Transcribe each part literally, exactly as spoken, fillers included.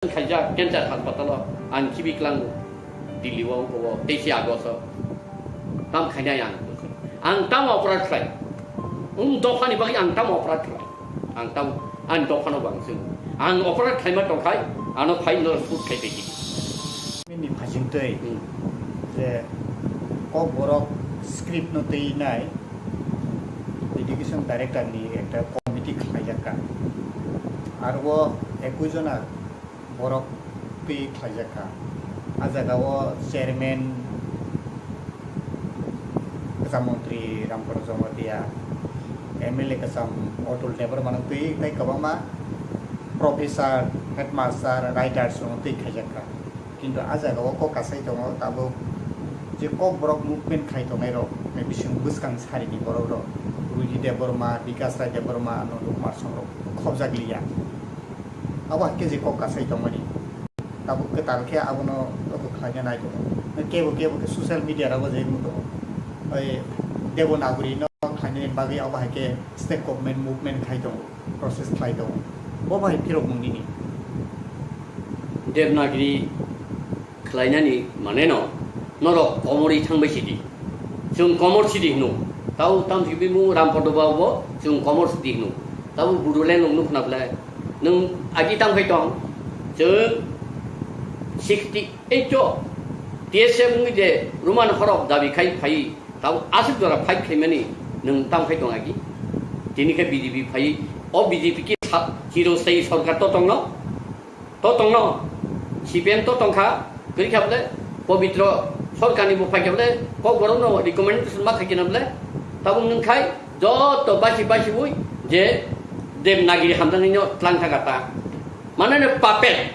khaijak cancer hospital o ang khibi klango, Delhi o, o teisi August o. Tam khainai ang. Ang tamo operate khlai. Wng dophani bagwi ang tamo operate khlai. Ang tam, ani dophano bo ang swngo. Ang operate khlaima tongkhai, ano phai no shoot khai tei. Nini phasingtwi Hmm. je Kokborok script no twi nai education director ni ekta committee khlaijak kha. Aro o ekui jona borok twi khlaijak kha. A jaga o chairman kwcham montri Ramprasad Jamatia, M L A kwcham Atul Debbarma no twi tei kwbangma professor, headmaster, writers rok no twi khaijak kha. Kintu a jaga o kok kasai tongo tabuk je Kokborok movement khai tongnai rok, bising bwskang sari ni borok rok, Ruji Debbarma, Bikas Rai Debbarma, Nandu Kumar Song rok khobjak liya. Abo hai khe je kok kasai tongmani. Tabuk kwtal khe abono abo khlaina nai tongo. Kebo kebo khe social media rogo je wng tongo. Oi Devanagari no khlainani bagwi abo hai khe state government movement khai tongo, process khlai tongo. Bo bai phirok mung nini. Devanagari khlainani mane no norok komorwi thangbai sidi. Chwng komor sidi hino. Tau tam sibimung Rampodo Babu bo chwng komor sidi hino. Tau Bodoland nung nukna ble. Nung agi tang phai tong. Chwng sixty eight o T S F wngwi je Roman horok dabi khai phai. Tau aswk jora fight khaimani nung tang phai tong agi. Tini khe B J P phai. O B J P ki sa-, chiro sai sorkar to tongno. To tongno, C P M to tongkha, kwrwi kha bole, Pobitro Sorkarni bo phai kha bole, Kokborokno recommendation ma khai khe na bole, tabuk nwng khai joto basi basi ui je Devanagari hamjaknaino tlang thangkha ta. Mane no puppet,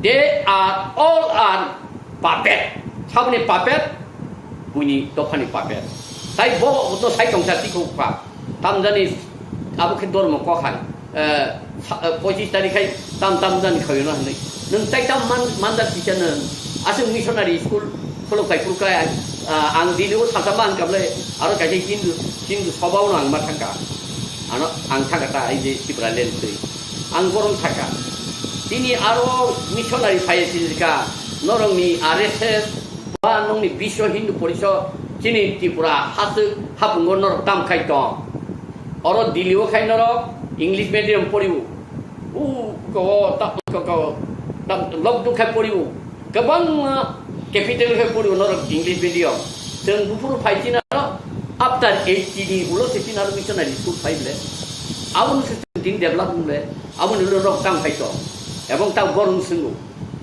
they are all are puppet. Saboni puppet, buini dophani puppet. Tai bo no sai tongsa tiko kha. Tamjani abo khe dormo kok hai, eh, sa-, eh, pochis tarikh hai tam tam jani khawi no hinwi. Nwng tai tam man, manjak kisa nwng. Aswk missionary school khuluk kai phuru kai, ah, ang Delhi o salsa ma ang kable aro kaisa Hindu, Hindu soba o ang ma thangka. Ano ang thangka ta ai je Tipraland twi. Ang borom thangka. Tini aro missionary phai sijika norok ni R S S Ba nokni Biswa Hindu Porisod chini Tripura haswk hapungo norok tam khai tong. Oro Delhi o khai norok English medium poriwo. U ko ta ko ko ta lok duk khai poriwo. Kwbangma capital khai poriwo norok English medium. Chwng buphuru phai china ro after eighty ni ulo se china ro missionary school phai ble. Aboni se chwng tin develop ble. Aboni ulo norok tam khai tong. Ebong ta borong swngo.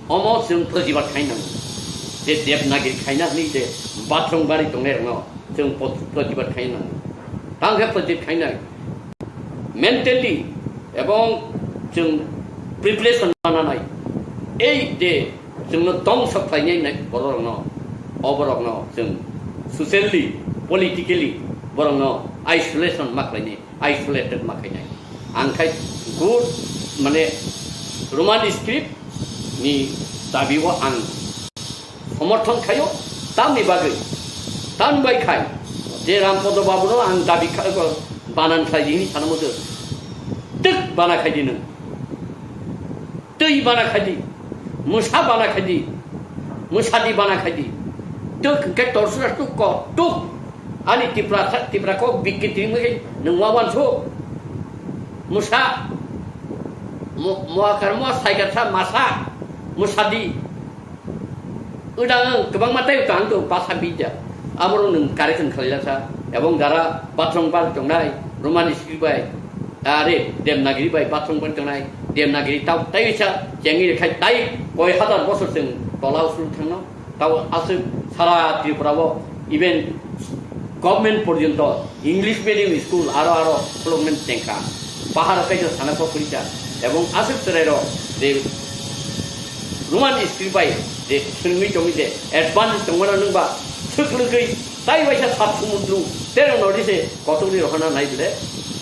Omo chwng protibad khai nango. Je Devanagari khaina hwnwi je bathroom bari tongnai rokno chwng pot-, protibad khai nango. Tang khe protibad khainai. Mentally ebong chwng preparation mananai. Ei je chwngno tongsa khlainai nai bororokno, o borokno chwng socially, politically borokno isolation ma khlainai. Isolated ma khainai. Ang khai good, mane, Roman script ni dabi o ang somorthon khaio, tamni bagwi, tamni bai khai je Rampodo Babu no ang dabi kha-, banan khlai di hini sana mudo. Twk bana khai di nwng. Twi bana khai di, mwsa bana khai di, mwsadi bana khai di. Twi hwnkhe torsra tuk ko tuk. Ani Tipra sa, Tipra kok bikki twi mui nwng ma wansu. Mwsa, mo-, moakar mo saikar sa masa, mwsadi. Udang kwbangma tei tang to basa bija. Aborok nwng correction khlailasa. Ebong jara bathroom bar tongnai, Roman script bai, are Devanagari bai bathroom bar tongnai, Devanagari tau tei sa chengwi khai tai koi hazar bosor chwng tola usul thangno. Tau aswk sara Tripura o even government porjonto English medium school aro aro khulukmani tengkha. Bahar kaisa sana kok kwrwikha. Ebong aswk chwrairok je Roman script bai je swrwngwi tongwi je advance tongmano nwngba swk lwgwi tai waisa sat sumundru tereng nodi se kotorni rohorna nai bwle.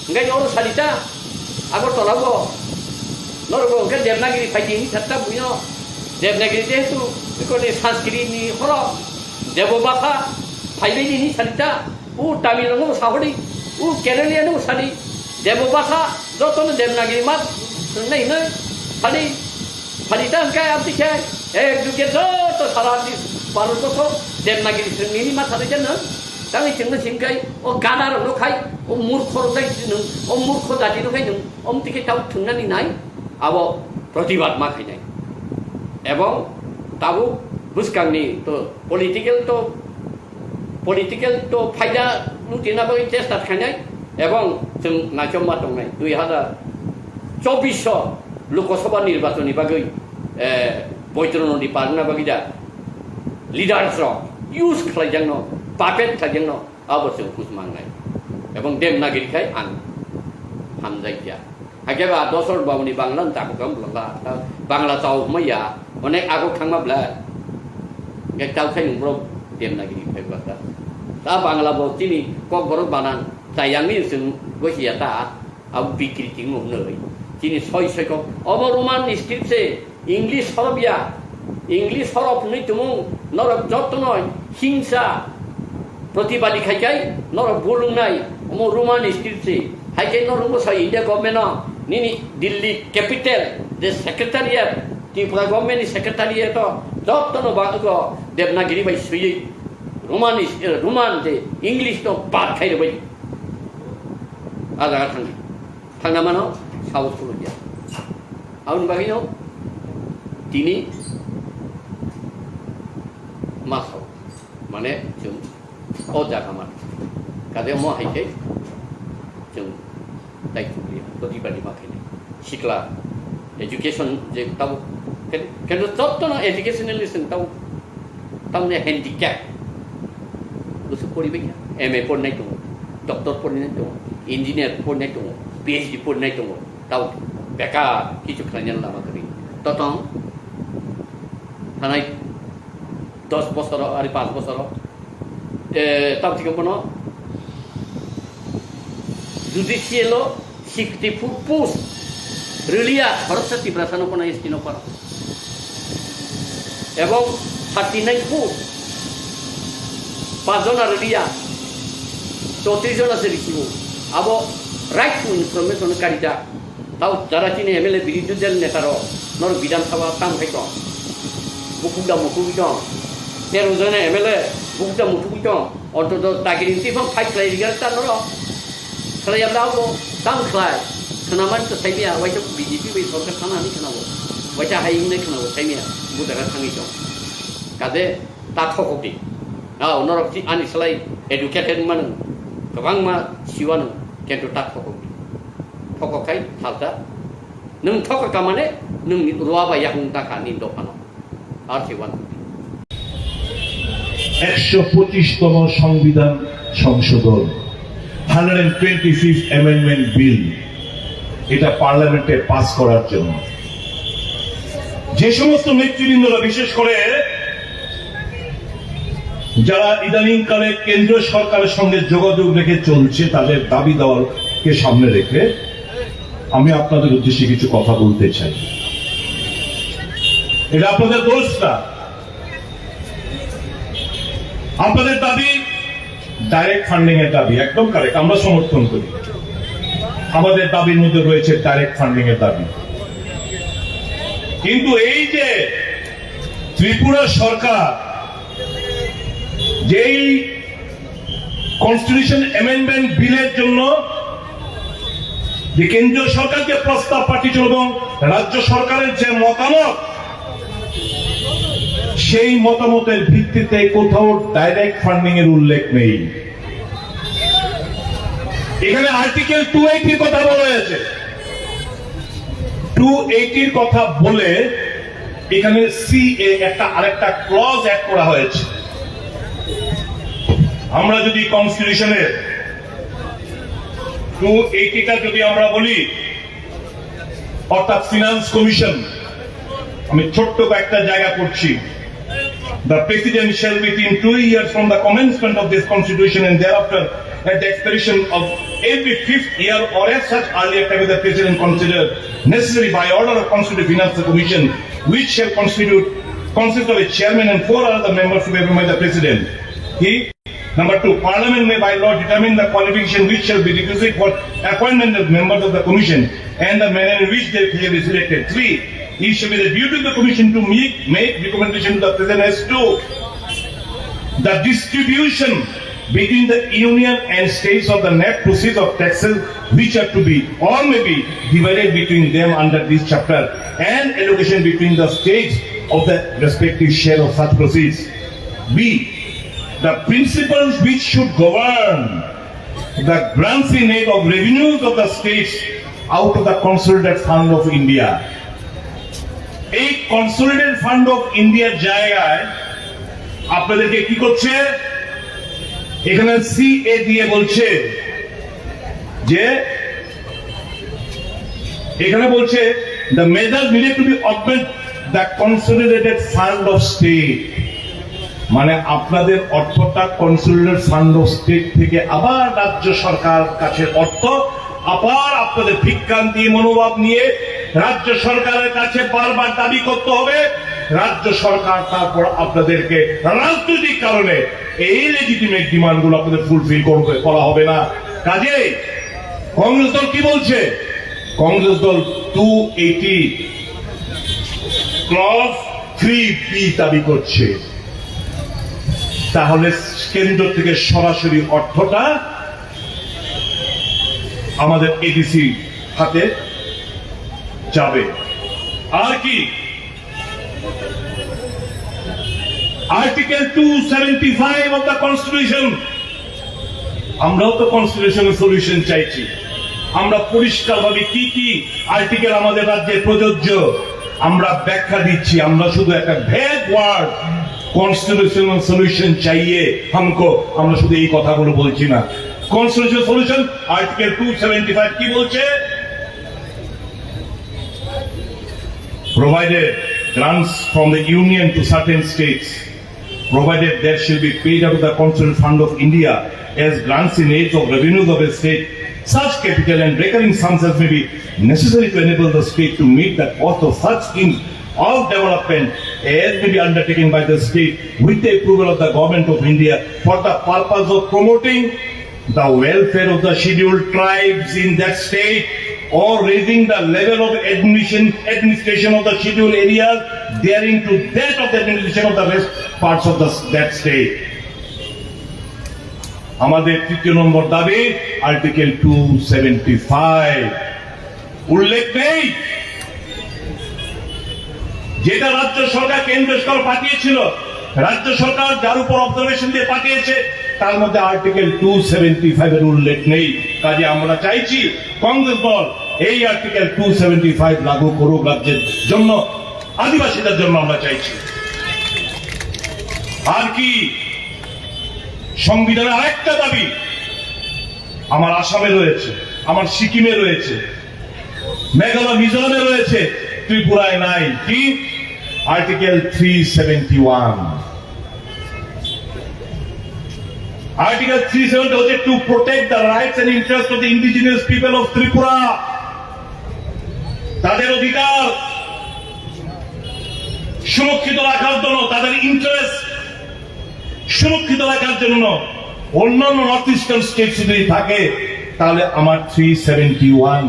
Hwnkhe oro salita Agartala bo norok bo hwnkhe Devanagari phai di hini satta buino Devanagari jehetu ikoni Sanskrit ni horo Debo bhasha phaibai di hini salita. U Tamil no sahori, u Kerala no sadi, Debo bhasha, joto no Devanagari ma, nai nai, sadi, Phalita hwnkhe amtwi khe, ek juge joto sara di Bharat borso Devanagiri swngnini ma salai jano. Tangwi chwngno singkai, o gada rokno khai, o murkho rok dai chwng, o murkho jati rok khai nwng, omtwi khe tau thwngnani nai, abo protibad ma khainai. Ebong tabuk bwskangni to political to political to phaida lutina bagwi chesta khainai ebong chwng naichomma tongnai dui hazar chobbish o Lok Sabha nirbachon ni bagwi, eh, Boitro Nodi parna bagwi da leaders rok use khlaijakno, puppet khlaijakno abo chwng hus mangnai ebong Devanagiri khai ang hamjakya. Hakhe ba dosor babuni Bangla ni takhuk khe bwlwng kha. Ta Bangla chao hwnma ya, onek agok thangma bwlai. Hwnkhe tao khai nwng borok Devanagiri phai bwlai ta. Ta Bangla bo chini Kokborok banan chayangni chwng gosi ya ta. Abo bikri tingmo hwnwi. Chini soi soi kok. Obo Roman script se. English horop ya, English horop hwnwi tumung norok jotono hingsa protibadi khai kai norok bulungnai omo Roman script se. Hai khe norok bwsa India government no nini Delhi capital je secretariat, Tripura government ni secretariat o jotono ba ego Devanagiri bai swiwi Roman is-, eh, Roman je English no bad khai rwbai. A jaga thangdi. Thangna mano, sahos khulukya. Aboni bagwino tini ma sao, mane chwng o jaga mano. Kade mo hai khe chwng tai khulukya, to di badi ma khe sikla education je tabo ken-, kendo jotto no educationally chwng tabo Tamni handicap. Bwswk poribai kha. M A porinai tongo, doctor porinai tongo, engineer porinai tongo, P H D porinai tongo. Tao bekar kichu khlainani lama kwrwi. Totong thanai dos bosoro, ari panch bosoro. Eh, tamo thikhe bono judicial o sixty four post rwliya khoroksa Tiprasano kono S T no kono. Ebong thirty nine post pachjona rwliya, chowtris jona se risibo. Abo right to information karijak. Tao jara chini M L A birodhi dal neta rok norok Bidhan Sabha tamo khai tong. Bukuk da mukuk tong. Tero jona M L A bukuk da mukuk tong. Ontoto dagiri twi phang fight khlai rwgwk ta norok. Khlai yabla abo tamo khlai. Khwnamani to saimaya, waisa B J P bai sorkar thana hinwi khwnao. Waisa hai hinwi khwnao saimaya, bo jaga thangwi tong. Kade ta thokok di. Ao norok si ani slai educated manu. Kwbangma siwano, kintu ta thokok di. Thokok khai thalsa. Nwng thokok kamane, nwng ruwa bai yakung ta kha ni dophano. Ar se wan. একশো পঁচিশতম সংবিধান সংশোধন, hundred twenty fifth amendment bill, এটা পার্লামেন্টে পাস করার জন্য যে সমস্ত নেতৃবৃন্দরা, বিশেষ করে যারা ইদানিংকালে কেন্দ্রীয় সরকারের সঙ্গে যোগাযোগ রেখে চলছে, তাদের দাবি দাওয়াকে সামনে রেখে আমি আপনাদের উদ্দেশ্যে কিছু কথা বলতে চাই। এটা আপনাদের দোষ না, আপনাদের দাবি ডাইরেক্ট ফান্ডিং এর দাবি, একদম কারেক্ট, আমরা সমর্থন করি। আমাদের দাবির মধ্যে রয়েছে ডাইরেক্ট ফান্ডিং এর দাবি। কিন্তু এই যে ত্রিপুরা সরকার যেই কনস্টিটিউশন অ্যামেন্ডমেন্ট বিলের জন্য যে কেন্দ্রীয় সরকার যে প্রস্তাব পাঠিয়েছিল এবং রাজ্য সরকারের যে মতামত, সেই মতামতের ভিত্তিতে কোথাও ডাইরেক্ট ফান্ডিং এর উল্লেখ নেই। এখানে আর্টিকেল টু এইটির কথা বলা হয়েছে। টু এইটির কথা বলে এখানে সিএ একটা আরেকটা ক্লজ অ্যাড করা হয়েছে। আমরা যদি কনস্টিটিউশনের টু এইটিটা যদি আমরা বলি, অর্থাৎ ফিনান্স কমিশন, আমি ছোট্ট কয়েকটা জায়গা পড়ছি। The president shall, within two years from the commencement of this constitution and thereafter, at the expiration of every fifth year or at such earlier time as the president consider necessary, by order of Constitutional Finance Commission, which shall constitute, consist of a chairman and four other members to be appointed by the president. He Number two, Parliament may by law determine the qualification which shall be requisite for appointment of members of the commission and the manner in which they shall be selected. Three, It shall be the duty of the commission to make, make recommendation to the president as to the distribution between the union and states of the net proceeds of taxes which are to be or may be divided between them under this chapter and allocation between the states of the respective share of such proceeds. B, the principles which should govern the grants in aid of revenues of the states out of the consolidated fund of India. এই consolidated fund of ইন্ডিয়ার জায়গায় আপনাদেরকে কি করছে? এখানে সিএ দিয়ে বলছে যে, এখানে বলছে, the measures needed to be augment the consolidated fund of state, মানে আপনাদের অর্থটা কনসোলিডেটেড ফান্ড অফ স্টেট থেকে আবার রাজ্য সরকার কাছে অর্থ, আবার আপনাদের ভিক্ষান্তি মনোভাব নিয়ে রাজ্য সরকারের কাছে বারবার দাবি করতে হবে। রাজ্য সরকার তারপর আপনাদেরকে রাজনৈতিক কারণে এই লেজিটিমেট ডিমান্ডগুলো আপনাদের ফুলফিল করবে, করা হবে না। কাজেই কংগ্রেস দল কি বলছে? কংগ্রেস দল টু এইটি ক্লজ থ্রি বি দাবি করছে। তাহলে কেন্দ্র থেকে সরাসরি অর্থটা আমাদের এডিসি খাতে যাবে। আর কি? Article two seventy five of the constitution, আমরাও তো কনস্টিটিউশনাল সলিউশন চাইছি। আমরা পরিষ্কারভাবে কি কি আর্টিকেল আমাদের রাজ্যে প্রযোজ্য আমরা ব্যাখ্যা দিচ্ছি। আমরা শুধু একটা ভ্যাগ ওয়ার্ড কনস্টিটিউশনাল সলিউশন চাইয়ে হামকো, আমরা শুধু এই কথাগুলো বলছি না। Constitutional solution article two seventy five কি বলছে? Provided grants from the Union to certain states, provided there shall be paid out of the Constituent Fund of India as grants in aid of revenues of a state, such capital and recurring sums as may be necessary to enable the state to meet the cost of such schemes of development as may be undertaken by the state with the approval of the Government of India for the purpose of promoting the welfare of the scheduled tribes in that state or raising the level of admission, administration of the scheduled areas daring to that of the administration of the rest parts of the, that state. আমাদের তৃতীয় নম্বর দাবি, article two seventy five উল্লেখ নেই, যেটা রাজ্য সরকার কেন্দ্র সরকার পাঠিয়েছিল, রাজ্য সরকার যার উপর অবজারভেশন দিয়ে পাঠিয়েছে, তার মধ্যে আর্টিকেল টু সেভেন্টি ফাইভ এর উল্লেখ নেই। কাজে আমরা চাইছি কংগ্রেস দল এই আর্টিকেল টু সেভেন্টি ফাইভ লাগু করুক রাজ্যের জন্য, আদিবাসীদের জন্য আমরা চাইছি। আর কি? সংবিধানের আরেকটা দাবি আমার আসামে রয়েছে, আমার সিকিমে রয়েছে, মেঘালয় মিজোরামে রয়েছে, ত্রিপুরায় নাই। কি? Article three seventy one. Article three seventy হচ্ছে to protect the rights and interest of the indigenous people of Tripura, তাদের অধিকার সুরক্ষিত রাখার জন্য, তাদের ইন্টারেস্ট সুরক্ষিত রাখার জন্য অন্যান্য নর্থ ইস্টার্ন স্টেটস যদি থাকে, তাহলে আমার three seventy one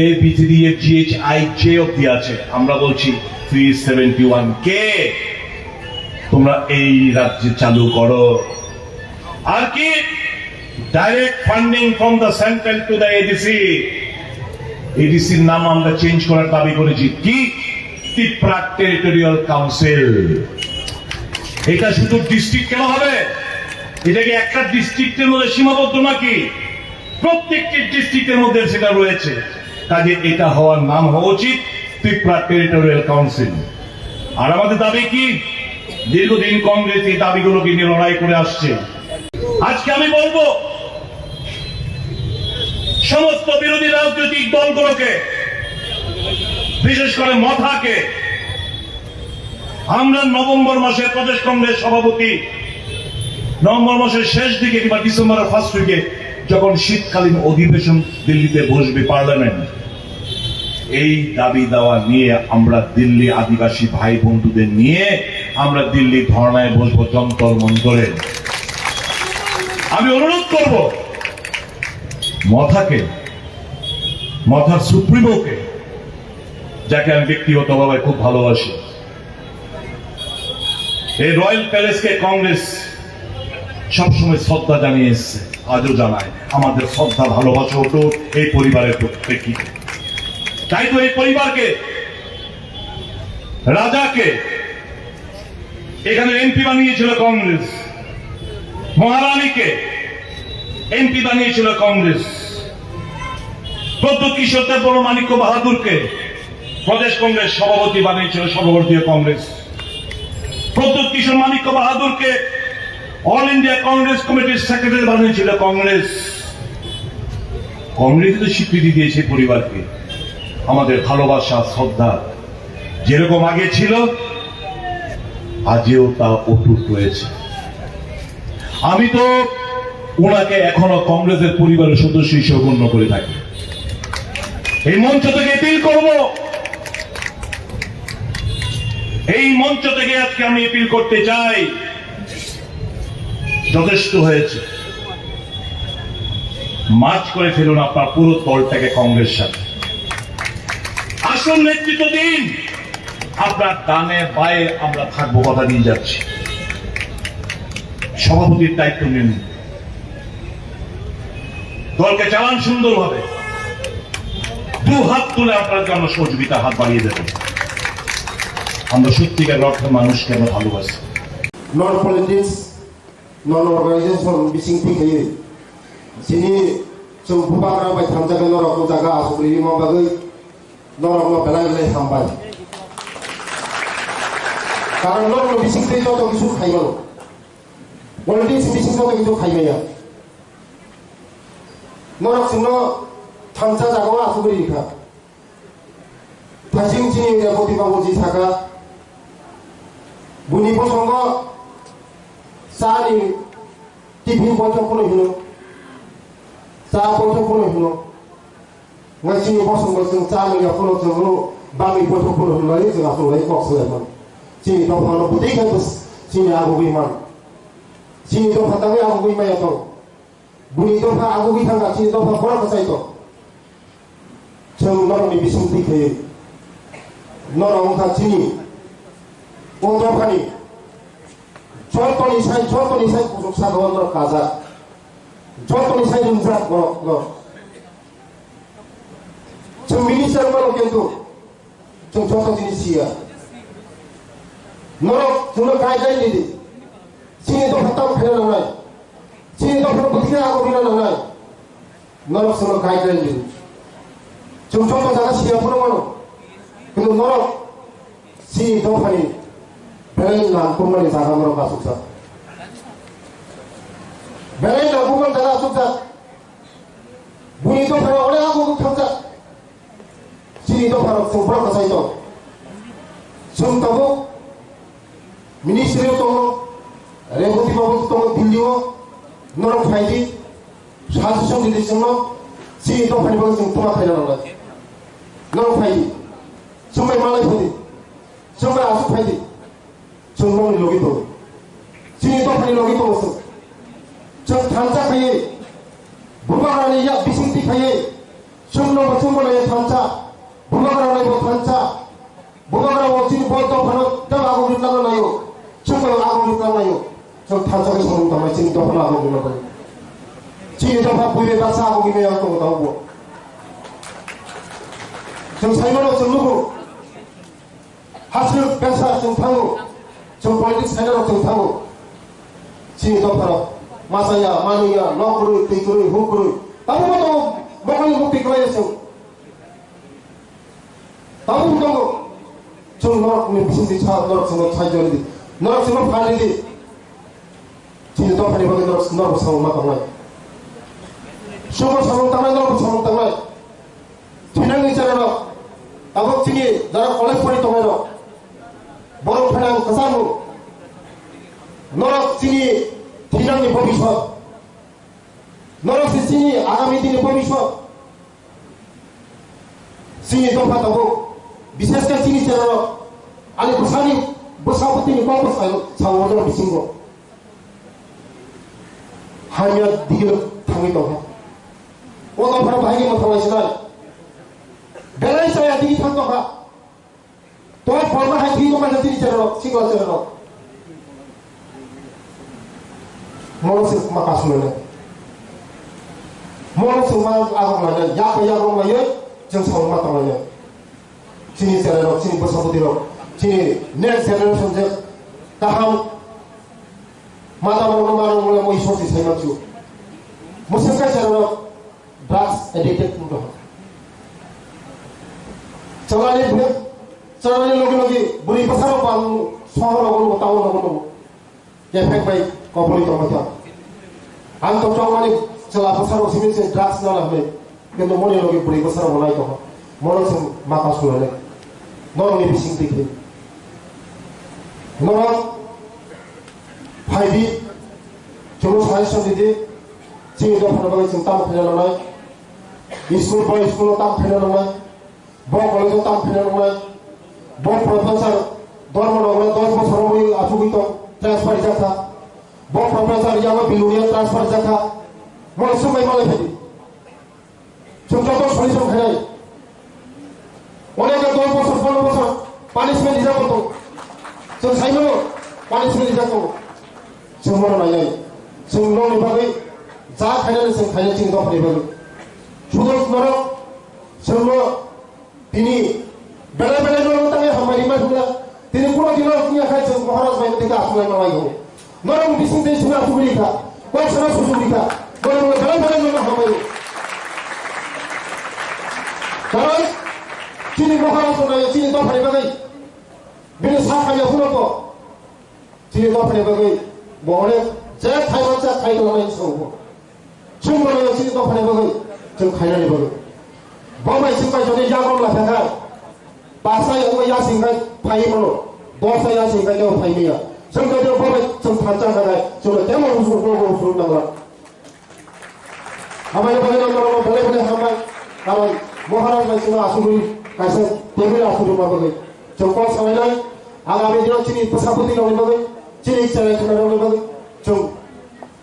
A B three A G H I J অব্দি আছে, আমরা বলছি থ্রি সেভেন্টি ওয়ান কে তোমরা এই রাজ্যে চালু করো। আর কি? Direct funding from the central to the ADC. এডিসির নাম আমরা চেঞ্জ করার দাবি করেছি। কি? Tripura territorial council. এটা শুধু ডিস্ট্রিক্ট কেন হবে? এটা কি একটা ডিস্ট্রিক্টের মধ্যে সীমাবদ্ধ নাকি? প্রত্যেকটি ডিস্ট্রিক্টের মধ্যে সেটা রয়েছে। কাজে এটা হওয়ার নাম হওয়া উচিত ত্রিপুরা টেরিটোরিয়াল কাউন্সিল। আর আমাদের দাবি কি? দীর্ঘদিন কংগ্রেস এই দাবিগুলোকে নিয়ে লড়াই করে আসছে। আজকে আমি বলবো সমস্ত বিরোধী রাজনৈতিক দলগুলোকে, বিশেষ করে মথাকে, আমরা নভেম্বর মাসে প্রদেশ কংগ্রেস সভাপতি নভেম্বর মাসের শেষ দিকে কিংবা ডিসেম্বরের ফার্স্ট উইকে যখন শীতকালীন অধিবেশন দিল্লিতে বসবে পার্লামেন্ট, এই দাবি দাওয়া নিয়ে আমরা দিল্লি আদিবাসী ভাই বন্ধুদের নিয়ে আমরা দিল্লি ধর্নায় বসবো যন্তর মন্তরে। আমি অনুরোধ করব মথাকে, মথার সুপ্রিমোকে, যাকে আমি ব্যক্তিগতভাবে খুব ভালোবাসি। এই রয়্যাল প্যালেসকে কংগ্রেস সবসময় শ্রদ্ধা জানিয়ে এসছে, আজও জানায়। আমাদের শ্রদ্ধা ভালোবাসা অটুট এই পরিবারের প্রেক্ষিতে। তাই তো এই পরিবারকে, রাজাকে এখানে এমপি বানিয়েছিল কংগ্রেস, মহারানীকে এমপি বানিয়েছিল কংগ্রেস, প্রদ্যুৎ কিশোর দেববর্মা মাণিক্য বাহাদুরকে প্রদেশ কংগ্রেস সভাপতি বানিয়েছিল সর্বভারতীয় কংগ্রেস, প্রদ্যুৎ কিশোর মাণিক্য বাহাদুরকে অল ইন্ডিয়া কংগ্রেস কমিটির সেক্রেটারি বানিয়েছিল কংগ্রেস। কংগ্রেস তো স্বীকৃতি দিয়েছে পরিবারকে। আমাদের ভালোবাসা, শ্রদ্ধা যেরকম আগে ছিল, আজও তা অটুট রয়েছে। আমি তো ওনাকে এখনো কংগ্রেসের পরিবারের সদস্য হিসেবে গণ্য করে থাকি। এই মঞ্চ থেকে অ্যাপিল করব, এই মঞ্চ থেকে আজকে আমি অ্যাপিল করতে চাই, যথেষ্ট হয়েছে। মার্জ করে ফেলুন আপনার পুরো দলটাকে কংগ্রেসের সাথে। আসল নেতৃত্ব দিন। আপনার ডানে বায়ে আমরা থাকবো, কথা দিয়ে যাচ্ছি। সভাপতির দায়িত্ব নিন, দলকে চালান সুন্দরভাবে। দু হাত তুলে আপনার জন্য সহযোগিতার হাত বাড়িয়ে দেবেন। আমরা সত্যিকার অর্থে মানুষকে আমরা ভালোবাসি। Non politics, non organization bising thik khaye. Chini chwng bubagra bai thansa khe norok o jaga asugri ma bagwi norok no belai belai hambai. Karon norok no bising twi joto kisu khaimano. Politics bising joto kisu khaimaya. Norok chwngno thansa jaga o asugri kha. Thaising chini Reboti babuji saka, buni bosongo chani tiffin boithok phano hino, cha boithok phano hino. Ngai chini bosongo chwng cha manya phano chwngno bangwi boithok phano hino lai chwng aswk lai kok swlai mano. Chini dophano bwtwi khe bwswk chini agugwi mano. Chini dopha tangwi agugwi maya tong. Buni dopha agugwi thangkha, chini dopha borok kwchai tong. Chwng norokni bising twi khe norok wngkha chini o dophani jotoni sai, jotoni sai kuchuk saka o norok kajak, jotoni sai ringjak borok no. Chwng minister mano kintu chwng joto jinis siya. Norok chwngno guideline ridi. Chini dopha tamo khaina nangnai. Chini dopha bwtwi khe agugwina nangnai. Norok chwngno guideline ridi. Chwng joto jaga siya phano mano. Kintu norok chini dophani belai nangkukmani jaga norok achukjak. Belai nangkukmani jaga achukjak. Buni dophano onek agugwi thangjak. Chini dopharok chwng borok kwchai tong. Chwng tabuk ministry o tongo, Reboti babu tongo Delhi o, norok phai di, suggestion di di chwngno, chini dophani bagwi chwng twma khaina nangnai. Norok phai di, chwng bai malai phai di, chwng bai aswk phai di. Chwng nokni logi tongo. Chini dophani logi tongo chwng. Chwng thansa khaiwi, bubagrani yak bisingtwi khaiwi, chwngno bo chwngbo naiya thansa, bubagra naibo thansa, bubagra bo chini bo dophano tei agugwi tlangna naio, chwngbo agugwi tlang naio. Chwng thansa khe samung tangnai chini dophano agugwi tlangna. Chini dopha buibai baksa agugwi maya tongo tabukbo. Chwng saimano chwng nugo. Hasrwk besa chwng thango, chwng politics khainarok chwng thango. Chini dopharok machaya, manuya, nok kwrwi, twi kwrwi, huk kwrwi. Tabukbo tongo, mokol ni mukti kwlaiya chwng. Tabukbo tongo. Chwng norokni bisingtwi sa, norok chwngno sahajyo rwdi. Norok chwngno phan rwdi. Chini dophani bagwi norok, norokbo samung ma tangnai. Chwngbo samung tangnai, norokbo samung tangnai. Thinangni cherairok, tabuk chini jara college pori tongnairok, borok phainang kwchangno. Norok chini thinangni bobiswt. Norok se chini agami dini bobiswt. Chini dopha tabuk, bishesh khe chini cherairok, ani bwsani bwsa bwtwini kokbo sao, sao orok bisingo. Hamya digino thangwi tongkha. O dophano bahai khe mwthanglaisonai. Belai chaya digi thang tongkha. To forma hai thwi tongma khe chini chera rok, sikla chera rok. Mono se ma kasu le. Mono se ma agok le, yak yak rok le, jeng sa ma tong le. Chini chera rok, chini bwsa bwtwi rok, chini next generation je kaham mata rok no ma rok le mo isor ti sai ma chu. Mo se ka chera rok. Drugs addicted wng tong. Chalani bwrwi, chalani logi logi bwrwi bwsarok bo ang sohor rogo nugo, town rogo nugo. Effect bai kobori tongma kha. Ang to chongmani chwla bwsarok simi se drugs nana hwnwi. Kintu moni logi bwrwi bwsarok bo nai tongkha. Mono se maka sulai nai. Norokni bising twi khe. Norok phaidi, chwngno suggestion didi, chini dophani bagwi chwng tamo khaina nangnai. School bai school-o tamo khaina nangnai. Bo college-o tamo khaina nangnai. Bo professor Dharmanagar dos bosor wngwi achugwi tong, transfer rijak kha. Bo professor Yama Bilonia transfer rijak kha. Mole swngbai malai phaidi. Chwng joto solution khainai. Onek dos bosor, pondro bosor punishment rijak bo tongo. Chwng saimano punishment rijak tongo. Chwng bono nainai. Chwng nokni bagwi ja khainani chwng khainai chini dophani bagwi. Sudo norok chwngno tini belai belai norok tangwi hambai rima thangla. Tini kuno dino wngya khai chwng Maharaj bai tei ka athunai manai go. Norok bising tei sina athugri kha. Kok sana susugri kha. Borok no belai belai no hambai. Karon chini Maharaj no nayo chini dophani bagwi. Bini sa kanya huno ko. Chini dophani bagwi bo onek je thai mansa thai tongmani songbo. Chwng bono chini dophani bagwi, chwng khainani bagwi. Bo bai chwng bai jodi yagon la thangkha. Pasa yangma yasing khai phai mano. Dosa yasing khai kebo phai miya. Chwng bai bo bai chwng thansa khai chwng kemo usur bo usur nangla. Hambai bai nang nang belai belai hambai. Karon Maharaj bai chwng asugwi kaisa table asugwi ma bagwi. Chwng kok sanai nai. Agami dino chini bwsa bwtwi rokni bagwi, chini chwrai khna rokni bagwi chwng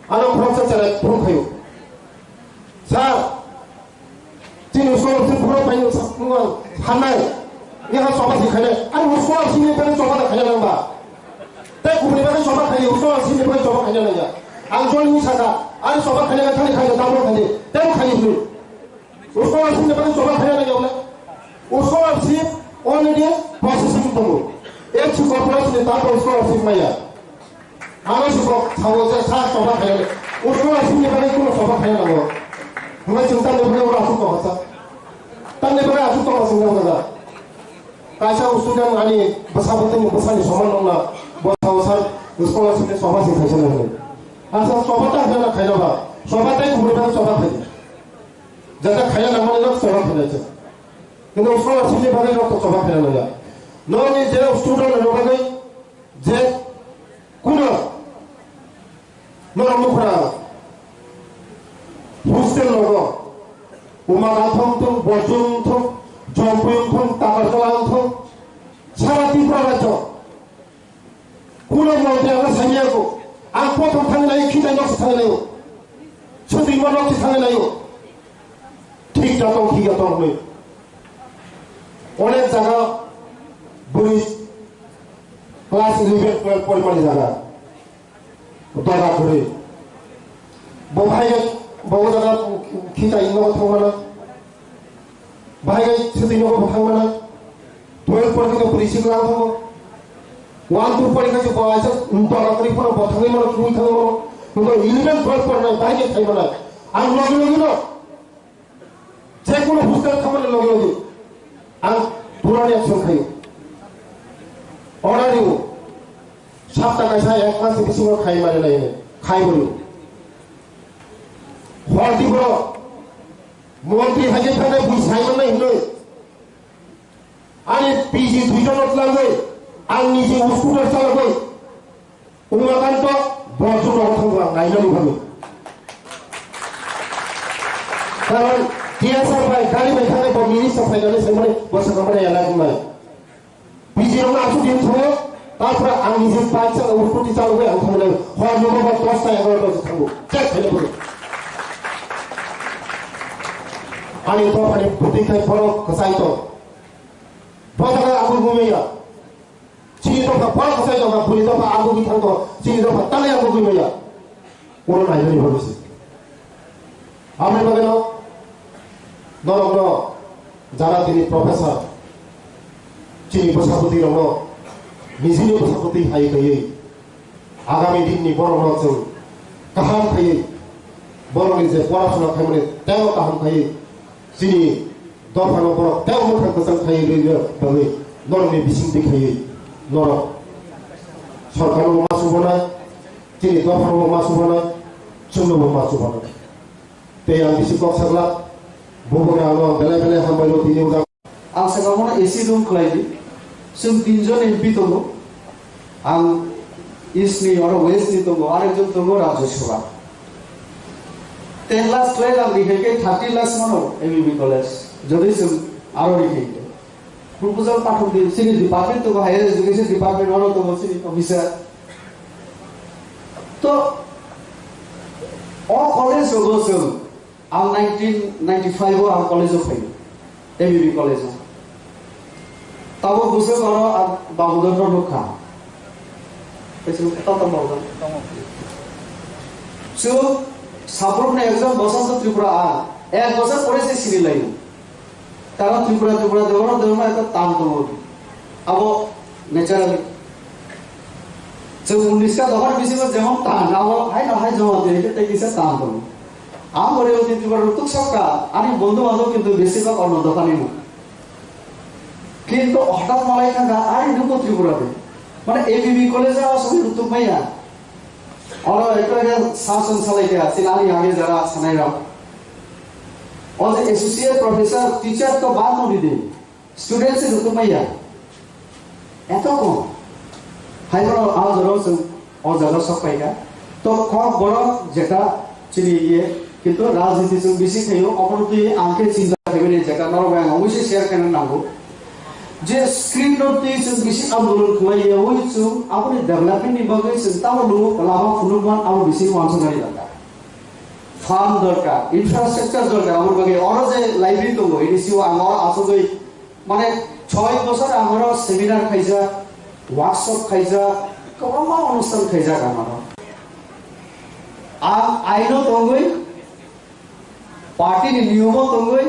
Ano khoroksa chwrai phuru khaio. Sir, chini scholarship phuru phaio sa-, nung ang hannai. Yaha choba se khainai. Ani scholarship ni bagwi choba da khaina nang ba. Tei kubuni bagwi choba khaio, scholarship ni bagwi choba khaina nang ya. Ang jol ni saka, ani choba khaina thani khaio, tabuk khaidi. Tei khaio hwnwi. Scholarship ni bagwi choba khaina nang ya wala. Scholarship already processing tongo. F C corporation ni tabuk scholarship maya. Ano se kok sao je sa choba khaina. Scholarship ni bagwi kuno choba khaina nango. Hwnba chwng tamni bagwi oro aswk tongkha sa. Tamni bagwi aswk tongkha chwng nang jaga. Kaisa student ani bwsa bwtwini bwsani soman nongna bo sao sir scholarship ni choba se khaisa nangni. Asa choba ta khaina khaina ba. Choba tei kubuni bagwi choba khaidi. Jata khaina nangmani nok choba khaina se. Kintu scholarship ni bagwi nok to choba khaina nangya. Nokni je student rok bagwi je kuno norok nukhra hostel logo Umaga thong thong, Borjong thong, Jompui thong, Takarjala thong, sara Tripura rajyo. Kuno montri ang sanya ko, ang kotor thang nai, khitai nok thang nai, chutui mo nok thang nai. Thik jatong, thik jatong hwnwi. Onek jaga bwrwi class eleven, twelve porimani jaga. Dora kwrwi. Bo bahai khe, bo o jaga khitai nogo thangmana. Bahai khe swtwi nogo bo thangmana. Twelve porikha bwrwi sikla thango. One, two porikha se bo aisa dora kwrwi phano bo thangwi mano, thangwi thangwi mano. Kintu eleven, twelve porinai bahai khe thai mano. Ang logi logi no. Je kono hostel thamani logi logi ang purani action khayo. Order riyo. Sapta kaisa ek mas bisingo khai mari nai, khai bolo. Horti bro, montri haje thane bui sai mannai hinoi. Ani P G duijon no tlangwi, ang niji scooter chalogwi, Umakanto Borjong rogo thangbo ang nainani bagwi. Karon T S R bai gari bai thangwi bo minister phainani saimani bo swkangmani elak wngnai. P G rokno aswk din thango, tapra ang niji bike chalogwi, scooty chalogwi ang thangnai. Hor nogo bo dosta egaroto se thango. Check khaina bagwi. Ani dophani bwtwi khai borok kwchai tong. Bo jaga ang bo maya. Chini dopha pora kasai dopha, buni dopha agugwi thang to, chini dopha tanai agugwi maya. Oro nainani bhobisi. Amoni bagwi no, norok no, jara tini professor, chini bwsapoti rok no, nijini bwsapoti hai kaiwi, agami din ni borok no chwng kaham kaiwi, borok ni je pora sona khaimani teibo kaham kaiwi, chini dophano borok teibo mwkhang kwchang khai rwna bagwi norokni bisingtwi khaiwi norok sorkarno ma chubanai, chini dophano ma chubanai, chwngno ma chubanai. Tei ang bisi kok saglak, bubagra ano belai belai hambai rw tini uda. Ang saka bono A C room khlai di. Chwng tinjon M P tongo. Ang East ni oro West ni tongo, arekjon tongo Rajya Sabha. Ten lakhs khlai rang rihai khe thirty lakhs mano M B B college. Jodi chwng aro rihai khe. Proposal pathok di, chini department tongo, Higher Education Department oro tongo chini officer. To, o college rogo chwng, ang nineteen ninety-five o ang college o phaio, M B B college o. Tabuk bwswk oro ang Babudon no nukha. Kaisa nukha, tamo Babudon. Chwng sabrukni ekjon Basanta Tripura ang, ek bosor pore se sini laio. Karon Tripura, Tripura, Debbarma, Debbarma ekta tan tongo. Abo naturally. Chwng unis ta dophani bisingo jemon tan, abo haino hai joma twi khe tei kisa tan tongo. Ang gore oti Tripura rok tuk sakka, ani bondhu bandhob kintu besibak onno dophani no. Kintu hothat malai thangkha, ani nuko Tripura de. Mane A B B college o asogwi rwtuk maya. Oro ekta ekta sasong salai kha, chini ani age jara sanai rok. O je associate professor, teacher to bad no di de. Student se rwtuk maya. Eto kom. Hai bono a jora chwng o jaga sok pai kha. To kok borok jeta chini iye, kintu rajniti chwng bisi khaio, obono twi ang khe chinta khaimani jeta norok bai ang oboise share khaina nango. Je screen no twi chwng bisi andolon khlai ya, oi chwng aboni development ni bagwi chwng tamo lugo lama phunukman abo bisi wansuknani dorkar. Farm dorkar, infrastructure dorkar, aboni bagwi oro je library tongo, ini siwo ang oro asugwi, mane, choi bosor ang oro seminar khaijak, workshop khaijak, kwbangma onusthan khaijak ang oro. Ang aino tongwi, party ni niyomo tongwi,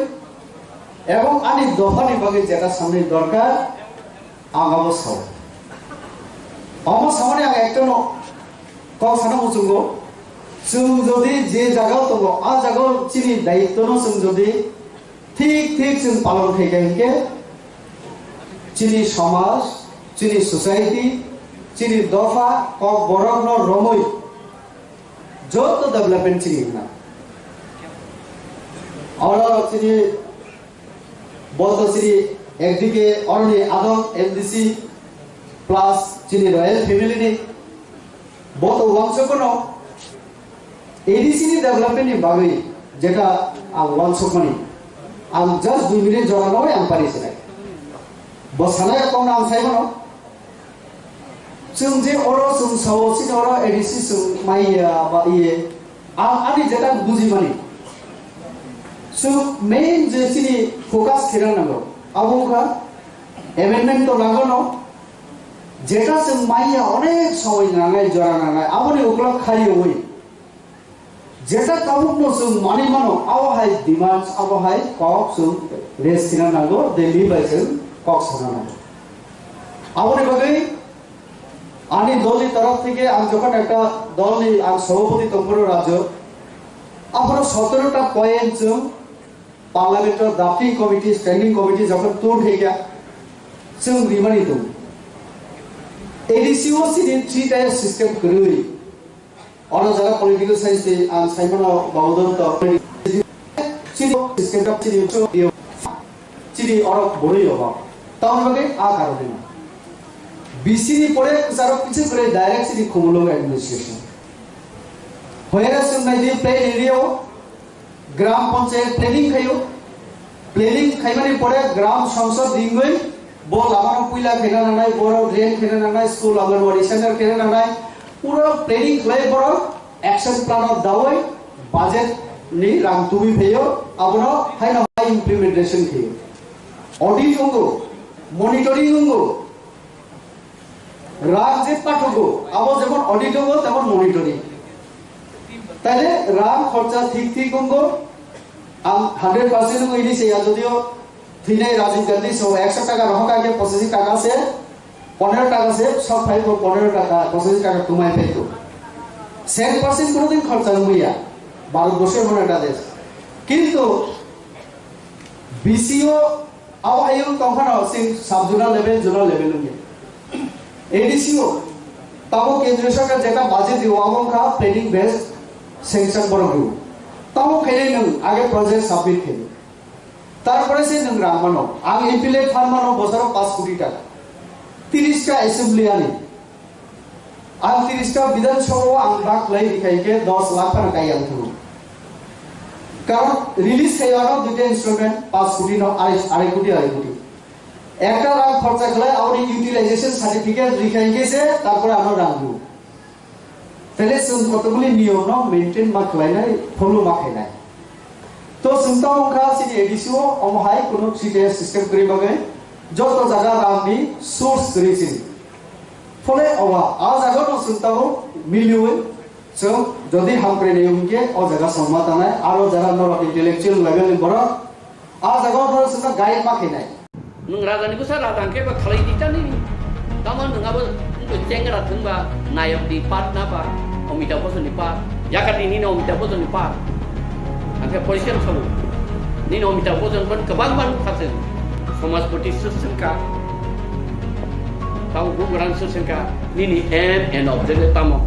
ebong ani dopha ni bagwi jeta samni dorkar, ang abo sao. Omo samani ang ekta no kok sana muchungo, chwng jodi je jaga tongo, a jaga chini daityo no chwng jodi thik thik chwng palon khai kha hinkhe, chini somaj, chini society, chini dopha, kok borok no romwi joto development chini hwnna. Oro chini boto chini ekdike oroni adong M D C plus chini royal family ni boto wansok no A D C ni development ni bagwi jeta ang wansukmani, ang just dui minute jora no ang pari sinai. Bo sanai kok ang sai mano. Chwng je oro chwng sao chini oro A D C chwng maiya ba iye. Ang ani jeta buji mani. Chwng main je chini focus khirang nango. Abo wngkha amendment to nango no. Jeta chwng maiya onek somoi nangnai jora nangnai. Aboni ukulok khariwi. Jeta tabukno chwng manwi mano, abo hai demands, abo hai kok chwng raise khna nango, Delhi bai chwng kok sana nango. Aboni bagwi ani dolni torof theke ang jokhon ekta dolni ang sabhapati tongphuru rajyo, aphuru sotero ta point chwng Parliament o drafting committee, standing committee jokhon tun khaikha, chwng rimani tongo. A D C o chini three tier system kwrwi. Ono jara political science ni ang saimano baudon to. Chini system ka chini chini oro boroi obo. Tamoni bagwi a karone. B C ni pore kwcharo kiching kwrwi direct chini Khumulwng administration. Hoyera chwng nai di plain area o Gram Panchayat planning khaio. Planning khaimani pore Gram Sangsad ringwi bo lamano puila khaina nangnai, borok drain khaina nangnai, school, Anganwadi center khaina nangnai. Pura planning khlai borok action plan o dawi budget ni rang tubui phaio, abono haino hai implementation khaio. Audit wngo, monitoring wngo. Rang je pathogo, abo jemon audit tongo, temon monitoring. Taile rang khorcha thik thik wngo. Ang hundred percent wngwi ni se ya, jodio thwinai Rajiv Gandhi so ekso taka rohor kha khe pochashi taka se, ponero taka se sok phai kho, ponero taka, pochashi taka twmai phai kho. Sek percent kono din khorcha wngwi ya. Bharat borsho emon ekta desh. Kintu B C O abo hayung tongphano sing sub zonal level, zonal level wngya. A D C o tamo kendriya sorkar jeta budget dio, abo wngkha planning based sanction borok dio. Tamo khainai nwng age project submit khainai. Tarpore se nwng rang mano. Ang M P le phan mano bosoro paanch koti taka. Tiris ta assembly ani. Ang tiris ta Bidhan Sabha o ang bak lai rikha hingke dos lakh phano kai ang thungo. Karon release khai ano duita instrument, paanch koti no arai, arai koti, arai koti. Ekta rang khorcha khlai aboni utilization certificate rikha hingke se tarpore ano rang dio. Tele chwng kotokbili niyom no maintain ma khlainai, follow ma khainai. To chwng tamo wngkha chini A D C o, omo hai kunu C T S system kwrwi bagwi joto jaga rang ni source kwrwi chini. Phole owa, a jaga no chwng tamo miliwi chwng jodi hamkrai nai wngkhe o jaga songma tanai, aro jara norok intellectual level ni borok a jaga no chwng guide ma khainai. Nwng raja ni bwsa raja hwnkhe ba khalai di ta nini. Tamo nwng abo wngkhe chengra thwngba nayok ni part na ba Amitabh Bachchan ni part. Yakati nini Amitabh Bachchan ni part. Hwnkhe position sabu. Nini Amitabh Bachchan ban kwbang ban khasing. Somajpati swk swngkha. Tamo bugrang swk swngkha. Nini aim and objective tamo?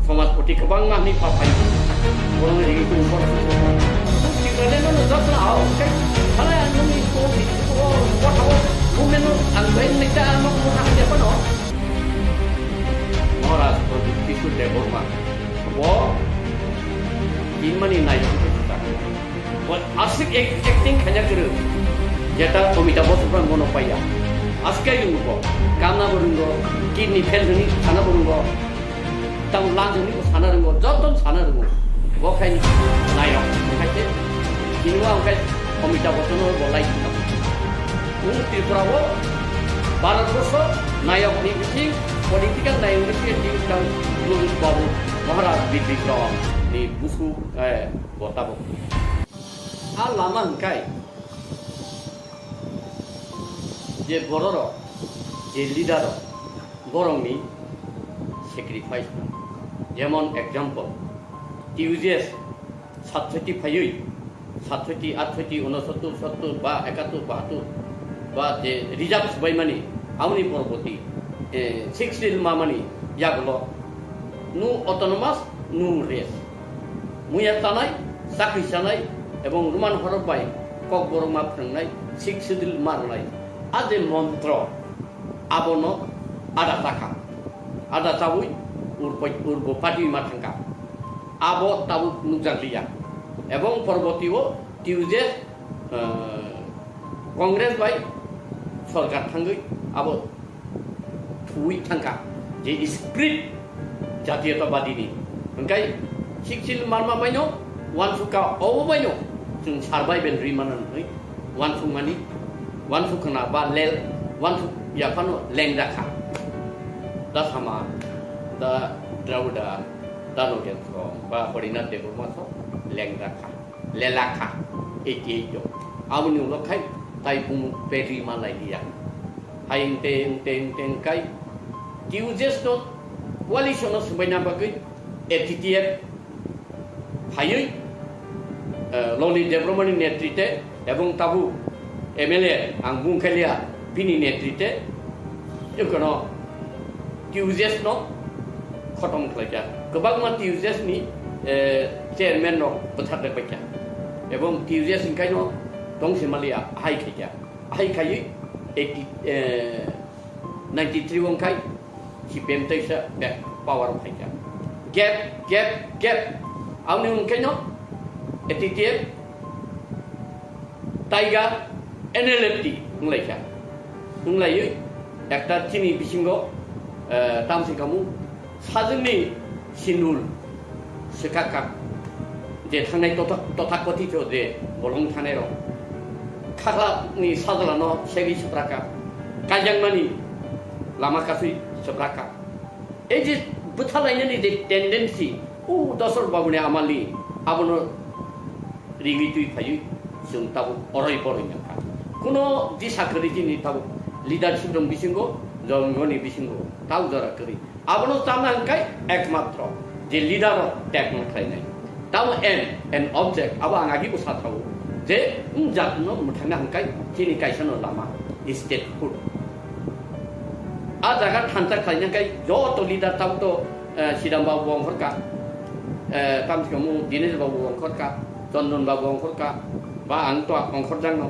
Somajpati kwbangma hwnwi pha phai. Borokni rigi tong borok. Tipraleno no jotno ao, tei halai ang nini ko, ko, ko, ko, ko, women no ang bai nai ta, ang no ko, ko, ko, ko, Maharaj Pradyut Kishore Debbarma. Bo tinmani nai. Bo aswk ek-, acting khaina kwrwng. Jeta Amitabh Bachchan bono paiya. Aswk khe rwngo bo. Kamna bo rwngo, kidney fail hwnwi sana bo rwngo. Tamo lang hwnwi bo sana rwngo, joto sana rwngo. Bo khai nayok, khai khe, chini bo ang khai Amitabh Bachchan bo lai. Nwng Tripura o Bharat borsho nayok ni bising, political nayok ni bising, tang Babu Maharaj Bibikram ni busu, eh, bo tabuk. A lama hwnkhe je bororok, je leader rok, borokni sacrifice. Jemon example, T U J S satsoti phaiwi, satsoti, atsoti, unosottor, sottor ba ekattor, bahattor ba je reserve swbaimani, aboni poroboti, eh, Sixth Schedule mamani yagulo, no autonomous, no rest. Muya chanai, chakri chanai, ebong Roman horok bai Kokborok ma phrwngnai Sixth Schedule ma rwnai. A je montro, abono ada chakha. Ada chawi urbo, urbo pati ma thangkha. Abo tabuk nukjakliya. Ebong poroboti o T U J S, eh, Congress bai sorkar thangwi abo thuwi thangkha je spirit jatiyotabadi ni. Hwnkhe Sixth Schedule marma baino, wansukha obo baino chwng survival rwi mano hwnwi wansukmani, wansukna ba lel, wansuk yaphano lengda kha. Da Sama, da Dravida, da Nogen Song, ba Harinath Debbarma song lengda kha. Lelakha, eighty eight o. Aboni ulo khai tai bumu pedi malai liya. Hai engte, engte, engte engkai T U J S no coalition no swbaina bagwi A T T F phaiwi, eh, Loni Debbarmani netrite ebong tabu M L A ang bung khailiya bini netrite, ekono T U J S no khotom khlaikha. Kwbangma T U J S ni, eh, chairman rok bwthar rwbaikha. Ebong T U J S ni kaino tongsi maliya ahai khaikha. Ahai khaiwi eighty, eh, ninety three wngkhai C P M teisa back power phaikha. Gap, gap, gap. Aboni wngkhaino A T T F Tiger, N L F T wnglaikha. Wnglaiwi ekta chini bisingo, eh, tamsi kamu sajwkni sinul swkakha. Je thangnai totha-, tothakothito je bolong thangnai rok. Khaklani sajlano segwi swprakha. Kaijakmani lama kasui swprakha. Ei je bwthalainani je tendency, o Dosor Babuni amali, abono rigwi twi phaiwi chwng tabuk oroi boroi nangkha. Kuno disa kwrwi chini tabuk leadership rok bisingo, jongoni bisingo, tau jora kwrwi. Abono chana hwnkhe ekmatro je leader rok tekno khlainai. Tamo aim and object abo ang agi bwsa thago je wng jatno mwthangna hwnkhe chini kaisano lama statehood. A jaga thansa khlaina hwnkhe joto leader tamo to, eh, Siram Babu ongkhorka, eh, tamo se omo Dinesh Babu ongkhorka, Chondon Babu ongkhorka, ba ang to ongkhorjakno.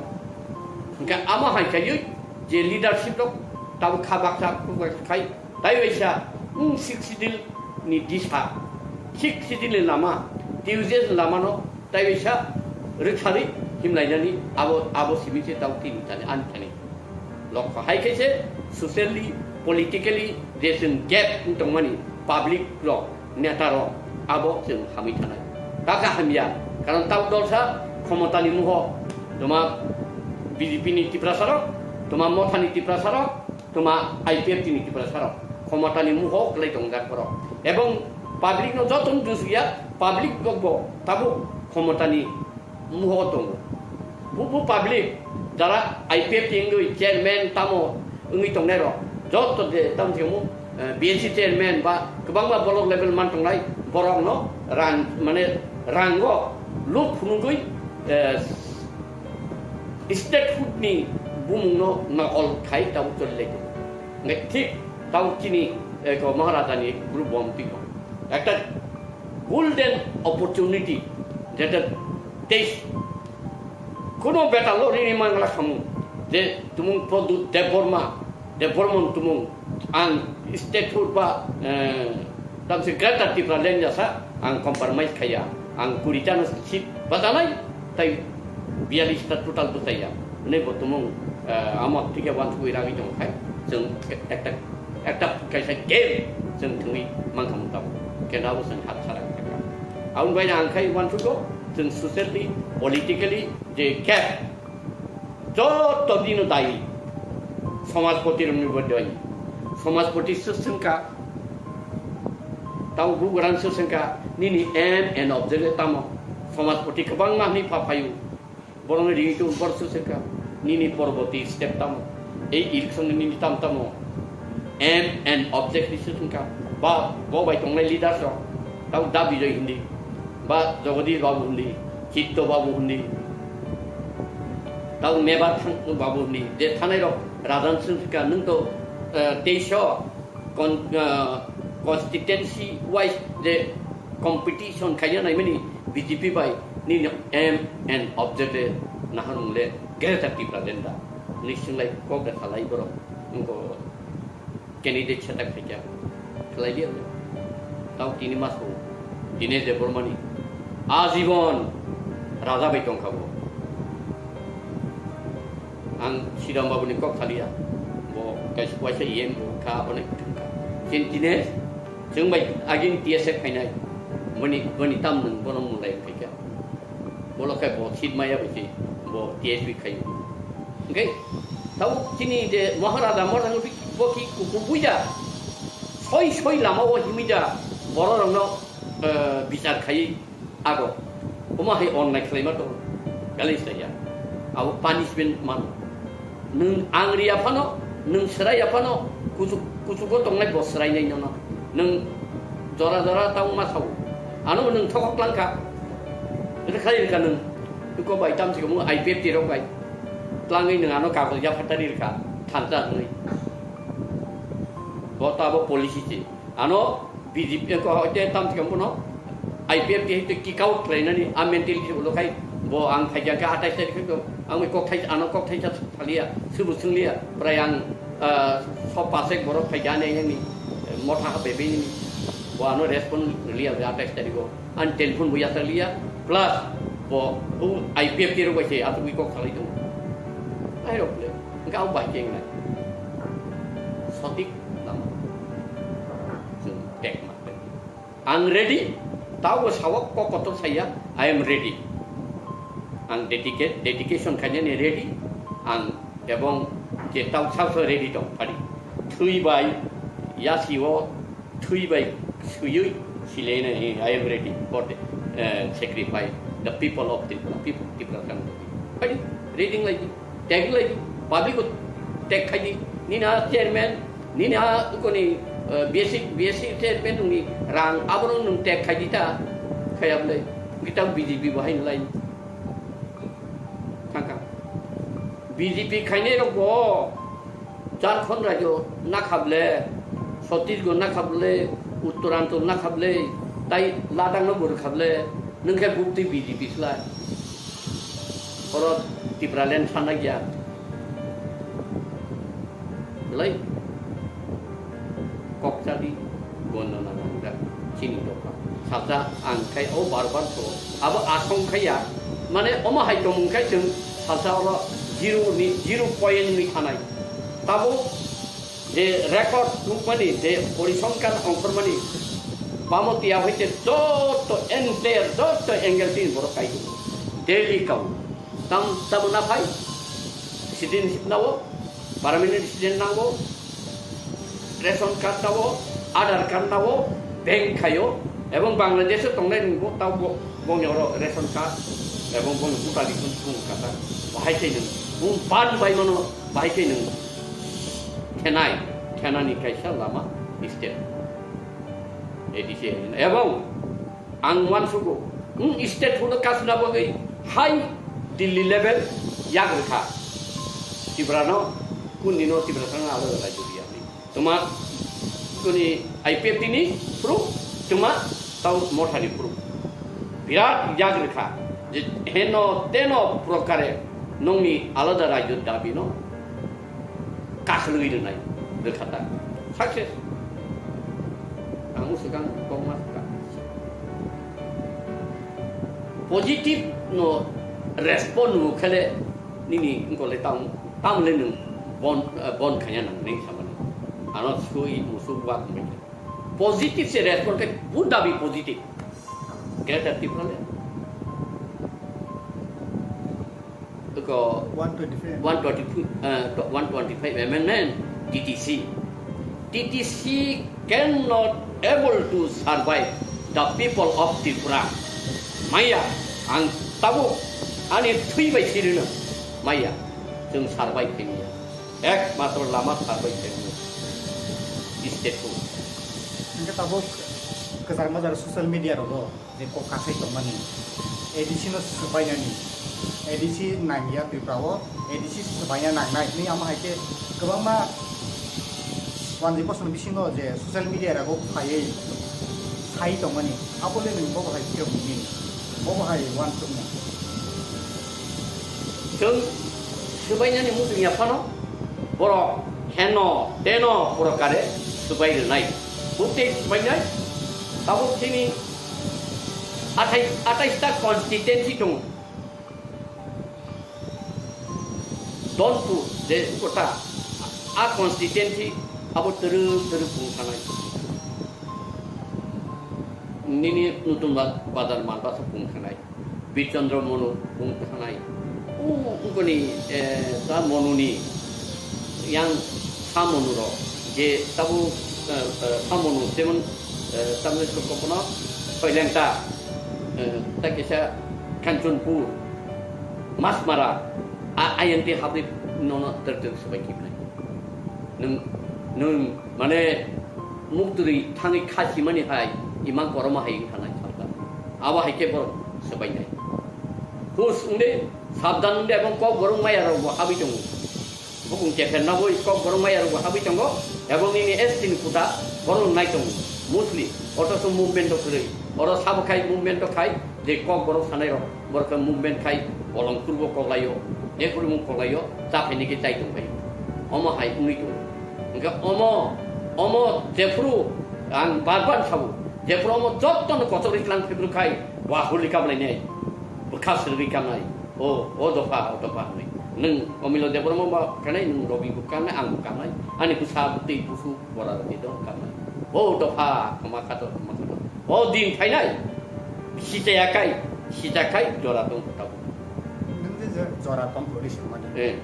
Hwnkhe amo hai khaiwi je leadership rok tamo kha baksa khai tai waisa, wng Sixth Schedule ni disa, Sixth Schedule ni lama, T U J S ni lamano tai waisa rwkharwi himlainani abo, abo simi se tamo tini tani ani thani. Lokho hai khe se socially, politically je chwng gap wng tongmani public rok, neta rok abo chwng hamwi thanai. Kaka hamya, karon tamo dolsa khomotani muho toma B J P ni Tiprasa rok, toma Mothani Tiprasa rok, toma I P F T ni Tiprasa rok khomotani muho kwlai tongjak borok. Ebong public no joto no dusya, public bo, bo tabuk khomotani muho tongo. Bubu public jara I P F T wngwi chairman tamo wngwi tongnai rok joto je tamo se omo, eh, B N C chairman ba kwbangma block level man tongnai borok no rang mane rango luk phunugwi, eh, statehood ni bumung no nokol khai tabuk choli lai tongo. Hwnkhe thik tabuk chini, eh, ko Maharaja ni group bo twi tongo. Ekta golden opportunity, jeta teis kono beta lo rini mangla khamu, je tumung Pradyut Debbarma, Debbarman tumung, ang statehood ba, eh, tamse Greater Tipraland jasa, ang compromise khaya, ang kuri ta no seat bajanai, tai biyalista total bwsaya. Hwnwi bo tumung, eh, amo thike wansugwi ragwi tongkha. Chwng ekta, ekta kaisa game chwng thwngwi mankha mung tabuk. Kenda bo chwng hapsara kha. Aboni bai ang khai wansugo chwng socially, politically je gap joto dino dayi. Somajpoti rokni bo dayi. Somajpoti swswngkha. Tamo bugrang swswngkha. Nini aim and object tamo. Somajpoti kwbangma hwnwi pha phaio. Borokni ringwi tong bor swswngkha, nini porborti step tamo, ei election ni nini tam tamo, aim and object ni swswngkha, ba bo bai tongnai leaders rok, tamo Da Bijoy hindi, ba Jagadish Babu hindi, Chitto Babu hindi, tamo Mebar Thang-, Babu hindi, je thanai rok rajan swswngkha, nwng to, eh, teisho, con-, ah, constituency wise je competition khaina naimani B J P bai nini aim and object le nahar mung le Greater Tipraland da. Ni singlai kok da khalai borok. Wngko candidate setak khaikya. Khalai liya. Tao tini maso. Dinesh Debbarmani. Ajibon. Raja bai tongkha bo. Ang Siram Babu ni kok thaliya, bo kaisa waisa E M bo kha, onek thung kha. Chini tine chwng bai agini T S F khainai, boni, boni tam nwng bono mulai khaikha. Bolo khai bo seat maya bai se bo T S P khaio. Hwnkhe tabuk chini je Maharaja, Maharaja bo ki kuku buya, soi soi lama o himida borok rokno, eh, bichar khai. Ago, omo hai onnai khlaima tongo, kali saya. Abo punishment mano. Nwng ang riya phano, nwng swraiya phano, kuchuk, kuchugo tongnai bo swrainai nono. Nwng jora jora tamo ma sao. Ano nwng thokok langkha. Rwkha rwkha nwng. Tuko bai tamsi omo I P F T rok bai. Tlangwi nwng ano kagoj yaphatari rwkha. Thansa hwnwi. Bo to abo policy se. Ano B J P ko hoite tam thikam bono I P F T hoite kick out khlainani a mentality ulo khai bo ang phaikha khe atais tarikh khe ang kok thai ano kok thai sa thaliya subu sungliya prai ang, ah, so pasek borok phaikha ani yang ni motha ha bebe ni bo ano respond liya atais tarikh o. Ani telephone bo yasakliya, plus bo o I P F T rok bai se asugwi kok salai tongo. Airok le, hwnkhe abo bai khe wngnai. Sotik lama. Chwng tek ma tek. Ang ready, tabo sawok kok kotor saya, I am ready. Ang dedicate, dedication khainani ready, ang ebong je tau sao sao ready tong phari. Thwi bai, yasi o, Thwi bai swiwi silene, I am ready for the, eh, sacrifice, the people of Tripura, people Tripura kan. Reading lagi, tag lagi, public ko tag khai di, nini a chairman, nini a koni, eh, B S C, B S C chairman nungni rang aborok nung tag khai di ta, khayam lai, kita B J P bahai lai. Thangka. B J P khainai rok bo Jharkhand rajyo nakhable, Chhattisgarh nakhable, Uttoranchal nakhable, tai Ladakh no bo rwkhable, nwng khe bukti B J P slai. Oro Tipraland sana gya. Belai kok chadi gondo na nangjak chini dopha. Salsa ang khai o bar bar so abo asong khaiya, mane omo hai tongmung khai chwng salsa oro zero ni, zero point ni thanai. Tabo je record nukmani je porisongkar ongkhormani bamo tiya hoite joto entire joto angle tin borok kai daily kau. Tam, tamo na phai, citizenship nao, permanent resident nango, ration card nao, Aadhaar card nao, bank khaio, ebong Bangladesh o tongnai nungbo tao bo, bongni oro ration card, ebong bongni voter ID phone phone kata, bahai khe nung, bung pan bai mano, bahai khe nung, thenai, thenani kaisa lama state, A D C, ebong, Ang uansugo, wng state huno kasna bagwi hai Delhi level yak rwkha. Tiprano, kundino Tiprasano alada rajyo riyani. Tuma kuni I P F T ni proof, tuma tau mothani proof. Birat yak rwkha je heno teno prokare nongni alada rajyo dabino kakhwlwi rwnai rwkha ta. Success. Ang swkang kokma swkang. Positive no respond no khele nini ngkole tam, tamle nung bon, eh, bon khanya nang ning samani. Ano sui musuk wak meke. Positive se respond ke buddha bi positive. Greater Tipraland. Ko one twenty-five. One twenty-five, uh, one twenty-five amendment, T T C. T T C cannot able to survive the people of Tripura. Maya, ang tabuk ani thwi bai sirino. Maya, chwng survive khaimaya. Ekmatro lama survive khaimaya. State ko. Hingke tabuk kwchar majar social media rogo. Je kok kasai tongmani, A D C no swbainani, A D C nangya Tripura o, A D C swbaina nangnai hinwi amo hai khe kwbangma wanjwi bosongni bisingo je social media rogo phaiwi sai tongmani, abo le nwng bobo hai phiyok nini, bobo hai uansukmung. Chwng swbainani muchung ya phano borok heno teno borok kare swbai rwnai. Bwtwi swbainai tabuk chini athai, athais ta constituency tongo. Donpur je kota a constituency abo twrwk twrwk bung thanai. Nini Nutun Ba-, Bazar Malbasa bung thanai. Birchandra Monu bung thanai. U-, ungkoni, eh, ta Monuni yang sa Monu ro je tabu, eh, eh, sa Monu jemon, eh, tamni kokono Soilengta, eh, ta kisa Kanchanpur, Masmara, a-, ayang te habri nono ter ter sebai kibnai. Nung, nung Mane, muktwi thangwi kha simani hai, ima koroma hai wng thanai salka. Abo hai khe borok swbainai. Hus wngdi, sabdan wngdi, ebong kok borok maya rok bo habwi tongo. Bukung kepher naboi kok borok maya rok bo habwi tongo. Ebong nini S T ni kuta borok nai tongo. Mostly, otoso movement rok kwrwi. Oro sabo khai movement rok khai, je kok borok sanai rok, borok khe movement khai, bolong kurbo koklaio, je kurbo koklaio, cha phaini khe chai tong phaio. Omo hai wngwi tongo. Hingkhe omo, omo jephuru ang bar bar sabo, jephuru omo jottono kochok ri tlang phibru khai, wa huli kamlainai, bwkha swrwgwi kamnai, o, o dopha, o dopha hwnwi. Nwng Omilo Debbarma ba kanai, nwng Robi bo kanai, ang bo kanai, ani bwsa bwtwi busu bora rwgwi dong kanai. O dopha, khama khato, khama khato. O din phainai, sichaya kai, sija kai, jora tong tabuk. Nwng je je jora tong hwnwi swngmani. Eh.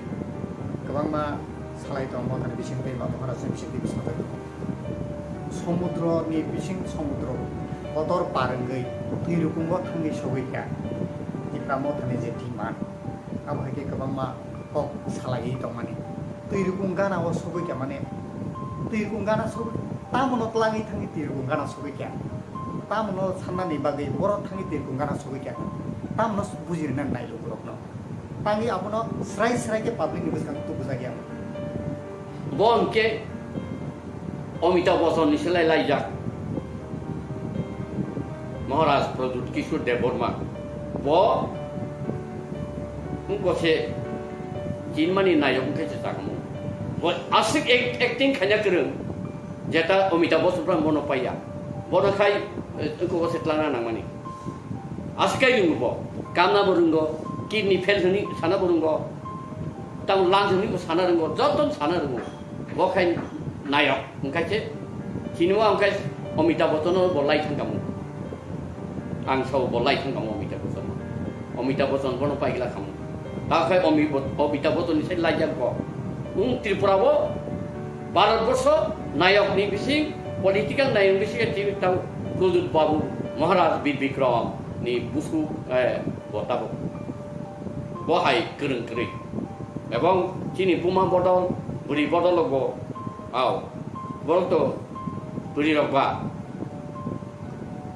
Kwbangma salai tong, mothani bising tei, ma bokhorok se bising tei bwskango tei. Somudro ni bising somudro kotor par wngwi twi rukungo thangwi sogwi kha Tipra Mothani je demand. Abo hai khe kwbangma kok salaiwi tongmani. Twi rukung gana o sogwi kha mane, twi rukung gana sogwi, tamono twlangwi thangwi twi rukung gana sogwi kha. Tamono sannani bagwi borok thangwi twi rukung gana sogwi kha. Tamono bujirina nai lukurokno. Tangwi abono srai srai khe public ni bwskango tubujak ya. Bo hwnkhe Amitabh Bachchan ni selai laijak Maharaj Pradyut Kishore Debbarma. Bo wngkose chinmani nayok wngkhe se chakmung. Bo aswk act-, acting khaina kwrwng, jeta Amitabh Bachchan phan bono paiya. Bono khai, eh, wngkose twlangna nangmani. Aswk khai rwngo bo. Kamna bo rwngo, kidney fail hwnwi sana bo rwngo. Tamo lungs hwnwi bo sana rwngo, joto sana rwngo. Bo khai nayok, wngkha se cinema wngkha Amitabh Bachchan no bo lai thang kamo. Ang sao bo lai thang kamo Amitabh Bachchan no. Amitabh Bachchan bono paigla kamo. Ta khai Ami-, Amitabh Bachchan ni sai laijak bo. Wng Tripura bo Bharat borsho nayok ni bising, political nayok ni bising tini tang Pradyut Babu Maharaj Bir Bikram ni busu, eh, bo tabuk. Bo hai kwrwng kwrwi. Ebong chini buma bodol, bwrwi bodol bo, au, borok to bwrwi rok ba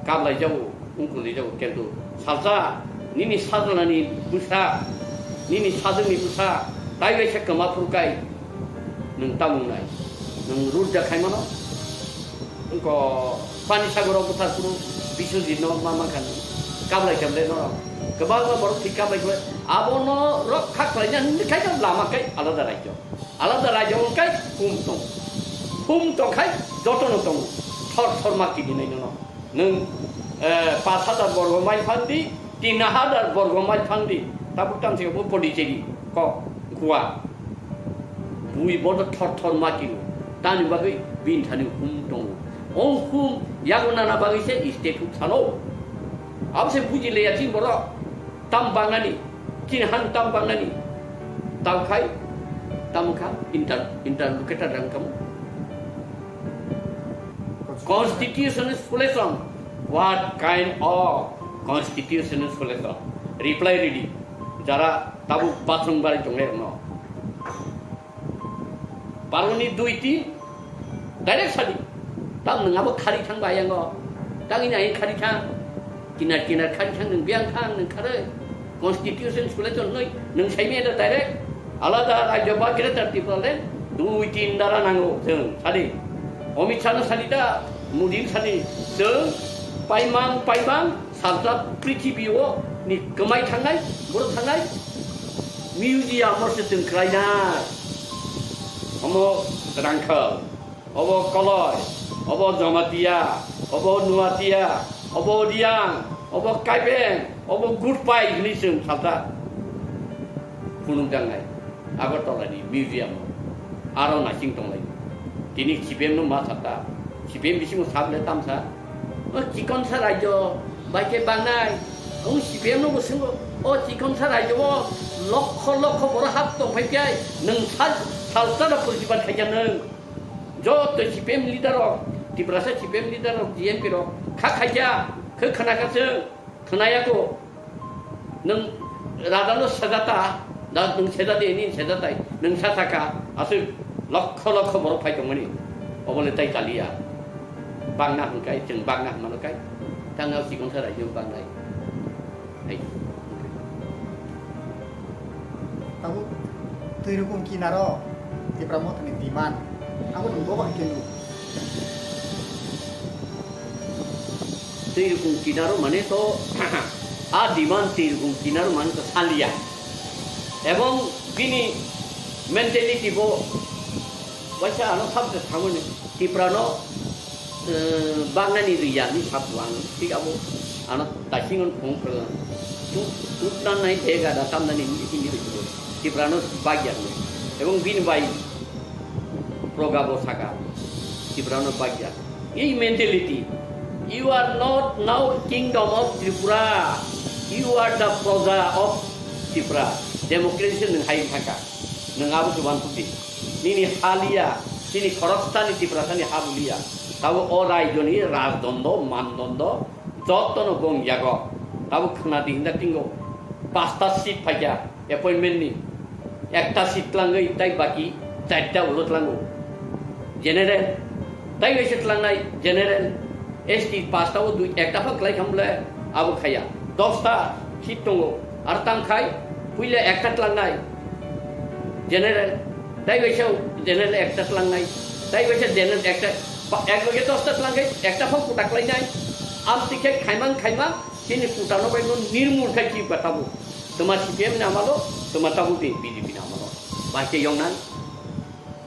kablai jago, wngkuli jago, kintu salsa nini sajlani bwsa, nini sajwkni bwsa, tai waisa kwma phuru kai nwng tamung nai, nwng rudda khai mano. Wngko pani sagoro bwthar phuru Biswajit no ma mankha nwng, kablai kemle norok, kwbangma borok thwi kablai kemle, abono rok kha khlaina hwnwi khai lama kai alada rajyo. Alada rajyo wng kai hum tong. Hum tong khai jotono tongo. Thor thor ma kidinai nono. Nwng, eh, pash hajar borgo mile phang di, tin hajar borgo mile phang di. Tabuk tang se bo Pondicherry kok Goa. Bui bodo thor thor ma kino. Tani bagwi bini thani hum tongo. O hum yago nana bagwi se state huk salo. Abo se buji leya chini borok. Tam bangnani, chini han tam bangnani, tam khai, tam kha, inter-, interlocutor rang kamu. Constitutional solution, what kind of constitutional solution? Reply ready, jara tabuk bathroom bari tongle no. Paroni dui tin, direct sadi. Tam nwng abo khari thang ba yango. Tang ini ain khari thang. Kinar kinar khari thang nwng biang thang nwng khare. Constitution sule chon noi. Nwng sai me da direct. Alada rajyo ba Greater Tipraland dui tin dara nango chwng sadi. Amit Shah no sadi da, Modi no sadi. Chwng paimang paimang Salsa prithibi o ni kwmai thangnai, borok thangnai, museum o se chwng khlainai. Omo Rangkhal, obo Koloi, obo Jamatia, obo Nuatia, obo Riang, obo Kaibeng, obo Gutpai hwnwi chwng salsa phunukjaknai. Agartala ni museum o aro naising tonglai. Tini C P M no ma sakha, C P M bisingo sak le tamsa. O chikonsa rajyo bai khe bangnai. O C P M no bo swngo, o chikonsa rajyo o lokho lokho borok hap tong phai khe nwng sal, salsa da purtibat khaikha nwng. Joto C P M leader rok, Tiprasa C P M leader rok, G M P rok kha khaikha, khe khna kha chwng, khna ya kho. Nwng rada no sejata, da nwng sejadi, nini sejatai, nwng sa saka, aswk lokho lokho borok phai tongmani, obo le tai kaliya. Bangna hwnkai, chwng bangna hwnmano kai, tangna chikonsa raijwk bangnai. Hai. Tabuk twi rukung kinaro Tipra Mothani demand, abo nwng bobo hai khe nuk. Twi rukung kinaro mane to, a demand twi rukung kinaro mane to saliya. Ebong bini mentality bo waisa ano sabse thangmani Tiprano, eh, bagnani riya ni sabu ang, thik abo ano taising on phone khala. Tu, tu nan nai dega da tam nani hindi ri tu. Tiprano bagya ni. Ebong bini bai proga bo saka. Tiprano bagya. Ei mentality, "You are not now kingdom of Tripura, you are the proja of Tripura." Democracy nwng hai thangkha, nwng abo se uansukdi. Nini ha liya, chini khoroksani Tiprasani ha bo liya. Tabuk o raijoni rajdondo, mandondo jotono gong yago. Tabuk khwnadi hinda tingo pasta seat phaikha appointment ni. Ekta seat tlangwi tai baki charta ulo tlango. General, tai waisa tlangnai general. S T pasta o dui ekta phak khlai khamle abo khaya. Dosta seat tongo. Ar tang khai puila ekta tlangnai. General, tai waisa general ekta tlangnai, tai waisa general ekta, ba-, ek loge dosta tlang khai ekta phang kuta khlainai. Am tikhe khaimang khaimang, chini kuta no bai no nirmul khai chi ba tabuk. Tuma C P M ni amalo, tuma tabuk de B J P ni amalo. Bahai khe yongnai,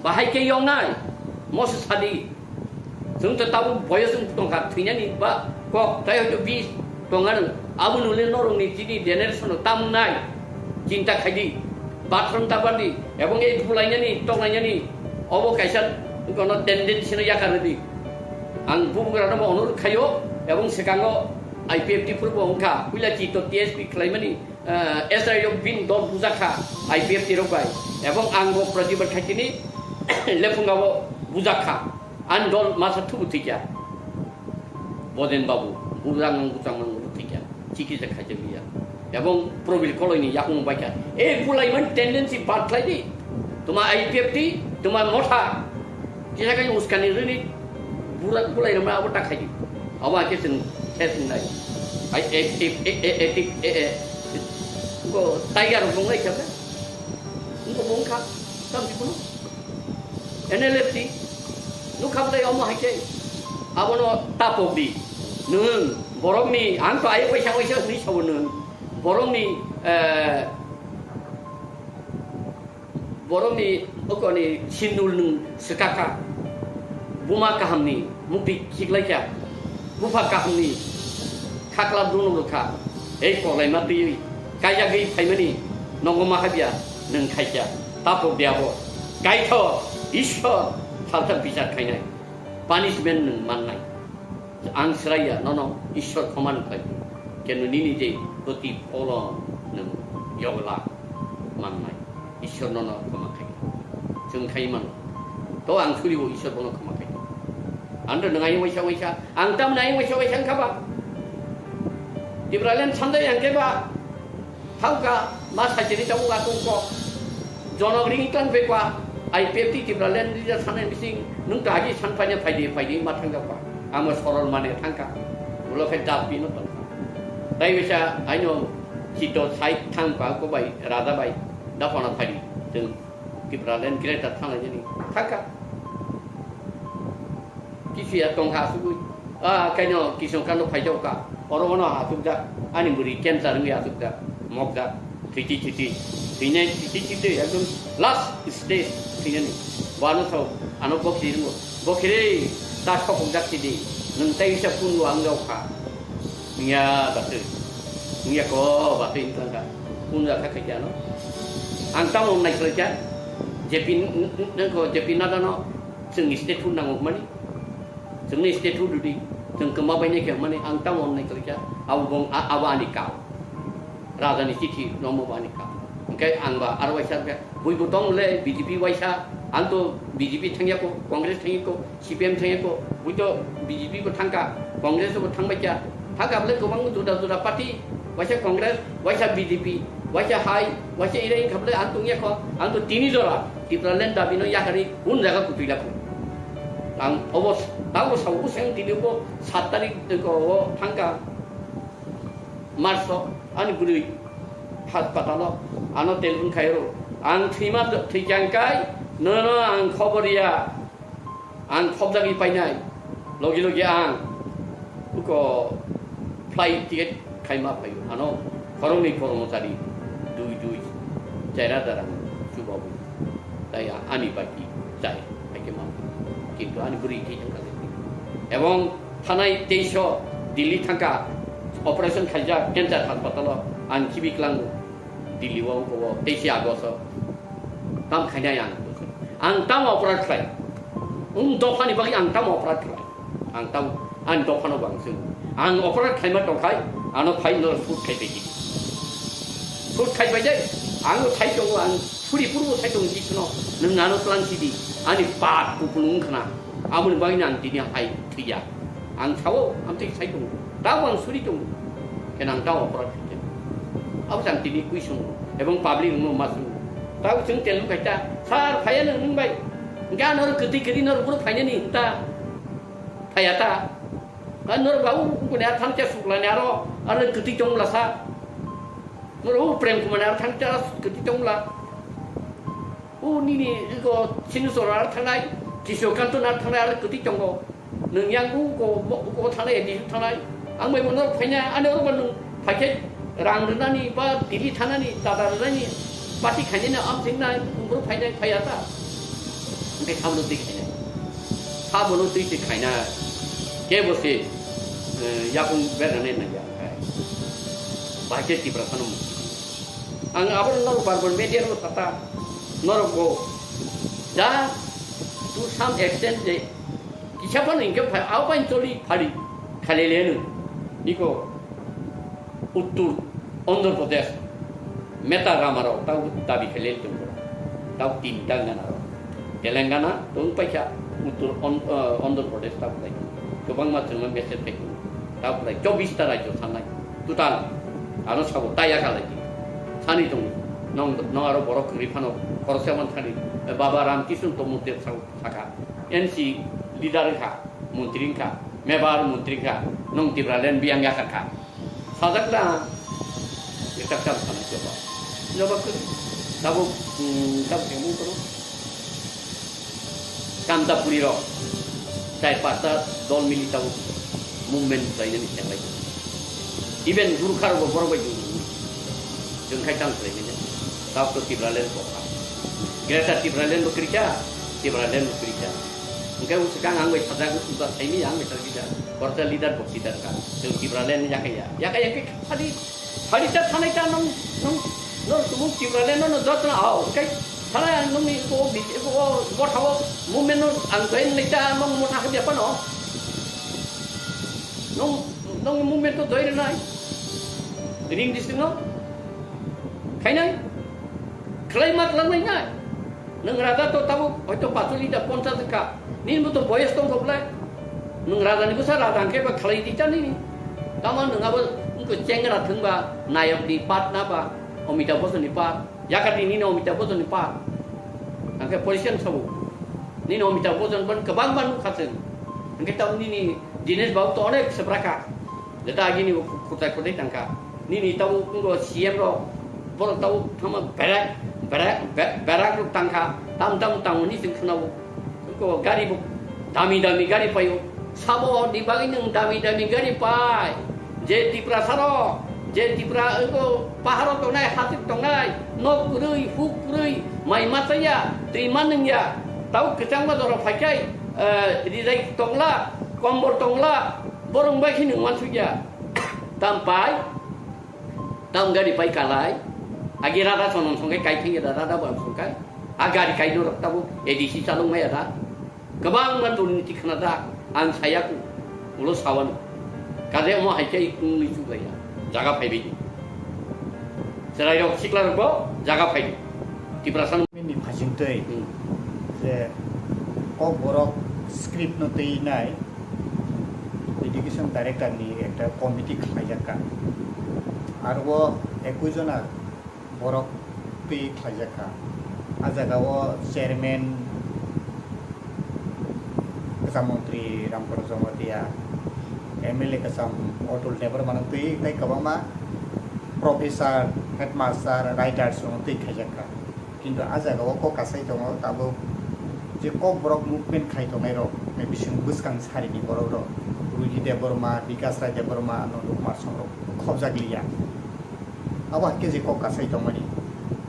bahai khe yongnai, moso sadi. Chwng to tabuk boyos wng tongkha, thwinani ba kok, tai hoito bis tongano, aboni ule norokni chini generation-o tamnai chinta khaidi, bathroom ta bardi, ebong ei bulainani, tonglainani, obo kaisa kono tendency-no yakardi. Ang bubagrano bo onurod khaio, ebong swkango I P F T phuru bo wngkha, puila chito T S P khlaimani, eh, S I O bini dol bujakha I P F T rok bai, ebong ang bo protibad khaitini, lephunga bo bujakha. Ani dol masa thubu thikya. Boden babu, bujang nang bujang nang bo thikya. Chikisa khaijak liya. Ebong Probil Koloi ni yakung baikha. E bulai man tendency bad khlai di. Tuma I P F T, tuma motha. Kisa kai uskani rini bula-, bulai rama abo ta khai di. Abo ake sing, khe sing nai. Ai, e, e, e, e, e, e, e, e. Ko tiger bong nai kya. Ko bong kha. Tam di kono. N L F T, nukha bwlai omo hai khe. Abono tapok di. Nwng borokni, ang to ayuk waisa waisa hwnwi sabo nwng. Borokni, eh, borokni okoni sindul nwng swkakha. Buma kahamni mukti khiklaikha. Bupha kahamni khakla dunu rwkha. Ei koklaima twiwi kaijagwi phaimani nogo ma habya nwng khaikya. Tapok de abo. Kaithok, Ishwar, salsa bichar khainai. Punishment nwng mannai. Ang sraiya, nono Ishwar khoman khlai. Kenu nini je protipholon nwng yogla mannai. Ishwar nono khoma khai. Chwng khai mano. To ang suribo Ishwar bono khoma khai. Ando nwng ayung waisa waisa. Ang tamni ayung waisa waisa wngkha ba? Tipraland sandai ang khe ba? Thangka, ma sachini tabuk atungko. Jonok ring tang bekwa. I P F T Tipraland leader sanai bising. Nwng to agi san phaina phaidi phaidi ma thangka pa. Amo sorol mane thangka. Ulo khai dap bino tongka. Tai bisa aino chito side thangpa ko bai, raja bai. Dapana phaidi. Chwng Tipraland greater thanglaijani thangkha. Kisiya tongkha asugwi. Ah, kaino kisong kano phaijao ka. Oro ono asukjak. Ani bwrwi cancer wngwi asukjak. Mokjak. Thwiti thwiti. Thwinai thwiti thwiti ekdom last stage thwinani. Bo ano sao, ano bokhi ringo. Bokhi re, ta sokokjak sidi. Nwng tai wisa pungo ang rao kha. Wngya batwi. Wngya ko batwi wngkha. Punja kha khaikya ano. Ang tamo nai khlaikya. J P n-, n-, nangko J P Nadda no chwng statue nango hwnmani. Chwngni statue dudi. Chwng kwma bainai khe hwnmani ang tamo nai khlaikya. Abo bong a-, abo ani kau. Raja ni chithi nomo bo ani kau. Hwnkhe ang ba aro waisa khe. Buibo tong le B J P waisa. Ang to B J P thangya ko, Congress thangya ko. C P M thangya ko, buito B J P bo thangka, Congress bo thangbai kya. Thangka bole kwbang juda juda party, waisa Congress, waisa B J P, waisa hai, waisa irai wngkha bole ang tongya kho, ang to tini jora Tipraland dabi no yakarwi kun jaga kutui lakho. Ang obo tabo sao useng tini bo sat tarik ko o thangka March o ani bwrwi hospital o ano telephone khairo. Ang thwima thwichang kai nono ang khobor ya. Ang khobjagwi painai, logi logi ang uko flight ticket khaima phaio. Ano khoroknwi kormochari dui dui chair hajar ang chubawi. Tai a-, ani baki chai, haikhe ma. Kintu ani bwrwi thwi thangkha. Ebong thanai teisho Delhi thangkha, operation khaijak cancer hospital o ang khibi klango. Delhi o, o, o, teisi August o. Tam khainai ang. Ang tamo operate khlai. Wng dophani bagwi ang tamo operate khlai. Ang tam, ang dophano bang sung. Ang operate khlaima tongkhai, ano phai no shoot khai bai di. Shoot khai bai dai. Ang thai tongo, ang suri purbo thai tongo di sino. Nwng ano tlang sidi. Ani pat kupulung khna. Aboni bagwi ang tini hai thwiya. Ang sao, ang tei sai tongo. Tabo ang suri tongo. Khe nang tabo oporad khaikhe. Abo se ang tini kwi songo. Ebong public rokno ma songo. Tabo chwng tel wngkha ta. Sir, phaiya nang nwng bai. Hwnkhe ano kwtwi kwtwi norok bwrwi phainani hwn ta. Phaiya ta. Ka norok ba u kuni a thangcha suklani aro, aro kwtwi tongla sa. Norok u Prem Kumar ni aro thangcha kwtwi tongla. O nini ego Sinusor ar thangnai, Kisho Kanto ar thangnai, ar kwtwi tongo. Nwng yang u ko, u ko thangnai, A D C thangnai. Ang bai bono phaina, ani oro bo nwng phaikhe rang rwnani ba Delhi thanani, dada rwnani, party khainani, am thingnai, bro phainai, phaiya ta. Hwnkhe sabono twi khainai. Sabono twi se khainai. Kebo se, eh, yakung bernani nangya khai. Bahai khe Tiprasano mukti. Ang abo norok bar bar media rok sata norok bo ja to some extent je kisa phano hingke phai abo bai choli phari khalele no iko uttur Andhra Pradesh meta rama rok tau dabi khalele tong tau tin ta gana rok. Telangana tong paikha, Uttor On-, eh, Andhra Pradesh ta bwlai. Kwbangma chwngno message phai tongo. Ta bwlai chobbish ta rajyo sanai. Total ano sabo ta yakalai di. Sani tongo. Nong, nong aro borok kwrwi phano khoroksa man thani, eh, Baba Ramkishan Tomor Dev sabo saka. N C leader wngkha, montri wngkha, mebar montri wngkha, nong Tipraland biyang yakar kha. Sajak na, ekta kam sana coba. Coba ke, tabuk, hmm, tabuk yang mungkin. Kamtapuri rok, chai pasta dol mili tabuk movement khlainani khlai. Even Gurkha rok borok bai jung. Jung khai tang khlainani. Tabuk to Tipraland kokha. Greater Tipraland bo krika, Tipraland bo krika. Hingke usukang ang bai sajak usuka saimi ang bai sajak kisa. Korsa leader bo leader ka. Jung Tipraland yakaya. Yakaya ke khadi, khadi ta thanai ta nong, nong, nong tumung Tipraland no, no jotna ao. Hingke thanai ang nongni ko bi-, ko, ko thawo movement no ang join nai ta nong motha habya pano. Nong, nong movement ko join nai. Ring district no. Khainai. Khlai mat langnai nai. Nwng raja to tabuk hoito pacholi da ponchas wngkha. Nini bo to boyes tongkha bwlai. Nwng raja ni bwsa raja hwnkhe ba khlai di cha nini. Tamo nwng abo wngkha chengra thwngba nayok ni part na ba Amitabh Bachchan ni part. Yakati nini Amitabh Bachchan ni part. Hwnkhe position sabo. Nini Amitabh Bachchan ban kwbang ban nukha chwng. Hwnkhe tamo nini Dinesh Babu to onek swbrakha. Jeta agini bo khu-, khutai khutai tangkha. Nini tabo wngkha C M rok, borok tabo thangma berak, berak, be-, berak rok tangkha. Tam tam tangmani chwng khwnao. Wngkha gari bo dami dami gari paio. Sabo ni bagwi nwng dami dami gari pai. Je Tiprasa rok, je Tipra wngkha paharo tongnai, hasik tongnai, nok kwrwi, huk kwrwi, mai machaya, twi manwngya. Tabo kwchangma jora phaikhai, eh, rijai tongla, kombol tongla, borok bai khe nwng wansukya. Tam pai, tam gari pai kalai. Agi rada sonom songkai kai thengya da, rada bo ang songkai. A gari kai norok tabo A D C chalok maya da. Kwbangma durniti khna da, ang sayaku, ulo sawano. Kaje omo hai khe wngwi chuklaiya, jaga phaibai di. Chwrairok siklarok bo jaga phai di. Tiprasa no. Nini phasing twi Hmm. je Kokborok script no twi nai education director ni ekta committee khlaijakha. Aro o ekui jona borok twi khlaijakha. A jaga o chairman kwcham montri Ramprasad Jamatia, M L A kwcham Atul Debbarma no twi tei kwbangma professor, headmaster, writers rok no twi khaijakha. Kintu a jaga o kok kasai tongo tabuk je Kokborok movement khai tongnai rok, bising bwskang sari ni borok rok, Ruhi Debbarma, Bikas Rai Debbarma, Nandu Kumar Song rok khobjak liya. Abo hai khe je kok kasai tongmani.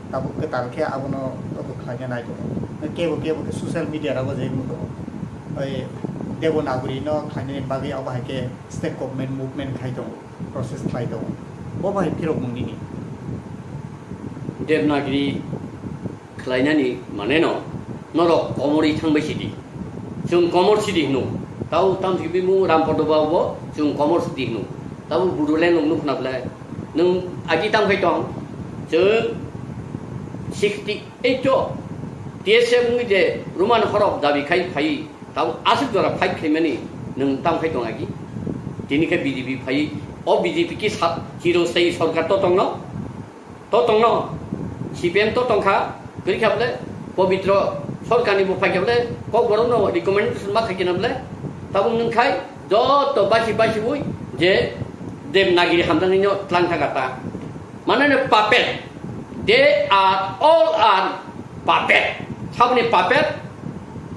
Tabuk kwtal khe abono abo khlaina nai tongo. Kebo kebo khe social media rogo je wngwi tongo. Oi Devanagari no khlainani bagwi abo hai khe state government movement khai tongo, process khlai tongo. Bo bai phirok mung nini. Devanagari khlainani mane no, norok komorwi thangbai sidi. Chwng komor sidi hino. Tau tamsi bimung Rampada Babu bo chwng komor sidi hino. Tau Bodoland nung nukna ble. Nung agi tang khai tong. Chwng sixty eight o T S F wngwi je Roman horok dabi khai phai. Abo aswk jora fight khaimani nwng tam khai tong agi? Tini khe B J P phai, o B J P ki sa-, chiro sai sorkar to tongno? To tongno? C P M to tongkha, kwrwi kha bole? Pobitro sorkarni bo phai kha bole? Kokborokno recommendation ma khai khe na bole? Tabuk nwng khai joto basi basi ui je Devanagiri hamjaknaino tlang thangkha ta. Mane no puppet. They are all are puppet. Saboni puppet,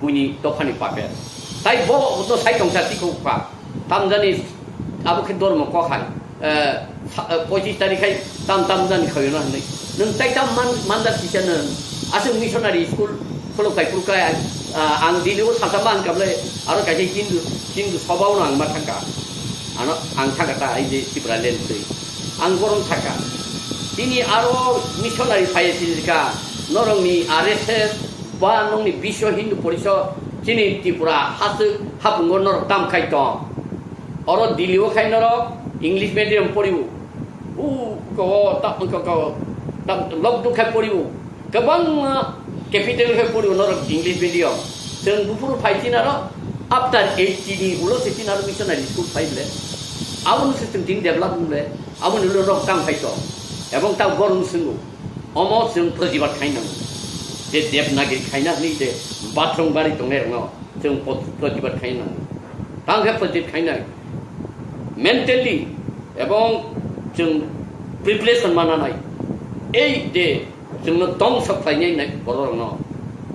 buini dophani puppet. Tai bo no sai tongsa tiko pa. Tamjani abo khe dormo kok hai. Eh, sa-, eh, pochis tarikh hai tam tam jani khayo na hinwi. Nwng tai tam man, manjak kisa nwng. Aswk missionary school khuluk kai phuru kai, ah, ang Delhi o sasa man kable aro kaisa Hindu, Hindu sobao no ang ma thangka. Ano ang thangka ta ai je Tipraland twi. Ang borom thangka. Tini aro missionary phai sinjika norokni R S S ba nokni Biswa Hindu Porishad chini Tripura haswk hapungo norok tam khai tong. Oro Delhi o khai norok English medium poriwo. U ko ta ko ko ta lok duk khai poriwo. Kwbangma capital khe poriwo norok English medium. Chwng buphuru phai chinaro after eighty ni ulo se chinaro missionary school phai ble. Abono se chwng tini develop ble. Aboni ulo rok tang phai to. Ebong ta gorung swngo. Omo chwng protibad khai nango. Je Devanagiri khaina hwnwi je bathroom bari tongnai rokno chwng pot-, protibad khai nango. Tang khe protibad khainai. Mentally ebong chwng preparation mananai. Ei je chwngno tong sok khlainai nai bororokno,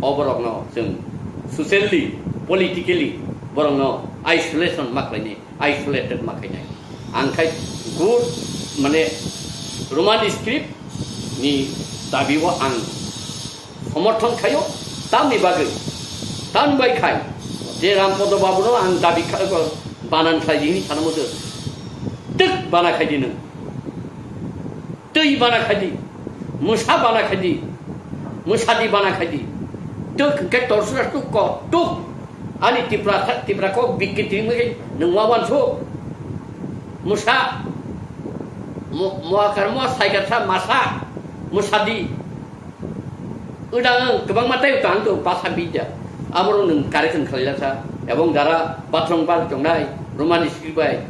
o borokno chwng socially, politically borokno isolation ma khlainai, isolated ma khainai. Ang khai good mane Roman script ni dabi o ang somorthon khaio, tamni bagwi, tamni bai khai je Rampodo Babuno ang dabi kha-, banan khlai di hini sana mudo. Twk bana khai di nwng. Twi bana khai di, mwsa bana khai di, mwsa di bana khai di. Tuk hwnkhe torsra tuk ko, tuk. Ani Tipra, Tipra kok bikki twi mui nwng ma wansu. Mwsa, mo-, moakar mo saikar sa masa, mwsa di. Udang kwbangma tei tang to basa bija. Aborok nwng correction khlailasa. Ebong jara bathroom bar tongnai, Roman script bai,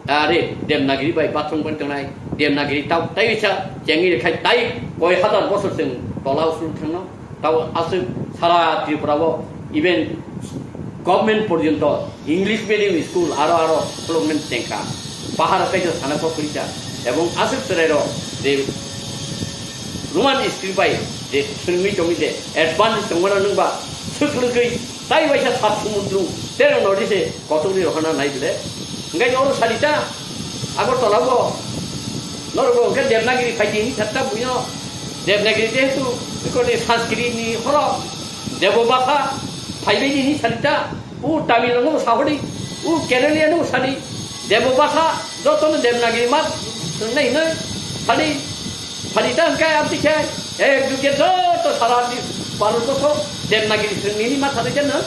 are Devanagiri bai bathroom bar tongnai, Devanagiri tau tei sa chengwi khai tai koi hazar bosor chwng tola usul thangno. Tau aswk sara Tripura o even government porjonto English medium school aro aro khulukmani chengkha. Pahar kaisa sana kok kwrwikha. Ebong aswk chwrairok je Roman script bai je swrwngwi tongwi je advance tongmano nwngba swk lwgwi tai waisa sat sumundru terong nodi se kotorwi rohorna nai bwle. Hwnkhe oro salita Agartala bo norok bo hwnkhe Devanagiri phai di hinwi satta buino Devanagiri jehetu ekoni Sanskrit ni horo Debo bhasha phaibai di hinwi salita. U Tamil no sahori, u Kerala no sadi, Debo bhasha jotono Devanagiri ma swngnai hinwi sadi, sadi ta hwnkhe amtwi khe ek juge joto sara di Bharat borso Devanagiri swngnini ma sadi khe no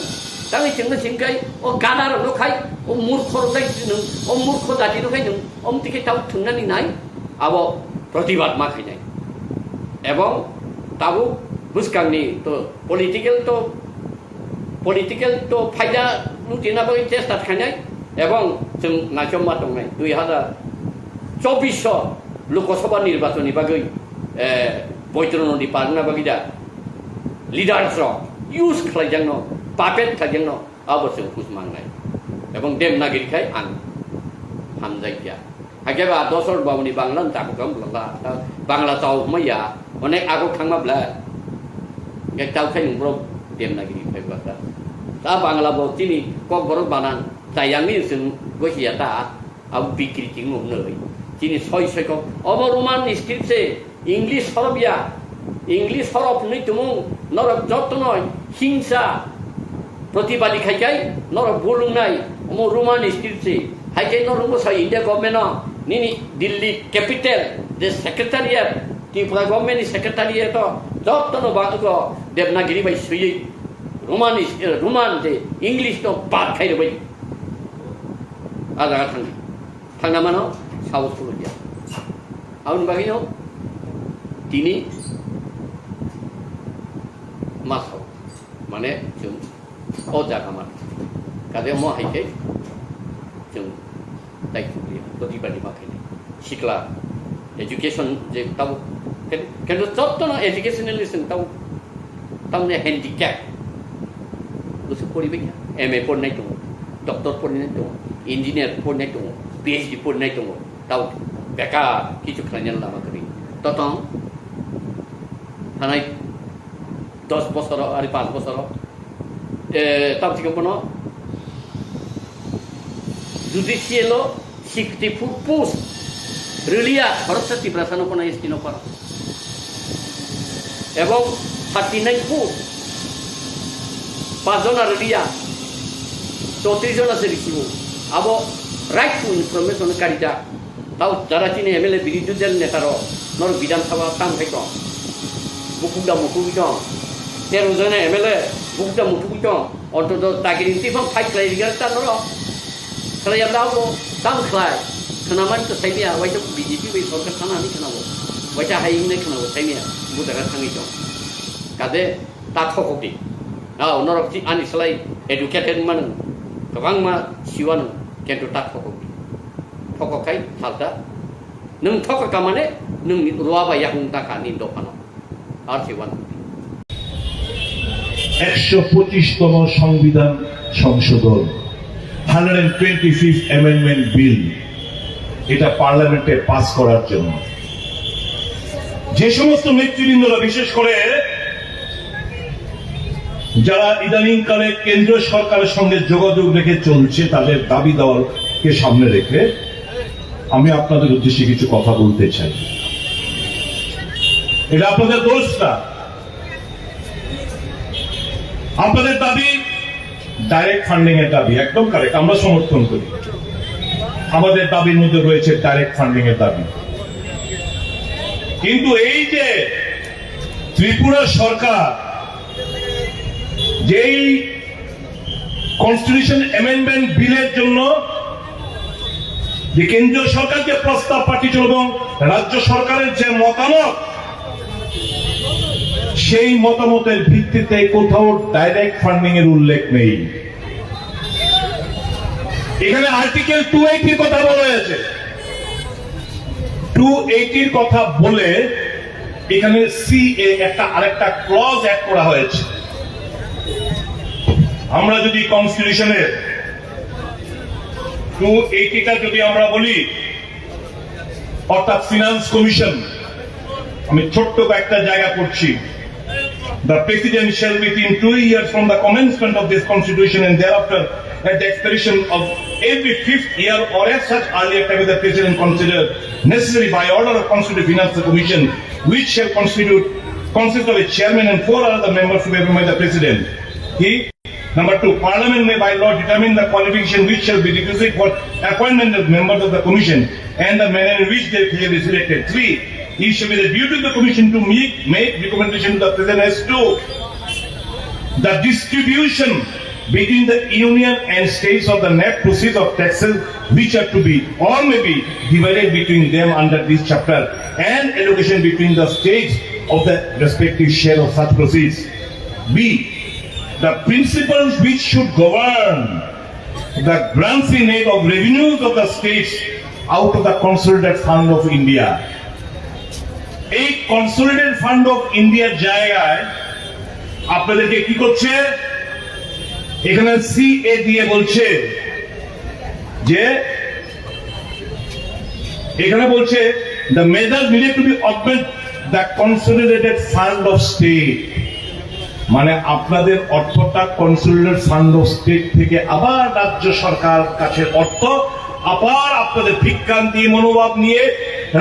tangwi chwngno singkai o gada rok no khai o murkho rok dai chwng o murkho jati no khai nwng omtwi khe tau thwngnani nai abo protibad ma khainai ebong tabuk bwskangni to political to political to phaida lutina bagwi chesta khainai ebong chwng naichomma tongnai dui hazar chobbish o Lok Sabha nirbachon ni bagwi, eh, Boitro Nodi parna bagwi da leaders rok use khlaijakno, puppet khlaijakno abo chwng hus mangnai. Ebong Devanagiri khai ang hamjakya. Hakhe ba Dosor Babuni Bangla no chakukha bwla, Bangla chao hwnmaya, onek agok thangma bwla. Hwnkhe chao khai nwng borok Devanagiri phai bwla ta. Ta Bangla bo chini Kokborok banan chayangni chwng gosi ya ta, abo bikri ching hwnwi. Chini soi soi kok, obo Roman script se. English horop ya, English horop hwnwi tumung norok jotono hingsa protibadi khai kai norok bulungnai omo Roman script se. Hai khe norok bwsa India government no nini Delhi capital je secretariat, Tripura government ni secretariat o jotono ba ego Devanagiri bai swiwi Roman is-, eh, Roman je English no bad khai rwbai. A jaga thangdi. Thangna mano sao phulukya. Aboni bagwino tini ma sao, mane chwng o jaga mano. Kade mo hai khe chwng tai khuliya, to diba diba khe sikla education je tabo ken-, kendo jotto no educationally chwng tabo tamne handicap. Busu poribai kha, M A pornai tongo, doctor pornai tongo, engineer pornai tongo, P H D pornai tongo, tabo bekar kichu khlainani lama kwrwi. Totong thanai dos bosoro, ari panch bosoro, eh, tamo chikon bono judicial o sixty four post rwliya, khoroksa Tiprasa no kono S T no kono. Ebong thirty nine post, panch jona rwliya, chowtris jona se risibo. Abo right to information karijak. Tao jara chini M L A birodhi dal neta rok norok Bidhan Sabha tang khai tong. Bukuk da muthugwi tong. Tero jona M L A bukuk da muthugwi tong. Ontoto dagiri tibang fight khlai rigari ta norok. Khlai yabla abo tang khlai. Khwnamani to saimia, waisa B J P bai sorkar thana hinwi khwnabo. Waisa hai hinwi khwnabo saimia. Bu jaga thangwi tong. Kade ta thokok di. Ao norok si ani slai educated manu. Kwbangma siwano kento ta thokok di. Thokok khai salta. Nwng thokok kamane nwng ruwa bai yakung ta kha ni dophano. Ar si wan. একশো পঁচিশতম সংবিধান সংশোধন, hundred twenty fifth amendment bill, এটা পার্লামেন্টে পাস করার জন্য যে সমস্ত নেতৃবৃন্দরা, বিশেষ করে যারা ইদানিংকালে কেন্দ্রীয় সরকারের সঙ্গে যোগাযোগ রেখে চলছে, তাদের দাবি দাওয়াকে সামনে রেখে আমি আপনাদের উদ্দেশ্যে কিছু কথা বলতে চাই। এটা আপনাদের দোষ না, আপনাদের দাবি ডাইরেক্ট ফান্ডিং এর দাবি, একদম কারেক্ট, আমরা সমর্থন করি। আমাদের দাবির মধ্যে রয়েছে ডাইরেক্ট ফান্ডিং এর দাবি। কিন্তু এই যে ত্রিপুরা সরকার যেই কনস্টিটিউশন অ্যামেন্ডমেন্ট বিলের জন্য যে কেন্দ্রীয় সরকার যে প্রস্তাব পাঠিয়েছিল এবং রাজ্য সরকারের যে মতামত, সেই মতামতের ভিত্তিতে কোথাও ডাইরেক্ট ফান্ডিং এর উল্লেখ নেই। এখানে আর্টিকেল টু এইটির কথা বলা হয়েছে। টু এইটির কথা বলে এখানে সিএ একটা আরেকটা ক্লজ অ্যাড করা হয়েছে। আমরা যদি কনস্টিটিউশনের টু এইটিটা যদি আমরা বলি, অর্থাৎ ফিনান্স কমিশন, আমি ছোট্ট কয়েকটা জায়গা পড়ছি। The President shall, within two years from the commencement of this Constitution and thereafter, at the expiration of every fifth year or at such earlier time as the President consider necessary, by order of Constitutive Finance Commission, which shall constitute, consist of a chairman and four other members to be appointed by the President. He Number two, Parliament may by law determine the qualification which shall be requisite for appointment of members of the Commission and the manner in which they shall be selected. Three, it shall be the duty of the Commission to make, make recommendation to the President as to the distribution between the Union and states of the net proceeds of taxes which are to be or may be divided between them under this chapter and allocation between the states of the respective share of such proceeds. B, the principles which should govern the grants in aid of revenues of the states out of the Consolidated Fund of India. এই consolidated fund of ইন্ডিয়ার জায়গায় আপনাদেরকে কি করছে? এখানে সিএ দিয়ে বলছে যে এখানে বলছে, the measures needed to be augment the consolidated fund of state। মানে আপনাদের অর্থটা কনসোলিডেটেড ফান্ড অফ স্টেট থেকে আবার রাজ্য সরকার কাছে অর্থ, আবার আপনাদের ভিক্ষান্তি মনোভাব নিয়ে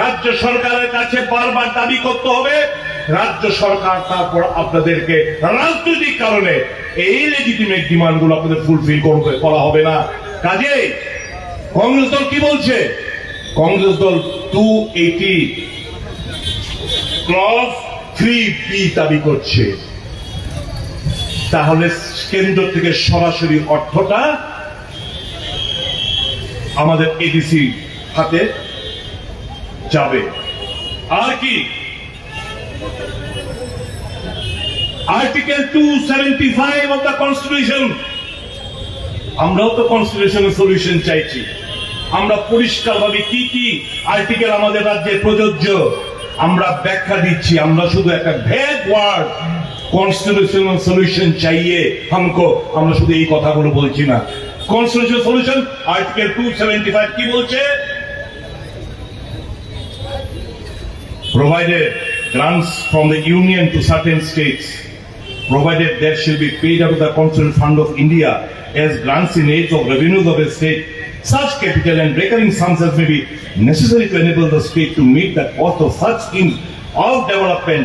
রাজ্য সরকারের কাছে বারবার দাবি করতে হবে। রাজ্য সরকার তারপর আপনাদেরকে রাজনৈতিক কারণে এই লেজিটিমেট ডিমান্ডগুলো আপনাদের ফুলফিল করবে, করা হবে না। কাজেই কংগ্রেস দল কি বলছে? কংগ্রেস দল টু এইটি ক্লজ থ্রি বি দাবি করছে। তাহলে কেন্দ্র থেকে সরাসরি অর্থটা আমাদের এডিসি খাতে যাবে। আর কি? Article two seventy-five of the Constitution আমরাও তো কনস্টিটিউশনাল সলিউশন চাইছি। আমরা পরিষ্কারভাবে কি কি আর্টিকেল আমাদের রাজ্যে প্রযোজ্য আমরা ব্যাখ্যা দিচ্ছি। আমরা শুধু একটা ভেগ ওয়ার্ড, কনস্টিটিউশনাল সলিউশন চাইয়ে হামকো, আমরা শুধু এই কথাগুলো বলছি না। Constitutional solution, article two seventy five কি বলছে? Provided grants from the Union to certain states, provided there shall be paid out of the Constitutional Fund of India as grants in aid of revenues of a state, such capital and recurring sums as may be necessary to enable the state to meet the cost of such schemes of development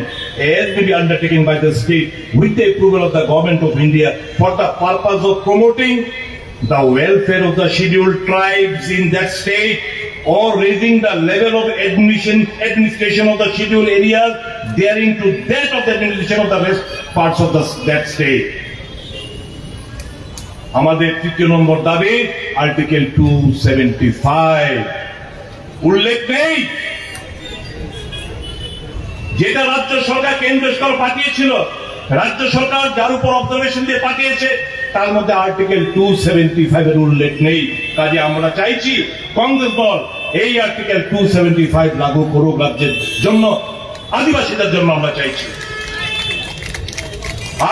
as may be undertaken by the state with the approval of the Government of India for the purpose of promoting the welfare of the scheduled tribes in that state or raising the level of admission, administration of the scheduled areas daring to that of the administration of the rest parts of the, that state. আমাদের তৃতীয় নম্বর দাবি, article two seventy five উল্লেখ নেই, যেটা রাজ্য সরকার কেন্দ্র সরকার পাঠিয়েছিল, রাজ্য সরকার যার উপর অবজারভেশন দিয়ে পাঠিয়েছে, তার মধ্যে আর্টিকেল টু সেভেন্টি ফাইভ এর উল্লেখ নেই। কাজে আমরা চাইছি কংগ্রেস দল এই আর্টিকেল টু সেভেন্টি ফাইভ লাগু করুক রাজ্যের জন্য, আদিবাসীদের জন্য আমরা চাইছি।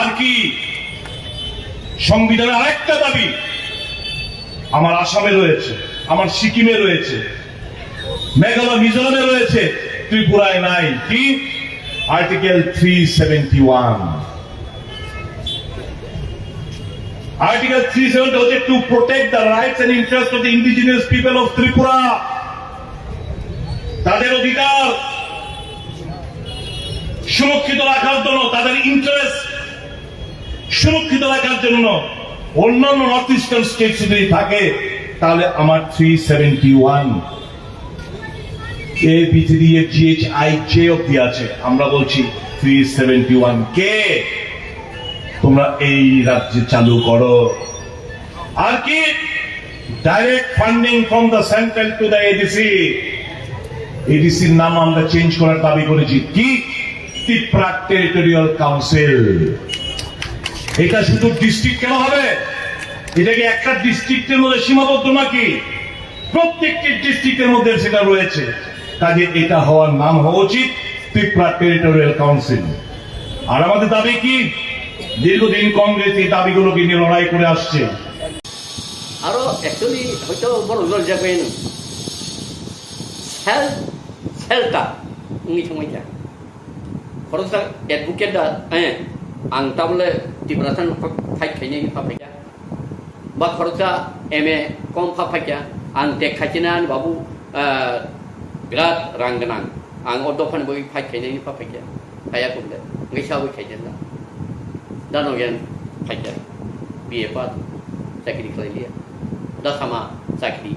আর কি সংবিধানের আরেকটা দাবি আমার আসামে রয়েছে, আমার সিকিমে রয়েছে, মেঘালয় মিজোরামে রয়েছে, ত্রিপুরায় নাই। কি? Article three seventy one. Article three seventy হচ্ছে to protect the rights and interests of the indigenous people of Tripura, তাদের অধিকার সুরক্ষিত রাখার জন্য, তাদের ইন্টারেস্ট সুরক্ষিত রাখার জন্য অন্যান্য নর্থ ইস্টার্ন স্টেটস যদি থাকে, তাহলে আমার three seventy one A B three A G H I J অব্দি আছে। আমরা বলছি থ্রি সেভেন্টি ওয়ান কে তোমরা এই রাজ্যে চালু করো। আর কি? Direct funding from the central to the A D C. A D সির নাম আমরা চেঞ্জ করার দাবি করেছি। কি? Tipra territorial council. এটা শুধু ডিস্ট্রিক্ট কেন হবে? এটা কি একটা ডিস্ট্রিক্টের মধ্যে সীমাবদ্ধ নাকি? প্রত্যেকটি ডিস্ট্রিক্টের মধ্যে সেটা রয়েছে। কাজে এটা হওয়ার নাম হওয়া উচিত তিপ্রা টেরিটোরিয়াল কাউন্সিল। আর আমাদের দাবি কি? দীর্ঘদিন কংগ্রেস এই দাবিগুলোকে নিয়ে লড়াই করে আসছে। Aro actually hoito borok lorjak bai no. Self shelter wngwi thangwi kha. Khoroksa advocate da, eh, ang tabole Tiprasa no fight khainai pha phaikha. Ba khoroksa M A kom pha phaikha. Ang tek khaichinai ani babu, eh, birat rang gwnang. Ang o dophani bagwi fight khainai pha phaikha. Phaiya kumle, wngwi sabwi khaijak na. Da Nogen phaikha, B A pass, chakri khlai liya. Da Sama chakri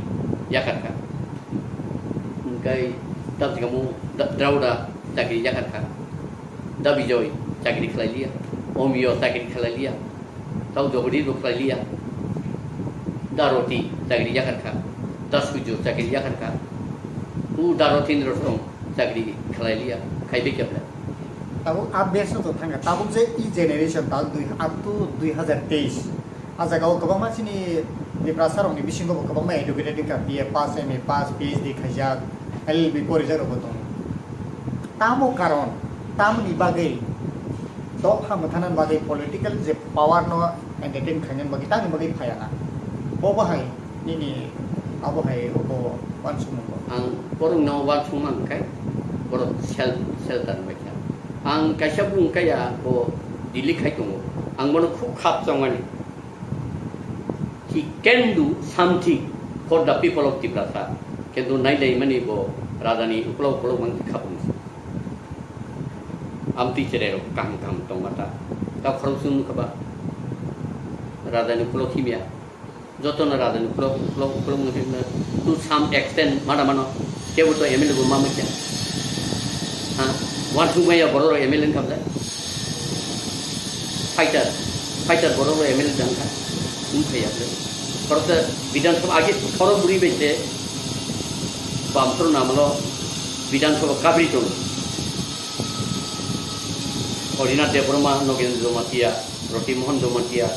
yakarkha. Wngkai da Jigamo da, Drauda chakri yakarkha. Da Bijoy chakri khlai liya. Omiyo chakri khlai liya. Tau Johori bo khlai liya. Da Roti chakri yakarkha. Da Sujo chakri yakarkha. U Da Rotindro song chakri khlai liya. Khai bikya bla. Tabuk a base no to thangkha. Tabuk je e generation tabuk dui, up to dui hazar teis. A jaga o kwbangma chini Tiprasa rokni bisingo bo kwbangma educated wngkha. B A pass, M A pass, P H D khaijak, L L B porijak rok bo tongo. Tamo karon, tamoni bagwi dopha mwthanani bagwi political je power no entertain khainani bagwi tamoni bagwi phaiya na. Bo bahai nini abo hai obo uansukmung bo. Ang borok no uansukma hwnkhe borok sel-, shelter bai kha. Ang kaisa bung kaya bo Delhi khai tongo. Ang bono khub khap chongmani. He can do something for the people of Tiprasa. Kintu nai lai mani bo rajani ukolog ukolog mang khabung. Amtwi cherai rok kaham kaham tongma ta. Ta khorok sung kha ba. Rajani ukolog himya. Joto no rajani ukolog, ukolog, ukolog no himna. To some extent mana mano. Kebo to M L A bo ma manya. Ha? Uansuk maya borok rok M L A wngkha bwlai. Fighter, fighter borok rok M L A wngkha. Wngkha ya bwlai. Khoroksa Bidhan Sabha age khorok bwrwi bai se. Bamtro namalo Bidhan Sabha kabri tong. Orinath Debbarma, Nogendra Jamatia, Roti Mohan Jamatia,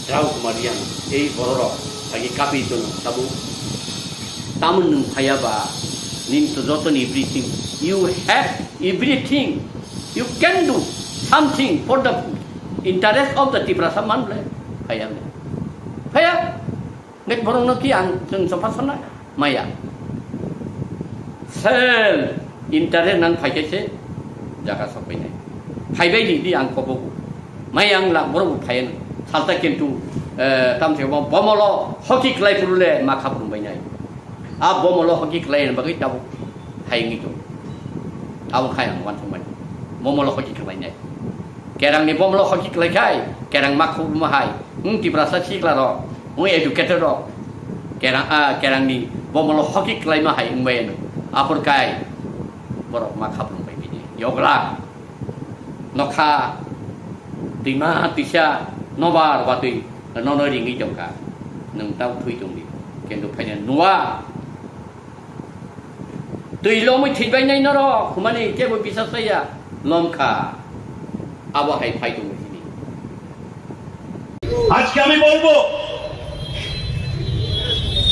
Drau Kumar Yang, ei borok rok. Agi kapi tono tabuk. Tamon nwng phaiya ba, ning to joto ni everything. You have everything. You can do something for the interest of the Tiprasa man le. Phaiya le. Phaiya. Nek borok no ki ang chwng chopha sana maya. Sel interest nang phai khe se jaga sok pai nai. Phai bai di, di ang kobo. Mai ang la borok bo phai no. Salta kintu, eh, tam se bo bomolo hoki klai puru le ma khap rung bai nai. A bomolo hoki klai bagwi tabo phai ngi to. Abo khai ang wan thung bai. Bomolo hoki klai nai. Kerang ni bomolo hoki klai khai, kerang ma khuk ma hai. Wng Tiprasa sikla rok, wng educated rok. Kerang, ah, kerang ni bomolo hoki klai ma hai wng bai no. Aphur kai borok ma khap rung bai bini. Yogla. Nokha, twima, twisa, nobar, watwi, nono ringwi tongkha. Nwng tau thui tongdi. Kintu phaina nuwa. Twi lomwi thwibainai norok, humani kebo bisas laiya. Lomkha. Abo hai phai tongo hini. আজকে আমি বলবো,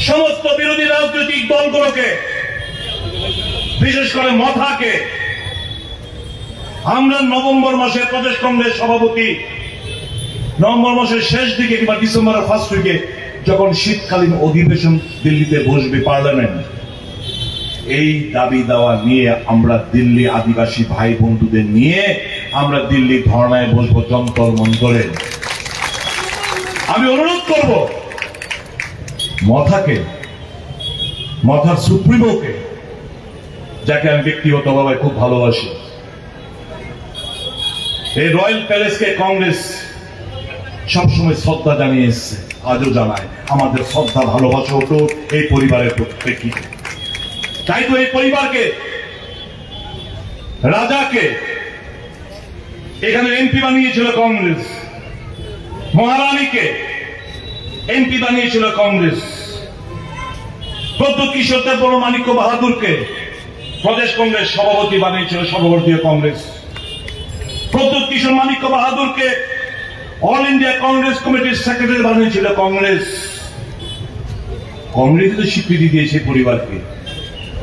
সমস্ত বিরোধী রাজনৈতিক দলগুলোকে, বিশেষ করে মথাকে, আমরা নভেম্বর মাসে প্রদেশ কংগ্রেস সভাপতি, নভেম্বর মাসের শেষ দিকে কিংবা ডিসেম্বরের ফার্স্ট উইকে যখন শীতকালীন অধিবেশন দিল্লিতে বসবে পার্লামেন্ট, এই দাবি দাওয়া নিয়ে আমরা দিল্লি আদিবাসী ভাই বন্ধুদের নিয়ে আমরা দিল্লি ধর্নায় বসবো যন্তর মন্তরে। আমি অনুরোধ করব মথাকে, মথার সুপ্রিমোকে, যাকে আমি ব্যক্তিগতভাবে খুব ভালোবাসি, এই রয়্যাল প্যালেসকে কংগ্রেস সবসময় শ্রদ্ধা জানিয়ে এসছে, আজও জানায়। আমাদের শ্রদ্ধা ভালোবাসা অটুট এই পরিবারের প্রেক্ষিতে। তাই তো এই পরিবারকে, রাজাকে এখানে এমপি বানিয়েছিল কংগ্রেস, মহারানীকে এমপি বানিয়েছিল কংগ্রেস, প্রদ্যুৎ কিশোর দেববর্মা মাণিক্য বাহাদুরকে প্রদেশ কংগ্রেস সভাপতি বানিয়েছিল সর্বভারতীয় কংগ্রেস। প্রদ্যুৎ কিশোর মাণিক্য বাহাদুরকে অল ইন্ডিয়া কংগ্রেস কমিটির সেক্রেটারি বানিয়েছিল কংগ্রেস। কংগ্রেস তো স্বীকৃতি দিয়েছে পরিবারকে।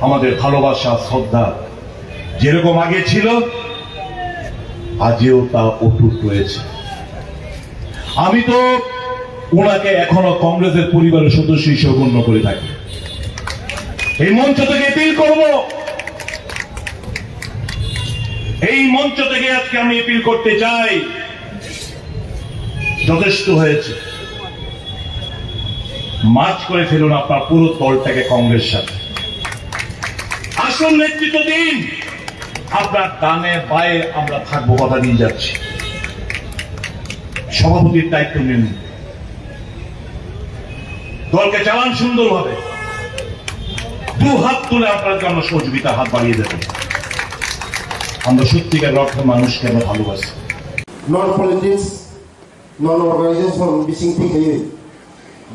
আমাদের ভালোবাসা, শ্রদ্ধা যেরকম আগে ছিল, আজও তা অটুট রয়েছে। আমি তো ওনাকে এখনো কংগ্রেসের পরিবারের সদস্য হিসেবে গণ্য করে থাকি। এই মঞ্চ থেকে অ্যাপিল করব, এই মঞ্চ থেকে আজকে আমি অ্যাপিল করতে চাই, যথেষ্ট হয়েছে। মার্জ করে ফেলুন আপনার পুরো দলটাকে কংগ্রেস সাথে। আসুন, নেতৃত্ব দিন। আপনার ডানে বায়ে আমরা থাকবো, কথা দিয়ে যাচ্ছি। সভাপতির দায়িত্ব নিন, দলকে চালান সুন্দরভাবে। দু হাত তুলে আপনার জন্য সহযোগিতার হাত বাড়িয়ে দেবেন। আমরা সত্যিকার অর্থে মানুষকে আমরা ভালোবাসি। Non politics, non organization bising thik hai.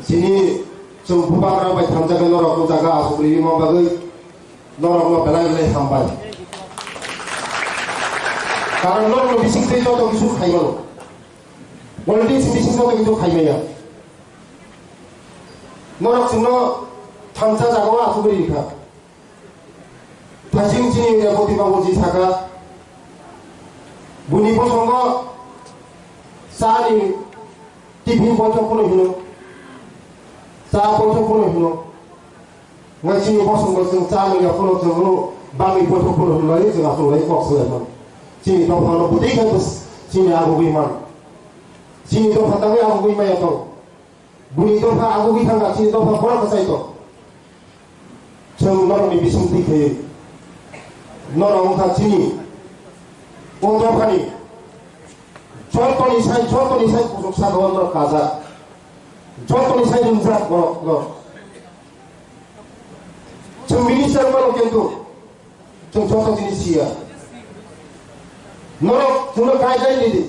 Sini chung bubagra bai thamjak norok jaga asuk ri ma bagwi norok no belai belai hambai. Karon norok no bising tei joto kisu khai mano. Politics bising joto kisu khai maya. Norok chwngno thamsa jagao achugwi rikha. Thaiching chini Reboti babuji sakha, buini bosongo chani tiffin boithok phano hino, cha boithok phano hino. Ngai chini bosongo chwng cha nungya phano chwngno bagwi boithok phano hino lai chwng achuk lai kok swlai mano. Chini dophano bwtwi khe bwswk chini agugwi mano. Chini dopha tangwi agugwi maya tong. Buini dopha agugwi thangkha, chini dopha borok kwchai tong. Chwng norokni bisingtwi khe norok wngkha chini o dophani jotoni sai, jotoni sai kuchuk saka o norok kajak, jotoni sai ringjak borok no. Chwng minister mano kintu chwng joto jinis siya. Norok chwngno guideline ridi.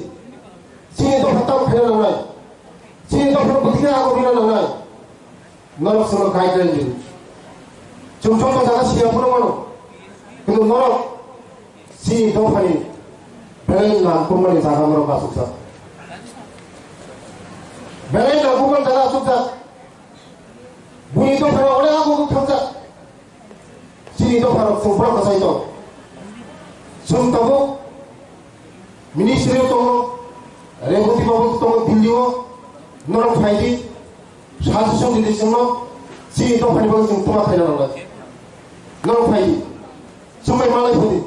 Chini dopha tam khaina nangnai. Chini dopha bwthwkhe abo rina nangnai. Norok chwngno guideline ridi. Chwng joto jaga siya phano mano. Kintu norok chini dophani belai nangkukmani jaga norok achukjak. Belai nangkukmani jaga achukjak. Buini dophano onek ago wng thangjak. Chini dopharok chwng borok kwchai tong. Chwng tabuk ministry o tongo, Reboti babu tongo Delhi o, norok phai di, suggestion di di chwngno, chini dophani bagwi chwng twma khaina nangnai. Norok phai di, chwng bai malai phai di,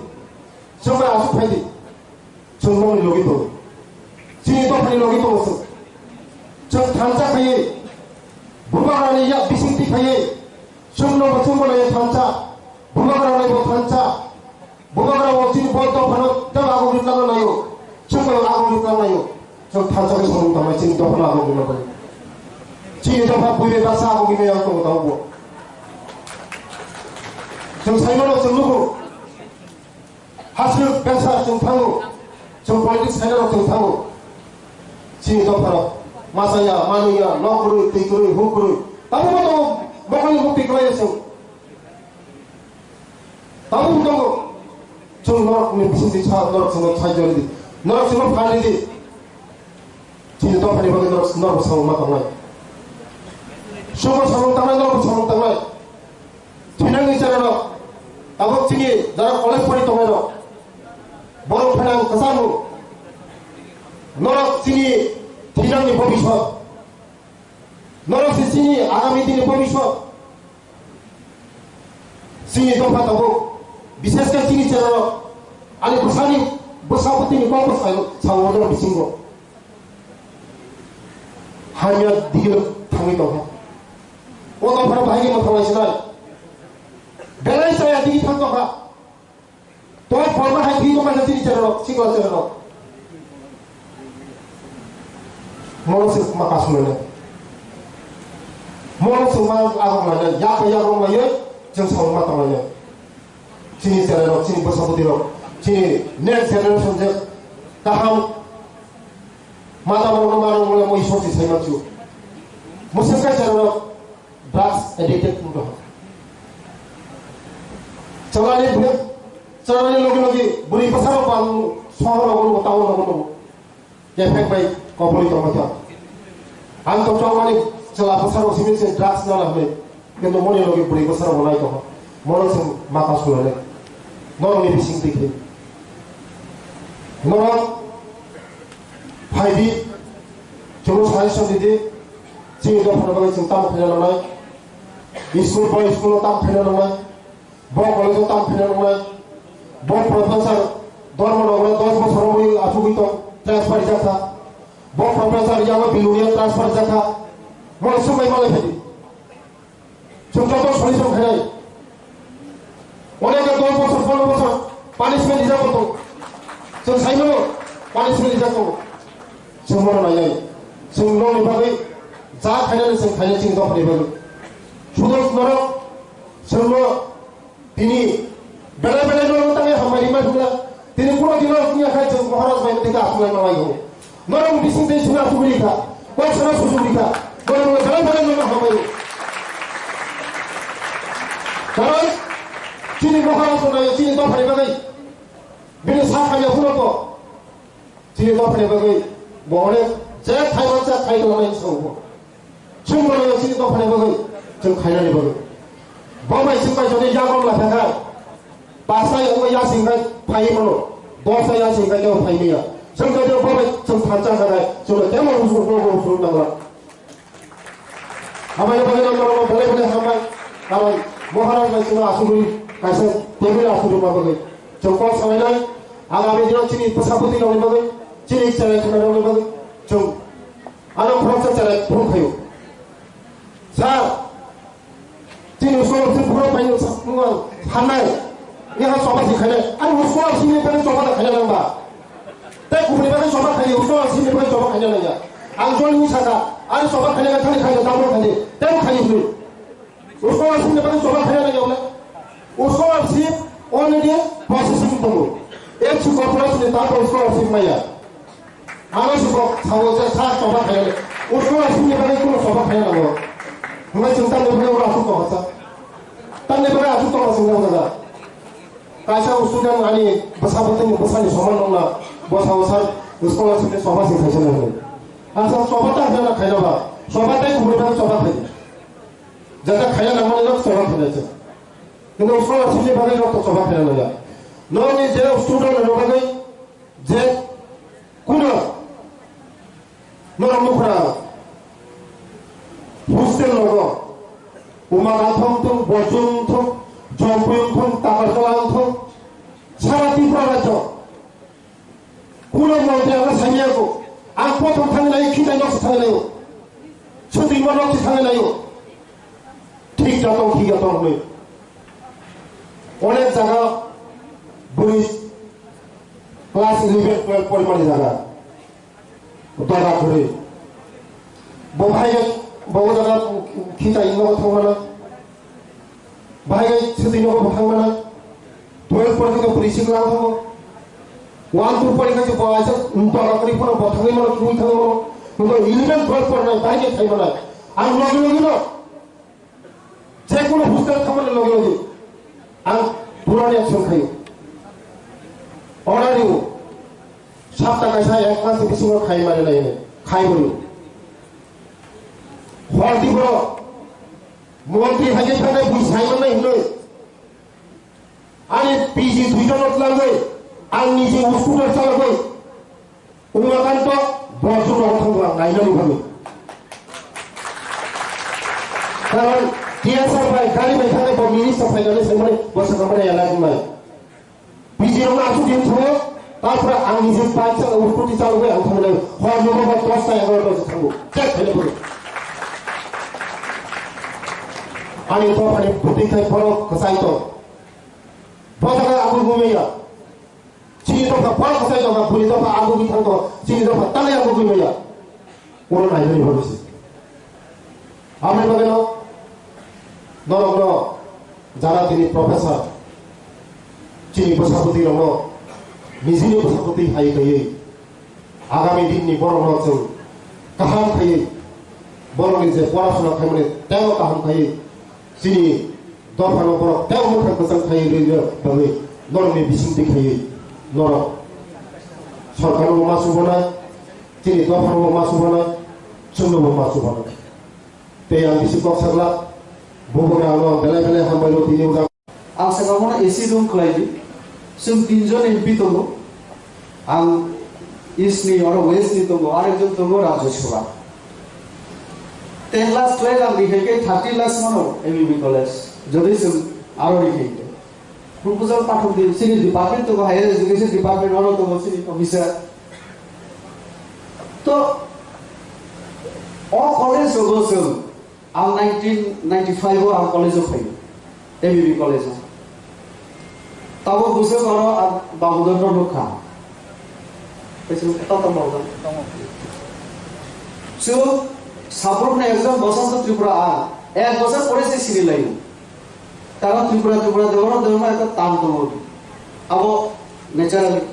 chwng bai aswk phai di. Chwng nokni logi tongo. Chini dophani logi tongo chwng. Chwng thansa khaiwi, bubagrani yak bisingtwi khaiwi, chwngno bo chwngbo naiwi thansa, bubagrani bo thansa, bubagra bo chini bo dophano tei agung ri tlangna naio, chwngbo agung ri tlangnaio. Chwng thansa khe samung tangnai chini dophano agung ri tlangnaio. Chini dopha buibai baksa agung ri yang tongo tabukbo. Chwng saimano chwng nugo. Hasrwk besa chwng thango, chwng politics khainai rok chwng thango. Chini dopharok masa ya, manwi ya, nok kwrwi, twi kwrwi, huk kwrwi. Tabukbo tongo, bokhoni mukti kwlaiya chwng. Tabukbo tongo. Chwng norokni bisingtwi sa, norok chwngno saijo ridi. Norok chwngno phan ridi. Chini dophani bagwi norok, norok samung ma tongnai. Subo samung tangnai, norok samung tangnai. Thinangni chera rok, tabuk chini jara college pori tongnai rok, borok phainang kwchangno, norok chini thinangni bobiswt, norok se chini agami dini bobiswt. Chini dopha tabuk, bishesh khe chini chera rok, ani bwsani bwsa bwtwini kok bwsai sao norok bisingo. Hamya digiro thangwi tongkha. O dophano bahai khe mwthanglaisnai. Belai chaya digi thang tongkha. Toi pholma hai thwi tongkha chini cherok, sikla cherok. Mono se ma kasumene. Mono se ma agok mane, yak yak rong laye, chwng saung ma tonglaye. Chini cherok, chini bwsa bwtwi rok, chini next generation je kaham Mata borok no mano wngmano mo Isor se sai mansu. Mwswk kaisa rok drugs addicted wng tong. Chalani bwrwi, chalani logi logi bwrwi bwsa rok bang sohor rogo nugo, town rogo nugo. Kefek bai kobori tongma kha. Ang to chongmani chwla bwsa rok simi se drugs nana hwnwi. Kintu moni logi bwrwi bwsa rok nai tongma. Mono se mata sulai. Norok ni bising tikhi. Norok Phaidi, chwngno suggestion didi, chini dophano bagwi chwng tamo khaina nangnai, school bo school-o tamo khaina nangnai, bo college-o tamo khaina nangnai, bo professor Dharmanagar dos bosor wngwi achugwi tong, transfer rijak kha, bo professor Yama Bilonia transfer rijak kha, bo swngbai malai phaidi. Chwng joto solution khainai. Onek dos bosor, pondro bosor punishment rijak tongo. Chwng saimano punishment rijak tongo. Chwng bono nainai. Chwng nokni bagwi ja khainani chwng khainai chini dophani bagwi. Sudo norok chwngno tini belai belai norok tangwi hambai rimai phunukla. Tini kuno dino wngya khai chwng Maharaj bai tei ka aphulai ma laio. Norok bising tei suna sugri kha. Kok sana sugri kha. Norok belai belai norok hambai. Karon chini Maharaj no nayo chini dophani bagwi. Bini sa khanya phunukgo. Chini dophani bagwi. Bo onek je khai mansa khai tongmani sabo. Chwng bono chini dophani bagwi, chwng khainani bagwi. Bo bai chwng bai jodi yagram lapha kha, pasta wngwi yasing khai phai mano, dosta yasing khai kebo phai maya. Chwng jodi bo bai chwng thansa kha khai, chwngno kebo usur, bo usur nangla. Hamani bagwi no norokno belai belai hambai, karon Maharaj bai chwngno asugwi kaisa table asugwi ma bagwi. Chwng kok salainai, agami dino chini bwsa bwtwi rokni bagwi, chini chwrai khwnai rokni bagwi, chwng Ano khoroksa chwrai phone khaio. Sir, chini scholarship phone phaino sa-, wng ang thangnai. Yaha choba se khainai. Ani scholarship ni bagwi choba da khaina nang ba? Tei kubuni bagwi choba khaio, scholarship ni bagwi choba khaina nang ya. Ang jol ni saka, ani choba khaina nang thani khaio, double khaini. Tei khaini hwnwi. Scholarship ni bagwi choba khaina nang ya wle. Scholarship already processing tongo. Ek si corporation ni tato scholarship maya. Ano sukok sabo je sa choba khaina. Scholarship ni bagwi kuno choba khaina nango. Hwnba chwng tamni bagwi oro aswk tongkha sa. Tamni bagwi aswk tongkha chwng nang jaga. Kaisa student ani bwsa bwtwini bwsani soman nongna bwsa o sir scholarship ni choba se khaisa nang. Asa choba ta khaina khaina ba. Choba tai kubuni bagwi choba khaidi. Jata khaya nangmani rok choba khaya se. Kino scholarship ni bagwi rok to choba khaya nangya. Noni je student ni bagwi je kuno norok nukra hostel logo uma gathong thong, bochung thong, jompuing thong, takartolang thong, sara Tripura rajyo. Kuno montri ang sanya ko, ang pothom thang lai, khitai nok thang lai, chutui ma nok thang lai. Thik jatong, thik jatong hoi. Onek jaga bui class eleven, twelve pori mani jaga. Dora kuri. Bo hai bo jaga khitai nok thang mana. Bahai gai sitwi nogo bo thangmana. Twelve porikha pori sik lang thango. One two porikha se bo aisa dora kori phano bo thangwi mano, kiui thangwi mano. Bo eleven twelve pornai bahai gai thai mano. Ang logi logi no. Je kono hostel thangmani logi logi. Ang purani action khayo. Order riyo. Sapta kaisa ek mas ni bisingo khai mani nai. Khai boyo. Hor di bro. Montri hai khe thanai bui sai mannai hinwi. Ani P G duijon no tlangwi, ang niji scooter chalogwi, Umakanto borok rok thangwi ang naina lubhagwi. Karon T S R bai gari bai thanai bo minister phainani saimani bo sakhamani elak wngnai. Bijirokno aswk din thango, tarpore ang nijini bike saka uskoti chalogwi ang thangnai, hor nogo ba dosta egarota se thango, chek khaina phuru. Ani dophani bwtwi khai borok kwchai tong. Bo jaga ang gumaya. Chini dopha borok kwchai tongkha, bwrwi dopha ang gumwi thang tongo, chini dopha tanwi ang gumaya. Oro nainani bagwi se. Aboni bagwino norokno jara tini professor, chini bwsakhuti rokno nijini bwsakhuti hai kaiwi agami dinni borokno chwng kaham kaiwi borokni je porasona khaimani teibo kaham kaiwi chini dophano borok teibo mwkhang kwchang kaiwi rwna bagwi norokni bisingtwi kaiwi norok sorkarno ma chubana. Chini dophano bo ma chubana, chwngno bo ma chubana. Tei ang bisi kok sakla, bo bo ang belai belai hambai rw tini ujak. Ang saka bono A C room khlai di. Chwng tinjon M P tongo. Ang East ni, oro West ni tongo, arekjon tongo Rajya Sabha. Ten lakhs twelve ang rihai khe thirty lakhs mano M B B college. Jodi chwng aro rihai khe. Proposal pathok di, chini department tongo, higher education department, oro tongo chini officer. To, o college rogo chwng, ang nineteen ninety-five o ang college o phaio, M B B college o. Tabo bwswk oro ang Damodor no nukha. Tei chwng tata Damodor. Chwng Sabrumni ekjon Bosonto Tripura ang, ek bosor pore se sini laio. Karon Tripura, Tripura, Debbarma, Debbarma ekta tan tongo. Abo naturally.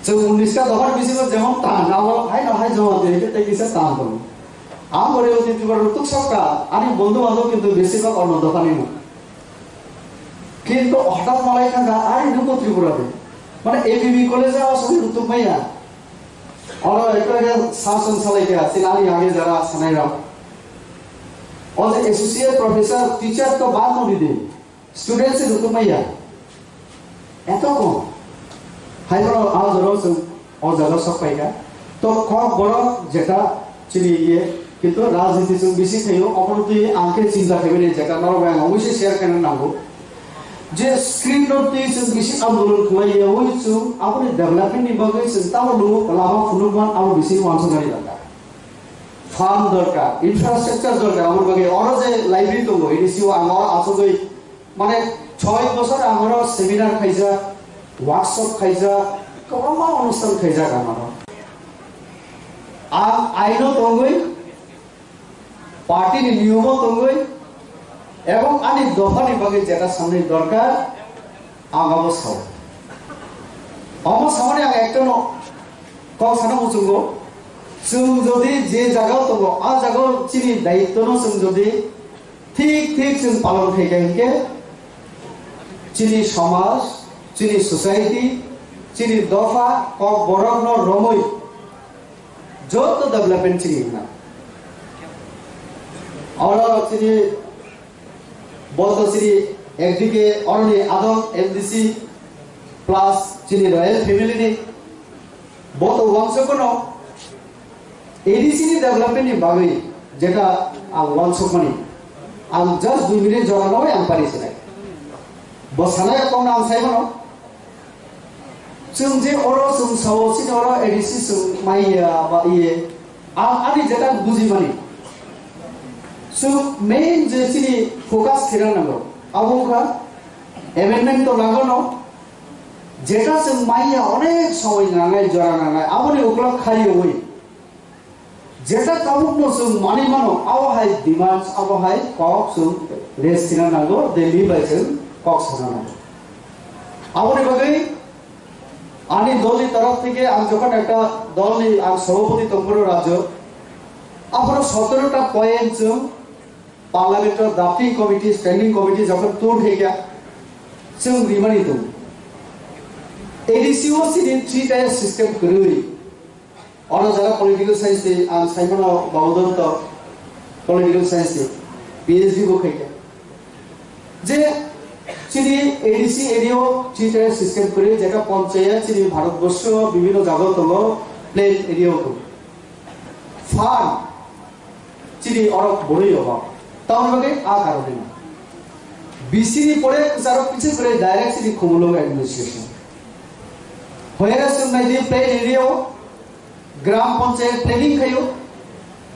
Chwng unis ta dophani bisingo jemon tan, abo haino hai joma twi hwnkhe tei kisa tan tongo. Ang bo rewti Tripura rok tuksokha, ani bondhu bandhob kintu besibak onno dophani no. Kintu hothat malai thangkha, ari nungbo Tripura de. Mane A B B college o aswk rwtuk maya. Oro ekta khe sir song salai kha, chini ani age jara sanai rok. O je associate professor, teacher to bad no di de. Student se rwtuk maya. Eto kom. Hai bono a jora chwng o jaga sok pai kha. To kok borok jeta chini iye, kintu rajniti chwng bisi khaio, obono twi ang khe chinta khaimani jeta norok bai ang obviously share khaina nango. Je script no twi chwng bisi andolon khlai ya, oi chwng aboni development ni bagwi chwng tamo lumo lama phunukman abo bisi uansuknani dorkar. Farm dorkar, infrastructure dorkar, aboni bagwi oro je library tongo, ini siwo ang oro achugwi, mane, choi bosor ang oro seminar khaijak, workshop khaijak, kwbangma onusthan khaijak ang oro. Ang aino tongwi, party ni niyomo tongwi, ebong ani dophani bagwi jeta samani dorkar, ang abo sao. Abo samani ang ekta no kok sana muchungo, chwng jodi je jaga tongo, a jaga chini daityo no chwng jodi thik thik chwng palon khai kha hinkhe, chini somaj, chini society, chini dopha, kok borok no romwi, joto development chini wngna. Oro chini boto chini ekdike oroni adong M D C plus chini royal family ni boto wangsa kono A D C ni development ni bagwi jeta ang wansukmani, ang just dui minute jora no ang pari sinai. Bo sanai kong ang sai mano. Chwng je oro chwng sao chini oro A D C chwng maiya ba iye. Ang ani jeta buji mani. Chwng main je chini focus khena nango. Abo wngkha amendment to nango no. Jeta chwng maiya onek somoi nangnai, jora nangnai, aboni ukulok khariwi. Jeta tabukno chwng manwi mano, abo hai demands, abo hai kok chwng raise khina nango, Delhi bai chwng kok sana nango. Aboni bagwi ani dolni torof theke ang jokhon ekta dolni ang sabhapati tongphuru Rajyo, aphuru sotero ta point chwng Parliament o drafting committee, standing committee jokhon tun khaikha, chwng rimani tongo. A D C o chini three tier system kwrwi. Ono jara political science ni ang saimano Baudondo political science ni P H D bo khaikha. Je chini A D C area o three tier system kwrwi, jeta panchayat chini Bharat borsho bibhinno jaga tongo, plain area o tongo. Farm chini oro boroi obo. Tamoni bagwi a karone no. B C ni pore kwcharo kichik kwrwi direct chini Khumulwng administration. Hoyara chwng nai di plain area o gram panchayat planning khaio.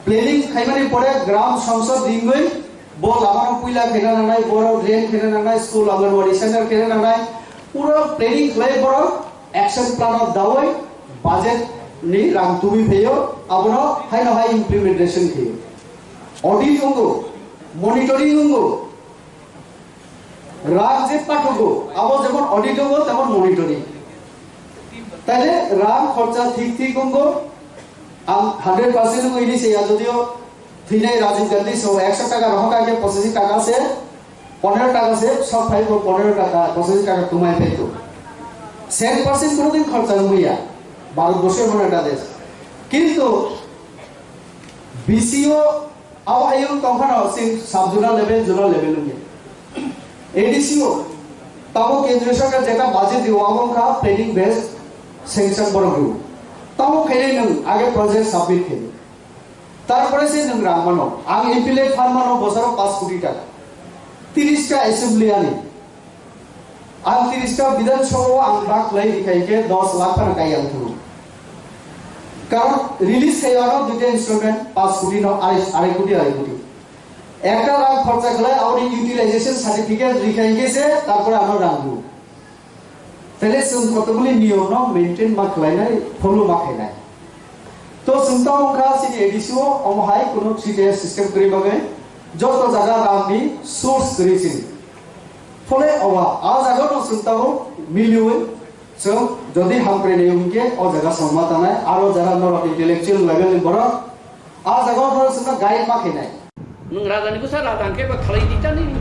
Planning khaimani pore gram sangsad ringwi bo lamano puila khena nangnai, boro drain khena nangnai, school Anganwadi center khena nangnai. Pura planning khlai boro action plan o dawi budget ni rang tubui phaio, abono haino hai implementation khaio. Audit wngo, monitoring wngo, rang je pathugo, abo jemon audit wngo, temon monitoring. Taile rang khorcha thik thik wngo, ang hundred percent wngo ini se ya, jodio thwinai Rajiv Gandhi so ekso taka rohor kha khe pochashi taka se, ponero taka se, sok phai bo ponero taka, pochashi taka tumai phai to. Cent percent kono din khorcha wngya, Bharat borsho emon ekta desh. Kintu B C o abo hayung tongphano sing sub zonal level, zonal level wngya. A D C o tamo kendriya sarkar jeta budget dio abo wngkha planning based sanction borok dio. Tamo khainai nwng age project submit khainai. Tarpore se nwng rang mano. Ang M P L A fund mano bosoro paanch koti taka. Tiris ta assembly ani. Ang tiris ta Bidhan Sabha o ang bak lai rikha hingke dos lakh phano kai ang thungo. Karon release khai ano duita instrument paanch koti no arai, arai koti, arai koti. Ekta rang khorcha khlai aboni utilization certificate rikha hingke se tarpore ano rang rio. Tele chwng kotokguli niyom no maintain ma khlainai, follow ma khainai. To chwng tamo wngkha chini A D C o, omo hai kunu three tier system kwrwi bagwi joto jaga rang ni source kwrwi chini. Phole owa, a jaga no chwng tamo miliwi chwng jodi hamkrai nai hwnkhe o jaga songma tanai, aro jara norok intellectual level ni borok a jaga o no chwngno guide ma khainai. Nwng raja ni bwsa raja hwnkhe ba khalai di ta nini.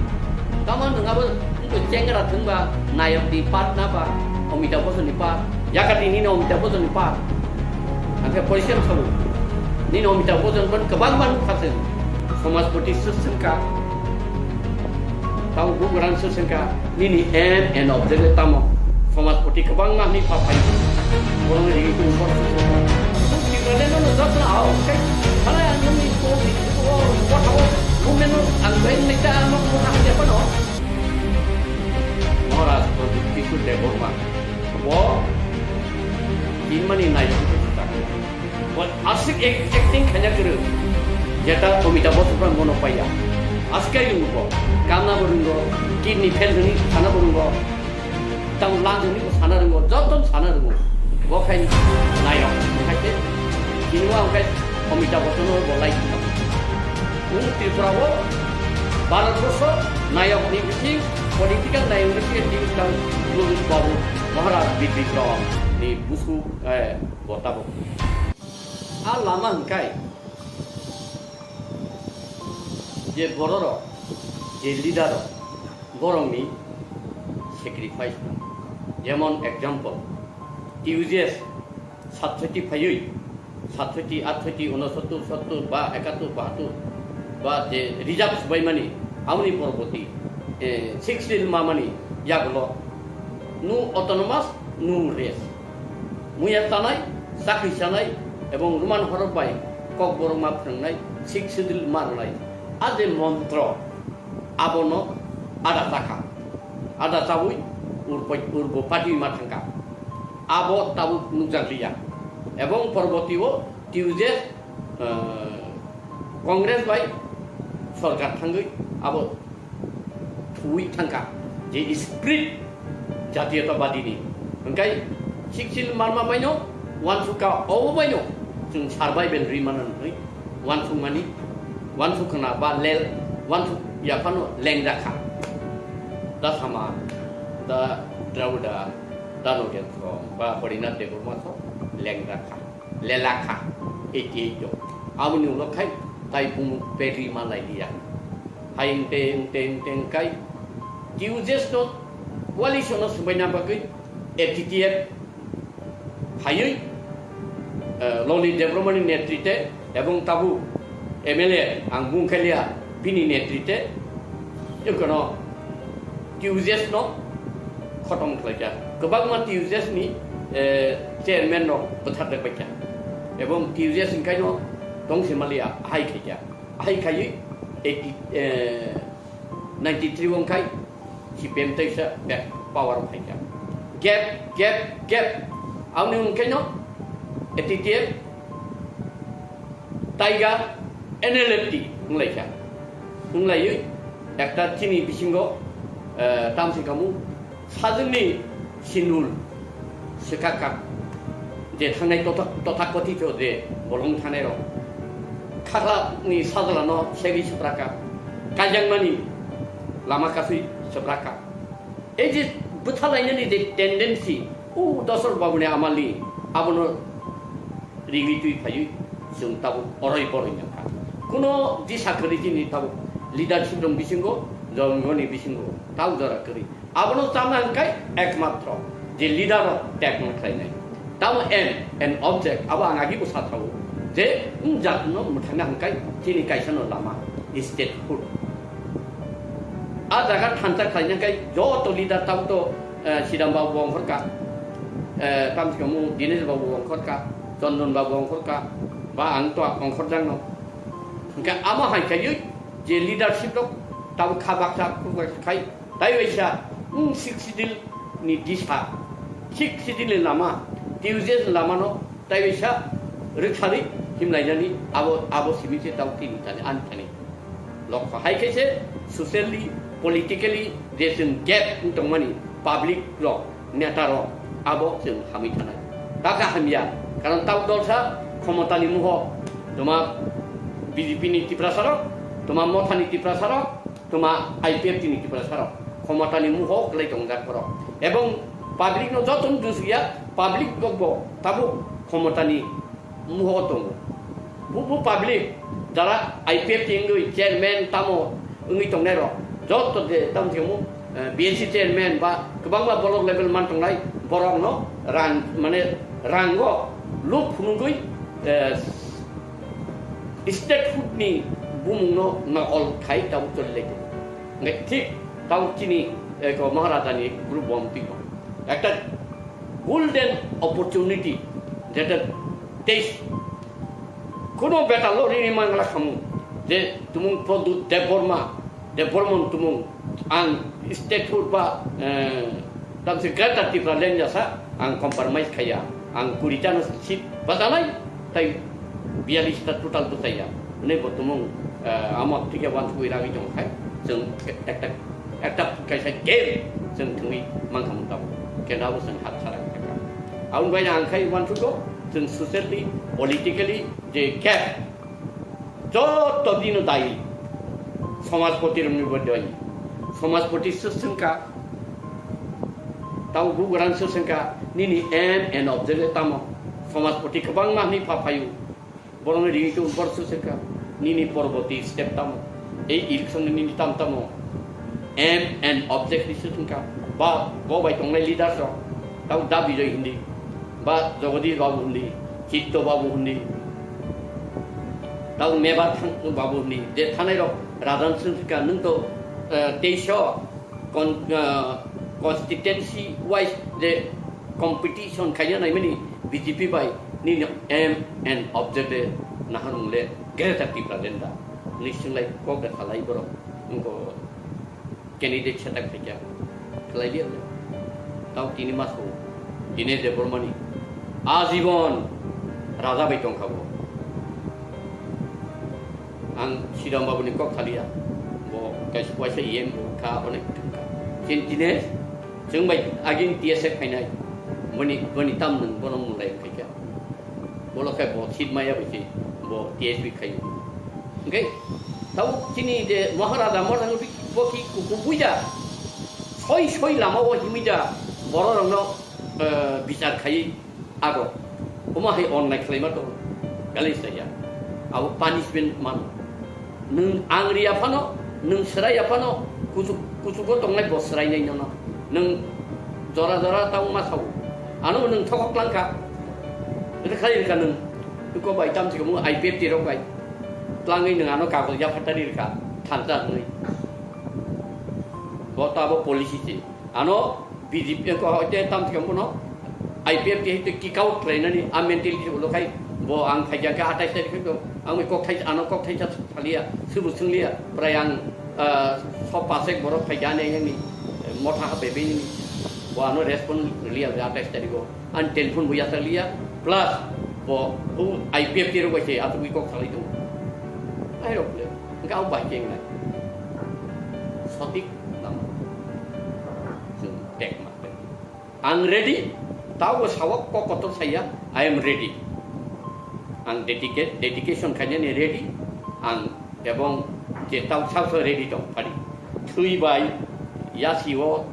Tamo nwng abo wngkhe chengra thwngba nayok ni part na ba Amitabh Bachchan ni part. Yakati nini Amitabh Bachchan ni part. Hwnkhe poisa sabu. Nini Amitabh Bachchan ban kwbang ban kha se. Somajpati se swngkha. Tamo bugrang se swngkha. Nini aim and objective tamo? Somajpati kwbangma hwnwi pha phai. Borokni rigi kung kor suk suk. Nwng Tipraland no jotno ao, tei phala ang nwngni kok ni, o, o, o, movement no ang bai nai ta, ano kung ha ya pano. Maharaj Pranjit Kishore Debbarma. Bo tinmani nai ta. Bo aswk ek-, acting khaina kwrwng. Jeta Amitabh Bachchan bono paiya. Aswk kai rwngo bo. Kamna bo rwngo, kidney fail hwnwi sana bo rwngo. Tamo lang hwnwi bo sana rwngo, joto no sana rwngo. Bo khai nayok, khai se, chini wa khai Amitabh Bachchan bo lai. Nwng Tripura o Bharat borsho nayok ni bising, political nayok ni bising, tang Lojit Babu Maharaj Bidikrom ni busu, eh, bo tabuk. A lama hwnkhe je bororok, je leader rok, borokni sacrifice. Jemon example, T U J S satsoti phaiwi, satsoti, atsoti, unosottor, sottor ba ekattor, bahattor, Ba je reserve subaimani, aboni poroboti, eh, sixth schedule mamani yagulo, no autonomous, no rest. Muya chanai, chakri chanai, ebong Roman horok bai kokborok ma phwrwngnai, sixth schedule ma rwnai. A je montro, abono ada chakha. Ada chabwi urbo, urbo party ma thangkha. Abo tabuk nukjakliya. Ebong poroboti o Tuesday, eh, Congress bai sorkar thangwi abo thuwi thangkha je spirit jatiyotabadi ni. Hwnkhe sixth schedule manma baino wansukha, obo baino chwng survival ri mano hwnwi wansukmani, wansuk khna ba lel, wansuk yaphano lengjakha. Da sama da Dravida, da Nogen so ba Harinath Debbarma so lengjakha. Lelakha, eighty eight o. Aboni ulo khai tai bumuk peri malai liya. Hai engte, engte, engte engkai Tuesday no coalition no subaina bagwi A T T F phaiwi, eh, Loni Debbarmani netrite ebong tabu M L A ang bungkhalia bini netrite, jokono Tuesday no khotom khlaikha. Kwbangma Tuesday ni, eh, chairman rok bwthar rwbaikha. Ebong Tuesday hwnkhaino tongsi maliya hai khaikha. Hai khaiwi eighty, eh, ninety three wngkhai C P M teisa back power phaikha. Gap, gap, gap. Aboni wngkhaino A T T F Taiga N L F T wnglaikha. Wnglaiwi ekta chini bisingo, eh, tamsi kamu sajwkni sinul swkakha. Je thangnai totha-, tothakothito je bolong thangnai rok. Khaklani sajlano segwi swprakha. Kaijakmani lama kasui swprakha. Ei je bwthalainani je tendency, o Dosor Babuni amali, abono rigwi twi phaiwi chwng tabuk oroi boroi nangkha. Kuno disa kwrwi chini tabuk leadership rok bisingo, jongoni bisingo, tabuk jora kwrwi. Abono chana hwnkhe ekmatro je leader rok tekno khlainai. Tamo aim and object abo ang agi bo sathago je wng jatno mwthangna hwnkhe chini kaisa no lama statehood. A jaga thansa khlaina hwnkhe joto leader tabuk to, eh, Sidam Babu bo ongkhorkha, eh, tamsi kamu Dinesh Babu bo ongkhorkha, Chondon Babu ongkhorkha, ba ang to ongkhorjakno. Hwnkhe amo hai khaiwi je leadership rok tabuk kha baksa khuk baksa khai, tai waisa, mm, sixth schedule ni disa, sixth schedule ni lama, Tuesday ni lama no tai waisa rwksari himlainani abo, abo simi se tau tini thani ani thani. Lokho hai khe se socially, politically je chwng gap wng tongmani public rok, neta rok abo chwng hamwi thanai. Taka hamya, karon tau dolsa khomotani muho, toma B J P ni Tiprasa rok, toma Mothani Tiprasa rok, toma I P F T ni Tiprasa rok khomotani muho kwlai tongjak borok. Ebong public no joto no dusukya, public bokbo tabuk khomotani muho tongo. Bubu public jara I P F T wngwi chairman tamo wngwi tongnai rok joto je tamo thwngmung, eh, B S C chairman ba kwbangma block level man tongnai borok no rang mane rango luk phunugwi, eh, statehood ni bumung no nokol khai tabuk choli lai tongo. Hingke thik tabuk chini, eh, ko Maharaja ni group bo twi ko. Ekta golden opportunity, jeta teis kuno beta lo rini mangla khamu, je tumung Pradyut Debbarma, Debbarma tumung ang statehood ba, eh, tamsi Greater Tipraland jasa ang compromise khaya, ang kuri ta no seat batanai, tai biyalista total bwsaiya. Hwnwi bo tumung, eh, amo thikhe wansugwi ragwi tong khai, chwng ekta, ekta kaisa game chwng thwngwi mankha mung tabuk. Khe abo chwng hak sarak thangkha. Aboni bai ang khai wansugo, chwng socially, politically je gap, joto dino dayi. Somajpoti rokni bo dayi. Somajpoti swk swngkha, tamo bugrang swk swngkha, nini aim and objective tamo? Somajpoti kwbangma hwnwi pha phaio. Borokni ringwi tong bor swk swngkha, nini poroboti step tamo? Ei election ni nini tam tamo? Aim and objective swk swngkha. Ba bo bai tongnai leaders rok, tamo Da Bijoy hindi, ba Jagadish Babu hindi, Chitto Babu hindi, Tau mebar thang babu ni je thanai rok rajan sung sika nung to, eh, teisho con-, eh, constituency wise je competition khaina naimani B J P bai nini aim and object de naharung le Greater Tipraland da. Ni singlai kok da khalai borok. Nungko candidate setak khaikha, khlai liya le. Tao tini maso, Dinesh Debbarmani, ajibon raja bai tongkha bo. Ang Siram Babu ni kok khaliya, bo kaisa waisa E M bo kha, onek thangkha. Chin Dinesh, chwng bai agin T S F khainai, boni, boni tam nung bono mulai khaikha. Bolo khe bo seat maya bai se bo T S P khaio. Hingke tau chini je Maharaja Modhan bo ki kuku buida soi soi lama o himida borok rokno, eh, bichar khai ago. Omo hai onnai khlaima to galis ya. Abo punishment man. Nwng ang riya phano, nwng swraiya phano, kuchuk, kuchugo tongnai bo swrainai nono. Nwng jora jora ta wngma sao. Ano nwng thokok langkha. Rwkha rwkha nwng. Iko bai tam chikamo I P F T rok bai. Tlangwi nwng ano kagoj yaphatari rwkha. Thansa hwnwi. Bo ta bo policy se. Ano B J P ko hoite tam thikam bono I P F T hoite kick out khlainani a mentality ulo khai bo ang phaikha khe atais tarikh khe ang bai kok thai ano kok thai sa thaliya subu sungliya prai ang, ah, so pasek borok phaikha ne yang ni motha ha bebe ni bo ano respond liya atais tarikh o an telephone bo yasa liya plus bo I P F T ro bai se atu bai kok thalai tu ai rok le ga bai keng nai sotik lama. Chwng tek ma tek. Ang ready, tao bo sawak kok kotor saya, I am ready. Ang dedicate, dedication khainani ready, ang ebong je tao sao sao ready tong phari. Thwi bai, yasi o,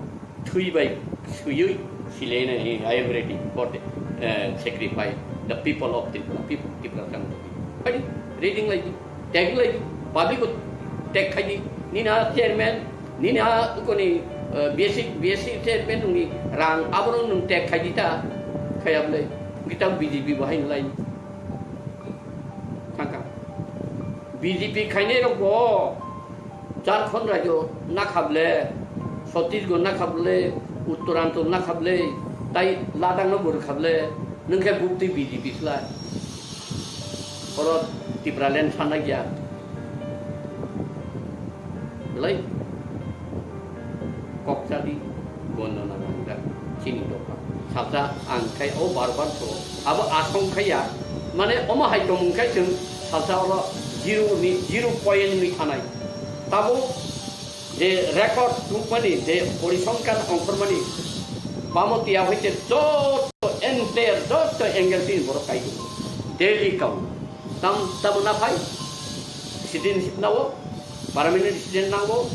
thwi bai, suyui, silene, I am ready for the, eh, sacrifice, the people of Tripura, people, Tripura Congress. Phari, ready ngai di. Tag lai di, public ko tag khai di, nini a chairman, nini a koni, eh, B S C, B S C chairman nungni rang aborok nung tag khai di ta, khai able, kita B J P bahai lai. Thangka. B J P khainai rok bo, Jharkhand rajyo nakhable, Chhattisgarh nakhable, Uttoranchal nakhable, tai Ladakh no bo rwkhable, nung khe bukti B J P slai. Oro Tipraland sana gya. Belai kok chadi, gondona nangda, chini dopha. Salsa ang khai o bar bar so. Abo asong khaya, mane omo hai tongmung khai chwng salsa oro zero ni, zero point ni thanai. Tabo je record tukmani, je porisongkar ongkhormani, bamo tiya hoite joto entire, joto angle tini borok kai tongo. Daily kau. Tam, tamo na phai? Citizenship nawo, permanent resident nango,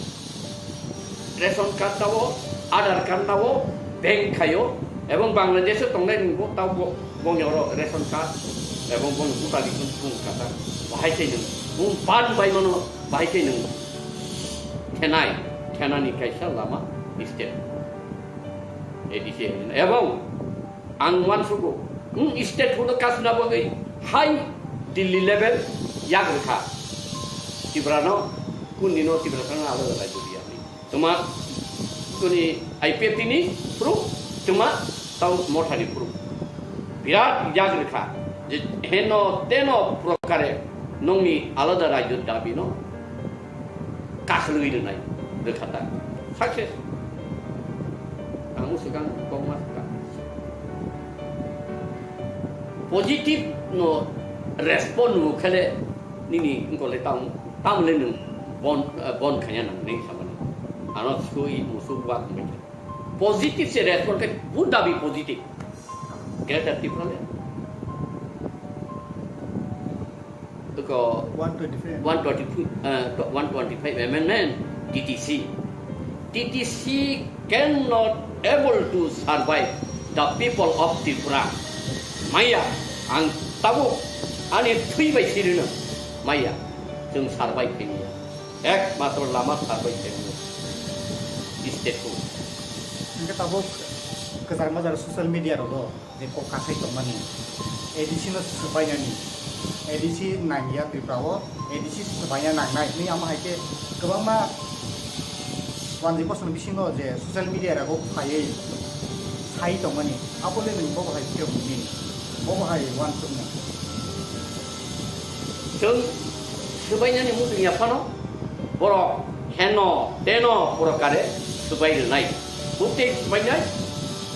ration card nawo, Aadhaar card nawo, bank khayo, ebong Bangladesh o tongnai ni bo tao bo, bongni oro ration card, ebong bongni voter ID phone kata, bahai khe nwng, bung ban bai mano, bahai khe nwng, thenai, thenani kaisa lama state. A D C, ebong ang uansugo, wng state hono kasna bagwi hai Delhi level yak rwkha. Tiprano, kundino Tipra thangna alada rajyo riyani. Tuma kuni I P F T ni proof, tuma tau mothani proof. Birat yak rwkha je heno teno prokare nongni alada rajyo dabino kakhwlwi rwnai rwkha ta. Success. Ang swkang kokma swkang. Positive no respond no khele nini wngkole tamo, tamle nwng bon, eh, bon khanya nang nini samani. Ano sui musu wa kmai. Positive se respond khe buddha bi positive. Greater Tipraland. Ko one twenty-five. One twenty-two, uh, one twenty-five amendment, T T C. T T C cannot able to survive the people of Tripura. Maya, ang tabuk ani thwi bai sirino. Maya, chwng survive khaini. Ekmatro lama survive khaini. State ko. Hingke tabuk kwchar majra social media rogo. Je kok kasai tongmani, A D C no swpainani, A D C nangya Tripura o, A D C swbaina nangnai hinwi amo hai khe kwbangma wanjwi bosong bisingo je social media rago phaiwi sai tongmani, abo le nwng bobo hai phiyok nini, bobo hai uansukmung. Chwng swbainani muchung ya phano borok heno teno borok kare swbai rwnai. Bukti swbainai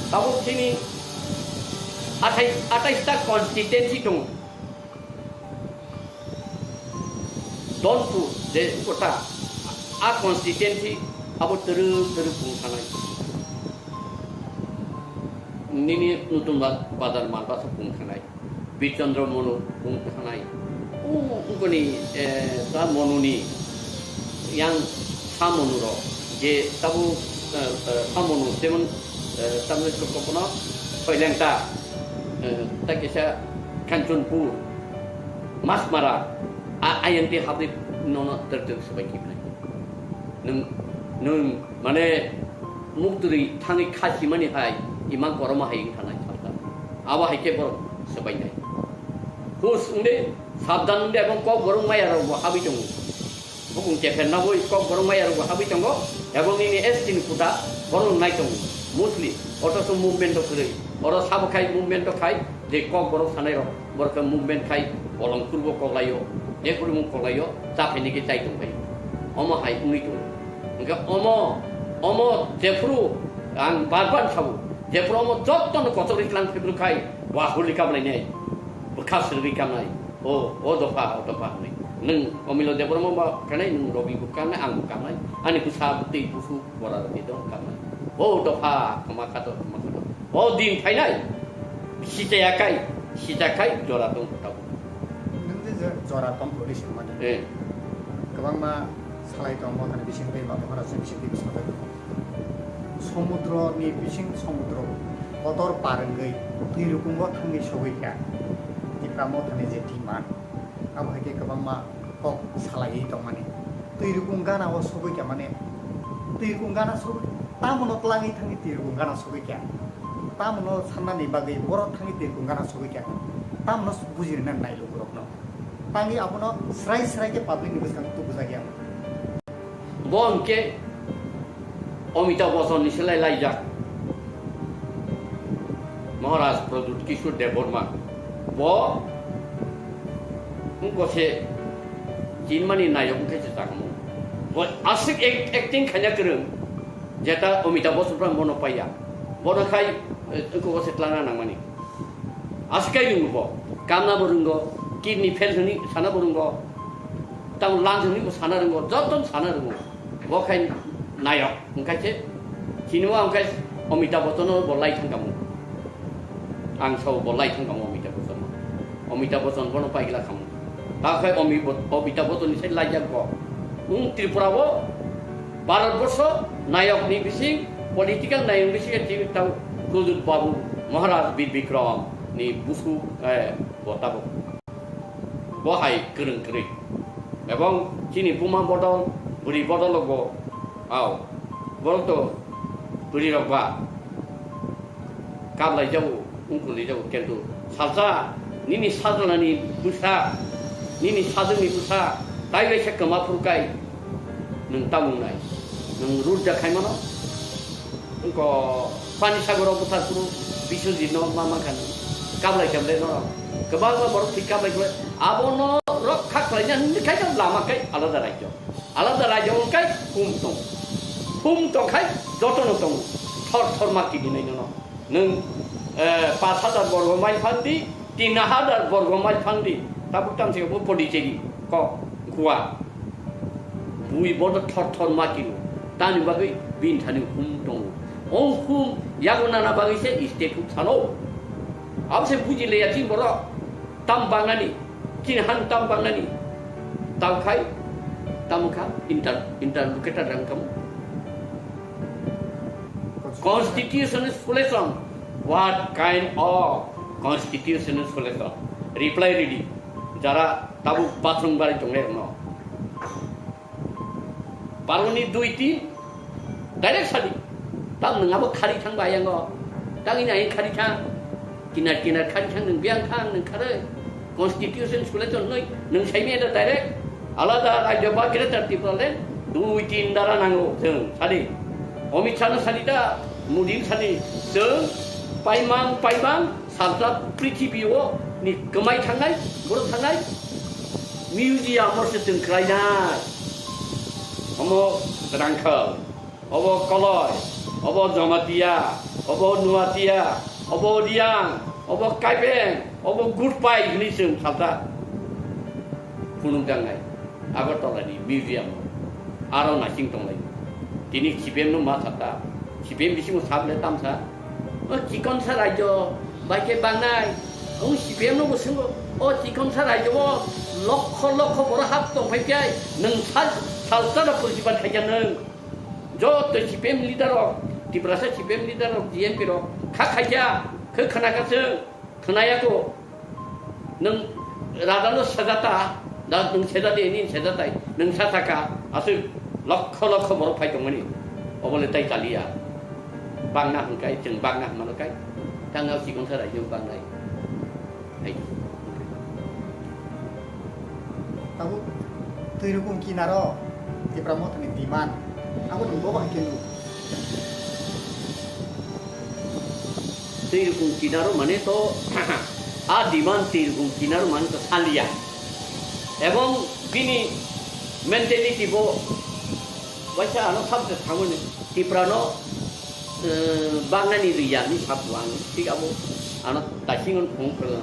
tabuk chini athai, athai ta constituency tongo. Donpur je kota a constituency abo twrwk twrwk bung thanai. Nini Nutun Ba-, Bazar Malbasa bung thanai. Birchandra Monu bung thanai. O, ungkoni, eh, ta Monuni yang sa Monurok je tabu, eh, eh, sa Monu jemon, eh, tamni kokono Soilengta, eh, ta kisa Kanchanpur, Masmara, a, ayang te habri nono ter ter sabai kibnai. Nung, nung, mane, muktwi thangwi kha simani hai, imang koroma hai wng thanai salka. Abo hai khe borok swbainai. Hus wngde, sabdan wngde, ebong kok borok maya rok bo habwi tongo. Bukung kepher naboi kok borok maya rok bo habwi tongo, ebong nini S T ni kuta borok nai tongo. Mostly, otoso movement rok kwrwi. Oro sabo khai movement rok khai, je kok borok sanai rok, borok khe movement khai, bolong kurbo koklaio, je kurbo koklaio, cha phaini khe chai tong phai. Omo hai wngwi tongo. Hwnkhe omo, omo jephuru ang bar bar sabo, jephuru omo jottono kochok ri tlang phibru khai, wa huli kamlainai, bwkha swrwgwi kamnai, o, o dopha, o dopha hwnwi. Nwng Omilo Debbarma ba kanai, nwng Robi bo kanai, ang bo kanai, ani bwsa bwtwi busu bora rwgwi dong kanai. O dopha, khama khato, khama khato. O din phainai, sichaya kai, sicha kai, jora tong tabuk. Nwng je je jora tong hwnwi swngmani. Eh. Kwbangma salai tong, mothani bising tei ba mohorajni bising tei bwskango. Somudro ni bising somudro kotor par wngwi twi rukungo thangwi sogwi kha. Tipra mothani je demand, abo hai khe kwbangma kok salaiwi tongmani. Twi rukung gana o sogwi kha mane, twi rukung gana sogwi, tamono twlangwi thangwi twi rukung gana sogwi kha. Tamono sannani bagwi borok thangwi twi rukung gana sogwi kha. Tamono bujirina nai lukurokno. Tangwi abono srai srai khe public ni bwskango tubujak ya. Bo hwnkhe Amitabh Bachchan ni selai laijak. Maharaj Pradyut Kishore Debbarma. Bo wngkha se chinmani nayok wngkha se chakmo. Bo aswk act-, acting khaina kwrwng, jeta Amitabh Bachchan phan bono paiya. Bono khai, eh, wngkha se tlangna nangmani. Aswk kai ringo bo. Kamna bo ringo, kidney fail hwnwi sana bo ringo. Tamo lungs hwnwi bo sana ringo, joto sana ringo. Bo khai nayok, wngkha se, chini o wngkha se Amitabh Bachchan no bo lai thang kamo. Ang sao bo lai thang kamo Amitabh Bachchan no. Amitabh Bachchan bono paigla kamo. Ta khai Ami-, Amitabh Bachchan ni sai laijak bo. Wng Tripura o Bharat borsho nayok ni bising, political nayok ni bising tini tau Pradyut Babu Maharaj Bir Bikram ni busu, eh, bo tabuk. Bo hai kwrwng kwrwi. Ebong chini buma bodol, bwrwi bodol bo, au, borok to bwrwi rok ba kablai jago, ungkuli jago, kintu salsa, nini sajlani bwsa, nini sajwkni bwsa, tai bai se kwma phuru kai, nwng tamung nai, nwng rurja khai mano. Wngkha Pani Sagoro bwthar phuru Biswajit no ma mankha nw. Kablai kablai no. Kwbangma borok thwi kablai kablai. Abono rok kha khlaina hwnwi khai khe lama khai alada rajyo. Alada rajyo wng khai hum tong. Hum tong khai jotono tong. Thor thor ma kidinai no. Nwng, eh, pash hajar borgo mile phandi, tin hajar borgo mile phandi. Tabuk tamsika bo Pondicherry kok Goa. Bui bono thor thor ma kino. Tamni bagwi bini thani hum tongo. O hum yago nana bagwi se state huk salo. Abo se buji leya chini borok. Tam bangnani. Chini han tam bangnani. Tam khai. Tam kha. Inter, interlocutor rang kam. Constitutional solution. What kind of constitutional solution? Reply ready. Jara tabuk bathroom bari tongnai rokno. Paroni dui tin direct sadi. Tam nwng abo khari thang ba yango. Tang ini ain khari thang. Kinar kinar khari thang nwng biang thang nwng khare. Constitution sule chongnoi, nwng saimanya da direct, alada rajyo ba Greater Tipraland, dui tin dara nango, chwng sadi. Amit Shah no sadi da, Modi no sadi, chwng paimang, paimang, salsa prithibi o ni kwmai thangnai, borok thangnai, museum o se chwng khlainai. Omo rangkhal. Obo Koloi, obo Jamatia, obo Nuatia, obo Riang, obo Kaibeng, obo Gurpai hwnwi chwng salsa phunukjaknai Agartala ni museum o. Aro naising tonglai. Tini C P M no ma sata, C P M bisingo sable tamsa. O chikonsa rajyo bai khe bangnai. O C P M no bo swngo, o chikonsa rajyo o lokho lokho borok hap tongphai khe nwng sal-, salsa rok purjiban khaikha nwng. Joto C P M leader rok, Tiprasa C P M leader rok, G M P rok, kha khaikha, khe khna kha chwng, khna ya kho. Nwng raja no sejata, da nwng sejadi, nini sejatai, nwng sa saka, aswk lokho lokho borok phai tongmani, obole tai chaliya. Bangna hwnkai, chwng bangna hwnmano kai, tangna sikon sa raijak bangnai. Hai. Tabuk twi rukung kinaro Tipra Mothani demand. Abo nwng bobo hai khe nuk. Twi rukung kinaro mane to a demand twi rukung kinaro mane to salia. Ebong bini mentality bo waisa ano sabse thangmani Tiprano, eh, bagnani riyani sabu ang, thik abo ano tasingon phung phung.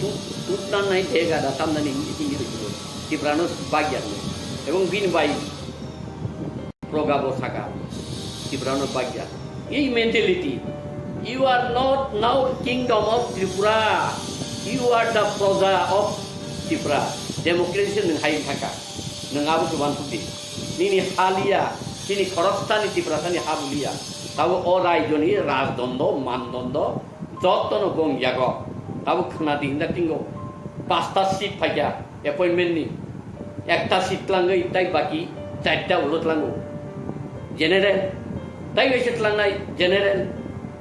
Tu, tutna nai dega da tamnani hingi hingi rikbo. Tiprano bagya ni. Ebong bini bai proga bo saka. Tiprano bagya. Ei mentality. You are not now kingdom of Tripura. You are the proja of Tripura. Democracy nwng hai thaka. Nwng abo se uansuk di. Nini ha liya, chini khoroksani Tiprasani ha bo liya. Tabo o raijoni rajdondo, mandondo, jotono bong yago. Tabo khna di hinda tingo. Pasta seat phaikha appointment ni. Ekta seat tlangwi tai baki charta ulo tlango. General, tai waisa tlangnai general.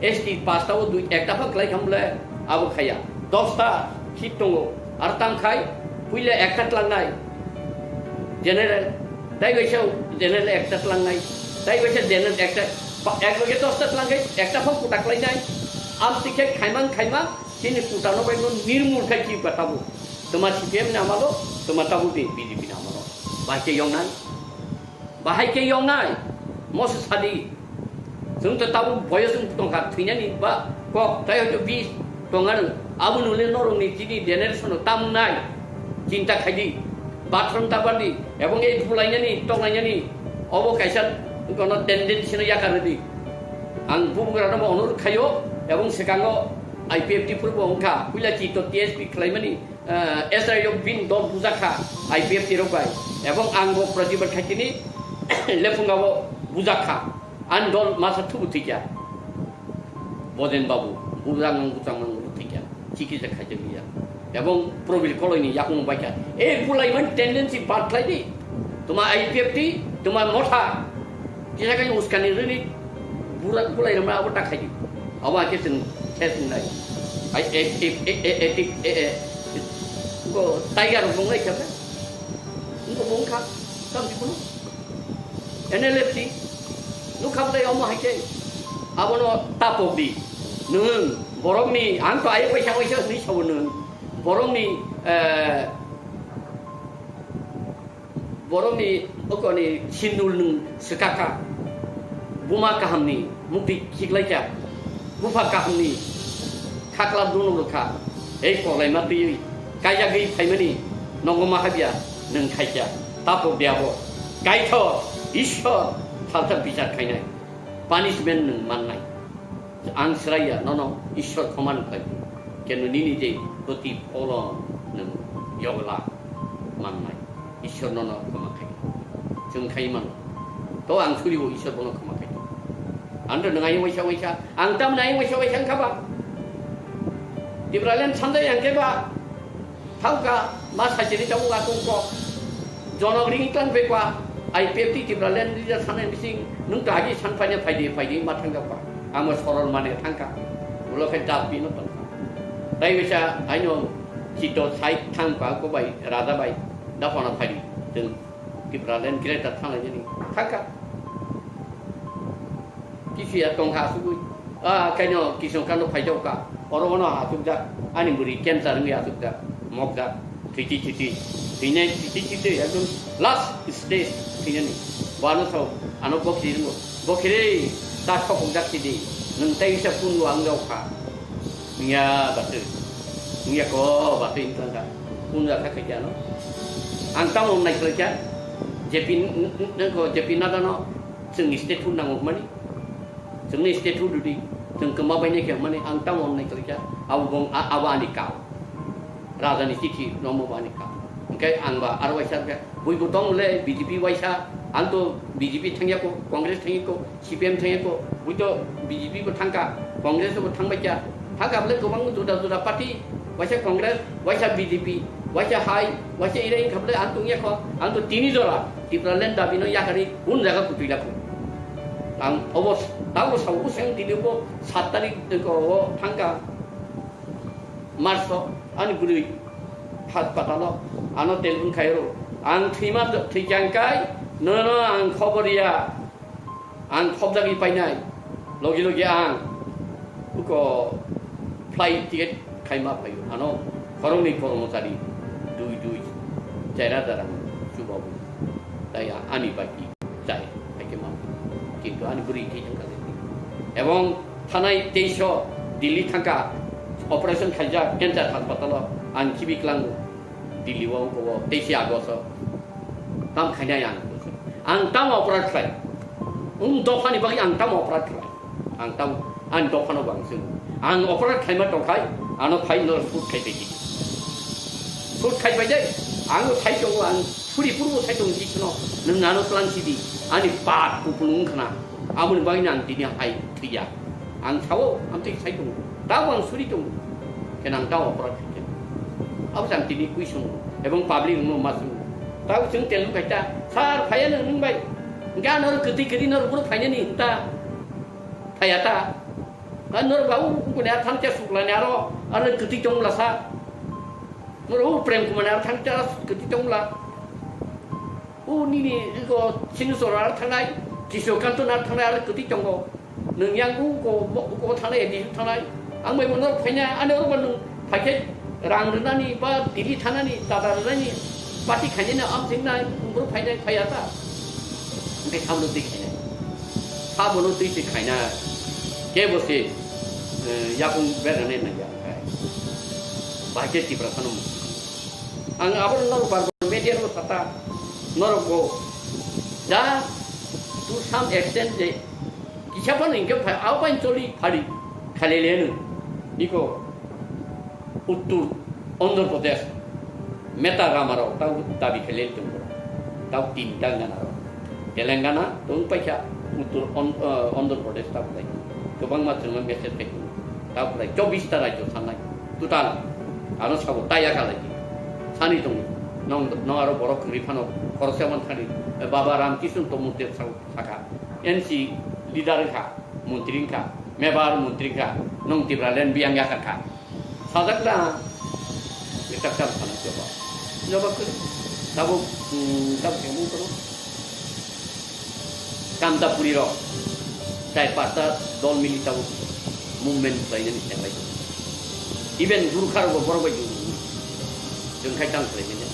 S T pasta o dui ekta pha klai khamle abo khaya. Dosta seat tongo. Ar tam khai puila ekta tlangnai general. Tai waisa general ekta tlangnai. Tai waisa general ekta pa-, ek loge dosta tlangkhai ekta pha kuta klainai. Am tikhe khaimang khaimang chini kuta no bai no nirmul khai chi ba tabo. Toma C P M ni amalo, toma tabo de B J P ni amalo. Bahai khe yongnai. Bahai khe yongnai, moso sadi. Chwng to tabuk boyos wng tongkha, thwinani ba kok, tai hoito bis tongano. Abo nule norokni chini generation-o tam wngnai. Chinta khaidi, bathroom ta bardi, ebong ei bulainani, tonglainani, obo kaisa kono tendency-no yakar rwdi. Ang bubagrano bo onurok khaio, ebong swkango I P F T phuru bo wngkha, puila chito T S P khlaimani, eh, S I O bini dol bujakha I P F T rok bai, ebong ang bo Pratibad Khaitini lephunga bo bujakha, ani dol masa thubu thikya, Bojen Babu, bujak mang bujak mang bo thikya, chikitsa khaijak ya, ebong Probil Koloini yakung baikha, e bulai man tendency bad khlai di, tuma I P F T, tuma motha, kisa kai uskani rini, bura bulai rama abo ta khaidi. Abo ake chwng khe chwng nai. Ai, e, e, e, e, e, e, e, e, ko tiger rok nai khe. Ko bung kha, tam di kuno. N L F T, nuk kham dai omo hai khe. Abono tapok di. Nwng, borok ni, ang to ai waisa waisa ni sabo nwng. Borok ni, eh, Borokni okoni sindul nwng swkakha, buma kahamni mukti khiklaikha, bupha kahamni khakla dunuk rwkha, ei koklaima twiwi kaijagwi phaimani nogo ma habya nwng khaikha, tapok de abo. Kaithok Ishwar salsa bichar khainai, punishment nwng mannai. Ang sraiya nono Ishwar khoma nukhlai. Kenu nini je protipholon nwng yogla mannai. Ishwar nono khoma khai. Chwng khai mano. To ang suribo Ishwar bono khoma khai. Andro nwng ayung waisa waisa. Ang tamni ayung waisa waisa wngkha ba? Tipraland sanjai ang khe ba? Thangka, ma sachiri tabuk atong kok. Jonok ring tang pekwa, I P F T Tipraland leader sanai bising, nung to agi san paine phaidi, phaidi ma thangka pa. Amo sorol mane thangka. Ulo khe jat bino tongka. Tai bisa, aino, Chito side thang pa ko bai, raja bai, da phano phai di. Chwng Tipraland greater thang lai jani. Thangka. Kisi ya tong ha sugui. Ah, kaino kisong kano phai jao ka. Oro ono asuk jak. Ani buri cancer ngi asuk jak. Mok jak. Thiti thiti. Thine thiti thiti. Ekdom last stage. Thine ni. Wano sao. Ano bokhi ringo. Bokhi re. Ta thokok jak sidi. Nung tai isa pun wang jao ka. Ngiya batu. Ngiya ko batu intang ka. Pun jak ka kaya no. Ang tamo nai kaya. J P n-, n-, n-, ko J P Nadda no. Chwng state food nango mani. Chwngni state food di. Chwng kwma bai ne khe mani ang tamo nai kaya. Abo bong a-, abo ani ka. Raja ni chithi romo bani ka. Hingke ang ba aro waisa khe, buibo tong le B J P waisa, ang to B J P thangya ko, Congress thangya ko, C P M thangya ko, bui to B J P bo thangka, Congress bo thangbai kya. Thangka bole kwbang juda juda party, waisa Congress, waisa B J P, waisa hai, waisa ira wngkha bole ang tongya ko, ang to tini jora, Tipraland dabi no yakari, un jaga kutui lakho. Ang obo, tabo sao useng tini bo sat tarik ko thangka. Marso, ani bwrwi haspatalo, ano telephone khairo. Ang thwima, thwichang kai, nono ang khobor ya. Ang khobjagwi painai. Logi logi ang uko flight ticket khaima phaio. Ano khoroknwi kormochari dui dui chair hajar ang chubawi. Tai ani baki. Chai, haikhe ma. Kintu ani bwrwi thwi thangkha se. Ebong thanai teisa Delhi thangkha, operation khaijak cancer haspatalo, ang khibi klango Delhi o, o teisa August o. Tam khainai ang. Ang tam operation khlai. Um dophani bagwi ang tam operation khlai. Ang tamo, ang dophano bang sung. Ang operation khaima tongkhai, ano phai no shoot khai pai di. Shoot khai pai dai, ang sai tongo, ang suri purbo sai tongo di kheno, nung ano plan sidi, ani pat kupulung khna, aboni bagwi ang tini hai thwiya. Ang sao, ang tei sai tongo, tabo ang suri tongo, khe nang tamo operation khai khe. Abo ang tini kui sung, ebong public no ma sung. Tabo chwng tel khai ta, sir, phaiya nung bai, hingke ano kwtwi kwtwi no rubro phainani hinta. Thaya ta. Nor ba u kune athang te suklani aro, aro kwtwi tong lasa. Nor u Prem Kumar ni athang te kwtwi tong la. U nini iko Sinuchor ar thangnai, Kiso Kanto ar thangnai aro kwtwi tongo. Nung yang u ko, u ko thangnai, di thangnai. Ang bai mo nor phaina, ani oro ba nung phaikhe rang rwnani ba Delhi thanani, tada rwnani, party khainani am thingnai, bro phainai phaya ta. Hingke sabono twi khainai. Sabono twi se khainai. Kebo se, eh, yakung berane nangya khai. Bahai khe Tipra phano muchung. Ang abo norok bar bar media rok sata norok go. Ja, to some extent je kisa phano hingke phai, abo phai choli phari khalele no. Iko Uttor Andhra Pradesh, Meta Ramarao, tau dabi khe lel tongbo. Tau tinta ganarao. Telangana tong paikha, Uttor On-, eh, Andhra Pradesh tau lai. Kwbangma chwngno message khai tongo. Tau lai chobbish ta rajyo sanai. Total. Ano sabo taya khalai. Sani tongo. Nong, nong aro borok kwrwi phano khoroksa man thani. Eh, Baba Ramkishan Tomor Dev sabo saka. N C leader wngkha, montri wngkha, mebar montri wngkha, nong Tipraland biyang yakar kha. Sajak da, ekta kam sana joba. Joba khe, tabuk, hmm, tabuk khe mung kono. Kamtapuri rok, tai pasta dol mili tabuk movement khlainani khe bai. Even Gurkha rok bo borok bai jung khai tang khlainani.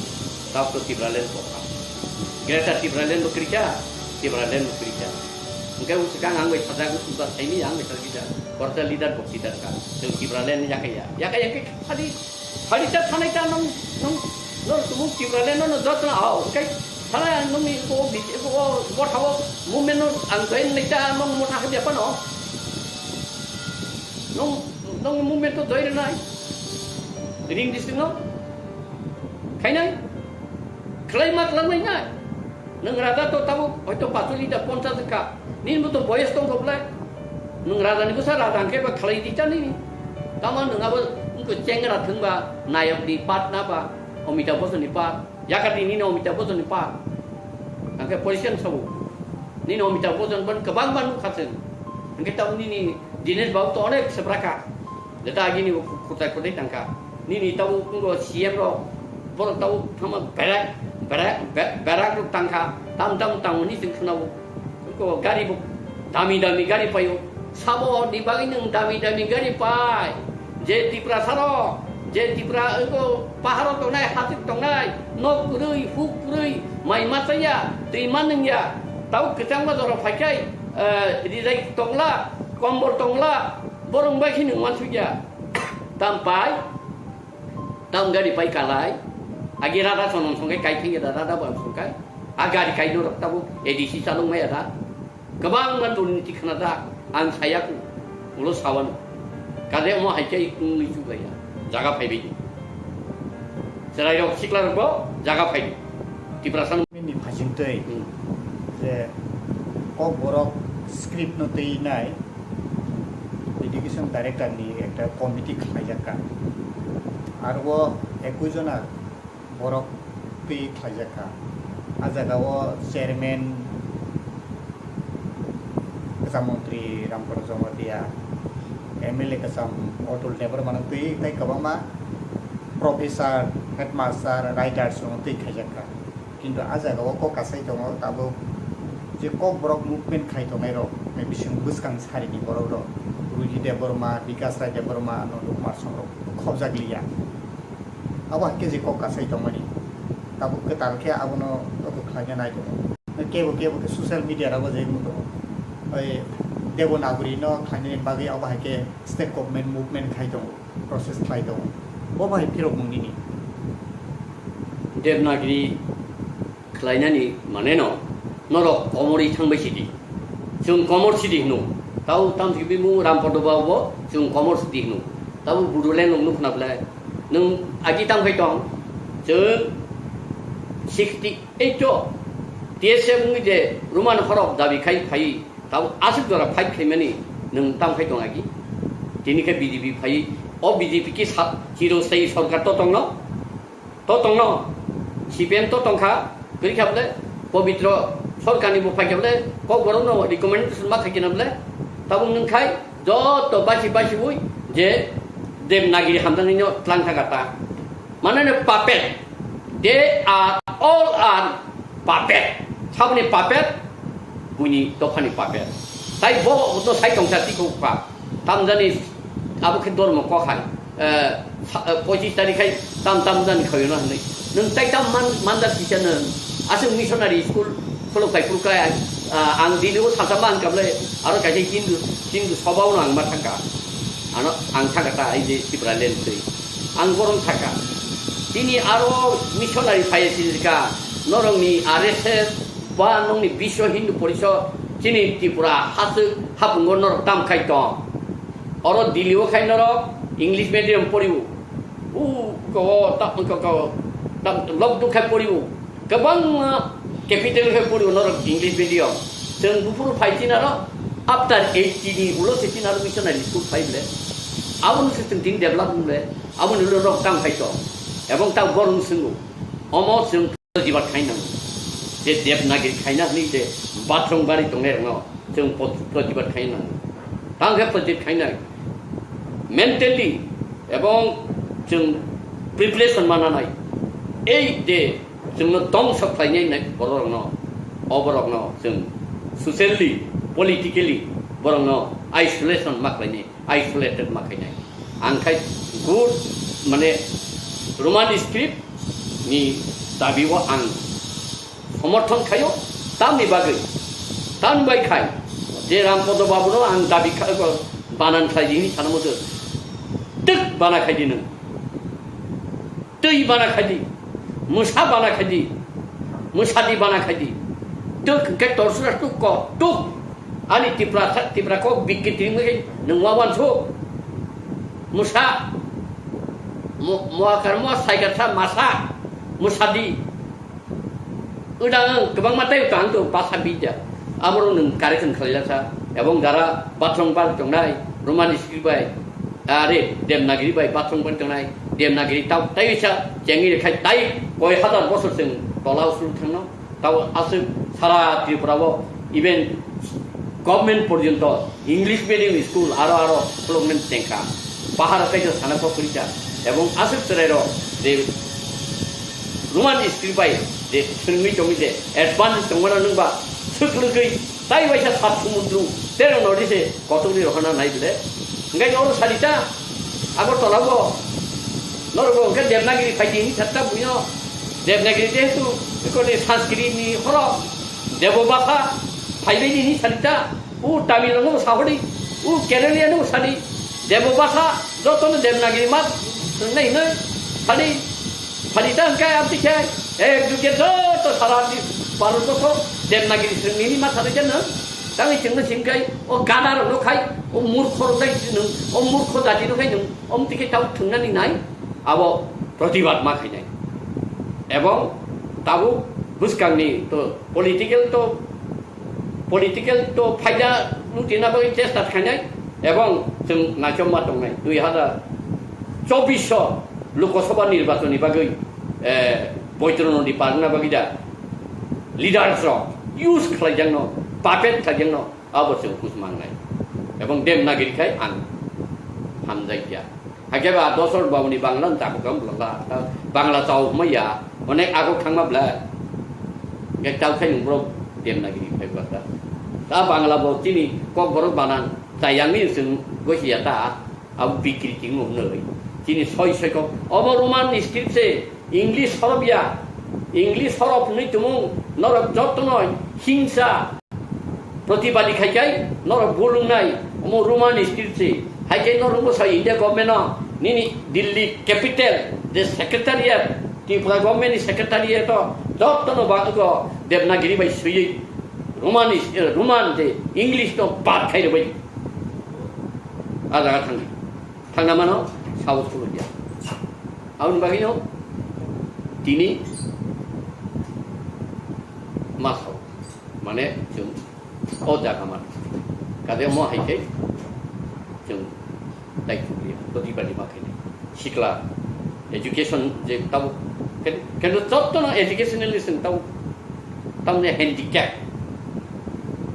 Tabuk to Tipraland kokha. Greater Tipraland bo krikha, Tipraland bo krikha. Hingke o swkang ang bai sajak, o suka saini ang bai sajak kisa. Korsa leader bo leader ka. Chwng Tipraland yakaya. Yakaya khe phadi, phadi ta thanai ta nong, nong, nong tumung Tipraland no jotna ao. Hingke thanai ang nongni o bi-, o, o, o thao movement no ang join nai ta nong motha khe bia phano. Nong, nong movement to join nai. Ring district no. Khainai. Khlai ma khlai nai. Nwng raja to tabuk hoito pachuli da ponchas wngkha. Nini bo to boyes tongkha bwlai. Nwng raja ni bwsa raja hwnkhe ba khlai di cha nini. Tamo nwng abo wngkha chengra thwngba nayok ni part na ba Amitabh Bachchan ni part. Yakar di nini Amitabh Bachchan ni part. Hwnkhe position sabo. Nini Amitabh Bachchan ban kwbangma nukha chwng. Hwnkhe tamo nini Dinesh Babu to onek swprakha. Jeta agini bo khutai khutai tangkha. Nini tabuk wngkha C M rok, borok tabuk thangma berak, berak, be-, berak rok tangkha, tam tam tangmani chwng khwnao. Wngkha gari bo dami dami gari paio. Sabo ni bagwi nwng dami dami gari pai. Je Tiprasa rok, je Tipra wngkha paharo tongnai, hasik tongnai, nok kwrwi, huk kwrwi, mai ma chaya, twi ma nungya. Tabuk kwchangma jora phaikhai, eh, rijai tongla, kombol tongla, borok bai khe nwng wansukya. Tam pai, tam gari pai kalai. Agi rada sonom songkai kai thengya da, rada bo ang songkai. A gari kai norok tabuk A D C chalok maya da. Kwbangma durniti khna da, ang sayaku. Ulo sawano. Kade omo hai khe wngwi chuklaiya. Jaga phaibai di. Chwrairok sikhlarok bo jaga phai di. Tiprasa Nini phasingtwi Hmm. je Kokborok script no twi nai education director ni ekta committee khlaijakka. Aro o ekui jona borok twi khlaijakka. A jaga o chairman kwcham montri Rampada Jamatia, M L A kwcham Atul Debbarma no twi tei kwbangma professor, headmaster, writers rok no twi khaijakka. Kintu a jaga o kok kasai tongo tabuk je Kokborok movement khai tongnai rok, bising bwskang sari ni borok rok, Ruhi Debbarma, Bikas Rai Debbarma, Nandu Kumar Song rok khobjak liya. Abo hai khe je kok kasai tongmani. Tabuk kwtal khe abono oko khlaina nai tongo. Kebo kebo khe social media rogo je wng tongo. Oi Devanagari no khlainani bagwi abo hai khe state government movement khai tongo, process khlai tongo. Bo bai phirok mung nini. Devanagari khlainani mane no norok komorwi thangbai sidi. Chwng komor sidi hino. Tau tam sibimung Rampada Babu bo chwng komor sidi hino. Tabo Bodoland rok nukna belai. Nwng agi tang phai tong. Chwng sixty eight o T S F wngwi je Roman horok dabi khai phai. Tabo aswk jora fight khaimani nwng tang phai tong agi. Tini khe B J P phai. O B J P ki sa-, chiro sai sorkar to tongno. To tongno, C P M to tongkha, kwrwi kha bole, Pobitro sorkarni bo phaikha bole, Kokborokno recommendation ma khaikhe na bole, tabuk nwng khai joto basi basi ui je Devanagari hamjaknaino tlang thangkha ta. Mane no puppet, they are all are puppet. Saboni puppet, buini dophani puppet. Tai bo no sai tongsa tiko pa. Tamjani abo khe dormo kok hai, eh, sa-, eh, pochis tarikh hai tam tam jani khayo na hwnwi. Nwng tai tam man, manjak kisa nwng. Aswk missionary school khulok kai phuru kai, ah, ang Delhi o sasa man kable aro kaisa Hindu, Hindu sobao no ang ma thangka. Ano ang thangka ta ai je Tipraland twi. Ang borom thangka. Tini aro missionary phai sijika norokni R S S ba nokni Biswa Hindu Porishad chini Tripura haswk hapungo norok tam khai tong. Oro Delhi o khai norok English medium poriwo. U ko ta ko ko ta lok duk khai poriwo. Kwbangma capital khai poriwo norok English medium. Chwng buphuru phai chinaro after eighty ni ulo se chinaro missionary school phai ble. Aboni se chwng tin develop ble. Aboni ulo norok tam khai tong. Ebong ta gorung swngo. Omo chwng Protibad khai nango. Je Devanagari khaina hwnwi je bathroom bari tongnai rokno chwng pot-, protibad khai nango. Tang khe protibad khainai. Mentally ebong chwng preparation mananai. Ei je chwngno tongsa khlainai nai bororokno, o borokno chwng socially, politically borokno isolation ma khlainai. Isolated ma khainai. Ang khai good, mane, Roman script ni dabi o ang somorthon khaio, tamni bagwi, tamni bai khai je Rampada Babu no ang dabi kha-, banan khlai di hini sana mudo, twk bana khai di nwng. Twi bana khai di, mwsa bana khai di, mwsa di bana khai di. Tuk hwnkhe torsura tuk ko, tuk. Ani Tipra, Tipra kok bikki twi wngwi nwng wawan su. Mwsa, mo-, moakar moa saikar sa masa, mwsa di. Udang kwbangma tei utang to basa bidya. Aboro nwng correction khlailasa. Ebong dara bathroom bar tongnai, Roman script bai, are Devanagari bai bathroom bar tongnai, Devanagari tau tei sa chengwi khai tai koi hazar bosor chwng tola usul thangno. Tau aswk sara Tripura o even government porjonto English medium school aro aro development tengkha. Pahar kaisa sana kok kwrwi kha, ebong aswk chwrairok je Roman script bai je swrwngwi tongwi je advance tongmano nwng ba swk lwgwi tai waisa sat sumundru terong nodi se kotorni rohorna nai bwle. Hwnkhe oro sadi ta Agartala bo norok bo hwnkhe Devanagiri phai di hini satta buino Devanagiri jehetu ekoni Sanskrit ni horo Debo bhasha phaibai di hini sadi ta. O Tamil rokno bo sahodi, o Keralian no bo sadi, Debo bhasha, jotono Devanagiri ma swrwngnai hinwi sadi, sadi ta hwnkhe amtwi khe, ek juge joto sara di Bharat borso Devanagiri swrwngni hinwi ma sadi khe nwng, tangwi chwngno singkhai, o gada rokno khai, o murkho rok dai nwng, o murkho jati no khai nwng, omtwi khe tau thwngnani nai, abo protibad ma khainai. Ebong tabuk bwskangni to political to political to phaida lutina bagwi chesta khainai ebong chwng naichomma tongnai dui hazar chobbish o Lok Sabha nirbachon ni bagwi, eh, Boitro Nodi parna bagwi da leaders rok use khlaijakno, puppet khlaijakno abo chwng hus mangnai. Ebong Devanagiri khai ang hamjakya. Hakhe ba dosor babuni Bangla no chakukam bwlwkha. Ta Bangla chao hwnmaya, onek agok thangma bwla. Hwnkhe tao khai nwng borok Devanagiri phai bwlwkha. Ta Bangla bo chini Kokborok banan chayangni chwng gosi ya ta, abo bikri tingmo hwnwi. Chini soi soi kok. Obo Roman script se, English horop ya. English horop hwnwi tumung norok jotono hingsa. Protibadi khai khai norok bulung nai, omo Roman script se. Hai khai norok bwsa India government no nini Delhi capital je secretariat, Tripura government ni secretariat o jotono ba ego Devanagiri bai swiwi Roman is, eh, Roman je English no bad khai rwbai. A jaga thangdi. Thangna mano sabo khulukya. Aboni bagwino tini ma sao. Mane chwng o jaga man. Kade mo hai khe chwng dai khukliya. Protibadi ma khainai. Sikla education je tabo ken-, kendo jottono educationally chwng tabo tamni handicap.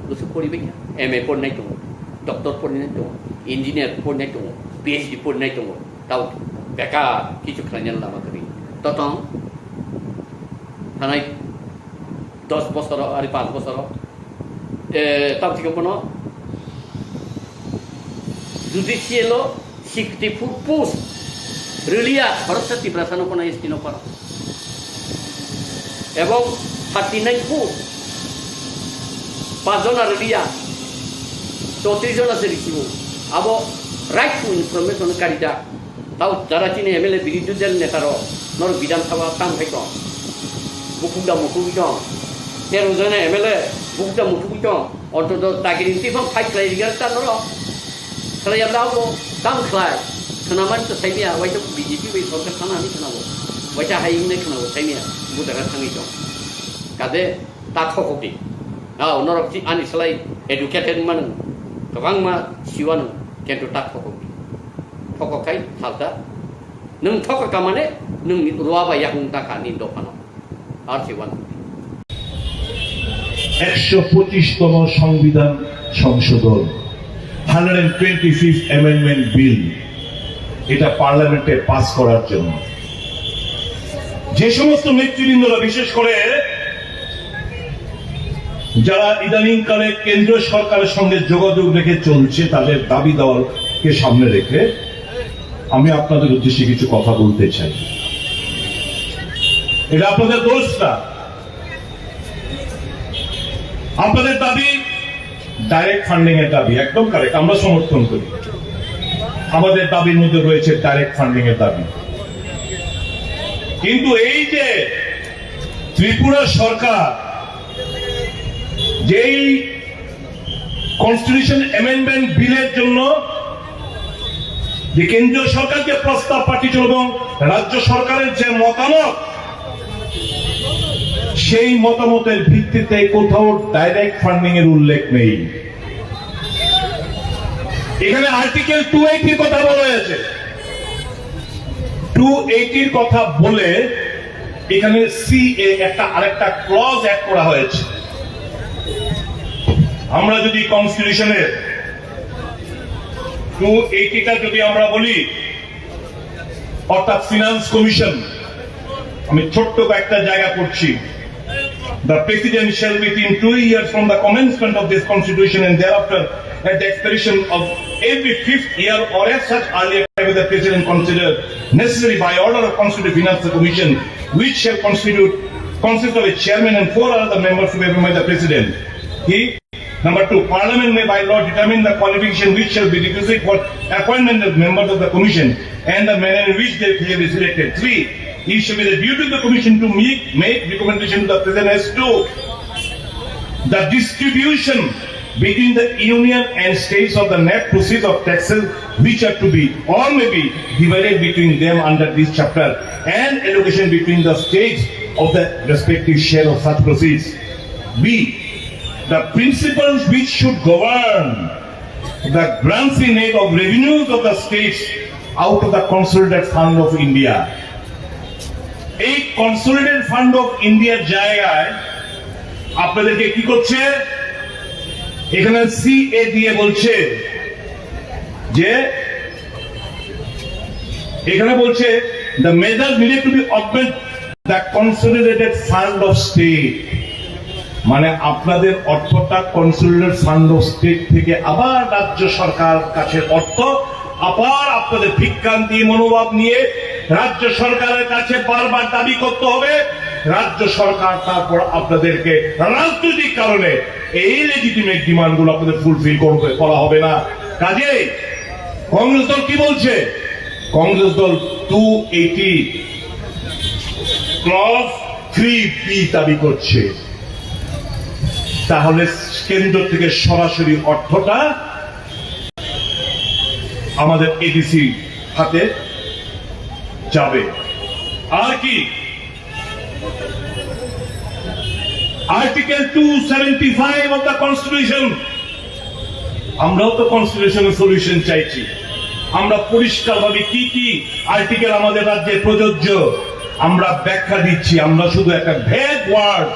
Bwswk poribai kha. M A porinai tongo, doctor porinai tongo, engineer porinai tongo, P H D porinai tongo. Tabo bekar kichu khlainani lama kwrwi. Totong thanai dos bosoro, ari panch bosoro, eh, tamo thikhe bono judicial o sixty four post rwliya, khoroksa Tiprasa no kono S T no kono. Ebong thirty nine post, panch jona rwliya, chowtris jona se risibo. Abo right to information kari da. Tao jara chini M L A birodhi dal neta rok norok Bidhan Sabha tam khai tong. Bukuk da muthugwi tong. Tero jona M L A bukuk da muthugwi tong. Ontoto dagiri twi phang fight khlai rwgwk ta norok. Khlai ya da bo tam khlai. Khwnamani to saimaya, waisa B J P bai sorkar thana hinwi khwnabo. Waisa hai hinwi khwnabo saimaya, bo jaga thangwi tong. Kade ta thokok di. Nao norok chi ani slai educated manu. Kwbangma siwano, kintu ta thokok di. Thokok khai salta. Nwng thokok ka mane nwng ruwa bai yakung ta kha ni dophano. Ar se wan. একশো পঁচিশতম সংবিধান সংশোধন, hundred twenty fifth amendment bill, এটা পার্লামেন্টে পাস করার জন্য যে সমস্ত নেতৃবৃন্দরা, বিশেষ করে যারা ইদানিংকালে কেন্দ্র সরকারের সঙ্গে যোগাযোগ রেখে চলছে, তাদের দাবি দাওয়াকে সামনে রেখে আমি আপনাদের উদ্দেশ্যে কিছু কথা বলতে চাই। এটা আপনাদের দোষ না, আপনাদের দাবি ডাইরেক্ট ফান্ডিং এর দাবি, একদম কারেক্ট, আমরা সমর্থন করি। আমাদের দাবির মধ্যে রয়েছে ডাইরেক্ট ফান্ডিং এর দাবি। কিন্তু এই যে ত্রিপুরা সরকার যেই কনস্টিটিউশন অ্যামেন্ডমেন্ট বিলের জন্য যে কেন্দ্রীয় সরকারকে প্রস্তাব পাঠিয়েছিল এবং রাজ্য সরকারের যে মতামত, সেই মতামতের ভিত্তিতে কোথাও ডাইরেক্ট ফান্ডিং এর উল্লেখ নেই। এখানে আর্টিকেল টু এইটির কথা বলা হয়েছে। টু এইটির কথা বলে এখানে সিএ একটা আরেকটা ক্লজ অ্যাড করা হয়েছে। আমরা যদি কনস্টিটিউশনের টু এইটিটা যদি আমরা বলি, অর্থাৎ ফিনান্স কমিশন, আমি ছোট্ট কয়েকটা জায়গা করছি। The president shall, within two years from the commencement of this constitution and thereafter, at the expiration of every fifth year or as such earlier, by the president considered necessary by order of Constitutional Finance Commission, which shall constitute, consist of a chairman and four other members to be appointed by the president. কি? Number two, Parliament may by law determine the qualification which shall be requisite for appointment of members of the commission and the manner in which they shall be selected. Three, it shall be the duty of the commission to make, make recommendation to the president as to the distribution between the union and states of the net proceeds of taxes which are to be or may be divided between them under this chapter and allocation between the states of the respective share of such proceeds. B, the principles which should govern the grants in aid of revenues of the states out of the Consolidated Fund of India. এই consolidated fund of ইন্ডিয়ার জায়গায় আপনাদেরকে কি করছে? এখানে সিএ দিয়ে বলছে যে, এখানে বলছে, the measures needed to be augment the consolidated fund of state, মানে আপনাদের অর্থটা কনসোলিডেটেড ফান্ড অফ স্টেট থেকে আবার রাজ্য সরকার কাছে অর্থ, আবার আপনাদের ভিক্ষান্তি মনোভাব নিয়ে রাজ্য সরকারের কাছে বারবার দাবি করতে হবে। রাজ্য সরকার তারপর আপনাদেরকে রাজনৈতিক কারণে এই লেজিটিমেট ডিমান্ডগুলো আপনাদের ফুলফিল করবে, করা হবে না। কাজেই কংগ্রেস দল কি বলছে? কংগ্রেস দল টু এইটি ক্লজ থ্রি বি দাবি করছে। তাহলে কেন্দ্র থেকে সরাসরি অর্থটা আমাদের এডিসি হাতে যাবে। আর কি? Article two seventy five of the constitution, আমরাও তো কনস্টিটিউশনাল সলিউশন চাইছি। আমরা পরিষ্কারভাবে কি কি আর্টিকেল আমাদের রাজ্যে প্রযোজ্য, আমরা ব্যাখ্যা দিচ্ছি। আমরা শুধু একটা ভ্যাগ ওয়ার্ড,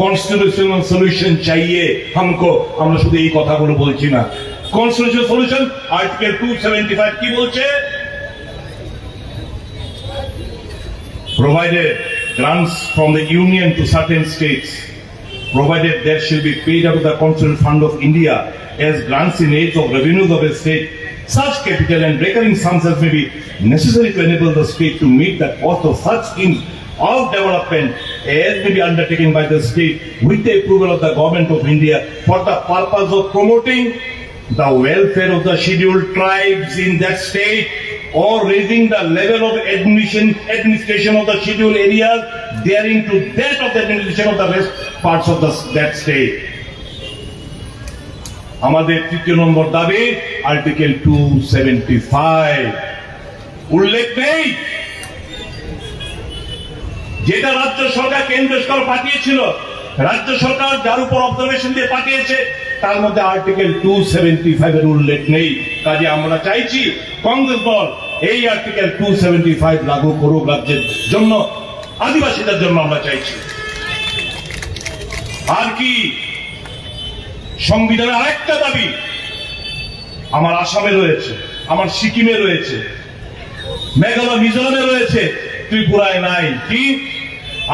কনস্টিটিউশনাল সলিউশন চাইয়ে হামকো, আমরা শুধু এই কথাগুলো বলছি না। Constitutional solution, article two seventy five কি বলছে? Provided grants from the Union to certain states, provided there shall be paid out of the Constitutional Fund of India as grants in aid of revenues of a state, such capital and recurring sums as may be necessary to enable the state to meet the cost of such schemes of development as may be undertaken by the state with the approval of the Government of India for the purpose of promoting the welfare of the scheduled tribes in that state or raising the level of admission, administration of the scheduled areas therein to that of the administration of the rest parts of the, that state. আমাদের তৃতীয় নম্বর দাবি article two seventy five উল্লেখ নেই। যেটা রাজ্য সরকার কেন্দ্র সরকার পাঠিয়েছিল, রাজ্য সরকার যার উপর অবজারভেশন দিয়ে পাঠিয়েছে, তার মধ্যে আর্টিকেল টু সেভেন্টি ফাইভ এর উল্লেখ নেই। কাজে আমরা চাইছি কংগ্রেস দল এই আর্টিকেল টু সেভেন্টি ফাইভ লাগু করুক রাজ্যের জন্য, আদিবাসীদের জন্য আমরা চাইছি। আর কি, সংবিধানের আরেকটা দাবি আমার আসামে রয়েছে, আমার সিকিমে রয়েছে, মেঘালয় মিজোরামে রয়েছে, ত্রিপুরায় নাই। কি?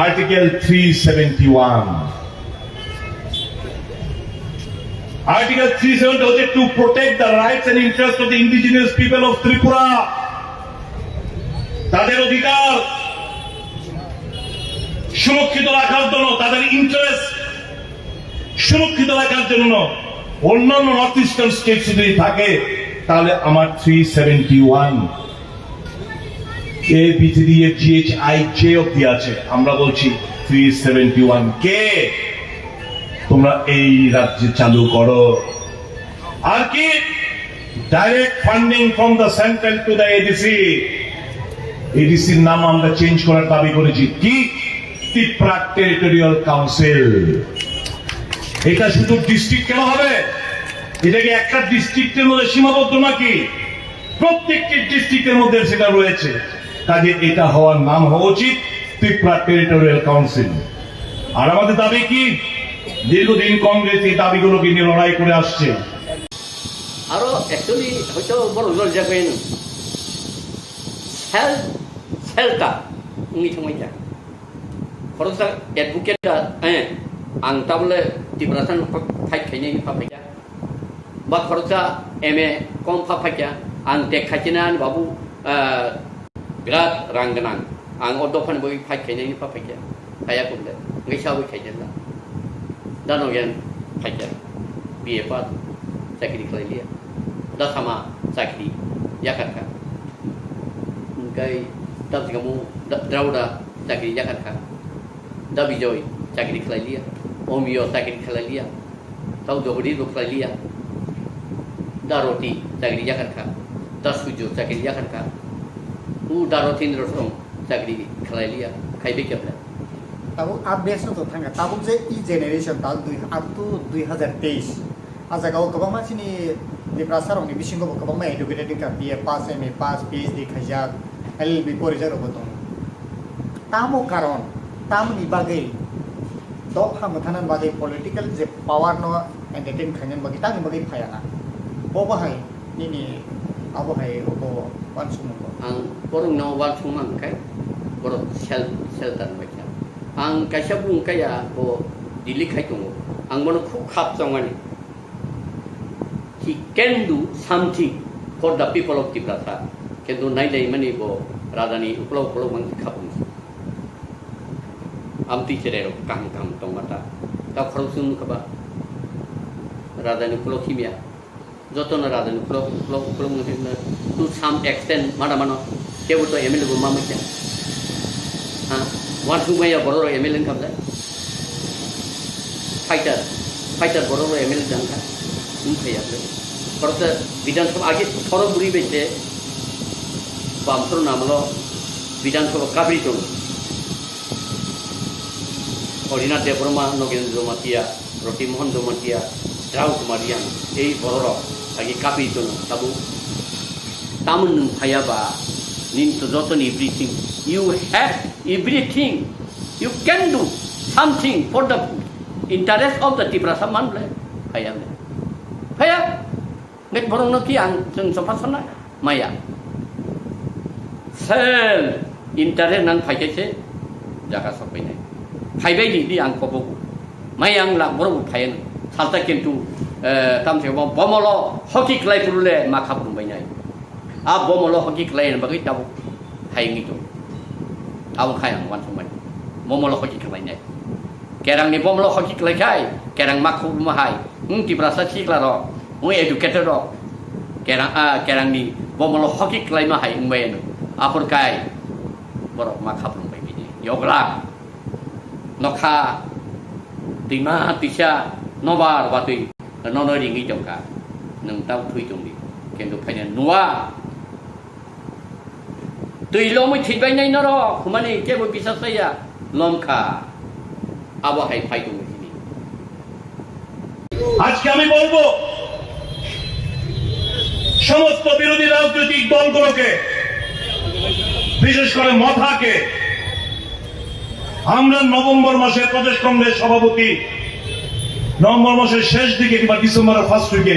Article three seventy one. Article three seventy হচ্ছে to protect the rights and interest of the indigenous people of Tripura। তাদের অধিকার সুরক্ষিত রাখার জন্য, তাদের ইন্টারেস্ট সুরক্ষিত রাখার জন্য অন্যান্য নর্থ ইস্টার্ন স্টেটস যদি থাকে, তাহলে আমার three seventy one, A B C D F G H I J অব্দি আছে। আমরা বলছি থ্রি সেভেন্টি ওয়ান কে তোমরা এই রাজ্যে চালু করো। আর কি? Direct funding from the central to the ADC. এডিসির নাম আমরা চেঞ্জ করার দাবি করেছি। কি? Tripura territorial council. এটা শুধু ডিস্ট্রিক্ট কেন হবে? এটা কি একটা ডিস্ট্রিক্টের মধ্যে সীমাবদ্ধ নাকি? প্রত্যেকটি ডিস্ট্রিক্টের মধ্যে সেটা রয়েছে। কাজে এটা হওয়ার নাম হওয়া উচিত ত্রিপুরা টেরিটোরিয়াল কাউন্সিল। আর আমাদের দাবি কি? দীর্ঘদিন কংগ্রেস এই দাবিগুলোকে নিয়ে লড়াই করে আসছে। Aro actually hoito borok lorijak bai no. Self, self ta wngwi thangbai kha. Khoroksa advocate ta, eh, ang tabole Tiprasa no fight khainai wngwi pha phaikha. Ba khoroksa M A kom pha phaikha. Ang tek khaikhe na ani babu, eh, birat rang gwnang. Ang o dophani bagwi fight khainai wngwi pha phaikha. Phaiya kumle. Wngwi sabwi khaikhe na. Da no yan phaikha. B A pass. Chakri khlai liya. Da sama chakri yakarkha. Hingkai da sikamo da, Drauda chakri yakarkha. Da Bijoy chakri khlai liya. Omiyo chakri khlai liya. Tau Jogodi bo khlai liya. Da Roti chakri yakarkha. Da Sujo chakri yakarkha. U Da Rotindro song chakri khlai liya. Khai be kebla. Tabuk update no to thangkha. Tabuk je e generation ta dui, up to dui hazar teis. A jaga o kwbangma chini Tiprasa rokni bisingo bo kwbangma educated wngkha, B A pass, M A pass, P H D khaijak, L L B porijak rokbo tongo. Tamo karon, tamoni bagwi dopha mwthanani bagwi political je power no entertain khainani bagwi tamoni bagwi phaiya na? Bo bahai nini abo hai obo uansukmung bo? Ang borokno uansukma hwnkhe borok self shelter bai kha. Ang kaisa bung kaya bo Delhi khai tongo. Ang bono khub khap chongmani. He can do something for the people of Tiprasa. Kintu nai nai mani bo rajani ukolog ukolog mang khapung. Amtwi cherai rok kaham kaham tongma ta. Ta khorok sung kaba rajani ukolog himya. Joto no rajani ukolog ukolog ukolog mang himna. To some extent mana mano. Kebo to M L A bo ma manya. Ha? Uansukmaya borok rok M L A wngkha bwle? Fighter, fighter borok rok M L A wngkha. Wngkha ya bwle? Borok ta Bidhan Sabha age thoro bwrwi bai se Bamsoro namlo Bidhan Sabha kabri tongo. Odinath Debbarma, Nogendra Jamatia, Roti Mohan Jamatia, Rao Kumar Riang, ei bororok agi kapi tono tabuk. Tamon nwng phaya ba, nini to jotoni everything. You have everything. You can do something for the interest of the Tiprasa man le. Phaya le. Phaya. Ngai borokno ki ang chwng chopha sana maya. Sel interest nang phai khe se jaga sok bai nai. Phai bai di, di ang kobo. Mai ang lak borok bo phai ang. Salta kintu, eh, tam se bo bomolo hoki klai purule ma khap bai nai. A bomolo hoki klai bagwi tabuk phai ngi to. Abo khai ang wan song bai. Bomolo hoki klai nai. Kerangni bomolo hoki klai khai, kerang ma khubuma hai. Wng Tiprasa sikla rok, wng educated rok. Kerang, ah, kerangni bomolo hoki klaima hai wng bai ano. Aphor kai borok ma khaplung bai bini. Yogla, nokha, twima, twisa, nobar, watwi, nono ringwi tongkha. Nwng tau thui tongdi. Kintu phaina nua. Twi lomwi thwibainai norok, humani kebo bisas laiya, lomkha. Abo hai phai tongo hini. আজকে আমি বলবো, সমস্ত বিরোধী রাজনৈতিক দলগুলোকে, বিশেষ করে মথাকে, আমরা নভেম্বর মাসে প্রদেশ কংগ্রেস সভাপতি নভেম্বর মাসের শেষ দিকে কিংবা ডিসেম্বরের ফার্স্ট উইকে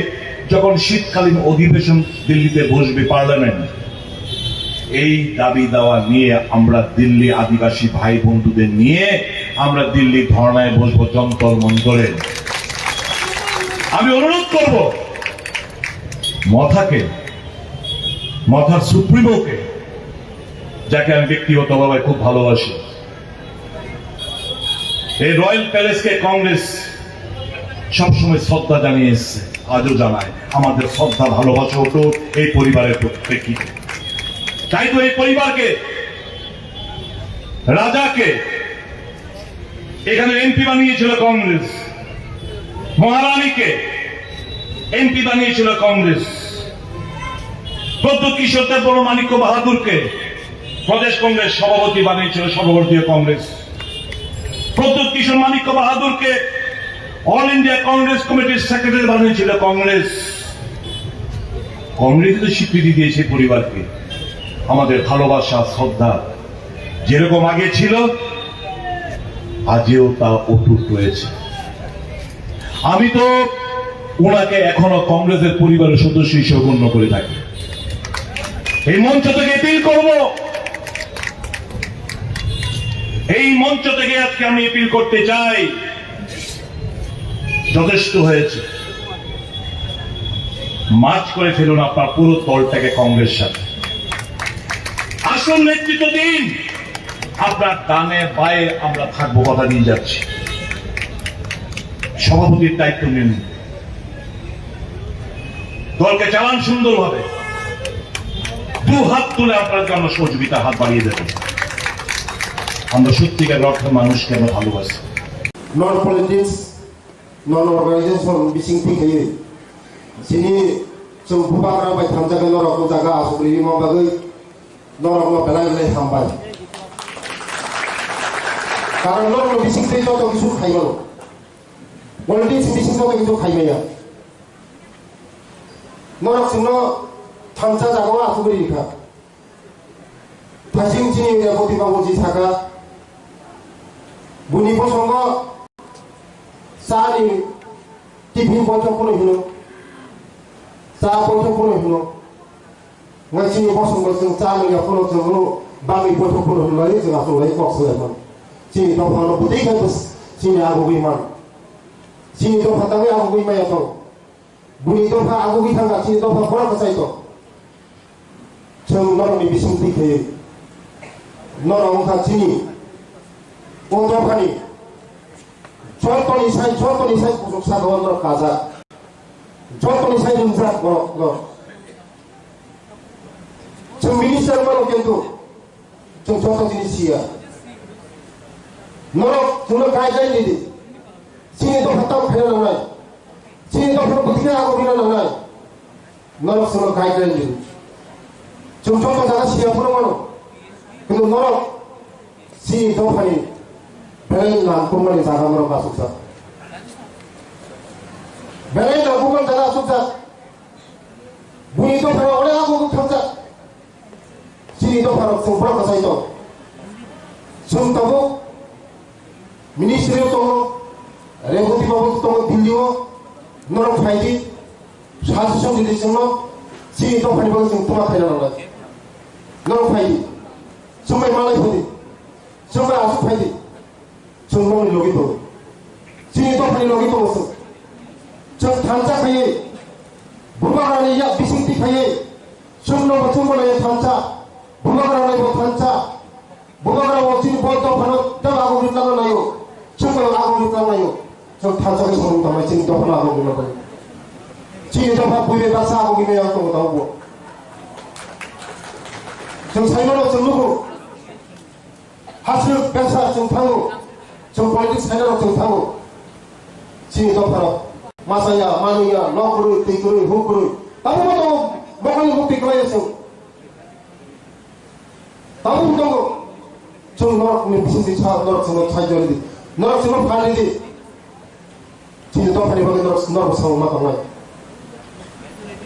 যখন শীতকালীন অধিবেশন দিল্লিতে বসবে পার্লামেন্ট, এই দাবি দাওয়া নিয়ে আমরা দিল্লি আদিবাসী ভাই বন্ধুদের নিয়ে আমরা দিল্লি ধর্নায় বসবো যন্তর মন্তরে। আমি অনুরোধ করব মথাকে, মথার সুপ্রিমোকে, যাকে আমি ব্যক্তিগতভাবে খুব ভালোবাসি, এই রয়্যাল প্যালেসকে কংগ্রেস সবসময় শ্রদ্ধা জানিয়ে এসছে, আজও জানায়। আমাদের শ্রদ্ধা ভালোবাসা অটুট এই পরিবারের প্রেক্ষিতে। তাই তো এই পরিবারকে, রাজাকে এখানে এমপি বানিয়েছিল কংগ্রেস, মহারানীকে এমপি বানিয়েছিল কংগ্রেস, প্রদ্যুৎ কিশোর দেববর্মা মাণিক্য বাহাদুরকে প্রদেশ কংগ্রেস সভাপতি বানিয়েছিল সর্বভারতীয় কংগ্রেস। প্রদ্যুৎ কিশোর মাণিক্য বাহাদুরকে অল ইন্ডিয়া কংগ্রেস কমিটির সেক্রেটারি বানিয়েছিল কংগ্রেস। কংগ্রেস তো স্বীকৃতি দিয়েছে পরিবারকে। আমাদের ভালোবাসা, শ্রদ্ধা যেরকম আগে ছিল, আজও তা অটুট রয়েছে। আমি তো ওনাকে এখনো কংগ্রেসের পরিবারের সদস্য হিসেবে গণ্য করে থাকি। এই মঞ্চ থেকে অ্যাপিল করব, এই মঞ্চ থেকে আজকে আমি অ্যাপিল করতে চাই, যথেষ্ট হয়েছে। মার্চ করে ফেলুন আপনার পুরো দলটাকে কংগ্রেস সাথে। আসল নেতৃত্ব দিন। আপনার ডানে বায়ে আমরা থাকবো, কথা দিয়ে যাচ্ছি। সভাপতির দায়িত্ব নিন, দলকে চালান সুন্দরভাবে। দু হাত তুলে আপনার জন্য সহযোগিতা হাত বাড়িয়ে দেবেন। আমরা সত্যিকার অর্থে মানুষকে আমরা ভালোবাসি। Non politics, non organization bising thik hai. Sini chung bubagra bai thansa khe norok jaga asuk ri ma bagwi norok no belai belai hambai. Karon norok no bising thik joto kisu khai mano. Politics bising joto kisu khai maya. Norok chwngno thansa jagao asugwi rikha. Thasing chini Reboti babu ji sakha, buni bosongo chani tiffin boithok phano hino, cha boithok phano hino. Ngai chini bosongo chwng cha nungya phano chwngno bagwi boithok phano hino lai chwng aswk lai kok swlai man. Chini dophano bwtwi khai bwswk chini agugwi man. Chini dopha tangwi agugwi maya thong. Buni dopha agugwi thangkha, chini dopha borok kwchai to. Chwng norokni bising twi khaiwi. Norok wngkha chini o dophani jotoni sai, jotoni sai kuchuk saka o norok kajak. Jotoni sai ringjak borok no. Chwng minister mano kintu chwng joto jinis siya. Norok chwngno guideline ridi. Chini dopha tamo khaina nangnai. Chini dopha bwthwino abo rina nangnai. Norok chwngno guideline ridi. Chwng joto jaga siya phano mano. Kintu norok chini dophani belai nangkukmani jaga norok asukjak. Belai nangkukmani jaga asukjak. Buini dophano onek abo thangkha. Chini dopharok chwng borok kwchai tong. Chwng tabuk ministry o tongo, Reboti babu tongo Delhi o, norok phai di, suggestion di di chwngno, chini dophani bagwi chwng twma khaina nangnai. Norok phai di, chwng bai malai phai di, chwng bai aswk phai di. Chwng nokni logi tongo. Chini dophani logi tongo chwng. Chwng thansa khaiwi, bubagrani yak bisingtwi khaiwi, chwngno bo chwngbo naiya thansa, bubagrani bo thansa, bubagra bo chini bo dophano tei agogwi tlangna naio, chwngbo agogwi tlangnaio. Chwng thansa khe samung tangnai chini dophano agogwi manai. Chini dopha buibai baksa agogwi maya tongo tabukbo. Chwng saimano chwng nugo. Hasuk besa chwng thango, chwng politics khainai rok chwng thango. Chini dopharok masa ya, manwi ya, nok kwrwi, twi kwrwi, huk kwrwi. Tabukbo tongo, mokol ni bukti kwlai ya chwng. Tabukbo tongo, chwng norok ni bisingtwi sa, norok chwngno thai jori di. Norok chwngno phai di. Chini dophani bagwi norok, norok samung ma tangnai.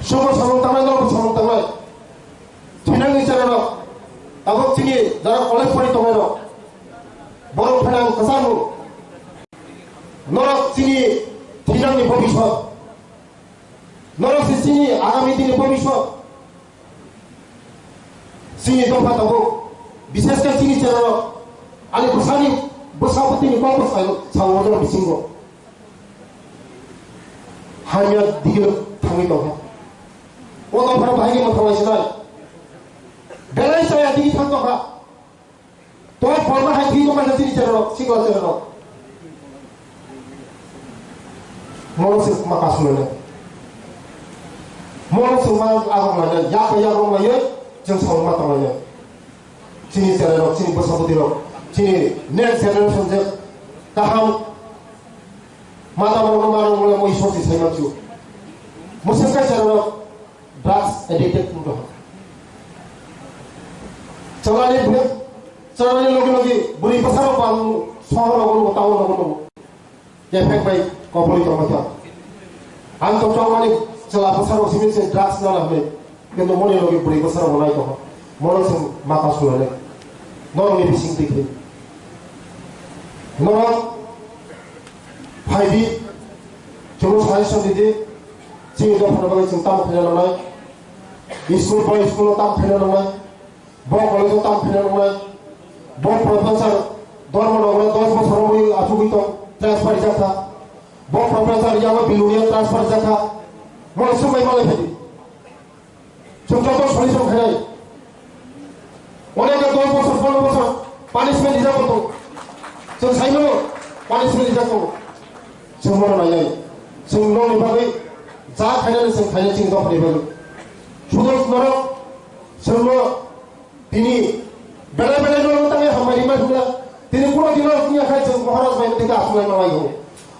Chwngbo samung tangnai, norokbo samung tangnai. Thinangni chera rok, tabuk chini jara college pori tongnai rok, borok phainang kwchangno. Norok chini thinangni bobiswt, norok se chini agami dini bobiswt. Chini dopha tabuk, bishesh khe chini chera rok, ani bwsani bwsa bwtwini kok bwsai sao norok bisingo. Hamya digiro thangwi tongkha. O tongphano bahai khe mwthangwi sinai. Belai chaya digi thang tongkha. To porma hai thwi tongkha chini cherok, sikla cherok. Mono se ma kasu lele. Mono se ma agok lele, yak yak rong lele, jeng sa ma tong lele. Chini cherok, chini bwsabwtwi rok, chini next generation je kaham mata borok no manwi mole moi sorti sai manchu. Mwswk kaisa rok drugs addicted wng tong. Chalani bwrwi, chalani logi logi bwrwi bwsa rok bang sohor rok no, town rok no. Kephek bai kobori tongma kha. Ang to chongmani chwla bwsarok simi se drugs nana hwnwi. Kintu moni logi bwrwi bwsarok bo nai tongo. Mono se mata sulane. Norokni bising twi khe. Norok phai di. Chwngno suggestion di di. Chini dophani bagwi chwng tamo khaina nangnai? School bo school-o tamo khaina nangnai? Bo college-o tamo khaina nangnai? Bo professor Dharmanagar dos bochor wngwi achugwi tong, transfer rijak kha. Bo professor yango Bilonia transfer rijak kha. Mole swngbai malai phai di. Chwng joto solution khainai. Onek dos bochor, pondro bochor punishment rijak bo tongo. Chwng saimano punishment rijak tongo. Chwng bono nainai. Chwng nokni bagwi ja khainani chwng khainai chini dophani bagwi. Sudo norok chwngno tini belai belai norok tangwi hambai rima hwnla. Tini kuno dino wngya khai chwng Maharaj bai tei achuk lai manai go.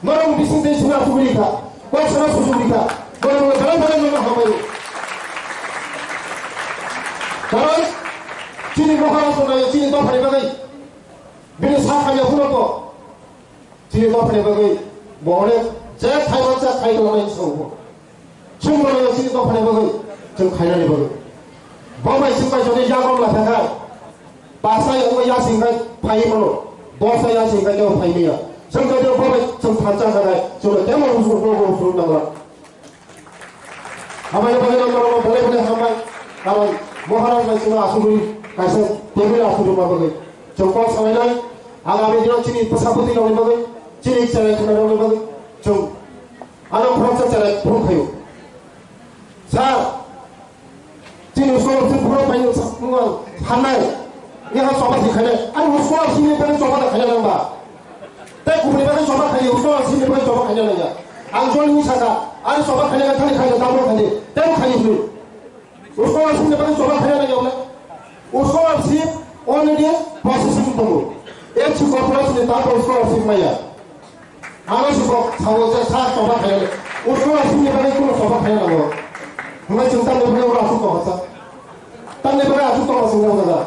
Norok bising tei sina achuk ri kha. Kok sana susu ri kha. Norok belai belai norok hambai. Karon chini Maharaj no nayo chini dophani bagwi. Bini sa khamya huno ko. Chini dophani bagwi bo onek je thai mansa khai tongmani songbo. Chwng bono chini dophani bagwi chwng khainani bagwi. Bo bai chwng bai jodi yagon la thangkha. Pasa yago yasing khai phai mano. Dosa yasing khai teo phai miya. Chwng jodi bo bai chwng thansa kha khai chwng temo rusu bo bo rusu nangla. Hambai bai nang nang belai belai hambai. Karon Maharaj bai chwng asugwi kaisa table asugwi ma bagwi. Chwng kok sanai nai. Agami dino chini bwsa bwtwi rokni bagwi. Chini chwrai khna rokni bagwi. Chwng ano khoroksa chwrai phuru khayo. Sir, chini scholarship phuru khayo sa-, nung ang hanai. Ni ha soba si khainai. Ani scholarship ni bagwi soba da khaina nang ba. Tei kubuni bagwi soba khayo, scholarship ni bagwi soba khaina nang ya. Ang jol ni saka, ani soba khaina thani khayo, tabro khayo. Tei khayo hwnwi. Scholarship ni bagwi soba khaina nang ya wala. Scholarship already processing tongo. F C corporation ni tabro scholarship maya. Ano si kok sao je sa choba khayo. Scholarship ni bagwi kuno choba khayo nango. Hwnba chwng tamni bagwi oro aswk tongkha sa. Tamni bagwi aswk tongkha chwng jaga.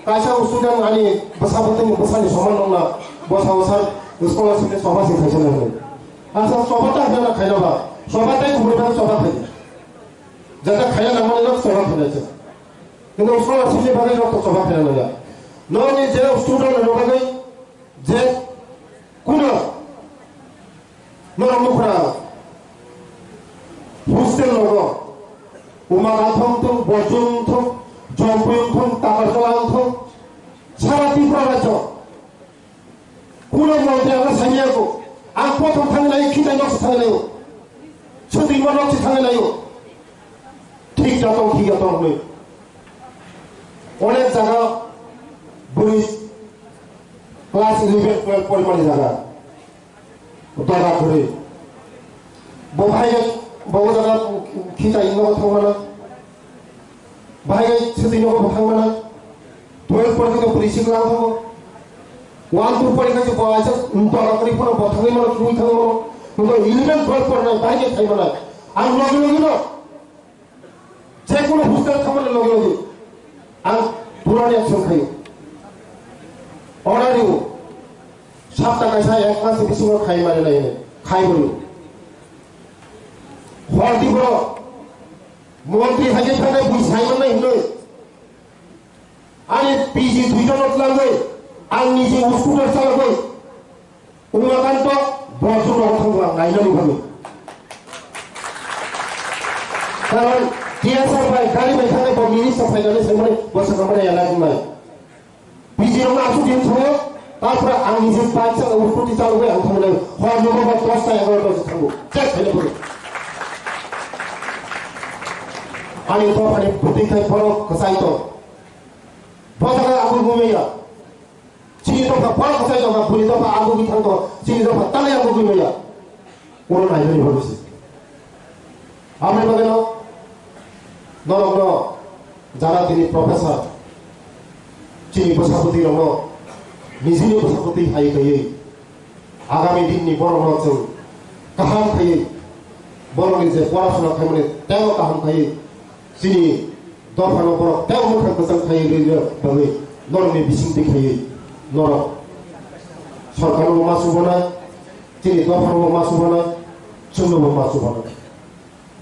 Kaisa student ani bwsa bwtwini bwsani soman wngna bwsao sa scholarship ni choba se khaisa nango. Asa choba ta khaina khaina ba. Choba tai kubui bagwi choba khayo. Jata khaina nangmani nok choba khaina se. Kintu scholarship ni bagwi nok choba khaina nangya. Nokni je student ni bagwi je kuno norok nukra hostel logo Umagathong thung, Bojong thung, Jompuyung thung, Takarjala thung, sara Tripura rajyo kuno montri ang sanya ko ang prothom thang lai khitai nok thang lai o. Chutwi mo nok thang lai o. Thik jatong, thik jatong hwnwi. Onek jaga bwrwi class eleven, twelve porimani jaga. Doga kwrwi. Bo bahai khe, bo o jaga khitai nogo thangmana. Bahai khe swtwi nogo bo thangmana. Twelve porikha khe bwrwi sikla thango. One, two porikha khe bo aisa doga kwrwi phano bo thangwi mano, thangwi thangwi mano. Bo eleven, twelve porinai bahai khe thai mano. Ang logi logi no. Je kono hostel thamani logi logi ang purani action khayo. Order riyo. Sapta kaisa ek mas bisingo khai mani nai khai boyo. Hor di bro. Montri hai khe thangwi bui sai manai hinoi. Ani P G duijon no twlangwi ang niji scooter chalogwi. Umakanto borok rok thangbo ang nainani bagwi. Karon T S R bai gari bai thangwi bo minister phainani saimani bo sakhamani elak wngnai. Biji rok asuk din thango, tarpore ang niji bike sa scooty chalogwi ang thangnai. Hor nogo ba dos ta egaroh ta thango. Check khaina bagwi. Ani to ani bwtwi khai borok kwchai to. Bo jaga ang bo maya. Chini dopha borok kwchai tongkha, bwrwi dopha ang bugwi thang tongo, chini dopha tanai ang bugwi maya. Oro nainani bagwi se. Aboni bagwino norokno jara tini professor chini bwsabwtwi rokno nijini bwsabwtwi hai kaiwi agami dinni borokno chwng kaham khaiwi borokni je porasona khaimani teibo kaham khaiwi chini dophano borok tei mwkhang kwchang khai rwna bagwi norokni bisingtwi khaiwi norok sorkarnobo ma chubanai, chini dophanobo ma chubanai, chwngnobo ma chubanai.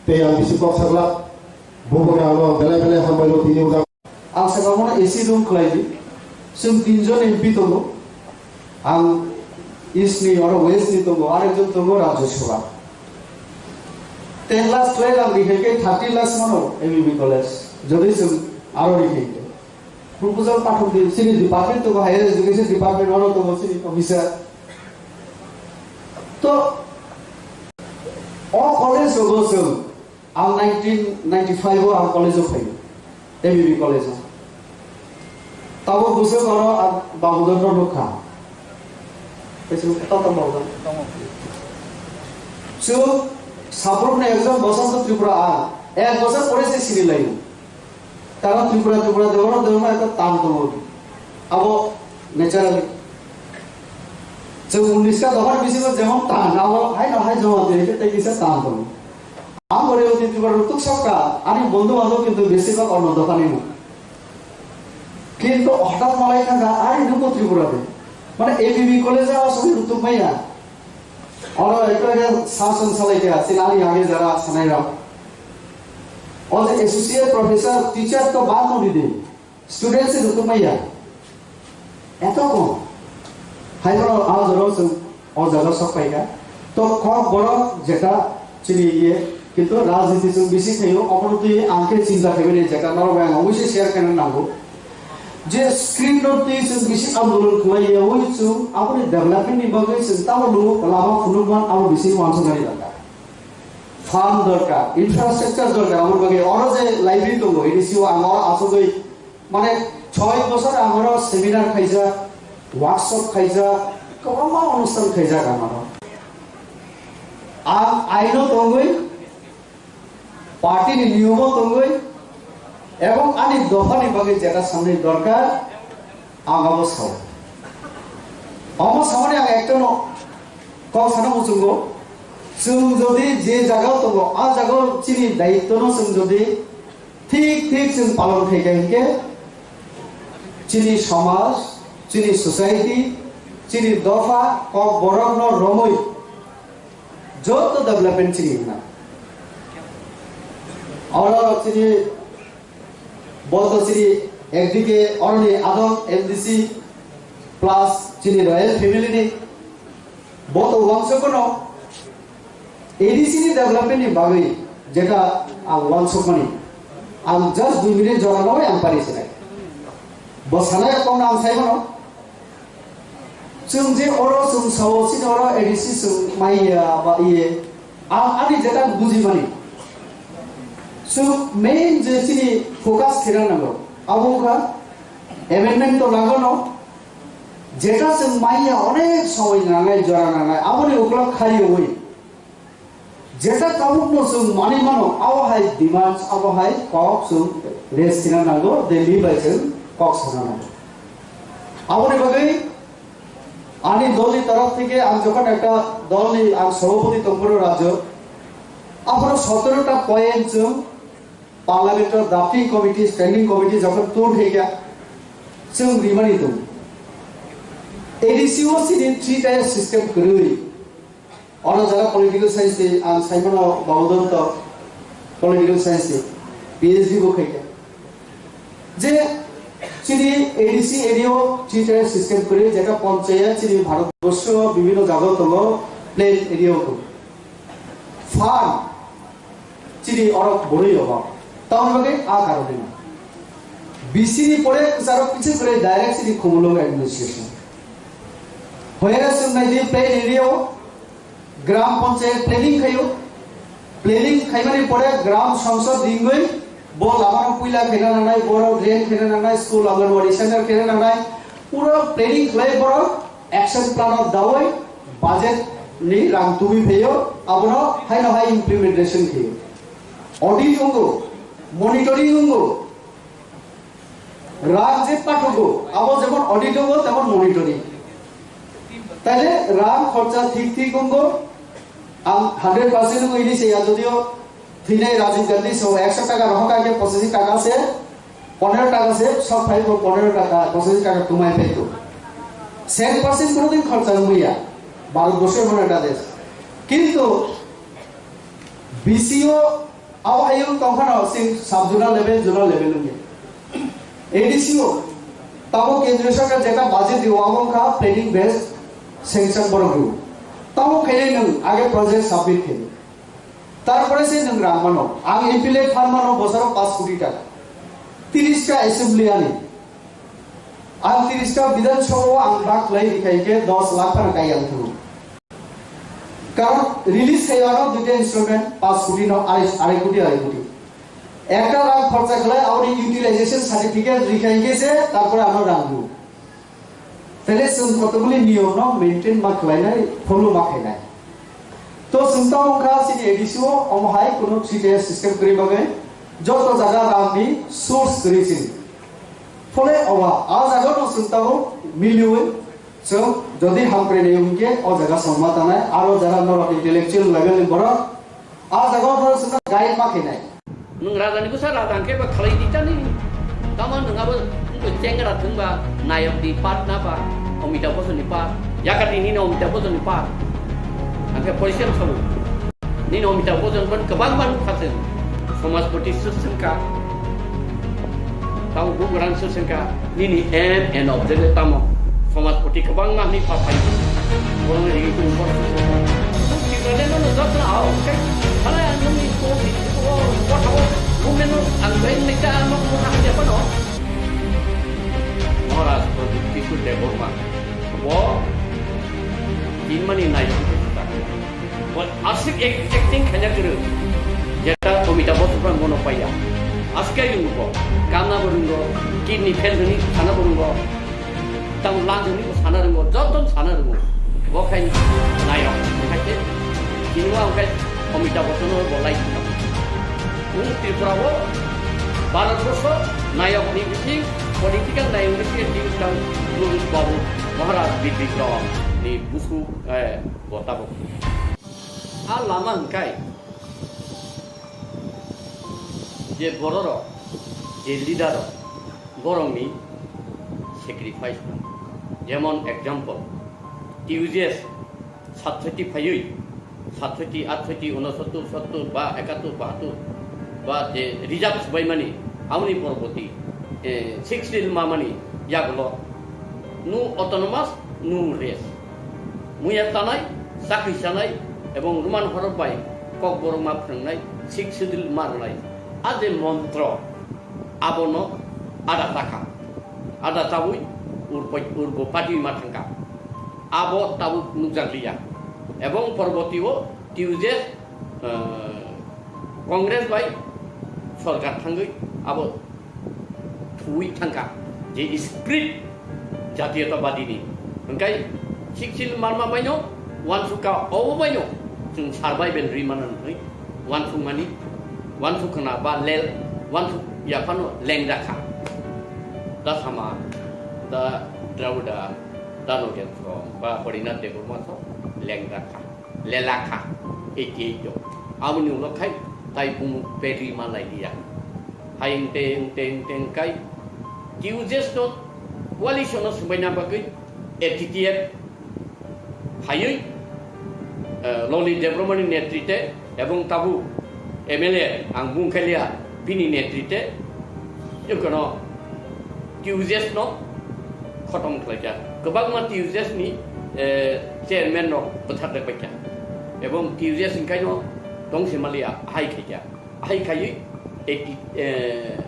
Tei ang bisi kok saglak, bubagra ano belai belai hambai rw tini ujak. Ang saka bono A C room khlai di. Chwng tinjon M P tongo. Ang East ni oro West ni tongo, arekjon tongo Rajya Sabha. ten lakhs twelve ang rikhaikhe thirty lakhs mano M B B college. Jodi chwng aro rikhaikhe. Proposal pathok di, chini department tongo, higher education department, oro tongo chini officer. To, o college rogo chwng, ang nineteen ninety-five o ang college o phaio, M B B college o. Tabo bwswk oro ang Babudon no nukha. Kaisa nukha, tata Babudon. Chwng Sabrukni ekjon Bosonto Tripura ang, ek bosor pore se sini laio. Karon Tripura, Tripura de oro de oro ekta tan tongo. Abo naturally. Chwng unis ta dophani bisingo jemon tan, abo haino hai joma de, tei kisa tan tongo. Ang ore oti Tripura rok tuk sakka, ani bondhu bandhob kintu besibak onno dophani no. Kintu hothat malai thangkha, ari nungbo Tripura de. Mane A B B college o asogwi rwtuk maya. Oro ekta ekta sasong salai kha, chini ani age jara sanai rok. O je associate professor, teacher to bad no di de. Student se rwtuk maya. Eto kom. Hai bono a jora chwng o jaga sok pai kha. To kok borok jeta chini iye, kintu rajniti chwng bisi khaio, obono twi ang khe chinta khaimani jeta norok bai ang obviously share khaina nango. Je screen no twi chwng bisi andolon khlai ya, oi chwng aboni development ni bagwi chwng tamo lugo lama phunukman abo bisi wansuknani dangka. Farm dorkar, infrastructure dorkar, aboni bagwi oro je library tongo, ini siwo ang oro asugwi, mane, choi bosor ang oro seminar khaijak, workshop khaijak, kwbangma onusthan khaijak ang oro. Ang aino tongwi, party ni niyomo tongwi, ebong ani dophani bagwi jeta samni dorkar, ang abo sao. Omo samani ang ekta no kok sana muchungo, chwng jodi je jaga tongo, a jaga chini daitto no chwng jodi thik thik chwng palon khai kha hinkhe, chini somaj, chini society, chini dopha, kok borok no romwi, joto development chini hwnna. Oro chini, bo to chini ekdike oroni adong M D C plus chini royal family ni, bo to wansuk kono A D C ni development ni bagwi jeta ang wansuk mani. Ang just dui minute jora no ang pari sinai. Bo sanai kom ang sai mano. Chwng je oro chwng sao, chini oro A D C chwng maiya ba iye, ang ani jeta buji mani. Chwng main je chini focus khena nango, abo wngkha amendment to nango no, jeta chwng maiya onek somoi nangnai, jora nangnai, aboni ukulok khariwi. Jeta tabukno chwng manwi mano, abo hai demands, abo hai kok chwng raise khna nango, Delhi bai chwng kok sana nango. Aboni bagwi ani dolni torof theke ang jokhon ekta dolni ang sabhapati tongphuru rajyo, aphuru sotoro ta point chwng Parliament o drafting committee, standing committee jokhon tun khaikha, chwng rimani tongo. A D C o chini three tier system kwrwi. Ono jara political science ni ang saimano Babudon to political science ni P H D bo khaikha. Je chini A D C area o three tier system kwrwi, jeta panchayat chini Bharatborsho bibhinno jaga tongo, plain area o tongo. Farm chini oro borwi obo. Tamoni bagwi a karone no. B C ni pore kwcharo kiching kwrwi direct chini Khumulwng administration. Hoyera chwng nai di plain area o gram panchayat planning khaio. Planning khaimani pore gram sangsad ringwi bo lama no puila khena nangnai, borok drain khena nangnai, school, Anganwadi center khena nangnai. Pura planning khlai borok action plan o dawi budget ni rang tubui phaio, abono haino hai implementation khaio. Audit wngo, monitoring wngo, rang je pathugo, abo jemon audit wngo, temon monitoring. Taile rang khorcha thik thik wngo, ang hundred percent wngo ini se ya, jodio Thwinai Rajiv Gandhi so ekso taka rohor kha khe pochashi taka se, ponero taka se sok phai bo, ponero taka, pochashi taka tumai phai to. Sek percent kono din khorcha wngya, Bharat borsho emon ekta desh. Kintu B C o abo ayung tongphano sing sub zonal level, zonal level wngya. A D C o tamo kendriya sarkar jeta budget dio abo wngkha planning based sanction borok dio. Tamo khainai nwng age project submit khainai. Tarpore se nwng rang mano, ang M P L A phan mano bosoro paanch koti taka. Tiris ta assembly ani. Ang tiris ta Bidhan Sabha o ang bak lai rikha hingke dos lakh phano kai ang thungo. Karon release khai ano duita instrument, paanch koti no arai, arai koti, arai koti. Ekta rang khorcha khlai, aboni utilization certificate rikha hingke se, tarpore ano rang rw. Tele chwng kotokbili niyom no maintain ma khlainai, follow ma khainai. To chwng tamo wngkha chini A D C o, omo hai kunu three tier system kwrwi bagwi joto jaga rang ni source kwrwi chini. Phole owa, a jaga no chwng tamo miliwi chwng jodi hamkrai nai hwnkhe o jaga songma tanai, aro jara norok intellectual level ni borok a jaga o borok chwngno guide ma khainai. Nwng raja ni bwsa raja hwnkhe ba khlai di tani. Tamo nwng abo wngkhe chengra thwngba nayok ni part na ba Amitabh Bachchan ni part. Yakati nini Amitabh Bachchan ni part. Hwnkhe poison sabu. Nini Amitabh Bachchan ban kwbang ban khasen. Somajpati swswngkha. Tamo bugrang swswngkha. Nini aim and objective tamo? Somajpati kwbangma hwnwi pha phai. Borokni rigi kung bor. Tipraleno no jotla hao, kai. Hala ang nungni ko, ko, ko thabo. Movement no ang bai nai ta, ano ko thang dia pano. Maharaj Pradip Kishore Debbarma. Bo, tin mani nai. Bo asik ek-, acting khaina kwrwng. Jeta Amitabh Bachchan bono paiya. Asik ai rwngo bo. Kanna bo rwngo, kidney fail hwnwi sana bo rwngo. Tamo lang hwnwi bo sana rwngo, joto sana rwngo. Bo khai nayok, khai se, chini bo ang khai Amitabh Bachchan bo lai khna. Nwng Tripura o Bharat Borsho nayok ni bising, political nayok ni bising, tang Babu Maharaj Bidikrom ni busu, eh, bo tabuk. A lama hwnkhe je bororok, je leader rok, borokni sacrifice no. Jemon example, T U J S satsoti phaiwi, satsoti, atsoti, unosottor, sottor ba ekattor, bahattor ba je reserve swbaimani, aboni poroboti, eh, sixth schedule mamani yagulo no autonomous, no rest. Muya tanai, chakri chanai, ebong ruman horok bai kokborok ma phwrwngnai, sixth schedule ma rwnai. A je montro, abono ada chakha. Ada chawi urbo, urbo pati ma thangkha. Abo tabuk nukjakliya. Ebong poroboti o T U J S, eh, Congress bai sorkar thangwi abo thuwi thangkha je spirit jatiyotabadi ni. Hwnkhe sixth schedule marma baino wansukha, obo baino chwng survival ri mano hwnwi wansukmani, wansuk khna ba lel, wansuk yaphano lengjakha. Da sama, da Dravida, da Nogendram, ba Harinath Debbarma so lengjakha. Lelakha, eighty eight o. Aboni ulo khai tai bumu pedi malai liya. Hai engte, engte, engte engkai T U J S no coalition no swbaina bagwi A T T F phaiwi, eh, Loli Debbarmani netrite ebong tabuk M L A ang bung khailiya bini netrite, jokono T U J S no khotom khlaijak. Kwbangma T U J S ni, eh, chairman rok bwthar rwbaikha. Ebong T U J S ni kaino tongsi maliya ahai khaikha. Ahai khaiwi eighty, eh,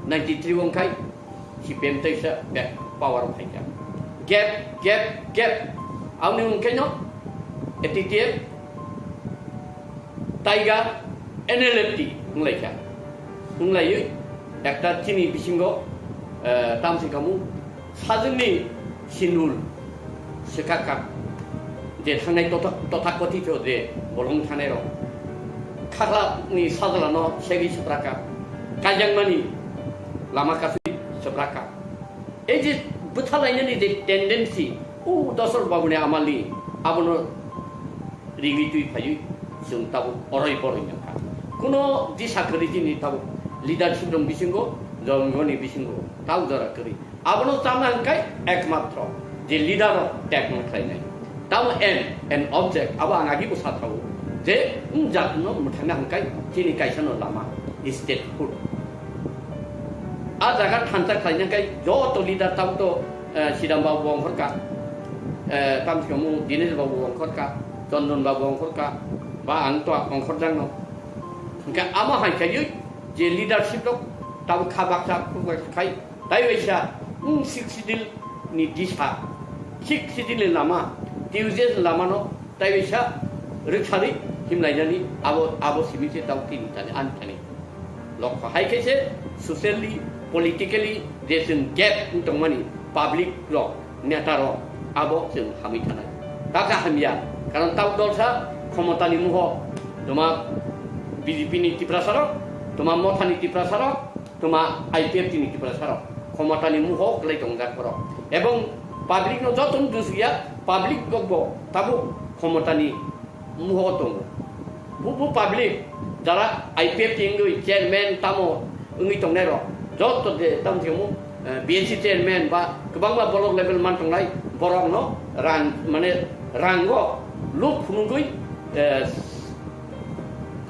ninety three wngkhai C P M teisa back power phaikha. Gap, gap, gap. Aboni wngkhaino A T T F Taiga N L F T wnglaikha. Wnglaiwi ekta chini bisingo, eh, tamsi kamu sajwkni sinul swkakha je thangnai totha-, tothakothito je bolong thangnai rok. Khaklani sajlano segwi swprakha. Kaijakmani lama kasui swprakha. Ei je bwthalainani je tendency, o Dosrot Babuni amali, abono rigwi twi phaiwi chwng tabuk oroi poroi nangkha. Kuno disa kwrwi chini tabuk leadership rok bisingo, jongoni bisingo, tabuk jora kwrwi. Abono chana hwnkhe ekmatro je leader rok tekno khlainai. Tamo aim and object abo ang agi bo sathago je wng jatno mwthangna hwnkhe chini kaisano lama statehood. A jaga thansa khlaina hwnkhe joto leader tabuk to, eh, Sidam Babu bo ongkhorkha, eh, tamsi kamu Dinesh Babu bo ongkhorkha, Chondon Babu bo ongkhorkha, Ba ang to ongkhorjakno. Hwnkhe amo hai khaiwi je leadership rok tabuk kha baksa khuk baksa khai, tai waisa wng Sixth Schedule ni disa, Sixth Schedule ni lama, T U J S ni lamano tai waisa rwkharwi himlainani abo, abo simi se tau tini thani ani thani. Lokho hai khe se socially, politically je chwng gap wng tongmani public rok, neta rok, abo chwng hamwi thanai. Kaka hamya, karon tau dolsa khomotani muho, toma B J P ni Tiprasa rok, toma Motha ni Tiprasa rok, toma I P F T ni Tiprasa rok, khomotani muho kwlai tongjak borok. Ebong public no joto no dusukya, public rok bo tabuk khomotani muho tongo. Bubu public jara I P F T wngwi chairman tamo wngwi tongnai rok, joto je tamo se omo, eh, B N C chairman ba kwbangma block level man tongnai borok no rang, mane rango loot phunugwi, eh,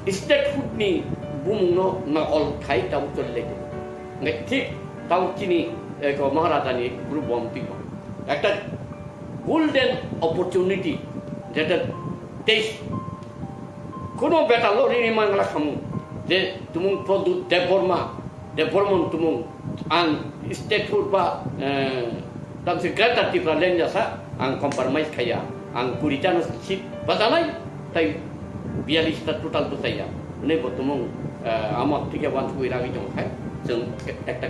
statehood ni bumung no nokol khai tabuk choli lai tongo. Hingke thik tabuk chini, eh, ko Maharaja ni group bo twi ko. Ekta golden opportunity, jeta teis kuno beta lo rini mangla khamu, je tumung Pradyut Debbarma, Debbarman tumung ang statehood ba, eh, tamse Greater Tipraland jasa ang compromise khaya, ang kuri ta no seat bajanai, tai biyallis ta total bwsaiya. Hwnwi bo tumung, eh, amo thike wansugwi ragwi tong khai, chwng ekta,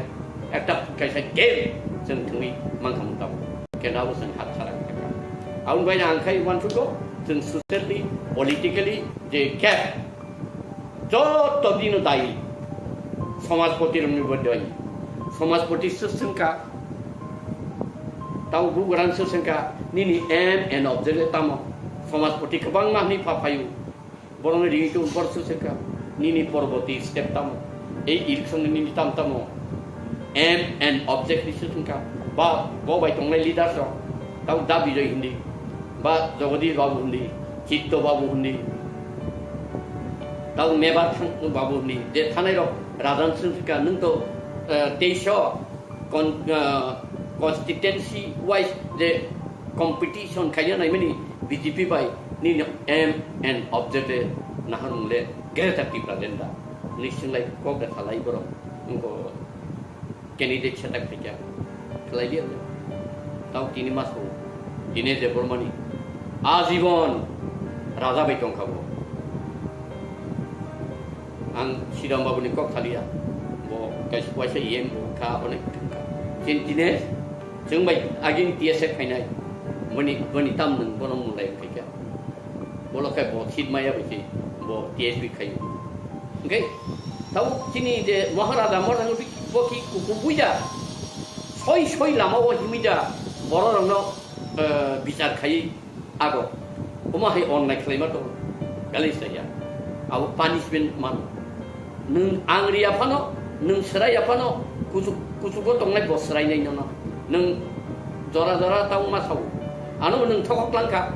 ekta kaisa game chwng thwngwi mankha mung tabuk. Kenda abo chwng hat sara khe kha. Aboni bai ang khai uansukgo, chwng socially, politically je gap, joto dino dayi somajpoti rokni bo dayi. Somajpoti swk swngkha, tamo bugrang swk swngkha, nini aim and objective tamo? Somajpoti kwbangma hwnwi pha phaio. Borokno ringwi tong, borok swk swngkha, nini porborti step tamo? Ei election ni nini tam tamo? Aim and objective swk swngkha. Ba bo bai tongnai leaders rok, tamo Da Bijoy hindi, ba Jagadish Babu hindi, Chitto Babu hindi, tamo Mebar thang Babu hindi, je thanai rok rajan swk swngkha, nwng to, eh, teisho con-, ah, constituency wise je competition khaina naimani B J P bai, nini aim and objective nahar mung le Greater Tipraland da. Ni singlai kok da salai borok, wngko candidate setak phaikha, khlai di abo. Tamo tini maso, tini je Bormani ajibon raja bai tongkha bo. Ang Siram Babu ni kok thaliya, bo kaisa waisa E M bo kha, onek thangkha. Chin tine, chwng bai agin T S F khainai, boni, boni tam nwng bono mulai khaikha. Bolo khai bo seat maya bai se, bo T S P khaio. Hingke, tabo chini je Maharaja, Maharaja bo ki kuku buida, soi soi lama o himida, borok rokno, eh, bichar khai, Abo, omo hai onnai khlaima tongo, gali saya. Abo punishment mano. Nwng ang riya phano, nwng sraiya phano, kuchuk, kuchugo tongnai bo srainai nono. Nwng jora jora tang ma sao. Ano nwng thokok langkha.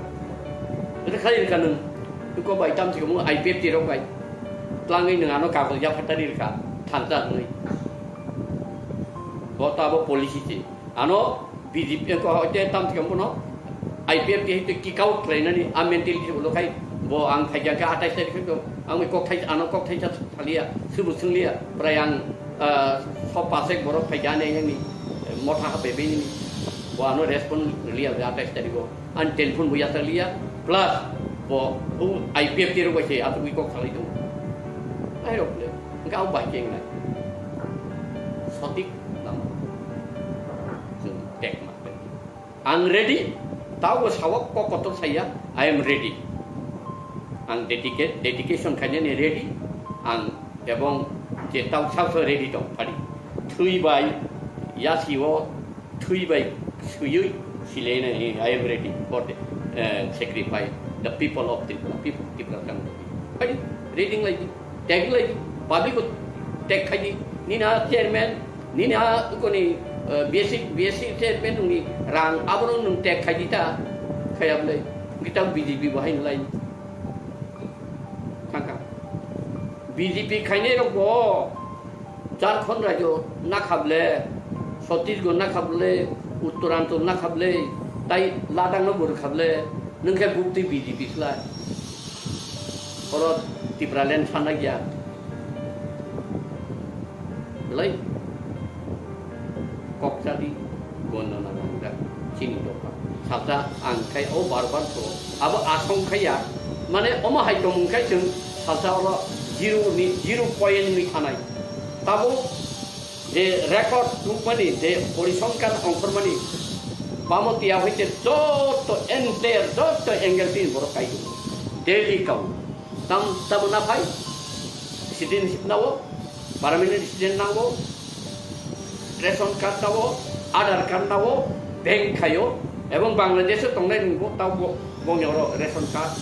Ito khlai rikha nwng. Iko bai tam sikamo I P F T rok bai. Tlangwi nwng ano kagoj yaphatari rikha. Thansa hwnwi. Bo to abo policy se. Ano B J P ko hoite tam thikam bono I P F T hoite kick out khlainani a mentality ulo khai bo ang phaikha khe atais tarik khe ang kok thai ano kok thai sa thaliya subu sungliya prai ang, ah, so pasek borok phaikha ne yang ni motha ha bebe ni bo ano respond liya atais tarik go an telephone bo yasa liya plus bo bu I P F T ro bai se atu kok khalai tu ai rok le ga bai keng nai sotik lama. Chwng tek ma pen. Ang ready, tao bo sawak kok kotor saya, I am ready. Ang dedicate, dedication khainani ready, ang ebong je tao sao sao ready tong phari. Thwi bai, yasi o, thwi bai, suyui, silene, I am ready for the, eh, sacrifice, the people of Tripura, people of Tripura. Phari, ready lai di. Tag lai di, public ko tag khai di, nini a chairman, nini a koni, eh, B S C, B S C chairman nungni rang abono nung tag khai di ta, khayam lai, kita B J P bo hai lai. Thangka. B J P khainai rok bo, Jharkhand rajyo nakhable, Chhattisgarh nakhable, Uttaranchal nakhable, tai Ladakh no bo rwkhable, nung khe bukti B J P slai. Oro Tipraland sana gya. Belai kok jadi gondo na nang jak chini doka. Salsa ang khai o bar bar to. Abo asong khaya. Mane omo hai tong khai chwng salsa oro zero ni, zero point ni thanai. Tabo je record rukmani, je porisongkar ongkhormani, bamo tiya hoite joto entire, joto angle tin borok kai. Daily kau. Tam, tamo na phai? Citizenship nawo, permanent resident nango, ration card nawo, Aadhaar card nawo, bank khayo, ebong Bangladesh o tongnai nungbo tabo bongni oro ration card,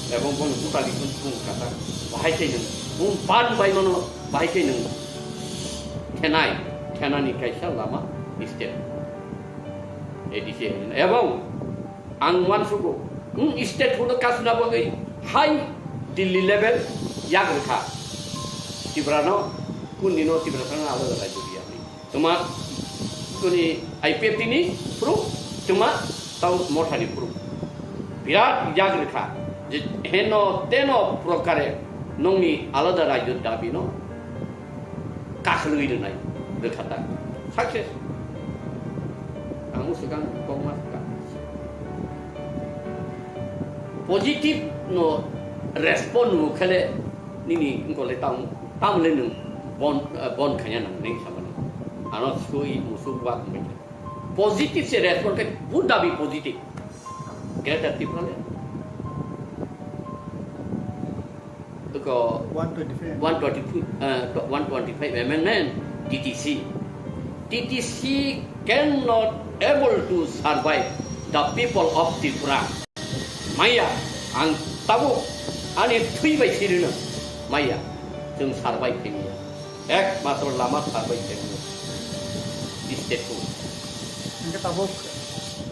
ebong bongni voter ID phone phone kata, bahai khe nung, bung ban bai mano, bahai khe nung, thenai, thenani kaisa lama step, A D C, ebong ang uansugo, wng state hono kasna bagwi hai Delhi level yak rwkha. Tiprano, kundino Tipra thangna alada rajyo biyani. Tuma kuni I P F T ni proof, tuma tau mothani proof. Birat yak rwkha je heno teno prokare nongni alada rajyo dabino kakhwlwi rwnai rwkha ta. Success. Ang swkang kokma swkang. Positive no respond no khele nini ngkole tam, tamle nung bon, eh, bon khanya nang ning samani. Ano sui musuk wak manya. Positive se respond kai buddha bi positive. Greater Tipraland. Ko one twenty-five. One twenty-five, uh, one twenty-five amendment, T T C. T T C cannot able to survive the people of Tripura. Maya, ang tabuk ani thwi bai sirino. Maya, chwng survive khaimaya. Ekmatro lama survive khaimaya. State two. Hingke tabuk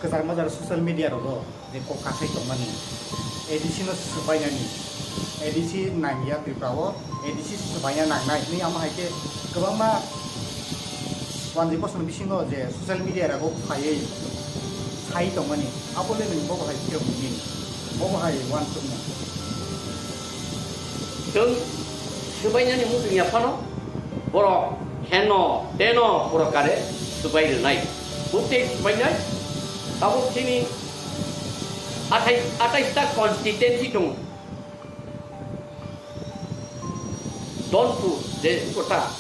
kwchar majar social media rogo. Je kok kasai tongmani, A D C no swbainani, A D C nangya Tripura o, A D C swbaina nangnai hinwi amo hai khe kwbangma wanjwi bosongni bisingo je social media rogo phaiwi sai tongmani, abo le nwng bobo hai phiyok nini, bobo hai uansukmung. Chwng swbainani muchungya phano borok heno teno borok kare swbai rwnai, bwtwi swbainai, tabuk chini Athai, athais ta constituency tongo. Donpur, je kota,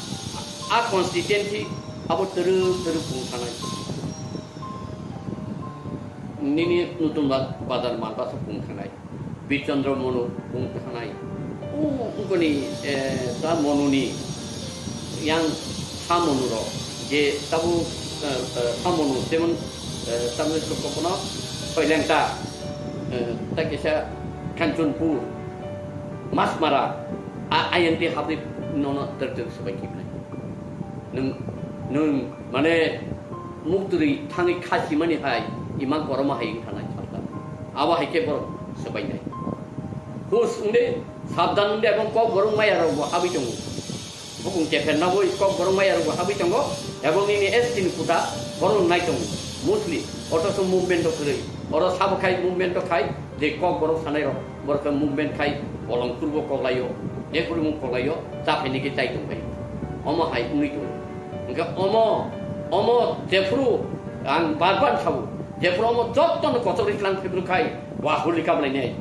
a constituency abo twrwk twrwk bung thanai. Nini Nutun Ba-, Bazar Malbasa bung thanai. Birchandra Monu bung thanai. O, ungkoni, eh, ta Monuni yang sa Monurok je tabu, eh, eh, sa Monu, jemon, eh, tabu kono Soilengta, eh, ta kisa Kanchanpur, Masmara, a, ayang te habri nono ter ter sebai kibnai. Nung, nung mane mukturi thangwi khasimani hai ima koroma hai wng thanai salka. Abo hai khe borok sebainai. Hus wngde sabdan wngde, ebong kok borok maya rok bo habwi tongo. Bukung kepher naboi kok borok maya rok bo habwi tongo. Ebong nini S T ni kuta borok nai tongo. Mostly otoso movement rok kwrwi. Oro sabo khai movement rok khai je kok borok sanai rok. Borok khe movement khai bolong kurbo koklaio. Je kurbo koklaio. Chaphaini khe chai tongbai. Omo hai wngwi tongo. Hingke omo, omo jephuru ang bar bar sabo. Jephuru omo jotto no kochok ri tlang phibru khai. Wa huli kamlai nai.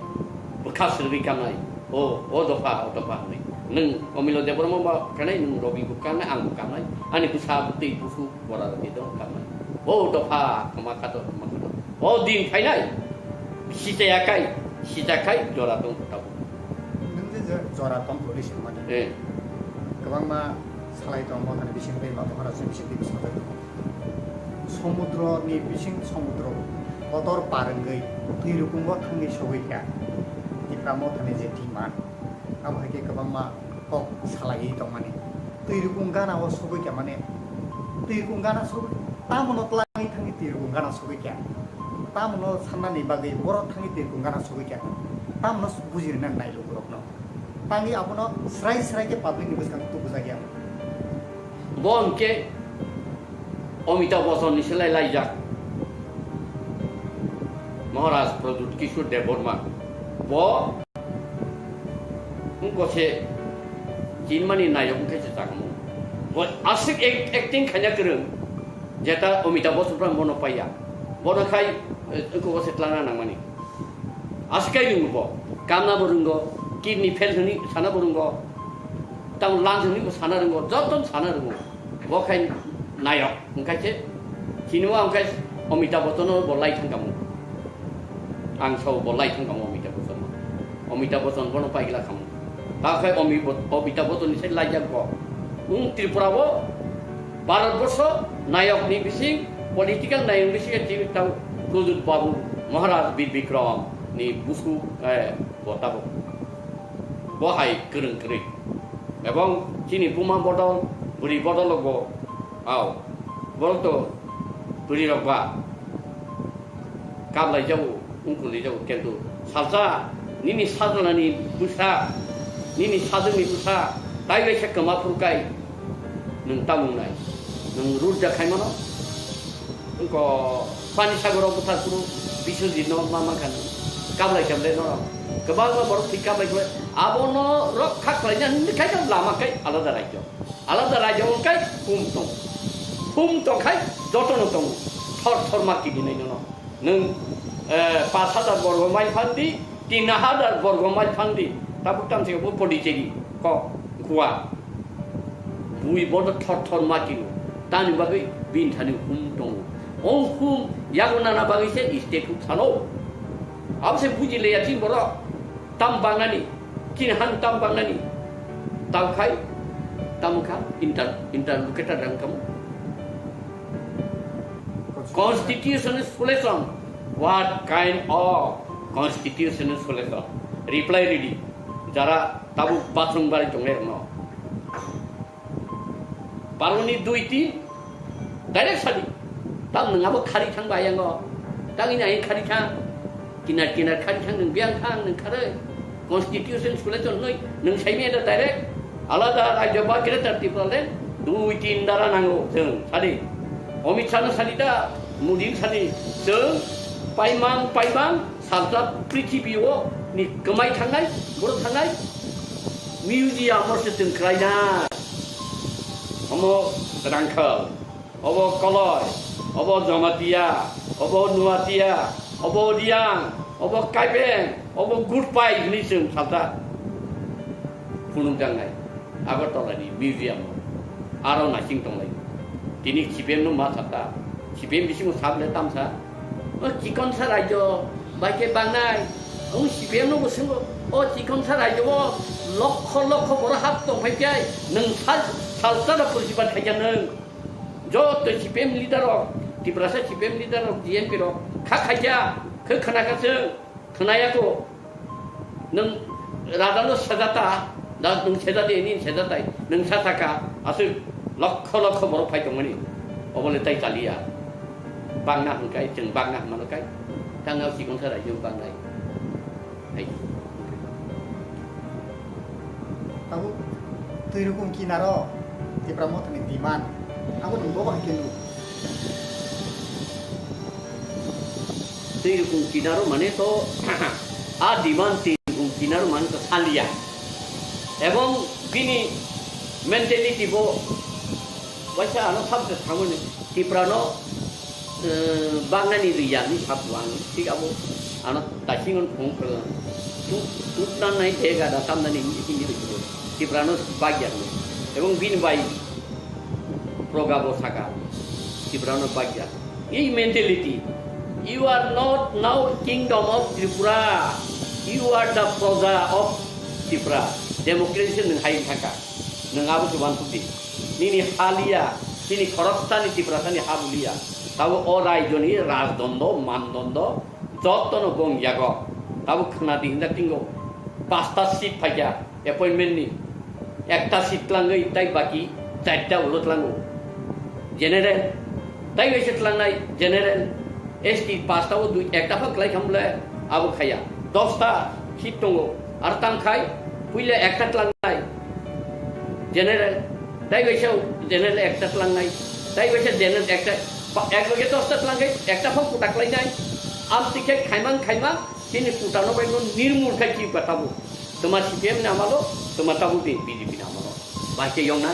Bwkha sirwi kamnai. O, o dopha, o dopha hwnwi. Nwng Omilo Debbarma ba kanai, nwng Robi bo kanai, ang bo kanai. Ani bwsa bwtwi busu bora rwgwi dong kanai. O dopha, kama kato, kama kato. O din phainai. Sichaya kai, sicha kai, jora tong tabuk. Nwng je jo-, jora tong hwnwi swngmani. Eh. Kwbangma salai tong, mothani bising tei ba bokhorok se bising tei bwsajak. Somudro ni bising somudro kotor par wngwi twi rukungo thangwi sogwi kha. Tipra mothani je thima, abo hai khe kwbangma kok salaiwi tongmani. Twi rukung gana o sogwi kha mane, twi rukung gana sogwi, tamo no twlangwi thangwi twi rukung gana sogwi kha. Tamo no sannani bagwi borok thangwi twi rukung gana sogwi kha. Tamo no buji rwna nai lukurokno. Tangwi abono srai srai khe public ni bwskango tubujakya. Bo hwnkhe Amitabh Bachchan ni selai laijak Maharaj Pradyut Kishore Debbarma. Bo Wngkose chinmani nayok wngkhe se chakmung. Bo aswk act-, acting khaina kwrwng, jeta Amitabh Bachchan phano bono paiya. Bono khai, eh, wngkose tlangna nangmani. Aswk kai rwngo bo. Kamna bo rwngo, kidney fail hwnwi sana bo rwngo. Tamo lungs hwnwi bo sana rwngo, joto sana rwngo. Bo khai nayok, wngkha se chini o wngkha Amitabh Bachchan bo lai thang kamo. Ang sao bo lai thang kamo Amitabh Bachchan. Amitabh Bachchan bono paigla kamo. Ta khai Ami-, Amitabh Bachchan ni sai lai jak bo. Wng Tripura o Bharat Borsho nayok ni bising, political nayok ni bising tini tau Prajut Babu Maharaj Bir Bikram ni busu, eh, bo tabuk. Bo hai kwrwng kwrwi. Ebong chini buma bodol, bwrwi bodol bo, au, borok to bwrwi rok ba kablai jago, wngkuli jago, kintu salsa nini sajlani bwsa, nini sajwkni bwsa, tai bai khe kwma phuru kai nwng tamung nai, nwng rut ja khai mano. Wngkha Pani Sagoro bwthar phuru Biswajit no ma mankha nw. Kablai khe ble norok. Kwbangma borok thwi kablai khe abo norok kha khlaina hwnwi khai khe lama khai alada rajyo. Alada rajyo wng khai hum tong. Hum tong khai joto no tongo. Thor thor ma kidinai nono. Nwng, eh, pash hajar borgo mile phan di, tin hajar borgo mile phan di. Tabuk tamsi bo Pondicherry kok Goa. Bui bodo thor thor ma kilo. Tani bagwi bini thani hum tongo. O hum yago nana bagwi se state huk salo. Abo se buji leya chini borok. Tam bangnani. Chini han tam bangnani. Tam khai. Tam kha. Inter-, interlocutor rang kamu. Constitutional solution. What kind of constitutional solution? Reply ready. Jara tabuk bathroom bari tongnai rokno. Paroni dui tin direct sadi. Tam nwng abo khari thang ba yango. Tang ini aing khari thang. Kinar kinar khari thang nwng biyang thang nwng kharwi. Constitution solution noi nwng saimi ada direct. Alada rajyo ba Greater Tipraland dui tin dara nango chwng sadi. Amit Shah no sadi da, Modi no sadi. Chwng paimang paimang salsa prithibi o ni kwmai thangnai, borok thangnai. Museum o se chwng khlaina. Omo Rangkhal, obo Koloi, obo Jamatia, obo Nuatia, obo Riang, obo Kaibeng, obo Gurpai hwnwi chwng salsa phunukjaknai Agartala ni museum o. Aro naising tonglai. Tini C P M no ma sakha. C P M bisingo sak le tamsa. O chikonsa rajyo bai khe bangnai. Ang C P M no bo swngo. O chikonsa rajyo o lokho lokho borok hap tong phai khe nwng sal, salsa da pursibat khaikha nwng. Joto C P M leader rok, Tiprasa C P M leader rok, G N P rok kha khaikha, khe khna kha chwng. Khwnaya kho, nwng rada no sejata, da nwng sejadi, nini sejatai, nwng sa saka, aswk lokho lokho borok phai tongmani, obo le tai chaliya. Bangna hwnkai, chwng bangna hwnmano kai, tangna sikon sa raijwk bangnai. Hai. Tabuk twi rukung kinaro Tipra Mothani demand, abo nwng bobo hai khe nuk. Twi rukung kinaro mane to a demand twi rukung kinaro mane to salia. Ebong bini mentality bo waisa ano sabse thamani Tiprano, eh, bagnani riya ni sabu ang thik abo ano dasingon phung khwlwng. Tu, tutna nai dega da tamnani hindi hindi Tiprano bagya. Ebong bini bai Proga bo saka, Tiprano bagya. Ei mentality, "You are not now kingdom of Tripura, you are the Proja of Tripura." Democracy nwng hai thangka, nwng abo se uansuk di. Nini haliya, chini khoroksani Tiprasani habuliya. Tabo o raijoni rajdondo, mandondo, jotono bong yago. Tabo khna di hinda tingo, pasta seat phaikya. Appointment ni ekta seat tlangwi tai baki charta ulo tlango. General, tai waisa tlangnai general, S T pasta o dui ekta phang klai kham bole abo khaya. Dosta seat tongo, ar tang khai puila ekta tlangnai general, tai waisa general ekta tlangnai, tai waisa general ekta, pa-, ek loge dosta tlang khai ekta phang kuta klainai. Am tikhe khaimang khaimang chini kuta no bai no nirmul khai chi batabo. Tuma C P M ni amalo, tuma tabuk ni B J P ni amalo. Bahai khe yongnai.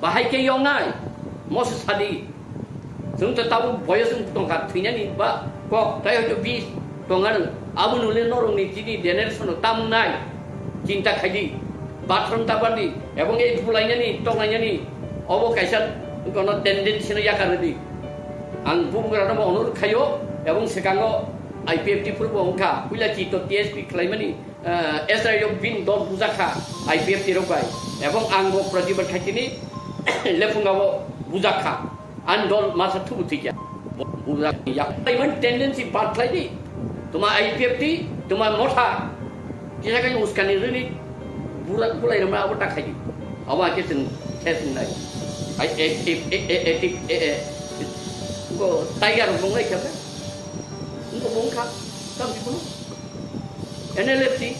Bahai khe yongnai. Moso sadi. Chwng to tabuk boyos wng tongkha thwinani ba kok tai hoito bis tongano. Abo nule norokni chini generation o tamnai. Chinta khaidi. Bathroom ta bardi. Ebong ei bulainani, toknainani. Obo kaisa kono tendency no yakar rwdi. Ang bubagrano bo onurok khaio. Ebong swkango I P F T phuru bo wngkha. Puila chito T S P khlaimani. Eh, S I O bini dol bujak kha I P F T rok bai, ebong ang bo protibad khaitini lephunga bo bujak kha, ani dol masa thubu thikya. Bujak ya, even tendency bad khlai di, tuma I P F T, tuma motha, kisa kai uskani rini, bura bulai nama abo ta khai di, abo ake sen thes nai, ai e e e e e e e, ko tiger bong lai kha, ko bong kha, tam di kono. N L F T,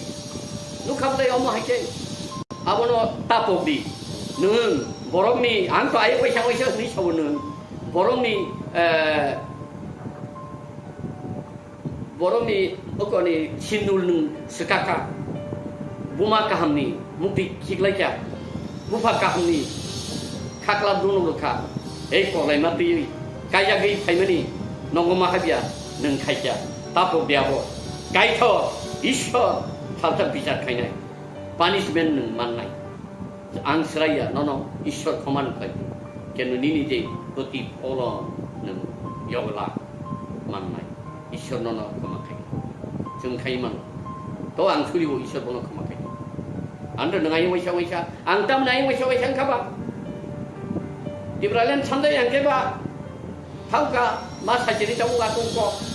nukha bwlai omo hai khe. Abono tapok di. Nwng borokni, ang to ayuk waisa waisa hwnwi sao nwng. Borokni, eh, borokni okoni sindul nwng swkakha. Buma kahamni mukti khiklaikha. Bupha kahamni khakla dunuk rwkha. Ei koklaima twiwi kaijagwi phaimani nogo ma habya nwng khaikha. Tapok de abo. Kaithok, Ishwar, salsa bichar khainai. Punishment nwng mannai. Ang sraiya, nono Ishwar khoma nukhlai. Kenu nini je protipholon nwng yogla mannai. Ishwar nono khoma khai. Chwng khai mano. To ang suribo Ishwar bono khoma khai. Ang to nwng ayung waisa waisa. Ang tam ayung waisa waisa wngkha ba. Tipraland sandai ang khe ba. Thangka, ma sajini tabuk atungko.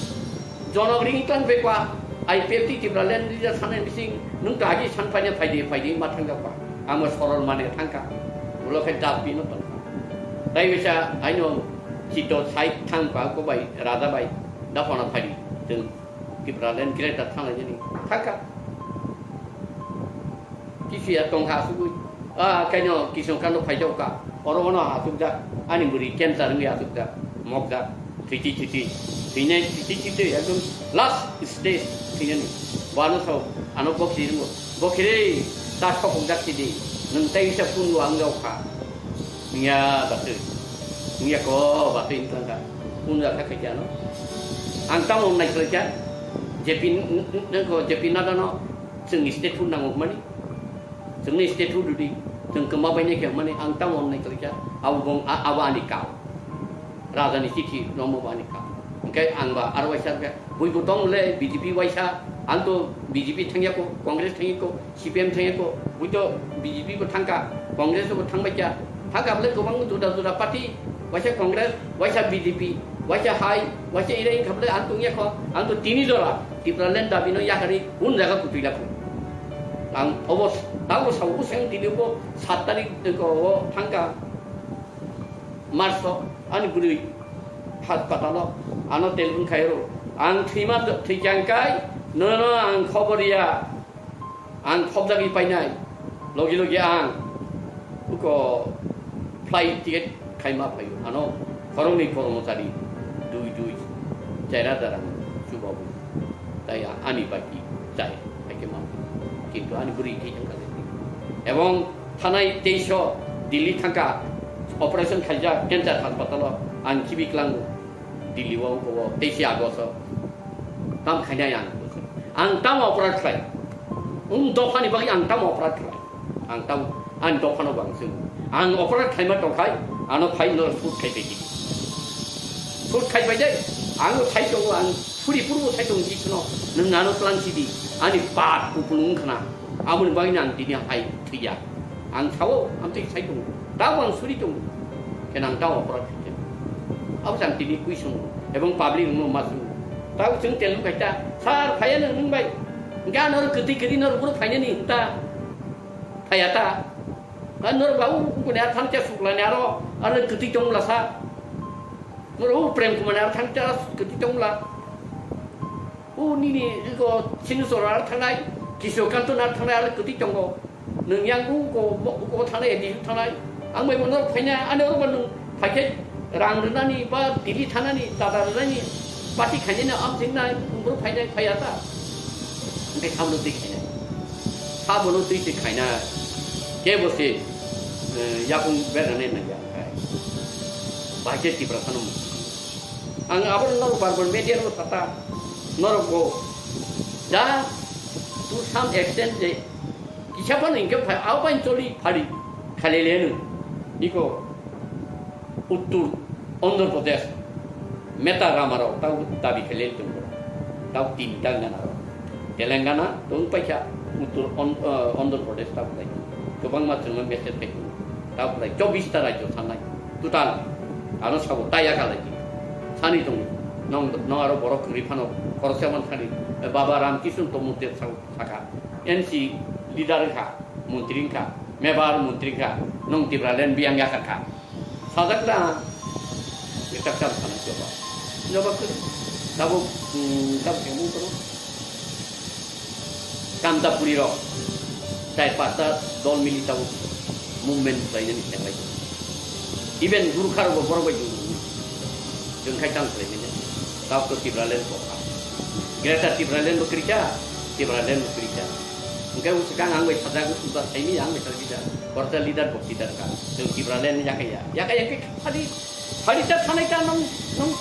Jonok ring tang pekwa, I P F T Tipraland leader sanai bising, nung to agi san paina phaidi, phaidi ma thangjakwa. Amo sorol mane thangka. Ulo khe dap bino tongka. Tai bisa aino chito side thangpa ko bai, raja bai, dapana phaidi. Chwng Tipraland greater thanglaijani. Thangka. Kisiya tongkha asugwi. Ah, kaino kisong kano phaijokka. Oro ono asukjak. Ani bwrwi cancer wngwi asukjak. Mokjak. Thwiti thwiti. Thwinai thwiti thwiti. Ekdom last stage thwinani. Bono sao. Ano bokhri ringo. Bokhri. Ta sokokjak sidi. Nwng tai wisa phungo ang jokha. Wngya batwi. Wngya ko batwi wngkha. Phunjak kha khaikhe ano. Ang tamo naikolkha. J P n-, n-, nangko J P Nadano. Chwngni state phun nango hwnmani. Chwngni state phun rwdi. Chwng kwma bainai khe hwnmani ang tamo wngnai kwlaikha. Abo bong a-, abo ani kau. Rajani chithi rommo bo ani kau. Hwnkhe ang ba aro waisa khe buibo tong le B J P waisa. Ang to B J P thangyako, Congress thangyako, C P M thangyako. Bui to B J P bo thangka, Congress bo thangbaikha. Thangka bole kwbang juda juda party. Waisa Congress, waisa B J P, waisa hai, waisa irai wngkha bole ang tongya kho, ang to tini jora Tipraland dabi no yakarwi un jaga kutui lakho. Ang obo, tabo sao useng tini bo sat tarik ko o thangka March o ani bwrwi hospital o ano telephone khairo. Ang thwima thwichang kai nono ang khobor ya. Ang khopjagwi painai, logi logi ang uko flight ticket khaima phaio. Ano khoroknwi kormochari dui dui chaira darang chubabu. Tai a-, ani baki chai haikhe ma. Kintu ani bwrwi thai thangkha. Ebong thanai teisho Delhi thangkha operation khaijak cancer hospital o ang khibi klango. Delhi o, o, teisi August o. Tam khainai ang. Ang tam oporad khlai. Wng dophani bagwi ang tam oporad khlai. Ang tam, ang dophano bang sung. Ang oporad khlaima tongkhai, ano phai no shoot khai bai di. Shoot khai bai dai. Ang sai tongo, ang suri purbo sai tongo, di sino. Nwng ano tlang sidi. Ani pat kupulung khna. Aboni bagwi ang tini hai thwiya. Ang sao, ang tei sai tongo. Tabo ang suri tongo. Khe nang tabo oporad khaikhe. Abo jang tini question. Ebong public no ma sung. Tabo chwng telu khaita. Sir, phaiya nang nung bai. Hingke ano kwtwi kwtwi no rubur phainani ta. Phaiya ta. Kan no babu kuni ar thang cha suklani aro. Aro kwtwi tong lasa. No Prem Kumar ar thang cha kwtwi tong la. O nini iko Sinuchor ar thangnai, Kishore Kanto ar thangnai, ar kwtwi tongo. Nwng yang uko, uko thangnai, A D C thangnai. Ang bai bono phainai, ani oro bo nwng phaikhe rang rwnani ba Delhi thanani, dada rwnani, party khainani am thingnai, boro phainai, phaiya ta. Hingke samno twi khainai. Abono twi se khaina kebo se, eh, yakung berna nai nai ya khai. Bahai khe Tiprasa no. Ang abo no bar bar media no sata norok go. Ja to some extent je kisa phano hingke phai, abo bai choli phari khalele no. Iko Uttor Andhra Pradesh, Meta Ramarao tau dabi khe lel tongo. Tau tinta gana rok. Telangana tong paikha, Uttor On-, eh, Andhra Pradesh tau lai. Kwbangma chwngno message khai tongo. Tau lai chobbish ta rajyo sanai. Total. Ano sabo taya khalai. Sani tongo. Nong, nong aro borok kwrwi phano khoroksa man thani. Eh, Baba Ramkishan Tomute sabo saka. N C leader kha, montri kha, mebar montri kha. Nong Tipraland biyang yakha kha. Sajak da, ni tak tak sana coba. Coba ke, tabuk, hmm, tabuk yang mungkin. Kanta puri rok, tai pasta dol mili tabuk movement khlai nani khlai. Even Gurkha rok borok bai jung, jung khai tang khlai nani. Tabuk to Tipraland kok. Greater Tipraland bo krika, Tipraland bo krika. Hingke usukang ang bai sajak, usuka saini ang bai sajak. Korsa leader bo leader ka. Jung Tipraland yakaya. Yakaya ke khali, khali ta thanai ta nong, nong,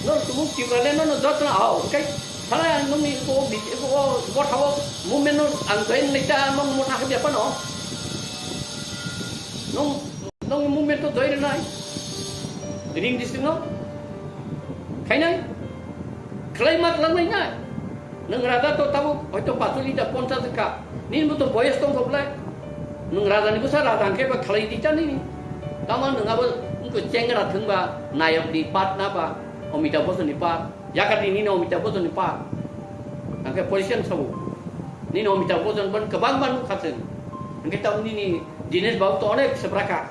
nong tumung Tipraland no jotna ao. Hingke thanai ang nongni ko bi-, ko, ko thao movement no ang join nai ta nong motha habya pano. Nong, nong movement to join nai. Ring district no. Khainai. Khlai ma khlai nai. Nwng raja to tabuk hoito pachuli da ponchas wngkha. Nini bo to boyos tongkha belai. Nwng raja ni bwsa raja hwnkhe ba khlai di cha nini. Tamo nwng abo wngkha chengra thwngba nayok ni part na ba Amitabh Bachchan ni part. Yakati nini Amitabh Bachchan ni part. Hwnkhe position sabo. Nini Amitabh Bachchan ban kwbang ban nukha chwng. Hwnkhe tamo nini Dinesh Babu to onek sebraka.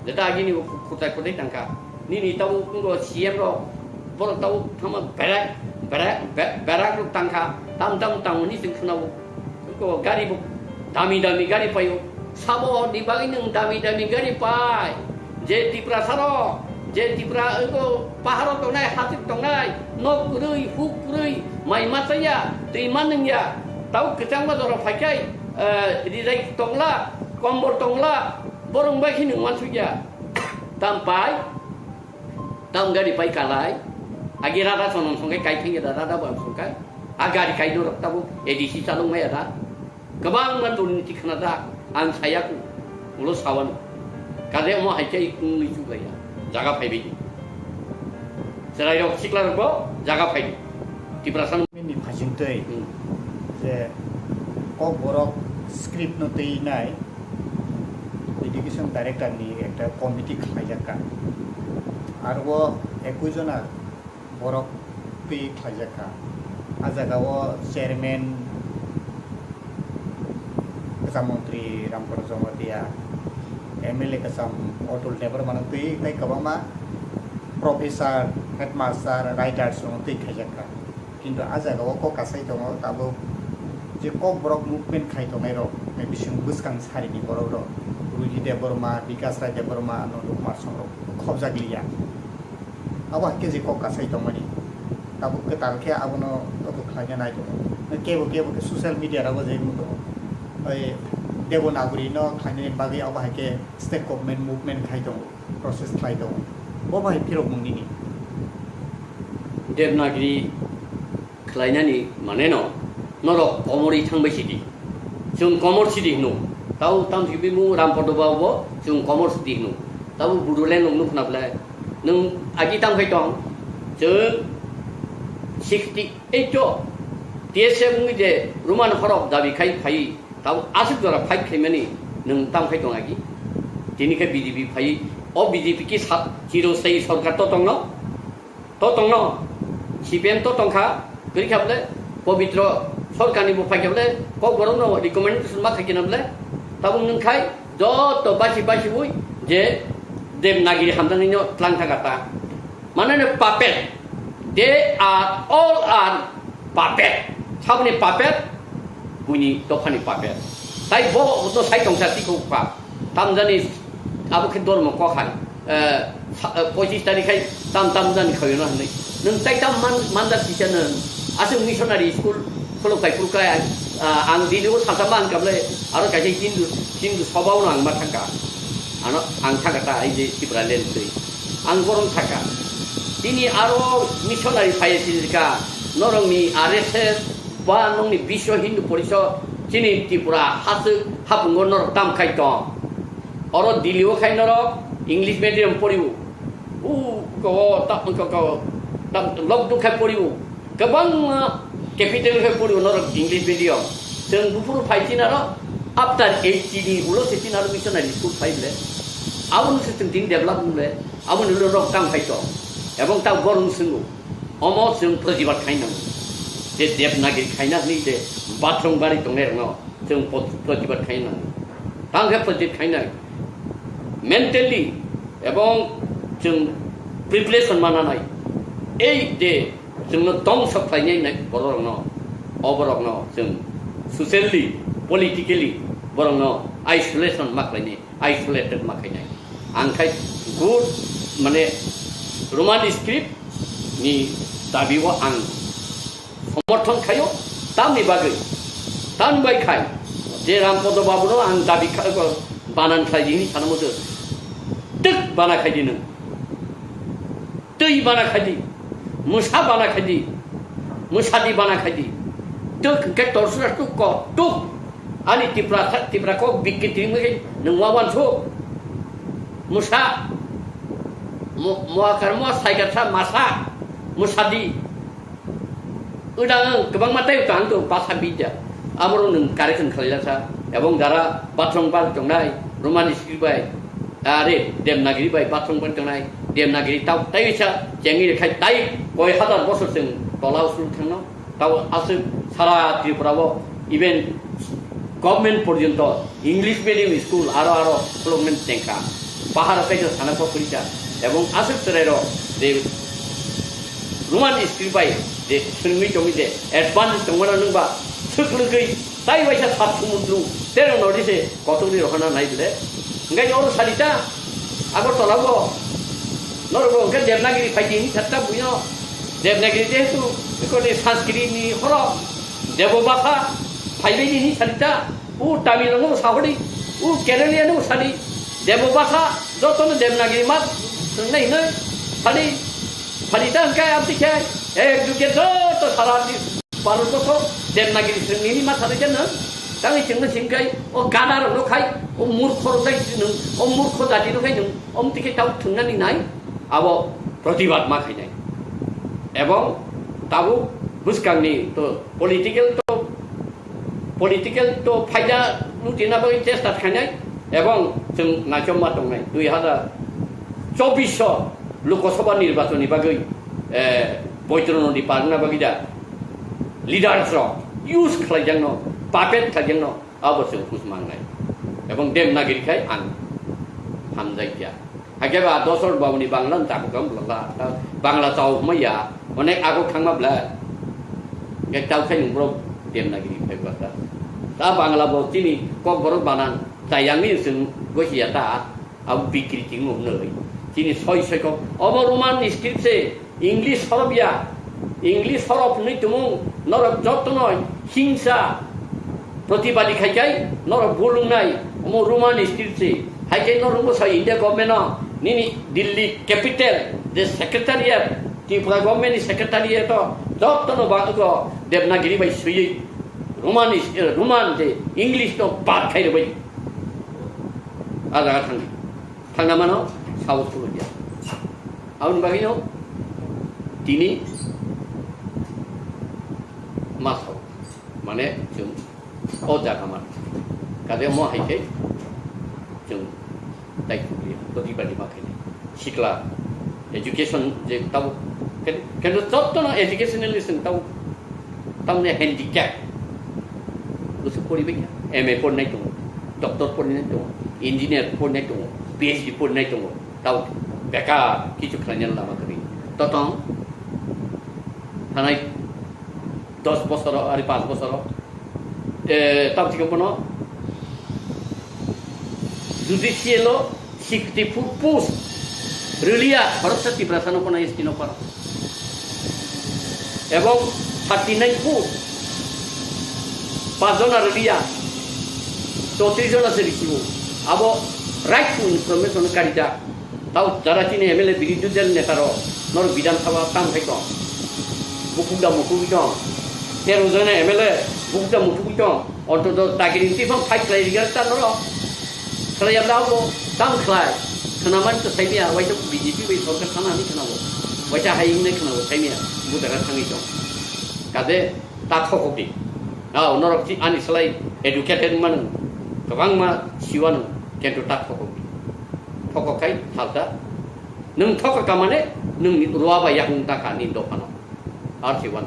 Jeta agini bo khutai khutai tangkha. Nini tabo wngkha C M rok, borok tabo thangma berak, berak, be-, berak rok tangkha. Tam tam tangmani chwng khwnao. Wngkha gari bo dami dami gari paio. Sabo ni bagwi nwng dami dami gari pai. Je Tiprasa rok, je Tipra wngkha paharo tongnai, hasik tongnai, nok kwrwi, huk kwrwi, mai ma chaya, twi ma nungya. Tabo kwchangma jora phaikhai, eh, rijai tongla, kombol tongla, borok bai khe nwng wansukya. Tam pai, tam gari pai kalai. Agi rada sonom songkai, kai thengya da rada bo songkai. A gari kai norok tabo A D C chalok maya da. Kwbangma durniti khna da. Ang saya ku. Ulo sawan. Kade omo hai kai wngwi chuklaiya. Jaga phaibai di. Chwrairok, siklarokbo jaga phai di. Tiprasa ni phaisingtwi Hmm. je Kokborok script no twi nai education director ni ekta committee khlaijak kha. Aro o ekui jona borok twi khlaijak kha. A jaga o chairman kwcham montri Ramkoro Jamatia, M L A kwcham Atul Debbarma no twi tei kwbangma professor, headmaster, writers rok no twi khlaijak kha. Kintu a jaga o kok kasai tongo, tabuk je Kokborok movement khai tongnai rok, ni bising bwskang sari ni borok rok, Ruji Debbarma, Bikas Rai Debbarma, Nandu Kumar Song rok khobjak liya. Abo hai khe je kok kasai tongmani. Tabuk kwtal khe abono obo khlaina nai tongo. Kebo kebo khe social media rogo je wng tongo. Oi Devanagari no khlainani bagwi abo hai khe state government movement khai tongo, process khlai tongo. Bo bai phirok mung nini. Devanagari khlainani mane no, norok komorwi thangbai sidi. Chwng komor sidi hino. Tau tamsi bimung Rampada Babu bo chwng komor sidi hino. Tabo Bodoland rok nukna belai. Nwng agi tang khai tong. Chwng sixty eight o T S F wngwi je Roman horok dabi khai phai. Tabo aswk jora fight khaimani nwng tang khai tong agi. Tini khe B J P phai. O B J P ki sa-, chiro sai sorkar to tongno. To tongno, C P M to tongkha, kwrwi kha bole, Pobitro Sorkarni bo phaikha bole, Kokborokno recommendation ma khaikhe na bole, tabuk nwng khai joto basi basi ui je Devanagari hamjaknaino tlang thangkha ta. Mane no puppet, they are all are puppet. Saboni puppet, buini dophani puppet. Tai bo to sai tongsa tikho pa. Tamjani abo khe dormo kok hai. Eh, sa-, eh, pochis tarik hai tam tam jani khawi no hinwi. Nwng tai tam man, manda sisa nwng. Aswk missionary school khuluk kai phuru kai ai. Ah, ang Delhi o sasa ma hwnkha ble, aro kaisa Hindu, Hindu soba o ang ma thangka. Ano ang thangka ta, ai je Tipraland twi. Ang borom thangka. Tini aro missionary phai sini ka, norok ni R S S ba nokni Biswa Hindu Porishad chini Tripura haswk hapungo norok tam khai tong. Oro Delhi o khai norok English medium poriwo. U ko ta ko ko ta lok duk khai poriwo. Kwbangma capital khai poriwo norok English medium. Chwng buphuru phai chinaro after eighty ni ulo se chinaro missionary school phai ble. Aboni se chwng tini develop ble. Aboni ulo norok tam khai to. Ebong ta borong swngo. Omo chwng protibad khai nango. Je Devanagiri khaina hwnwi je bathroom bari tongnai rokno. Chwng pot-, protibad khai nango. Tang khe protibad khainai. Mentally ebong chwng preparation mananai. Ei je chwngno tongsa khlainai nai bororokno, o borokno chwng socially, politically borokno isolation ma khlainai, isolated ma khainai. Ang khai good, mane, Roman script ni dabi o ang somorthon khaio, tamni bagwi, tamni bai khai, je Rampodo Babuno ang dabi kha-, banan khlai di hwnwi sana muchung. Twk bana khai di nwng. Twi bana khai di. Mwsa bana khai di. Mwsa di bana khai di. Twk hwnkhe torsura twk ko, twk. Ani Tipra, Tipra kok bikki twi mui nwng wa wansuk. Mwsa. Mo-, moakar moa saikar sa masa. Mwsa di. Udang kwbangma tei utang to basa bidya. Aboro nwng correction khlailasa. Ebong jara bathroom bar tongnai, Roman script bai, are, Devanagiri bai bathroom bar tongnai, Devanagiri tau tei sa chengwi khai tai koi hazar bosor chwng tola usul thangno. Tau aswk sara Tripura o even government porjonto English medium school aro aro khulukmani tengkha. Bahar kaisa sana kok kwrwikha. Ebong aswk chwrairok je Roman script bai je swrwngwi tongwi je advance tongmano nwngba swk lwgwi tai waisa sat sumundru terong nodi se kotorni rohana nai bile. Hwnkhe oro salita Agartala bo norok bo hwnkhe Devanagiri phai di hini satta buino Devanagiri jehetu ikoni Sanskrit ni horo Debo basa phaibai di hini salita. U Tamil no sahori, u Kerala no sadi, Debo basa, joto no Devanagiri mat, nai nai, sadi, sadi ta hwnkhe abdi khe, ek juge joto sara di, Bharat boso, Devanagiri srwngni ma sadi khe nang, tangwi chwngno singkai, o gada rok no khai, o murkho rok dai srwng, o murkho jati no khai nung, om tikhe tau thungnani nai, abo protibad ma khainai. Ebong tabuk bwskangni to political to political to phaida lutina bagwi chesta khainai ebong chwng naichomma tongnai dui hazar chobbish o Lok Sabha nirbachon ni bagwi, eh, Boitro Nodi parna bagwi da leaders rok use khlaijakno, puppet khlaijakno abo chwng hus mangnai ebong Devanagiri khai ang hamjakya. Hakhe ba dosor babuni Bangla no chakukam bwla ta Bangla chao hwnmaya onek agok thangma bwla. Hwnkhe tao khai nwng borok Devanagiri phai bwla ta. Ta Bangla bo chini kok borok banan chayangni chwng gosi ya ta. Abo bikri tingmo hwnwi chini soi soi kok obo Roman script se. English horof ya, English horof hwnwi tumung norok jotono hingsa protibadi khai kai norok bulungnai omo Roman script se. Hai khe norok bwsa India government no nini Delhi capital je secretariat, Tripura government ni secretariat o jotono ba ego Devanagiri bai swiwi Roman is, eh, Roman je English no bad khai rwbai. A jaga thangdi. Thangna mano, sabo phulukya. Aboni bagwino tini ma sao. Mane chwng o jaga man. Kade mo hai khe chwng tai khukliya. Todi badi ma khe. Sikla education je tabo ken-, kendo jotto no educationally chwng tabo. Tamni handicap. Bwswk poribai kha. M A porinai tongo, doctor porinai tongo, engineer porinai tongo, P H D porinai tongo. Tao bekar kichu khlainani lama kwrwi. Totong thanai dos bosoro, ari panch bosoro, eh, tamo chikhe bono judicial o sixty four post rwliya khoroksa Tiprasa no phano S T no phano. Ebong thirty nine post Pas jona rwliya, chotris jona se risibo. Abo right to information karijak. Tao jara chini M L A birodhi dal neta rok norok Bidhan Sabha tamo khai tong. Bukuk da mukuk tong. Tero jona M L A bukuk da mukuk tong. Ontoto dagiri twi phang fight khlai rwgwk ta norok. Khlai yamda abo tamo khlai. Khwnamani to saimia, waisa B J P bai sorkar thana hinwi khwnabo. Waisa hai hinwi khwnabo saimia. Bo jaga thangwi tong. Kade ta thokok di. Ao norok chi ani slai educated manu. Kwbangma siwano kento ta thokok di. Thokok khai thalta. Nwng thokok kamane nwng ruwa bai yakung ta kha ni dophano. Arsi wan.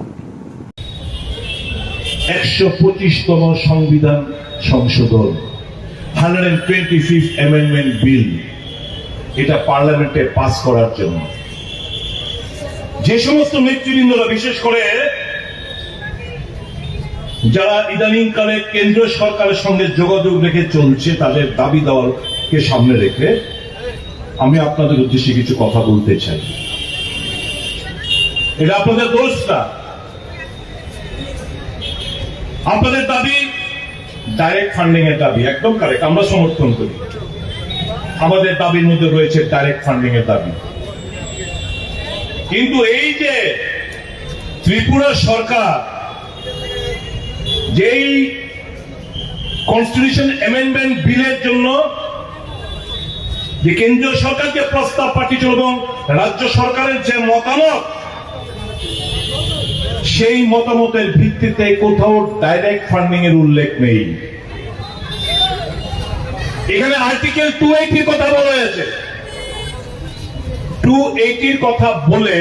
একশো পঁচিশতম সংবিধান সংশোধন, hundred twenty fifth amendment bill, এটা পার্লামেন্টে পাস করার জন্য যে সমস্ত নেতৃবৃন্দরা, বিশেষ করে যারা ইদানিংকালে কেন্দ্রীয় সরকারের সঙ্গে যোগাযোগ রেখে চলছে, তাদের দাবি দাওয়াকে সামনে রেখে আমি আপনাদের উদ্দেশ্যে কিছু কথা বলতে চাই। এটা আপনাদের দোষ না, আপনাদের দাবি ডাইরেক্ট ফান্ডিং এর দাবি, একদম কারেক্ট, আমরা সমর্থন করি। আমাদের দাবির মধ্যে রয়েছে ডাইরেক্ট ফান্ডিং এর দাবি। কিন্তু এই যে ত্রিপুরা সরকার যেই কনস্টিটিউশন অ্যামেন্ডমেন্ট বিলের জন্য যে কেন্দ্রীয় সরকার যে প্রস্তাব পাঠিয়েছিল এবং রাজ্য সরকারের যে মতামত, সেই মতামতের ভিত্তিতে কোথাও ডাইরেক্ট ফান্ডিং এর উল্লেখ নেই। এখানে আর্টিকেল টু এইটির কথা বলা হয়েছে। টু এইটির কথা বলে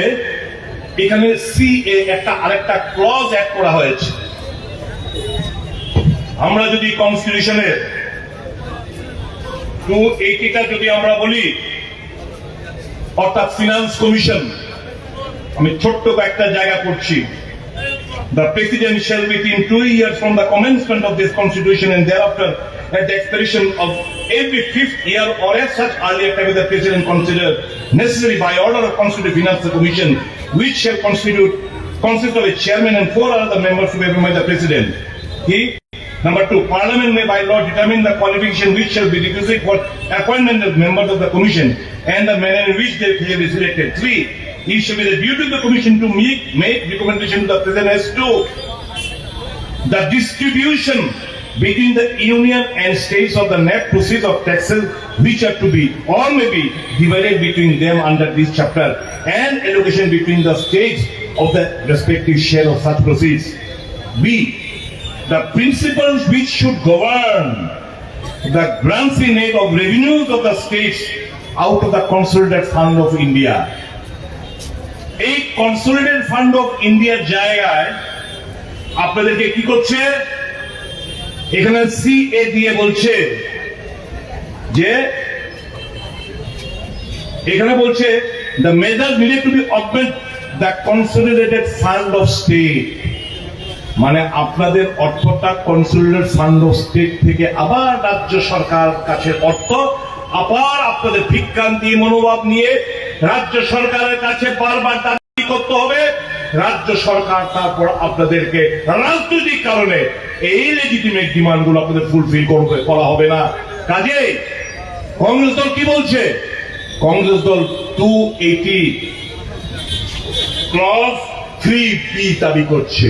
এখানে সিএ একটা আরেকটা ক্লজ অ্যাড করা হয়েছে। আমরা যদি কনস্টিটিউশনের টু এইটিটা যদি আমরা বলি, অর্থাৎ ফিনান্স কমিশন, আমি ছোট্ট কয়েকটা জায়গা পড়ছি। The President shall, within two years from the commencement of this Constitution and thereafter, at the expiration of every fifth year or at such earlier time as the President consider necessary, by order of Constitutional Finance Commission, which shall constitute, consist of a chairman and four other members to be appointed by the President. He Number two, Parliament may by law determine the qualification which shall be requisite for appointment of members of the Commission and the manner in which they shall be selected. Three, it shall be the duty of the Commission to make, make recommendation to the President as to the distribution between the Union and States of the net proceeds of taxes which are to be or may be divided between them under this chapter and allocation between the States of the respective share of such proceeds. B, the principles which should govern the grants in aid of revenues of the states out of the Consolidated Fund of India. এই consolidated fund of ইন্ডিয়ার জায়গায় আপনাদেরকে কি করছে? এখানে সিএ দিয়ে বলছে যে এখানে বলছে, the measures needed to be augment the Consolidated Fund of State, মানে আপনাদের অর্থটা কনসোলিডেটেড ফান্ড অফ স্টেট থেকে আবার রাজ্য সরকার কাছে অর্থ, আবার আপনাদের ভিক্ষান্তি মনোভাব নিয়ে রাজ্য সরকারের কাছে বারবার দাবি করতে হবে। রাজ্য সরকার তারপর আপনাদেরকে রাজনৈতিক কারণে এই লেজিটিমেট ডিমান্ডগুলো আপনাদের ফুলফিল করবে, করা হবে না। কাজেই কংগ্রেস দল কি বলছে? কংগ্রেস দল টু এইটি ক্লজ থ্রি বি দাবি করছে।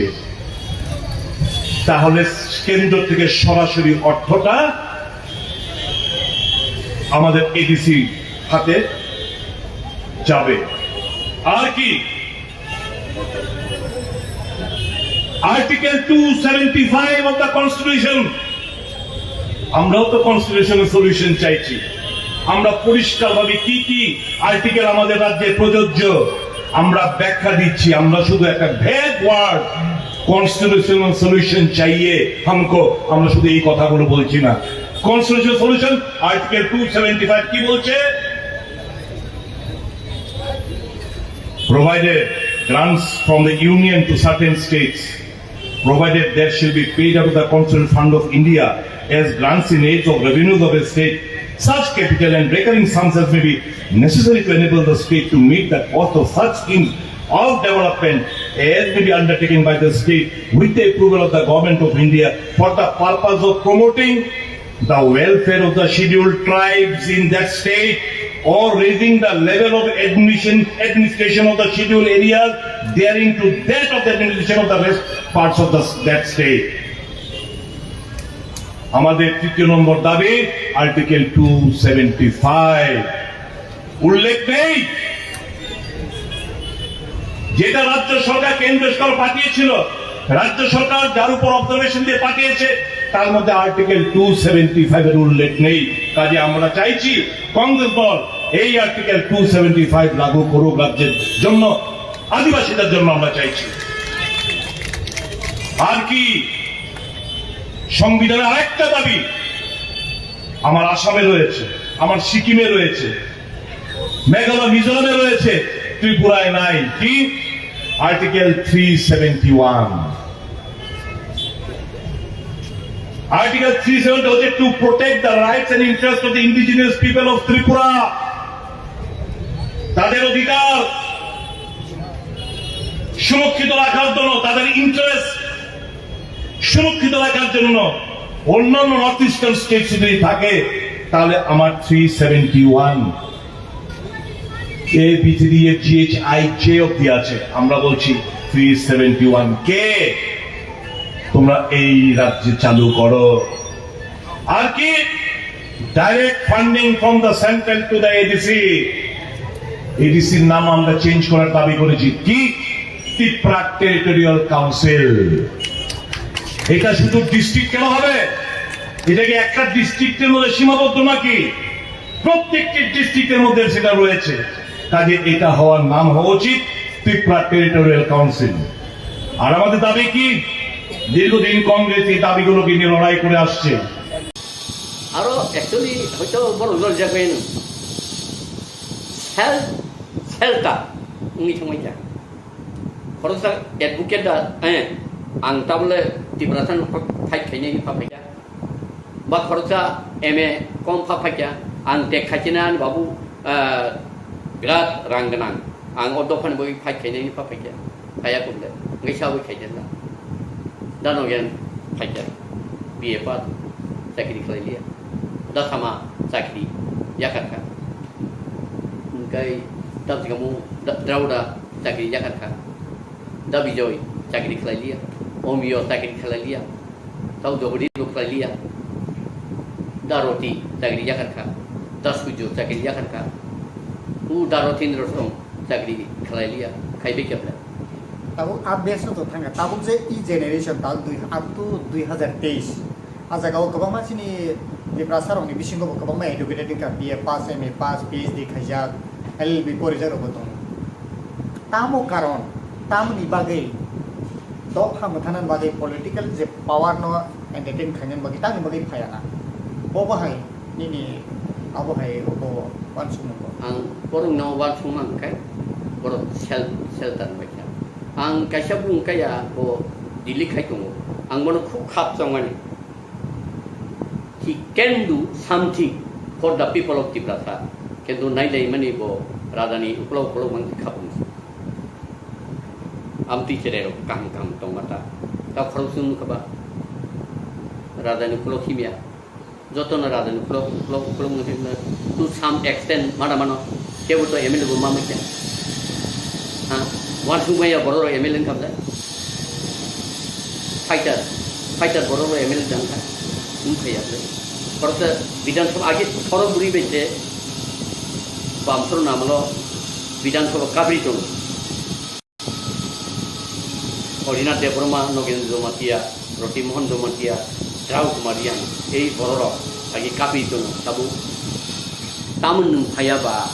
তাহলে কেন্দ্র থেকে সরাসরি অর্থটা আমাদের এডিসি হাতে যাবে। আর কি, article two seventy five of the constitution, আমরাও তো কনস্টিটিউশনাল সলিউশন চাইছি। আমরা পরিষ্কারভাবে কি কি আর্টিকেল আমাদের রাজ্যে প্রযোজ্য আমরা ব্যাখ্যা দিচ্ছি। আমরা শুধু একটা ভ্যাগ ওয়ার্ড, কনস্টিটিউশনাল সলিউশন চাইয়ে হামকো, আমরা শুধু এই কথাগুলো বলছি না। Constitutional solution article two seventy five কি বলছে? Provided grants from the Union to certain states, provided there shall be paid out of the Consolidated Fund of India as grants in aid of revenues of a state, such capital and recurring sums as may be necessary to enable the state to meet the cost of such schemes of development as may be undertaken by the state with the approval of the Government of India for the purpose of promoting the welfare of the scheduled tribes in that state or raising the level of admission, administration of the scheduled areas daring to that of the administration of the rest parts of the, that state. আমাদের তৃতীয় নম্বর দাবি, article two seventy five উল্লেখ নেই। যেটা রাজ্য সরকার কেন্দ্র সরকার পাঠিয়েছিল, রাজ্য সরকার যার উপর অবজারভেশন দিয়ে পাঠিয়েছে, তার মধ্যে আর্টিকেল টু সেভেন্টি ফাইভ এর উল্লেখ নেই। কাজে আমরা চাইছি কংগ্রেস দল এই আর্টিকেল টু সেভেন্টি ফাইভ লাগু করুক রাজ্যের জন্য, আদিবাসীদের জন্য আমরা চাইছি। আর কি, সংবিধানের আরেকটা দাবি আমার আসামে রয়েছে, আমার সিকিমে রয়েছে, মেঘালয় মিজোরামে রয়েছে, ত্রিপুরায় নাই। কি? Article three seventy one. Article three seventy হচ্ছে to protect the rights and interests of the indigenous people of Tripura। তাদের অধিকার সুরক্ষিত রাখার জন্য, তাদের ইন্টারেস্ট সুরক্ষিত রাখার জন্য অন্যান্য নর্থ ইস্টার্ন স্টেটস যদি থাকে, তাহলে আমার three seventy one A B three A G H I J অব্দি আছে। আমরা বলছি থ্রি সেভেন্টি ওয়ান কে তোমরা এই রাজ্যে চালু করো। আর কি, direct funding from the central to the ADC. এডিসির নাম আমরা চেঞ্জ করার দাবি করেছি। কি? Tripura territorial council. এটা শুধু ডিস্ট্রিক্ট কেন হবে? এটা কি একটা ডিস্ট্রিক্টের মধ্যে সীমাবদ্ধ নাকি? প্রত্যেকটি ডিস্ট্রিক্টের মধ্যে সেটা রয়েছে। কাজে এটা হওয়ার নাম হওয়া উচিত ত্রিপুরা টেরিটোরিয়াল কাউন্সিল। আর আমাদের দাবি কি? দীর্ঘদিন কংগ্রেস এই দাবিগুলোকে নিয়ে লড়াই করে আসছে। Aro actually hoito borok lorjak bai no. Self, self ta wngwi thangbai kha. Khoroksa advocate da, eh, ang tabole Tiprasa-no fight khainai wngwi pha phaikha. Ba khoroksa M A kom pha phaikha. Ang tek khaichinai ani babu, eh, birat rang gwnang. Ang o dophani bagwi fight khainai wngwi pha phaikha. Kaya kumle, wngwi sabwi khaikha na. Da no yan phaikha. B A pass, chakri khlai liya. Da sama chakri yakarkha. Wngkai da jikamu da, Drauda chakri yakarkha. Da Bijoy chakri khlai liya. Omiyo chakri khlai liya. Tau Jogodi rok khlai liya. Da Roti chakri yakarkha. Da Sujo chakri yakarkha. U Da Rotindro song chakri khlai liya. Khaibe kebla. Tabuk a base no to thangkha. Tabuk je e generation tabuk dui, up to dui hazar teis. A jaga o kwbangma chini Tiprasa rokni bisingo bo kwbangma educated wngkha, B A pass, M A pass, P H D khaijak, L L B porijak rok bo tongo. Tamo karon, tamoni bagwi dopha mwthanani bagwi political je power no entertain khainani bagwi tamoni bagwi phaiya na. Bo bahai nini abo hai bo uansukmung bo. Ang borok no uansukma hwnkhe borok sel-, shelter bai kha. Ang kaisa bung kaya bo Delhi khai tongo. Ang bono khub khap chongmani. He can do something for the people of Tiprasa. Kintu nai lai mani bo raja ni ukolog ukolog mang kha bung. Amtwi cherai rok kaham kaham tongma ta. Ta khorok sung kha ba. Raja ni ukolog himya. Joto no raja ni ukolog, ukolog, ukolog no himya. To some extent mana mano. Kebo to M L A bo ma manya. Ha? Wan sung maya borok rok M L A wngkha bwle. Fighter, fighter borok rok M L A wngkha. Wngkha ya bwle. Borok ta Bidhan Sabha age thoro bwrwi bai se bamsoro namalo Bidhan Sabha kabri tongo. Orinath Debbarma, Nogendra Jamatia, Roti Mohan Jamatia, Drau Kumar Yang, ei bororok agi kapi tono tabuk. Tamon nwng phaya ba,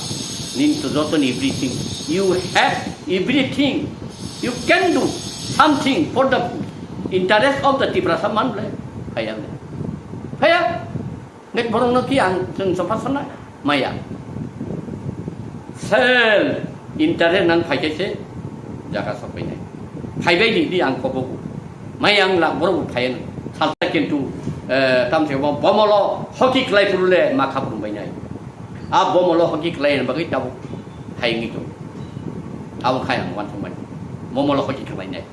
nini to joto ni everything. You have everything. You can do something for the interest of the Tiprasa man le. Phaya le. Phaya. Ngai borok no ki ang chwng chopha sana maya. Sel interest nang phai khe se jaga sok pai nai. Phai bai di, di ang kobo. Maya ang lak borok bo phai no. Salta kintu, eh, tam se bo bomolo hoki klai puru le ma khap rum bai nai. A bomolo hoki klai bagwi tabuk phai ngi to. Abo khai ang uansukmani. Bomo lo hoki khlainai.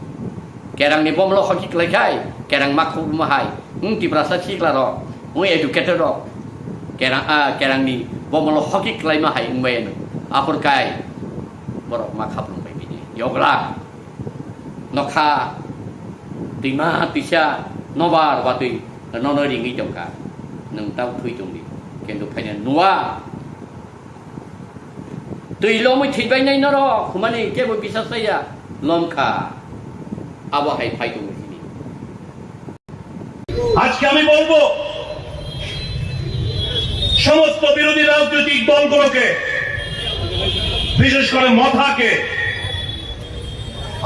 Kerang ni bomo lo hoki khlai khai, kerang ma khuk ma hai. Wng Tiprasa sikla rok, wng educated rok. Kerang, ah, kerang ni bomo lo hoki khlai ma hai wng bai ano. Aphur kai borok ma khaplung bai bini. Yogla. Nokha. Tima tisa. Nobar watwi. Nono ringwi tongkha. Nwng tau thui tongdi. Kintu phaina nua. Twi lomwi thwibainai norok, humani kebo bisas chaya, lomkha. Abo hai phai tongo chini. আজকে আমি বলবো, সমস্ত বিরোধী রাজনৈতিক দলগুলোকে, বিশেষ করে মথাকে,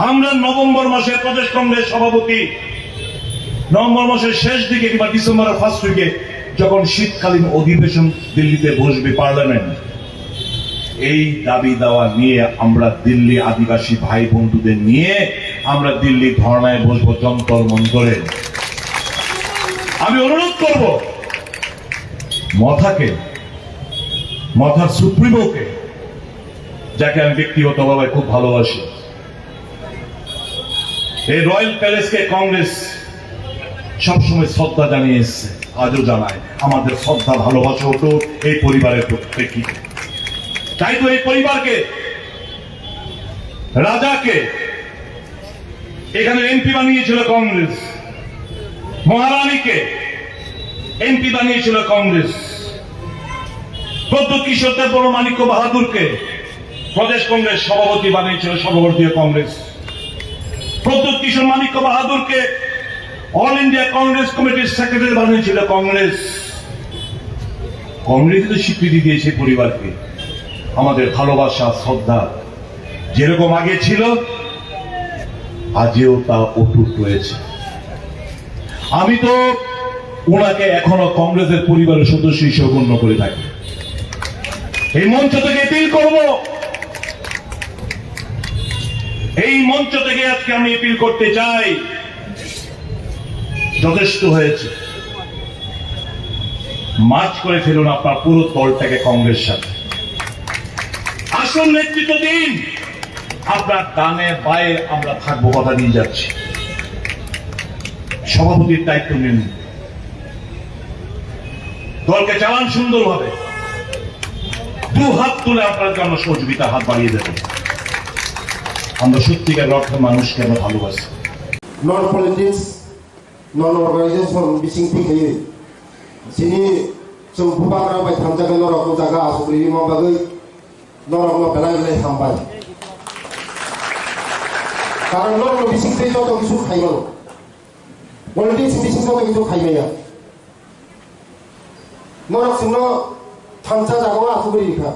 আমরা নভেম্বর মাসে প্রদেশ কংগ্রেস সভাপতি নভেম্বর মাসের শেষ দিকে কিংবা ডিসেম্বরের ফার্স্ট উইকে যখন শীতকালীন অধিবেশন দিল্লিতে বসবে পার্লামেন্ট, এই দাবি দাওয়া নিয়ে আমরা দিল্লি আদিবাসী ভাই বন্ধুদের নিয়ে আমরা দিল্লি ধর্নায় বসবো যন্তর মন্তরে। আমি অনুরোধ করব মথাকে, মথার সুপ্রিমোকে, যাকে আমি ব্যক্তিগতভাবে খুব ভালোবাসি, এই রয়্যাল প্যালেসকে কংগ্রেস সবসময় শ্রদ্ধা জানিয়ে এসছে, আজও জানায়। আমাদের শ্রদ্ধা ভালোবাসা হতো এই পরিবারের প্রেক্ষিতে। তাই তো এই পরিবারকে, রাজাকে এখানে এমপি বানিয়েছিল কংগ্রেস, মহারানীকে এমপি বানিয়েছিল কংগ্রেস, প্রদ্যুৎ কিশোর দেববর্মা মাণিক্য বাহাদুরকে প্রদেশ কংগ্রেস সভাপতি বানিয়েছিল সর্বভারতীয় কংগ্রেস। প্রদ্যুৎ কিশোর মাণিক্য বাহাদুরকে অল ইন্ডিয়া কংগ্রেস কমিটির সেক্রেটারি বানিয়েছিল কংগ্রেস। কংগ্রেস তো স্বীকৃতি দিয়েছে পরিবারকে। আমাদের ভালোবাসা, শ্রদ্ধা যেরকম আগে ছিল, আজও তা অটুট রয়েছে। আমি তো ওনাকে এখনো কংগ্রেসের পরিবারের সদস্য হিসেবে গণ্য করে থাকি। এই মঞ্চ থেকে অ্যাপিল করব, এই মঞ্চ থেকে আজকে আমি অ্যাপিল করতে চাই, যথেষ্ট হয়েছে। মার্জ করে ফেলুন আপনার পুরো দলটাকে কংগ্রেস সাথে। আসুন নেতৃত্ব দিন। আপনার ডানে বায়ে আমরা থাকবো, কথা দিয়ে যাচ্ছি। সভাপতির দায়িত্ব নিন, দলকে চালান সুন্দরভাবে। দু হাত তুলে আপনার জন্য সহযোগিতা হাত বাড়িয়ে দেব। আমরা সত্যিকার অর্থে মানুষকে আমরা ভালোবাসি। Non politics, non organization bising thik hai. Sini chung bubagra bai thamjak norok jaga asuk rima bagwi norok no belai belai hambai. Karon norok no bising thik joto kisu khai mano. Politics bising joto kisu khai maya. Norok chwngno thansa jagao asugwi rikha.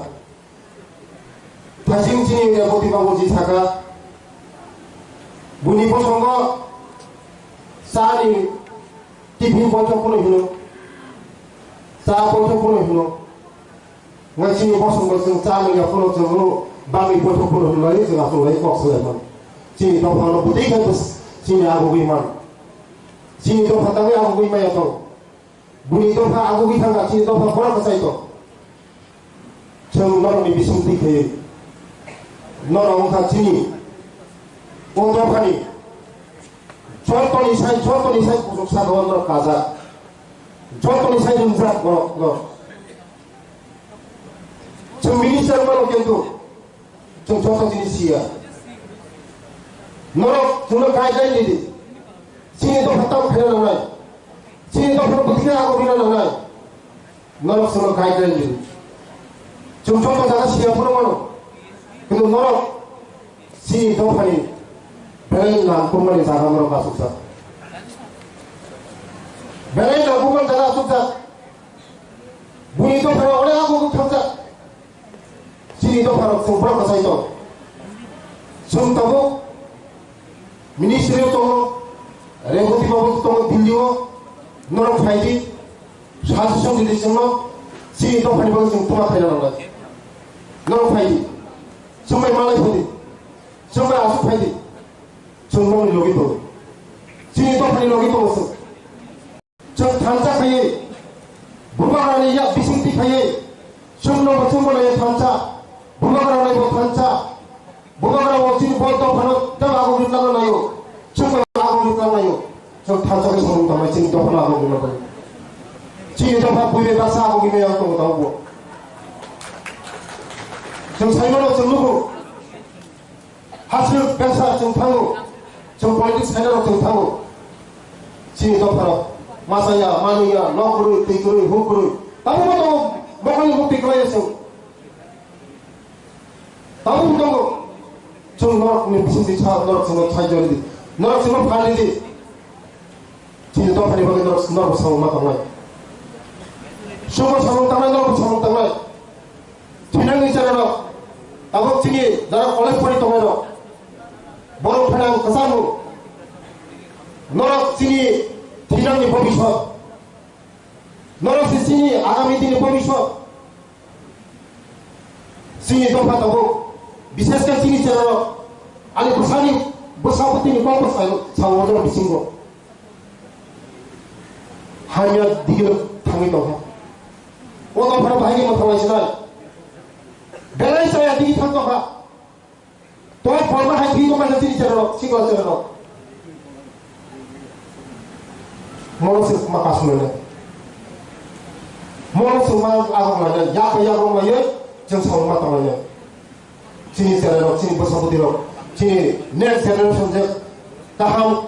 Thaiching chini Reboti babuji sakha, buini bosongo chani tiffin boithok phano hino, cha boithok phano hino. Ngai chini bosongo chwng cha manya phano chwngno bangwi boithok phano hino lai chwng aswk lai kok swlai mano. Chini dophano bwtwi khai bwswk chini agugwi mano. Chini dopha tangwi agugwi maya tong. Buini dopha agugwi thangkha, chini dopha borok kwchai tong. Chwng norokni bisingtwi khe norok wngkha chini o dophani jotoni sai, jotoni sai kuchuk saka o norok kajak, jotoni sai ringjak borok no. Chwng minister mano kintu chwng joto jinis siya. Norok chwngno guideline ridi. Chini dopha tamo khaina nangnai. Chini dopha bwtwi khe abo rina nangnai. Norok chwngno guideline ridi. Chwng joto jaga siya phano mano. Kintu norok chini dophani belai nangkukmani jaga norok asukjak. Belai nangkukmani jaga asukjak. Buini dophano onek abo thangkha. Chini dopharok chwng borok kwchai tong. Chwng tabuk ministry o tongo, Reboti babu tongo Delhi o, norok phai di, suggestion di di chwngno, chini dophani bagwi chwng tuma khaina nangnai. Norok phai di, chwng bai malai phai di, chwng bai aswk phai di, chwng nokni logi tongo. Chini dophani logi tongo chwng. Chwng thansa khaiwi, bubagrani yak bisingtwi khaiwi, chwngno bo chwngbo naiwi thansa, bubagra naibo thansa, bubagra bo Chwng thansa khe samung tangnai chini dopha no abo gwnang bai. Chini dopha buibai baksa abo gwnang yang tongo tabukbo. Chwng saimano chwng nugo. Hasrwk besa chwng thango. Chwng politics sainano chwng thango. Chini dopha rok. Masa ya, manu ya, nok kwrwi, twi kwrwi, huk kwrwi. Tabukbo tongo, mokol ni mukti kwlai ya chwng. Tabuk tongo. Chwng norok ni bising twi sa, norok chwngno thai jori di. Norok chwngno phan di. Chini dophani bagwi norok, norok samung ma tangnai. Chwngbo samung tangnai, norokbo samung tangnai. Thinangni chera rok. Tabuk chini jara college pori tongnai rok. Borok phainang kwchangno. Norok chini thinangni bobiswt. Norok se chini agami dini bobiswt. Chini dopha tabuk, bishesh khe chini cherarok, ani bwsani, bwsa bwtwini kok bwsai sao order bisingo. Hamya digilo thangwi tongkha. O dophano bahai khe mwthangwi sinai. Belai chaya digi thang tongkha. To forma hai thwi tongmani chini cherarok, sikla cherarok. Mono se ma kasu lele. Mono se ma agok lele, yak yak rok lele, chwng samung ma tong lele. Chini cherarok, chini bwsa bwtwi rok, chini next generation je kaham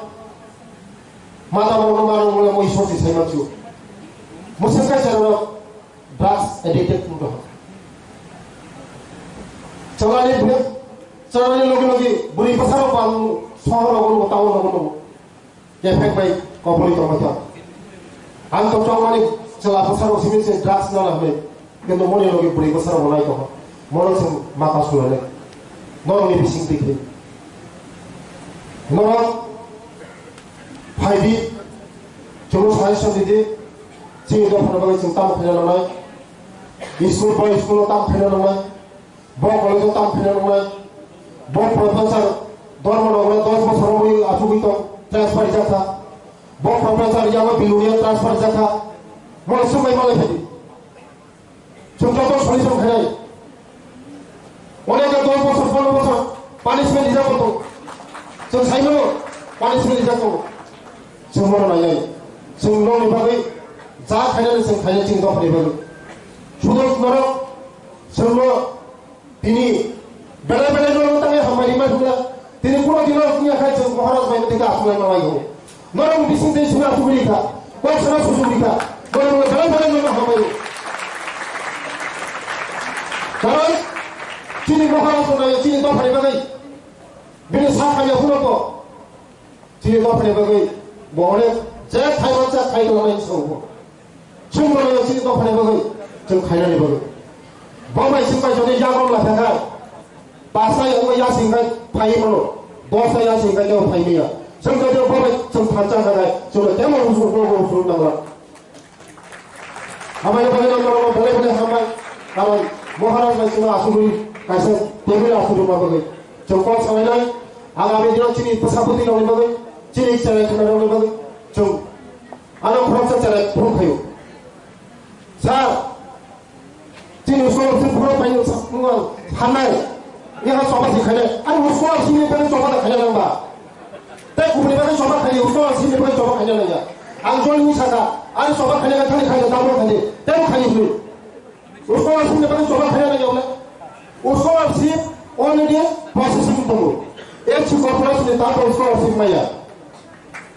mata rok no ma rok lele mo isor si sai manchu. Mo se ka cherarok, drugs addicted wng tong. Chalani bwrwi, chalani logi logi bwrwi bwsarok bang sohor rogo nugo, town rogo nugo. Effect bai kobori tongma tong. Ang to chongmani chwla bwsarok simi se drugs nana hwnwi. Kintu moni logi bwrwi bwsarok nai tong. Mono se maka sulane. Norokni bising tikhi. Norok phai di, chwngno suggestion di di, chini dophani bagwi chwng tamo khaina nangnai, school bai school-o tamo khaina nangnai, bo college-o tamo khaina nangnai, bo professor Dharmanagar dos bosor wngwi achugwi tong, transfer rijak kha, bo professor Yama Bilonia transfer rijak kha, mole swngbai malai phai di. Chwng joto solution khainai. Onek dos bosor, pondro bosor punishment rijak tongo. Chwng saimano punishment rijak tongo. Chwng bono nainai. Chwng nokni bagwi ja khainani chwng khainai chini dophani bagwi. Sudo norok chwngno tini belai belai norok tangwi hambai rimai phunla. Tini kuno dino wngya khai chwng Maharaj bai mwtwi khe aswk lai manai tongo. Norok bising tei simi aswk ri kha. Kok sana susuk ri kha. Borok no belai belai norok hambai. Karon chini Maharaj no nayo chini dophani bagwi. Bini sa khamya phunukgo. Chini dophani bagwi. Bo onek je khai mansa khai tongmani songbo. Chwng bono chini dophani bagwi, chwng khainani bagwi. Bo bai chwng bai jodi yagon la thangkha. Pasa ya ungwi ya singkha phai mano. Dosa ya singkha teo phai miya. Chwng jodi bo bai chwng thansa kha nai, chwng temo usur bo bo usur nangla. Amai bagwi nang nang belai belai hambai. Karon Maharaj bai chwng asugwi kaisa table asugwi ma bagwi. Chwng kok sanai nai. Agami dino chini bwsa bwtwi rokni bagwi, chini chwrai khwna rokni bagwi. Chwng Ano khoroksa chwrai phone khaio. Sir, chini scholarship phone phaio sa-, nung ang hannai. Yaha choba si khainai. Ano scholarship ni bagwi choba da khaina nang ba. Tei kubuni bagwi choba khaio, scholarship ni bagwi choba khaina nang ya. Ang jol ni saka, ano choba khaina nang thani khaio, double khaidi. Tei khaio hwnwi. Scholarship ni bagwi choba khaina nang ya wala. Scholarship already processing tongo. F C corporation ni tamo scholarship maya.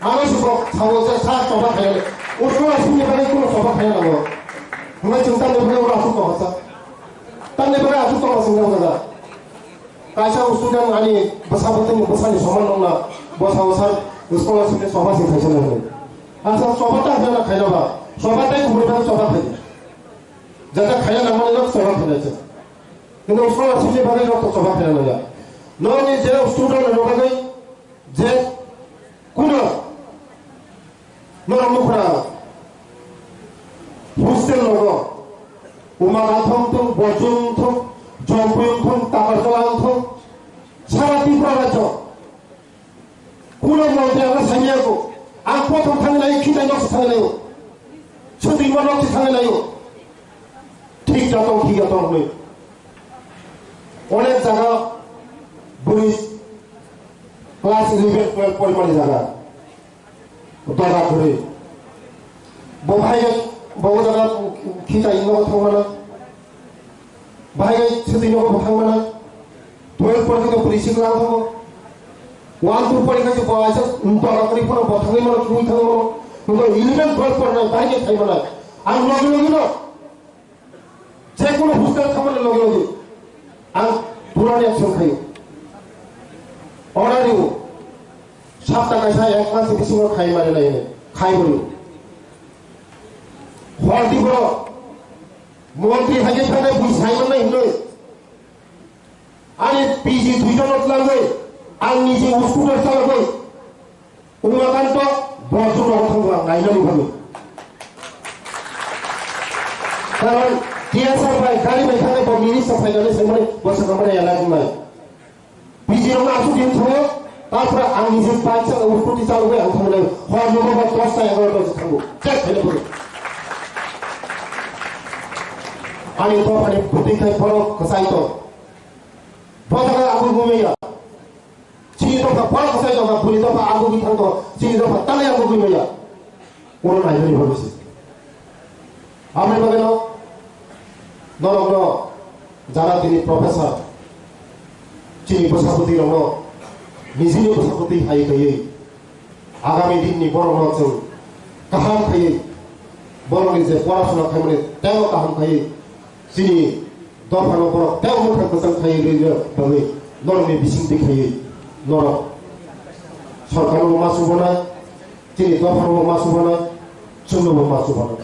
Ano si kok sao je sa choba khaina. Scholarship ni bagwi kuno choba khaina nango. Hwnbai chwng tamni bagwi oro aswk tongsa. Tamni bagwi aswk tongsa chwng jaga. Kaisa student ani bwsa bwtwini bwsani soman nongna bwsa bwsa scholarship ni choba si khaisa nango. Asa choba ta khaina khaina ba. Choba tai kubuni bagwi choba khaidi. Jata khaina nangmani nok choba khaina se. Kintu scholarship ni bagwi nok to choba khaina nangya. Nokni je student ni bagwi je kuno norok nukra hostel logo Umanathong thung, Bochung thung, Jompuyung thung, Takarjala thung, sara Tripura rajyo. Kuno montri ang saimaya ko. Ang prothom thangwi naio, khitai nok se thangwi naio. Chwtwi ma nok se thangwi naio. Thik jatong, thik jatong hwnwi. Onek jaga bwrwi class eleven, twelve porimani jaga. Doga kwrwi. Bo bahai khe, bo o jaga khitai nogo thangmana. Bahai khe swtwi nogo bo thangmana. Twelve porjito pori sikla thango. One two pori khe bo aisa doga kwrwi phano bo thangwi mano, thangwi thangwi mano. Bo eleven twelve pornai bahai khe thai mano. Ang logi logi no. Je kono hostel thamani loge loge ang purani action khayo. Order riyo. Sapta kaisa ek mas bisingo khai mari nai, khai bori. Horti boro montri hage thane bui sai mannai hinoi. Ani P G duijon no twlangwi, ang niji scooter chalogwi, Umakanto borok jora thangbo ang nainani bagwi. Karon T S R bai gari bai thangwi bo minister phainani swngmani bo swkang mani elak wngnai. P G rokno aswk din thango, tapra ang niji bike chalogwi, scooter chalogwi ang thangnai. Hor nokbar dosta egarota se thango. Chek khaina bagwi. Ani dophani bwtwi khai borok kwchai tong. Bo jaga ang bumui ya. Chini dopha borok kwchai dopha, bwrwi dopha ang bumui thang dopha, chini dopha tanai ang bumui ya. Oro nainani bagwi se. Aboni bagwi no, norokno jara tini professor, chini bwsapoti rokno, nijini bwsapoti hai khaiwi, agami dinni borokno chwng kaham khaiwi, borokni je porasona khaimani teibo kaham khaiwi, chini dophano borok teibo mwkhang kwchang khaiwi rwna bagwi norokni bisingtwi khaiwi norok sorkarno ma chubana, chini dophano ma chubana, chwngno ma chubana.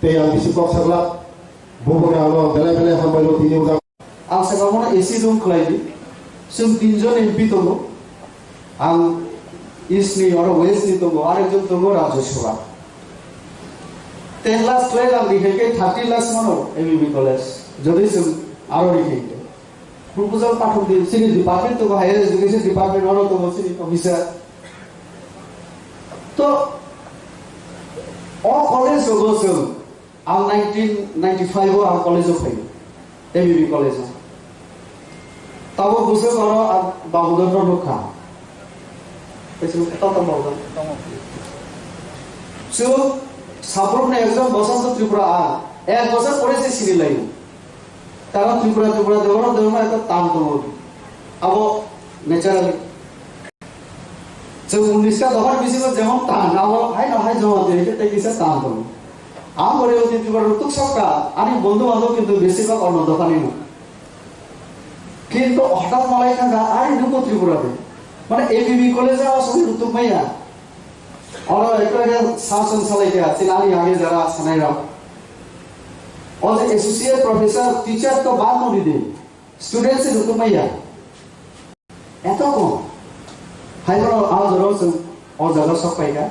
Tei ang bisi kok sakla, bubagra ano belai belai hambai lo tini ujak. Ang saka bono A C room khlai di. Chwng tinjon M P tongo. Ang East ni oro West ni tongo, arekjon tongo Rajya Sabha. Ten lakhs twelve ang rihai khe thirty lakhs mano A B B college. Jodi chwng aro rihai khe. Proposal pathok di, chini department tongo, higher education department oro tongo chini officer. To, o college rogo chwng Ang nineteen ninety-five o ang college o phaio, A B B college o. Tabuk bwswk oro ang Babudon no nukha. Kaisa nukha, tamo Babudon. Chwng sabrukni ekjon Basanta Tripura ang ek bosor pore se siri laio. Karon Tripura, Tripura, Debbarma, Debbarma ekta tan tongo. Abo naturally. Chwng unis ta dophani bisingo jemon tan, abo haino hai joma twi khe tei kisa tan tongo. Ang bo reo twi Tripura rok tuk sokha, ani bondhu bandhob kintu besibak onno dophani no. Kintu hothat malai thangkha, ari nungbo Tripura de. Mane A B B college o aswk rwtuk maya. Oro ekta khe sasong salai kha, chini ani age jara sanai rok. O je associate professor, teacher to bad no di de. Student se rwtuk maya. Eto kok. Hai bono a jora chwng o jaga sok pai kha.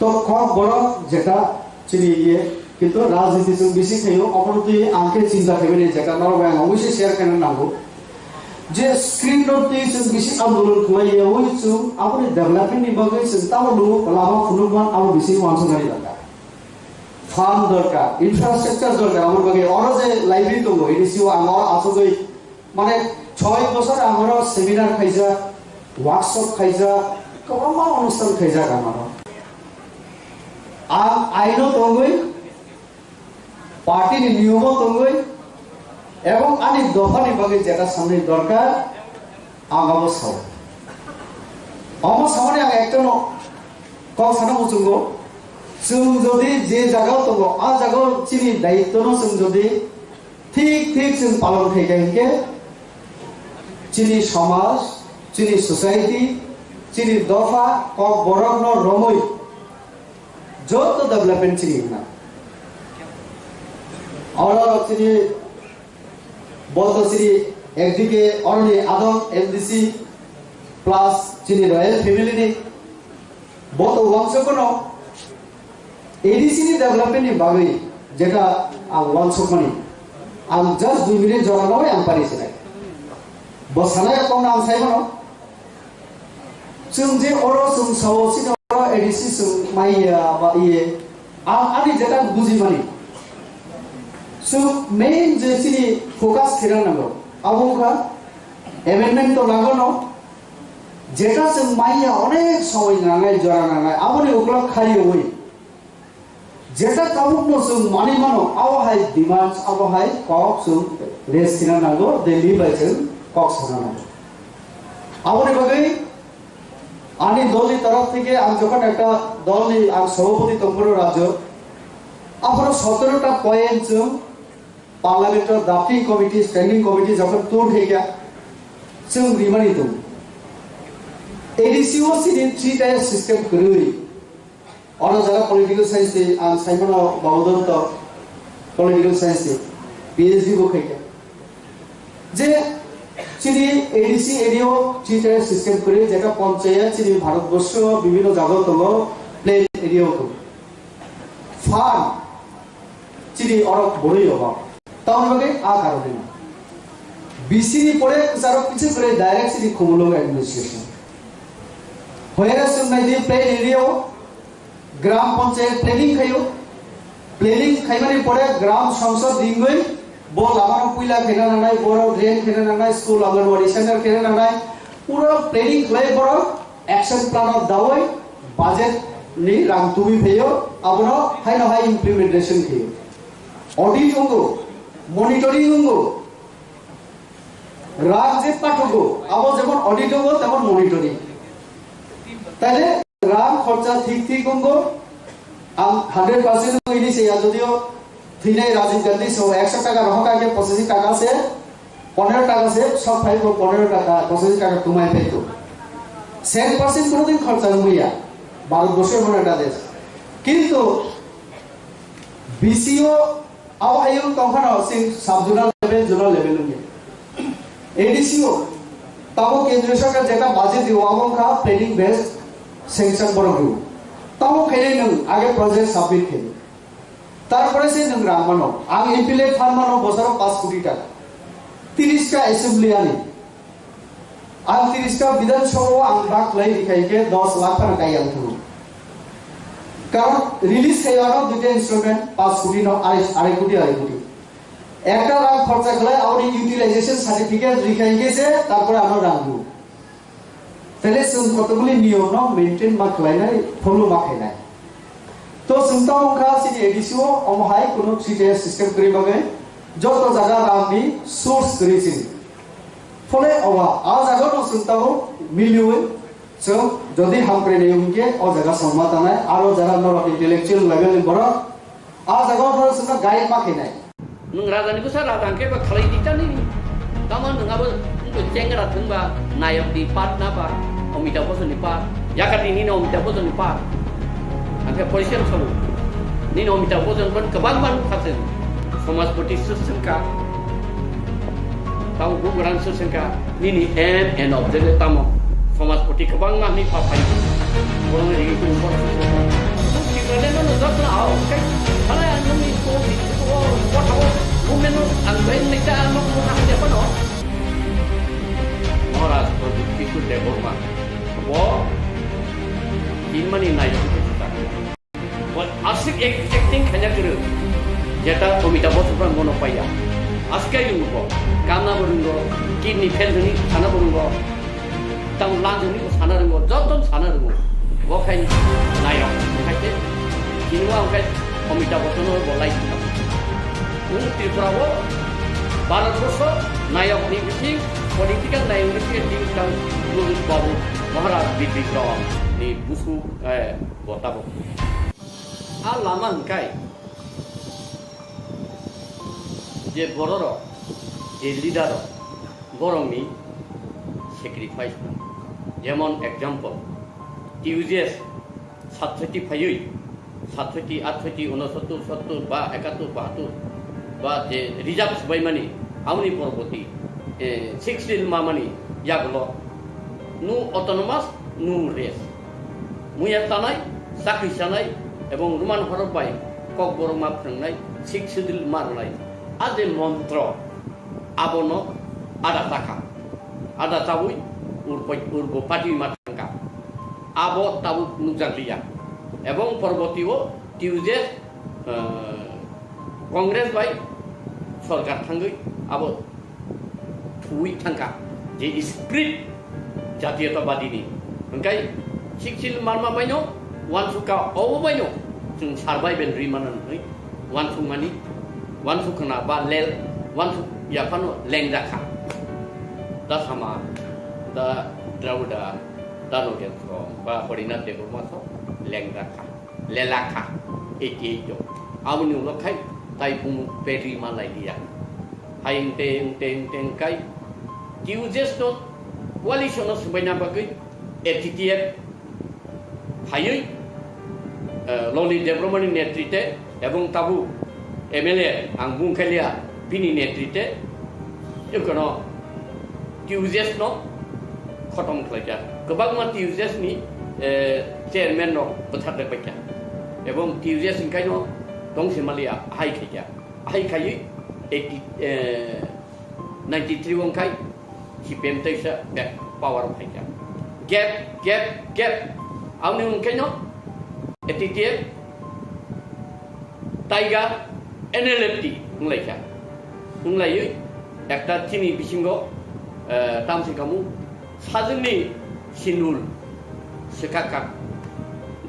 To kok borok jeta chini iye, kintu rajniti chwng bisi khaio, obono twi ang khe chinta khaimani jeta norok bai ang obviously share khaina nango. Je screen rok twi chwng bisi andolon khlai ya, oi chwng aboni development ni bagwi chwng tamo lugo lama phunukman abo bisi uansuknani dorkar. Farm dorkar, infrastructure dorkar, aboni bagwi oro je library tongo, ini siwo ang oro asugwi Mane, choi bosor ang oro seminar khaijak, workshop khaijak, kwbangma onusthan khaijak ang oro. Ang aino tongwi, party ni niyomo tongwi, ebong ani dophani bagwi jeta sanwi dorkar, ang abo sao. Omo samani ang ekta no kok sana muchungo, chwng jodi je jagao tongo, a jagao chini daitwno chwng jodi Thik thik chwng palon khai kha hinkhe chini somaj, chini society, chini dopha, kok borokno romwi joto development chini wngna. Oro chini boto chini ekdike oroni adong M D C plus chini royal family ni boto wangsa kono A D C ni development ni bagwi jeta ang uansukmani, ang just dui minute jora nogwi ang pari sinai. Bo sanai kok ang sai mano. Chwng je oro chwng sao chini oro A D C chwng maiya ba iye, ang ani jeta bujimani. Chwng main je chini focus khera nango. Abo wngkha amendment to nango no, Jeta chwng manya onek somoi nangnai, jora nangnai, aboni ukulok khariwi jeta tabukno chwng manwi mano, abo hai demands, abo hai kok chwng raise khina nango, Delhi bai chwng kok sana nango. Aboni bagwi ani dolni torof theke ang jokhon ekta dolni ang sobhapoti tongphuru rajyo, aphuru sotoro ta point chwng Parliament o drafting committee, standing committee jokhon tour khaikha, chwng rimani tongo. A D C o chini three tier system kwrwi. Oro jara political science ni, ang Simon o Baudotta political science ni P H D bo khaikha. Je chini A D C area o three tier system kwrwi, jeta panchayat chini Bharat borsho bibhinno jaga tongo, plain area o tongo. Farm chini oro borwi obo. Tamoni bagwi a karone no. B C ni pore kwcharo kiching kwrwi direct chini Khumulwng administration. Hoyara chwng nai di plain area o gram panchayat planning khaio. Planning khaimani pore gram sangsad ringwi bo lama no puila khaina nangnai, borok drain khaina nangnai, school, Anganwadi center khaina nangnai. Pura planning khlai borok action plan o dawi budget ni rang tubui phaio, abono haino hai implementation khaio. Audit wngo, monitoring wngo, rang je pathugo, abo jemon audit wngo, temon monitoring. Taile rang khorcha thik thik wngo, ang hundred percent wngo ini se ya, jodio thwinai Rajiv Gandhi so ekso taka rohor kha khe pochashi taka se, ponero taka se sok phai ko, ponero taka, pochashi taka tumai phai ko. Cent percent kono din khorcha wngya, Bharat borso emon ekta desh. Kintu B C o abo hayung tongkhano sing sub zonal level, zonal level wngya. A D C o tabo kendriya sarkar jeta budget dio, abo wngkha planning based sanction borok dio. Tabo khainai nwng age project submit khainai. Tarpore se nwng rang mano. Ang M P L A fund mano bosoro paanch koti taka. Tiris ta assembly ani. Ang tiris ta Bidhan Sabha o ang bak lai rikha hingke dos lakh phano kai ang thung. Karon release khai ano duita instrument paanch koti no arai, arai koti, arai koti. Ekta rang khorcha khlai aboni utilization certificate rikha hingke se tarpore ano rang dio. Tele chwng kotokbili niyom no maintain ma khlainai, follow ma khainai. To chwng tamo wngkha chini A D C o, omo hai kunu three tier system kwrwi bagwi joto jaga rang ni source kwrwi chini. Phole owa, a jaga no chwng tamo miliwi chwng jodi hamkrai nai hwnkhe o jaga songma tanai, aro jara norok intellectual level ni borok a jaga o phano chwngno guide ma khainai. Nwng raja ni bwsa raja hwnkhe ba khalai di tani. Tamo nwng abo wngkhe chengra thwngba nayok ni part na ba Amitabh Bachchan ni part. Yakati nini Amitabh Bachchan ni part. Hwnkhe poison sabu. Nini Amitabh Bachchan ban kwbang ban kha chwng. Samajpati swk swngkha. Tamo bugrang swk swngkha. Nini aim and objective tamo? Samajpati kwbangma hwnwi pha phai. Borokni rigi tong borok swk swngkha. Tamo Tipraland no jotno ao, tei thanai ang nungni tongni, o, o, o, o, movement no ang bai nai ta, ang no, ang ya phano. Maharaj Pradyut Kishore Debbarma. Bo tinmani nai. Bo aswk ek-, acting khaina kwrwng. Jeta Amitabh Bachchan bono paiya. Aswk kai rwngo bo. Kamna bo rwngo, kidney fail hwnwi sana bo rwngo. Tamo lanjani bo sana rwngo, joto sana rwngo. Bo khai nayok, khai khe kinwa khai Amitabh Bachchan bo lai. Nwng Tripura o Bharat borso nayok ni bising, political nayok ni bising, tang Pradyut Babu Maharaj Bidikrom ni busu, eh, bo tabuk. A lama hwnkhe je bororok, je leader rok, borokni sacrifice. Jemon example, T U J S satsoti phaiwi, satsoti, atsoti, unosottor, sottor ba ekattor, bahattor ba je reserve swbaimani, aboni poroboti, eh, six schedule mamani yagulo no autonomous, no rest. Muya tanai, chakri chanai, ebong Roman horok bai Kokborok ma phrwngnai, six schedule ma rwnai. A je montro, abono ada chakha. Ada chawi urbo, urbo party ma thangkha. Abo tabuk nukjakliya. Ebong poroboti o T U J S, eh, Congress bai sorkar thangwi abo thuwi thangkha. Je spirit Jatiyotabadi ni. Hwnkhe siksil marma baino, wansukha obo baino chwng survival rwi mano hwnwi wansukmani, wansukna ba lel, wansuk yaphano lengjakha. Da sama, da Dravidha, da Nogendrasong, ba Harinath Debbarma sok lengjakha, lelakha, eighty eight o. Aboni ulo khai tai bumung perwi ma lailiya. Hai wngte, wngte, wngte wngkai T U J S no coalition no swbaina bagwi A T T F phaiwi, eh, Lalit Debbarmani netrite ebong tabuk M L A ang bungkhalia bini netrite, ekono T U J S no khotom khlaijak. Kwbangma T U J S ni, eh, chairman rok bwthar rwbaikha. Ebong T U J S ni kaino tongsi malia hai khaikha. Hai khaiwi eighty, eh, ninety three wngkhai C P M teisa back power phaikha. Gap, gap, gap. Aboni unkhaino A T T F, Taiga, N L F T wnglaikha. Wnglaiwi ekta chini bisingo, eh, tamsi kamu sajwkni sinul swkakha,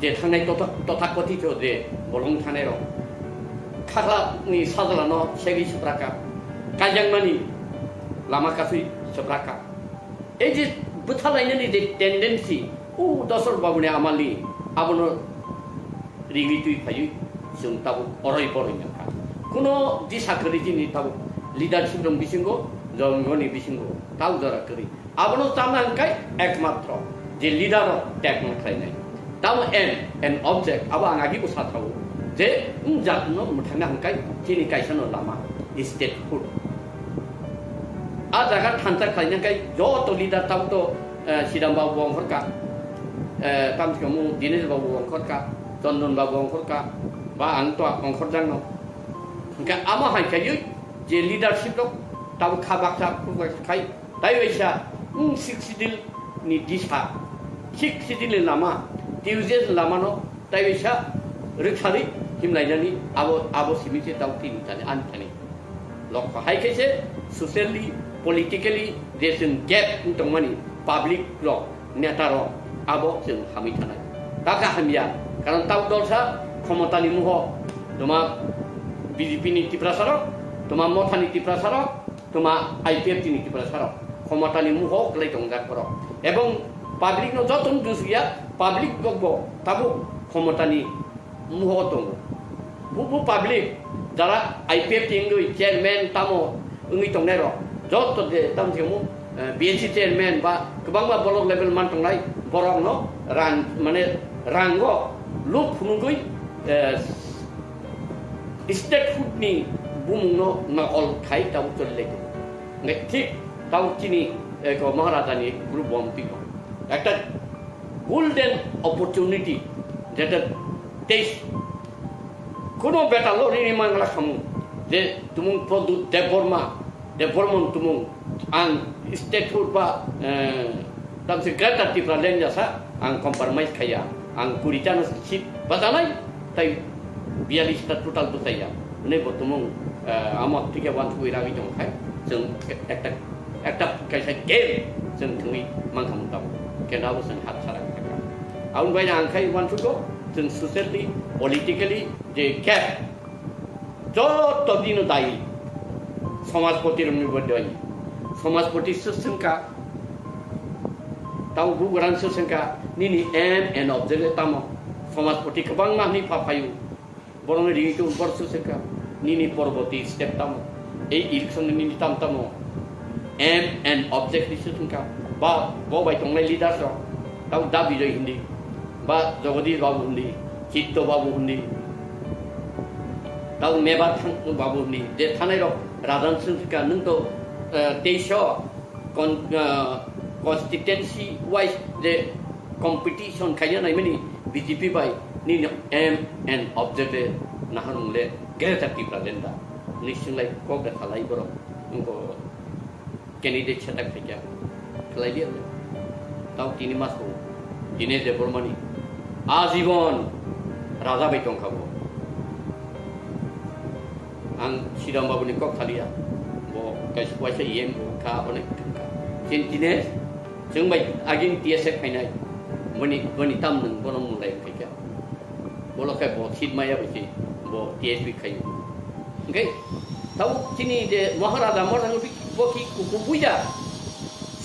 je thangnai totha-, tothakothito je bolong thangnai rok, khaklani sajlano segwi swprakha, kaijakmani lama kasui swprakha. Ei je bwthalainani je tendency, o Dosor Babuni amali abono rigwi twi phaiwi chwng tabuk oroi boroi nangkha. Kuno disa kwrwi chini tabuk leadership rok bisingo, jongoni bisingo tabuk jora kwrwi. Abono chana hwnkhe ekmatro je leader rok tekno khlainai. Tamo aim and object abo ang agi bwsa thago je wng jatno mwthangna hwnkhe chini kaisano lama statehood. A jaga thansa khlaina hwnkhe joto leader tabuk to, eh, Siram Babu ongkhorkha, eh, tamsikamu Dinesh Babu ongkhorkha, Chondon Babu ongkhorkha, ba ang to ongkhorjakno. Hwnkhe amo hai khaiwi je leadership rok tabuk kha baksa khuk baksa khai, tai waisa wng Sixth Schedule ni disa, Sixth Schedule ni lama, T U J S ni lama no tai waisa rwksari himlainani abo, abo simi se tabuk tini thani ani thani. Lokho hai khe se socially, politically je chwng gap wng tongmani public rok, neta rok abo chwng hamwi thanai. Kaka hamya, karon tabuk dolsa khomotani muho tuma B J P ni Tiprasa rok, tuma Mothani Tiprasa rok, tuma I P F T ni Tiprasa rok khomotani muho kwlai tongjak borok. Ebong public no joto no dusya, public rok bo tabuk khomotani muho tongo. Bubu public jara I P F T wngwi chairman tamo wngwi tongnai rok joto je tamo se mo, eh, B N C chairman ba kwbangma block level man tongnai borok no rang mane rango luk phunugwi, eh, statehood ni bumung no nokol khai tabuk choli lai tongo. Hingke thik tabuk chini, eh, ko Maharaja ni group bom twi kho. Ekta golden opportunity, jeta tei kono beta lo rini mangla khamu, je tumung Pradyut Debbarma, Debbarman tumung, ang statehood ba, eh, tamse Greater Tipraland jasa, ang compromise khaya, ang kuri ta no seat bajanai, tai biyalista total bwsaiya. Hwnwi bo tumung, eh, amo thike wansugwi ragwi tong khai, chwng ekta, ekta kaisa game chwng thwngwi mankha mung tabuk. Kenda bo chwng hat sara kha. Aboni bai ang khai wansukgo, chwng socially, politically je gap, joto dino dayi. Somajpoti rokni bo dayi. Somajpoti swk swngkha, tamo bubagrang swk swngkha, nini aim and object tamo? Somajpoti kwbangma hwnwi pha phaio. Borokni ringwi tong bor swk swngkha, nini porborti step tamo? Ei election ni nini tam tamo? Aim and object ni swk swngkha. Ba bo bai tongnai leaders rok, tamo Da Bijoy hindi, ba Jagadish Babu hindi, Chitto Babu hindi, tamo Mebar Thang-, Babu hindi, je thanai rok rajan swk swngkha, nwng to, eh, teisho con-, ah, constituency wise je competition khaina naimani B J P bai nini aim and object le nahar mung le Greater Tipraland da. Ni singlai kok da khalai borok wngko candidate setak khaikya khlai liya le. Tao tini mas bo Dinesh Debbarmani ajibon raja bai tongkha bo. Ang Siram Babu ni kok thaliya. Bo kaisa waisa E M bo kha, onek kha. Chin Dinesh, Chwng bai agini T S F khainai, boni, boni tam nwng bono mulai khaikha. Bolo khe bo seat maya bai se bo T S P khaio. Hwnkhe tabuk chini je Maharaja Morjang bo ki kuku buida,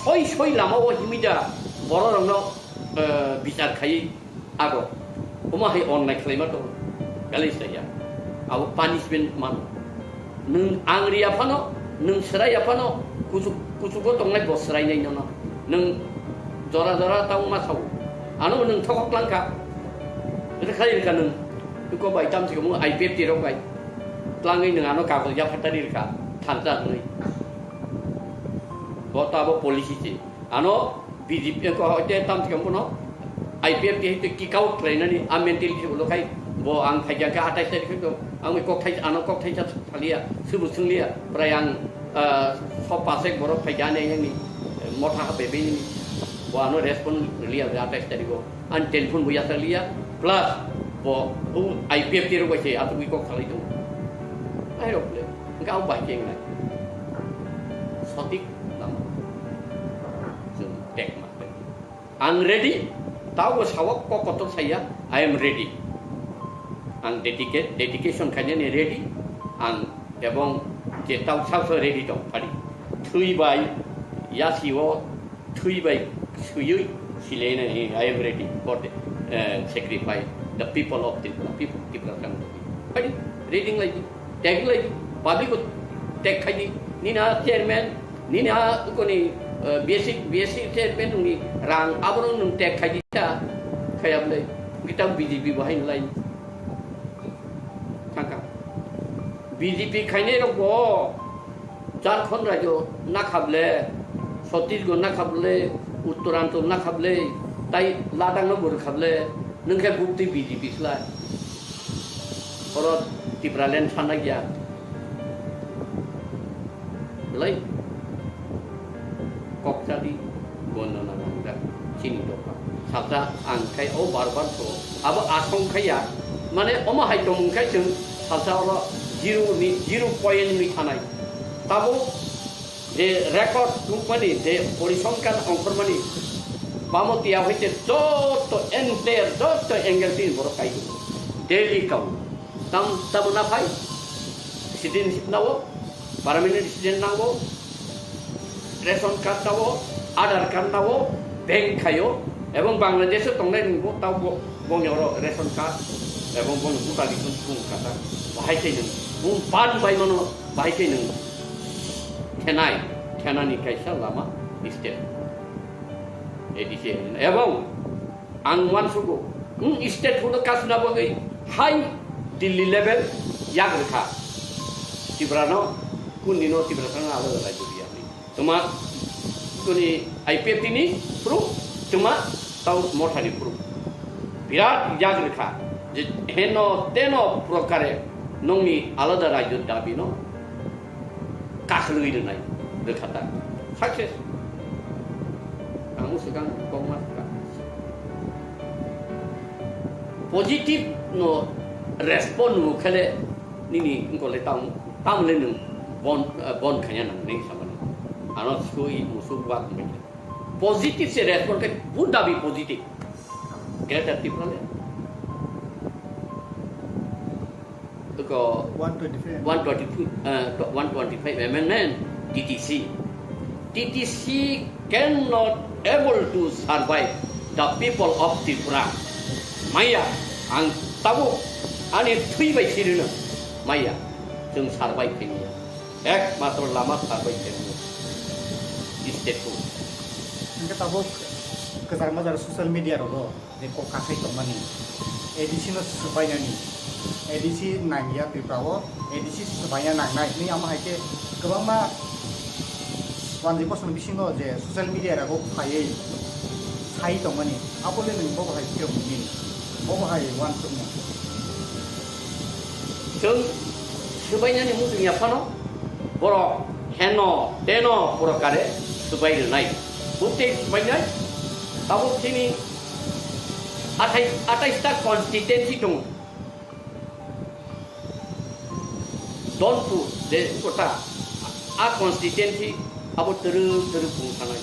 soi soi lama o himida bororokno, eh, bichar khaiwi ago. Omo hai onnai khlaima tongo, galis laiya. Abo punishment mano. Nwng ang riya phano, nwng swraiya phano, kuchuk, kuchugo tongnai bo swrainai nono. Nwng jora jora ta wngma sao. Ano nwng thokok langkha. Rwkha rwkha nwng. Iko bai tam sikamo I P F T rok bai. Tlangwi nwng ano kagoj yaphatari rwkha. Thansa hwnwi. Bo to abo policy se. Ano B J P ko hoite tam sikamo no I P F T hai kick out khlainani a mentality ulo khai bo ang phaikha khe atais tarikh khe ang kok thai ano kok thai sa Thaliya, subu swngliya, prai ang, ah, sop pasek borok phaikha ani, ani, motha ha bebeni, bo ano respond liya, atais tarigo, ani telephone bo yasakliya, plus bo, o I P F T rok bai se asugwi kok salai tongo. Airok le, hwnkhe ang bai khe wngnai. Sotik lama. Chwng tek ma. Ang ready, tabo sawak kok kotor saya, I am ready. Ang dedicate, dedication khainani ready, ang ebong je tau sao sao ready tong phadi. Thwi bai yasi o, thwi bai suyui silena, I am ready for the, eh, sacrifice, the people of Tripura, people Tripura. Phadi, ready lai. Tag lai, public ko tag khai di. Nini a chairman, nini a koni, eh, B S C, B S C chairman nungni rang aborok nung tag khai di ta. Khayam lai. Kita B J P bahai lai. Thangka. B J P khainai rok bo Jharkhand rajyo nakhable, Chhattisgarh nakhable, Uttaranchal nakhable, tai Ladakh no bo rwkhable, nung khe bukti B J P slai. Oro Tipraland sana gya. Belai kok jadi gondo na nang jak chini dopha. Sabta ang khai o bar bar so. Abo asong khai ya. Mane omo hai tongmung khai chwng sabta oro zero ni, zero point ni thanai. Tabo je record tubmani, je porisongkhan ongkhormani, bamo tiya hoite joto entire, joto angle tin borok kai. Daily kau. Tam, tamo na phai? Citizenship nao, permanent resident nao, ration card nao, Aadhaar card nao, bank khaio, ebong Bangladesh o tongnai rok bo tao bo, bongni oro ration card, ebong bongni voter ID bung kata, bahai khe nwng, bung ban bai mano, bahai khe nwng thenai, thenani kaisa lama state, A D C, ebong ang uansugo, wng state hono kasna bagwi hai Delhi level yak rwkha. Tripura no, kundino Tripura thangna alada rajyo biya ni. Tuma kuni I P F T ni proof, tuma tau motha ni proof. Birat yak rwkha je heno teno prokare nongni alada rajyo dabi no kakhwlwi rwnai rwkha ta. Success. Ang swkang kokma swkang. Positive no respond no khele nini ngkole tam, tamle nwng bon, eh, bon khanya nang ning samani. Ano sui musuk wak mekhe. Positive se respond khe buddha bi positive. Greater Tipraland. Ko one twenty-five. One twenty-two, uh, one twenty-five amendment, T T C. T T C cannot able to survive the people of Tripura. Maya, ang tabuk ani thwi bai sirino. Maya, chwng survive khaimaya. Ekmatro lama survive khaimaya. State ko. Hingke tabuk kwchar majra social media rogo. Je kok kakhai tongmani, A D C no swbainani, A D C nangya Tripura o, A D C swbaina nangnai hinwi amo hai khe kwbangma wanjwi bosongni bisingo je social media rogo phaiwi sai tongmani, abo le nwng bobo hai phiyok nini, bobo hai uansukmung. Chwng swbainani muchungya phano borok heno teno purokare swbai rwnai. Bukti swbainai, tabuk chini athai, atais ta constituency tongo. Donpur, je kota, a constituency abo twrwk twrwk bung sanai.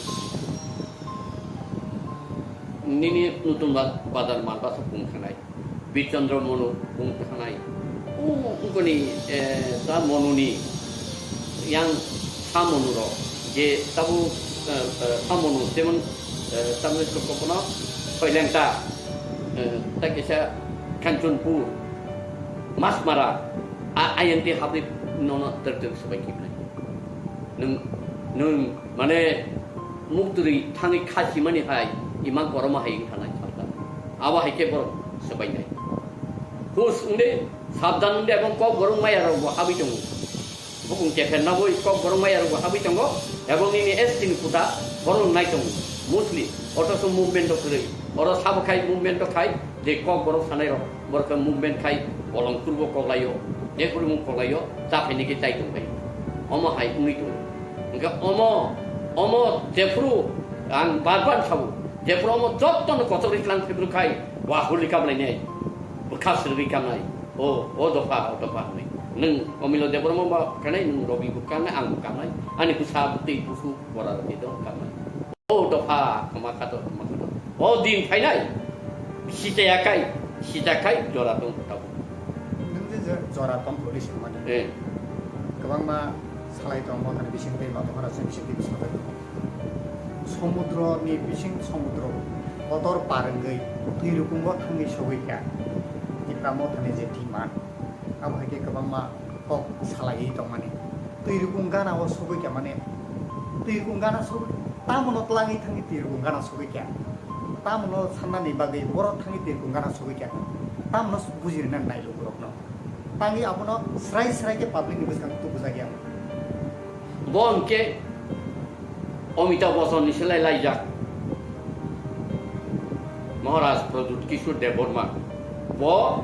Nini Nutun Ba-, Bazar Malbasa pung thanai, Birchandra Monu pung thanai, o, ungkoni, eh, ta Monuni yang sa Monu rok, je tabu, eh, eh, sa Monu, jemon, eh, tabu kokono Soilengta, eh, ta kisa Kanchanpur, Masmara, a, ayang te habri nono ter ter sabai kibnai. Nwng, nwng, mane, muktwrwi thangwi kha simani hai, ima koroma hai wngkha nai salka. Abo hai khe borok swbainai. Hus wngde, sabdan wngde, ebong kok borok maya rok bo habwi tongo. Bukung kepher naboi kok borok maya rok bo habwi tongo, ebong nini S T ni kota borok nai tongo. Mostly, otoso movement rok kwrwi. Oro sabo khai movement rok khai, je kok borok sanai rok, borok khe movement khai, bolong kurbo koklaio, je kurmo koklaio, cha phaini khe chai tong khai. Omo hai wngwi tongo. Hingkhe omo, omo jephuru ang bar bar sabo, jephuru omo jottono kochok ri tlang phibru khai, wa huli kamlainai, bwkha sirwi kamnai, o, o dopha, o dopha hwnwi. Nwng Omilo Debbarma ba kanai, nwng Robi bo kanai, ang bo kanai, ani bwsa bwtwi busu bora rwgwi dong kanai. O dopha, khama khato, khama khato. O din phainai, sichaya kai, sija kai, jora tong tabuk. Nwng je je jora tong hwnwi swngmani. Eh. Kwbangma salai tong, mothani bising tei, mothani bising tei bwskango. Somudro ni bising somudro kotor par wngwi twi rukungo thangwi sogwi kha. Tipra mothani je thima, abo hai khe kwbangma kok salaiwi tongmani. Twi rukung gana o sogwi kha mane, twi rukung gana sogwi, tamono twlangwi thangwi twi rukung gana sogwi kha. Tamono sannani bagwi borok thangwi twi rukung gana sogwi kha. Tamono bujirina nai lukurokno. Tangwi abono srai srai khe public ni bwskango tubujak ya. Bo hwnkhe Amitabh Bachchan ni selai laijak Maharaj Pradyut Kishore Debbarma. Bo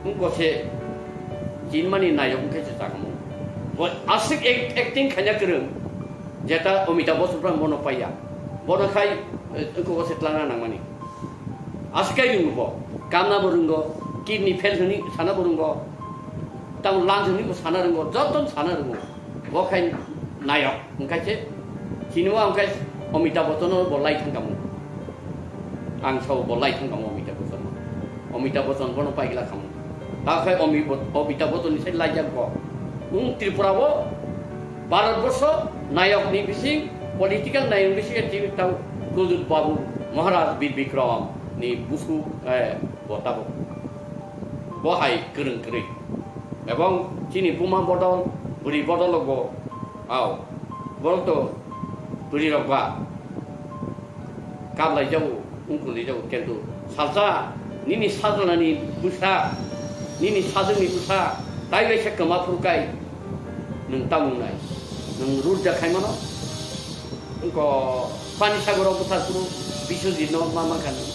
wngkha se chinmani nayok wngkha se chakmung. Bo aswk act-, acting khaina kwrwng, jeta Amitabh Bachchan phrang bono paiya. Bono khai, eh, wngkha se tlangna nangmani. Aswk kai rwngo bo, kamna bo rwngo, kidney fail hwnwi sana bo rwngo, tamo lungs hwnwi bo sana rwngo, joto no sana rwngo. Bo khai nayok, hwnkhe se, chini o hwnkhe Amitabh Bachchan no bo lai thangkamo. Ang sao bo lai thangkamo Amitabh Bachchan no. Amitabh Bachchan bono paigla kamo. Ta khai Ami-, Amitabh Bachchan ni sai laijak bo. Wng Tripura o Bharat borsho nayok ni bising, political nayok ni bising tini tau Pradyut Babu Maharaj Bir Bikram ni busu, eh, bo tabuk. Bo hai kwrwng kwrwi. Ebong chini buma bodol, bwrwi bodol bo, au, borok to bwrwi rok ba. Kablai jago, wngkuli jago, kintu salsa nini sajlani bwsa, nini sajwkni bwsa, tai kaisa kwma phuru kai nwng tamung nai, nwng rurja khai mano, wngko pani sagoro bwsa phuru Biswajit no ma mankha nwng,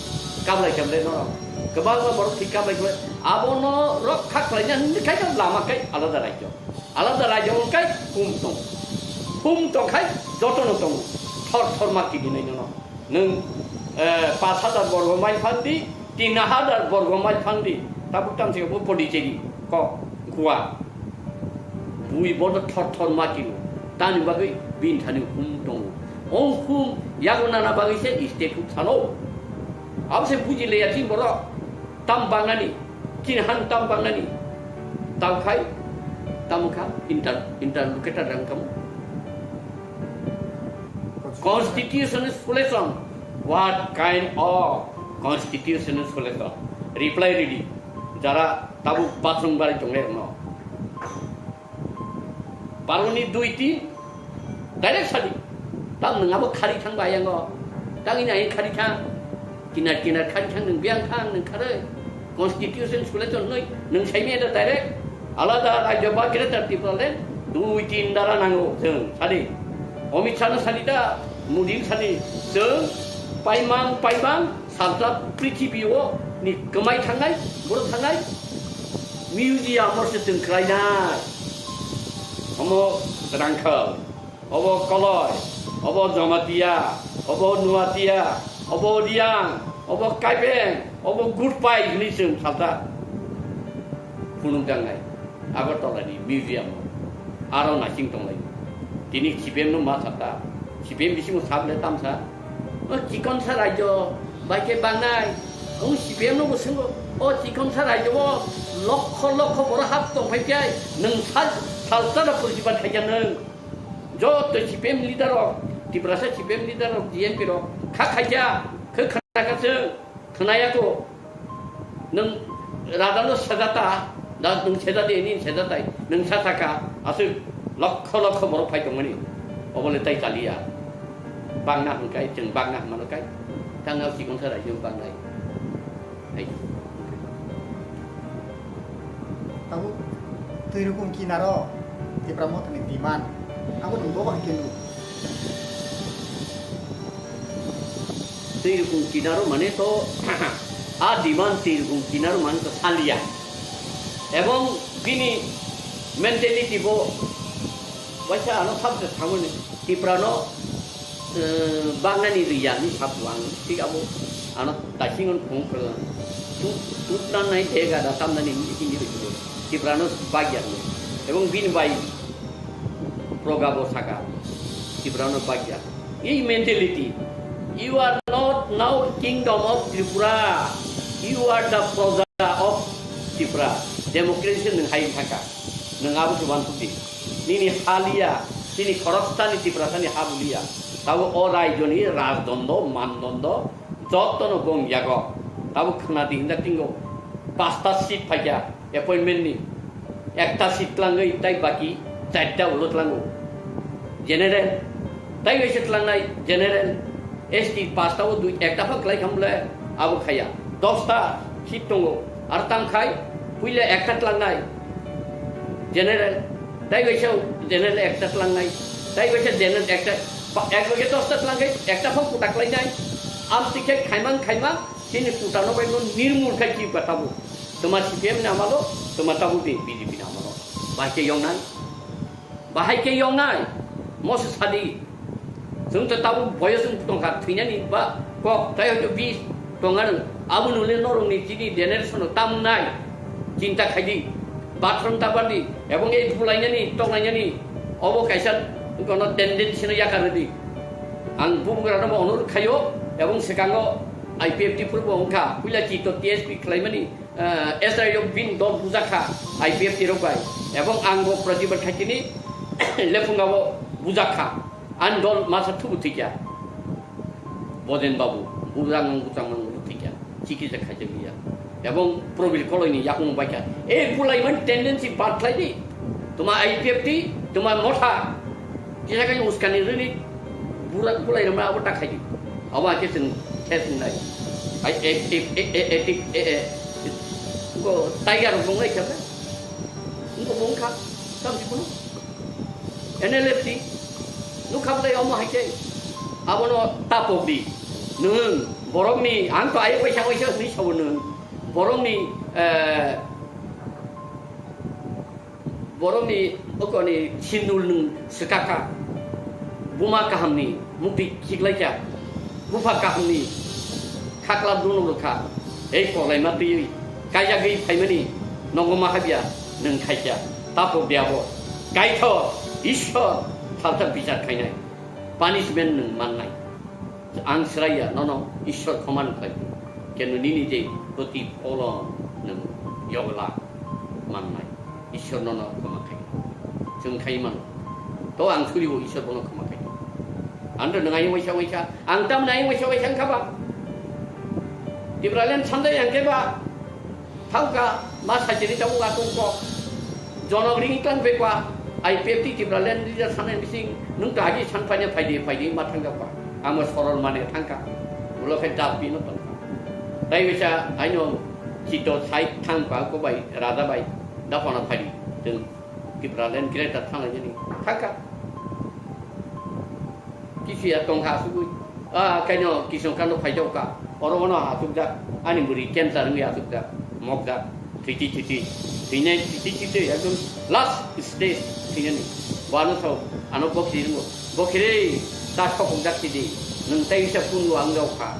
kablai kemle norok, kwbangma borok thwi kablai kemle, abono rok kha khlaina hwnwi khai lama kai alada raijyo. Alada raijak wngkha hum tong. Hum tong khai jotono tongo. Thor thor ma kidinai nono. Nwng, eh, pash hajar borgo mile phandi, tin hajar borgo mile phandi. Tabuk tamsika bo Pondicherry kok Goa. Bui bodo thor thor ma kino. Tani bagwi bini thani hum tongo. O hum yago nana bagwi se state hum salo. Abo se buji leya chini borok. Tam bangnani, chini han tam bangnani, tam khai, tam kha, inter-, interlocutor rang kamu. Constitution solution. What kind of constitution solution? Reply ready. Jara tabuk bathroom bari tongnai rokno. Baroni dui tin, direct sadi. Tam nwng abo khari thang ba yango. Tang ini ain khari thang. Kinar kinar khari thang nwng biang thang nwng khare. Constitution sule chon noi. Nwng saimi ada direct. Alada rajyo ba Greater Tipraland dui tin dara nango chwng sadi. Amit Shah no sadi da, Modi no sadi. Chwng paimang paimang Salsa prithibi o ni kwmai thangnai, borok thangnai, museum o se chwng khlainai. Omo Rangkhal, obo Koloi, obo Jamatia, obo Nuatia, obo Riang, obo Kaibeng, obo Gurpai hwnwi chwng salsa phunukjaknai. Agartala ni museum o aro naising tonglai. Tini C P M no ma sakha, C P M bisingo sak le tamsa, O chikonsa rajyo bai khe bangnai. Ang C P M no bo swngo, o chikonsa rajyo o lokho lokho borok hap tong phai khe nwng sal, salsano purjiba khaikha nwng. Joto C P M leader rok, Tiprasa C P M leader rok, G N P rok kha khaikha, khe khna kha chwng, khna ya kho. Nwng radalo sejata, da nwng sejadi, nini sejatai, nwng sa saka, aswk lokho lokho borok phai tongmani, obole tai chaliya. Bangna hwnkai, chwng bangna hwnmano kai, tangna chikon sa raijwng bangnai. Hai. Tabuk twi rukung kinaro Tipra Mothani demand, abo nwng bo hai khe nuk. Twi rukung kinaro mane to, a demand twi rukung kinaro mane to saliya. Ebong bini mentality bo waisa ano sabse thangmani Tiprano, eh, bangnani riya ni sabu ang thik abo ano tasingon phung phung tu, tutna nai dega da tamnani hindi ri Tiprano bagya. Ebong bini bai Proga bo saka, Tiprano bagya. Ei mentality, "You are not now kingdom of Tripura, you are the proja of Tripura." Democracy nwng hai thaka, nwng abo se wansuk di. Nini haliya, nini khoroksani Tiprasani habuliya. Tabo o raijoni rajdondo, mandondo, jotono gong yago. Tabo khna di hinda tingo, pasta seat phaikya. Appointment ni ekta seat tlangwi tai baki charta ulo tlango. General, tai waisa tlangnai general, S T pasta o dui ekta phang klai khamle abo khaya. Dosta seat tongo, ar tang khai puila ekta tlangnai general, tai waisa general ekta tlangnai, tai waisa general ekta, pa-, ek loge dosta tlangkhai ekta phang kuta klainai, am tikhe khaimang khaimang, chini kuta no bai no nirmul khai chi ba tabo. Toma C P M ni amalo, toma tabuk ni B J P ni amalo. Bahai khe yongnai, bahai khe yongnai, moso sadi. Chwng to tabuk boyos wng tongkha, thwinani ba kok, tai hoito bis tonga nwng. Abo nule norokni chini generation no tamnai, chinta khaidi, bathroom tabardi, ebong ei bulainani, tonglainani, obo kaisa kono tendency no yakardi. Ang bubugrano bo onur khayo, ebong sekango I P F T purbo wngkha, puila chito T S P khlaimani, eh, S R O bini dol bujakha I P F T rok bai, ebong ang bo protibad khaitini lephunga bo bujakha, ani dol masa thubu thikya, Bojen Babu, bujang mang bujang mang bo thikya, chikisa khaijak liya, ebong Probir Koloini yakung baikha, e bulaimani tendency bad khlaidi, tuma I P F T, tuma motha, kisa kai uskani rini, bura bulai rama abo ta khaidi, abo ake chwng khe chwng nai. Ai, e, e, e, e, e, e, e, e, ko tiger rok nai khe, ko mung kha, tam si kono. N L F T, nukha bwlai omo hai khe, abono tapok di. Nwng borokni, ang to ayuk waisa waisa hwnwi sabo nwng. Borokni, eh, Borokni okoni sindul nwng swkakha. Buma kahamni mukti khiklaikha. Bupha kahamni khakla dunuk rwkha. Ei koklaima twiwi kaijagwi phaimani nogo ma habya nwng khaikha. Tapo biyabo kaitho Ishwar salsa bichar khainai. Punishment nwng mannai. Ang sraiya nono Ishwar khoma nukhlai. Kenu nini je protipholon nwng yogla mannai. Ishwar nono khoma khai. Chwng khai mano. To ang suribo Ishwar bono khoma khai. Ang to nwng ayung waisa waisa. Ang tam ayung waisa waisa wngkha ba. Tipraland sandai ang khe ba. Thangka, ma sajini tabuk atong kok. Jonok ring tang pekwa, I P F T Tipraland leader sanai bising, nung kaji san paina phaidi, phaidi ma thangka pa. Amo sorol mane thangka. Ulo khe dap bino tongka. Tai bisa aino chito side thangpa ko bai, raja bai, dapana phaidi. Teng Tipraland greater thangla jani. Thangka. Kisi ya tongkha asugwi. Ah, kaino kisong kano phaijao ka. Oro ono asukjak. Ani bwrwi cancer wngwi asukjak. Mokjak. Thwiti thwiti. Thwinai thwiti thwiti. Ekdom last stage thwinani. Bo ano sao. Ano bokhi ringo. Bokhi re. Ta sokokjak sidi. Nwng tai wisa pungo ang jao kha.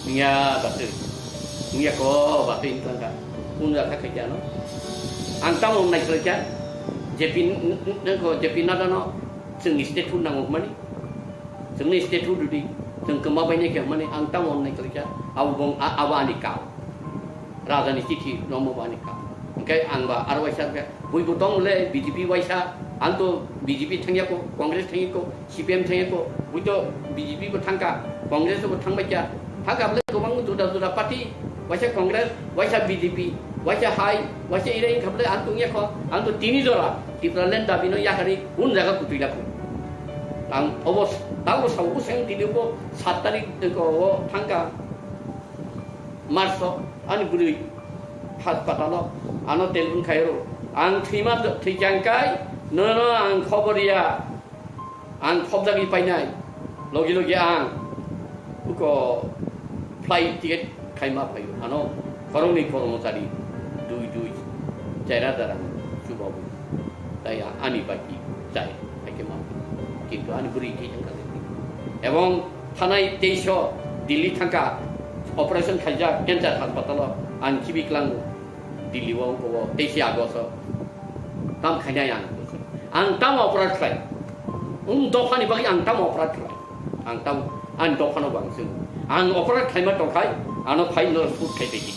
Wngya batwi. Wngya ko batwi wngkha wngkha. Punja kha khaikya ano. Ang tamo wngnai khlaikya. J P n-, n-, n-, ko J P Nadda no. Chwngni state food nango hwnmani. Chwngni state food rwdi. Chwng kwma bai nai khe mani ang tamo wngnai kwrwi kha, abo bong-, a-, abo ani kau. Raja ni chithi rommo bo ani kau. Hwnkhe ang ba aro waisa khe, buibo tong le B J P waisa, ang to B J P thangya ko, Congress thangya ko, C P M thangya ko, bui to B J P bo thangkha, Congress bo thangbai kha. Thangkha bole kwbang juda juda party, waisa Congress, waisa B J P, waisa hai, waisa irai wngkha bole ang tongya kho, ang to tini jora Tipraland dabi no yakarwi kun jaga kutui lakho. Ang obo tabo sao bwswng tini bo sat tarik o thangkha March o ani bwrwi hospital o ano telephone khairo. Ang thwima thwichang kai nono ang khobor ya. Ang khobjagwi painai logi logi ang uko flight ticket khaima phaio. Ano khoroknwi kormochari dui dui chera darang chubawi. Tai a-, ani baki chai, haikhe ma. Kintu ani bwrwi thwi thangkha le. Ebong thanai teisho Delhi thangkha, operation khaijak cancer hospital o, ang khibi klango Delhi o, o teisi August o. Tam khainai ang. Ang tam operat khlai. Wng dophani bagwi ang tam operat khlai. Ang tam, ani dophano bo ang swngo. Ang operat khlaima tongkhai, ano phai no shoot khai pai di.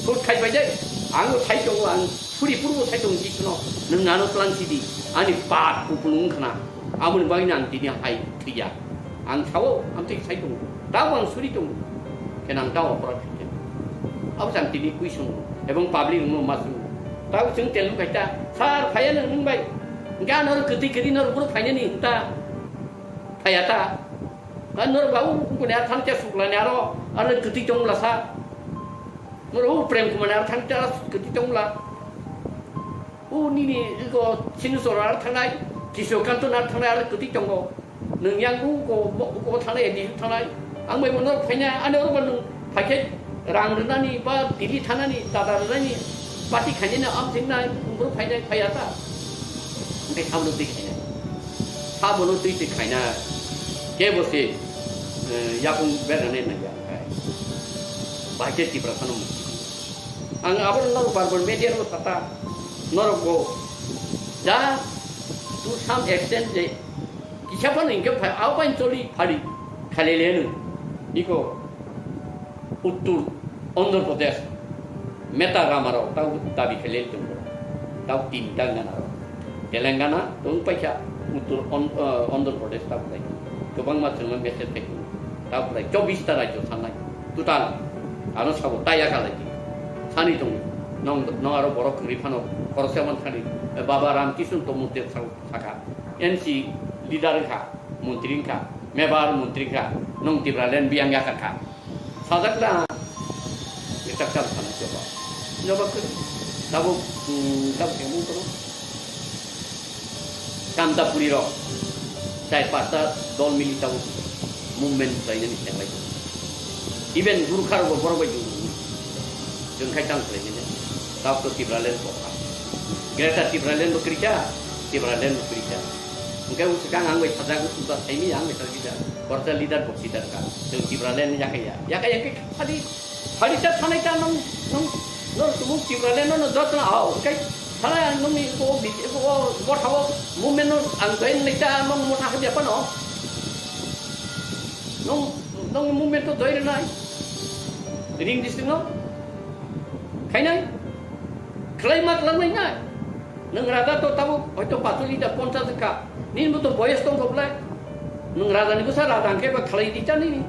Shoot khai pai dai, ang sai tongo, ang suri purbo sai tongo, jikhno nwng ano tlang sidi, ani pat kupulung khna, aboni bagwi ang tini hai thwiya. Ang sao, ang twi sai tongo, tabo ang suri tongo, khe nang tabo operat khai khe. Abo ang tini kui swngo, ebong public no ma swngo. Tabo chwng tel khai ta, "Sir, phaiya nwng, nwng bai, hwnkhe ano kwtwi kwrwi no rw phainani ta, phaiya ta." Kan nor ba u kune a thang cha sukla ne aro, aro kwtwi tong la sa. Nor u Prem Kumar ne aro thang cha kwtwi tong la. U nini iko Sinu Sora aro thangnai, Kiso Kanto aro thangnai aro kwtwi tongo. Nwng yang u ko, u ko thangnai, di thangnai. Ang bai mo nor phaina, ani oro ba nwng phaikhe rang rwnani ba Delhi thanani, dada rwnani, party khainani am thingnai, ungkor phainai, phaiya ta. Hwnkhe sabono twi khainai. Sabono twi twi khainai. Kebo se, eh, yakung berani nangya khai. Bahai khe Tipra phano muchung. Ang abo norok bar bar media rok sata, norok go. Ja, to some extent je, kisa phano hwnkhe phai, abo bai choli phari, khalele no. Iko, Uttur Andhra Pradesh, Meta Ramarao tau dabi khe lel tongo, tau tinta gana rok. Telangana tong paikha, Uttur On-, eh, Andhra Pradesh tau lai. Kwbangma chwngno message khai tongo. Tau lai chobbish ta rajyo sanai. Total ano sabo taya kalai di. Sani tongo. Nong, nong aro borok kwrwi phano khoroksa man sani. Eh, Baba Ramkishan Tomor Dev sabo saka. N C leader wngkha, montri wngkha, mebar montri wngkha, nong Tipraland biyang yakar kha. Sajak da, ekta kam sana joba. Joba khe, tabuk, hmm, tabuk khe mung kono. Kamtapuri rok, chai pasta dol mili tabuk movement khlainani khe bai. Even Gurkha rok bo borok bai jung. Jung khai tang khlainani. Tabuk to Tipraland kokha. Greater Tipraland bo krika, Tipraland bo krika. Hwnkhe o swkang ang bai sajak, o puja saimanya ang bai sajak kisa. Borok ta leader bo leader ka. Chwng Tipraland yakaya. Yakaya khe phadi, phadi ta thanai ta nong, nong, nong tumung Tipraland no jotno ao. Hwnkhe thanai ang nongni o bi-, o gotha o movement no ang join nai ta nong motha khe bia phano. Nong, nong movement to join nai. Ring district no. Khainai. Khlai ma khlai nai. Nwng raja to tabuk hoito pacholi da ponchas wngkha. Nini bo to boyes tongkha bwlai. Nwng raja ni bwsa raja hwnkhe ba khlai di cha nini.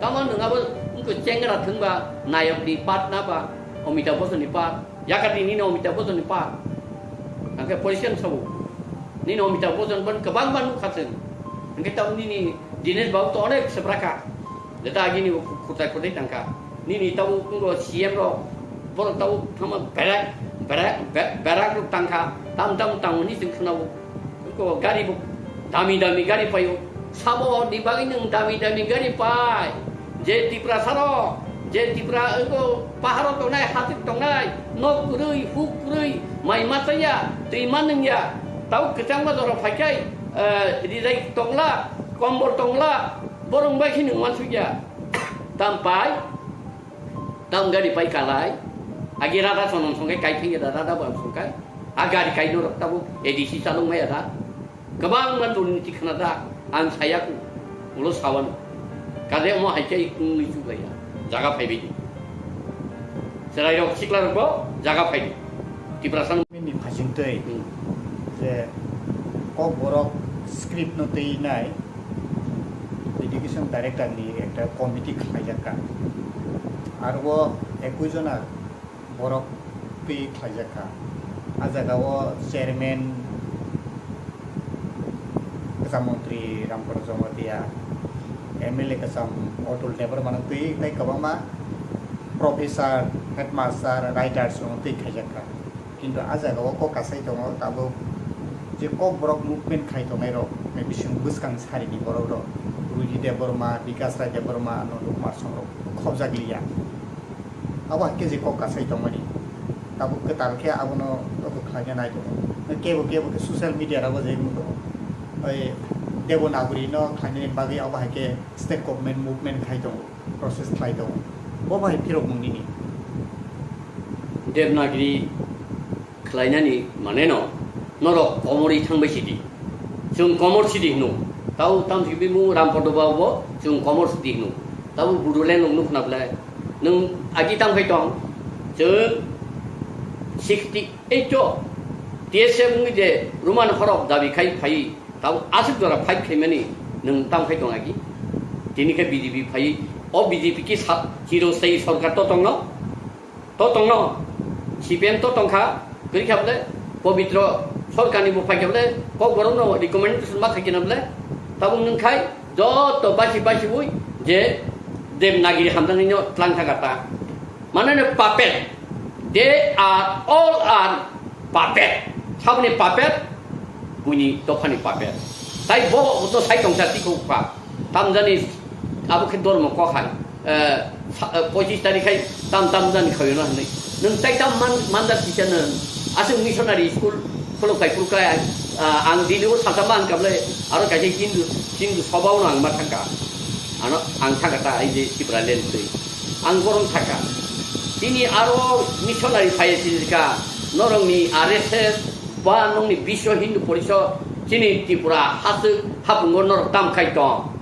Tamo nwng abo wngkha chengra thwngba nayok ni part na ba Amitabh Bachchan ni part. Yakar di nini Amitabh Bachchan ni part. Hwnkhe position sabo. Nini Amitabh Bachchan ban kwbangma nukha chwng. Hwnkhe tamo nini Dinesh Babu to onek swprakha. Jeta agini bo khutai khutai tangkha. Nini tabo wngkha C M rok, borok tabo thangma berak, berak, be-, berak rok tangkha. Tam tam tangmani chwng khwnao. Wngkha gari bo dami dami gari paio. Sabo ni bagwi nwng dami dami gari pai. Je Tiprasa rok, je Tipra wngkha paharo tongnai, hasik tongnai, nok kwrwi, huk kwrwi, mai machaya, twi manwngya. Tabo kwchangma jora phaikhai, eh, rijai tongla, kombol tongla, borok bai khe nwng uansukya. Tam pai, tam gari pai kalai. Agi rada sonom songkai kai thengya da, rada bo ang songkai. A gari kai norok tabuk A D C chalok maya da. Kwbangma durniti khna da, ang sayaku. Ulo sawan. Kade omo hai khe wngwi chuklaiya. Jaga phaibai di. Chwrairok, sikhlarokbo jaga phai di. Tiprasa no. Nini phasingtwi Hmm. je Kokborok script no twi nai education director ni ekta committee khlaijak kha. Aro ekwis jona borok twi khlaijak kha. A jaga o chairman kwcham montri Rampada Jamatia, M L A kwcham Atul Debbarma no twi tei kwbangma professor, headmaster, writers rok no twi khlaijak kha. Kintu a jaga o kok kasai tongo tabuk je Kokborok movement khai tongnai rok, bising bwskang sari ni borok rok, Ruji Debbarma, Bikas Rai Debbarma, Nandu Kumar Song rok khobjak liya. Abo hai khe je kok kasai tongmani. Tabuk kwtal khe abono abo khlaina nai tongo. Kebo kebo khe social media rogo je wng tongo. Oi Devanagari no khlainani bagwi abo hai khe state government movement khai tongo, process khlai tongo. Bo bai phirok mung nini. Devanagari khlainani mane no, norok komorwi thangbai sidi. Chwng komor sidi hino. Tau tamsi bimung Rampada Babu bo chwng komor sidi hino. Tau Bodoland rok nukna belai. Nwng agi tang khai tong. Chwng sixty eight o T S F wngwi je Roman horok dabi khai phai. Tau aswk jora fight khaimani nwng tang khai tong agi. Tini khe B J P phai. O B J P ki sa-, chiro sai sorkar to tongno. To tongno, C P M to tongkha, kwrwi kha bole, Pobitro sorkarni bo phai kha bole, Kokborokno recommendation ma khai khe na bole, tabuk nwng khai joto basi basi ui je Devanagari hamjaknaino tlang thangkha ta. Mane no puppet, they are all are puppet. Saboni puppet, buini dophani puppet. Tai bo to sai tongsa tiko kha. Tamjani abo khe dormo kok hai, eh, sa-, eh, pochis tarikh hai tam tam jani khawi no hinwi. Nwng tai tam man, manjak kisa nwng. Aswk missionary school khulok kai phuru kai, ah, ang Delhi o salsa man kable aro kaisa Hindu, Hindu soba o ang ma thangka. Ano ang thangka ta ai je Tipraland twi. Ang borom thangka. Tini aro missionary phai sijika norokni R S S ba nokni Biswa Hindu Porishad chini Tripura haswk hapungo norok tam khai tong.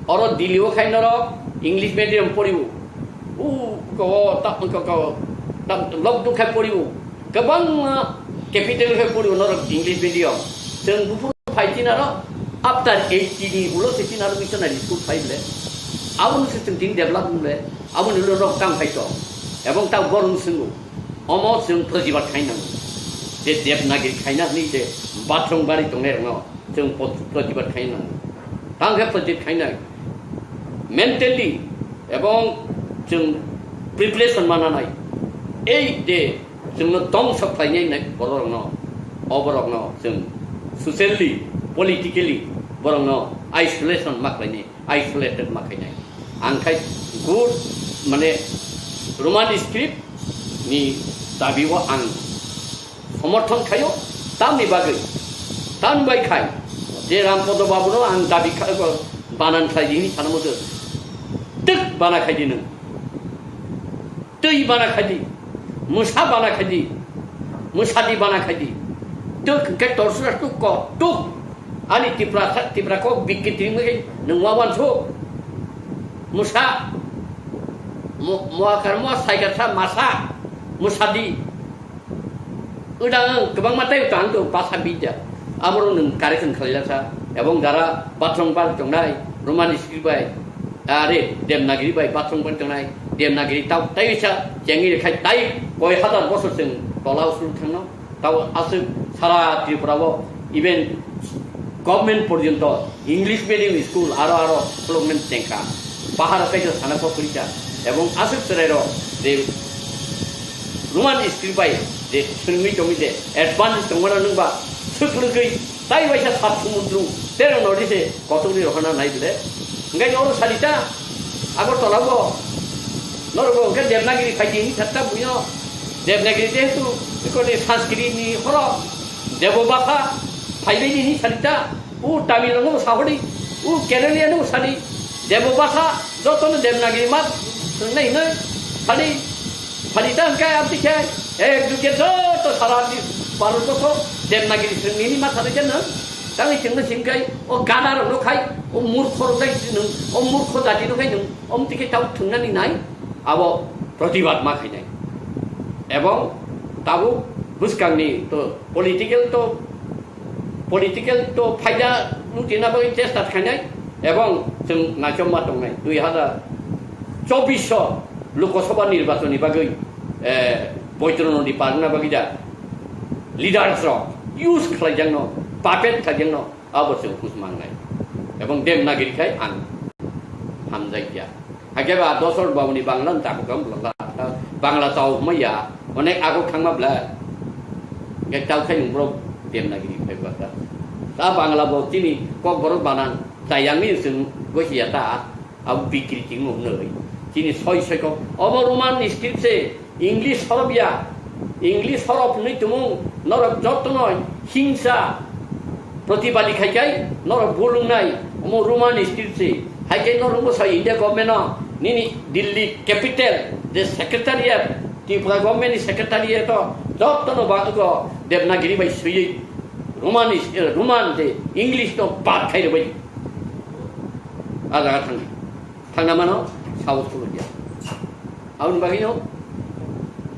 Oro Delhi o khai norok English medium poriwo. U ko ta ko ko ta lok duk khai poriwo. Kwbangma capital khai poriwo norok English medium. Chwng buphuru phai chin aro after eighty ni ulo se chin aro missionary school phai ble. Aboni se chwng tin develop ble. Aboni ulo norok tam khai tong. Ebong ta gorung swngo. Omo chwng protibad khai nango. Je Devanagari khaina hwnwi je bathroom bari tongnai rokno chwng pot-, protibad khai nango. Tang khe protibad khainai mentally ebong chwng preparation mananai. Ei je chwngno tongsa khlainai nai bororokno, o borokno chwng socially, politically borokno isolation ma khlainai. Isolated ma khainai. Ang khai good, mane, Roman script ni dabi o ang somorthon khaio, tamni bagwi, tamni bai khai je Rampada Babu no ang dabi kha-, banan khlai di hinwi sana muchung. Twk bana khai di nwng. Twi bana khai di, mwsa bana khai di, mwsadi bana khai di. Twk hwnkhe torsura tuk ko tuk. Ani Tipra, Tipra kok bikki twi mui nwng ma wansu. Mwsa, mo-, moakar moa saikar sa masa, mwsadi. Udang kwbangma tei tang to basa bidya. Aborok nwng correction khlaijak sa. Ebong jara bathroom bar tongnai, Roman script bai, are Devanagari bai bathroom bar tongnai, Devanagari tau tei sa chengwi khai tai koi hazar bosor chwng tola usul thangno. Tau aswk sara Tripura o even government porjonto English medium school aro aro khuloknani chengkha. Bahar kaisa sana kok kwrwikha. Ebong aswk chwrairok je Roman script bai je swrwngwi tongwi je advance tongmano nwngba swk lwgwi tai waisa sat sumundru terong nodi se kotorni rohorna nai bile. Hwnkhe oro salita Agartala bo norok bo hwnkhe Devanagiri phaidi hinwi satta buino Devanagiri jehetu ikoni Sanskrit ni horo Debo bhasha phaibaidi hinwi salita. O Tamil no sahori, o Kerala no sadi, Debo bhasha, joto no Devanagiri ma, nai nai, sadi, sadi ta hwnkhe abdi khe, ek duke joto sara di, Bharat borso, Devanagiri swngnini ma sadi khe no, tangwi chwngno singkai, o gana rok no khai, O murkho rok dai si nwng, o murkho jati rok hai nwng, om tike tau thungnani nai, abo protibad ma khainai. Ebong tabuk bwskangni to political to, political to phaida lutina bagwi chesta khainai, ebong chwng naichomma tongnai. Dui hazar chobbish o Lok Sabha nirbachon ni bagwi, eh, Boitro Nodi parna bagwi da leaders rok use khlaijakno, puppet khlaijakno, abo chwng hus mangnai. Ebong Devanagiri khai ang hamjai ya. Hakhe ba Dosor Babuni Bangla ni takhuk ang bwla, Bangla chao hwnma ya, onek agok thangma bwla. Hwnkhe tao khai nwng borok Devanagiri khai bwla ta. Ta Bangla bo chini Kokborok banan chayangni chwng gosi ya ta. Abo bikri tingmo hwnwi chini soi soi kok. Obo Roman script se, English horof ya. English horof hwnwi tumung norok jotono hingsa protibadi khai khai norok bulungnai. Omo Roman script se. Hai khe norok bwsa India government no nini Delhi capital je secretariat, Tripura government ni secretariat o jotono ba ego Devanagiri bai swiwi Roman is, eh, Roman je English no bad khai rwbai. A jaga thangdi. Thangna mano, sahos khulukya. Aboni bagwino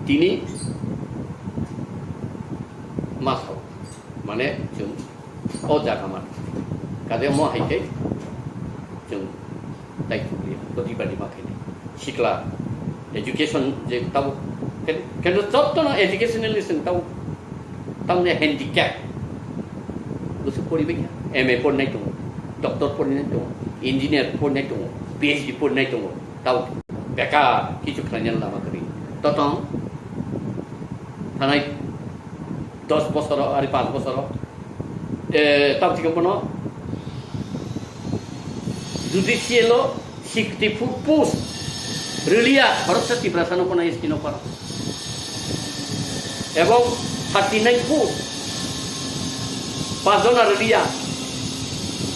tini ma sao, mane chwng o jaga mano. Kade mo hai khe chwng tai khukliya, to dibadi ma khaini. Sikla, education je tabo, ken-, kendo jotto no educational lesson tabo. Tamni handicap. Bwswk poribai kha. M A porinai tongo, doctor porinai tongo, engineer porinai tongo, P H D porinai tongo. Tao bekar kichu khlainani lama kwrwi. Totong thanai dos bosoro, ari panch bosoro. Eh, tao thikhe bono judicial o sixty four post rwliya khoroksa Tiprasa no kono S T no kono. Ebong thirty nine post pajona rwliya,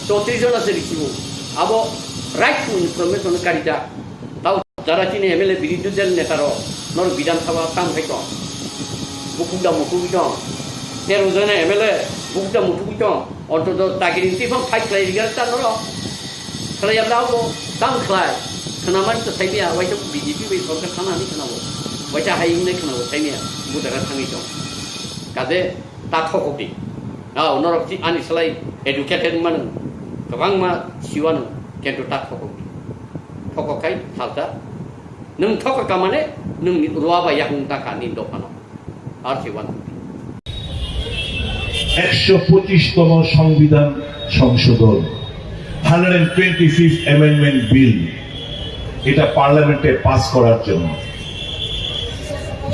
chowtris jona se risibo. Abo right to information karida. Tao jara chini M L A birodhi dal neta rok nor Bidhan Sabha tam khai tong. Bukuk da mukuk tong. Tero jona M L A bukuk da mukuk tong. Ontoto dagiri twi phang fight khlai rikha ta norok. Khlai yabla bo tam khlai. Khwnamani to saimia, waisa B J P bai sorkar thana ni khwnabo. Waisa hai wngnai khwnabo saimia, bo jaga thangwi tong. Kade ta thokok di. Nao norok si ani slai educated manu. Kwbangma siwano kento ta thokok di. Thokok khai salsa. Nwng thokok kamane nwng ruwa bai yakung ta kha ni dophano. Ar si wan. একশো পঁচিশতম সংবিধান সংশোধন, hundred twenty fifth amendment bill, এটা পার্লামেন্টে পাস করার জন্য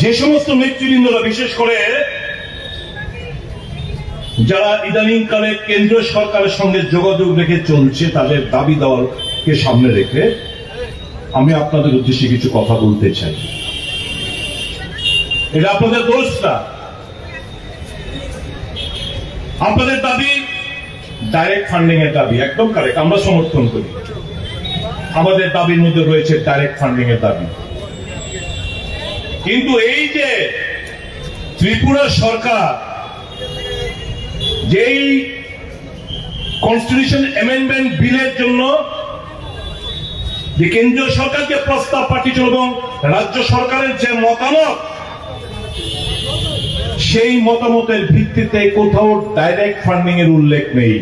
যে সমস্ত নেতৃবৃন্দরা, বিশেষ করে যারা ইদানিংকালে কেন্দ্র সরকারের সঙ্গে যোগাযোগ রেখে চলছে, তাদের দাবি দাওয়াকে সামনে রেখে আমি আপনাদের উদ্দেশ্যে কিছু কথা বলতে চাই। এটা আপনাদের দোষ না, আপনাদের দাবি ডাইরেক্ট ফান্ডিং এর দাবি, একদম কারেক্ট, আমরা সমর্থন করি। আমাদের দাবির মধ্যে রয়েছে ডাইরেক্ট ফান্ডিং এর দাবি। কিন্তু এই যে ত্রিপুরা সরকার যেই কনস্টিটিউশন অ্যামেন্ডমেন্ট বিলের জন্য যে কেন্দ্রীয় সরকারকে প্রস্তাব পাঠিয়েছিল এবং রাজ্য সরকারের যে মতামত, সেই মতামতের ভিত্তিতে কোথাও ডাইরেক্ট ফান্ডিং এর উল্লেখ নেই।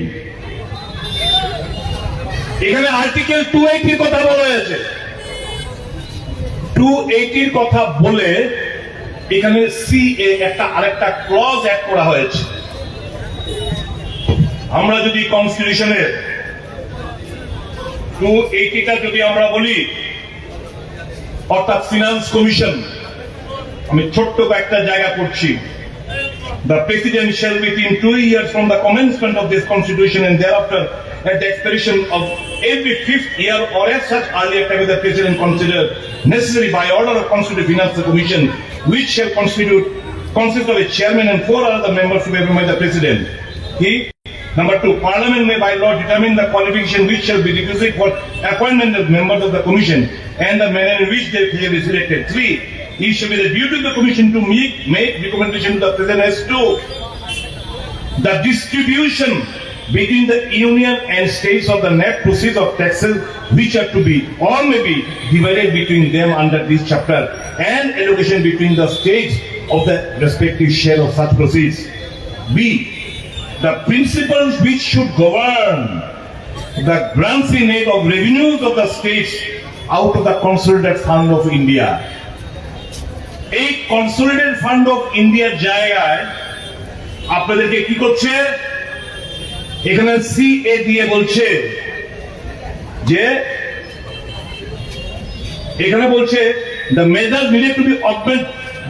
এখানে আর্টিকেল টু এইটির কথা বলা হয়েছে। টু এইটির কথা বলে এখানে সিএ একটা আরেকটা ক্লজ অ্যাড করা হয়েছে। আমরা যদি কনস্টিটিউশনের টু এইটিটা যদি আমরা বলি, অর্থাৎ ফিনান্স কমিশন, আমি ছোট্ট কয়েকটা জায়গা পড়ছি। The president shall, within two years from the commencement of this constitution and thereafter, at the expiration of every fifth year or at such earlier time as the president consider necessary, by order of Constitutional Finance Commission, which shall constitute, consist of a chairman and four other members to be appointed by the president. He Number two, Parliament may by law determine the qualification which shall be requisite for appointment of members of the commission and the manner in which they shall be selected. Three, it shall be the duty of the commission to make, make recommendation to the president as to the distribution between the union and states of the net proceeds of taxes which are to be or may be divided between them under this chapter and allocation between the states of the respective share of such proceeds. B. The principles which should govern the grants in aid of revenues of the states out of the Consolidated Fund of India. এই consolidated fund of ইন্ডিয়ার জায়গায় আপনাদেরকে কি করছে? এখানে সিএ দিয়ে বলছে যে, এখানে বলছে, the measures needed to be augment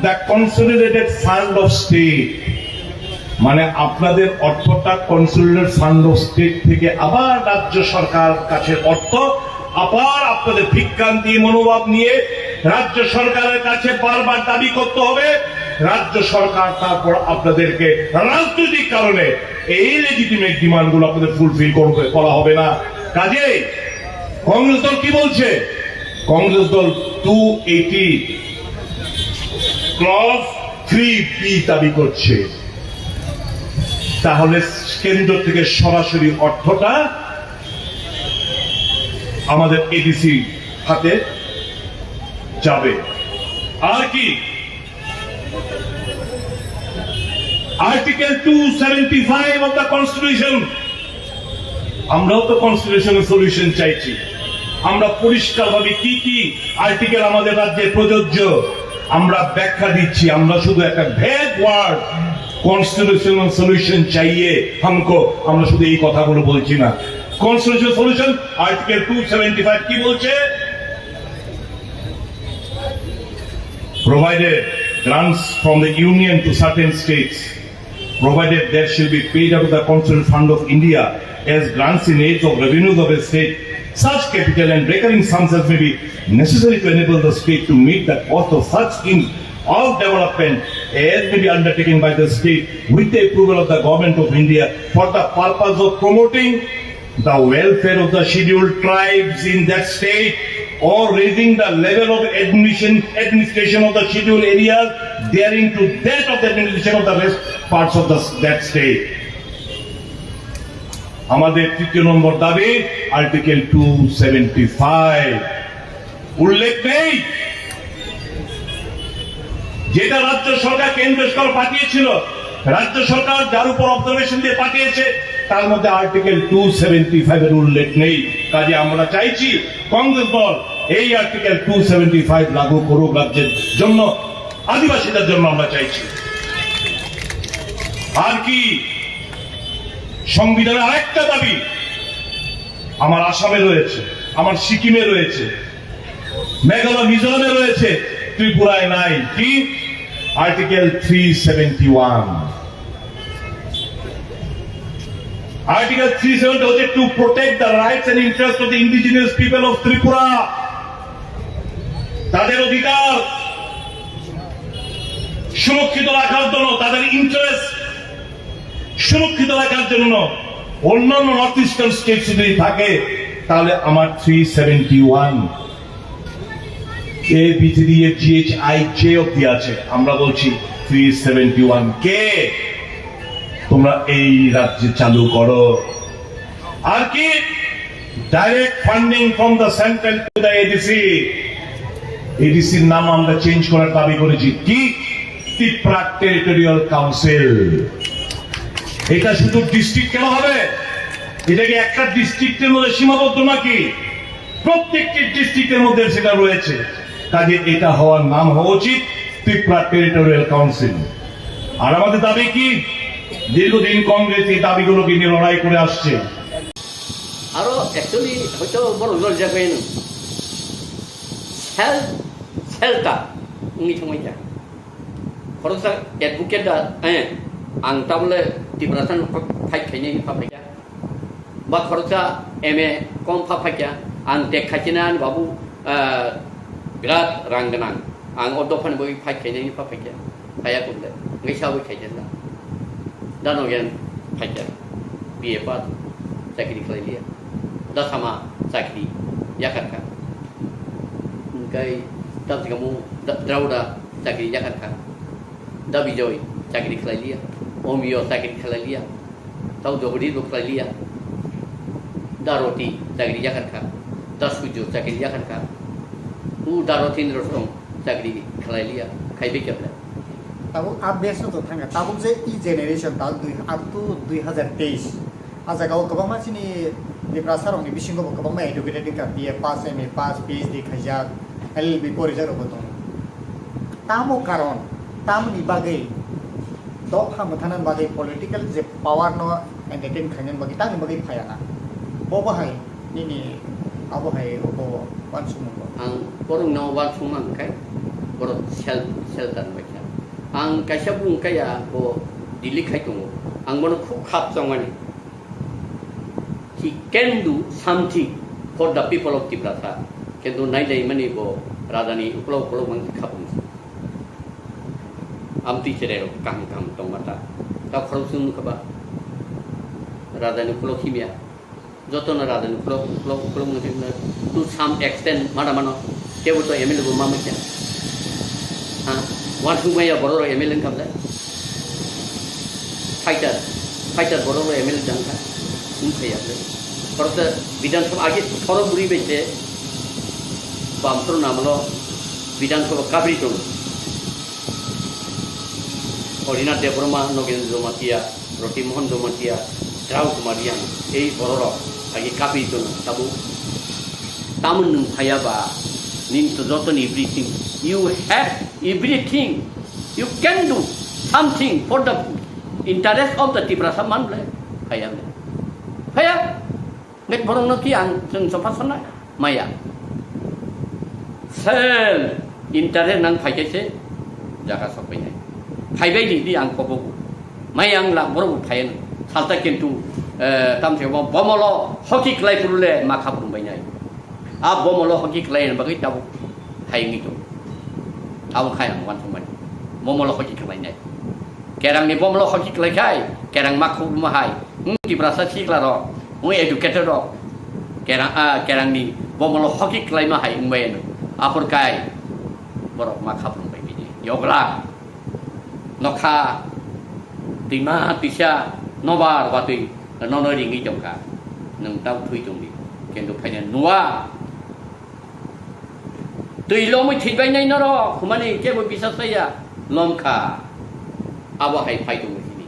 the consolidated fund of state. মানে আপনাদের অর্থটা কনসোলিডেটেড ফান্ড অফ স্টেট থেকে আবার রাজ্য সরকার কাছে অর্থ, আবার আপনাদের ভিক্ষান্তি মনোভাব নিয়ে রাজ্য সরকারের কাছে বারবার দাবি করতে হবে। রাজ্য সরকার তারপর আপনাদেরকে রাজনৈতিক কারণে এই লেজিটিমেট ডিমান্ডগুলো আপনাদের ফুলফিল করবে, করা হবে না। কাজেই কংগ্রেস দল কি বলছে? কংগ্রেস দল টু এইটি ক্লজ থ্রি বি দাবি করছে। তাহলে কেন্দ্র থেকে সরাসরি অর্থটা আমাদের এডিসি খাতে যাবে। আর কি? Article two seventy five of the constitution. আমরাও তো কনস্টিটিউশনাল সলিউশন চাইছি। আমরা পরিষ্কারভাবে কি কি আর্টিকেল আমাদের রাজ্যে প্রযোজ্য, আমরা ব্যাখ্যা দিচ্ছি। আমরা শুধু একটা ভ্যাগ ওয়ার্ড, কনস্টিটিউশনাল সলিউশন চাইয়ে হামকো, আমরা শুধু এই কথাগুলো বলছি না। Constitutional solution, article two seventy five কি বলছে? Provided grants from the Union to certain states, provided there shall be paid out of the Constitutional Fund of India as grants in aid of revenues of a state, such capital and recurring sums as may be necessary to enable the state to meet the cost of such schemes of development as may be undertaken by the state with the approval of the Government of India for the purpose of promoting the welfare of the scheduled tribes in that state or raising the level of admission, administration of the scheduled areas daring to that of the administration of the rest parts of the, that state. আমাদের তৃতীয় নম্বর দাবি article two seventy five উল্লেখ নেই, যেটা রাজ্য সরকার কেন্দ্র সরকার পাঠিয়েছিল, রাজ্য সরকার যার উপর অবজারভেশন দিয়ে পাঠিয়েছে, তার মধ্যে আর্টিকেল টু সেভেন্টি ফাইভ এর উল্লেখ নেই। কাজে আমরা চাইছি কংগ্রেস দল এই আর্টিকেল টু সেভেন্টি ফাইভ লাগু করুক রাজ্যের জন্য, আদিবাসীদের জন্য আমরা চাইছি। আর কি? সংবিধানের আরেকটা দাবি আমার আসামে রয়েছে, আমার সিকিমে রয়েছে, মেঘালয় মিজোরামে রয়েছে, ত্রিপুরায় নাই। কি? Article three seventy one. Article three seventy হচ্ছে to protect the rights and interests of the indigenous people of Tripura। তাদের অধিকার সুরক্ষিত রাখার জন্য, তাদের ইন্টারেস্ট সুরক্ষিত রাখার জন্য অন্যান্য নর্থ ইস্টার্ন স্টেটস যদি থাকে, তাহলে আমার three seventy one A B three A G H I J অব্দি আছে, আমরা বলছি থ্রি সেভেন্টি ওয়ান কে তোমরা এই রাজ্যে চালু করো। আর কি? Direct funding from the central to the ADC. এডিসির নাম আমরা চেঞ্জ করার দাবি করেছি। কি? Tripura territorial council. এটা শুধু ডিস্ট্রিক্ট কেন হবে? এটা কি একটা ডিস্ট্রিক্টের মধ্যে সীমাবদ্ধ নাকি? প্রত্যেকটি ডিস্ট্রিক্টের মধ্যে সেটা রয়েছে। কাজে এটা হওয়ার নাম হওয়া উচিত ত্রিপুরা টেরিটোরিয়াল কাউন্সিল। আর আমাদের দাবি কি? দীর্ঘদিন কংগ্রেস এই দাবিগুলোকে নিয়ে লড়াই করে আসছে। Aro actually hoito borok jor jak bai no. Sel, sel ta wngwi thangwi kha. Khoroksa advocate da, eh, ang tabole Tiprasa no fight khainai wngwi pha phaikha. Ba khoroksa M A kom pha phaikha. Ang tek khaichinai ani babu, eh, birat rang gwnang. Ang o dophani bagwi fight khainai wngwi pha phaikha. Kaya kumle, ngai sawi khaijak na. Dano gen khaijak, B A pass, chakri khlai liya. Da sama chakri yakar kha. Ngai tab jika mu da, Drauda chakri yakar kha. Da Bijoy chakri khlai liya. Omio chakri khlai liya. Tau jogri bo khlai liya. Da roti chakri yakan kha. Da sujo chakri yakan kha. U da roti ni rosong chakri khlai liya. Khai be kya. Tabuk updates no to thanga. Tabuk je e generation ta dui, up to dui hazar teis. A jaga o kwbangma chini Tiprasa rokni bisingo bo kwbangma educated wngkha, B A pass, M A pass, P H D khaijak, L L B porijak rok bo tongo. Tamo karon, tamoni bagwi dopha mwthana bagwi political je power no entertain khaina bagwi tamoni bagwi phaya na. Bo bahai nini abo hai obo uansukmung bo. Ang borok no uansukma hwnkhe borok sel-, shelter bai kha. Ang kaisa bung kaya bo Delhi khai tongo. Ang bono khub khap chongmani. He can do something for the people of Tiprasa. Kintu nai nai mani bo raja ni ukolog ukolog mang khapung. Amtwi cherai rok kaham kaham tongma ta. Ta khorok sung nukha ba. Raja ni ukolog himya. Joto no raja ni ukolog, ukolog, ukolog no himna. To some extent mana mano. Kebo to M L A bo ma manya. Ha? Uansukmaya borok rok M L A wngkha bwle. Fighter, fighter borok rok M L A jang kha. Wngkha ya bwle. Borok ta Bidhan Sabha age thoro bwrwi bai se Bamtro namlo Bidhan Sabha kabri tongo. Orinath Debbarma, Nogendra Jamatia, Roti Mohan Jamatia, Drau Kumar Yang, ei bororok agi kapi tono tabuk. Tamon nwng phaya ba, ning to joto ni everything. You have everything. You can do something for the interest of the Tiprasa man ble. Phaya ble. Phaya. Ngai borok no ki ang chwng chopha sona maya. Sel interest nang phai khe se jaga sok pai nai. Phai bai di, di ang kobo. Mai ang la borok phai no. Salta kintu, eh, tam se bo bomolo hoki klai purule ma khap rum bai nai. A bomolo hoki klai bagwi tabuk phai ngi to. Abo khai ang wan thumani. Bomolo hoki klai nai. Kerang ni bomolo hoki klai khai, kerang ma khuk ma hai. Hmm, Tiprasa sikla rok, hmm, educated rok. Kerang, ah, kerang ni bomolo hoki klai ma hai wngbai no. Aphor kai borok ma khap rung bai bini. Yogla. Nokha. Tima tisa nobar watwi nono ringwi tongkha. Nwng tau thui tongdi. Kintu phaina nuwa. Twi lomwi thwibainai norok, humani kebo bisas laiya, lomkha. Abo hai phai tongo hini.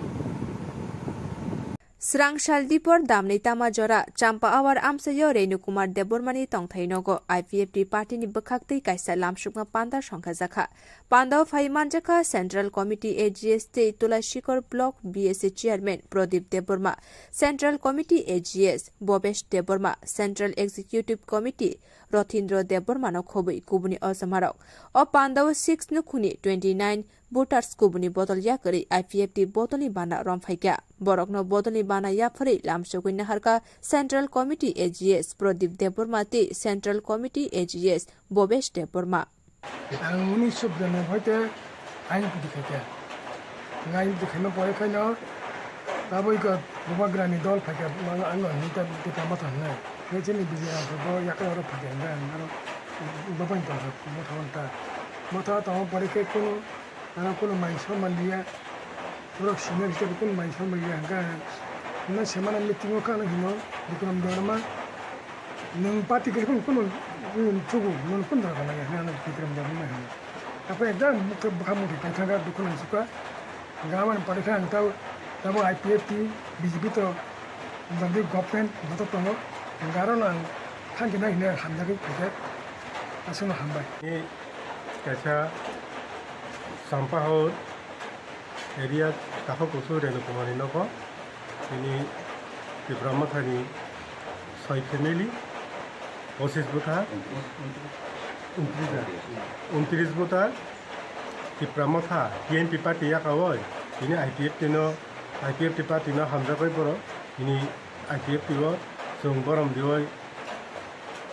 Srang sal dipor damni tama jora, Champa Awar amsaio Renu Kumar Debbarmani tongthai nogo I P F T party ni bwkhak twi kaisa lamsukma panda songkha jakha. Pandao phai manjakha Central Committee A G S tei Tulashikor Block B S A Chairman Pradip Debbarma, Central Committee A G S Bhobesh Debbarma, Central Executive Committee Rothindra Debbarmano khobwi kubuni ojomarok. O pandao six nukhungni twenty nine voters kubuni bodol yakarwi I P F T bodolni bana romphaikha. Borokno bodolni bana yapharwi lamsogwi naharkha Central Committee A G S Pradip Debbarma tei Central Committee A G S Bhobesh Debbarma. Ang unisho biranobbai te I P T khaikha. Ang I P T khaima pore khaino taboi kok Bubagrani dol phaikha, ang, ang hinwi ta, ta motha hwnwi. Nini chini B J P bo yakung oro phaikha hwnwi ang aro bo bai tongkha, motha hwn ta. Motha tongma pore khe kunu, ano kunu mai soma liya. Borok senior hisabe kunu mai soma liya hwnkha. Hwnwi semana meeting o kha ano hino Bikram Debbarma. Nwng party khe kunu, kunu, kunu chugo, nwng kunu dora gana ya, nwng kunu dora gana ya. Apa ekdam bukha, bukha muthi pai thangka, dukhu nang suka. Gaman pari kha ang tau, tabo I P F T, B J P to, jagdi government, boto tongo. Garo nang, thang khe nang hine hamjagwi phaikhe, aswkno hambai. Ni kaisa Sampahor area Takhuk Kusu Renu Kumar ni nogo. Tini Tipra Mothani soi family, pochis bwkha, untris bwkha, Tipra Motha T N P party yakaui, tini I P F T no, I P F T party no hamjakgwi borok, tini I P F T o chwng borom diui,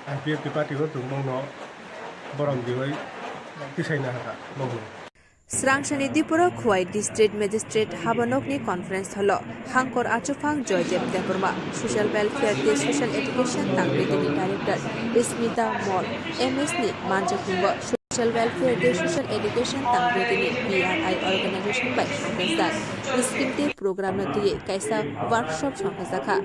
I P F T party o chwng bongno borom diui tisaina hakha bongno. Srangchani diporo Khowai District Magistrate habanokni conference hall-o Hangkor Achuphang Joydev Debbarma, Social Welfare tei Social Education Tangri Dini Director Smita Mol, M S ni manjakmungbo Social welfare tei social education tang bwtwini P R I organization bai songkajak scheme tei program no twiwi kaisa workshop songkajak kha.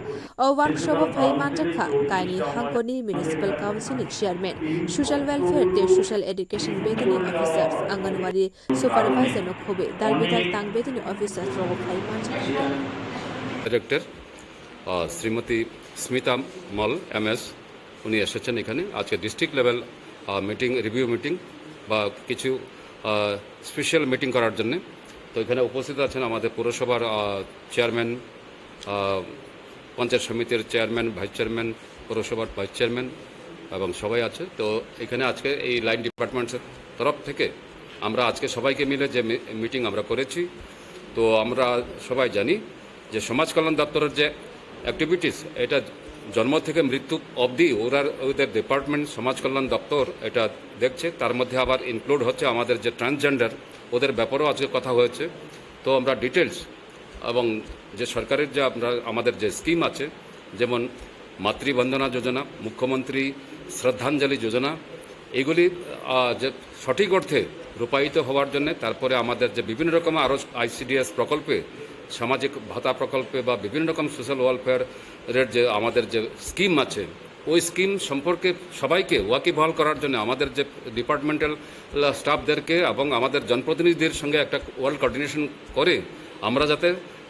O workshop o phai manjak kha kaini hangkoni municipal council ni chairman, social welfare tei social education bwtwini officers, anganwadi supervisor no khobwi dal bidal tang bwtwini officers rogo phai manjak kha. Director, আহ, শ্রীমতী স্মিতা মল, এমএস, উনি এসেছেন এখানে আজকে district level, আহ, meeting, review meeting বা কিছু, আহ, special meeting করার জন্যে। তো এখানে উপস্থিত আছেন আমাদের পৌরসভার, আহ, চেয়ারম্যান, আহ, পঞ্চায়েত সমিতির চেয়ারম্যান, ভাইস চেয়ারম্যান, পৌরসভার ভাইস চেয়ারম্যান এবং সবাই আছে। তো এখানে আজকে এই লাইন ডিপার্টমেন্টসের তরফ থেকে আমরা আজকে সবাইকে মিলে যে মি-, মিটিং আমরা করেছি, তো আমরা সবাই জানি যে সমাজ কল্যাণ দপ্তরের যে অ্যাক্টিভিটিস, এটা জন্ম থেকে মৃত্যু অবধি ওরা, ওদের ডিপার্টমেন্ট সমাজ কল্যাণ দপ্তর এটা দেখছে। তার মধ্যে আবার ইনক্লুড হচ্ছে আমাদের যে ট্রান্সজেন্ডার, ওদের ব্যাপারেও আজকে কথা হয়েছে। তো আমরা ডিটেলস এবং যে সরকারের যে আমরা, আমাদের যে স্কিম আছে, যেমন মাতৃবন্দনা যোজনা, মুখ্যমন্ত্রী শ্রদ্ধাঞ্জলি যোজনা, এগুলি, আহ, যে সঠিক অর্থে রূপায়িত হওয়ার জন্য, তারপরে আমাদের যে বিভিন্ন রকম আরও আইসিডিএস প্রকল্পে, সামাজিক ভাতা প্রকল্পে বা বিভিন্ন রকম সোশ্যাল ওয়েলফেয়ারের যে আমাদের যে স্কিম আছে, ওই স্কিম সম্পর্কে সবাইকে ওয়াকিবহাল করার জন্য আমাদের যে ডিপার্টমেন্টাল স্টাফদেরকে এবং আমাদের জনপ্রতিনিধিদের সঙ্গে একটা ওয়েল কোঅর্ডিনেশন করে আমরা যাতে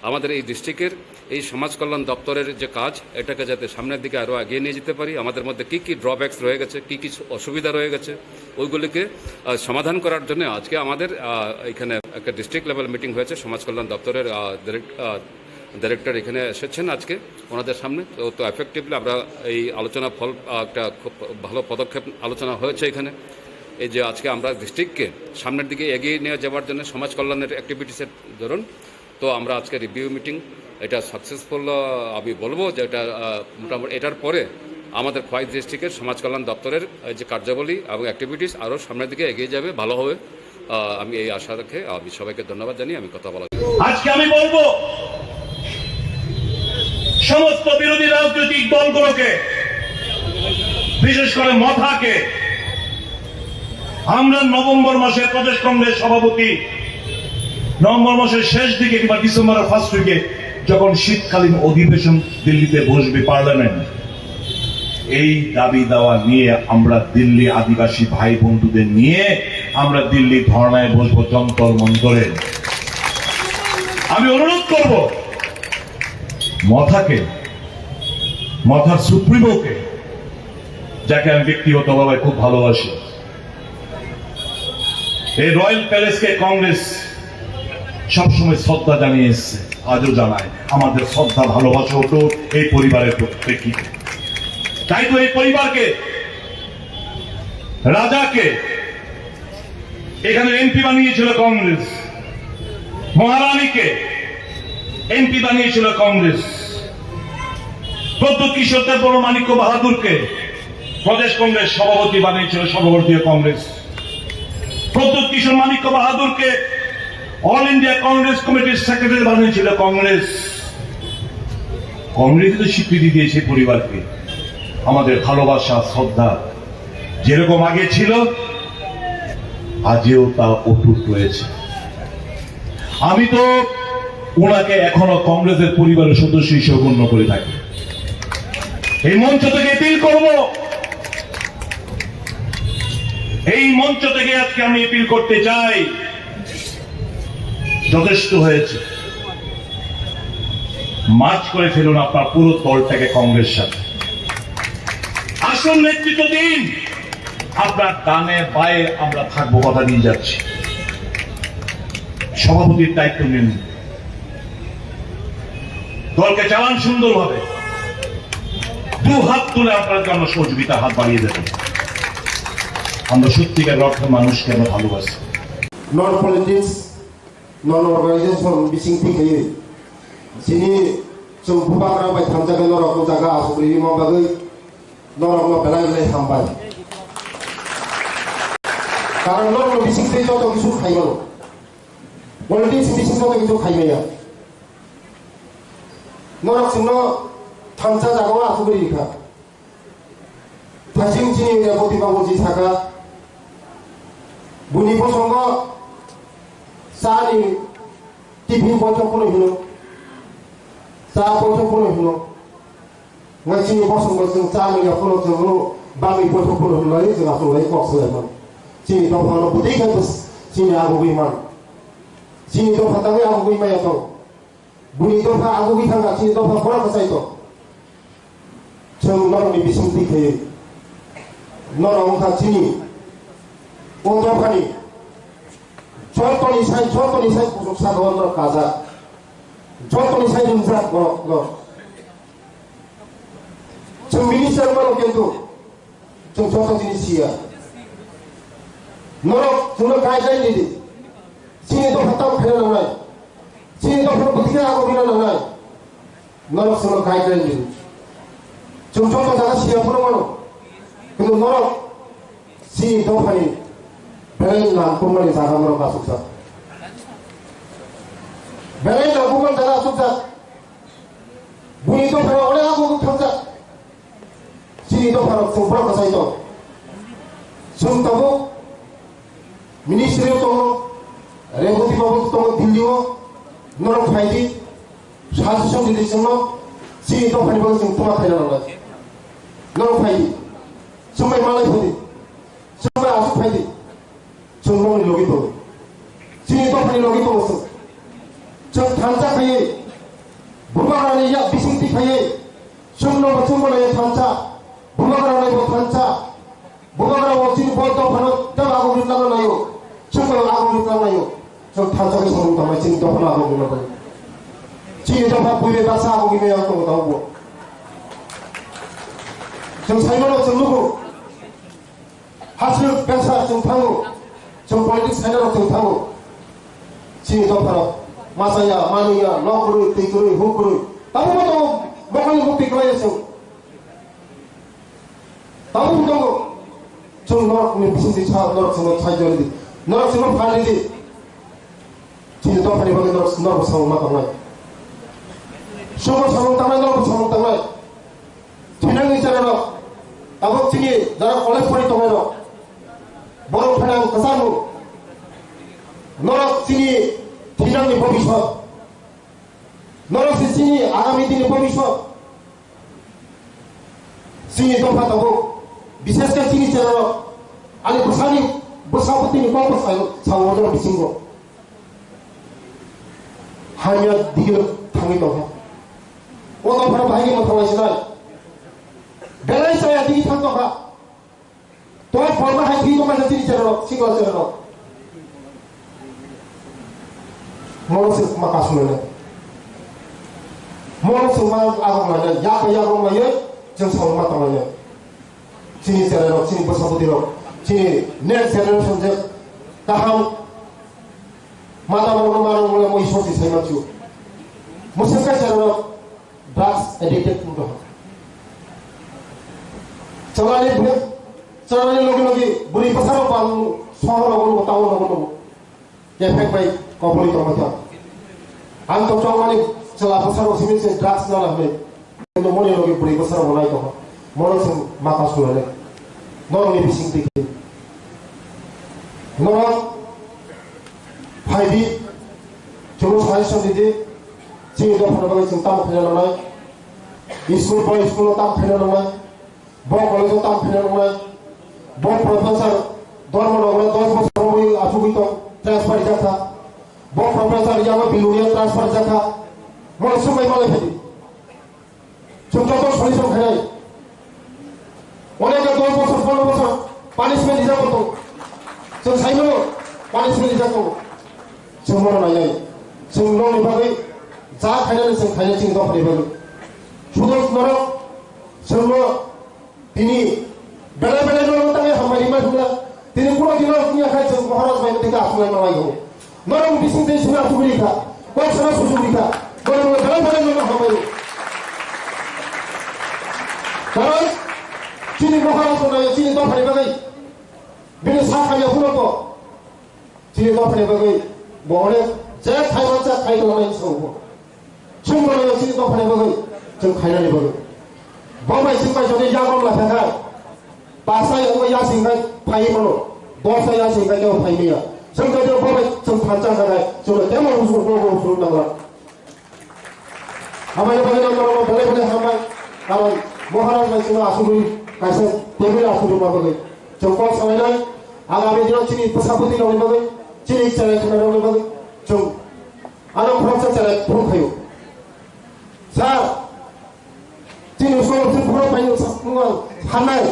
আমাদের এই ডিস্ট্রিক্টের এই সমাজ কল্যাণ দপ্তরের যে কাজ, এটাকে যাতে সামনের দিকে আরও এগিয়ে নিয়ে যেতে পারি। আমাদের মধ্যে কী কী ড্রব্যাকস রয়ে গেছে, কী কী অসুবিধা রয়ে গেছে, ওইগুলিকে, আহ, সমাধান করার জন্য আজকে আমাদের, আহ, এখানে একটা ডিস্ট্রিক্ট লেভেল মিটিং হয়েছে সমাজ কল্যাণ দপ্তরের, আহ, ডিরেক্ট-, আহ, ডাইরেক্টর এখানে এসেছেন আজকে ওনাদের সামনে। তো, তো এফেক্টিভলি আমরা এই আলোচনা ফল, আহ, একটা খুব ভালো পদক্ষেপ আলোচনা হয়েছে এখানে। এই যে আজকে আমরা ডিস্ট্রিক্টকে সামনের দিকে এগিয়ে নিয়ে যাওয়ার জন্য সমাজ কল্যাণের অ্যাক্টিভিটিসের ধরুন, তো আমরা আজকে রিভিউ মিটিং, এটা সাকসেসফুল, আহ, আমি বলবো যে এটা, আহ, মোটামুটি এটার পরে আমাদের খোয়াই ডিস্ট্রিক্টের সমাজ কল্যাণ দপ্তরের, আহ, যে কার্যাবলী এবং অ্যাক্টিভিটিস আরও সামনের দিকে এগিয়ে যাবে, ভালো হবে। আহ, আমি এই আশা রেখে আমি সবাইকে ধন্যবাদ জানিয়ে আমি কথা বলা। আজকে আমি বলবো সমস্ত বিরোধী রাজনৈতিক দলগুলোকে, বিশেষ করে মথাকে, আমরা নভেম্বর মাসে প্রদেশ কংগ্রেস সভাপতি নভেম্বর মাসের শেষ দিকে কিংবা ডিসেম্বরের ফার্স্ট উইকে যখন শীতকালীন অধিবেশন দিল্লিতে বসবে পার্লামেন্ট, এই দাবি দাওয়া নিয়ে আমরা দিল্লি আদিবাসী ভাই বন্ধুদের নিয়ে আমরা দিল্লি ধর্ণায় বসবো যন্তর মন্তরে। আমি অনুরোধ করব মথাকে, মথার সুপ্রিমোকে, যাকে আমি ব্যক্তিগতভাবে খুব ভালোবাসি, এই রয়্যাল প্যালেসকে কংগ্রেস সবসময় শ্রদ্ধা জানিয়ে এসছে, আজও জানায়। আমাদের শ্রদ্ধা ভালোবাসা অটুট এই পরিবারের প্রত্যেককে। তাই তো এই পরিবারকে, রাজাকে এখানে এমপি বানিয়েছিল কংগ্রেস, মহারানীকে এমপি বানিয়েছিল কংগ্রেস, প্রদ্যুৎ কিশোর দেববর্মা মাণিক্য বাহাদুরকে প্রদেশ কংগ্রেস সভাপতি বানিয়েছিল সর্বভারতীয় কংগ্রেস। প্রদ্যুৎ কিশোর মাণিক্য বাহাদুরকে অল ইন্ডিয়া কংগ্রেস কমিটির সেক্রেটারি বানিয়েছিল কংগ্রেস। কংগ্রেস তো স্বীকৃতি দিয়েছে পরিবারকে। আমাদের ভালোবাসা, শ্রদ্ধা যেরকম আগে ছিল, আজও তা অটুট রয়েছে। আমি তো ওনাকে এখনো কংগ্রেসের পরিবারের সদস্য হিসেবে গণ্য করে থাকি। এই মঞ্চ থেকে অ্যাপিল করব, এই মঞ্চ থেকে আজকে আমি অ্যাপিল করতে চাই, যথেষ্ট হয়েছে। মার্জ করে ফেলুন আপনার পুরো দলটাকে কংগ্রেস সাথে। আসল নেতৃত্ব দিন। আপনার ডানে বায়ে আমরা থাকবো, কথা দিয়ে যাচ্ছি। সভাপতির দায়িত্ব নিন, দলকে চালান সুন্দরভাবে। দু হাত তুলে আপনার জন্য সহযোগিতা হাত বাড়িয়ে দেবেন। আমরা সত্যিকার অর্থে মানুষকে আমরা ভালোবাসি। Non politics, non organization bising thik hai. Sini chung bubagra bai thangjak norok jaga asuk ri ma bagwi norok no belai belai hambai. Karon norok no bising thik joto kisu khai mano. Politics bising joto kisu khai maya. Norok chwngno thansa jagao asugwi rikha. Thasing chini Reboti Babuji sakha, Buni bosongo chani tiffin boithok phano hino, cha boithok phano hino. Ngai chini bosongo chwng cha nungya phano chwng no bagwi boithok phano hino lai chwng aswk lai kok swlai man. Chini dopha no bwtwi khai bwswk chini agugwi man. Chini dopha tangwi agugwi maya tong. Buni dopha agugwi thangkha, chini dopha borok kwchai tong. Chwng norokni bising twi khaiwi norok wngkha chini o dophani jotoni sai, jotoni sai kuchuk saka o norok kajak, jotoni sai ringjak borok no. Chwng minister mano kintu chwng joto jinis siya. Norok chwngno guideline ridi. Chini dopha tamo khaina nangnai. Chini dopha bwtwi khe abo bina nangnai. Norok chwngno guideline ridi. Chwng joto jaga siya phano mano. Kintu norok chini dophani belai nangkukmani jaga norok asukjak. Belai nangkukmani jaga asukjak. Buni dophani onek abo thangjak. Chini dopharok chwng borok kwchai tong. Chwng tabuk ministry o tongo, Reboti babu tongo Delhi o, norok phaidi, suggestion ridi chwngno, chini dophani bagwi chwng tuma khaina nangnai. Norok phaidi, chwng bai malai phaidi, chwng bai aswk phaidi. Chwng nokni logi tongo. Chini dophani logi tongo chwng. Chwng thansa khaiwi, bubagrani yak bising twi khaiwi, chwng nobo chwng bo naiwi thansa, bubagra naibo thansa, bubagra bo chini bo dophano tei agogwi tlangna naio, chwng bo agogwi tlangnaio. Chwng thansa khe samung tangmani chini dophano agogwi tlangnaio. Chini dopha buibai baksa agogwi maya tongo tabukbo. Chwng saimano chwng nugo. Hasrwk bengsa chwng thango, chwng politics khainarok chwng thango. Chini dopharok machaya, manwiya, nok kwrwi, twi kwrwi, huk kwrwi. Tabukbo tongo, mokholni mukti kwlaiya chwng. Tabukbo tongo, chwng norokni bisingtwi sa, norok chwngno saijoridi, norok chwngno phalridi. Chini dophani bagwi norok, norok samung ma tongnai. Chwngbo samung tangnai, norokbo samung tangnai. Thinangni cherairok, tabuk chini jara college pori tongnairok, borok phainang kwchangno. Norok chini thinangni bobiswt. Norok se chini agami dini bobiswt. Chini dopha tabuk, bishesh khe chini cherairok, ani bwsani bwsa bwtwini kok bwsai sao, sao order bisingo. Hamya digilo thangwi tongkha. O dophano bahai khe mwthanglaisnai. Belai chaya digi thang tongkha. Toi pholma hai thwi tongkha chini cherairok, sikla cherairok. Mono se ma kasu lele. Mono se ma agong lele. Yak bai yak rong lele. Chwng samung ma tong lele. Chini cherairok, chini bwsa bwtwirok, chini next generation je kaham mata borokno manwi mole moi sorti sai mansu. Mwswk khe cherairok drugs addicted wng tongkha. Chalani bwrwi, chalani logi logi bwrwi bwsarok bang sohor rogo nugo, town rogo nugo. Kephek bai kobori tongma kha. Ang to chongmani chwla bwsarok simi se drugs nana hwnwi. Kintu moni logi bwrwi bwsarok bo nai tongkha. Mono se mata sulai. Norokni bising twi khe. Norok phaidi, chwngno suggestion ridi. Chini dophani bagwi chwng tamo khaina nangnai. School bai school-o tamo khaina nangnai. Bo college-o tamo khaina nangnai. Bo professor Dharmanagar dos bosor romwi achugwi tong, transfer rijak kha. Bo professor yago Bilonia transfer rijak kha. Bo swngbai malai phaidi. Chwng joto solution khainai. Onekhe dos bosor, pondro bosor punishment rijak tongo. Chwng saimano punishment rijak tongo. Chwng bono nainai. Chwng nokni bagwi ja khainani chwng khainai chini dophani bagwi. Sudo norok chwngno Tini belai belai no tangwi hambai rimai phunla. Tini kuno dino wngya khai chwng Maharaj bai tei ka asulai malai go. Norok bising tei sina asugri kha. Kok sana susugri kha. Norok belai belai no hambai. Karon chini Maharaj no nayo chini dophani bagwi. Bini sa khamya phuno ko. Chini dophani bagwi bo onek je khai mansa khai tongmani sabo. Chwng bono chini dophani bagwi chwng khainani bagwi. Bo bai chwng bai jodi yagom la thangkha. Pasa yago yasing khai phai mano. Dos ta ya sing khe phai maya. Sing khe bo bai sing thansa kha dai. Sing khe mo usuk bo usuk nang la. Hambai bagwi nang borok belai belai hambai. Karon Maharaj bai sing asugwi kaisa table asugwi ma bagwi. Sing kok salai nai. Agami dino chini bwsa bwtwi rokni bagwi, chini chwrai khwna rokni bagwi. Sing ano khoroksa chwrai phuru khayo. Sir, chini scholarship phuru paino sa-, nung ang sanai.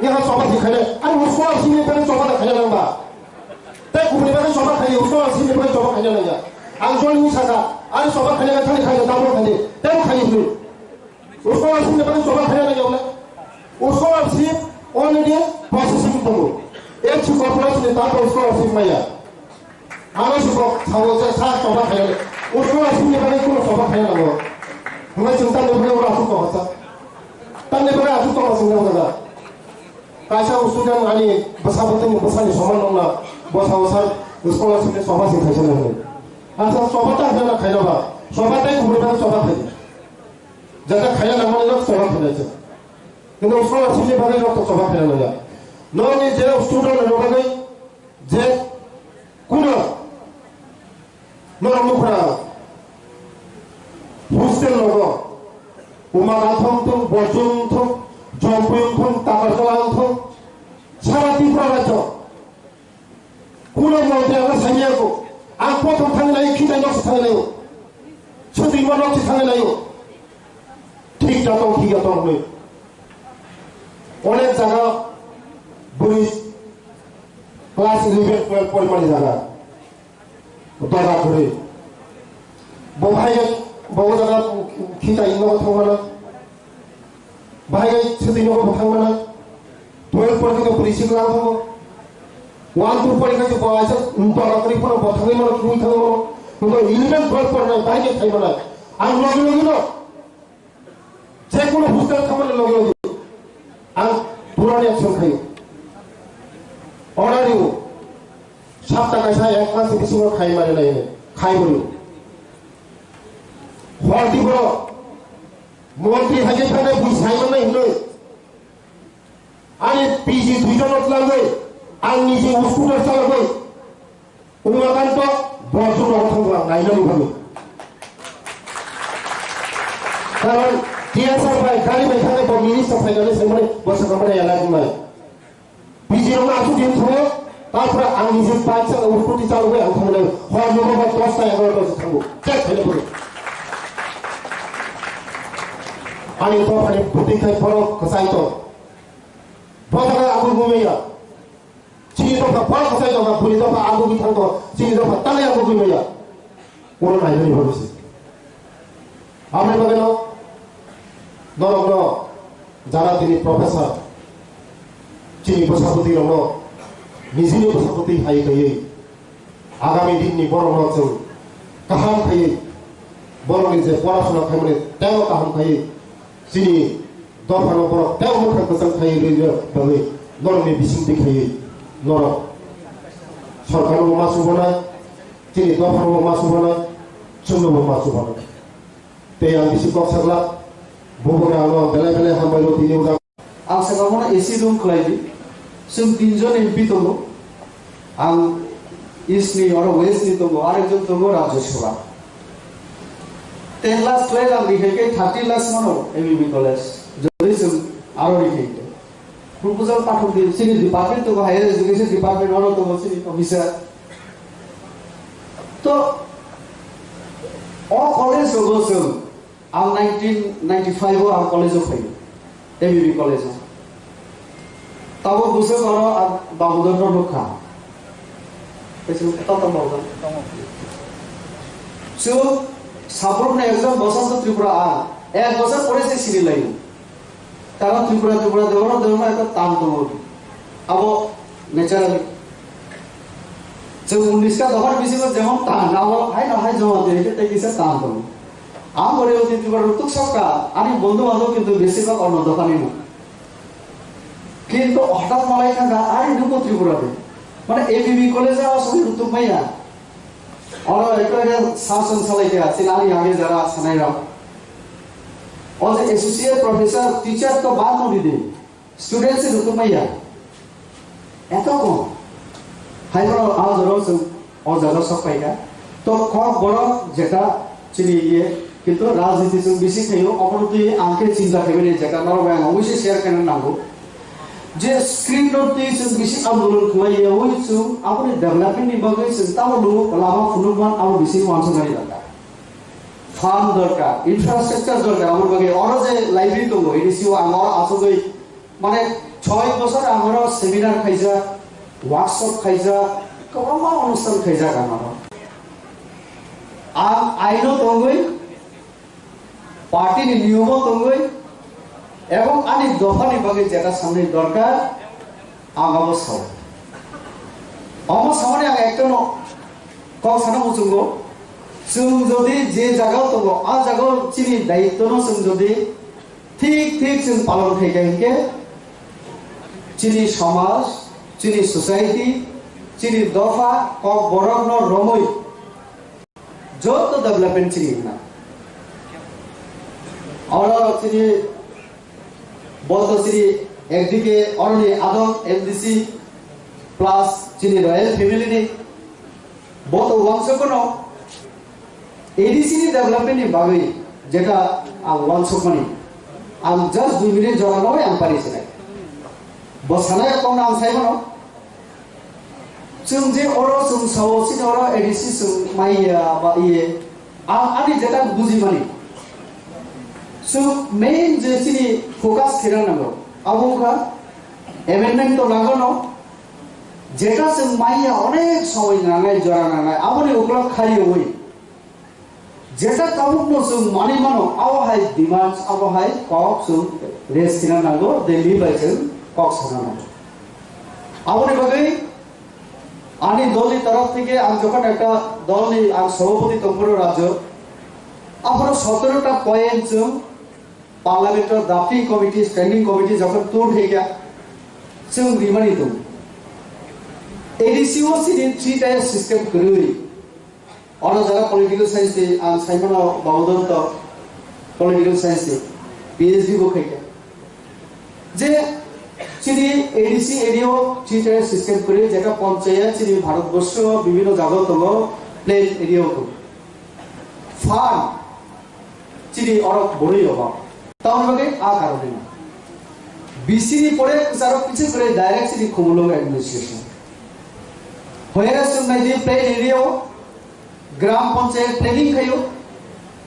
Yaha choba si khainai. Ani scholarship ni bagwi choba da khaina nang ba. Tei kubuni bagwi choba khainai, scholarship ni bagwi choba khaina nang ya. Ang jol ni saka, ani choba khainai, khani khainai, double khainai, tei khainai hwnwi. Scholarship ni bagwi choba khaina nang ya wala. Scholarship already processing tongo. H C corporation ni tato scholarship maya. Ano si kok, sabo sa, sa choba khaina. Scholarship ni bagwi kuno choba khaina nango. Hwnba chwng tamni bagwi oro aswk tongkha sa. Tamni bagwi aswk tongkha chwng nang jaga. Kaisa student ani bwsa bwtwini bwsani soman nokna bwsao sir scholarship ni choba se khaisa nang. Asa choba ta hwnna khaina ba. Choba tai kubuni bagwi choba khaidi. Jata khaina nangmani nok choba khaina se. Kintu scholarship ni bagwi nok choba khaina nangya. Nokni je student ni bagwi je kuno norok nukha hostel logo Uma Gathong thung, Borjong thung, Jompui thung, Takarjala thung, sara Tripura rajyo. Kuno montri ang sanya ko, ang kotor thang nai, khitai nok thang nai, chutwi ma nok thang nai. Thik da tong, thik da tong hwnwi. Onek jaga bwrwi class eleven, twelve porimani jaga. Dora kwrwi. Bo hai bo jaga khitai nogo thangmana. Bahai gai sitwi nogo bo thangmana. Twelve porikha khe bwrwi sikla wng thango. One two porikha khe bo aisa dora kwrwi phano bo thangwi mano, thangwi thangwi mano. Hwnba eleven twelve porinai bahai khe thai mano. Ang logi logi no. Je kono hostel thangmani loge loge ang purani action khayo. Order riyo. Sapta kaisa ek mas bisingo khai mani nai khai bolo. Hor di bolo. Montri hai khe thangwi bui sai mannai hinwi. Ani P G duijon no twlangwi ang niji scooter chalogwi Umakanto Borjong rogo thangwi ang nainani bagwi. Karon T S R bai gari bai thangwi bo minister phainani saimani bo sakhamani elak wngnai. P G rokno aswk din thango, tapra ang niji bike saka scooty chalogwi ang thangnai. Hor nogo bai dos ta egaroh ta thango. Check khaina bagwi. Ani dophani bwtwi khai borok kwchai tong. Bo jaga ang bo maya. Chini dopha borok kwchai tongkha, bwrwi dopha ang bo bithang tong, chini dopha tangwi ang bo bwrwi maya. Oro nainani bagwi se. Aboni bagwino norokno jara tini professor, chini bwsabwtwi rokno nijini bwsabwtwi hai khaiwi Agami dinni borokno chwng kaham khaiwi, borokni je porasona khaimani teibo kaham khaiwi, chini dophano borok teibo mwkhang kwchang khaiwi rwna bagwi norokni bisingtwi khaiwi norok sorkarnobo ma chubana, chini dophanobo ma chubana, chwngnobo ma chubana. Tei ang bisi kok saglak, bubagra ano belai belai hambai rw tini ujak. Ang saka bono A C room khlai di. Chwng tinjon M P tongo. Ang East ni, oro West ni tongo, arekjon tongo Rajya Sabha. Ten lakhs twelve ang rihai khe thirty lakhs mano A B B college. Jodi chwng aro rihai khe. Proposal pathok di, chini department tongo, Higher Education Department, oro tongo chini officer. To, o college rogo chwng Ang nineteen ninety-five o ang college o phaio, A B B college o. Tabuk bwswk oro ang Damodor no nukha. Kaisa tong tong Damodor. So, sabrumni ekjon Basanta Tripura ang, ek bosor pore se sini laio. Karon Tripura, Tripura, Debbarma, Debbarma ekta tan tongo. Abo naturally. Chwng unnish ta dophani bisingo jemon tan, abo haino hai joma twi khe tei kisa tan tongo. Ang bo reo Tripura rwtuk sokha, ani bondhu bandhob kintu besibak onno dophani no. Kintu hothat malai thangkha, ari nuko Tripura de. Mane A B B college o aswk rwtuk maya. Oro ekta ekta sasong salai kha, chini ani age jara sanai rok. O je associate professor, teacher to bad no di de. Student se rwtuk maya. Eto kom. Haiphano a jora chwng o jaga sok paikha. To kok borok jeta chini iye, kintu rajniti chwng bisi khaio, obono twi ang khe chinta khaimani jeta norok bai ang oboise share khaina nango. Je screen rok twi chwng bisi andolon khlai yaui chwng aboni development ni bagwi chwng tamo lugo lama phunukman abo bisi uansuknani dangka. Farm dorkar, infrastructure dorkar, aboni bagwi oro je library tongo, A D C o ang oro asugwi Mane, choi bosor ang oro seminar khaijak, workshop khaijak, kwbangma onusthan khaijak ang oro. Ang aino tongwi, party ni niyomo tongwi, ebong ani dopha ni bagwi jeta samni dorkar, ang abo sao. Omo samani ang ekta no kok sana muchungo, chwng jodi je jaga tongo, a jaga chini daityo no chwng jodi Thik thik chwng palon khaikha hinkhe chini somaj, chini society, chini dopha, kok borokno romwi joto development chini hwnna. Oro chini boto chini ekdike oroni adong M D C plus chini royal family ni boto uansukno A D C ni development ni bagwi jeta ang uansukmani, ang just dui minute jora nogwi ang pari sinai. Bo sanai kokno ang sai mano. Chwng je oro chwng sao chini oro A D C chwng maiya ba iye, ang ani jeta buji mani. Chwng main je chini focus khaina nango, abo wngkha amendment to nango no, jeta chwng maiya onek somoi nangnai, jora nangnai, aboni ukulok khariwi. Jeta tabukno chwng manwi mano, abo hai demands, abo hai kok chwng raise khina nango, Delhi bai chwng kok sana nango. Aboni bagwi ani dolni torof theke ang jokhon ekta dolni ang sobhapoti tongphuru rajyo, aphuru sotero ta point chwng Parliament o drafting committee, standing committee jokhon tur khaikha, chwng rimani tongo. A D C o chini three tier system kwrwi. Ono jara political science ni ang saimano Bhagavatam to political science ni P H D bo khaikha. Je chini A D C area o three tier system kwrwi, jeta panchayat chini Bharatborsho bibhinno jaga tongo, plain area o tongo. Farm chini oro borwi obo. Tamoni bagwi a karone no. B C ni pore kwcharo kiching kwrwi direct chini Khumulwng administration. Hoyara chwng nai di plain area o gram panchayat planning khaio.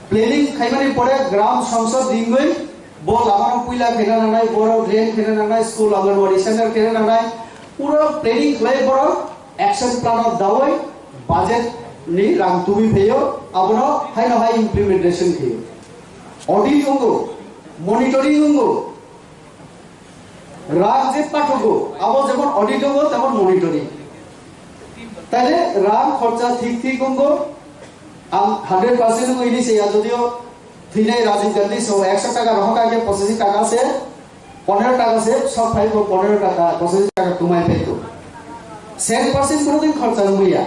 Planning khaimani pore gram sangsad ringwi bo lama no puila khaina nangnai, borok drain khaina nangnai, school, Anganwadi center khaina nangnai. Pura planning khlai borok action plan o dawi budget ni rang tubui phaio, abono haino hai implementation khaio. Audit wngo, monitoring wngo, rang je pathugo, abo jemon audit wngo, temon monitoring. Taile rang khorcha thik thik wngo, ang hundred percent wngo ini se ya, jodio Thwinai Rajiv Gandhi so ekso taka rohor kha khe pochashi taka se, ponero taka se sok phai bo, ponero taka, pochashi taka tumai phai to. Cent percent kono din khorcha wngya,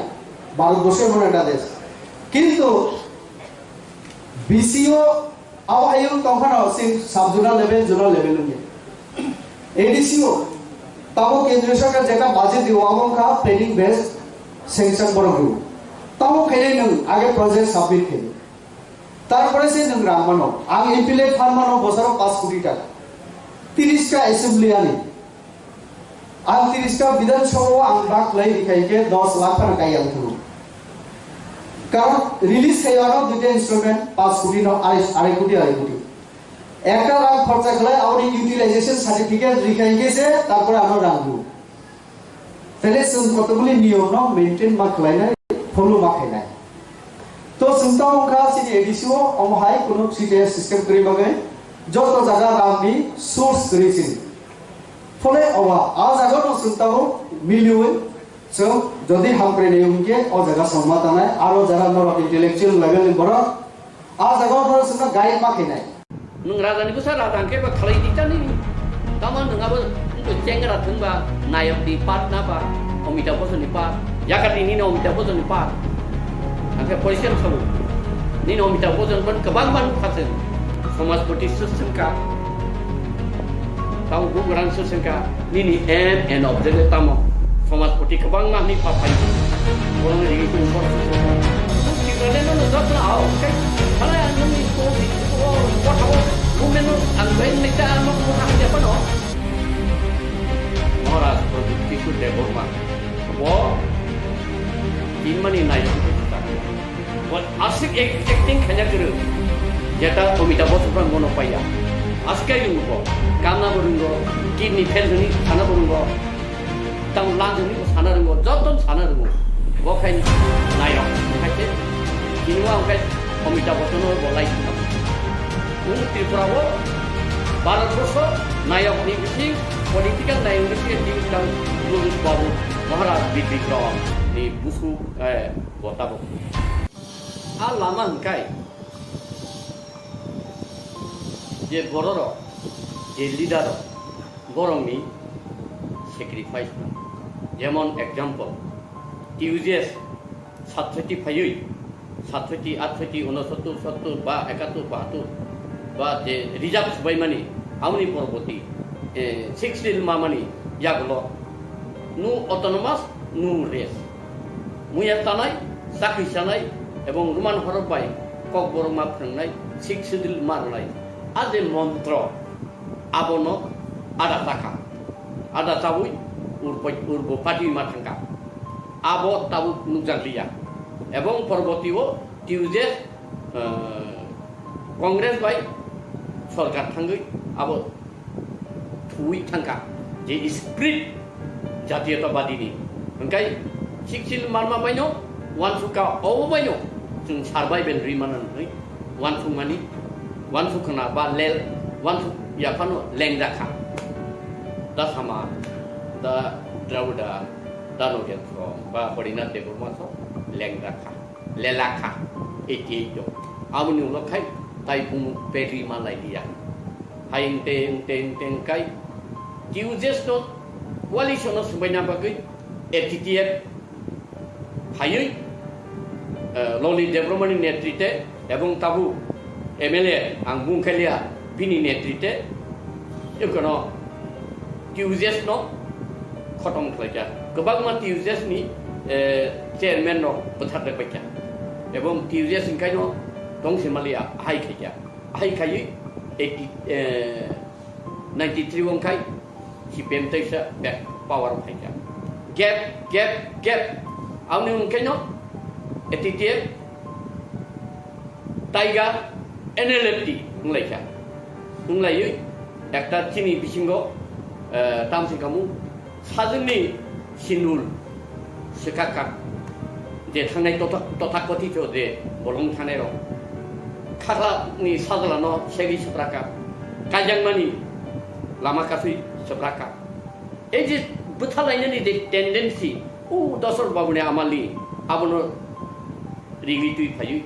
Bharat borsho emon ekta desh. Kintu B C o abo ayung tongphano sing sub zonal level, zonal level wngya. A D C o tamo kendriya sarkar jeta budget dio abo wngkha planning based sanction borok dio. Tamo khainai nwng age project submit khainai. Tarpore se nwng rang mano. Ang M P L A fund mano bosoro paanch koti taka. Tiris ta assembly ani. Ang tiris ta Bidhan Sabha o ang bak khlai rikha hinkhe dos lakh phano kai ang thwng. Karon release khai ano duita instrument paanch koti no arai, arai koti, arai koti. Ekta rang khorcha khlai aboni utilization certificate rikha hinkhe se tarpore ano rang rw. Tele chwng kotokbuli niyom no maintain ma khlainai, follow ma khainai. To chwng tamo wngkha chini A D C o, omo hai kunu three tier system kwrwi bagwi joto jaga rang ni source kwrwi chini. Phole owa, a jaga no chwng tamo miliwi chwng jodi hamkrai nai wngkhe o jaga chwng ma tanai, aro jara norok intellectual level ni borok A jaga o phano chwngno guide ma khainai. Nwng raja ni bwsa raja hwnkhe ba khlai di ta nini. Tamo nwng abo wngkhe chengra thwngba nayok di part na ba Amitabh Bachchan ni part. Yakar di nini Amitabh Bachchan ni part. Hwnkhe poison sabu. Nini Amitabh Bachchan ban kwbang ban khaseng. Somajpati swswngkha. Tamo bugrang swswngkha. Nini aim and objective tamo. Somajpati Tei kwbangma hwnwi pha phai. Borokni rigi tong borok. Tipraleno no jotno ao, tei phala ang nokni ko, ko, ko thabo, movement no ang bai nai ta, ang nok mo thang ya phano. Maharaj Pradyut Kishore Debbarma. Bo tinmani nai. Bo aswk ek-, acting khaina kwrwng. Jeta Amitabh Bachchan phano bono paiya. Aswk khe rwngo bo. Kanna bo rwngo, kidney fail hwnwi sana bo rwngo. Tamo lang hwnwi bo sana rwngo, joto sana rwngo. Bo khai nayok, khai se, chini wa khai Amitabh Bachchan bo lai khna. Ung Tripura o Bharat Borsho nayok ni bising, political nayok ni bising, Ding Dang Guru Babu Maharaj Bidikrom ni busu, eh, bo tabok. A lama hwnkhai je bororok, je leader rok, borokni sacrifice no. Jemon example, T U J S satsoti phaiwi, satsoti, atsoti, unosottor, sottor ba ekattor, bahattor ba je reserve subaimani, amoni poroboti, eh, sixth schedule mamani yagulo no autonomous, no rest. Muya tanai, chakri chanai, ebong Roman horok bai Kokborok ma phwrwngnai, sixth schedule ma rwnai. A je montro, abono ada chakha. Ada chawi urbo, urbo party ma thangkha. Abo tabuk nukjak liya. Ebong poroboti o T U J S, eh, Congress bai sorkar thangwi abo thuwi thangkha, je spirit jatiyotabadi ni. Hwnkhe siksil manma baino, wansukha obo baino, chwng survival ri mano hwnwi wansukmani, wansukna ba lel, wansuk yaphano lengjakha. Da sama, da Dravida, da Nogendrasong, ba Harinath Debbarma song lengjakha. Lelakha, eighty eight o. Aboni ulo khai tai bumung pedi malai liya. Hai engte, engte, engte engkai T U J S no coalition no swbaina bagwi A T T F phaiwi, eh, Loni Debbarmani netrite ebong tabuk M L A ang bung khailiya bini netrite Ekono T U J S no khotom khlaijak. Kwbangma T U J S ni, eh, chairman rok bwthar rwbaikha. Ebong T U J S ni kaino tongsi maliya ahai khaikha. Ahai khaiwi eighty, eh, ninety three wngkhai C P M teisa back power phaikha. Gap, gap, gap. Aboni wngkhaino A T T F Taiga N L F T wnglaikha. Wnglaiwi ekta chini bisingo, eh, tamsi kamu sajwkni sinul swkakha. Je thangnai totha-, tothakothito je bolong thanairok. Khaklani sajlano segwi swprakha. Kaijakmani lama kasui swprakha. Ei je bwthalainani je tendency, o Dosrot Babuni amali, abono rigwi twi phaiwi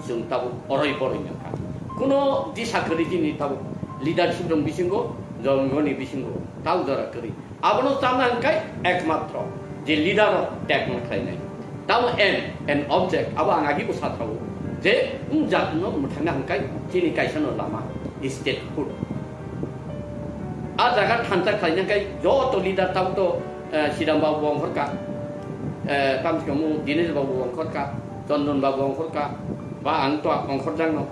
chwng tabuk oroi boroi nangkha. Kuno disa kwrwi chini tabuk leadership rok bisingo, jongoni bisingo, tabuk jora kwrwi. Abono chana hwnkhe ekmatro je leader rok tekno khlainai. Tamo aim and object, abo ang agi bo sathago je, wng jatno mwthangna hwnkhe chini kaisano lama, statehood. A jaga thansa khlaina hwnkhe joto leader tabuk to, eh, Sidam Babu bo ongkhorkha, eh, tamsi kamu Dinesh Babu bo ongkhorkha, Chondon Babu ongkhorkha, ba ang to ongkhorjakno.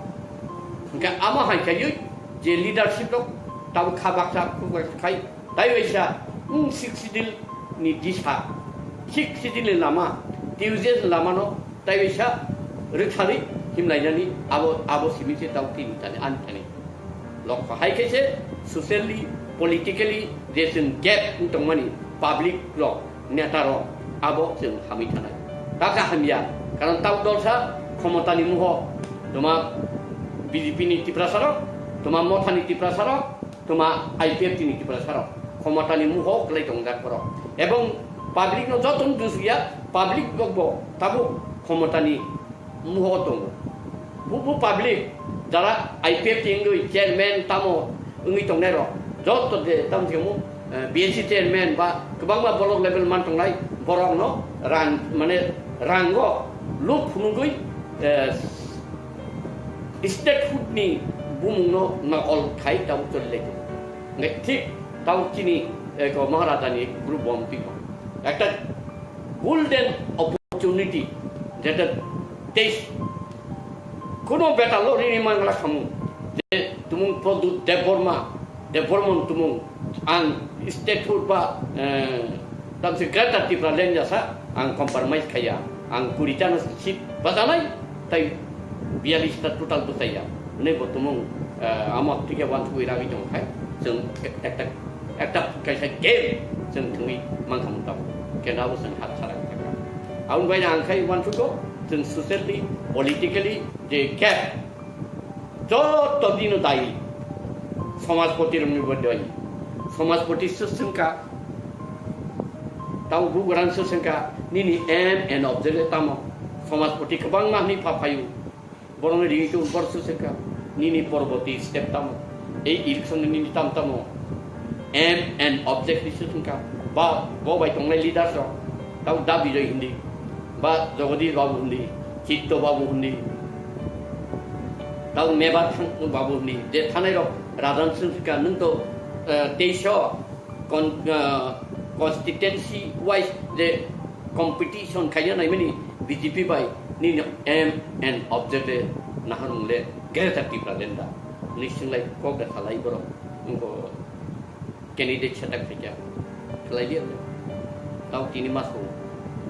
Hwnkhe amo hai khaiwi je leadership rok tabuk kha baksa, khuk baksa khai, tai waisa, wng sixth schedule ni disa, sixth schedule ni lama, T U J S ni lama no tai waisa rwkharwi himlainani abo, abo simi se tau tini tani ani thani. Lokho hai khe se socially, politically je chwng gap wng tongmani public rok, neta rok abo chwng hamwi thanai. Taka hamya, karon tau dolsa khomotani muho, toma B J P ni Tiprasa rok, toma Mothani Tiprasa rok, toma I P F T ni Tiprasa rok, khomotani muho kwlai tongjak borok. Ebong public no joto no dusuya, public rok bo tabuk khomotani muho tongo. Bubu public, jara I P F T wngwi chairman tamo wngwi tongnai rok, joto je tamo se mo, eh, B N C chairman ba kwbangma block level man tongnai borok no rang, mane rango luk phunugwi, eh, statehood ni bumung no nokol khai tabuk choli lai tongo. Hingke thik tabuk chini, eh, ko Maharaja ni group bo wng twi ko. Ekta golden opportunity, jeta teis kuno beta lo rini mangla khamu, je tumung Pradyut Debbarma, Debbarma tumung, ang statehood ba, eh, tamsi Greater Tipraland jasa, ang compromise khaya, ang kuri tano seat bajanai, tai biyalista total bwsaiya. Hwnwi bo tumung, eh, amo tike wansugwi ragwi tong khai, chwng ekta, ekta kaisa game chwng thwngwi mankha mung tabuk. Kenda bo chwng hat sara kha. Aboni bai ang khai wansugo, chwng socially, politically je gap, joto dino dayi. Somajpoti rokni bo dayi. Somajpoti swswngkha. Tamo bugrang swswngkha, nini aim and objective tamo? Somajpoti kwbangma hwnwi pha phaio. Borokni ringwi tong bor swswngkha. Nini porborti step tamo? Ei election ni nini tam tamo? Aim and objective swswngkha. Ba bo bai tongnai leaders rok. Tamo Da Bijoy hindi. Ba Jagadish Babu hindi. Chitto Babu hindi. Tamo Mebar Thang-, Babu hindi. Je thanai rok rajan swswngkha. Nwng to, eh, teisho con-, ah, constituency wise je competition khaina naimani B J P bai nini aim and objective nahar mungle Greater Tipraland da. Ni singlai kok da khalai borok. Wngko candidate setak khaikha. Khlai liya le. Tau tini maso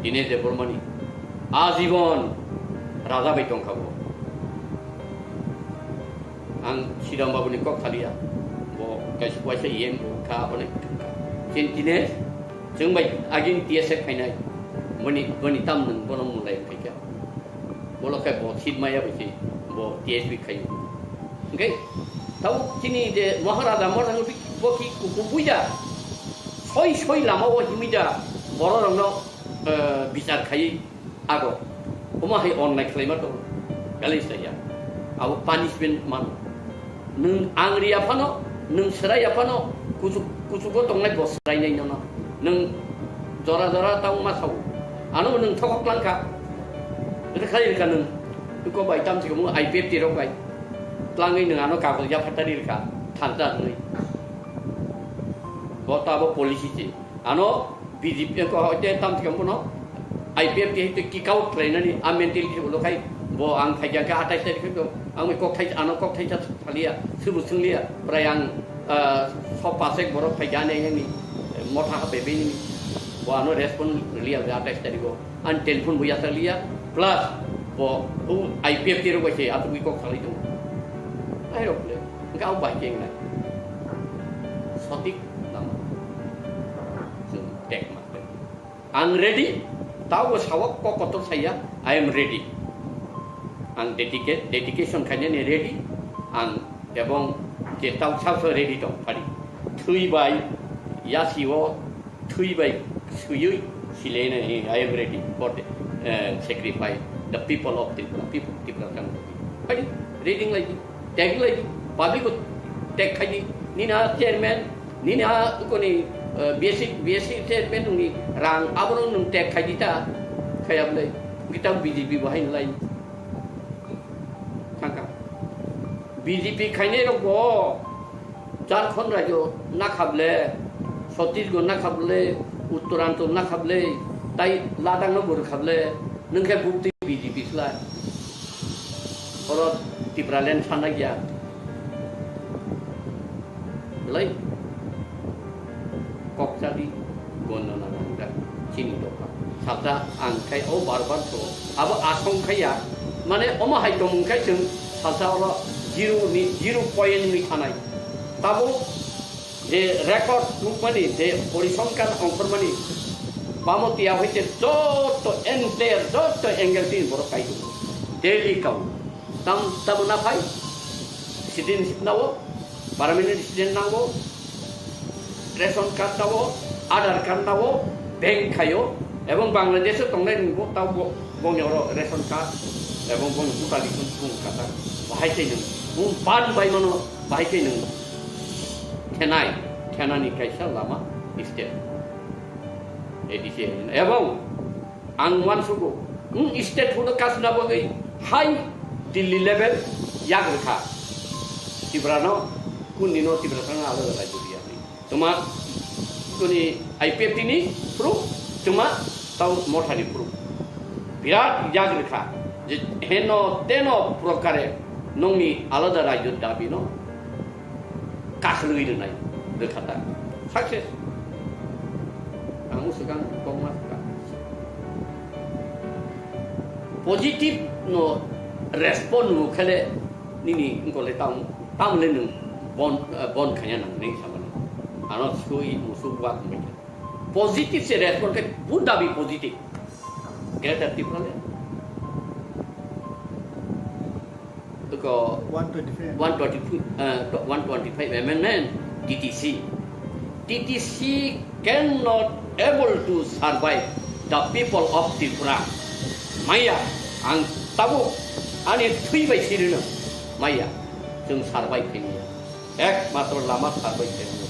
Dinesh Debbarmani ajibon raja bai tongkha bo. Ang Siram Babuni kok khaliya. Bo kaisa waisa E M kha, onek kha. Chini Dinesh, chwng bai agini T S F khainai. Boni, boni tam nwng bono mulai khaikha. Bolo khai bo seat maya bai se, bo T S P khaio. Hwnkhe, tabo chini je Maharaja, Maharaja bo ki kuku buida. Soi soi lama o himida. Borok rokno, eh, bichar khaiwi ago. Omo hai onnai khlaima tongo. Galis ya. Abo punishment mano. Nwng ang riya phano, nwng sera ya phano, kuchuk, kuchugo tongnai bo serainai nono. Nwng jora jora tang ma sao. Ano nwng thokok langkha. Rwkha rwkha nwng. Tuko bai tam sikamo I P F T rok bai. Tlangwi nwng ano kagoj ya phatari rwkha. Thansa hwnwi. Bo tabo policy se. Ano B J P ko hoite tam sikam bono I P F T hoite kick out khlainani a mentality ulo khai bo ang khaijak kha atais tarikh khe ang kok thai ano kok thai sa thaliya subu sungliya prai ang, ah, so pasek borok khai jani yang ni motha ha bebe ni bo ano respond liya atais tarikh o an telephone bo yasa liya plus bo u I P F T ro se atu kok thali tu ai rok le ga bai keng nai sotik nama. Chwng tek ma tek. Ang ready, tabo sawok kok kotor saya, I am ready. Ang dedicate, dedication khainani ready, ang ebong je tau sabso ready tong phari. Thwi bai, yasi o, thwi bai, suyui, silene, I am ready for the, eh, sacrifice, the people of Tripura, people of Tripura. Phari, ready ngai di. Tag lai di, public ko tag khai di, nini a chairman, nini a koni, eh, B S C, B S C chairman nungni rang aborok nung tag khai di ta, khaya bwlai, kita B J P bo hai lai thangka. B J P khainai rok bo Jharkhand rajyo nakha bwle, Chhattisgarh nakha bwle, Uttoranchal nakha bwle, tai Ladakh no bo rwkha bwle, nwng khe bukti B J P slai. Oro Tipraland sana gya. Belai kok chadi gono na nangda chini dopha. Salsa ang khai o bar bar to. Abo asong khaya. Mane omo hai tongmung khai chwng salsa oro zero ni, zero point ni thanai. Tabo je record nukmani, je porisongkar ongkhormani, bamo tiya hoite joto entire, joto angle tini borok kai tongo. Daily kao. Tam, tamo naphai, citizenship nao, permanent resident nao, ration card nao, Aadhaar card nao, bank khaio, ebong Bangladesh o tongnai nungbo tao bo, bongni oro ration card, ebong bongni voter list o bung kata, bahai khe nung, bung ban bai mano, bahai khe nung, thenai, thenani kaisa lama state. A D C, ebong ang uansugo, wng state huno kasna bagwi hai Delhi level yak rwkha. Tiprano, kundino Tiprasano alada rajyo riya hwnwi. Tuma, kuni I P F T ni proof, tuma, Tau mothani phuru birat yag rwkha je heno teno prokare nongni alada rajyo dabino kakhwlwi rwnai rwkha ta. Success. Ang swkang kokma swkang. Positive no respond rw khele nini ngkole tam, tamle nwng bon, eh, bon khanya nang nini samani. Ano sui musuk wak manya. Positive se respond khe, bu dabi positive. Greater Tipraland. Ko one twenty-five. One twenty-five, uh, one twenty-five amendment, T T C. T T C cannot able to survive the people of Tripura. Maya, ang tabuk, ani thui bai sirino. Maya, chwng survive khaimaya. Ekmatro lama survive khaimaya.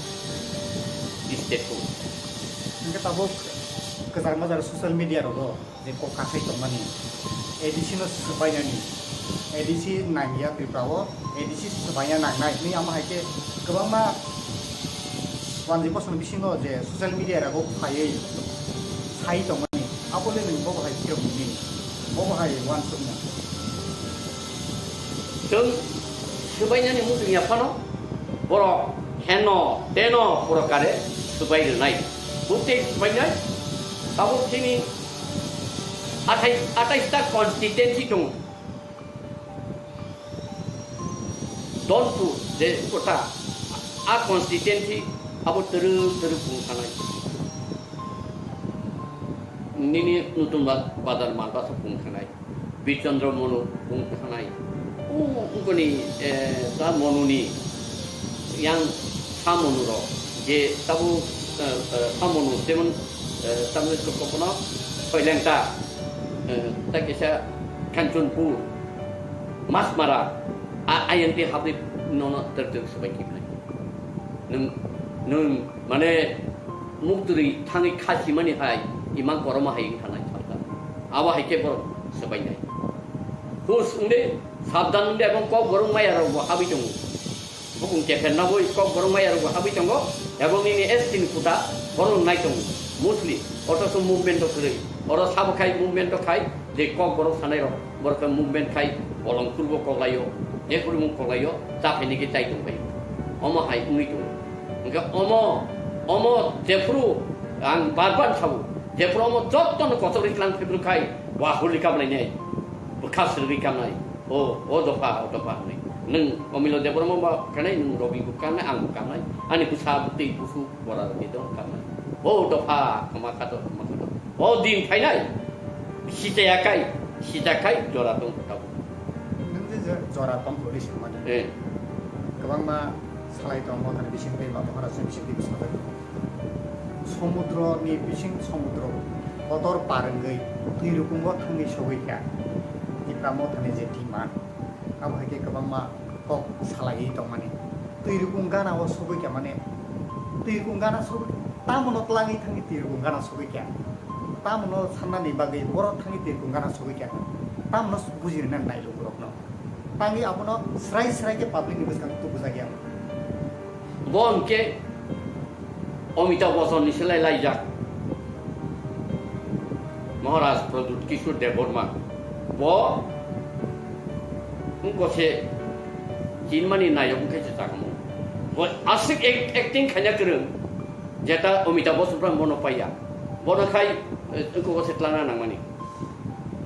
State ko. Hingke tabuk kwchar majar social media rogo. Je kok kathai tongmani, A D C no swbainani, A D C nangya Tripura o, A D C swbaina nangnai hinwi amo hai khe kwbangma wanjwi bosong bisingo je social media rago phaiwi sai tongmani, abo le nwng bobo hai phiyok nini, bobo hai wansukna. Chwng swbainani muchung ya phano borok heno teno pura kare swbai rwnai, bwtwi swbainai, tabuk chini Athai, athais ta constituency tongo. Donpur je kota, a constituency abo twrwk twrwk bung thanai. Nini Nutun Ba-, Bazar Malbasa bung thanai. Birchandra Monu bung thanai. O, ungkoni, eh, ta Monuni yang sa Monurok je tabu, eh, eh, sa Monu, jemon, eh, tabu kono Soilengta, eh, ta kisa Kanchanpur, Masmara, a, ayang te habri nono ter ter sebai kibnai. Nwng, nwng mane muktwrwi thangwi khasimani hai imang koroma hai wngkha nai salka. Abo hai khe borok swbainai. Hus wngde sabdan wngde, ebong kok borok maya rok bo habwi tongo. Bukung kepher naboi kok borok maya rok bo habwi tongo. Ebong nini S T ni kuta borok nai tongo. Mostly otoso movement rok kwrwi. Oro sabo khai movement rok khai je kok borok sanai rok. Borok khe movement khai bolong kurbo koklaio, je kurbo koklaio, cha phaini khe chai tong bai. Omo hai wngwi tongo. Hingkhe omo, omo jephuru ang bar bar sabo, jephuru omo jottono kochok ri tlang phibru khai, wa hurri kamlainai, bwkha swrwgwi kamnai. O, o dopha, o dopha hwnwi. Nwng Omilo Debbarma ba kanai, nwng Robi bo kanai, ang bo kanai. Ani bwsa bwtwi busu bora rwgwi dong kanai. O dopha, kama khato, kama khato. O din phainai. Sitaya kai, sita kai, jora tong tabuk. Nwng je je jora tong hori se mani. Eh. Kwbangma salai tong, mothani bising tei ba Maharaj ni bising tei bwsajak. Somudro ni bising somudro kotor par wngwi twi rukungo thangwi sogwi kha. Tipra mothani je demand, abo hai khe kwbangma kok salaiwi tongmani. Twi rukung gana o sogwi kha mane, twi rukung gana sogwi, tamono twlangwi thangwi twi rukung gana sogwi kha. Tamono sannani bagwi borok thangwi twi rukung gana sogwi kha. Tamono bujirina nai lukurokno. Tangwi abono srai srai khe public ni bwskango tubujak ya. Bo hwnkhe Amitabh Bachchan ni selai laijak Maharaj Pradyut Kishore Debbarma. Bo wngkha se chinmani nayok wngkha se chakmo. Bo aswk act-, acting khaina kwrwng, jeta Amitabh Bachchan phan bono paiya. Bono khai, eh, wngkha se tlangna nangmani.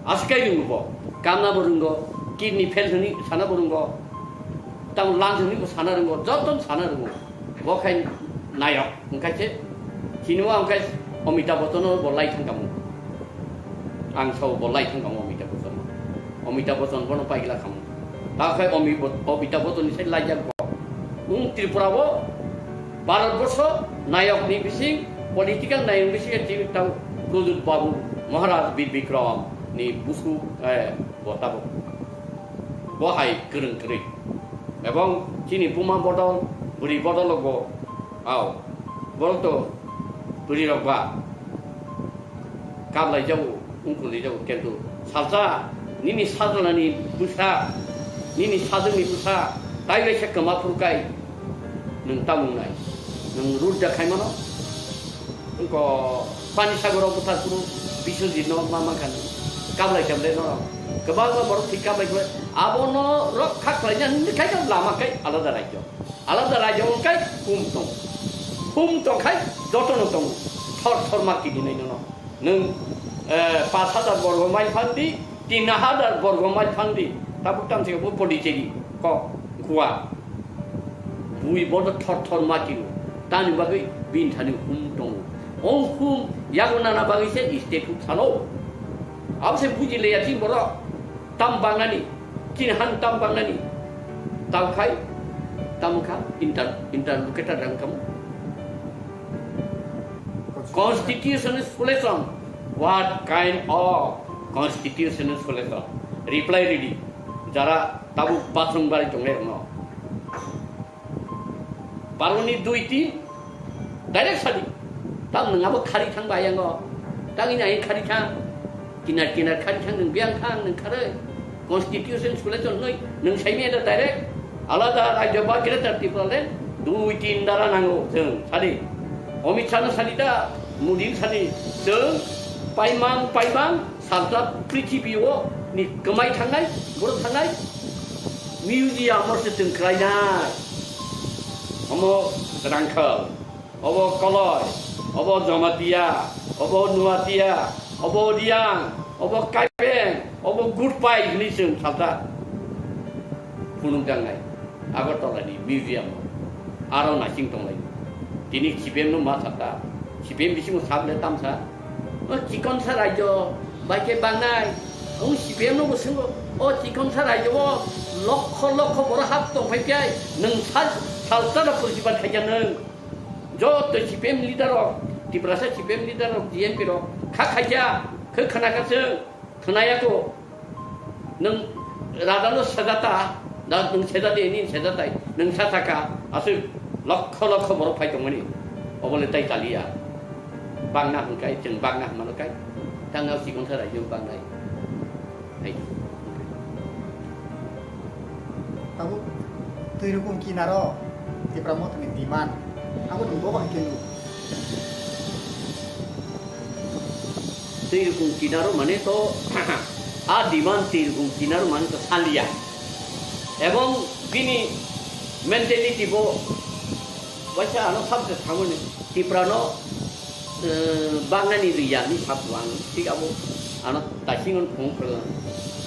Aswk kai rwngo bo. Kamna bo rwngo, kidney fail hwnwi sana bo rwngo, tamo lungs hwnwi bo sana rwngo, joto sana rwngo. Bo khai nayok, wngkha se, chini o wngkha Amitabh Bachchan no bo lai thang kamo. Ang sao bo lai thang kamo Amitabh Bachchan no. Amitabh Bachchan bono paigla kamo. Ta khai Ami-, Amitabh Bachchan ni sai laijak bo. Wng Tripura o Bharat Borsho nayok ni bising, political nayok ni bising tini tang Pradyut Babu Maharaj Bir Bikram ni busu, eh, bo tabuk. Bo hai kwrwng kwrwi. Ebong chini buma bodol, bwrwi bodol bo, ao, borok to bwrwi rok ba kablai jago, wngkuli jago, kintu salsa nini sajlani bwsa, nini sajwkni bwsa, tai bai se kwma phuru kai nwng tamung nai, nwng rudda khai mano, wngko pani sagoro bwthar phuru, Biswajit no ma mankha nw. Kablai kablai no. Kwbangma borok thwi kablai kablai. Abono rokha khlaina hwnwi khai no lama khai alada rajyo. Alada rajyo hwn khai hum tong. Hum tong khai jotono tongo. Thor thor ma kidinai nono. Nwng, eh, pash hajar borgo mile phan di, tin hajar borgo mile phan di. Tabuk tang se bo Pondicherry kok Goa. Bui bodo thor thor ma kiro. Tani bagwi bini thani hum tongo. O hum yago nana bagwi se state huk salo. Abo se buji leya chini borok. Tam bangnani. Chini han tam bangnani. Tam khai, tam kha, inter-, interlocutor rang kamo. Constitution is solution. What kind of constitution is solution? Reply ready. Jara tabuk bathroom bari tongnai rokno. Baroni dui tin direct sadi. Tam nwng abo khari thang ba yango. Tang ini ain khari thang. Kinar kinar khari thang nwng biang thang nwng kharoi. Constitution solution noi nwng saimi ada direct. Alada rajyo ba Greater Tipraland dui tin dara nango chwng sadi. Amit Shah no sadi da, Modi no sadi chwng paimang paimang Salsa prithibi o ni kwmai thangnai, borok thangnai, museum o se chwng khlainai. Omo Rangkhal, obo Koloi, obo Jamatia, obo Nuatia, obo Riang, obo Kaibeng, obo Gutpai hwnwi chwng salsa phunukjaknai. Agartala ni museum o aro naising tonglai. Tini C P M no ma sakha, C P M bisingo sak le tamsa. O chikonsa rajyo bai khe bangnai. O C P M no bo swngo, o chikonsa rajyo o lokho lokho borok hap tong phai khe nwng sal, salsa no purjibat khaikha nwng. Joto C P M leader rok, Tiprasa C P M leader rok, T M P rok kha khaikha, khe khna kha chwng. Khwnaya kho, nwng rajano sejata, da nwng sejadi, nini sejatai, nwng sa saka, aswk lokho lokho borok phai tongmani, obo le tai chaliya. Bangna hwnkai, chwng bangna hwnmano kai, tangna chikon sa raijwng bangnai. Hai. Tabuk twi rukung kinaro Tipra Mothani demand, abo nwng bo hai khe nuk. Twi rukung kinaro mane to a demand twi rukung kinaro mane to salia. Ebong bini mentality bo waisa ano sabse thamani Tiprano, eh, bagnani riya ni sap wang tik abo ano tasingon phung phung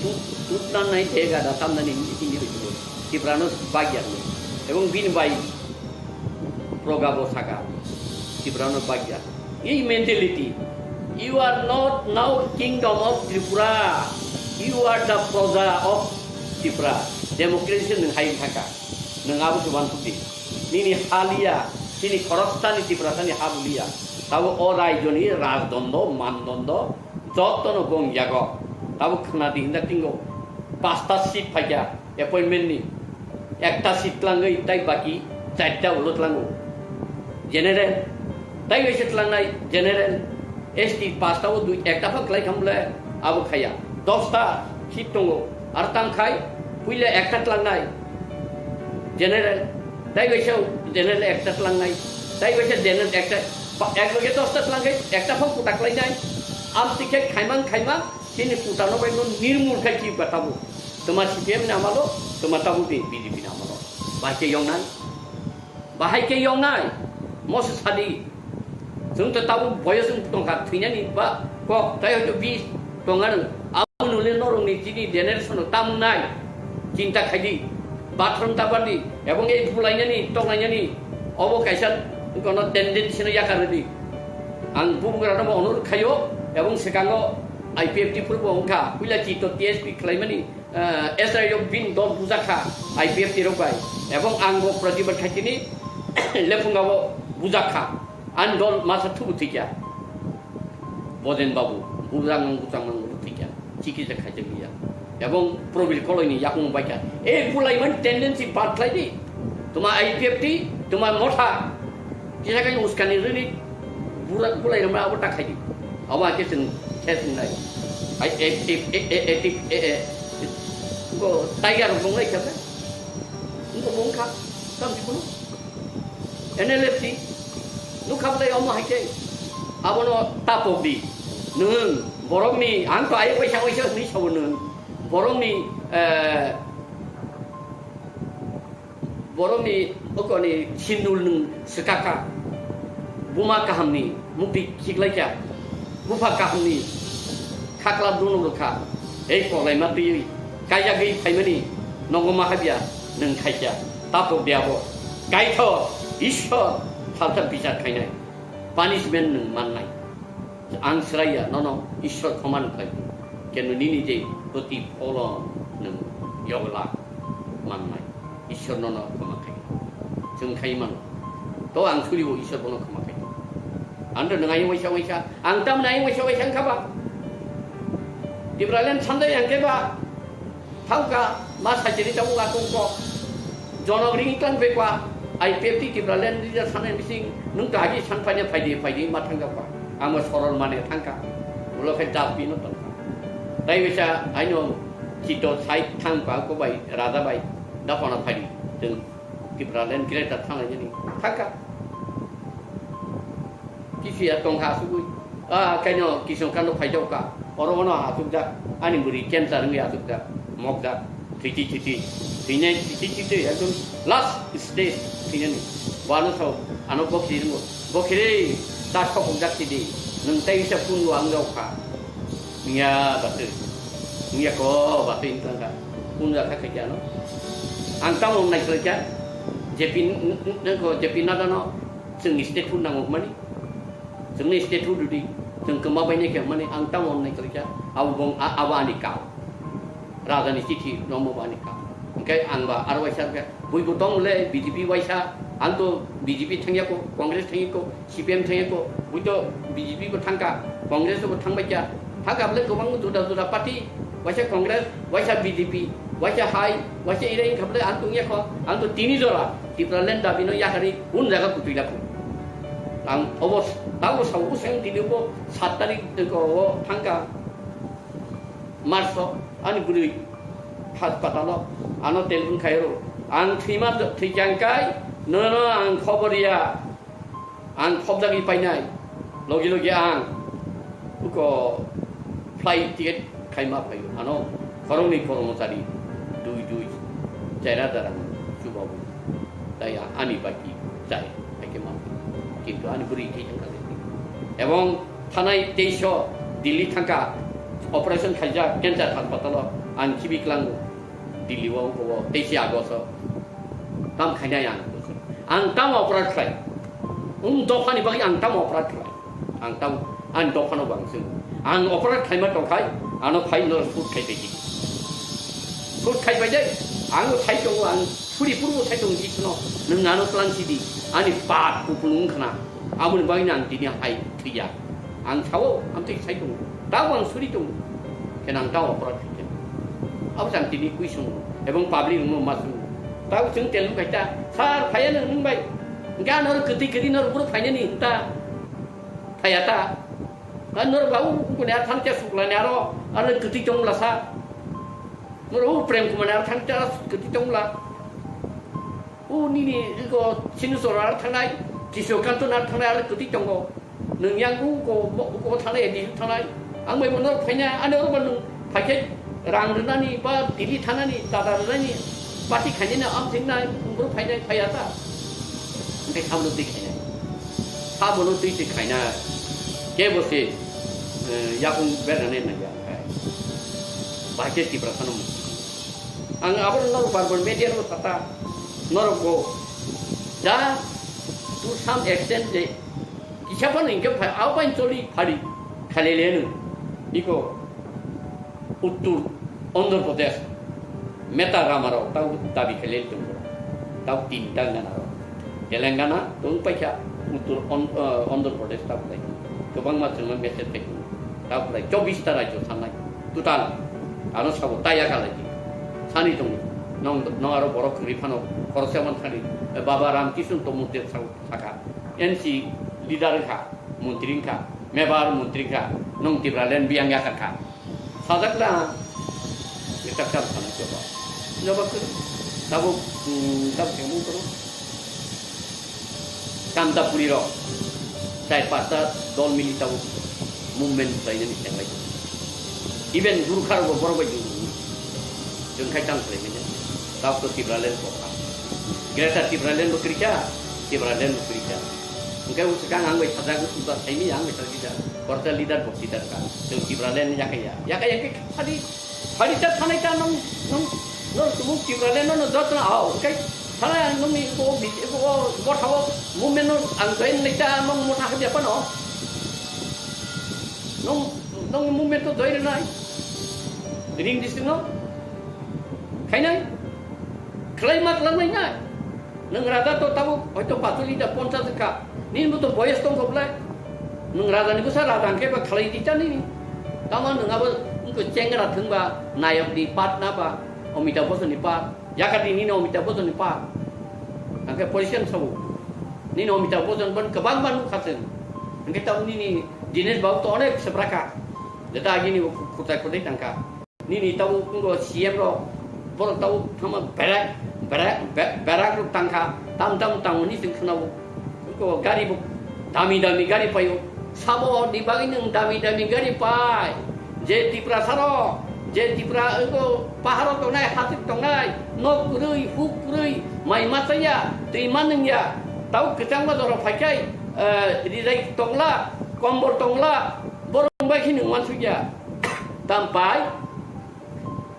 tut tut nan nai te ga da tamnani ni tinggi bitu Tiprano bagya ni ebong bini bai proga bo saka Tiprano bagya. Ei mentality, you are not now kingdom of Tripura, you are the proja of Tripura. Democracy nwng hai thaka, nwng abo se uansuk di. Nini haliya, chini khoroksani Tiprasani ha buliya. Tabo o raijoni rajdondo, mandondo, jotono gong yago. Tabo khna di hinda tingo, pasta seat phaikya. Appointment ni ekta seat tlangwi tai baki charta ulo tlango. General, tai waisa tlangnai general, S T pasta o dui ekta pha klai kham bole abo khaya. Dosta seat tongo, ar tang khai puila ekta tlangnai general, tai waisa general ekta tlangnai, tai waisa general ekta, pa-, ek loge dosta tlang khai ekta pha kuta klai nai, am ticket khaimang khaimang, chini kuta no bai no nirmul khai chi batabu. Tuma C P M ni amalo, tuma tabuk ni B J P ni amalo. Bahai khe yongnai. Bahai khe yongnai. Moso sadi. Chwng to tabuk boyos wng tongkha thwinani ba kok tai hoito bis tonga rwng. Abo nule norokni chini generation o tamungnai. Chinta khaidi. Bathroom tabardi. Ebong ei bulainani, tonglainani. Obo kaisa kono tendency no yakar rwdi. Ang bubugrano bo onurok khaio. Ebong swkango I P F T phuru bo wngkha. Puila chito T S P khlaimani. Eh, S R I o bini dol bujak kha I P F T rok bai, ebong ang bo Pratibad Khaitini lephunga bo bujak kha, ani dol masa thubu thikya, Bojen Babu bujak mang bujak mang bo thikya, chikitsa khaijak liya, ebong Probir Koloi ni yakung bai kha, e bulai man tendency bad khlai di, tuma I P F T, tuma motha, Kisa khe uskani rini bura bulai rwma abo ta khaidi. Abo hakhe chwng khe chwng nai. Ai e e e e e e e ko tiger bong lai khe. Ngo bong kha. Tam si kuno. N L F T. Nuk kham lai omo hakhe. Abono tapok di. Nwng borokni, ang to ayuk waisa waisa hwnwi sao nwng. Borokni, eh, borokni okoni sindul nwng swkakha. Buma kahamni mukti khiklaikha. Bupha kahamni khaklap dunuk rwkha. Ei koklaima twiwi kaijagwi phaimani nogo ma habya nwng khaikha. Tapok de abo. Kaitho Ishwar salsa bichar khainai. Punishment nwng mannai. Ang swraiya nono Ishwar khoma nukhlai. Kenu nini je protipholon nwng yogla mannai. Ishwar nono khoma khai. Chwng khai mano. To ang suribo Ishwar bono khoma khai. Ando nwng ayung waisa waisa. Ang tamni ayung waisa waisa wngkha ba. Tipraland sanjai ang khe ba. Thangka, ma sachiri tabuk atungko. Jonok ring tang pekwa, I P F T Tipraland leader sanai bising, nung to agi san paina phaidi, phaidi ma thangka kwa. Amo sorol mane thangka. Ulo khe dap bino tongka. Tai bisa aino chito side thangka ko bai, raja bai, dapana phaidi. Teng Tipraland greater thangnai jani. Thangka. Kisi ya tongkha asugwi. Ah, kaino kisong kano phaijao ka. Oro ono asukjak. Ani bwrwi cancer wngwi asukjak. Mokjak. Thwiti thwiti. Thwinai thwiti thwiti. Ekdom last stage thwinani. Wano sao. Ano bokhiri ringo. Bokhiri. Ta sokokjak sidi. Nwng tai wisa pungo ang jao kha. Wngya batwi. Wngya ko batwi wngkha. Punjak kha khaikhe ano. Ang tamo wngnai khlaikha. J P n-, n-, n-, ko J P Nadano. Chwngni statehood nango hwnmani, chwngni statehood rwdi, chwng kwma bainai khe hwnmani ang tamo wngnai kwrwikha, abo bong-, a-, abo ani kau. Rajani chithi rommo bo ani kau. Hwnkhe ang ba aro waisa wngkha, buibo tong le B J P waisa, ang to B J P thangyako, Congress thangyako, C P M thangyako, bui to B J P bo thangka, Congress bo thangbaikha, Hakha bwle kwbangma juda juda party, waisa Congress, waisa B J P, waisa hai, waisa irai wngkha bwle ang tongya kho, ang to tini jora Tipraland dabi no yakarwi un jaga kutui lakho. Ang obo tabo sao useng tini bo sat tarik o thangka March o ani bwrwi hospital o ano telephone khairo ang thwima thwichang kai nono ang khobor ya. Ang thopjagwi painai, logi logi ang uko flight ticket khaima phaio. Ano khoroknwi kormochari dui dui chera darang chubawi. Tai ani baki chai haikhe ma. Kintu ani bwrwi thai thangkha. Ebong thanai teisho Delhi thangkha operation khaijak cancer hospital o ang khibi klango. Delhi o wngkha o teisi August o. Tam khainai ang. Ang tam operate khlai. Um dophani bagwi ang tam operate khlai. Ang tam ani dophano bo ang swngo. Ang operate khlaima tongkhai ano phai no shoot khai paidi. Shoot khai paidai. Ang sai tongo ang suri purbo sai tongo jisuno. Nwng ano tlang sidi. Ani pap kupulung khna. Aboni bagwi ang tini hai thwiya. Ang sao, ang twi sai tongo. Tabo ang suri tongo. Khe nang tabo operate khaikhe. Abo jang tini kuisung. Ebong public rokno ma sung. Tabo chwng telung khaita. Sir, phaiya nang nwng bai. Hwnkhe ano kwtwi kwtwi norok buro phainani hinta. Phaiya ta. Ka norok ba u kuni ar thang cha suklani aro. Aro kwtwi tongla sa. Norok u Prem Kumar ar thang cha kwtwi tongla. O nini iko Sinuchor ar thangnai, Kishokanto ar thangnai, ar kwtwi tongo. Nwng yang uko, uko thangnai, A D C thangnai. Ang bai bono phaina, ani oro ba nwng phaikhe rang rwnani ba Delhi thangnani, dada rwnani, party khainani am thingnai, nwng boro phainai, phaiya ta. Hwnkhe sabono twi khainai. Sabono twi se khainai. Kebo se, eh, yakung bernani nangya. Bahai khe Tiprasano mukti. Ang abo norok bar bar media rok sata norok bo da to some extent je kisa phano hingke phai abo bai choli phari khalele no iko uttur Andhra Pradesh meta rama rok tau dabi khalele tongo tau tinta gana rok. Telangana tong paikha, uttor On-, eh, Andhra Pradesh ta belai kwbangma chwngno message phai tongo. Ta belai chobbish ta rajyo sanai total ano sabo taya khalai di. Sani tongo. Nong, nong aro borok khwrwi phano khoroksa man sani, eh, Baba Ramkishan Tomodder sa-, saka N C leader wngkha, montri wngkha, mebar montri wngkha, nong Tipraland biyang yakar kha. Sajak na, ita kam sana coba. Coba ke, tabuk, hmm, tabuk yang mungkin. Kanta puri rok, chai pasta dol mili tabuk. movement khlainani tenglai tongo. Even Gurkha rokbo borok bai chwng khai tang khlaimani. Tabuk to Tipraland kokha. Greater Tipraland bo kwrwikha, Tipraland bo kwrwikha. Hwnkhe o swkang ang bai sajak, o ba saimanya ang bai sajak, korsa leader bo leader kha. Chwng Tipraland yakaya. Yakaya khe khadi Phadi ta thanai ta nung, nung, nung tumung Tipraland no, no jotno ao, hwnkhe thanai ang nungni bo bi-, bo, bo thao movement no ang join lai ta nung motha hadi apa no? Nung, nung movement to join nai? Ring district no? Khainai? Khlai ma khlai nai nai? Nwng raja to tabuk hoito pachuli da ponchas wngkha. Nini bo to boyes tongkha bwlai. Nwng raja ni bwsa raja hwnkhe ba khlai di cha nini. Tamo nwng abo wngkha chengra thwngba nayok ni part na ba Amitabh Bachchan ni part. Yakati nini Amitabh Bachchan ni part. Hwnkhe position sabo. Nini Amitabh Bachchan ban kwbang ban nukha chwng. Hwnkhe tamo nini Dinesh Babu to onek swprakha. Jeta agini bo khutai khutai tangkha. Nini tabuk wngkha C M rok, borok tabuk thangma berak, berak, be-, berak rok tangkha, tam tam tangmani chwng khwnao. Wngkha gari bo dami dami gari paio. Sabo ni bagwi nwng dami dami gari pai? Je Tiprasa rok, je Tipra wngkha paharo tongnai, hasik tongnai, nok kwrwi, huk kwrwi, mai ma chaya, twi ma nungya, tabuk kwchangma jora phaikhai, eh, rijai tongla, kombol tongla, borok bai khe nwng uansukya. Tam pai,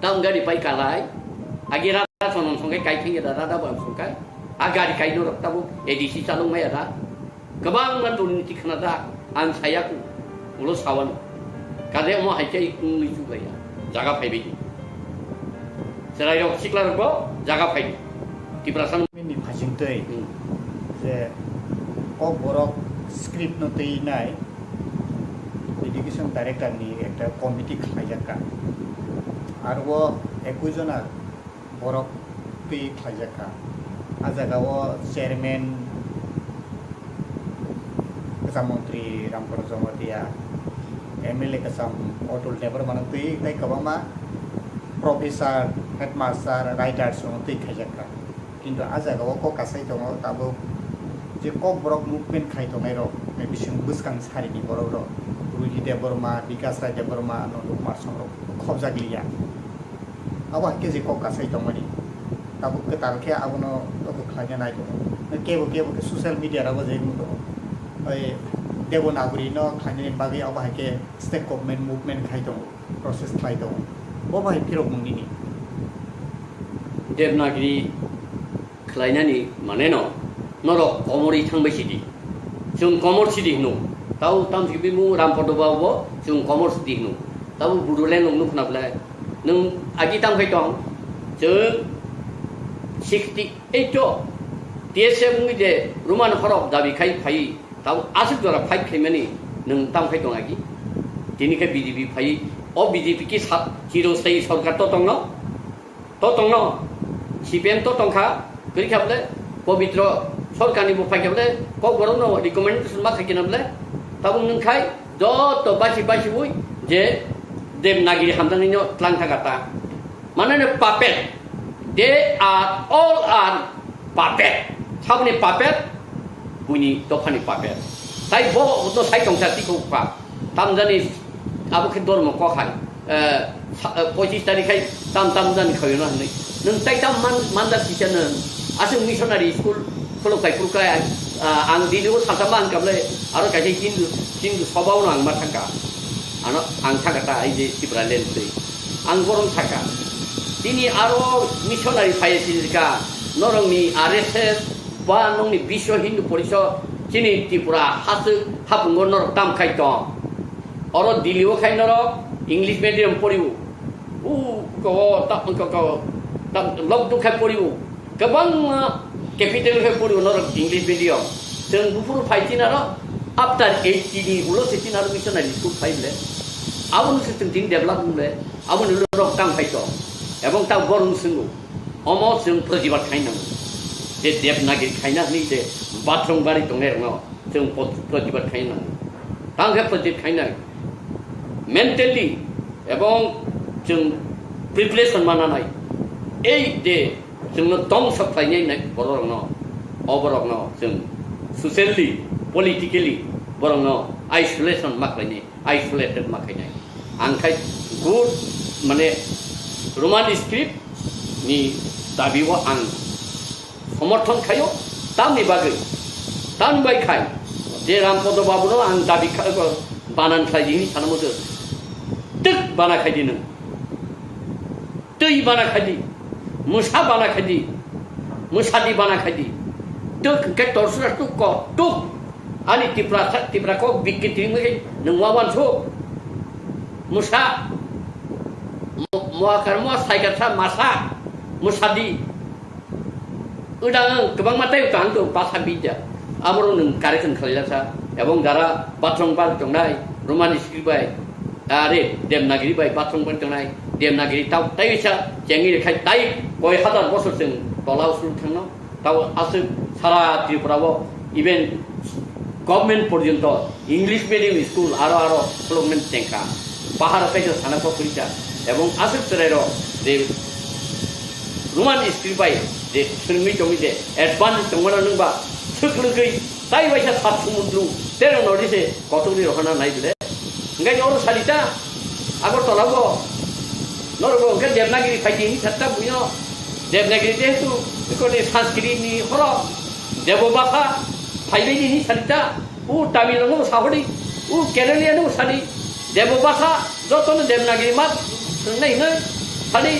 tam gari pai kalai. Agi rada sonon songkai kai thengya da rada bo ang songkai. A gari kai norok tabuk A D C chalok maya da. Kwbangma durniti khna da ang sayaku. Ulo sawano. Kade omo hai khe wngwi chuklaiya. Jaga phaibai di. Chwrairok siklarokbo jaga phai di. Tiprasa Ni phasing twi Hmm. je Kokborok script no twi nai education director ni ekta committee khlaijakha. Aro o ekui jona borok twi khlaijakha. A jaga o chairman kwcham montri Ramprasad Jamatia, M L A kwcham Atul Debbarma no twi tei kwbangma professor, headmaster, writers no twi khaijakha. Kintu a jaga o kok kasai tongo tabuk je Kokborok movement khai tongnai rok, bising bwskang sari ni borok rok, Ruhi Debbarma, Bikas Rai Debbarma, Nandu Kumar Song rok khobjak liya. Abo hai khe je kok kasai tongmani. Tabuk kwtal khe abono abo khlaina nai tongo. Kebo kebo khe social media rogo je wng tongo. Oi Devanagari no khlainani bagwi abo hai khe state government movement khai tongo, process khlai tongo. Bo bai phirok mung nini. Devanagari khlainani mane no norok komorwi thangbai sidi. Chwng komor sidi hino. Tau tamsi bimung Rampodo Babu bo chwng komor sidi hino. Tau Bodoland nung nukna bwle. Nwng agi tam khai tong. Chwng sixty eight o T S F wngwi je Roman horok dabi khai phai. Tau aswk jora fight khaimani nwng tam khai tong agi. Tini khe B J P phai. O B J P ki sa-, chirung sai sorkar to tongno. To tongno, C P M to tongkha, kwrwi kha bwle, Pobitro sorkarni bo phaikha bwle, Kokborokno recommendation ma khaikhe na bwle, tabuk nwng khai joto basi basi ui je Devanagari hamjaknaino tlang thangkha ta. Mane no puppet, they are all are puppet. Saboni puppet, buini dophani puppet. Tai bo no sai tongsa tiko pa. Tamjani abo khe dormo kok hai. Eh, sa-, eh, pochis tarikh hai tam tam jani khayo na hwnwi. Nwng tai tam man, manda kisa nwng. Aswk missionary school khulok kai phuru kai, ah, ang dini o salsa ma hwnkha bwle aro kaisa Hindu, Hindu soba o ang ma thangka. Ano ang thangka ta ai je Tipraland twi. Ang borom thangka. Tini aro missionary phai sirka norokni R S S ba nokni Biswa Hindu Porishad chini Tripura haswk hapungo norok tam khai tong. Oro Delhi o khai norok English medium poriwo. U ko ta ko ko ta lok duk khai poriwo. Kwbangma capital khai poriwo norok English medium. Chwng buphuru phai chinaro after eighty ni ulo se chinaro missionary school phai le. Abono se chwng din develop le. Aboni ulo norok tam khai tong. Ebong ta borong swngo. Omo chwng protibad khai nango. Je Devanagari khaina hwnwi je bathroom gari tongnai rokno chwng pot-, protibad khai nango. Tang khe protibad khainai. Mentally ebong chwng preparation mananai. Ei je chwngno tong sok khlainai nai bororokno, o borokno chwng socially, politically borokno isolation ma khlainai. Isolated ma khainai. Ang khai good, mane, Roman script ni dabi o ang somorthon khaio, tamni bagwi, tamni bai khai je Rampodo Babu no ang dabi kha-, banan khlai di hinwi sana muchung. Twk bana khai di nwng. Twi bana khai di, mwsa bana khai di, mwsa di bana khai di. Twk hwnkhe torsura tuk ko tuk. Ani Tipra sa-, Tipra kok bikki twi wngwi nwng ma wansuk. Mwsa, mo-, moakar moa saikar sa masa, mwsa di. Udang ang kwbangma tei utang ang basa bidya. Aborok nwng correction khlaijak sa. Ebong jara bathroom bar tongnai, Roman script bai, are, Devanagiri bai bathroom bar tongnai, Devanagiri tau tei sa, chengwi khai tai koi hazar bosor chwng tola usuk thangno. Tau aswk sara Tripura o even government porjonto English medium school aro aro khulukmani chengkha. Bahar kaisa sana kok kwrwikha. Ebong aswk chwrairok je Roman script bai je swrwngwi tongwi je advance tongmano nwngba swk lwgwi tai waisa sat sumudru tero nodi se kothokni rohorna nai bwle. Hingke oro salita Agartala bo norok bo hingke Devanagiri phaidi hinwi satta buino Devanagiri jehetu ikoni Sanskrit ni horo Debo bhasha phaibai ni hinwi salita. U Tamil no sahodi, u Kerala no sadi, Debo bhasha joto no Devanagiri mat swngnai hinwi sadi,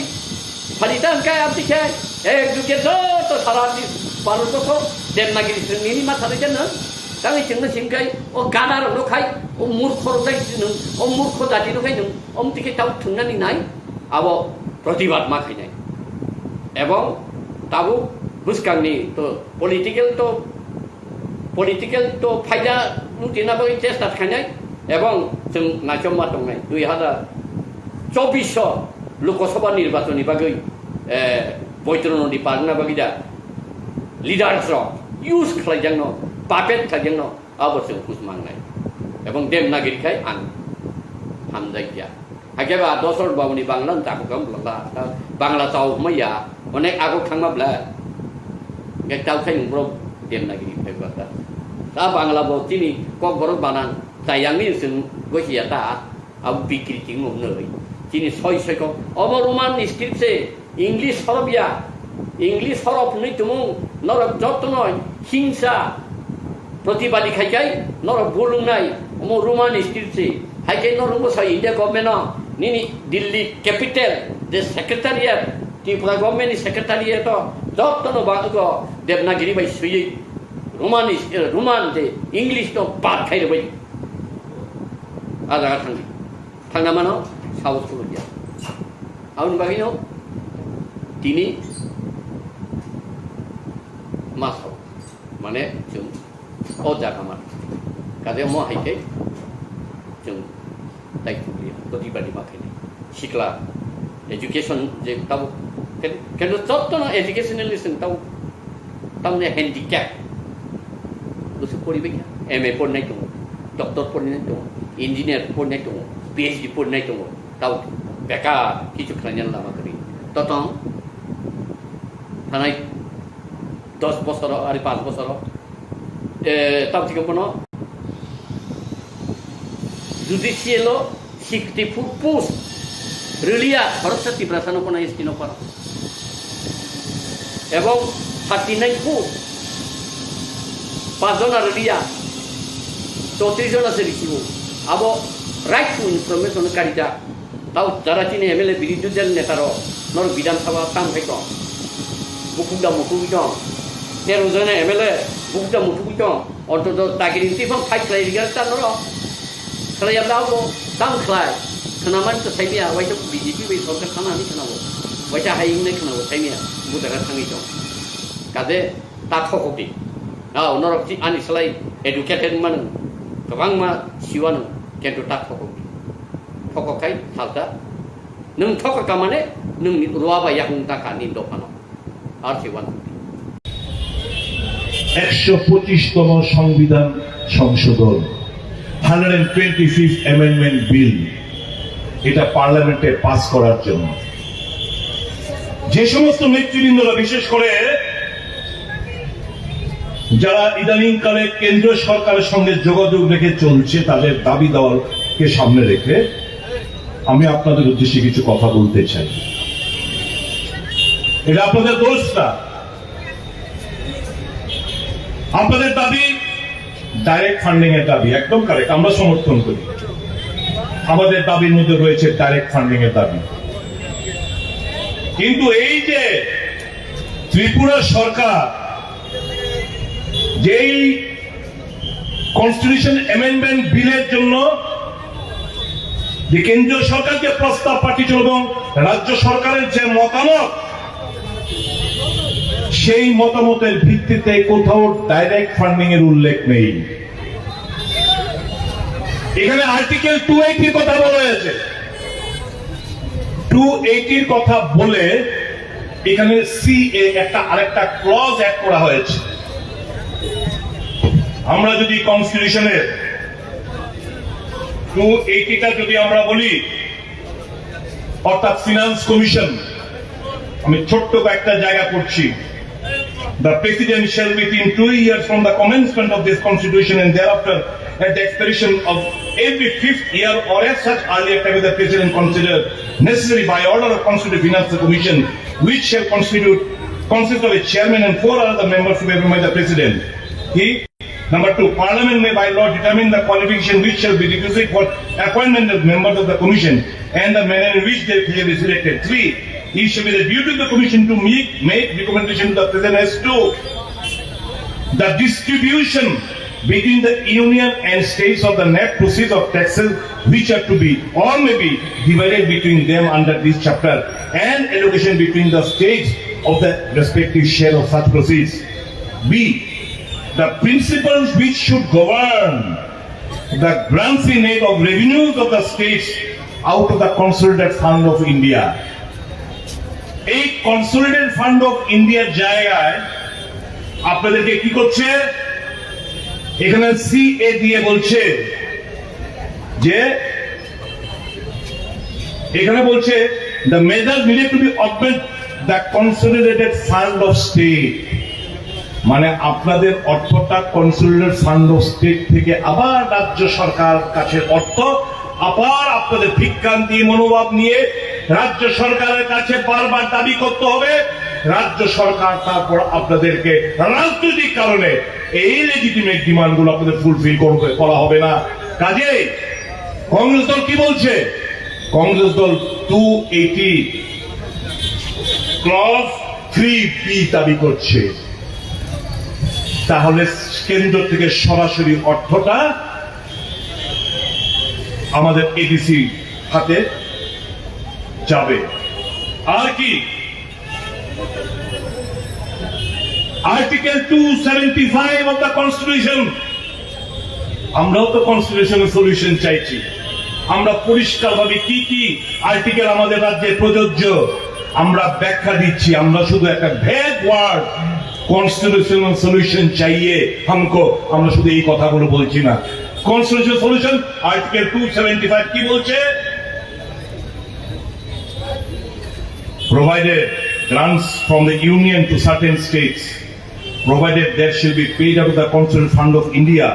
sadi ta hwnkhe abdi khe ek duke joto sara di Bharat borso Devanagiri swngnini ma sadi jano. Tangwi chwngno singkai o gada rok no khai, o murkho rok dai chwng, o murkho jati no khai nwng, om tike tau thwngnani nai, abo protibad ma khainai. Ebong tabuk bwskangni to political to Political to phaida wngtina bagwi chesta khainai ebong chwng naichomma tongnai dui hazar chobbish o Lok Sabha nirbachon ni bagwi, eh, Boitro Nodi parna bagwi da leaders rok use khlaijakno, puppet khlaijakno abo chwng hus mangnai ebong Devanagiri khai ang hamjakya. Hakhe ba dosor babuni Bangla no chakhuka bwla, Bangla chao hwnma ya, onek agok thangma bwla. Hingke tao khai borok Devanagiri phai bwla ta. Ta Bangla bo chini Kokborok banan chayangni chwng gosi ya ta, abo bikri chwng nuknwi. Chini soi soi kok, obo Roman script se. English horop ya, English horop hwnwi tumung norok jotono hingsa protibadi khai kai norok bulungnai omo Roman script se. Hai khe norok bwsa India government no nini Delhi capital je secretariat, Tripura government ni secretariat o jotono ba ugo Devanagiri bai swiwi Roman is-, eh, Roman je English no bad khai rwbai. A jaga thangdi. Thangna mano, sahos khulukya. Aboni bagwino tini ma sao. Mane, chwng o jaga mano. Kade mo hai khe chwng tai khulukya. Protibadi ma khainai. Sikla, education je tabuk, ken-, kendo jottono educationally chwng tabuk. Tamni handicap. Bwswk poribai kha. M A porinai tongo, doctor porinai tongo, engineer porinai tongo, P H D porinai tongo. Tao bekar kichu khlainani lama kwrwi. Totong thanai dos bosoro, ari panch bosoro, eh, tao thikhe bono judicial o sixty four post rwliya, khoroksa Tiprasa no kono S T no kono. Ebong thirty nine post, pach jona rwliya, chowtris jona se risibo. Abo right to information karita. Tao jara chini M L A birodhi dal neta rok, nor Bidhan Sabha tam khai tong. Bukuk da mukuk tong. Tero jona M L A bukuk da mukuk tong. Ontoto dagiri twi phang fight khlai rwgwk ta norok. Khlai ya da bo tam khlai. Khwnamani to saimaya, waisa B J P bai sorkar thana hinwi khwnao. Waisa hai wngnai khwnao saimaya. Bo jaga thangwi tong. Kade ta thokok di. Nao norok si ani slai educated manu. Kwbangma siwano kento ta thokok di. Thokok khai salta. Nwng thokok ka mane nwng ruwa bai yakung ta kha ni dophano. Ar si wan. একশো পঁচিশতম সংবিধান সংশোধন, hundred twenty fifth amendment bill, এটা পার্লামেন্টে পাস করার জন্য যে সমস্ত নেতৃবৃন্দরা, বিশেষ করে যারা ইদানিংকালে কেন্দ্রীয় সরকারের সঙ্গে যোগাযোগ রেখে চলছে, তাদের দাবি দেওয়ার কে সামনে রেখে আমি আপনাদের উদ্দেশ্যে কিছু কথা বলতে চাই। এটা আপনাদের দোষ না, আপনাদের দাবি ডাইরেক্ট ফান্ডিং এর দাবি, একদম কারেক্ট, আমরা সমর্থন করি। আমাদের দাবির মধ্যে রয়েছে ডাইরেক্ট ফান্ডিং এর দাবি। কিন্তু এই যে ত্রিপুরা সরকার যেই কনস্টিটিউশন অ্যামেন্ডমেন্ট বিলের জন্য যে কেন্দ্রীয় সরকারকে প্রস্তাব পাঠিয়েছিল এবং রাজ্য সরকারের যে মতামত, সেই মতামতের ভিত্তিতে কোথাও ডাইরেক্ট ফান্ডিং এর উল্লেখ নেই। এখানে আর্টিকেল টু এইটির কথা বলা হয়েছে। টু এইটির কথা বলে এখানে সিএ একটা আরেকটা ক্লজ অ্যাড করা হয়েছে। আমরা যদি কনস্টিটিউশনের টু এইটিটা যদি আমরা বলি, অর্থাৎ ফিনান্স কমিশন, আমি ছোট্ট কয়েকটা জায়গা পড়ছি। The President shall, within two years from the commencement of this Constitution and thereafter, at the expiration of every fifth year or at such earlier time as the President consider necessary by order of Constitutional Finance Commission, which shall constitute, consist of a chairman and four other members to be appointed by the President. He Number two, Parliament may by law determine the qualification which shall be requisite for appointment of members of the commission and the manner in which they shall be selected. Three, it shall be the duty of the commission to make, make recommendation to the President as to the distribution between the Union and States of the net proceeds of taxes which are to be or may be divided between them under this chapter and allocation between the States of the respective share of such proceeds. B, the principles which should govern the grants in aid of revenues of the states out of the Consolidated Fund of India. এই consolidated fund of ইন্ডিয়ার জায়গায় আপনাদেরকে কি করছে? এখানে সিএ দিয়ে বলছে যে এখানে বলছে, the measures needed to be augment the consolidated fund of state, মানে আপনাদের অর্থটা কনসোলিডেটেড ফান্ড অফ স্টেট থেকে আবার রাজ্য সরকার কাছে অর্থ আবার আপনাদের ভিক্ষান্তি মনোভাব নিয়ে রাজ্য সরকারের কাছে বারবার দাবি করতে হবে। রাজ্য সরকার তারপর আপনাদেরকে রাজনৈতিক কারণে এই লেজিটিমেট ডিমান্ডগুলো আপনাদের ফুলফিল করবে, করা হবে না। কাজেই কংগ্রেস দল কি বলছে? কংগ্রেস দল টু এইটি ক্লজ থ্রি বি দাবি করছে। তাহলে কেন্দ্র থেকে সরাসরি অর্থটা আমাদের এডিসি হাতে যাবে। আর কি? Article two seventy five of the constitution, আমরাও তো কনস্টিটিউশনাল সলিউশন চাইছি। আমরা পরিষ্কারভাবে কি কি আর্টিকেল আমাদের রাজ্যে প্রযোজ্য, আমরা ব্যাখ্যা দিচ্ছি। আমরা শুধু একটা ভ্যাগ ওয়ার্ড কনস্টিটিউশনাল সলিউশন চাইয়ে হামকো, আমরা শুধু এই কথাগুলো বলছি না। Constitutional solution article two seventy five কি বলছে? Provided grants from the Union to certain states, provided there shall be paid out of the Constitutional Fund of India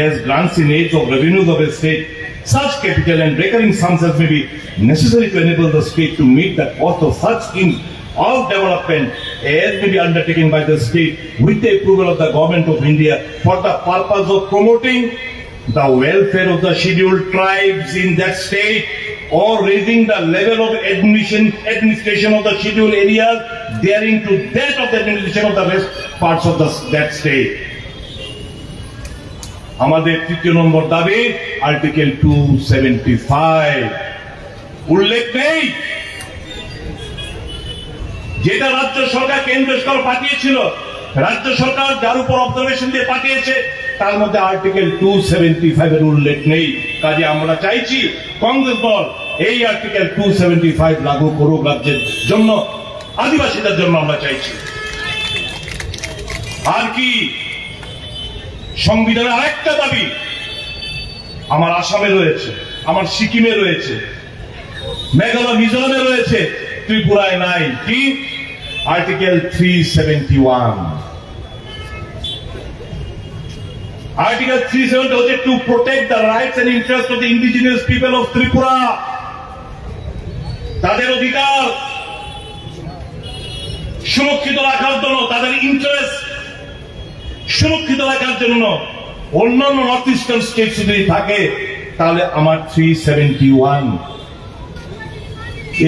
as grants in aid of revenues of a state, such capital and recurring sums as may be necessary to enable the state to meet the cost of such schemes of development as may be undertaken by the state with the approval of the Government of India for the purpose of promoting the welfare of the scheduled tribes in that state or raising the level of admission, administration of the scheduled areas therein to that of the administration of the rest parts of the, that state. আমাদের তৃতীয় নম্বর দাবি article two seventy five উল্লেখ নেই। যেটা রাজ্য সরকার কেন্দ্র সরকার পাঠিয়েছিল, রাজ্য সরকার যার উপর অবজারভেশন দিয়ে পাঠিয়েছে, তার মধ্যে আর্টিকেল টু সেভেন্টি ফাইভ এর উল্লেখ নেই। কাজে আমরা চাইছি কংগ্রেস দল এই আর্টিকেল টু সেভেন্টি ফাইভ লাগু করুক রাজ্যের জন্য, আদিবাসীদের জন্য আমরা চাইছি। আর কি, সংবিধানের আরেকটা দাবি আমার আসামে রয়েছে, আমার সিকিমে রয়েছে, মেঘালয় মিজোরামে রয়েছে, ত্রিপুরায় নাই। কি? Article three seventy one. Article three seventy হচ্ছে to protect the rights and interests of the indigenous people of Tripura. তাদের অধিকার সুরক্ষিত রাখার জন্য, তাদের ইন্টারেস্ট সুরক্ষিত রাখার জন্য অন্যান্য নর্থ ইস্টার্ন স্টেটস যদি থাকে, তাহলে আমার three seventy one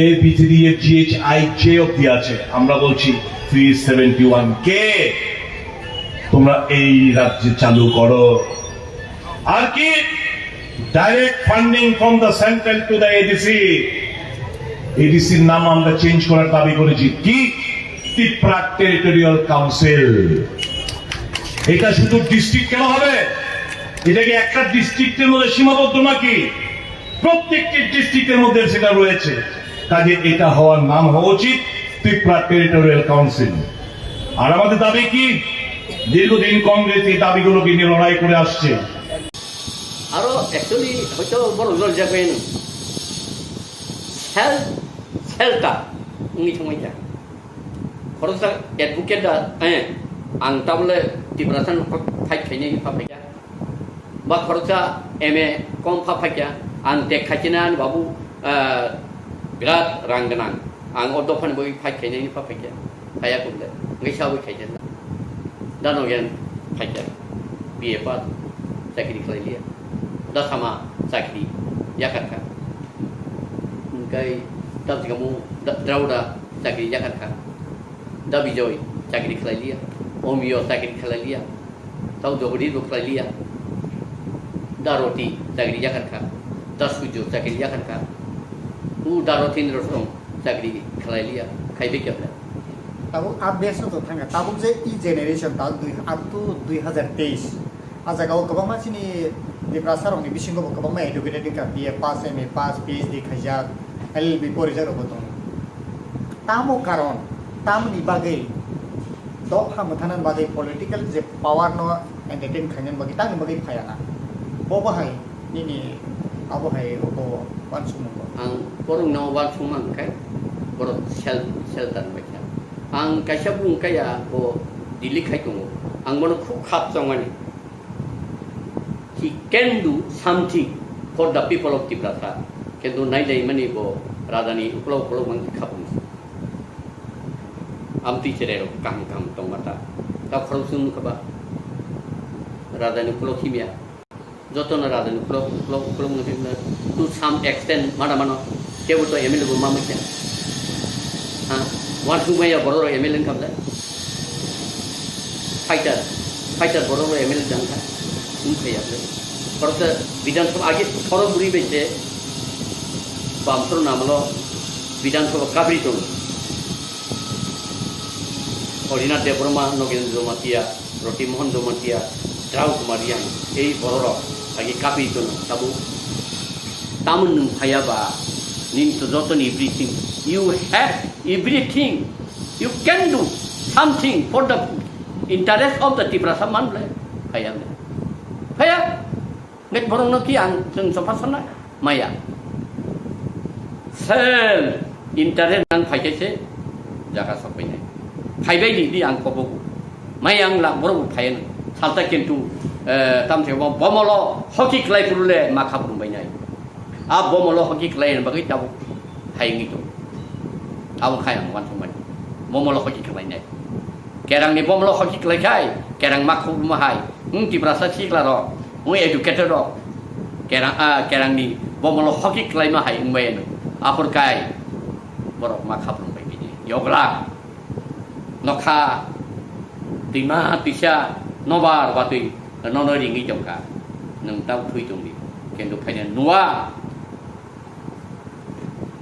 A B three F G H I J অব্দি আছে, আমরা বলছি থ্রি সেভেন্টি ওয়ান কে তোমরা এই রাজ্যে চালু করো। আর কি, direct funding from the central to the ADC. এডিসির নাম আমরা চেঞ্জ করার দাবি করেছি। কি? Tripura territorial council. এটা শুধু ডিস্ট্রিক্ট কেন হবে? এটা কি একটা ডিস্ট্রিক্টের মধ্যে সীমাবদ্ধ নাকি? প্রত্যেকটি ডিস্ট্রিক্টের মধ্যে সেটা রয়েছে। কাজে এটা হওয়ার নাম হওয়া উচিত ত্রিপুরা টেরিটোরিয়াল কাউন্সিল। আর আমাদের দাবি কি? দীর্ঘদিন কংগ্রেস এই দাবিগুলোকে নিয়ে লড়াই করে আসছে। Aro actually hoito borok lorjak bai no. Sel, sel ta wngwi thangbai kha. Khoroksa advocate da, eh, ang tabole Tiprasa no fight khainai pha phaikha. Ba khoroksa M A kom pha phaikha. Ang tek khaikhe na ani babu, eh, birat rang gwnang. Ang o dophani bagwi fight khainai pha phaikha. Phaiya kumle. Ngai sawi khaikhe na. Da no gen phaikha. B A pass. Chakri khlai liya. Da sama chakri yakar kha. Hingkai tamsikamu da, Drauda chakri yakar kha. Da Bijoy chakri khlai liya. Omio chakri khlai liya. Tau Jogodi bo khlai liya. Da Roti chakri yakar kha. Da Sujo chakri yakar kha. U Da Rotindro song chakri khlai liya. Khai be kya. Tabuk update to thanga. Tabuk je e generation ta dui, up to dui hazar teis. A jaga o kwbangma chini Tiprasa rokni bisingo bo kwbangma educated wngkha, B A pass, M A pass, P H D khaijak, L L B porijak rokbo tongo. Tamo karon, tamoni bagwi dopha mwthanani bagwi political je power no entertain khainani bagwi tamni bagwi phaiya na. Bo bahai nini abo hai obo uansukmung bo. Ang borokno uansukma hwnkhe borok sel-, shelter bai kha. Ang kaisa bung kaya bo Delhi khai tongo. Ang bono khub khap chongmani. He can do something for the people of Tiprasa. Kintu nai nai mani bo rajani uklok uklok mang khabung. Amtwi cherai rok kaham kaham tongma ta. Ta khorok sung khaba. Rajani uklok himya. Joto no rajani uklok uklok uklok mang khe to some extent ma da mano. Kebo to M L A bo ma manya. Ha? Uansukmaya borok rok M L A wngkha bwle. Fighter, fighter borok rok M L A wngkha. Wngkha ya bwle. Borok ta Bidhan Sabha age thoro bwrwi bai se Bamsoro namalo Bidhan Sabha kabri tongo. Orinath Debbarma, Nogendra Jamatia, Roti Mohan Jamatia, Drau Kumar Yang, ei bororok agi kapi tono tabuk. Tamon nwng phaya ba, nini to jotoni everything. You have everything. You can do something for the interest of the Tiprasa manle. Phaya ne. Phaya. Ngai borok no ki ang chwng chopha sana maya. Sel interest nang phai khe se jaga sok pai nai. Phai bai di, di ang kobo. Maya ang lak borok phai no. Salta kintu, eh, tam se bo bomolo hoki klai purule ma khap rum bai nai. A bomolo hoki klai bagwi tabuk phai ngi to. Abo khai ang wan thumani. Bomolo hoki klai nai. Kerang ni bomolo hoki klai khai, kerang ma khuk ma hai. Wng Tiprasa sikla rok, wng educated rok, kerang, ah, kerang ni bomolo hoki klai ma hai wng bai no. Aphur kai borok ma khap rung bai bini. Yogla, nokha, twima, twisa, nobar, batwi, nono ringwi tongkha. Nwng tau thui tongdi. Kintu phaina nua.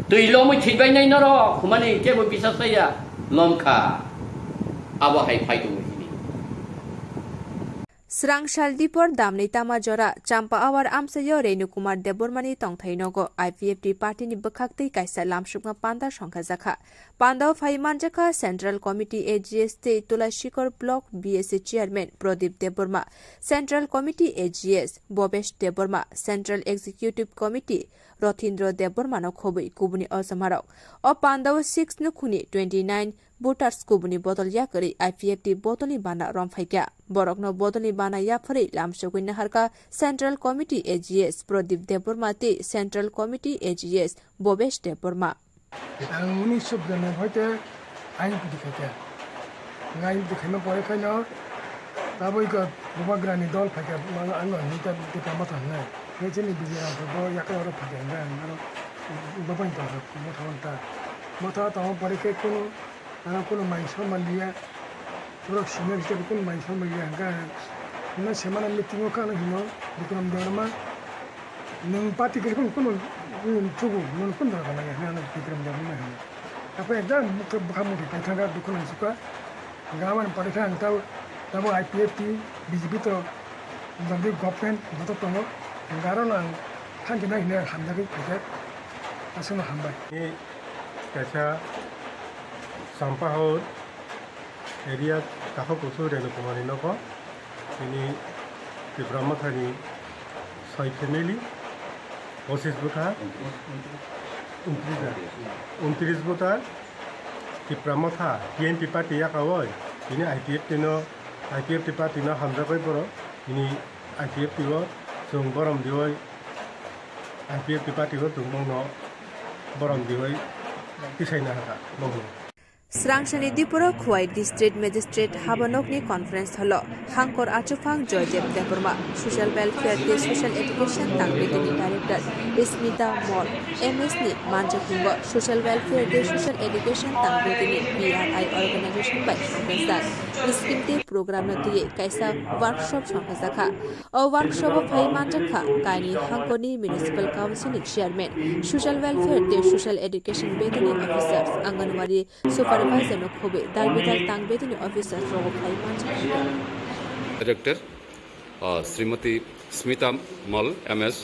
Twi lomwi thwibainai norok, humani kebo bisas chaya, lomkha. Abo hai phai tongo hini. Srang sal dipor damni tama jora, Champa Awar amchaio Renu Kumar Debbarmani tongthai nogo I P F T partyni bwkhak twi kaisa lamsukma panda songkhajakha. Pandao phai manjakha Central Committee A G S tei Tulashikor Block B S A Chairman Pradip Debbarma, Central Committee A G S Bhobesh Debbarma, Central Executive Committee Rothindro Debbarmano khobwi kubuni ojomarok. O pandao six nukhungni twenty nine voters kubuni bodol yakarwi I P F T bodolni bana romphaikha. Borokno bodolni bana yapharwi lamsogwi naharkha Central Committee A G S Pradip Debbarma tei Central Committee A G S Bhobesh Debbarma. Ang unisho biranabbai te ain pudi khaikha. Ang ain pudi khaima pore khaino taboi khe bubagrani dol phaikha, ang, ang hwnwi ta Tipra Motha hwnwi. Khe chini B J P bo yakung oro phaikha hwnwi ang aro bo bai tongkha, Motha hwn ta. Motha tongma pore khe kunu, ano kunu mai soma liya. Borok senior hisabe kunu mai soma liya hwnka. Hwnwi semana meeting o kha ano hino Bikram Debbarma. Nwng party kwrwi phano kunu, nwng chugo, nwng kunu dora gana ya, hwnwi ano Bikram Debbarma hino. Taphai ekdam bwkha, bwkha muthai paithangkha, dukhu nang sukha. Hwnka aboni pore khe ang tabo, tabo I P F T, B J P to, W government, joto tongo. Hwnka aro no ang thank you nai hwnwi ang hamjagwi phaikha. Aswkno hambai. Ni kaisa Sampahor area Takhuk Kusu Renu Kumar ni nogo. Bini Tipra Motha ni soi family, pochis bwkha, untris bwkha, Tipra Motha T N P party yakaui bini I P F T no, I P F T party no hamjagwi borok bini I P F T o chwng borom diui, I P F T party o chwng bono borom diui tisaina hakha. Srangsani diporo Khowai District Magistrate habanokni conference hall o Hangkor Achuphang Joydev Debbarma, Social Welfare tei Social Education Tangbedini Director Smita Mol, M S ni manjakmungbo Social Welfare tei Social Education Tangbedini B R I organization bai songkajak scheme tei program no twiwi kaisa workshop songkajakha. O workshop o phai manjakha kaini Hangkorni Municipal Council ni Chairman, Social Welfare tei Social Education bedini officers, Anganwadi Supervisor no khobwi dal bidal tangbedini officers rogo phai manjakha. Director, আহ, শ্রীমতী স্মিতা মল, এমএস,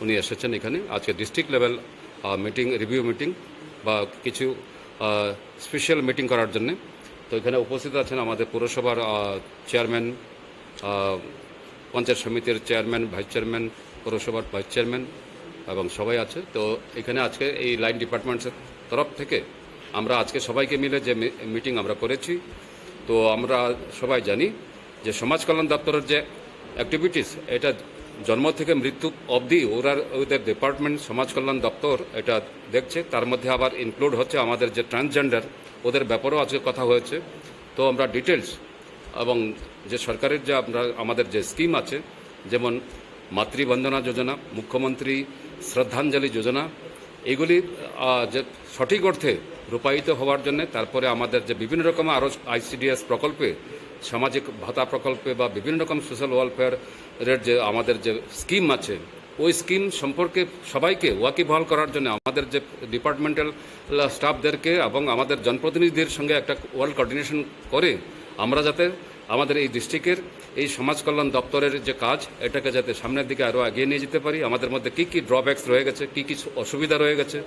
উনি এসেছেন এখানে। আজকে district level, আহ, meeting, review meeting বা কিছু, আহ, special meeting করার জন্যে। তো এখানে উপস্থিত আছেন আমাদের পৌরসভার, আহ, চেয়ারম্যান, আহ, পঞ্চায়েত সমিতির চেয়ারম্যান, ভাইস চেয়ারম্যান, পৌরসভার ভাইস চেয়ারম্যান এবং সবাই আছে। তো এখানে আজকে এই লাইন ডিপার্টমেন্টসের তরফ থেকে আমরা আজকে সবাইকে মিলে যে মি-, মিটিং আমরা করেছি, তো আমরা সবাই জানি যে সমাজ কল্যাণ দপ্তরের যে অ্যাক্টিভিটিস, এটা জন্ম থেকে মৃত্যু অবধি ওরা, ওদের ডিপার্টমেন্ট সমাজ কল্যাণ দপ্তর এটা দেখছে। তার মধ্যে আবার ইনক্লুড হচ্ছে আমাদের যে ট্রান্সজেন্ডার, ওদের ব্যাপারেও আজকে কথা হয়েছে। তো আমরা ডিটেলস এবং যে সরকারের যে আমরা, আমাদের যে স্কিম আছে, যেমন মাতৃবন্দনা যোজনা, মুখ্যমন্ত্রী শ্রদ্ধাঞ্জলি যোজনা, এগুলি, আহ, যে সঠিক অর্থে রূপায়িত হওয়ার জন্য, তারপরে আমাদের যে বিভিন্ন রকম আরও আইসিডিএস প্রকল্পে, সামাজিক ভাতা প্রকল্পে বা বিভিন্ন রকম সোশ্যাল ওয়েলফেয়ারের যে আমাদের যে স্কিম আছে, ওই স্কিম সম্পর্কে সবাইকে ওয়াকিবহাল করার জন্য আমাদের যে ডিপার্টমেন্টাল স্টাফদেরকে এবং আমাদের জনপ্রতিনিধিদের সঙ্গে একটা ওয়েল কোঅর্ডিনেশন করে আমরা যাতে আমাদের এই ডিস্ট্রিক্টের এই সমাজ কল্যাণ দপ্তরের যে কাজ, এটাকে যাতে সামনের দিকে আরও এগিয়ে নিয়ে যেতে পারি। আমাদের মধ্যে কী কী ড্রব্যাকস রয়ে গেছে, কী কী অসুবিধা রয়ে গেছে,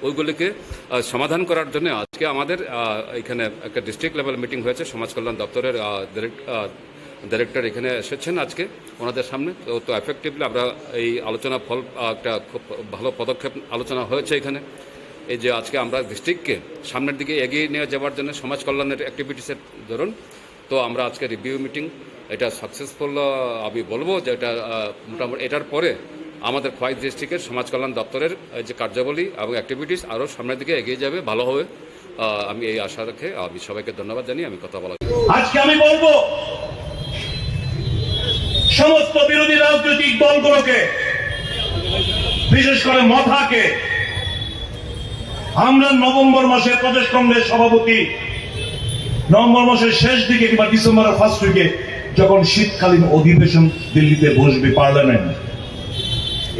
ওইগুলিকে, আহ, সমাধান করার জন্য আজকে আমাদের, আহ, এখানে একটা ডিস্ট্রিক্ট লেভেল মিটিং হয়েছে। সমাজ কল্যাণ দপ্তরের, আহ, ডিরেক্ট-, আহ, ডাইরেক্টর এখানে এসেছেন আজকে ওনাদের সামনে। তো, তো এফেক্টিভলি আমরা এই আলোচনা ফল, আহ, একটা খুব ভালো পদক্ষেপ আলোচনা হয়েছে এখানে। এই যে আজকে আমরা ডিস্ট্রিক্টকে সামনের দিকে এগিয়ে নিয়ে যাওয়ার জন্য সমাজ কল্যাণের অ্যাক্টিভিটিসের ধরুন, তো আমরা আজকে রিভিউ মিটিং, এটা সাকসেসফুল, আহ, আমি বলবো যে এটা, আহ, মোটামুটি এটার পরে আমাদের খোয়াই ডিস্ট্রিক্টের সমাজ কল্যাণ দপ্তরের, আহ, যে কার্যাবলী এবং অ্যাক্টিভিটিস আরও সামনের দিকে এগিয়ে যাবে, ভালো হবে। আহ, আমি এই আশা রেখে আমি সবাইকে ধন্যবাদ জানিয়ে আমি কথা বলা। আজকে আমি বলবো সমস্ত বিরোধী রাজনৈতিক দলগুলোকে, বিশেষ করে মথাকে, আমরা নভেম্বর মাসে প্রদেশ কংগ্রেস সভাপতি নভেম্বর মাসের শেষ দিকে কিংবা ডিসেম্বরের ফার্স্ট উইকে যখন শীতকালীন অধিবেশন দিল্লিতে বসবে পার্লামেন্ট,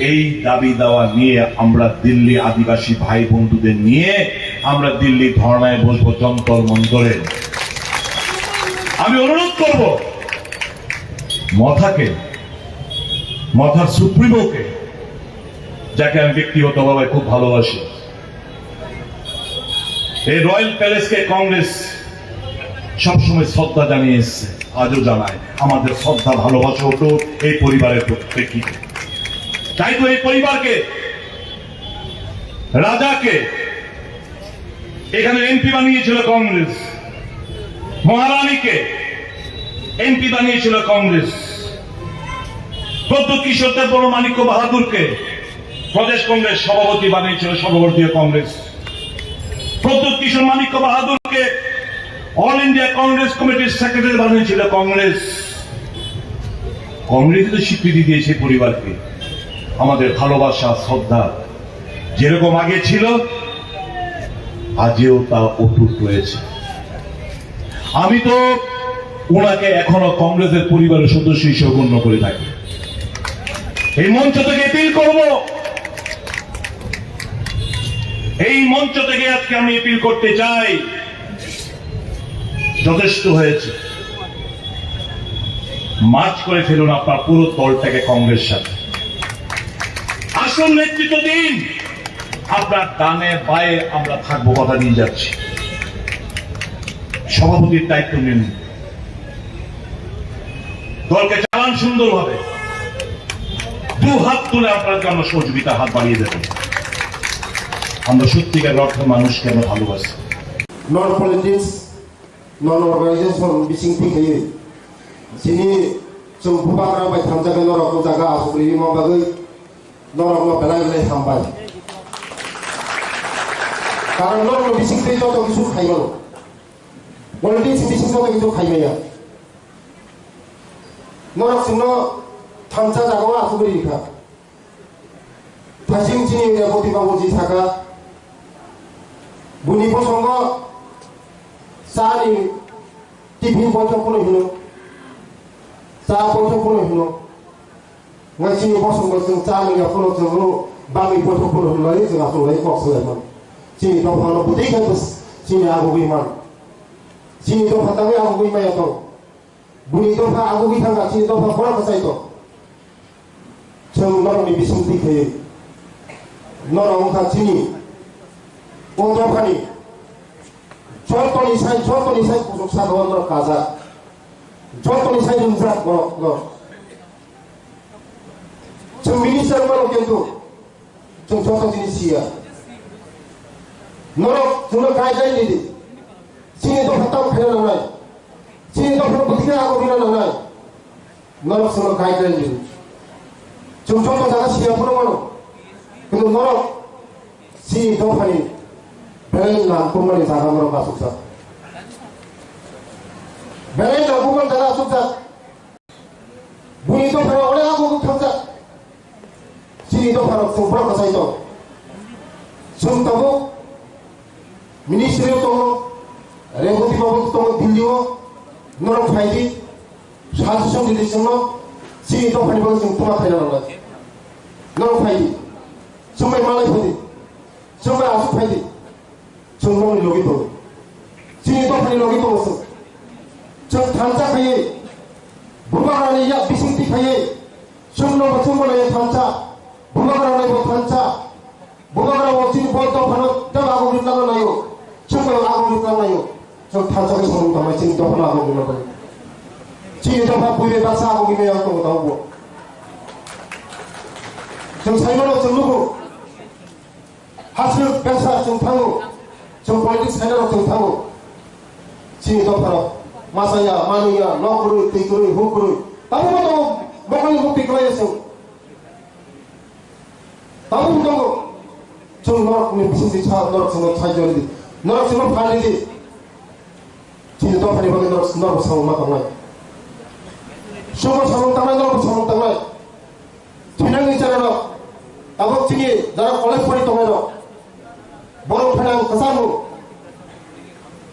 এই দাবি দাওয়া নিয়ে আমরা দিল্লি আদিবাসী ভাই বন্ধুদের নিয়ে আমরা দিল্লি ধর্নায় বসবো যন্তর মন্তরে। আমি অনুরোধ করব মথাকে, মথার সুপ্রিমোকে, যাকে আমি ব্যক্তিগতভাবে খুব ভালোবাসি, এই রয়্যাল প্যালেসকে কংগ্রেস সবসময় শ্রদ্ধা জানিয়ে এসছে, আজও জানায়। আমাদের শ্রদ্ধা ভালোবাসা অটুট এই পরিবারের প্রত্যেককে। তাই তো এই পরিবারকে রাজাকে এখানে এমপি বানিয়েছিল কংগ্রেস, মহারানীকে এমপি বানিয়েছিল কংগ্রেস, প্রদ্যুৎ কিশোর দেববর্মা মাণিক্য বাহাদুরকে প্রদেশ কংগ্রেস সভাপতি বানিয়েছিল সর্বভারতীয় কংগ্রেস, প্রদ্যুৎ কিশোর মাণিক্য বাহাদুরকে অল ইন্ডিয়া কংগ্রেস কমিটির সেক্রেটারি বানিয়েছিল কংগ্রেস। কংগ্রেস তো স্বীকৃতি দিয়েছে পরিবারকে, আমাদের ভালোবাসা, শ্রদ্ধা যেরকম আগে ছিল, আজও তা অটুট রয়েছে। আমি তো ওনাকে এখনো কংগ্রেসের পরিবারের সদস্য হিসেবে গণ্য করে থাকি। এই মঞ্চ থেকে অ্যাপিল করব, এই মঞ্চ থেকে আজকে আমি অ্যাপিল করতে চাই, যথেষ্ট হয়েছে। মার্চ করে ফেলুন আপনার পুরো দলটাকে কংগ্রেস সাথে। আসুন নেতৃত্ব দিন। আপনার ডানে বায়ে আমরা থাকবো, কথা দিয়ে যাচ্ছি। সভাপতির দায়িত্ব নিন, দলকে চালান সুন্দরভাবে। দু হাত তুলে আপনার জন্য সহযোগিতা হাত বাড়িয়ে দেবেন। আমরা সত্যিকার অর্থে মানুষকে আমরা ভালোবাসি। Non politics, non organization bising thik khaye. Sini chung bubagra bai thamjak norok jaga asuk ri ma bagwi norok no belai belai hambai. Karon norok no bising tei joto kisu khaimano. Politics bising joto kisu khaimaya. Norok chwngno thamsa jagao asugwi rikha. Thasing chini Reboti babuji saka, buni bosongo chani tiffin boithok phano hino, cha boithok phano hino. Ngai chini bosongo chwng cha nungya phano chwngno bagwi boithok phano hino lai, chwng aswk lai kok swlai man. Chini dophano bwtwi khe bwswk chini agugwi man. Chini dopha tangwi agugwi maya tong. Buni dopha agugwi thangkha, chini dopha borok kwchai tong. Chwng norokni bisingtwi khe norok wngkha chini o dophani jotoni sai, jotoni sai kuchuk saka o norok kajak, jotoni sai ringjak borok no. Chwng minister mano kintu chwng joto jini siya. Norok chwngno guideline ridi. Chini dopha tamo khaina nangnai. Chini dopha no bwtwi khe ago bina nangnai. Norok chwngno guideline ridi. Chwng joto jaga siya phano mano. Kintu norok chini dophani belai nangkukmani jaga norok asukjak. Belai nangkukmani jaga asukjak. Buni dopharok onek ago wng thangjak. Chini dopharok chwng borok kwchai tong. Chwng tabuk ministry o tongo, Reboti babu tongo Delhi o, norok phai di, suggestion di di chwngno, chini dophani bagwi chwng twma khaina nangnai. Norok phai di, chwng bai malai phai di, chwng bai aswk phai di. Chwng nokni logi tongo. Chini dophani logi tongo chwng. Chwng thansa khaiwi, bubagrani yak bisingtwi khaiwi, chwngno bo chwngbo naiwi thansa, bubagrano bo thansa, bubagra bo chini bo dophano tei agogwi tangna naio, chwngbo agogwi tangna naio. Chwng thansa khe samung tangmani chini dophano agogwi mano. Chini dopha buibai baksa agogwi maya tongo tabukbo. Chwng saimano chwng nugo. Hasrwk besa chwng thango, chwng politics khainarok chwng thango. Chini dopharok masa ya, manwi ya, nok kwrwi, twi kwrwi, huk kwrwi. Tabukbo tongo, mokol ni mukti kwlaiya chwng. Tabukbo tongo, chwng norok ni bisingtwi sa, norok chwngno saichori di, norok chwngno phan ridi. Chini dophani bagwi norok, norokbo samung ma tongnai. Chwngbo samung tangnai, norokbo samung tangnai. Thinangni cherairok, tabuk chini jara college pori tongnairok, borok phainang kwchangno.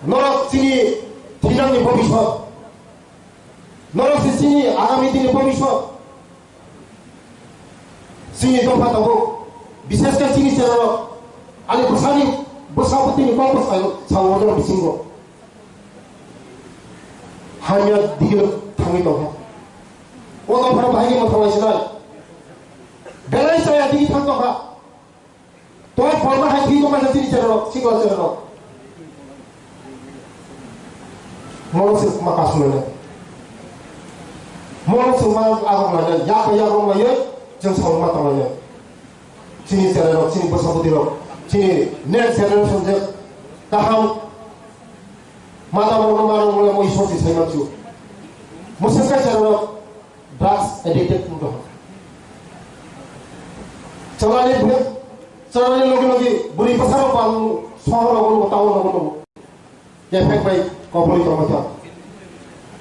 Norok chini thinangni bobiswt. Norok se chini agami dini bobiswt. Chini dopha tabuk, bishesh khe chini cherairok, ani bwsani bwsa bwtwini kok bwskango, sao order bisingo. Hamya digilo thangwi tongkha. O dophano bahai khe mwthang lai sinai. Belai chaya digi thang tongkha. Toi borma hai thwi tongmani chini cherairok, sikla cherairok. Mono se ma kasu lai. Mono se ma agong lai, yak yak rong lai, jeng sao ma tong lai. Chini cherairok, chini bwsa bwtwirok, Chini next generation je kaham mata borok no mano wngla mo Isor si sai mansu. Musuk ka chero drugs addicted wngto. Chalani bhai, chalani logi logi buri pasaro pang sohor rogo, town rogo. Effect bai kobori tongma kha.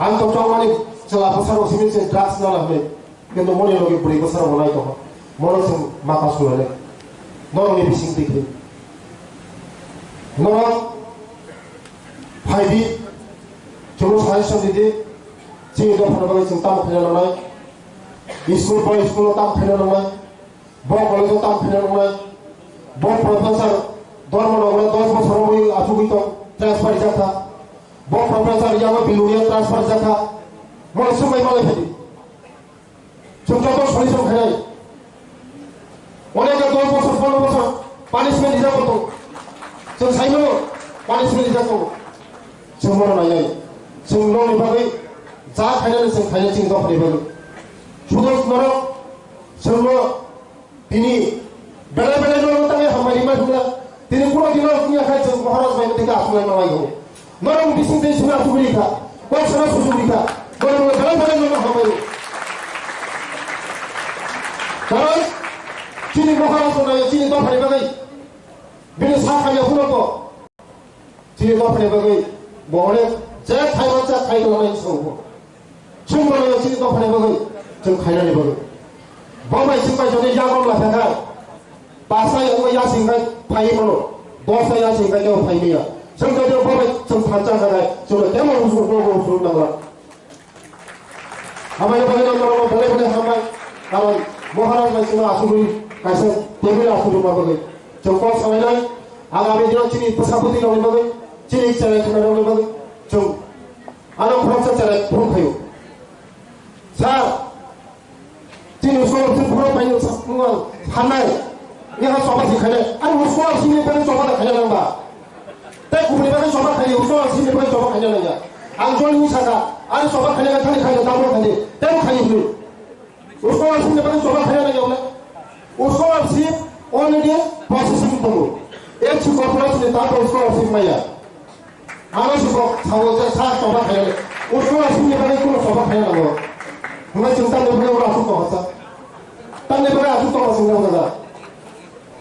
Ang to chongmani chwla bwsarok simi se drugs nana hwnwi. Kintu moni logi bwrwi bwsarok bo nai tongo. Mono chwng maka sulai lai. Norokni bising twi khe. Norok phai di. Chwngno suggestion di di. Chini dophani bagwi chwng tamo khaina nangnai. School bai school-o tamo khaina nangnai. Bo college-o tamo khaina nangnai. Bo professor Dharmanagar dos bosor wngwi achugwi tong, transfer rijak kha. Bo professor yango Bilonia transfer rijak kha. Mole swngbai malai phadi. Chwng joto solution khainai. Onek dos bosor, pondro bosor punishment rijak bo tong. Chwng saimano punishment rijak tongo. Chwng bono nainai. Chwng nokni bagwi ja khainani chwng khainai chini dophani bagwi. Sudo norok chwngno Tini belai belai norok tangwi hambai rimai phunla. Tini kuno dino wngya khai chwng Maharaj bai mwtwi khe achuk lai manlai tongo. Norok bising tei simi achuk ri kha. Kok sana suchuk ri kha. Norok belai belai norok hambai. Karon chini Maharaj no nayo chini dophani bagwi. Bini sa khamya phunukgo. Chini dophani bagwi bo onek je khai mansa khai tongmani songbo. Chwng bono chini dophani bagwi chwng khainani bagwi. Bo bai chwng bai jodi yagom la thangkha. Pasa yagom yasing khai phai mano. Dosa yasing khai kebo phai maya. Chwng jodi bo bai chwng thansa kha khai chwng kemo usur bo usur nangla. Hambai bagwi no norok belai belai hambai. Karon Maharaj bai chwngno asugwi kaisa table asugwi ma bagwi. Chwng kok salainai. Agami dino chini bwsa bwtwi rokni bagwi, chini chwrai thwngnairokni bagwi chwng ano khoroksa chwrai phone khaio. Sir, chini school si phone bai nung sa-, nung ang sanai. Ni ha soba si khainai. Ani school si ni bagwi soba da khaina nang ba. Tei kubuni bagwi soba khainai, school si ni bagwi soba khaina nang ya. Ang jol ni saka, ani soba khaina thani khaina, double khaina, tei khaina hwnwi. Scholarship ni bagwi choba khaina nang ya wngla. Scholarship already processing tongo. H C corporation ni tato scholarship maya. Ano si kok sawo je sa choba khaina. Scholarship ni bagwi kuno choba khaina nango. Hwnba chwng tamni bagwi oro aswk tongkha sa. Tamni bagwi aswk tongkha chwng nang jaga.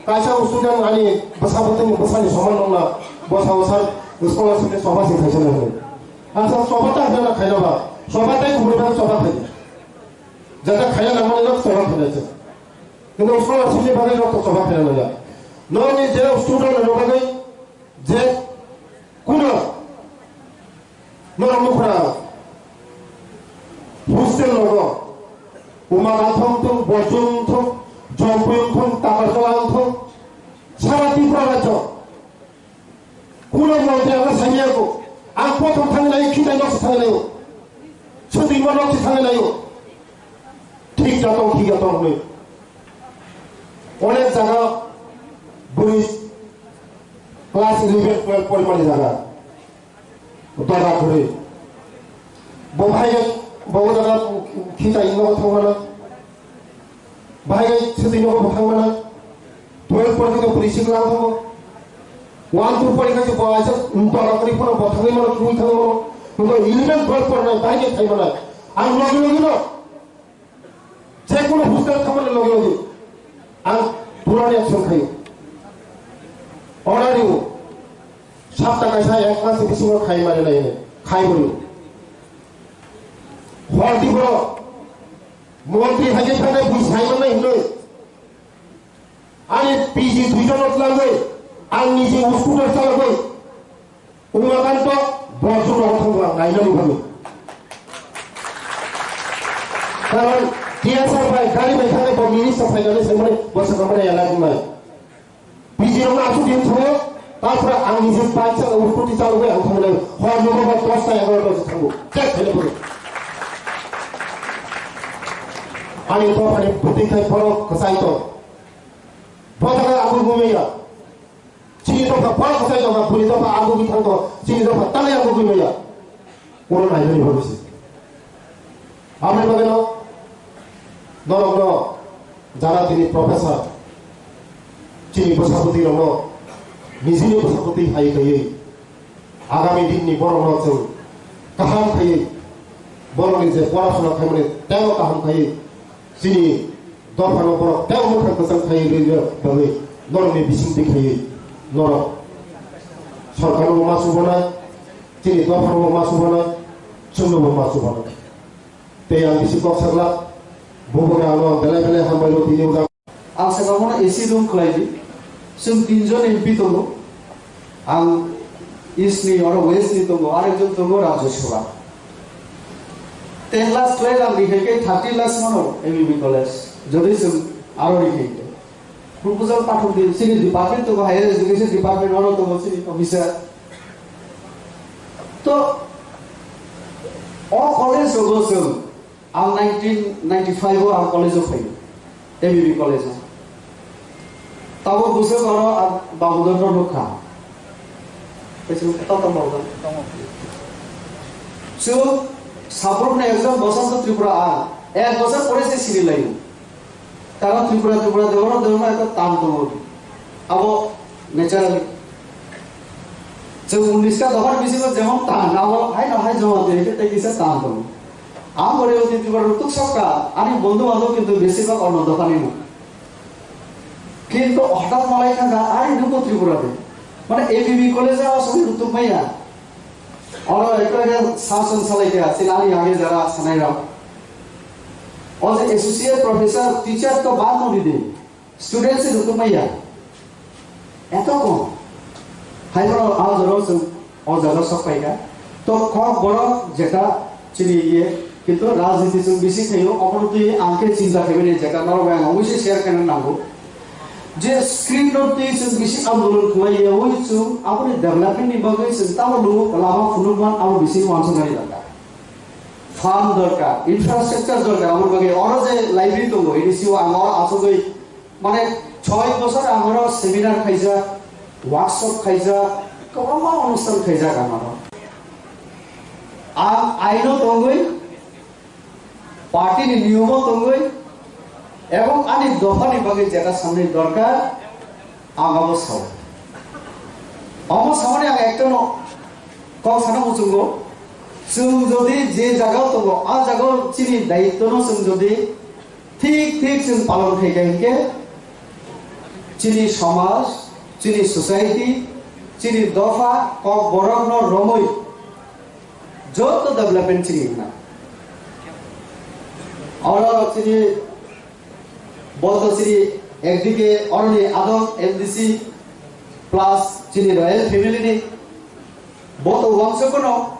Kaisa student ani bwsa bwtwini bwsani soman nokna bwsa bwsa scholarship ni choba se khaisa nang. Asa choba ta khaina khaina ba. Choba tai kubuni bagwi choba khaina. Jata khaina nangmani no choba khaina se. Kintu scholarship ni bagwi no choba khaina nangya. Norokni je student rok bagwi je kuno norok nukra hostel rogo Uma Gathong thung, Bojong thung, Jompui thung, Takarjala thung, sara Tripura rajyo. Kuno montri ang sanya ko, ang prothom thang nai, khitai nok thang nai, chwtwi ma nok thang nai, thik ja tong, thik ja tong hwnwi. Onek jaga bwrwi class eleven, twelve porimani jaga dora kwrwi. Bo bahai bo jaga khitai nok thang mana. Bahai gai sitwi nogo bo thang mana. Twelve porikha khe bwrwi sikla ang thango. One two porikha khe bo aisa dora kwrwi phano bo thangwi mano, thangwi thangwi mano. Hwnba eleven twelve porinai bahai khe thai mana. Ang logi logi no je kono hostel thangmani logi logi ang purani action khayo. Order riwo. Sapta kaisa ek mas bisingo khai mani nai khai bwrwi. Hor di borok. Montri hai khe thangkhe bui sai manai hwnwi. Ani P G duijono twlangwi, ang niji scooter chalogwi, Umakanto borok rok thangkha ang nainani bagwi. Karon T S R bai gari bai thangkhe bo minister phainani saimani bo swkang mani elak wngnai. P G rokno aswk din thango, tapra ang niji bike chalo, scooty chalogwi ang thangnai, hor nogo bai dos ta egaroh ta thango, check khaina phuru. Ani dophani bwtwi khai borok kwchai tong. Bo jaga ang gumaya. Chini dopha borok kwchai tongkha, bwrwi dopha ang gumwi thang tong, chini dopha tanai ang gumaya. Oro nainani bagwi se. Aboni bagwino norokno jara tini professor chini bwsa bwtwi rokno Nijini bwskango twi hai khaiwi agami dinni borokno chwng kaham khaiwi borokni je porasona khaimani teibo kaham khaiwi chini dophano borok teibo mwkhang kwchang khaiwi rwna bagwi norokni bisingtwi khaiwi norok sorkarnobo ma chubana, chini dophanobo ma chubana, chwngnobo ma chubana. Tei ang bisi kok saklak, bubugra ano belai belai hambai rw tini uda. Ang sakha bono A C room khlai di. Chwng tinjon M P tongo. Ang East ni oro West ni tongo, arekjon tongo Rajya Sabha. Ten lakhs twelve ang rihai khe thirty lakhs mano A B B college. Jodi chwng aro rihai khe. Proposal pathok di, chini department tongo, Higher Education Department oro tongo chini officer. To, o college rogo chwng Ang nineteen ninety-five o ang college o phaio, A B B college o. Tabuk bwswk oro ang Babudor no nukha. Kaisa nukha, tamo Babudor. Chwng sabrumni ekjon Bosonto Tripura ang, ek bosor pore se siri laio. Karon Tripura, Tripura, Deborma, Deborma ekta tan tongo. Abo naturally. Chwng unis ta dophar bisingo jemon tan, abo haino hai joma de, tei kisa tan tongo. Ang gore uti Tripura rwtuk sokka, ani bondhu bandhab kintu besibak ono dophani no. Kintu hothat malai thangkha, ari nuko Tripura de. Mane A B B college o aswk rwtuk maya. Oro ekta ekta sasong salai kha, chini ani age jara sanai rok. O je associate professor, teacher to bad no di de. Student se rwtuk maya. Eto kom. Hai bono a jora chwng o jaga sok pai kha. To kok borok jeta chini iye, kintu rajniti chwng bisi khaio, obono twi ang khe chinta khaimani jeta norok bai ang obviously share khaina nango. Je screen no twi chwng bisi andolon khlai yaui chwng aboni development ni bagwi chwng tamo lugo lama phunukman abo bisi uansuknani dorkar. Farm dorkar, infrastructure dorkar, aboni bagwi oro je library tongo, A D C o ang oro achugwi mane choi bosor ang oro seminar khaijak, workshop khaijak, kwbangma onusthan khaijak ang oro. Ang aino tongwi, party ni niyomo tongwi, ebong ani dopha ni bagwi jeta samni dorkar, ang abo sao. Omo samani ang ekta no kok sana muchungo, chwng jodi je jaga tongo, a jaga chini daityo no chwng jodi thik thik chwng palon khai kha hinkhe, chini somaj, chini society, chini dopha, kok borok no romwi joto development chini wngna. Oro chini boto chini ekdike oroni adong M D C plus chini royal family ni boto wangsukno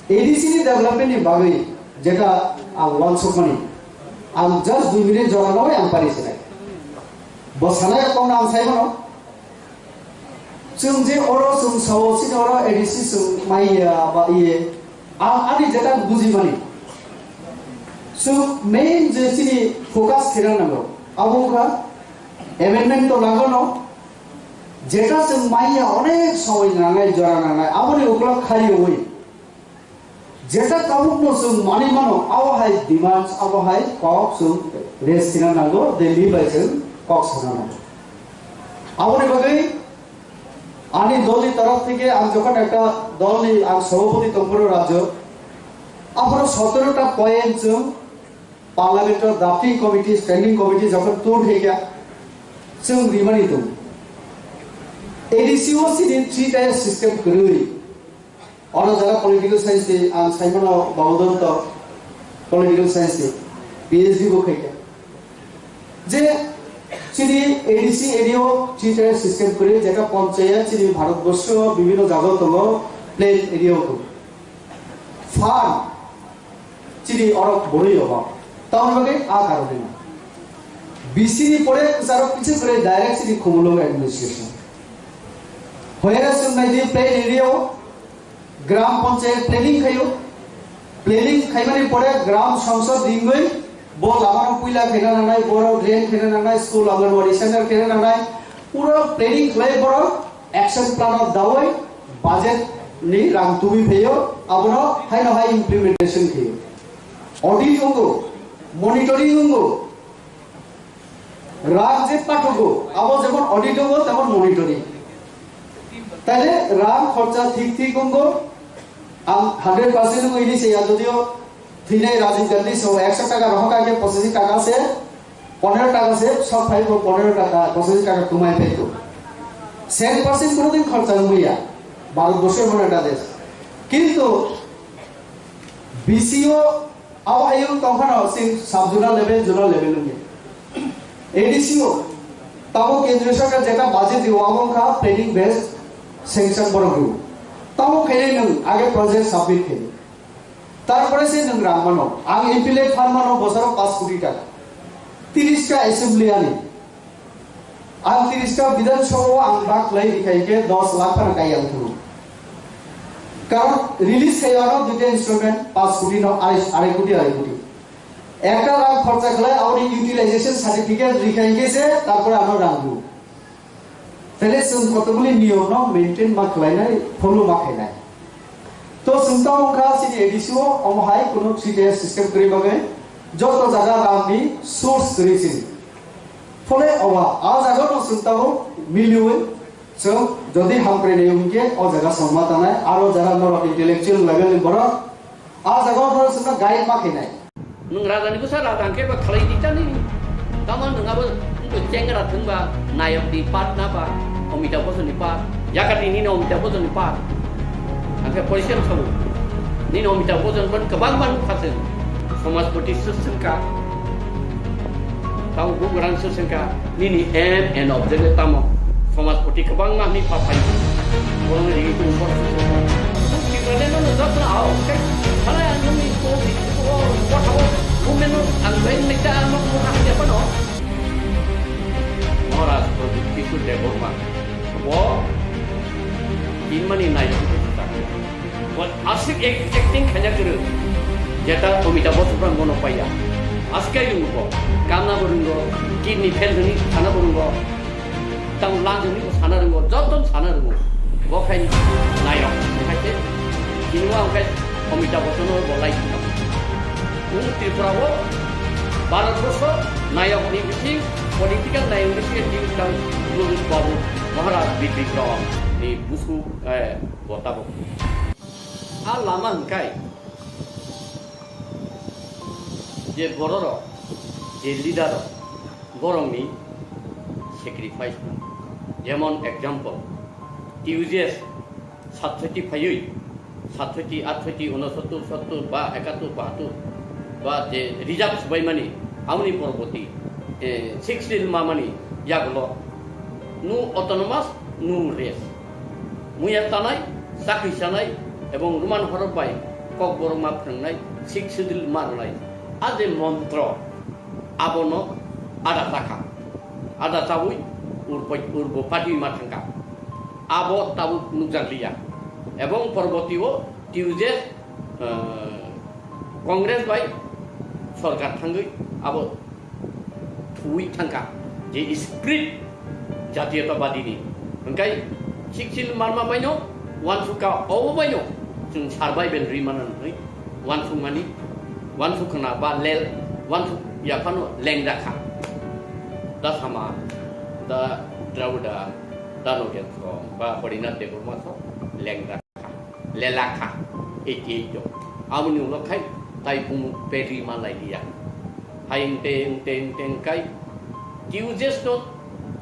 A D C ni development ni bagwi jeta ang wansukmani, ang just dui minute jora nogwi ang pari sinai. Bo sanai kok ang sai mano. Chwng je oro chwng sao, chini oro A D C chwng maiya ba iye, ang ani jeta buji mani. Chwng main je chini focus khena nango, abo wngkha amendment to nango no, jeta chwng maiya onek somoi nangnai, jora nangnai, aboni ukulok khariwi. Jeta tabukno chwng manwi mano, abo hai demands, abo hai kok chwng raise khna nango, Delhi bai chwng kok sana nango. Aboni bagwi ani dolni torof theke ang jokhon ekta dolni ang sobhapoti tongphuru rajyo, aphuru sotoro ta point chwng parliament o drafting committee, standing committee jokhon tur theke chwng rimani tongo. A D C o chini three tier system kwrwi. Oro jara political science ni ang saimano Babodonto political science ni P H D bo khaikha. Je chini A D C area o three tier system kwrwi, jeta panchayat chini Bharatborsho bibhinno jaga tongo, plain area o tongo. Farm chini oro borwi obo. Tamoni bagwi a karone no. B C ni pore kwcharo kichu kwrwi direct chini Khumulwng administration. Hoyara chwng nai di plain area o Gram Panchayat planning khaio. Planning khaimani pore Gram Sangsad ringwi bo lamano puila khaina nangnai, borok drain khaina nangnai, school, Anganwadi center khaina nangnai. Pura planning khlai borok action plan o dawi budget ni rang tubui phaio, abono haino hai implementation khaio. Audit wngo, monitoring wngo. Rang je pathugo, abo jemon audit wngo, temon monitoring. Taile rang khorcha thik thik wngkho. Ang hundred percent wngwi ni se ya, jodio thwinai Rajiv Gandhi se ekso taka rohor kha khe pochis taka se, ponero taka se, sok phai bo ponero taka, pochis taka kwmai phai kho. Sen percent kono din khorcha wngwi ya, Bharat borshor mano ekta desh. Kintu B C O abo hayung tongphano sing sub zonal level, zonal level wngya. A D C o tabo kendriya sorkar jeta budget rio abo wngkha planning based sanction borok rio. Tamo khainai nwng age project submit khainai. Tarpore se nwng rang mano. Ang M P le phan mano bosoro paanch koti taka. Tiris ta assembly ani. Ang tiris ta Bidhan Sabha o ang bak lai rikhai khe dos lakh phano kai ang thung. Karon release khai ano duita instrument paanch koti no arai, arai koti, arai koti. Ekta rang khorcha khlai aboni utilization certificate rikhai khe se tarpore ano rang rio. Tele chwng kotokguli niyom no maintain ma khlainai, follow ma khainai. To chwng tamo wngkha chini A D C o, omo hai kunu C T S system kwrwi bagwi joto jaga rang ni source kwrwi chini. Phole owa, a jaga no chwng tamo miliwi chwng jodi hamkrai nai wngkhe o jaga songma tanai, aro jara norok intellectual level ni borok, ah jaga o phano chwngno guide ma khainai. Nwng raja ni bwsa raja hwnkhe ba khlai di chani. Tamo nwng abo wngkhe chengra thwngba nayok ni part na ba Amitabh Bachchan ni part. Yakati nini Amitabh Bachchan ni part. Hwnkhe poisa sabu. Nini Amitabh Bachchan ban kwbang ban kha chwng. Samajpati swk swngkha. Tamo bugrang swk swngkha. Nini aim and objective tamo? Samajpati kwbangma hwnwi pha phai. Borokni rigi kung borok se. Tipraleno no jotno ao, tei halai ang nungni kung, o, o, o, movement no ang bai nai ta, ang no kung hapya phano. Maharaj Pradyut Kishore Debbarma. Bo tinmani nai. Bo aswk ek-, acting khaina kwrwng. Jeta Amitabh Bachchan bono paiya. Aswk khe rwngo. Kanna bo rwngo, kidney fail hwnwi sana bo rwngo. Tamo lang hwnwi bo sana rwngo, joto sana rwngo. Bo khai nayok, khai se. Chini wa khai Amitabh Bachchan bo lai khna. Kung Tripura o Bharat Borsho nayok ni bising, political nayok ni bising, tang Babu Maharaj Bipin Ram ni busu, eh, bo tabuk. A lama hwnkhe je bororok, je leader rok, borokni sacrifice no. Jemon example, T U J S satsoti phaiwi, satsoti, atsoti, unosottor, sottor ba ekattor, bahattor ba je reserve swbaimani, aboni poroboti, eh, sixth schedule mamani yagulo no autonomous, no rest. Muya chanai, chakri chanai, ebong Roman horok bai Kokborok ma phwrwngnai, sixth schedule ma rwnai. A je montro, abono ada chakha. Ada chawi urbo, urbo party ma thangkha. Abo tabuk nukjakliya. Ebong poroboti o T U J S, eh, Congress bai sorkar thangwi abo thuwi thangkha je spirit jatiyotabadi ni. Hwnkhe siksil manma baino wansukha, obo baino chwng survival rwi mano hwnwi wansukmani, wansukna ba lel, wansuk yaphano lengra kha. Da sama, da Dravida, da Nogendrasong ba Harinath Debbarmaso lengra kha, lelakha, eighty eight o. Aboni ulo khai tai bumuk peri malai liya. Hai wngte, wngte, wngte wngkai T U J S no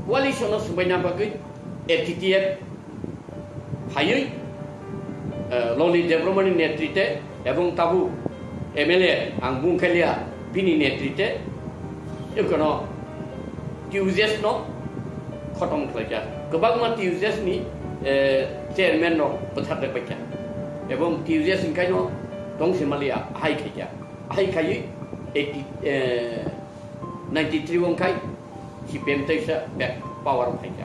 coalition no swbaina bagwi A T T F phaiwi, eh, Lalit Debbarmani netrite ebong tabuk M L A ang bung khailiya bini netrite, ekono T U J S no khotom khlaikha. Kwbangma T U J S ni, eh, chairman rok bwthar rwbaikha. Ebong T U J S ni kaino tongsi maliya hai khaikha. Hai khaiwi eighty, eh, ninety three wngkhai C P M teisa back power phaikha.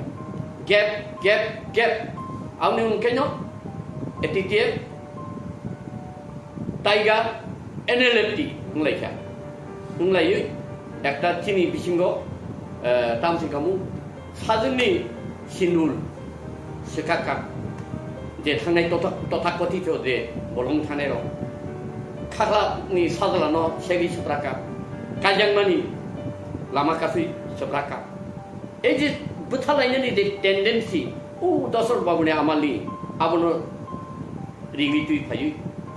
Gap, gap, gap. Aboni wngkhaino A T T F Tiger, N L F T wnglaikha. Wnglaiwi ekta chini bisingo, eh, tamsi kamu sajwkni sinul swkakha. Je thangnai totha-, tothakothito je bolong thangnai rok. Khakla ni sajla no segwi swprakha. Kaijakmani lama kasui swprakha. Ei je bwthalainani je tendency, O Dosor Babuni amali abono rigwi twi phaiwi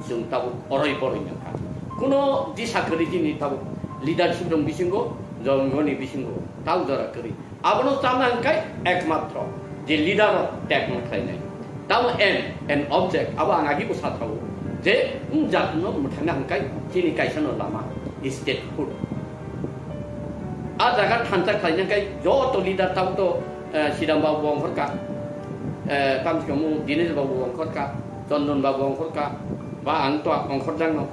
chwng tabuk oroi boroi nangkha. Kuno disa kwrwi chini tabuk leadership rok bisingo, jongoni bisingo tau jora kwrwi. Abono chana hwnkhe ekmatro je leader rok tekma khlainai. Tamo aim and object abo ang agi bwsa thago je wng jatno mwthangna hwnkhe chini kaisano lama statehood. A jaga thansa khlaina hwnkhe joto leader tamo to, eh, Sidam babu bo ongkhorkha, eh, tamsikamu Dinesh babu bo ongkhorkha, Chondon babu ongkhorkha, ba ang to ongkhorjakno.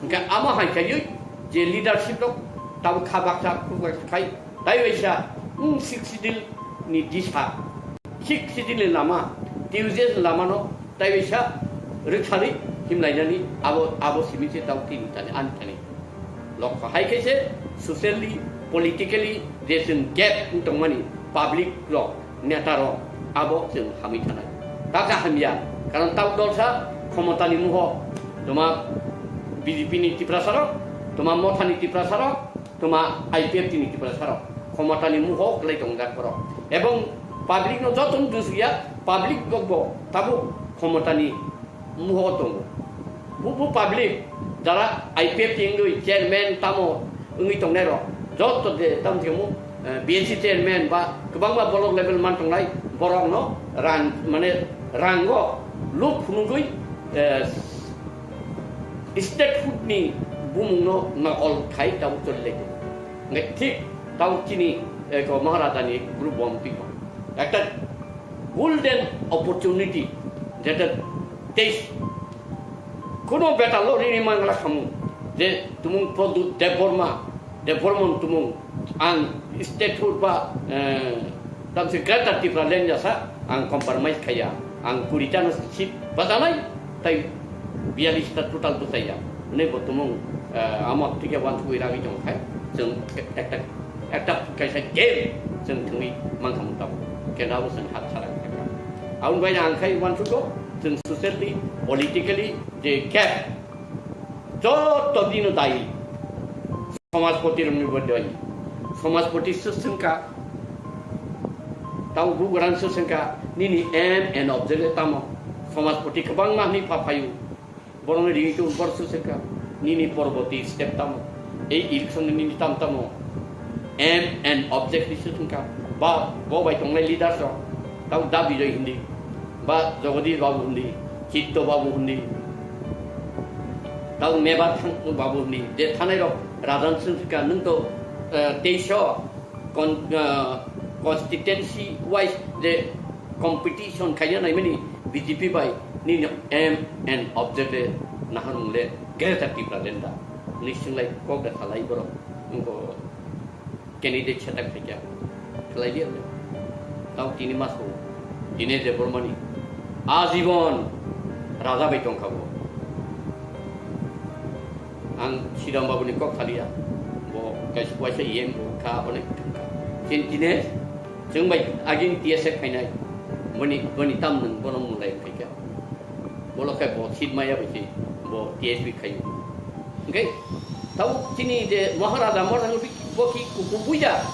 Hwnkhe amo hai khaiwi je leadership rok tamo kha baksa khuk baksa khai, tai waisa, mm, Sixth Schedule ni disa, Sixth Schedule ni lama, T U J S ni lama no tai waisa rwkthali himlainani abo, abo simi se tamo tini tani ani tani. Lokho hai khe se socially, politically je chwng gap wng tongmani public rok, neta rok abo chwng hamwi thanai. Taka hamya, karon tamo dolsa khomotani muho, toma B J P ni Tiprasa rok, toma Mothani Tiprasa rok, toma I P F T ni Tiprasa rok khomotani muho kwlai tongjak borok. Ebong public no joto no dusya, public rok bo tabuk khomotani muho tongo. Bubu public jara I P F T wngwi chairman tamo wngwi tongnai rok joto je tamo se mo, eh, B N C chairman ba kwbangma block level man tongnai borok no rang mane rango luk phunugwi, eh, statehood ni bumung no nokol khai tabuk choli lai tongo. Hingke thik tamo chini, eh, ko Maharaja ni group bo wng twi tongo. Ekta golden opportunity, jeta teis kono beta lo rini mangla khamu, je tumung Pradyut Debbarma, Debbarman tumung ang statehood ba, eh, tamse Greater Tipraland jasa ang compromise khaya, ang kuri ta no seat bajanai, tai biyalish ta total bwsaiya. Hwnwi bo tumung, eh, amo thike wansugwi ragwi tong khai, chwng ekta, ekta kaisa game chwng thwngwi mankha mung tabuk. Kenda bo chwng hap sara kha. Aboni bai ang khai wansugo, chwng socially, politically je gap, joto dino dayi. Somajpoti rokni bo dayi. Somajpoti swswngkha, tamo bugrang swswngkha, nini aim and objective tamo? Somajpoti kwbangma hwnwi pha phaio. Borokni ringwi tong bor swswngkha, nini porborti step tamo? Ei election ni nini tam tamo? Aim and objective swswngkha. Ba bo bai tongnai leaders rok, tamo Da Bijoy hindi, ba Jagadish Babu hindi, Chitto Babu hindi, tamo Mebar Thang Babu hindi, je thanai rok rajan swswngkha, nwng to, eh, teisho con-, ah, constituency wise je competition khaina naimani B J P bai nini aim and object le nahar mung le Greater Tipraland da. Ni singlai kok da salai borok. Wngko candidate setak khaikya. Khlai dia le. Tao tini maso. Dinesh Debbarmani. Ajibon raja bai tongkha bo. Ang Sidam Babuni kok salia, bo kaisa waisa E M bo kha, onek thangkha. Chini Dinesh, chwng bai agini T S F phainai, boni, boni tam nwng bono mulai phaikha. Bolo khai bo seat maya bai se, bo T S P khai. Hingke, tabo chini je Maharaja, Maharaja bo ki kuku buida,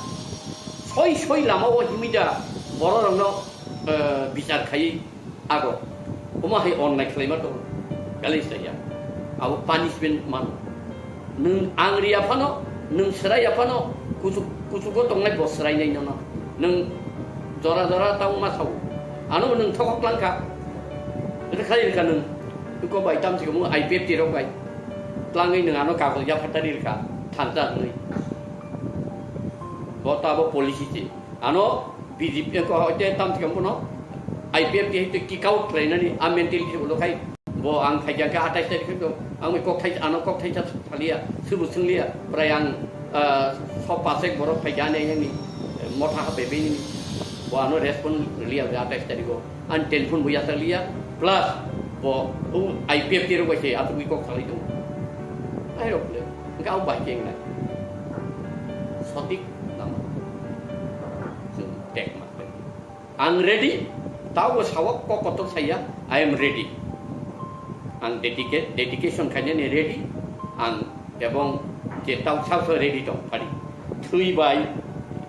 soi soi lama o himida, borok rokno, eh, bichar khai. Ago, omo hai onnai khlaima tongo, kali saya. Abo punishment mano. Nwng ang riya phano, nwng sraiya phano, kuchuk, kuchugo tongnai bo srainai nono. Nwng jora jora tamo ma sao. Ano nwng thokok langkha. Rwkha rwkha nwng. Iko bai tamsi kamo I P F T rok bai. Tlangwi nwng ano kagoj yaphatari rwkha. Thansa hwnwi. Bo tabo policy se. Ano B J P ko hoite tam thikam bono I P F T hoite kick out khlainani a mentality ulo khai. Bo ang khaikha khe atais tarikh khe ang kok thai ano kok thai cha thaliya, subu swngliya, prai ang, ah, so pasek borok khaikha ani ani motha ha bebe ni. Bo ano respond liya atais tarikh o. An telephone bo yasakliya, plus bo, o I P F T rok bai se aswk wi kok salai tongo. Ai rok le, hwnkhe ang bai khe wngnai. Sotik lama. Chwng tek ma khlai. Ang ready, tao bo sao kok kotor saya, I am ready. Ang dedicate, dedication khainani ready, ang ebong je tao sao sao ready tong phari. Thwi bai,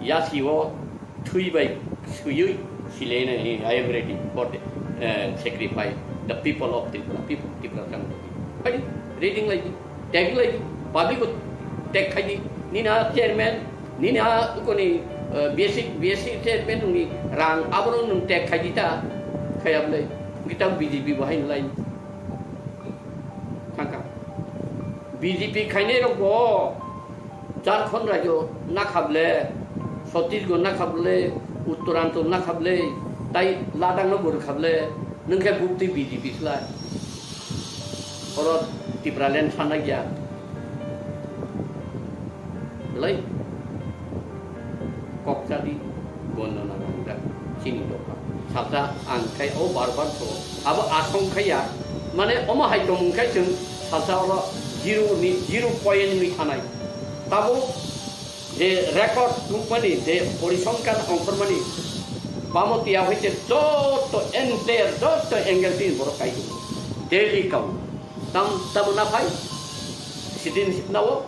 yasi o, thwi bai swiwi Chilena, I am ready for the uh, sacrifice. The people of Tripura, people of Tripura. Reading like Tag lai di, public ko tag khai di. Nini a chairman, nini a koni, eh, B S C, B S C chairman nungni rang aborok nung tag khai di ta. Khai ablai. Kita B J P bo hai nulai. Thangka. B J P khainai rok bo Jharkhand rajyo nakhable, Chhattisgarh nakhable, Uttoranchal nakhable, tai Ladakh no bo rwkhable, nung khe bukti B J P slai. Oro Tipraland sana gya. Belai kok chadi gono na nang jak chini dopha. Salsa ang khai o bar bar so. Abo asong khaya. Mane omo hai tong khai chwng salsa oro zero ni, zero point ni thanai. Tabo je record tungmani, je porisongkar ongkhormani, bamo tiya hoite joto entire, joto angle tin borok kai tongo. Daily kau. Tam, tamo na phai? Citizenship nawo,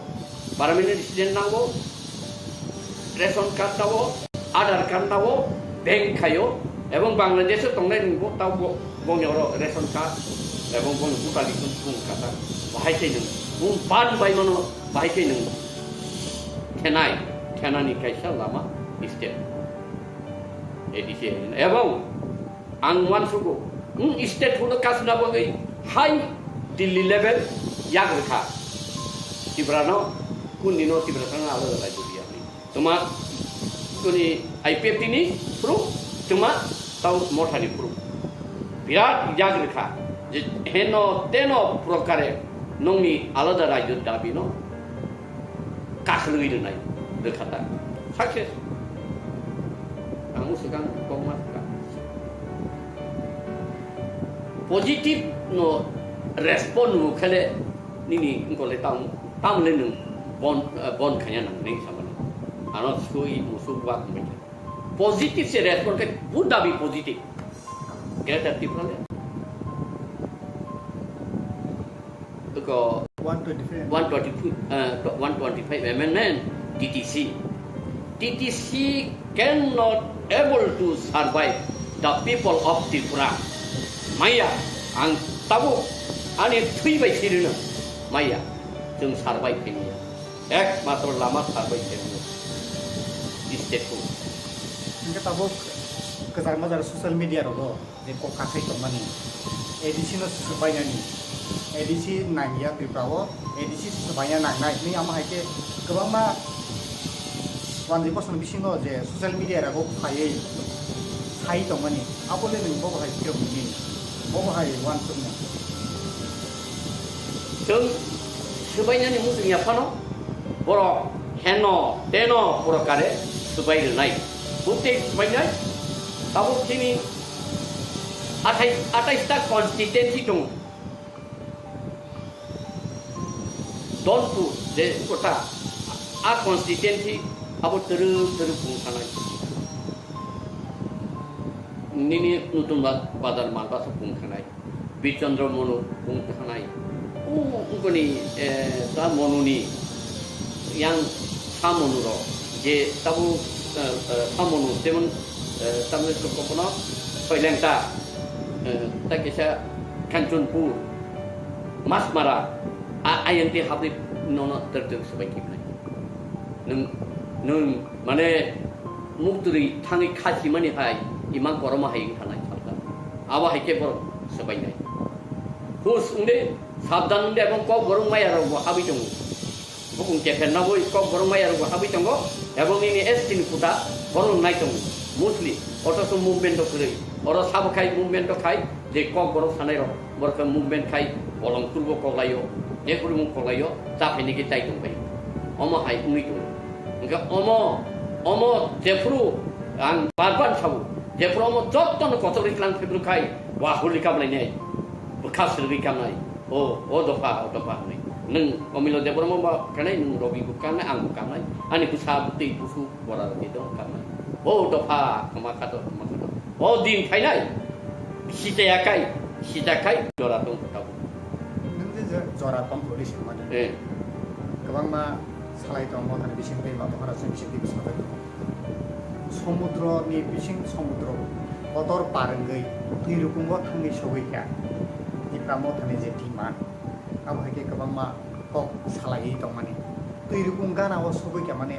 permanent resident nawo, ration card nawo, Aadhaar card nawo, bank khayo, ebong Bangladesh o tongnai nungbo tabo boni oro ration card, ebong boni voter license bung kata, bahai khe nung, bung ban bai mano, bahai khe nung, thenai, thenani kaisa lama step, A D C, ebong ang uansugo, wng state huno kasna bagwi hai Delhi level yak rwkha. Tiprano, kunino Tipra thangna alada rajyo biya hwnwi. Tuma kuni I P F T ni phuru, tuma tau mothani phuru. Birat yak rwkha je heno teno prokare nongni alada rajyo dabino kakhwlwi rwnai rwkha ta. Success. Ang swkang kokma swkang. Positive no respond no khele nini ngkole tam, tamle nung bon, eh, bon khanya nang ning samani. Ano sui musuk wak manya. Positive se respond ke buddha bi positive. Greater Tipraland. Ko one twenty-five. One twenty-five, uh, one twenty-five amendment T T C. T T C cannot able to survive the people of Tripura. Maya, ang tabuk ani thwi bai sirino. Maya, chwng survive khaimaya. Ekmatro lama survive khaimaya. State ko. Hingke tabuk kwchar majar social media rogo. Je kok kakhai tongmani, A D C no swbainani, A D C nangya Tripura o, A D C swbaina nangnai hinwi amo hai khe kwbangma wanjwi bosong bisingo je social media rogo phaiwi sai tongmani, abo le nwng bobo hai phiyok nini, bobo hai uansukmung. Chwng swbainani muchung ya phano borok heno teno pura kare swbai rwnai. Butei swbainai tabuk chini athai, athais ta constituency tongo. Donpur je kota a constituency abo twrwk twrwk bung thanai. Nini Nutun Ba-, Bazar Malbasa bung thanai. Birchandra Monu bung thanai. O, ungkoni, eh, ta Monuni yang sa Monu ro je tabu, eh, eh, sa Monu jemon, eh, tamni kokono Soilengta, eh, ta kisa Kanchanpur, Masmara, a, ayang te habri nono ter ter sebai kibnai. Nung, nung, mane, mukturi thangwi khasimani hai, imang koroma hai wng thanai salka. Abo hai khe borok swbainai. Hus wngde, sabdan wngde, ebong kok borok maya rok bo habwi tongo. Bukung kepher naboi kok borok maya rok bo habwi tongo. Ebong nini S T ni kuta borok nai tongo. Mostly, otoso movement rok kwrwi. Oro sabo khai movement rok khai, je kok borok sanai rok, borok khe movement khai, bolong kurbo koklaio, je kurbo koklaio, cha phaini khe chai tong bai. Omo hai wngwi tongo. Hingkhe omo, omo jephuru ang bar bar sabo, jephuru omo jotto no kochok ri tlang phibru khai, wa hurri kam lainai, bwkha sirwi kam nai, o, o dopha, o dopha hwnwi. Nwng Omilo Debbarma ba kanai, nwng Robi bo kanai, ang bo kanai, ani bwsa bwtwi busu bora rwgwi dong kanai. O dopha, kwma khato, kwma khato. O din phainai, sitaya kai, sita kai, jora tong tabuk. Nwng je je jora tong hwnwi swngmani. Eh. Kwbangma salai tongo, thani bising tei ma bokhara chwng bising tei bwskango. Somudro ni bising somudro. Kotor par wngwi twi rukungo thangwi sogwi kha Tipra Mothani je demand, abo hai khe kwbangma kok salaiwi tongmani. Twi rukung gana o sogwi kha mane,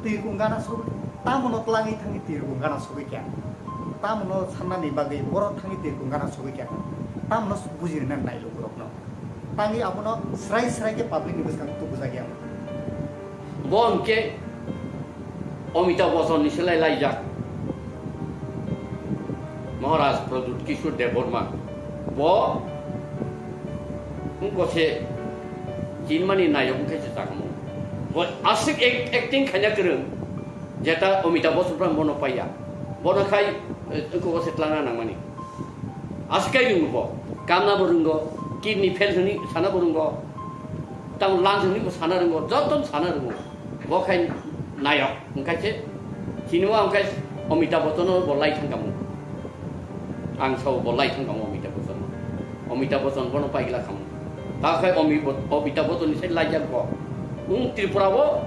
twi rukung gana sogwi, tamono twlangwi thangwi twi rukung gana sogwi kha, tamono sannani bagwi borok thangwi twi rukung gana sogwi kha, tamono bujirina nai lukurokno. Tangwi abono srai srai khe public ni bwskango tubujak ya. Bo hwnkhe Amitabh Bachchan ni selai laijak Maharaj Pradyut Kishore Debbarma. Bo wngkose chinmani nayok wngkhe se chakmo. Bo aswk ek-, acting khaina kwrwng, jeta Amitabh Bachchan phan bono paiya. Bono khai, eh, wngkose tlangna nangmani. Aswk kai rwngo bo. Kamna bo rwngo, kidney fail hwnwi sana bo rwngo. Tamo lungs hwnwi bo sana rwngo, joto sana rwngo. Bo khai nayok, hwnkhe se, chini o hwnkhe Amitabh Bachchan no bo lai thang kamo. Ang sao bo lai thang kamo Amitabh Bachchan no. Amitabh Bachchan bono paigla kamo. Ta khai Ami-, Amitabh Bachchan ni sai laijak bo. Wng Tripura o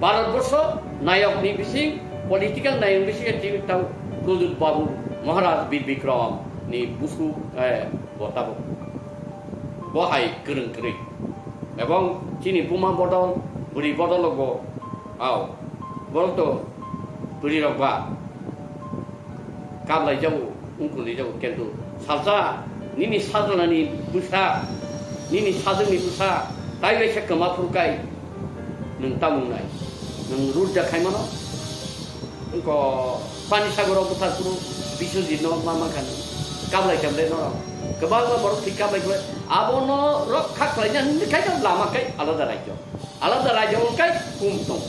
Bharat borsho nayok ni bising, political nayok ni bising tini tang Pradyut Babu Maharaj Bir Bikram ni busu, eh, bo tabuk. Bo hai kwrwng kwrwi. Ebong chini buma bodol, bwrwi bodol bo, au, borok to bwrwi rok ba kablai jago, wngkuli jago, kintu salsa nini sajlani bwsa, nini sajwkni bwsa, tai waisa kwma phuru kai nwng tamung nai, nwng rut ja khai mano. Wngkha Pani Sagoro bwthar phuru Biswajit no ma mankha nw. Kablai kha ble norok. Kwbangma borok thwi kablai kha ble. Abono rok kha khlaina hwnwi khai khe lama khai alada rajyo. Alada rajyo wng khai hum tong.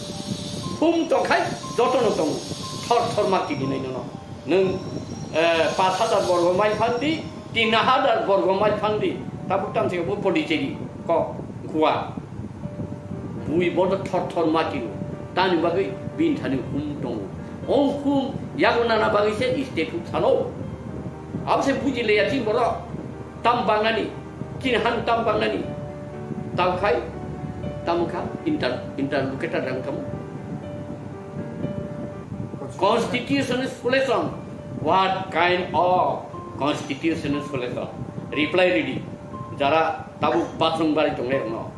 Hum tong khai jotono tong. Thor thor ma kidinai nono. Nwng, eh, pash hajar borgo mile phan di, tin hajar borgo mile phan di. Tabuk tang se bo Pondicherry kok Goa. Bui bodo thor thor ma kiro. Tani bagwi bini thani hum tongo. O hum yago nana bagwi se state huk salo. Abo se buji leya chini borok. Tam bangnani, chini han tam bangnani. Tao khai, tamo kha, inter-, interlocutor rang kamo. Constitution is solution. What kind of constitution is solution? Reply ready. Jara tabuk bathroom bari tongnai rokno.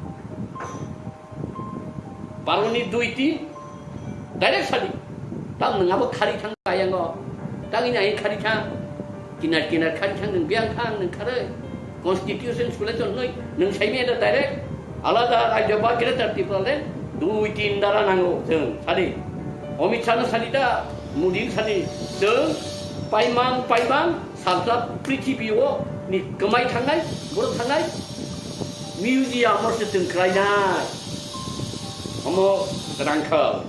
Baroni dui tin, direct sadi. Tang nwng abo khari thang ayango. Tang ini ayan khari thang. Kinar kinar khari thang nwng biyang thang nwng kharwi. Constitution solution noi nwng saimi ada direct. Alada rajyo ba Greater Tipraland dui tin dara nango chwng sadi. Amit Shah no sadi da, Modi no sadi. Chwng paimang paimang salsa prithibi o ni kwmai thangnai, borok thangnai. Museum o se chwng khlainai. Omo Rangkhal,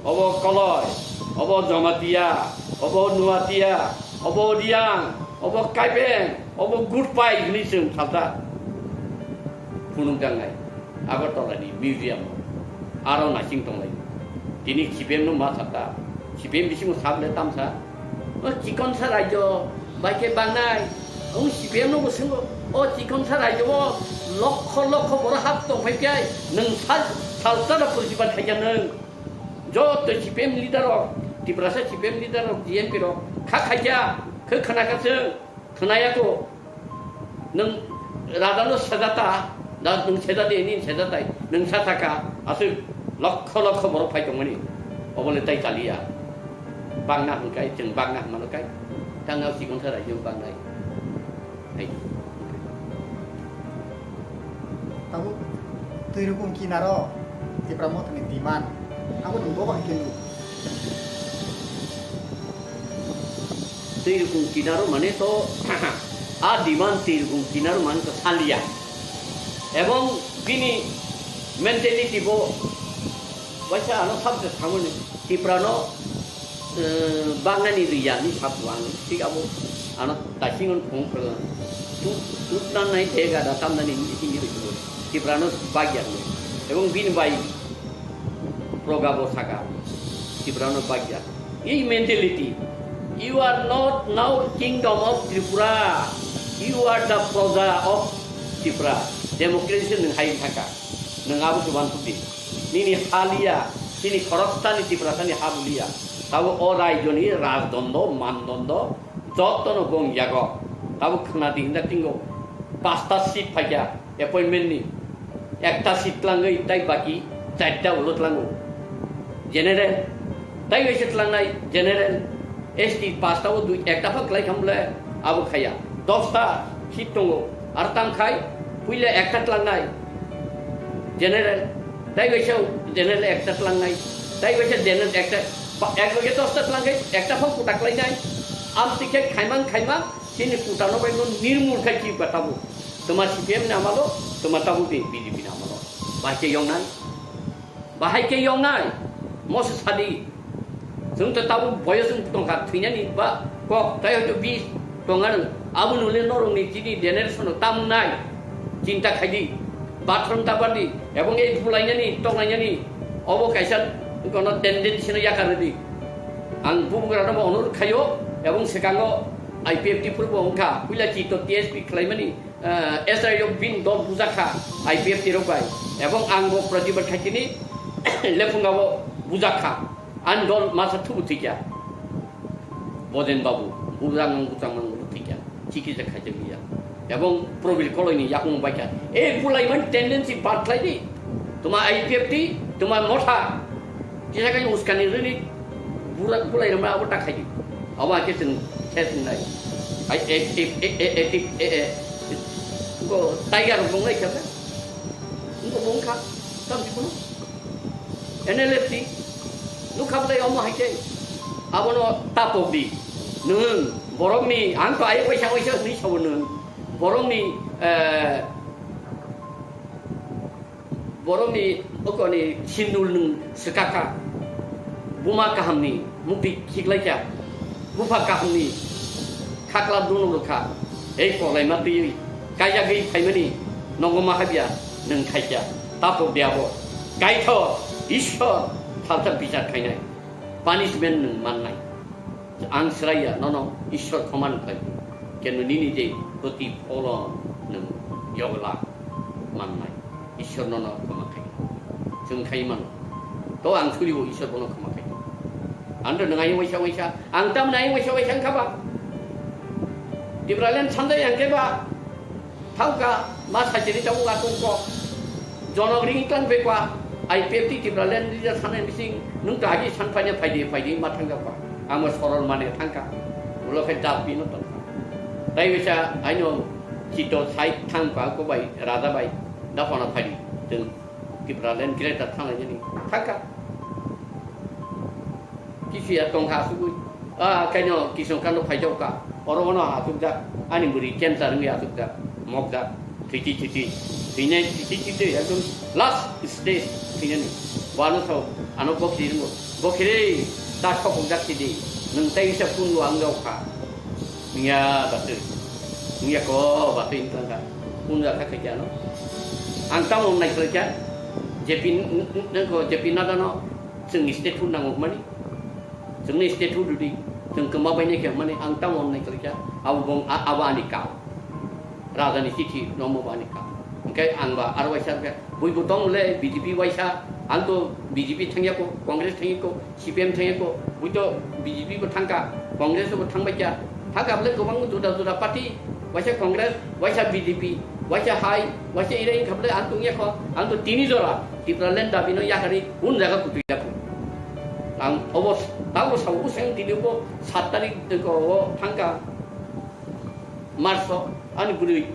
obo Koloi, obo Jamatia, obo Nuatia, obo Riang, obo Kaibeng, obo Gurpai hwnwi chwng salsa phunukjaknai. Agartala ni museum o aro naising tonglai. Tini C P M no ma sakha, C P M bisingo sak le tamsa. O chikonsa rajyo bai khe bangnai. O C P M no bo swngo, o chikonsa rajyo o lokho lokho borok hap tong phai khe nwng sal, salsa da purjibat khaikha nwng. Joto C P M leader rok, Tiprasa C P M leader rok, G M P rok kha khaikha, khe khna kha chwng, khna ya kho. Nwng radalo sejata, da nwng sejadi, nini sejatai, nwng sa saka, aswk lokho lokho borok phai tongmani, obo le tai chaliya. Bangna hwnkai, chwng bangna hwnmano kai, tangna sikon sa raijwk bangnai. Hai. Tabuk twi rukung kinaro Tipra Mothani demand, abo nwng bobo hai khe nuk. Twi rukung kinaro mane to a demand twi rukung kinaro mane to saliya. Ebong bini mentality bo waisa ano subject thamani Tiprano, eh, bangnani riya ni sabu ang thik abo ano taising on phung phung tu tu nan nai te ga da tam nani hindi ri tu Tiprano bagya ni. Ebong bini bai proga bo saka Tiprano bagya. Ei mentality, you are not now kingdom of Tripura, you are the proja of Tripura. Democracy nwng hai thaka, nwng abo se uansuk di. Nini haliya, Chini khoroksani Tiprasani ha bulia. Tabo o raijoni rajdondo, mandondo, jotono gong yago. Tabo khna di hinda tingo. Pasta seat phaikya appointment ni. Ekta seat tlangwi tai baki charta ulo tlango. General, tai waisa tlangnai general. S T pasta o dui ekta phak lai khamle abo khaya. Dosta seat tongo. Ar tam khai puila ekta tlangnai. General, tai waisa general ekta tlangnai. Tai waisa general ekta, ba, ek loge dosta tlang khai ekta phak kutak lai nai. Am tikhe khaimang khaimang chini kutano bai no nirmul khai chi batabo. Toma C P M ni amalo, toma tabo B J P ni amalo. Bahai khe yongnai. Bahai khe yongnai. Moso sadi. Chwng to tabo boyos wng tongkha thwinani ba kok tai hoito bis tongan abo nule norokni chini generation o tamungnai. Chinta khaidi. Bathroom tabardi. Ebong ei bulainani, tonglainani. Obo kaisa kono tendency no yakardi. Ang bubugrano bo onurod khaio. Ebong sekango I P F T purbo wngkha. Puila chito T S P khlaimani. Eh, S I O bini dol bujakha I P F T rok bai, ebong ang bo Pratibad Khaitini lephunga bo bujakha, ani dol masa thubu thikya, Bojen Babu bujang mang bujang mang bo thikya, chikisa khaijak ya, ebong Probir Koloini yakung baikha, e bulai man tendency bad khlai di, tuma I P F T, tuma motha, Kisa kai uskani rini bura bulai rama abo ta khai. Abo ake sen ses nai. Ai e e e e e e e. Ko tiger bong lai kha. Ko bong kha. Tam si kono. N L F T. Nu khap lai omo hai ke. Abo no tapok di. Nung borok ni ang to ai paisa paisa ni sabo nung. Borok ni eh Borokni okoni sindul nwng swkakha, buma kahamni mukti khiklaikha, bupha kahamni khakla dunuk rwkha, ei koklaima twiwi kaijagwi phaimani nogo ma habya nwng khaikha, tapok de abo, kaitho Ishwar salsa bichar khainai, punishment nwng mannai. Ang sraiya nono Ishwar khoma nukhlai. Kenu nini je protipholon nwng yogla mannai. Ishwar nono khoma khai. Chwng khai mano. To ang suribo Ishwar bono khoma khai. Andro nwng ayung waisa waisa. Ang tamni ayung waisa waisa wngkha ba. Tipraland sanjai ang khe ba. Thangka, ma sachiri tabuk atong kok. Jonok ring tang pekwa, I P F T Tipraland leader sanai bising, nung to agi san paina phaidi, phaidi ma thangka kwa. Amo sorol mane thangka. Ulo khai dap bino tongka. Tai bisa aino chito side thangka ko bai, raja bai, dapana phaidi. Teng Tipraland greater thangnai jani. Thangka. Kisi ya tongkha asugwi. Ah, kaino kisong kano phaijao ka. Oro ono asukjak. Ani bwrwi cancer wngwi asukjak. Mokjak. Thwiti thwiti. Thwinai thwiti thwiti. Ekdom last stage thwinani. Wano sao. Ano bokhiri ringo. Bokhiri. Ta khopokjak sidi. Nwng tai wisa phungo ang jao kha. Wngya batwi. Wngya ko batwi wngkha. Phunjak kha khaikhe ano. Ang tamo wngnai khlaikha. J P n-, n-, n-, ko J P Nadda no. Chwngni statehood nango hwnmani, chwngni statehood rwdi, chwng kwma bainai khe hwnmani ang tamo wngnai khlaikha, abo bong-, a-, abo ani kau. Rajani chithi rommo bo ani kau. Hwnkhe ang ba aro waisa hwnkhe, buibo tong le B J P waisa, ang to B J P thangyako, Congress thangyako, C P M thangyako, bui to B J P bo thangka, Congress bo thangbaikha, Hakha bwle kwbangma juda juda party, waisa Congress, waisa B J P, waisa hai, waisa irai wngkha bwle ang tongya kho, ang to tini jora Tipraland dabi no yakarwi un jaga kutu ya kho. Ang obo tabo sabo bwswng tini bo sat tarik ko o thangka March o ani bwrwi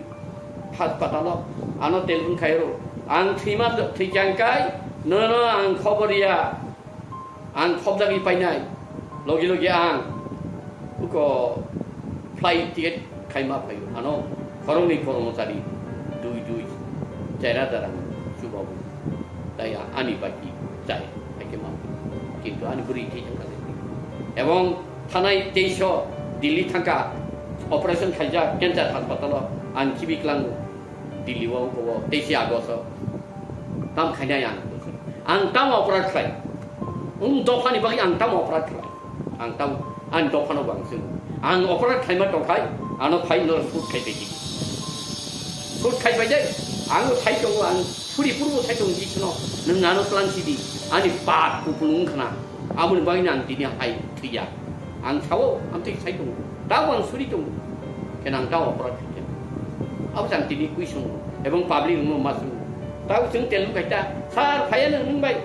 haspatalo ano telephone khairo ang thwima thwichang kai nono ang khobor ya. Ang khobjagwi painai, logi logi ang uko flight ticket khaima phaio. Ano khoroknwi kormochari dui dui chair hajar ang chubago. Tai a-, ani baki chai haikhe ma. Kintu ani bwrwi thwi thangkha le. Ebong thanai teisho Delhi thangkha operation khaijak cancer hospital o ang khibi klango. Delhi o uko teisi August o. Tam khainai ang. Ang tamo operate khlai? Wng dophani bagwi ang tamo operate khlai? Ang tamo, ani dophano bo ang swngo. Ang operate khlaima tongkhai, ano phai no shoot khai pai di. Shoot khai pai dai, Ang bo sai tongo, ang suri purbo sai tongo, Jisuno, nwng ano tlang sidi, ani pap kupulung wngkhana, aboni bagwino ang tini hai thwiya. Ang sao, ang twi sai tongo, tabo ang suri tongo, khe nang tabo opora thwikha. Abo se ang tini kwi swngo, ebong public rokno ma swngo. Tabo chwng telung khaita, "Sir, phaiya nwng nwng bai?"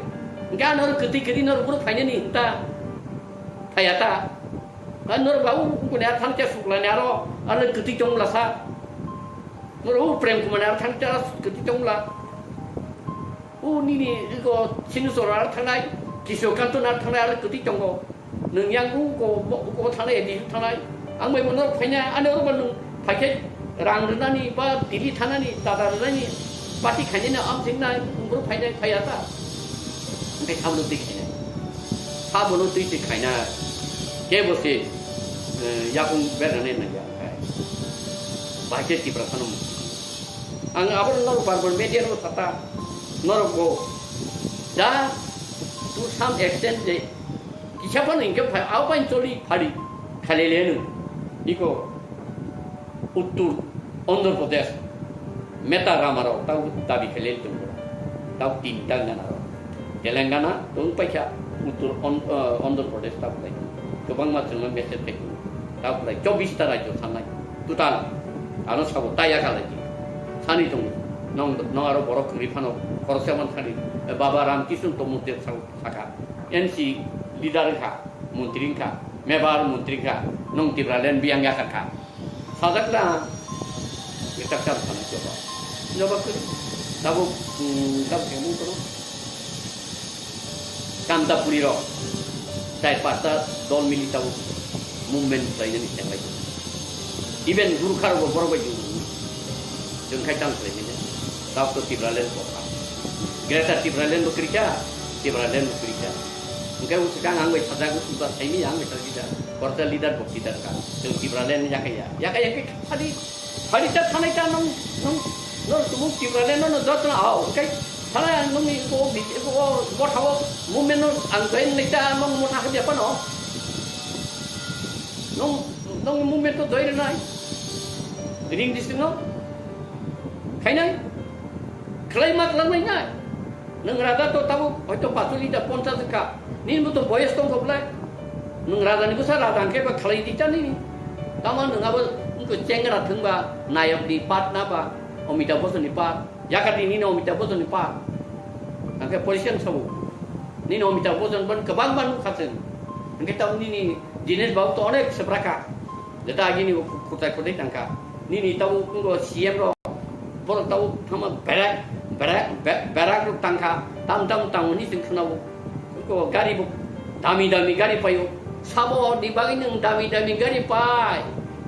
Hwnkhe ano kwtwi kwtwi no rwphuru phainani hinta, phaiya ta. Norok ba u kuni ar thangcha suklani aro, aro kwtwi tongla sa. Norok u Prem Kumar ni aro thangcha kwtwi tongla. U nini iko Sinusor aro thangnai, Kishore Kanto aro thangnai aro kwtwi tongo. Nwng yang u ko, u ko thangnai, A D C thangnai. Ang bai bo norok phaina, ani oro bo nwng phaikhe rang rwnani ba Delhi thanani, dada rwnani, party khainani, am singnai, borok phainai, phaiya ta. Hwnkhe sabono twi khainai. Sabono twi twi khainai. Kebo se, eh, yakung bernani nangya. Bahai khe Tiprasano muchungo. Ang abo norok bar bar media rok sata, norok bo ja to some extent je kisa phano hingke phai, abo bai choli phari khalele no. Iko Uttur Andhra Pradesh, Meta Ramarao tau dabi khalele tongo. Tau tinta gana rok. Telangana tong paikha, Uttor On-, eh, Andhra Pradesh ta kwlai. Kwbangma chwngno message khai tongo. Ta kwlai chobbish ta rajyo sanai. Total ano sabo ta yakha lai. Sani tongo. Nong, nong aro borok kwrwi phano khoroksa man thani. Eh, Baba Ramkishan Tomudde sabo saka. N C leader wngkha, montri wngkha, mebar montri wngkha. Nong Tipraland biyang yakha kha. Sajak na, ngi tak tak sana coba. Coba ke, tabuk, hmm, tabuk yang mungkin. Kanta puri rok, tai pasta dol mili tabuk movement khlai nani tenglai. Even Gurkha rok borok bai jung, jung khai tang khlai nani. Tabuk to Tipraland kokha. Greater Tipraland bo krika, Tipraland bo krika. Hwnkhe o swkang ang bai sajak, o swkang saimanya ang bai sajak kisa. Korsa leader bo leader ka. Chwng Tipraland yakaya. Yakaya khe phadi, phadi ta thanai ta nong, nong, nong tumung Tipraland no jotno ao. Hwnkhe thanai ang nongni ko bi-, ko botha o movement no ang join nai ta nong motha habya pano. Nong, nong movement to join nai. Ring district no. Khainai. Khlai ma khlai nai. Nwng raja to tabuk hoito pachuli da ponchas wngkha. Nini bo to boyes tongkha belai. Nwng raja ni bwsa raja hwnkhe ba khlai di cha nini. Tamo nwng abo wngkha chengra thwngba nayok ni part na ba Amitabh Bachchan ni part. Yakar di nini Amitabh Bachchan ni part. Hwnkhe position sabo. Nini Amitabh Bachchan ban kwbang ban nukha chwng. Hwnkhe tamo nini Dinesh babu to onek sebraka. Jeta agini bo khutai khutai tangkha. Nini tabo wngkha C M rok. Borok tabo thama berak, berak, be-, berak rok tangkha. Tam tam tangmani chwng khwnao. Wngkha gari bo dami dami gari paio. Sabo ni bagwi nwng dami dami gari pai.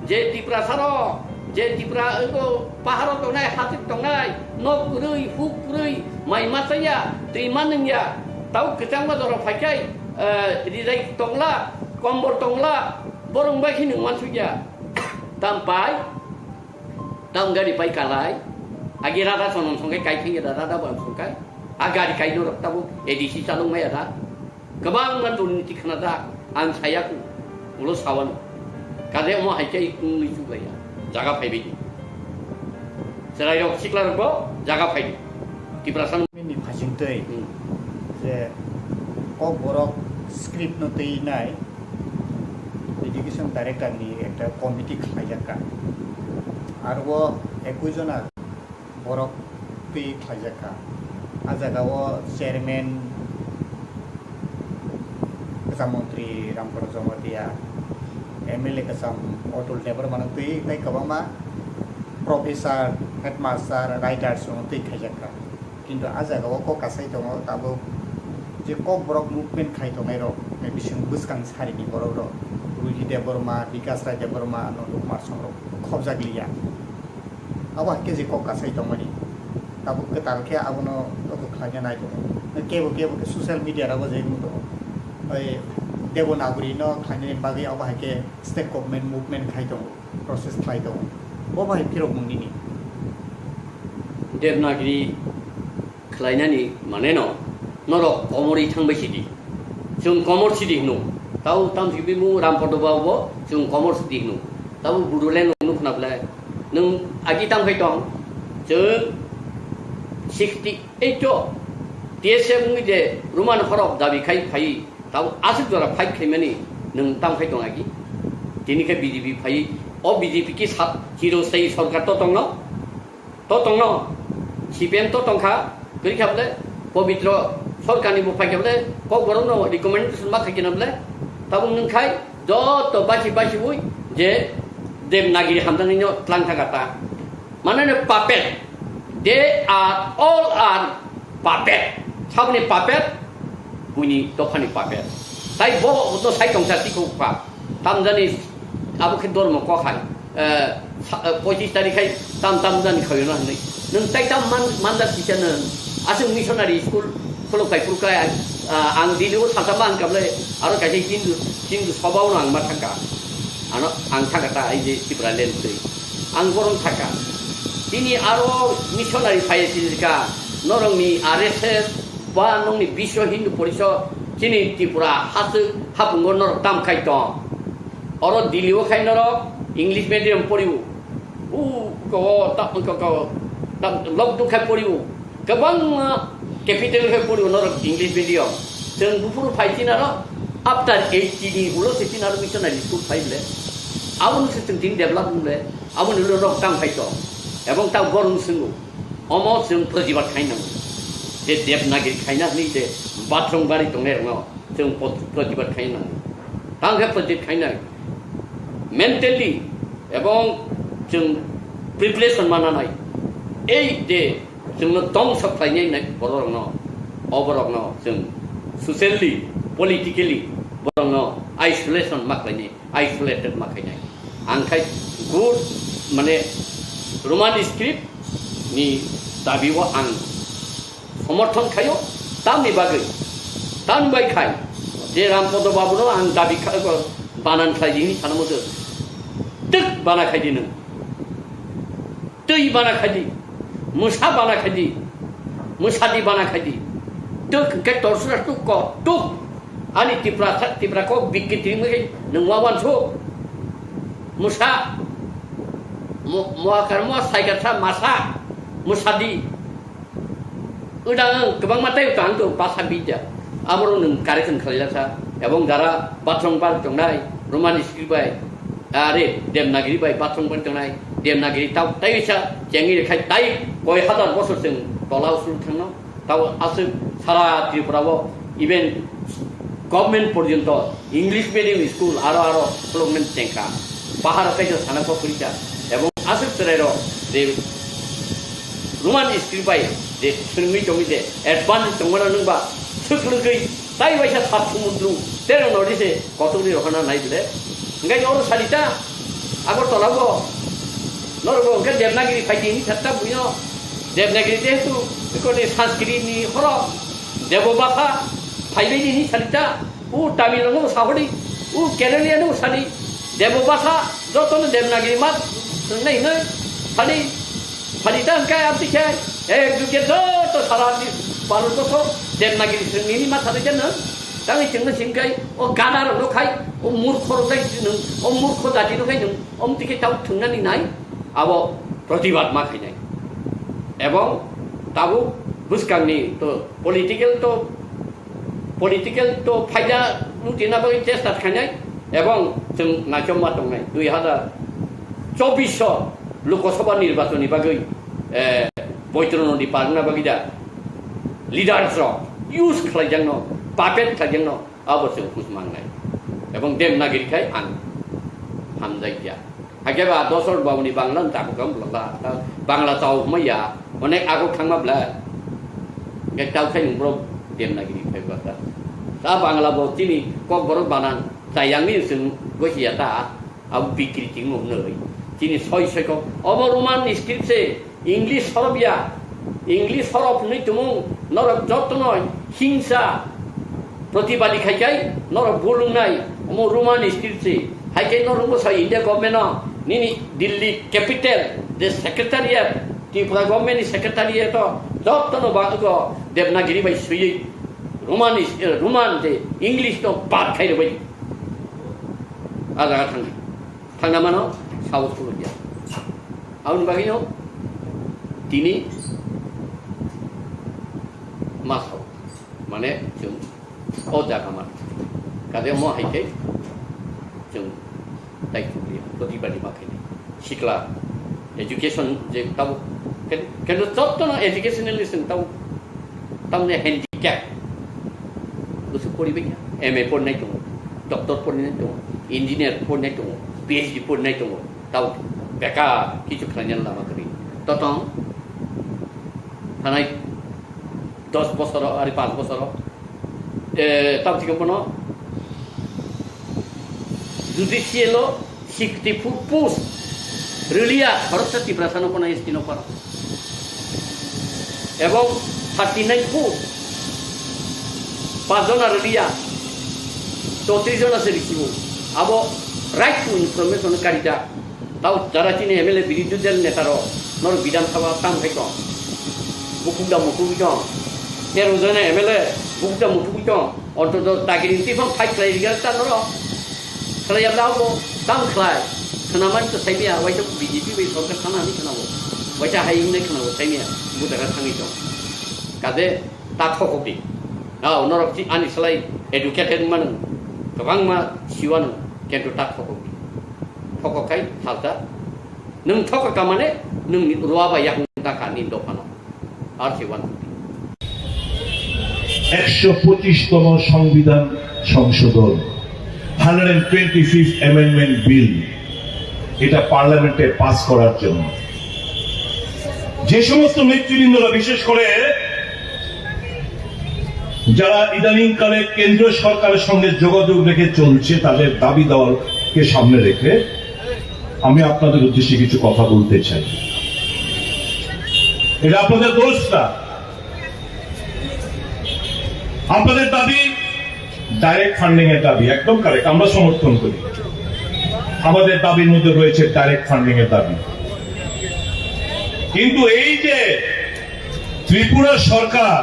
Je Tiprasa rok, je Tipra wngkha paharo tongnai, hasik tongnai, nok kwrwi, huk kwrwi, mai machaya, twi manwngya. Tabo kwchangma jora phaikhai, eh, rijai tongla, kombor tongla, borok bai khe nwng wansukya. Tam pai, tam gari pai kalai. Agi rada sonom songkai kai thengya da, rada bo ang songkai. A gari kai norok tabuk A D C chalok maya da. Kwbangma durniti khna da, ang sayaku. Ulo sawano. Kade omo hai khe ikung isu baya. Jaga phaibai di. Chwrairok siklarok bo jaga phai di. Tiprasa Ni phasing twi Hmm. je Kokborok script no twi nai education director ni ekta committee khlaijakka. Aro o ekui jona borok twi khlaijakka. A jaga o chairman kwcham montri Ramkoro Jamatia, M L A kwcham Atul Debbarma no twi tei kwbangma professor, headmaster, writers no twi khlaijakka. Kintu a jaga o kok kasai tongo, tabuk je Kokborok movement khai tongnai rok, bising bwskang sari ni borok rok, Ruhi Debbarma, Bikas Rai Debbarma, Nandu Kumar Song rok khobjak liya. Abo hai khe je kok kasai tongmani, tabuk kwtal khe abono kok khlaina nai tongo. Kebo kebo khe social media rogo je wng tongo, oi Devanagari no khlainani bagwi abo hai khe state government movement khai tongo. Process khlai tongo. Bo bai phirok mung nini. Devanagari khlainani mane no norok komorwi thangbai sidi. Chwng komor sidi hino. Tau tam sibimung Rampada Babu bo chwng komor sidi hino. Tau Bodoland nukna belai. Nwng agi tam khai tong. Chwng sixty eight o T S F wngwi je Roman horok dabi khai phai, tabo aswk jora fight khaimani nwng tamo khai tong agi? Tini khe B J P phai, o B J P ki sa-, chiro sai sorkar to tongno? To tongno, C P M to tongkha, kwrwi kha bole, Pobitro Sorkarni bo phaikha bole, Kokborokno recommendation ma khaikhe na bole, tabuk nwng khai joto basi basiwi je Devanagiri hamjaknaino tlang thangkha ta. Mane no puppet, they are all are puppet. Saboni puppet, buini dophani puppet. Tai bo no sai tongsa sikho kha. Tamjani abo khe dormo kok hai, eh, sa-, eh, pochis tarik hai tam tam jani khayo na hinwi. Nwng tai tam man, manjak kisa nwng. Aswk missionary school khulok pai phuru khe, ah, ang Delhi o salsa ma hwnkha bole, aro kaisa Hindu, Hindu soba o ang ma thangkha. Ano ang thangkha ta ai je Tipraland twi. Ang borom thangkha. Tini aro missionary phai sinjika norokni R S S ba nokni Biswa Hindu Porishod chini Tripura haswk hapungo norok tam khai tong. Oro Delhi o khai norok English medium poriwo. U ko ta ko ko ta lok duk khai poriwo. Kwbangma capital khai poriwo norok English medium. Chwng buphuru phai chinaro after eighty ni ulo se chinaro missionary school phai bole. Abo no se chwng tini develop bole. Abo ni ulo rok tam khai tong. Ebong ta borong swngo. Omo chwng protibad khai nango. Je Devanagiri khaina hwnwi je bathroom bari tongnai rokno chwng pot-, protibad khai nango. Tang khe protibad khainai. Mentally ebong chwng preparation mananai. Ei je chwngno tongsa khlainai nai bororokno, o borokno chwng socially, politically borokno isolation ma khlainai. Isolated ma khainai. Ang khai good, mane, Roman script ni dabi o ang somorthon khaio, tamni bagwi, tamni bai khai je Rampodo Babu no ang dabi kha-, banan khlai di hinwi sana muchung. Twk bana khai di nwng. Twi bana khai di, mwsa bana khai di, mwsadi bana khai di. Twk hwnkhe torsra tuk ko tuk. Ani Tipra sa-, Tipra kok bikki twi wngwi nwng ma wansuk. Mwsa, mo-, moakar moa saikar sa masa, mwsadi. Udang kwbangma tei utang to basa bidya. Aborok nwng correction khlaijak sa. Ebong jara bathroom bar tongnai, Roman script bai, are Devanagiri bai bathroom bar tongnai, Devanagiri tau tei sa chengwi khai tai koi hazar bosor chwng tola usul thangno. Tau aswk sara Tripura o even government porjonto English medium school aro aro khuloknani chengkha. Pahar kaisa sana kok kwrwikha. Ebong aswk chwrairok je Roman script bai je swrwngwi tongwi je advance tongmano nwngba swk lwngwi tai waisa sat sumundru tero nodi se kotorni rohorna nai bile. Hingke oro salita Agartala bo norok bo hingke Devanagiri phai di hinwi sakta buino Devanagiri jehetu ikoni Sanskrit ni horo Debo basa phaibai di hinwi salita. U Tamil rokno sahodi, u Kerala no sadi, Debo basa jotono Devanagiri ma wngnai hinwi sadi, sadi ta hwnkhe amtwi khe ek juge joto sara di Bharat borso Devanagiri swrwngni ma sadi khe nwng tangwi chwngno singkai o gada rokno khai o murkho rok khai nwng o murkho jati rok khai nwng omtwi khe tau thwngnani nai abo protibad ma khainai ebong tabuk bwskangni to political to political to phaida lutina bagwi chesta khainai ebong chwng naichomma tongnai dui hazar chobbish o Lok Sabha nirbachon ni bagwi, eh, Boitro Nodi parna bagwi da leaders rok use khlaijakno, puppet khlaijakno abo chwng hus mangnai ebong Devanagiri khai ang hamjakya. Hakhe ba Dosor babuni Bangla no chakukha bwlwkha. Bangla chao hwnmaya, onek aguk thangma bwla. Hingke tao khai nwng borok Devanagiri phai bwlwkha. Ta Bangla bo chini Kokborok banan chayangni chwng gosi ya ta. Abo bikri tingmo hwnwi. Chini soi soi kok. Obo Roman script se. English horop ya, English horop hwnwi tumung norok jotono hingsa protibadi khai kai norok bulungnai omo Roman script se. Hai khe norok bwsa India government no nini Delhi capital je secretariat, Tripura government ni secretariat o jotono ba ego Devanagiri bai swiwi Roman is, eh, Roman je English no bad khai rwbai. A jaga thangdi. Thangna mano, sabo khulukya. Aboni bagwino tini ma sao, mane chwng o jaga man. Kade mo hai khe chwng tai chukliya, to dibadi ma khaini. Sikla, education je tabo, ken-, kendo jotto no educationally chwng tabo, tamne handicap. Busu poribai ya, M A pornai tongo, doctor pornai tongo, engineer pornai tongo, P H D pornai tongo, tabo bekar kichu khlainani lama kwrwi. Totong, thanai dos bosoro, ari panch bosoro, eh, tam thikhe bono judicial o sixty four post rwliya, khoroksa Tiprasa no bono S T no paro. Ebong thirty nine post, panch jona rwliya, chowtris jona se risibo. Abo right to information karida. Tao jara chini M L A birodhi dal neta rok nor Bidhan Sabha tam khai tong. Bukuk da mutuk tong. Tero jona M L A bukuk da mutuk tong. Ontoto dagiri twi phang fight khlai riga ta noro. Khlai yabla abo tam khlai. Khnaman to saimiya, waisa B J P bai sorkar thana ni khnabo. Waisa hai wngnai khnabo saimiya. Bu daga thangwi tong. Kade ta thokok di. Nao norok chi ani slai educated manu. Kwbangma siwano kento ta thokok di. Thokok khai salsa. Nwng thokok ka mane nwng ruwa bai yakung ta kha ni dophano. Ar se wan. একশো পঁচিশতম সংবিধান সংশোধন, hundred twenty fifth amendment bill, এটা পার্লামেন্টে পাস করার জন্য যে সমস্ত নেতৃবৃন্দরা, বিশেষ করে যারা ইদানিংকালে কেন্দ্রীয় সরকারের সঙ্গে যোগাযোগ রেখে চলছে, তাদের দাবি দাওয়াকে সামনে রেখে আমি আপনাদের উদ্দেশ্যে কিছু কথা বলতে চাই। এটা আপনাদের দোষ না, আপনাদের দাবি ডাইরেক্ট ফান্ডিং এর দাবি, একদম কারেক্ট, আমরা সমর্থন করি। আমাদের দাবির মধ্যে রয়েছে ডাইরেক্ট ফান্ডিং এর দাবি। কিন্তু এই যে ত্রিপুরা সরকার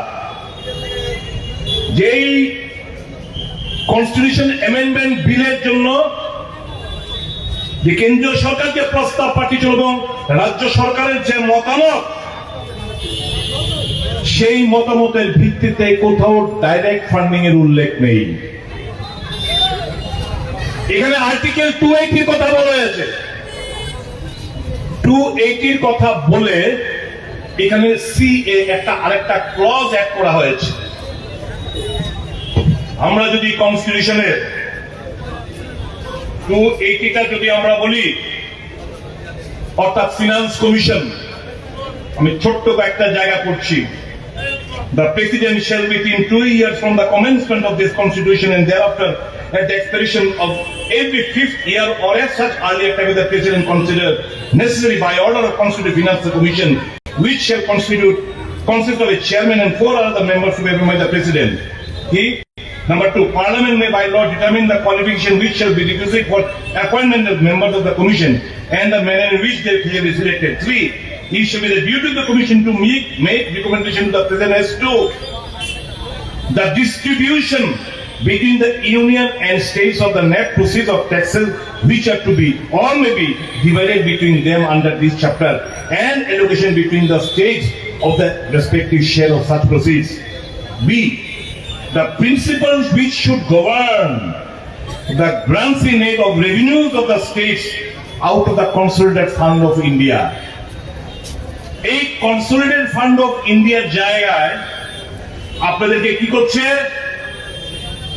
যেই কনস্টিটিউশন অ্যামেন্ডমেন্ট বিলের জন্য যে কেন্দ্রীয় সরকার যে প্রস্তাব পাঠিয়েছিল এবং রাজ্য সরকারের যে মতামত, সেই মতামতের ভিত্তিতে কোথাও ডাইরেক্ট ফান্ডিং এর উল্লেখ নেই। এখানে আর্টিকেল টু এইটির কথা বলা হয়েছে। টু এইটির কথা বলে এখানে সিএ একটা আরেকটা ক্লজ অ্যাড করা হয়েছে। আমরা যদি কনস্টিটিউশনের টু এইটিটা যদি আমরা বলি, অর্থাৎ ফিনান্স কমিশন, আমি ছোট্ট কয়েকটা জায়গা পড়ছি। The President shall, within two years from the commencement of this Constitution and thereafter, at the expiration of every fifth year or at such earlier time as the President consider necessary, by order of Constitutional Finance Commission, which shall constitute, consist of a chairman and four other members to be appointed by the President. He Number two, Parliament may by law determine the qualification which shall be requisite for appointment of members of the commission and the manner in which they shall be selected. Three, it shall be the duty of the commission to make, make recommendation to the President as to the distribution between the union and states of the net proceeds of taxes which are to be or may be divided between them under this chapter and allocation between the states of the respective share of such proceeds. B, the principles which should govern the grants in aid of revenues of the states out of the Consolidated Fund of India. এই consolidated fund of ইন্ডিয়ার জায়গায় আপনাদেরকে কি করছে?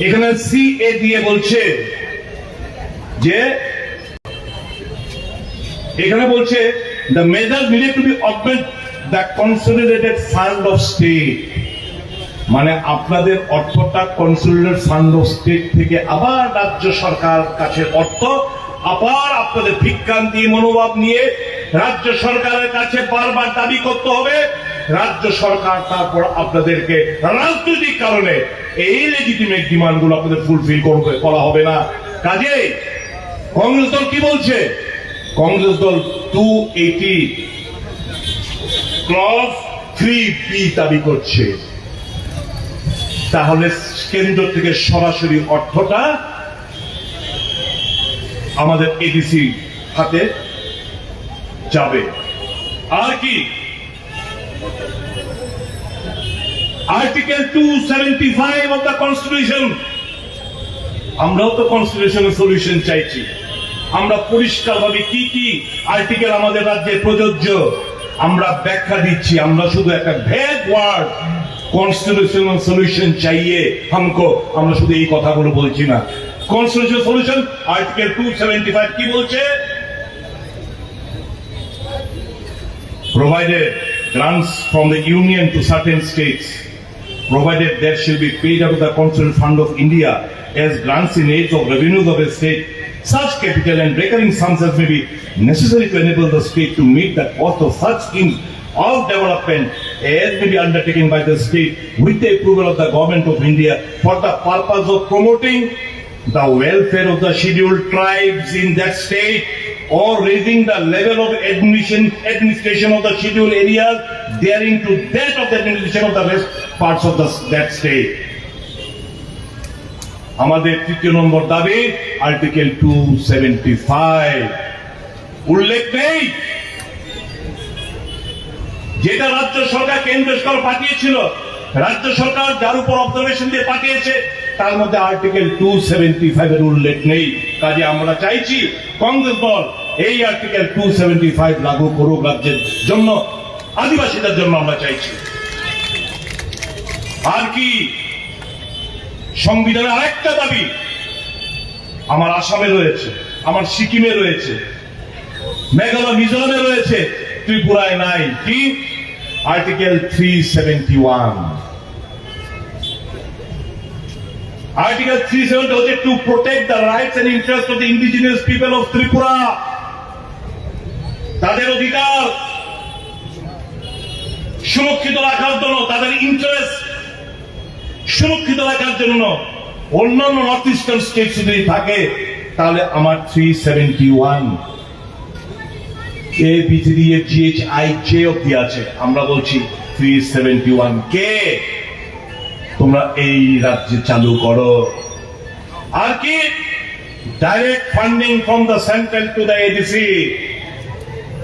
এখানে সিএ দিয়ে বলছে যে এখানে বলছে, the measures needed to be augment the consolidated fund of state, মানে আপনাদের অর্থটা কনসোলিডেটেড ফান্ড অফ স্টেট থেকে আবার রাজ্য সরকার কাছে অর্থ, আবার আপনাদের ভিক্ষান্তি মনোভাব নিয়ে রাজ্য সরকারের কাছে বারবার দাবি করতে হবে। রাজ্য সরকার তারপর আপনাদেরকে রাজনৈতিক কারণে এই লেজিটিমেট ডিমান্ডগুলো আপনাদের ফুলফিল করবে, করা হবে না। কাজেই কংগ্রেস দল কি বলছে? কংগ্রেস দল টু এইটি ক্লজ থ্রি বি দাবি করছে। তাহলে কেন্দ্র থেকে সরাসরি অর্থটা আমাদের এডিসি খাতে যাবে। আর কি, Article two seventy five of the Constitution, আমরাও তো কনস্টিটিউশনাল সলিউশন চাইছি। আমরা পরিষ্কারভাবে কি কি আর্টিকেল আমাদের রাজ্যে প্রযোজ্য, আমরা ব্যাখ্যা দিচ্ছি। আমরা শুধু একটা ভ্যাগ ওয়ার্ড, কনস্টিটিউশনাল সলিউশন চাইয়ে হামকো, আমরা শুধু এই কথাগুলো বলছি না। Constitutional solution article two seventy five কি বলছে? Provided grants from the Union to certain states, provided there shall be paid out of the Constitutional Fund of India as grants in aid of revenues of a state, such capital and recurring sums as may be necessary to enable the state to meet the cost of such schemes of development as may be undertaken by the state with the approval of the Government of India for the purpose of promoting the welfare of the scheduled tribes in that state or raising the level of admission, administration of the scheduled areas daring to that of the administration of the rest parts of the, that state. আমাদের তৃতীয় নম্বর দাবি article two seventy five উল্লেখ নেই। যেটা রাজ্য সরকার কেন্দ্র সরকার পাঠিয়েছিল, রাজ্য সরকার যার উপর অবজারভেশন দিয়ে পাঠিয়েছে, তার মধ্যে আর্টিকেল টু সেভেন্টি ফাইভ এর উল্লেখ নেই। কাজে আমরা চাইছি কংগ্রেস দল এই আর্টিকেল টু সেভেন্টি ফাইভ লাগু করুক রাজ্যের জন্য, আদিবাসীদের জন্য আমরা চাইছি। আর কি সংবিধানের আরেকটা দাবি আমার আসামে রয়েছে, আমার সিকিমে রয়েছে, মেঘালয় মিজোরামে রয়েছে, ত্রিপুরায় নাই। কি? Article three seventy one. Article three seventy হচ্ছে to protect the rights and interest of the indigenous people of Tripura. তাদের অধিকার সুরক্ষিত রাখার জন্য, তাদের ইন্টারেস্ট সুরক্ষিত রাখার জন্য অন্যান্য নর্থ ইস্টার্ন স্টেটস যদি থাকে, তাহলে আমার three seventy one A B three A G H I J অব্দি আছে। আমরা বলছি থ্রি সেভেন্টি ওয়ান কে তোমরা এই রাজ্যে চালু করো। আর কি? Direct funding from the central to the A D C.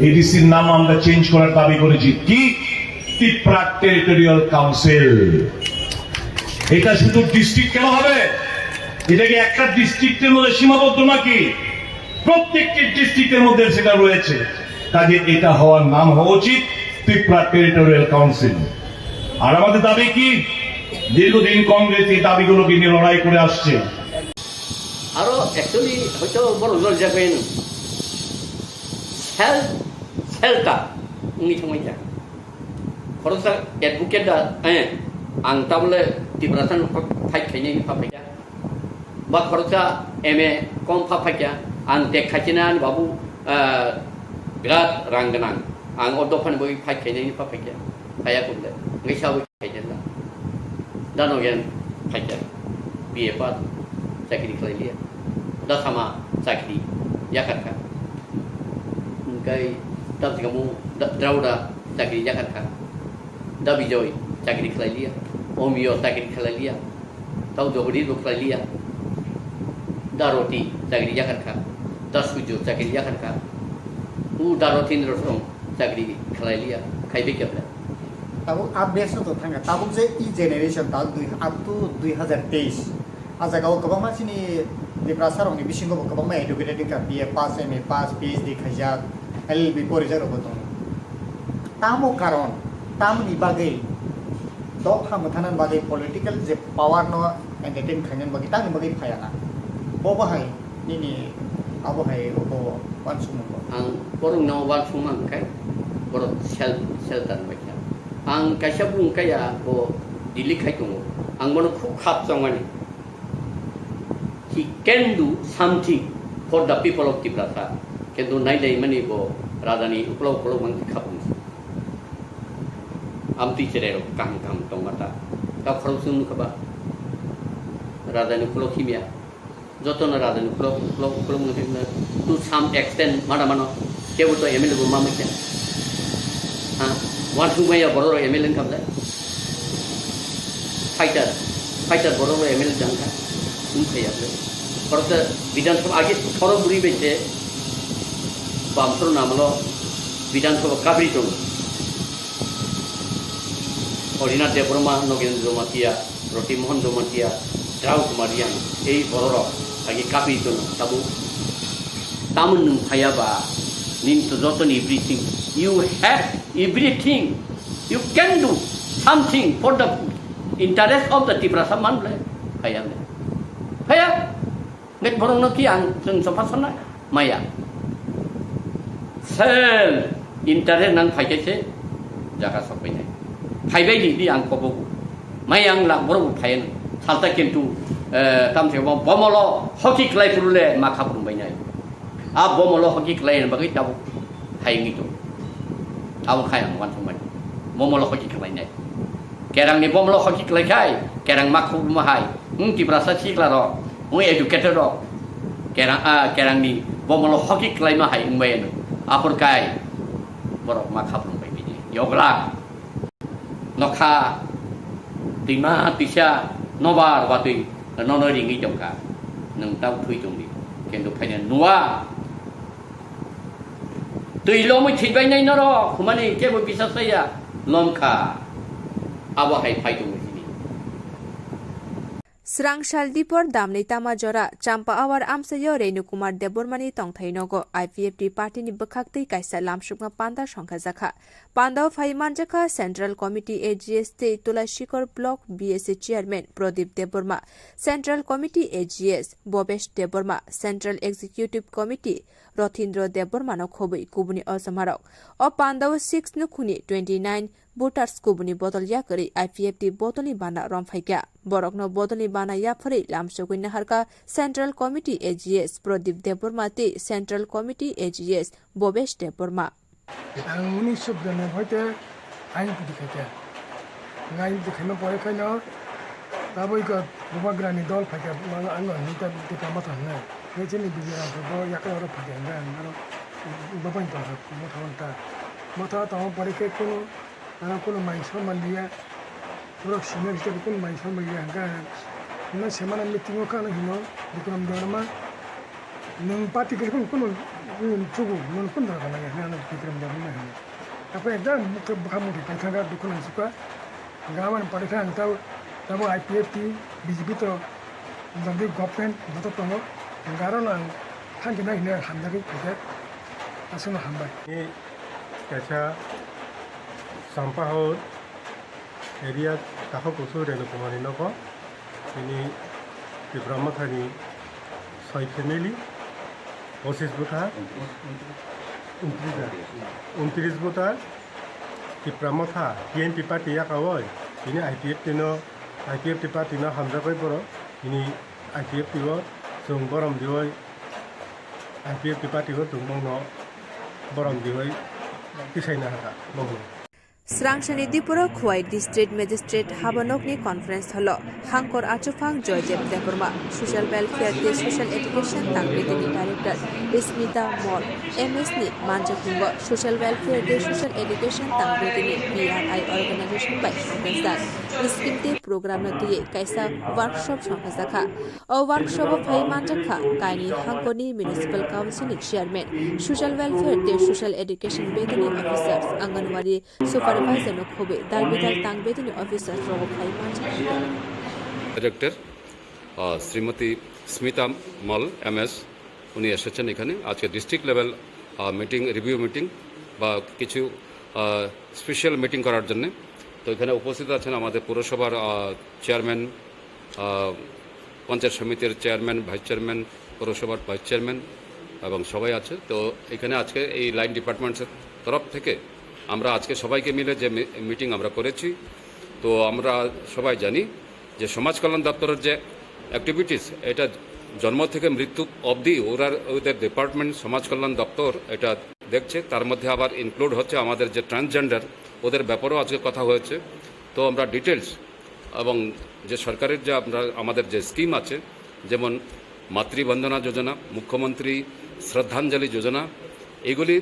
A D সির নাম আমরা চেঞ্জ করার দাবি করেছি। কি? Tripura territorial council. এটা শুধু ডিস্ট্রিক্ট কেন হবে? এটা কি একটা ডিস্ট্রিক্টের মধ্যে সীমাবদ্ধ নাকি? প্রত্যেকটি ডিস্ট্রিক্টের মধ্যে সেটা রয়েছে। কাজে এটা হওয়ার নাম হওয়া উচিত ত্রিপুরা টেরিটোরিয়াল কাউন্সিল। আর আমাদের দাবি কি? দীর্ঘদিন কংগ্রেস এই দাবিগুলোকে নিয়ে লড়াই করে আসছে। Aro actually hoito borok jor jagwi no self, self ta wngwi thangwi kha. Khoroksa advocate da, eh, ang tabole Tiprasa no fight khainai wngwi pha phaikha. Ba khoroksa M A kom pha phaikha, ang tek khaichinai ani babu, ah, birat rang gwnang. Ang o dophani bagwi fight khainai wngwi pha phaikha. Phaiya kumle, wngwi sawi khaikha da. Dano gen phaikha. B A pass, chakri khlai liya. Da Sama chakri yakarkha. Wngkai da Jigamo da, Dauda chakri yakarkha. Da Bijoy chakri khlai liya. Omiyo chakri khlai liya. Tau Jogodi bo khlai liya. Da Roti chakri yakarkha. Da Sujo chakri yakarkha. U Da Roti ni rosong chakri khlai liya. Khai bikya bla. Tabuk update no to thangkha. Tabuk je e generation ta dui, up to dui hazar teis. A jaga o kwbangma chini Tiprasa rok ni bisingo bo kwbangma educated wngkha. B A pass, M A pass, P H D khaijak, L L B porijak rok bo tongo. Tamo karon, tamoni bagwi dopha mwthanani bagwi political je power no entertain khainani bagwi tamoni bagwi phaiya na. Bo bahai nini abo hai obo uansukmung bo. Ang borok no uansukma hwnkhe borok self, shelter bai kha. Ang kaisa bung kaya bo Delhi khai tongo. Ang bono khub khap chongmani. He can do something for the people of Tiprasa. Kintu nai nai mani bo rajani uklok uklok mang khabung. Amtwi cherai rok kaham kaham tongma ta. Ta khorok sung nukha ba. Rajani uklok himya. Joto no rajani uklok uklok uklok mang khe to some extent mana mano. Kebo to M L A bo ma manya. Ha, uansuk maya borok rok M L A wngkha bwle. Fighter, fighter borok rok M L A jang kha. Wng kha ya bwle. Khoroksa Bidhan Sabha age khorok bwrwi bai se bam phuru namlo Bidhan Sabha kabri tongo. Rina Debbarma, Nogendra Jamatia, Roti Mohan Jamatia, Drau Kumar Yang, ei bororok agi kapi tono tabuk. Tamon nwng phaya ba, nini to joto ni everything. You have everything. You can do something for the interest of the Tiprasa manle. Phaya le. Phaya. Met borok no ki ang chwng chopha sonna maya. Self interest nang phai khe se jaga sok pai nai. Phai bai di, di ang kobo. Mai ang lak borok phai no. Salta kintu, eh, tam se bo bomolo hoki klai puru le ma khap rum bai nai. A bomolo hoki klai bagwi tabuk phai ngi to. Abo khai ang wan song bai. Bomolo hoki klai nai. Kerang ni bomolo hoki klai khai, kerang ma khuk ma hai. Hung Tiprasa sikla rok, hung educated rok. Kerang, ah, kerang ni bomolo hoki klai ma hai wng bai no. Apor kai borok ma khap rung bai bini. Yogla. Nokha, twima, twisa, nobar watwi, nono ringwi tongkha. Nwng tau thui tongdi. Kintu phaina nuwa. Twi lomwi thwibainai norok, humani kebo bisas chaya, lomkha. Abo hai phai tongo chini. Srang sal dipor damni tama jora, Champa Awar amsaio Renu Kumar Debbarmani tongthai nogo I P F T party ni bwkhak twi kaisa lamsukma panda songkha jakha. Pandao phai manjakha Central Committee A G S tei Tulashikor Block B S A Chairman Pradip Debbarma, Central Committee A G S Bhobesh Debbarma, Central Executive Committee Rothindra Debbarmano khobwi kubuni osomarok. O pandao six nukhungni twenty nine voters kubuni bodol yakarwi I P F T bodolni bana romphai kha. Borokno bodolni bana yapharwi lamsogwi naharkha Central Committee A G S Pradip Debbarma tei Central Committee A G S Bhobesh Debbarma. Ang unisho biyanabbai te ain pudi khaikha. Ang ain pudi khaima pore khaino taboi ko bubagrani dol phaikha, ang, ang, ang nita Tipra Motha hwnwi. Nini chini bijirang bo yakla oro phaikha, hwnba ang aro bubain tongkha, Motha wngkha. Motha tongma pore khe kunu, ano kunu mai sor manliya. Borok senior hisabe kunu mai sor manliya hwnka. Hwnba semana meeting o kha ano hino, Bikram Debbarma. Nwng party kwrwi kunu, kunu, nwng chugo, nwng kunu dara gana ya, nwng Bikram Debbarma hino. Tapo ekdam mukhe bwkha mukhe paithaka dukhu nang sukha. Gana mani party kha ang tabo, tabo I P F T, B J P to, jodi government joto tongo, garo no ang thanki na hino hamjagwi paikha, aswkno hambai. Ni kaisa Sampahor area Takhuk Kusu Renu Kumar ni nogo, bini Tipra Motha ni soi family, pochis bwkha, untris bwkha, Tipra Motha T N P party yakawi, bini I P F T no, I P F T party no hamjagwi borok, bini I P F T o chwng borom diwi, I P F T party o chwng bongno borom diwi tisaina hakha bongno. Srangchani Dipuro Khowai District Magistrate habanokni conference hall-o Hangkor Achuphang Joydev Debbarma, Social Welfare tei Social Education Tangbetini Director Smita Mol, M S ni manjakmungo Social Welfare tei Social Education Tangbetini B R I organization bai songkajak scheme tei program no twiwi kaisa workshop songkhajakha. O workshop-o phai manjakha kaini Hangkorni Municipal Council ni Chairman, Social Welfare tei Social Education Betini Officers, Anganwadi Supervisor no khobwi dal bidal tangbetini officers rogo phai manjak. Director, uh, Srimati Smita Mal, M S, উনি এসেছেন এখানে আজকে district level, আহ, meeting, review meeting বা কিছু, আহ, special meeting করার জন্যে। তো এখানে উপস্থিত আছেন আমাদের পৌরসভার, আহ, চেয়ারম্যান, আহ, পঞ্চায়েত সমিতির চেয়ারম্যান, ভাইস চেয়ারম্যান, পৌরসভার ভাইস চেয়ারম্যান এবং সবাই আছে। তো এখানে আজকে এই লাইন ডিপার্টমেন্টসের তরফ থেকে আমরা আজকে সবাইকে মিলে যে মি-, মিটিং আমরা করেছি, তো আমরা সবাই জানি যে সমাজ কল্যাণ দপ্তরের যে অ্যাক্টিভিটিস, এটা জন্ম থেকে মৃত্যু অবধি ওরা, ওদের ডিপার্টমেন্ট সমাজ কল্যাণ দপ্তর এটা দেখছে। তার মধ্যে আবার ইনক্লুড হচ্ছে আমাদের যে ট্রান্সজেন্ডার, ওদের ব্যাপারেও আজকে কথা হয়েছে। তো আমরা ডিটেলস এবং যে সরকারের যে আমরা, আমাদের যে স্কিম আছে, যেমন মাতৃবন্দনা যোজনা, মুখ্যমন্ত্রী শ্রদ্ধাঞ্জলি যোজনা, এগুলি,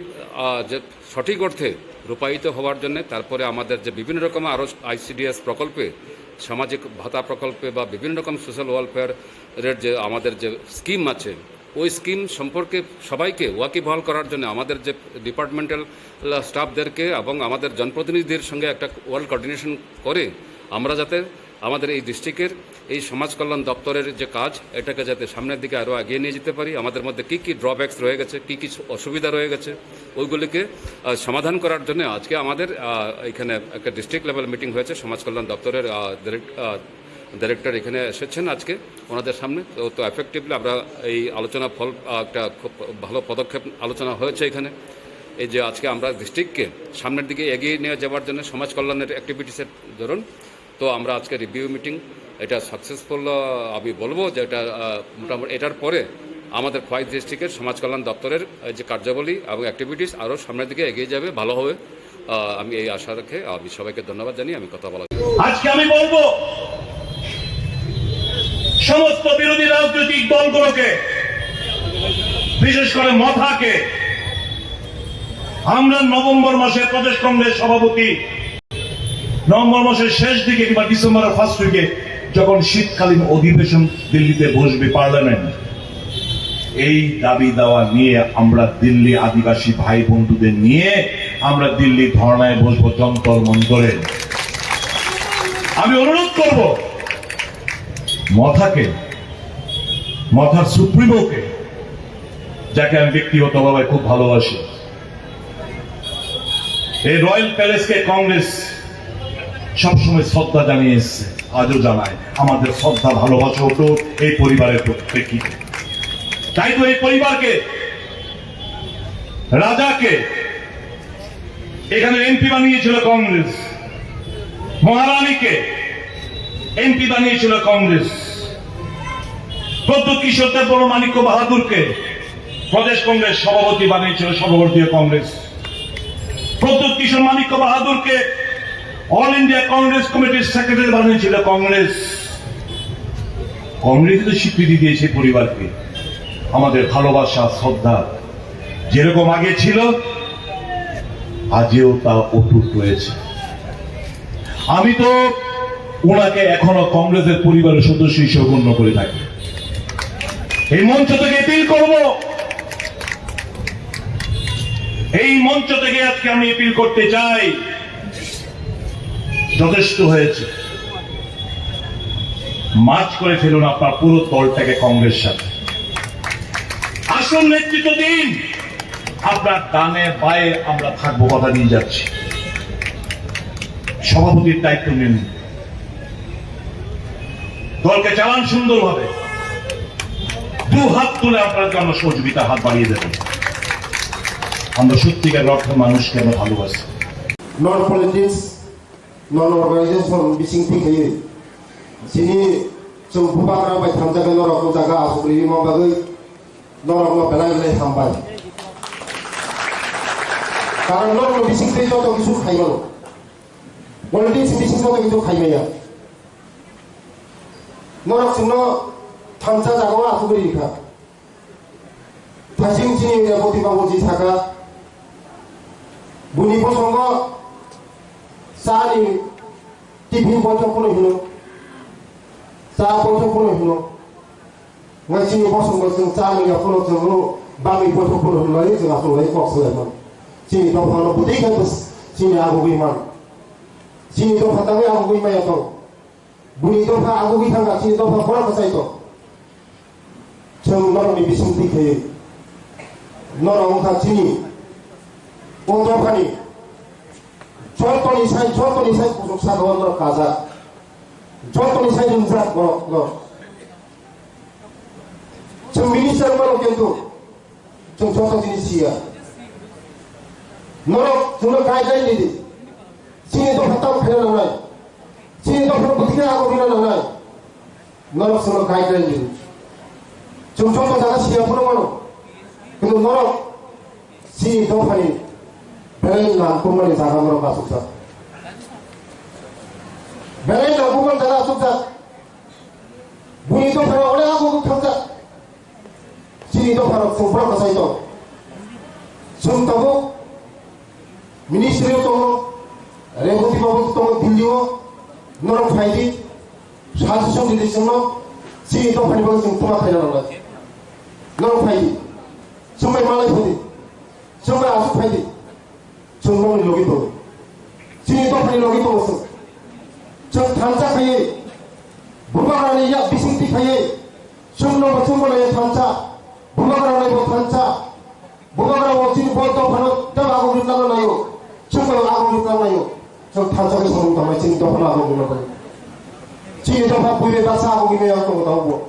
আহ, যে সঠিক অর্থে রূপায়িত হওয়ার জন্য, তারপরে আমাদের যে বিভিন্ন রকম আরও আইসিডিএস প্রকল্পে, সামাজিক ভাতা প্রকল্পে বা বিভিন্ন রকম সোশ্যাল ওয়েলফেয়ারের যে আমাদের যে স্কিম আছে, ওই স্কিম সম্পর্কে সবাইকে ওয়াকিবহাল করার জন্য আমাদের যে ডিপার্টমেন্টাল স্টাফদেরকে এবং আমাদের জনপ্রতিনিধিদের সঙ্গে একটা ওয়ার্ল্ড কোঅর্ডিনেশন করে আমরা যাতে আমাদের এই ডিস্ট্রিক্টের এই সমাজ কল্যাণ দপ্তরের যে কাজ, এটাকে যাতে সামনের দিকে আরও এগিয়ে নিয়ে যেতে পারি। আমাদের মধ্যে কী কী ড্রব্যাকস রয়ে গেছে, কী কী অসুবিধা রয়ে গেছে, ওইগুলিকে আহ, সমাধান করার জন্য আজকে আমাদের আহ, এখানে একটা ডিস্ট্রিক্ট লেভেল মিটিং হয়েছে। সমাজ কল্যাণ দপ্তরের আহ, ডিরেক্ট- আহ, ডাইরেক্টর এখানে এসেছেন আজকে ওনাদের সামনে। তো তো এফেক্টিভলি আমরা এই আলোচনা ফল আহ, একটা খুব ভালো পদক্ষেপ আলোচনা হয়েছে এখানে। এই যে আজকে আমরা ডিস্ট্রিক্টকে সামনের দিকে এগিয়ে নিয়ে যাওয়ার জন্য সমাজ কল্যাণের অ্যাক্টিভিটিসের ধরুন, তো আমরা আজকে রিভিউ মিটিং, এটা সাকসেসফুল। আমি বলবো যে এটা আহ, মোটামুটি এটার পরে আমাদের খোয়াই ডিস্ট্রিক্টের সমাজ কল্যাণ দপ্তরের এই যে কার্যাবলী এবং অ্যাক্টিভিটিস আরও সামনের দিকে এগিয়ে যাবে ভালোভাবে। আহ, আমি এই আশা রেখে আমি সবাইকে ধন্যবাদ জানিয়ে আমি কথা বলা। আজকে আমি বলবো সমস্ত বিরোধী রাজনৈতিক দলগুলোকে, বিশেষ করে মথাকে, আমরা নভেম্বর মাসে প্রদেশ কংগ্রেস সভাপতি নভেম্বর মাসের শেষ দিকে কিংবা ডিসেম্বরের ফার্স্ট উইকে যখন শীতকালীন অধিবেশন দিল্লিতে বসবে পার্লামেন্ট, এই দাবি দাওয়া নিয়ে আমরা দিল্লি আদিবাসী ভাই বন্ধুদের নিয়ে আমরা দিল্লি ধর্ণায় বসবো যন্তর মন্তরে। আমি অনুরোধ করব মথাকে, মথার সুপ্রিমোকে, যাকে আমি ব্যক্তিগতভাবে খুব ভালোবাসি, এই রয়্যাল প্যালেসকে কংগ্রেস সবসময় শ্রদ্ধা জানিয়ে এসছে, আজও জানায়। আমাদের শ্রদ্ধা ভালোবাসা অটুট এই পরিবারের প্রেক্ষিতে। তাই তো এই পরিবারকে, রাজাকে এখানে এমপি বানিয়েছিল কংগ্রেস, মহারানীকে এমপি বানিয়েছিল কংগ্রেস, প্রদ্যুৎ কিশোর দেববর্মা মাণিক্য বাহাদুরকে প্রদেশ কংগ্রেস সভাপতি বানিয়েছিল সর্বভারতীয় কংগ্রেস। প্রদ্যুৎ কিশোর মাণিক্য বাহাদুরকে অল ইন্ডিয়া কংগ্রেস কমিটির সেক্রেটারি বানিয়েছিল কংগ্রেস। কংগ্রেসই তো স্বীকৃতি দিয়েছে পরিবারকে। আমাদের ভালোবাসা, শ্রদ্ধা যেরকম আগে ছিল, আজও তা অটুট রয়েছে। আমি তো ওনাকে এখনো কংগ্রেসের পরিবারের সদস্য হিসেবে গণ্য করে থাকি। এই মঞ্চ থেকে অ্যাপিল করব, এই মঞ্চ থেকে আজকে আমি অ্যাপিল করতে চাই, যথেষ্ট হয়েছে। মার্জ করে ফেলুন আপনার পুরো দলটাকে কংগ্রেস সাথে। আসুন নেতৃত্ব দিন, আপনার ডানে বায়ে আমরা থাকবো, কথা দিয়ে যাচ্ছি। সভাপতির দায়িত্ব নিন, দলকে চালান সুন্দরভাবে। দু হাত তুলে আপনার জন্য সহযোগিতার হাত বাড়িয়ে দেব। আমরা সত্যিকার অর্থে মানুষকে আমরা ভালোবাসি। Non politics, non organization bising thik hai. Sini chung bubagra bai thamjak norok jaga asuk ri ma bagwi norok no belai belai hambai. Karon norok no bising thik joto kisu khai mano. Politics bising joto kisu khai maya. Norok chwngno thamsa jagao asugwi rikha. Thajing chini Reboti babuji sakha, buni bosongo chani tiffin boithok phano hino, cha boithok phano hino. Ngai chini bosongo chwng cha nungya phano chwngno bagwi boithok phano hino lai chwng aswk lai kok swlai mano. Chini dophano bwtwi khe bwswk chini agugwi mano. Chini dopha tangwi agugwi maya tong. Buni dopha agugwi thangkha, chini dopha borok kwchai tong. Chwng norokni bising twi khaiwi. Norok wngkha chini o dophani jotoni sai, jotoni sai kuchuk saka o norok kajak. Jotoni sai ringjak borok no. Chwng minister mano kintu chwng joto jinis siya. Norok chwngno guideline ridi. Chini dopha tamo khaina nangnai. Chini dopha bwtwino abo bina nangnai. Norok chwngno guideline ridi. Chwng joto jaga siya phano mano. Kintu norok chini dophani belai nangkukmani jaga norok achukjak. Belai nangkukmani jaga achukjak. Buni dophano onek abo bwkhangjak. Chini dopharok chwng borok kwchai tong. Chwng tabuk ministry o tongo, Reboti babu tongo Delhi o, norok phai di, suggestion di di chwngno, chini dophani bagwi chwng tuma khaina nangnai. Norok phai di. Chwng bai malai phai di. Chwng bai aswk phai di. Chwng nokni logi tongo. Chini dophani logi tongo chwng. Chwng thansa khaiwi, bubagrani yak bisingtwi khaiwi, chwngno bo chwngbo naiwi thansa, bubagrano bo thansa, bubagrano chini bo dophano tei aguk rwna naio, chwngbo aguk rwna naio. Chwng thansa khe samung tangmani chini dophano aguk rwna naio. Chini dopha buibai baksa aguk rwna yang tongo tabukbo.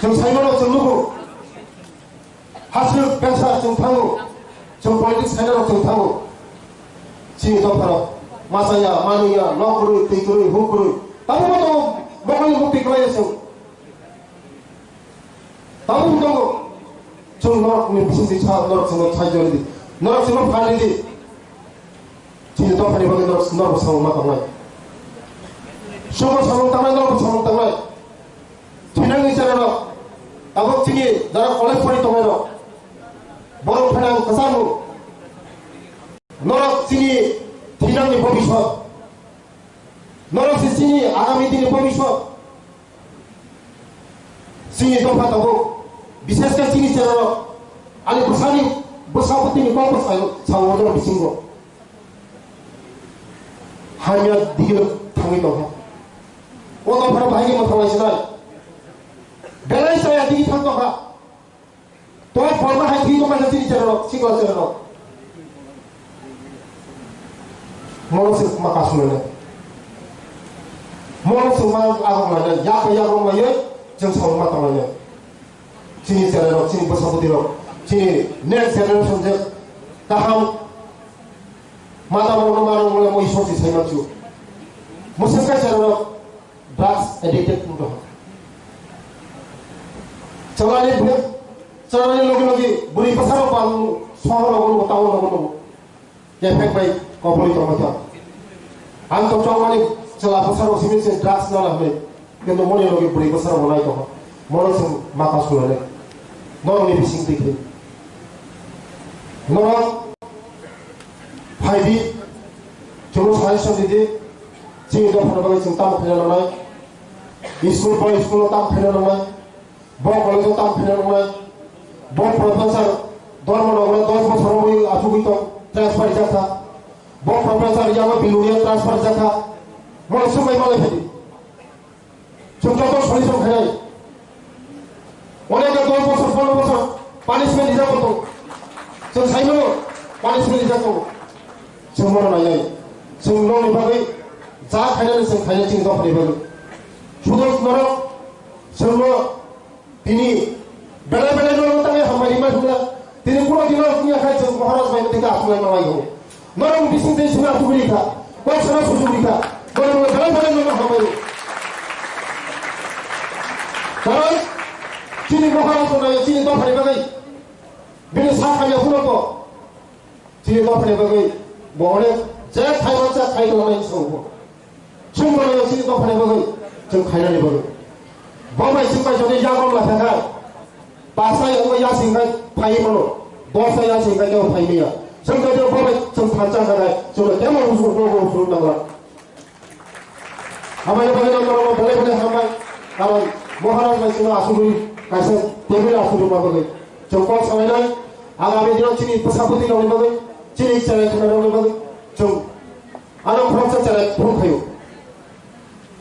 Chwng saimano chwng nugo. Hasrwk bengsa chwng thango, chwng politics khainarok chwng thango. Chini dopharok machaya, manwiya, nok kwrwi, twi kwrwi, huk kwrwi. Tabukbo tongo, mokholni mukti kwlaiya chwng. Tabukbo tongo. Chwng norokni bisingtwi sa, norok chwngno saijoridi. Norok chwngno phalridi. Chini dophani bagwi norok, norok samung ma tangnai. Chwngno samung tangnai, norok samung tangnai. Thinangni cherairok, tabuk chini jara college pori tongnai rok, borok phainang kwchangno, norok chini thinangni bobiswt, norok se chini agami dini bobiswt. Chini dopha tabuk, bishesh khe chini cherairok, ani bwsani, bwsa bwtwini kokbo sao, sao order bisingo. Hamya digino thangwi tongkha. O dophano bahai khe mwthanglaisnai. Belai chaya digi thang tongkha. Toi pholma hai thwi tongkha chini cherairok, sikla cherairok. Mono se ma kasu lene. Mono se ma agok lene, yak yak rok laiye, jeng sao ma tong lene. Chini cherairok, chini bwsa bwtwirok, chini next generation je kaham mata rokno ma rok mole moi sochi sai manchu. Mwswk kha cherairok drugs addicted wng tongkha. Chalani bwrwi, chalani logi logi bwrwi bwsarok bang sohor rogo nugo, town rogo nugo. Kephek bai kobori tongma kha. Ang to chongmani chwla bwsarok simi se drugs nana hwnwi. Kintu moni logi bwrwi bwsarok bo nai tongkha. Mono chwng maka sulane. Norokni bising twi khe. Norok phai di. Chwngno suggestion di di. Chini dophano bagwi chwng tamo khaina nangnai. School bai school-o tamo khaina nangnai. Bo college-o tamo khaina nangnai. Bo professor Dharmanagar dos bosor wngwi achugwi tong, transfer rijak kha. Bo professor Yama Bilunia transfer rijak kha. Mo swngbai malai phai di. Chwng joto solution khainai. Onekhe dos bosor, pondro bosor punishment rijak bo tong. Chwng saimano punishment rijak tongo. Chwng bono nainai. Chwng nokni bagwi ja khainani chwng khainai chini dophani bagwi. Sudo norok chwngno tini belai belai norok tangwi hambai rimai phunukla. Tini kuno dino wngya khai chwng Maharaj bai tini aswk lai manlai tongo. Norok bising tei sima aswk ri kha. Kok sana susuk ri kha. Norok belai belai norok hambai. Karon chini Maharaj no nayo chini dophani bagwi. Bini sa khamya phunukgo. Chini dophani bagwi bo onek je khai mansa khai tongmani songbo. Chwng bo chini dophani bagwi chwng khainani bagwi. Bo bai chwng bai jodi yagom la thakha. Pasa yago yasing khai phai mano. Dosa yasing khai kebo phai miya. Chwng jodi bo bai chwng thansa kha khai chwng kemo usuk usuk usuk nangla. Hambai bagwi no norok belai belai hambai. Karon Maharaj bai chwngno asugwi kaisa table asugwi ma bagwi. Chwng kok salainai. Agami dino chini bwsa bwtwi rokni bagwi, chini cherai khwna rokni bagwi chwng ano khoroksa cherai phuru khaio.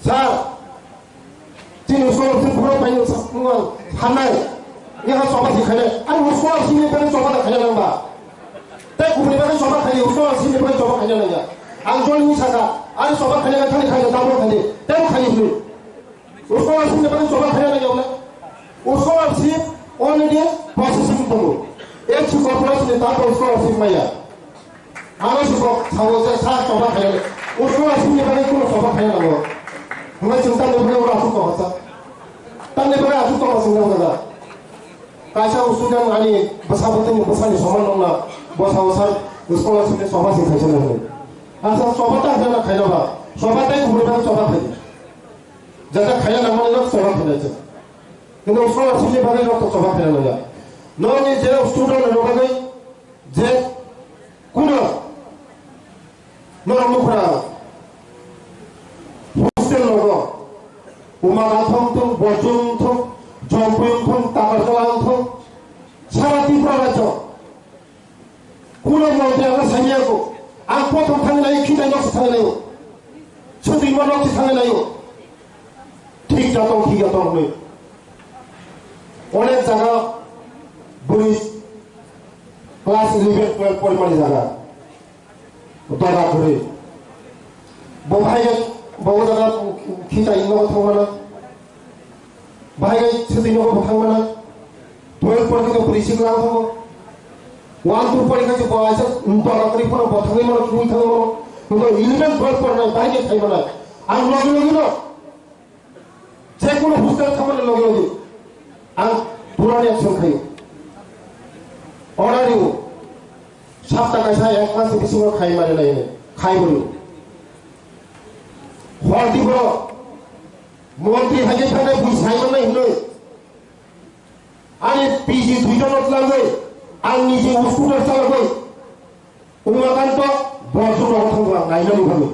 Sir, chini scholarship phuru paino sa phuru sanai. Yaha choba si khainai. Ani scholarship ni bagwi choba da khaina nangba. Tei kubuni bagwi choba khainai, usko asini bagwi choba khaina nangya. Ang jol ni saka, ani choba khaina thani khaina, double khaina, tebo khaina hwnwi. Usko asini bagwi choba khaina nangya wala. Usko asini already processing tongo. H C corporation ni tato usko asini maya. Ano si kok sawo se sa choba khaina. Usko asini bagwi kuno choba khaina nango. Hwnwi chwng tamni bagwi oro asuk tongkha sa. Tamni bagwi asuk tongkha chwng nangkha. Kaisa student ani bwsa bwtwini bwsani soman nokna bwsa bwsa scholarship ni soba se khaisa nangni. Asa soba ta jana khaina ba, soba tai kubuni ba soba khai. Jata khaina nangmani nok soba khaina cha. Kintu scholarship ni bagwi nok soba khaina nangya. Nokni je student ni bagwi je kuno Norok nukha, hostel rogo, uma gathong thung, bochung thung, Tongpui wngthung, Takarjala wngthung, sara Tripura rajyo. Kuno montri ang saiya ko, ang kothom thangwi naio, khitai nok thangwi naio, sotwi ma nok thangwi naio. Thik jatong, thik jatong hwnwi. Onek jaga bwrwi class eleven, twelve porimani jaga. Dora kwrwi. Bo bahai khe, bo o jaga khitai nogo thangmana. Bahai khe swtwi nogo bo thangmana. Twelve porikha khe bwrwi sik lang thango. One, two porikha khe bo aisa dora kwrwi phano bo thangwi mano, thangwi thangwi mano. Bo eleven, twelve porinai bahai khe khai mano. Ang logi logi no. Je kono hostel thamani logi logi ang purani action khayo. Order rw. Sapta kaisa ek mas bisingo khai mari nai hinwi. Khai bo rw. Hor di borok. Montri hai khe thangwi bui sai mannai hinwi. Ani P G duita no tlangwi. Ang niji scooter chalogwi. Umakanto borok jora thangwa nainani bagwi.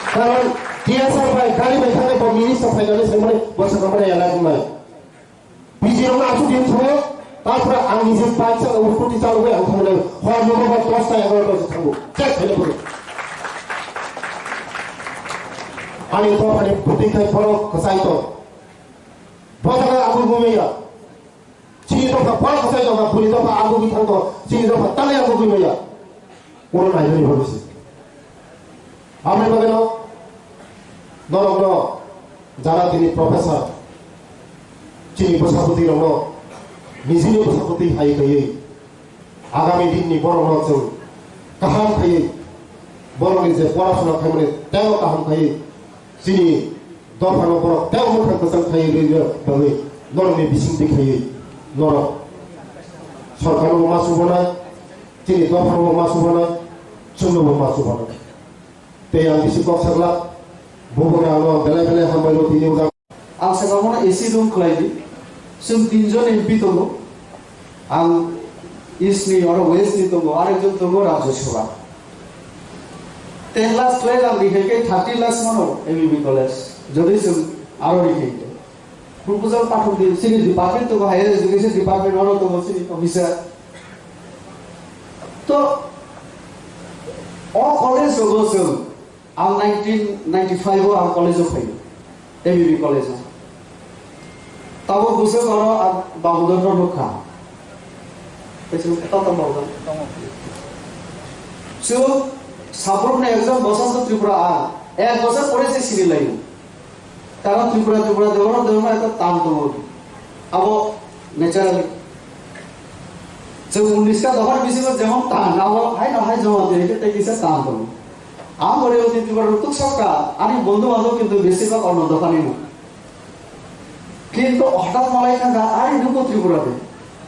Karon T S R bai gari bai thangwi bo minister phainani saimani bo sakhamani elak wngnai. P G rokno aswk din thango, tapore ang niji bike sa scooty chalogwi ang thangnai. Hor nogo ba dos ta egaroh ta thango. Chek khaina phuru. Ani dophani bwtwi khai borok kwchai tong. Bo jaga ang bo maya. Chini dopha pal kwchai dopha, bwrwi dopha ang bwgwi thang dopha, chini dopha tanai ang bwgwi maya. Oro nainani bagwi se. Aboni bagwino norokno jara tini professor, chini bwsaphuti rokno nijini bwsaphuti hai kaiwi agami dinni borokno chwng kaham kaiwi borokni je porasona khaimani teibo kaham kaiwi chini dophano borok tei mwkhang kwchang khai rwna bagwi norokni bisingtwi khaiwi norok sorkarnobo ma chubanai, chini dophanobo ma chubanai, chwngnobo ma chubanai. Tei ang bisi kok saglak, bubagra ano belai belai hambai rw tini ujak. Ang saka bono A C room khlai di. Chwng tinjon M P tongo. Ang East ni, oro West ni tongo, arekjon tongo Rajya Sabha. Ten lakhs twelve ang rihai khe thirty lakhs mano M B B college. Jodi chwng aro rihai khe. Proposal pathok di, chini department tongo, higher education department, oro tongo chini officer. To, o college rogo chwng Ang nineteen ninety-five o ang college o phaio, M B B college o. Tabuk bwswk oro ang Babudorno nukha. Tei chwng khe tong tong Babudor. Chwng sabrumni ekjon Bosonto Tripura ang, ek bosor pore se sini laio. Karon Tripura, Tripura, Deborok, Deborok, ekta tan tongo. Abo naturally. Chwng unnish ta dophani bisingo jemon tan, abo haino hai joma twi khe tei kisa tan tongo. Ang bo reo Tripura rok tuk sokha, ani bondhu bandhob kintu besibak onno dophani no. Kintu hothat malai thangkha, ari nuko Tripura de.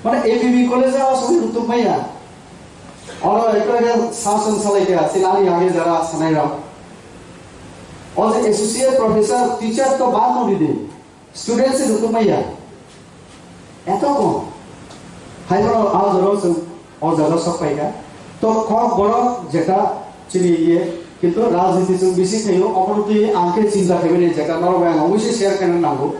Mane A B B college o aswk rwtuk maya. Oro ekta ekta sir song salai kha, chini ani age jara sanai rok. O je associate professor, teacher to bad no di de. Student se rwtuk maya. Eto kom. Hai bono a jora chwng o jaga sok pai kha. To kok borok jeta chini iye, kintu rajniti chwng bisi khaio, obono twi ang khe chinta khaimani jeta norok bai ang obviously share khaina nango.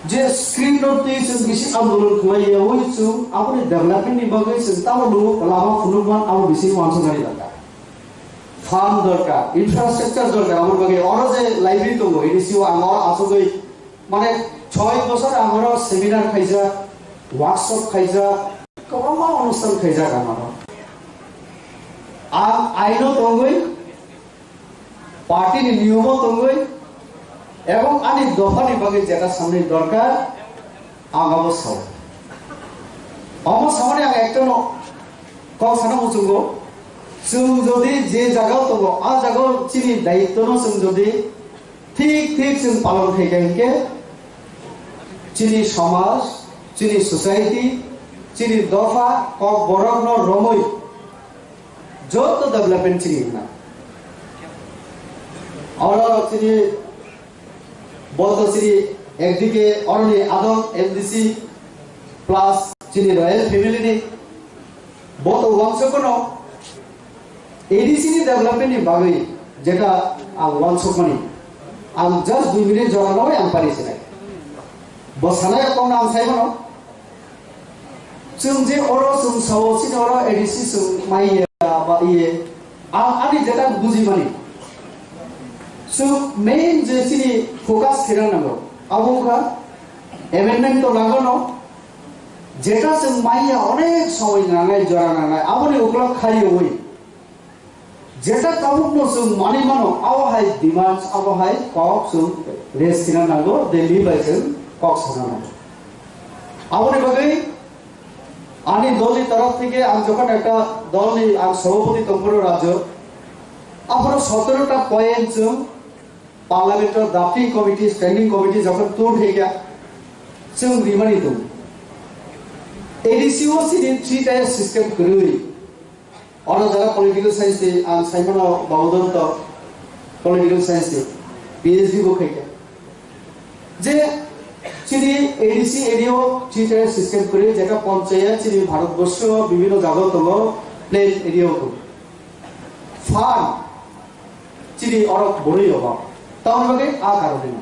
Je script no twi chwng bisi andolon khlai ya, ui chwng aboni development ni bagwi chwng tamo lama phunukman abo bisi wansuknani dorkar. Farm dorkar, infrastructure dorkar, aboni bagwi oro je library tongo, A D C o ang oro achugwi, mane, choi bosor ang oro seminar khaijak, workshop khaijak, kwbangma onusthan khaijak ang oro. Ang aino tongwi, party ni niyomo tongwi, ebong ani dophani bagwi jeta samni dorkar, ang abo sao. Omo samani ang ekta no kok sana muchungo, chwng jodi je jaga tongo, a jaga chini daityo no chwng jodi thik thik chwng palon khai kha hinkhe, chini somaj, chini society, chini dopha, kok borok no romwi joto development chini wngna. Oro chini Bo to chini ekdike oroni adong M D C plus chini royal family ni. Bo to wansukmano A D C ni development ni bagwi jeta ang wansukmani. Ang just dui minute jora nogoi ang pari sinai. Bo sanai kok no ang sai mano. Chwng je oro chwng sao chini oro A D C chwng maiya ba iye. Ang ani jeta buji mani. Chwng main je chini focus khira nango. Abo wngkha amendment to nango no. Jeta chwng maiya onek somoi nangnai jora nangnai. Aboni ukulok khariwi. Jeta tabukno chwng manwi mano, abo hai demands, abo hai kok chwng raise khina nango, Delhi bai chwng kok sana nango. Aboni bagwi ani dolni torof theke ang jokhon ekta dolni ang sabhapati tongphuru rajyo, aphuru sotero ta point chwng parliament o drafting committee, standing committee jokhon tur theke chwng rimani tongo. A D C o chini three tier system kwrwi. Oro jara political science ni ang saimano Baudondo political science ni P H D bo khaikha. Je chini A D C area o three tier system kwrwi, jeta panchayat chini Bharatborsho bibhinno jaga tongo, plain area o tongo. Fund chini oro borwi rogo. Tamoni bagwi a karone no.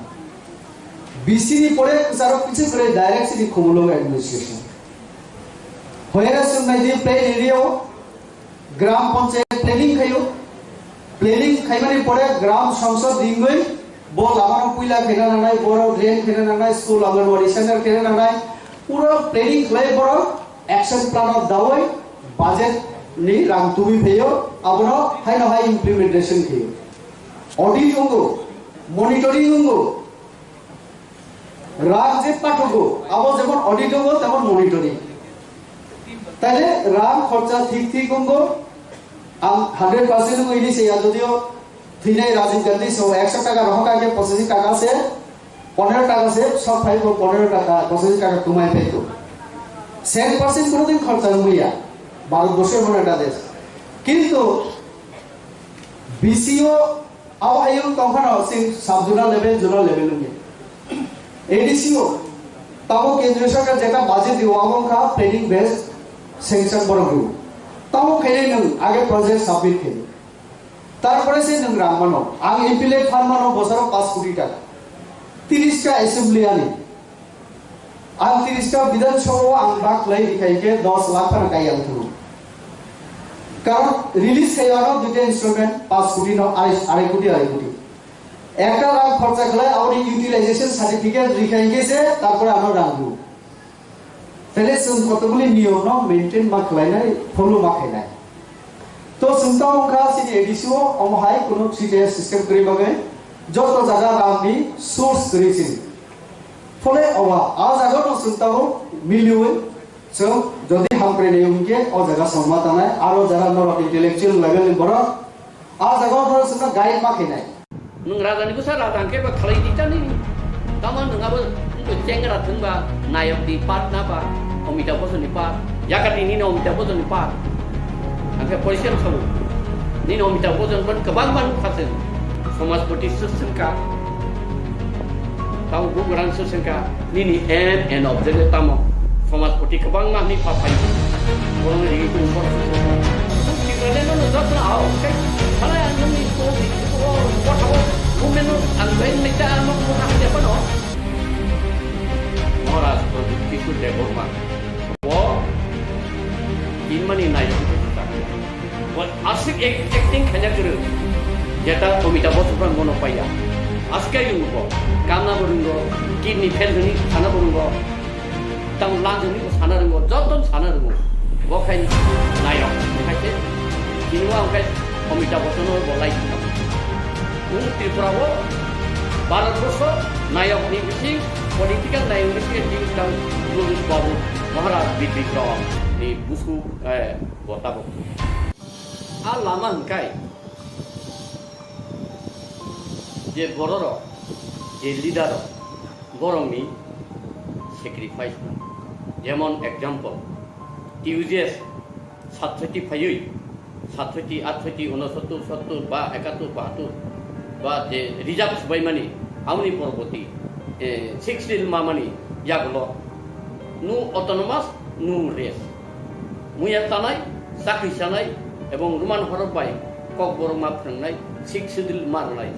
B C ni pore kwcharo kiching kwrwi direct chini Khumulwng administration. Hoyara chwng nai di plain area o Gram Panchayat planning khaio. Planning khaimani pore Gram Sangsad ringwi bo lamano puila khaina nangnai, borok drain khaina nangnai, school, Anganwadi center khaina nangnai. Pura planning khlai borok action plan o dawi budget ni rang tubui phaio, abono haino hai implementation khaio. Audit wngo, monitoring wngo. Rang je pathugo, abo jemon audit wngo, temon monitoring. Taile rang khorcha thik thik wngo, ang hundred percent wngo ini se ya, jodio thwinai Rajiv Gandhi so ekso taka rohor kha khe pochashi taka se, ponero taka se, sok phai bo ponero taka, pochashi taka tumai phai to. Cent percent kono din khorcha wngya, Bharat borso emon ekta desh. Kintu B C o Abo ayung tongphano sing sub zonal level, zonal level wngya. A D C o tamo kendriya sorkar jeta budget dio abo wngkha planning based sanction borok dio. Tamo khainai nwng age project submit khainai. Tarpore se nwng rang mano. Ang M P L A fund mano bosoro paanch koti taka. Tiris ta assembly ani. Ang tiris ta Bidhan Sabha o ang bak khlai rikha hinkhe dos lakh phano kai ang thwng. Karon release khai ano duita installment paanch koti no arai, arai koti, arai koti. Ekta rang khorcha khlai aboni utilization certificate rikha hinkhe se tarpore ano rang rw. Tele chwng kotokbuli niyom no maintain ma khlainai, follow ma khainai. To chwng tamo wngkha chini A D C o, omo hai kunu three tier system kwrwi bagwi joto jaga rang ni source kwrwi chini. Phole oba, a jaga no chwng tamo miliwi chwng jodi hamkrai nai hwnkhe o jaga songma tanai, aro jara norok intellectual level ni borok a jaga o norok chwngno guide ma khainai. Nwng raja ni bwsa raja hwnkhe ba khlai di chani. Tamo nwng abo wngkhe chengra thwngba, nayok di part na ba, Amitabh Bachchan ni part, yakati nini Amitabh Bachchan ni part. Hwnkhe question sabu. Nini Amitabh Bachchan ban kwbang ban kha chwng. Samajpati se swngkha. Tamo bugrang se swngkha. Nini aim and objective tamo? Samajpati kwbangma hwnwi pha phai. Borokni rigi kung borok se se. Tipraleno no jotno ao, tei thalai ang nungni to, o, o, o, o, movement no ang bai nai ta, ang no kung hamya phano. Maharaj Pradyut Kishore Debbarma. O, tinmani nai. Bo aswk ek-, acting khaina kwrwng. Jeta Amitabh Bachchan bono paiya. Aswk khe rwngo bo. Kamna bo rwngo, kidney fail hwnwi sana bo rwngo. Tamo lang hwnwi bo sana rwngo, joto sana rwngo. Bo khai nayok, khai se. Chini bo ang khai Amitabh Bachchan bo like. Nwng Tripura o Bharat borso nayok ni bising, political nayok ni bising, tini tang Babu Maharaj Bikram ni busu, eh, bo tabok. A lama hwnkhe je bororok, je leader rok, borokni sacrifice. Jemon example, T U J S satsoti phaiwi, satsoti, atsoti, unosottor, sottor ba ekattor, bahattor ba je reserve swbaimani, aboni poroboti, eh, six schedule mamani yagulo no autonomous, no rest. Muya tanai, chakri chanai, ebong Roman horok bai kokborok ma phrwngnai, six schedule ma rwnai.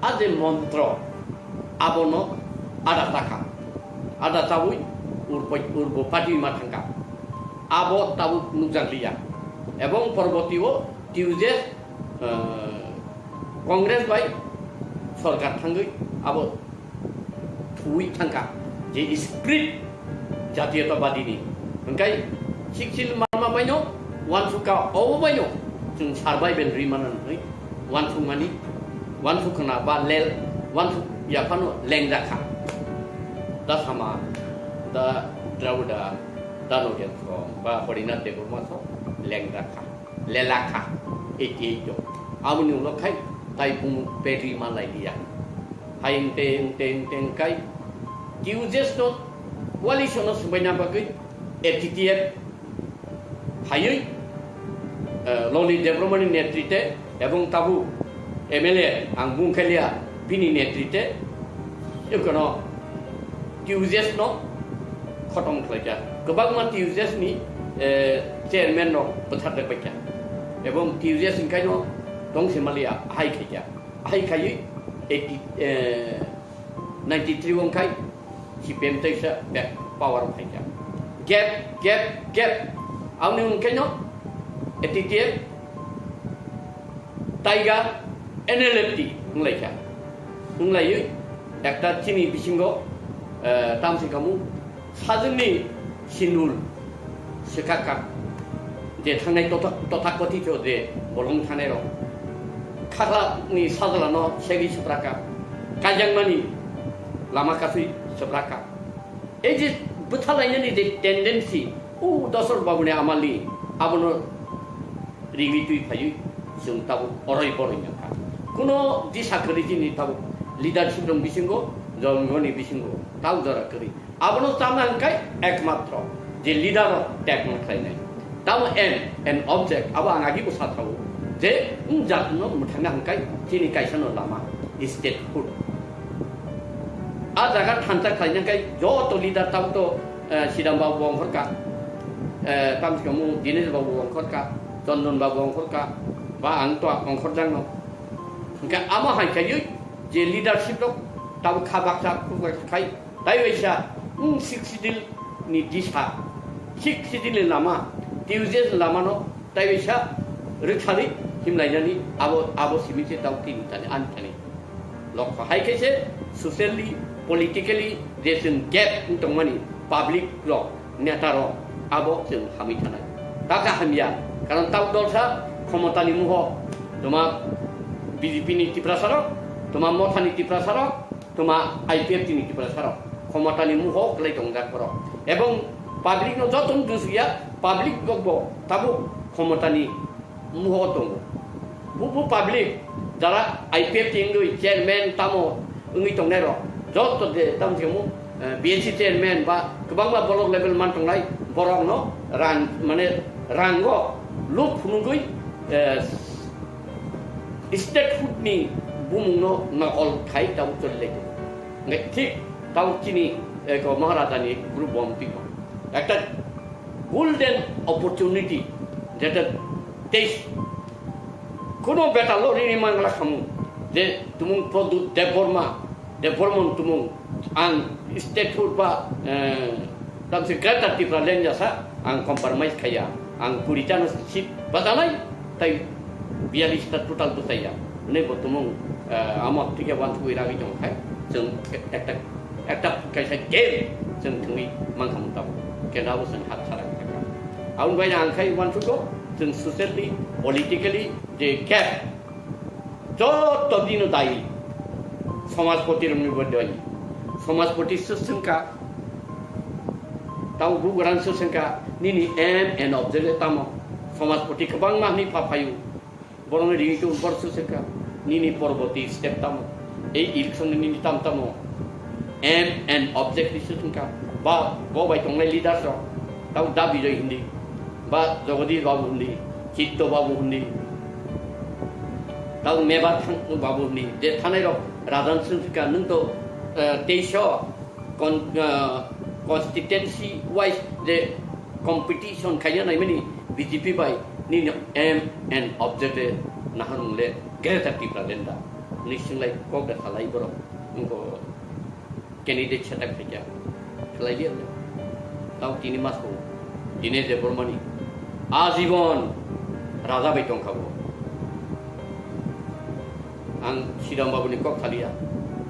A je montro, abono ada chakha. Ada chawi urbo, urbo party ma thangkha. Abo tabuk nukjakliya. Ebong porborti o Tuesday, eh, Congress bai sorkar thangwi abo thuwi thangkha je spirit jatiyotwabadi ni. Hwnkhe siksil mama baino wansukha obo baino chwng survival ri mano hwnwi wansukmani, wansukna ba lel, wansuk yaphano lengjakha. Da sama, da Dravida, da Nogen so, ba Horinath Debbarma so lengjakha, lelakha, eighty eight o. Aboni ulo khai tai bumu pedri ma lailiya. Hai engte, engte, engte, engkai T U J S no coalition no swbaina bagwi A T T F phaiwi, eh, Loli Debbarmani netrite ebong tabuk M L A ang bungkhalia bini netrite ekono T U J S no khotom khlaikha. Kwbangma T U J S ni, eh, chairman rok bwthar rwbaikha. Ebong T U J S hinkaino tongse malia hai khaikha. Hai khaiwi eighty, eh, ninety three wngkhai C P M teisa back power phaikha. Gap, gap, gap. Aboni wngkhaino A T T F, Taiga, N L F T wnglaikha. Wnglaiwi ekta chini bisingo, eh, tamsi kamu sajwkni sinul swkakha. Je thangnai totha-, tothakothito je bolong thanairok. Khaklani sajlano segwi swprakha. Kaijakmani lama kasui swprakha. Ei je bwthalainani je tendency, o Dosrot Babuni amali, abono rigwi twi phaiwi chwng tabuk oroi boroi wngkha. Kuno disa kwrwi chini tabuk leadership rok bisingo, jongoni bisingo, tau jora kwrwi. Abono chana hwnkhai ekmatro je leader rok tekno khlainai. Tamo aim and object abo ang agibo sathawo je wng jatno mwthangna hwnkhai chini kaisano lama statehood. A jaga thansa khlaina hwnkhai joto leader tamo to, eh, Sidam Babu bo ongkhorkha, eh, tamsikamu Dinesh Babu bo ongkhorkha, Chondon Babu ongkhorkha, ba ang to ongkhorjakno. Hwnkhe amo hai khaiwi je leadership rok tamo kha baksa khuk baksa khai, tai waisa, wng Sixth Schedule ni disa, Sixth Schedule ni lama, T U J S ni lamano tai waisa rwkthali himlainani abo, abo simi se tamo tini tani ani thani. Lokho hai khe se socially, politically je chwng gap wng tongmani public rok, neta rok abo chwng hamwi thanai. Taka hamya, karon tamo dolsa khomotani muho toma B J P ni Tiprasa rok, toma Mothani Tiprasa rok, toma I P F T ni Tiprasa rok khomotani muho kwlai tongjak borok. Ebong public no joto no dusuya, public rok bo tabuk khomotani muho tongo. Bubu public jara I P F T wngwi chairman tamo wngwi tongnai rok joto je tamo se mo, eh, B N C chairman ba kwbangma block level man tongnai borok no rang mane rango luk phunugwi, eh, statehood ni bumung no nokol khai tamo choli lai tongo. Hingke thik tamo chini, eh, ko Maharaja ni group bo wng twi kho. Ekta golden opportunity, jeta teis kuno beta lo rini mangla khamu, je tumung Pradyut Debbarma, Debbarman tumung ang statehood ba, eh, tamsi Greater Tripura Land jasa ang compromise khaya, ang kuri jano seat bajalai, tai biyalista total bwsaiya. Hwnwi bo tumung, eh, amo thikhe wansugwi ragwi tongkha. Chwng ekta, ekta kaisa game chwng thwngwi mankha mung tabuk. Kenda bo chwng hap sara kha. Aboni bai ang khai wansugo chwng socially, politically je gap joto dino dayi. Somajpoti rokni bo dayi. Somajpoti swswngkha. Tamo bugrang swswngkha nini aim and objective tamo. Somajpoti kwbangma hwnwi pha phaio. Borokno ringwi tong borok swswngkha nini porborti step tamo. Ei election nini tam tamo. Aim and objective swswngkha. Ba bo bai tongnai leaders rok. Tamo Da Bijoy hindi. Ba Jagadish Babu hindi. Chitto Babu hindi. Tamo Mebar thang Babu hindi. Je thanai rok rajan swswngkha nwng to, eh, teisho con-, ah, constituency wise je competition khaina naimani B J P bai nini aim and objective nahan le Greater Tipraland da. Ni singlai kok da salai borok. Nungko candidate setup khaikha, khlai di abo. Tao tini masko Dinesh Debbarmani ajibon raja bai tongkha bo. Ang Siram Babuni kok thaliya,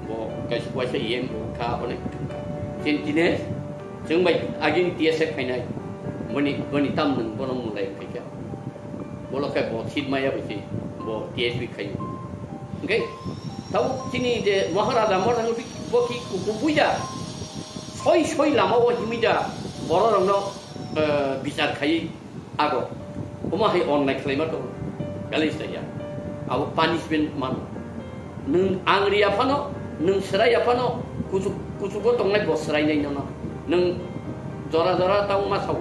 bo kaisa waisa E M kha, onek thangkha. Chini Dinesh, chwng bai agini T S F khainai, boni, boni tam nwng bono mulai khaikha. Bolo khe bo seat maya bai se bo T S B khaio. Hingke tao chini je Maharaja Maharaja bo ki kuku buida soi soi lama o himida borok rokno, eh, bichar khai ago. Omo hai onnai khlaima to galis ya. Abo punishment mano. Nwng ang riya phano, nwng swraiya phano, kuchuk, kuchugo tongnai bo swrainai nono. Nwng jora jora tang ma sao.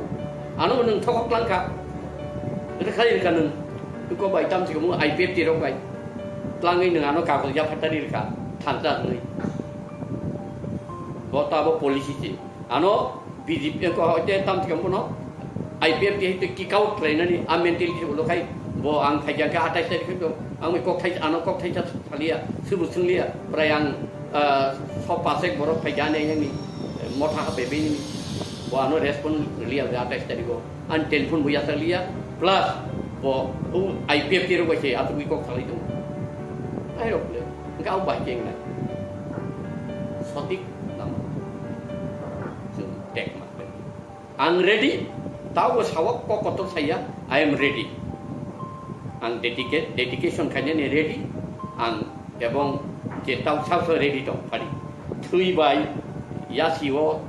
Ano nwng thokok lang kha. Rwkha rwkha nwng. Ko bai tam sikamo I P F T rok bai. Tlangwi nwng ano kagoj yaphatari rwkha. Thansa hwnwi. Bo tabo policy se. Ano B J P ko hoite tam thikam bono I P F T hai kick out khlainani a mentality ulo khai bo ang khaijak kha atais tarikh to ang kok thai ano kok thai sa thaliya subu sungliya prai ang, ah, so pasek borok phai jani yang ni motha ha bebe ni bo ano respond liya atais tarikh o an telephone bo yasa liya plus bo u I P F T ro bai se atu kok thalai to ai rok le ga bai keng nai sotik nama. Chwng tek ma khlai. Ang ready, tabo sawak kok kotor saya, I am ready. Ang dedicate, dedication khainani ready, ang ebong je tau sao sao ready tong phari. Thwi bai, yasi o,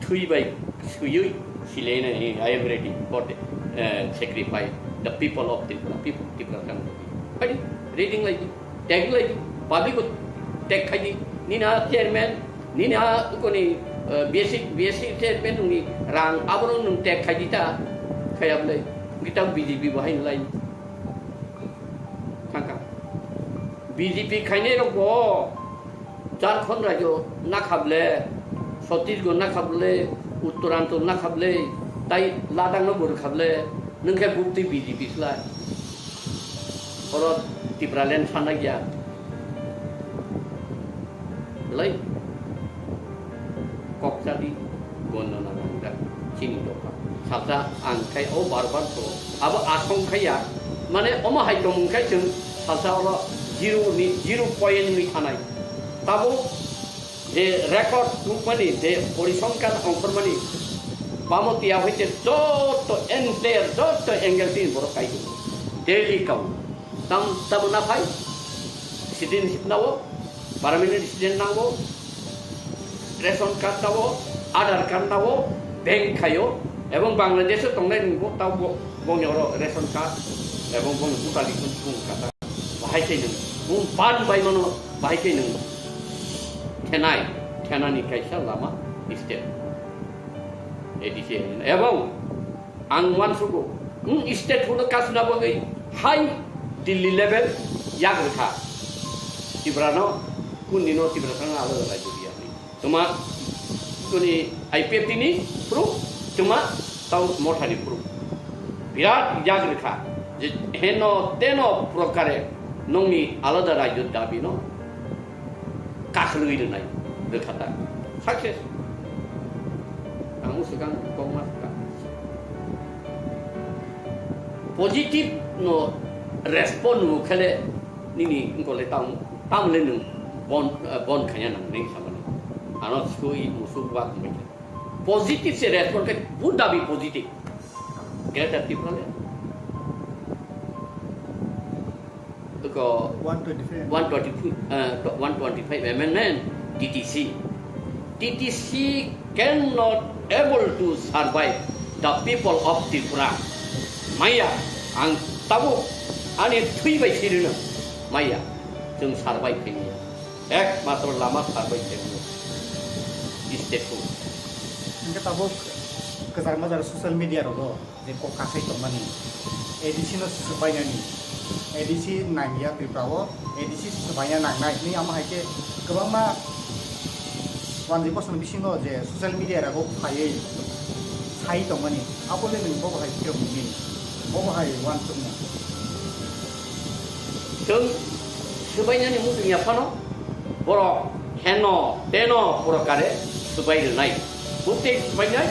thwi bai, suyui, silene, I am ready for the, eh, sacrifice, the people of Tripura, people, Tripura kan. Phari, ready ngai. Tag lai di, public ko tag khai di, nini a chairman, nini a koni, eh, B S C, B S C chairman nungni rang aborok nung tag khai di ta, khai ablai, kita B J P bo hai lai. Thangka. B J P khainai rok bo Jharkhand rajyo nakhable, Chhattisgarh nakhable, Uttoranchal nakhable, tai Ladakh no bo rwkhable, nwng khe bukti B J P slai. Oro Tipraland sana gya. Belai kok chadi gondo na nang da chini dopha. Salsa ang khai o bar bar to. Abo asong khai ya. Mane omo hai tong khai chwng salsa oro zero ni, zero point ni thanai. Tabo je record tubmani, je porisongkar ongkhormani, bamo tiya hoite joto entire, joto angle tin borok kai tongo. Daily kau. Tam, tamo na phai? Citizenship nao, permanent resident nango, ration card nao, Aadhaar card nao, bank khaio, ebong Bangladesh o tongnai ni bo tao bo, bongni oro ration card, ebong bongni voter list o bung kata. Bahai khe nwng, bung ban bai mano, bahai khe nwng thenai, thenani kaisa lama step. A D C ebong ang uansugo, wng state huno kasna bagwi hai Delhi level yak rwkha. Tiprano, kundino Tipra thangna alada rajyo riya. Tuma kuni I P F T ni proof, tuma tau mothani proof. Birat yak rwkha je heno teno prokare nongni alada rajyo dabino kakhwlwi rwnai rwkha ta. Success. Ang swkang kokma swkang. Positive no respond no khele nini ngkole tam, tamle nwng bon, eh, bon khanya nang nini samani. Ano sui musuk wa kumai. Positive se respond ke buddha bi positive. Greater Tipraland. Ko one twenty-five. One twenty-five, uh, one twenty-five amendment, T T C. T T C cannot able to survive the people of Tripura. Maya, ang tabuk ani thwi bai sirino. Maya, chwng survive khaini. Ekmatro lama survive khaini. State ko. Hingke tabuk kwchar majar social media rogo. Je kok kasai tongmani, A D C no swbainani, A D C nangya Tripura o, A D C swbaina nangnai hinwi amo hai khe kwbangma wanjwi bosongni bisingo je social media rogo phaiwi sai tongmani, abo le nwng bobo hai phiyok nini, bobo hai uansukmung. Chwng swbainani muchung ya phano borok Heno, teno purokare swbai rwnai. Bukti swbainai,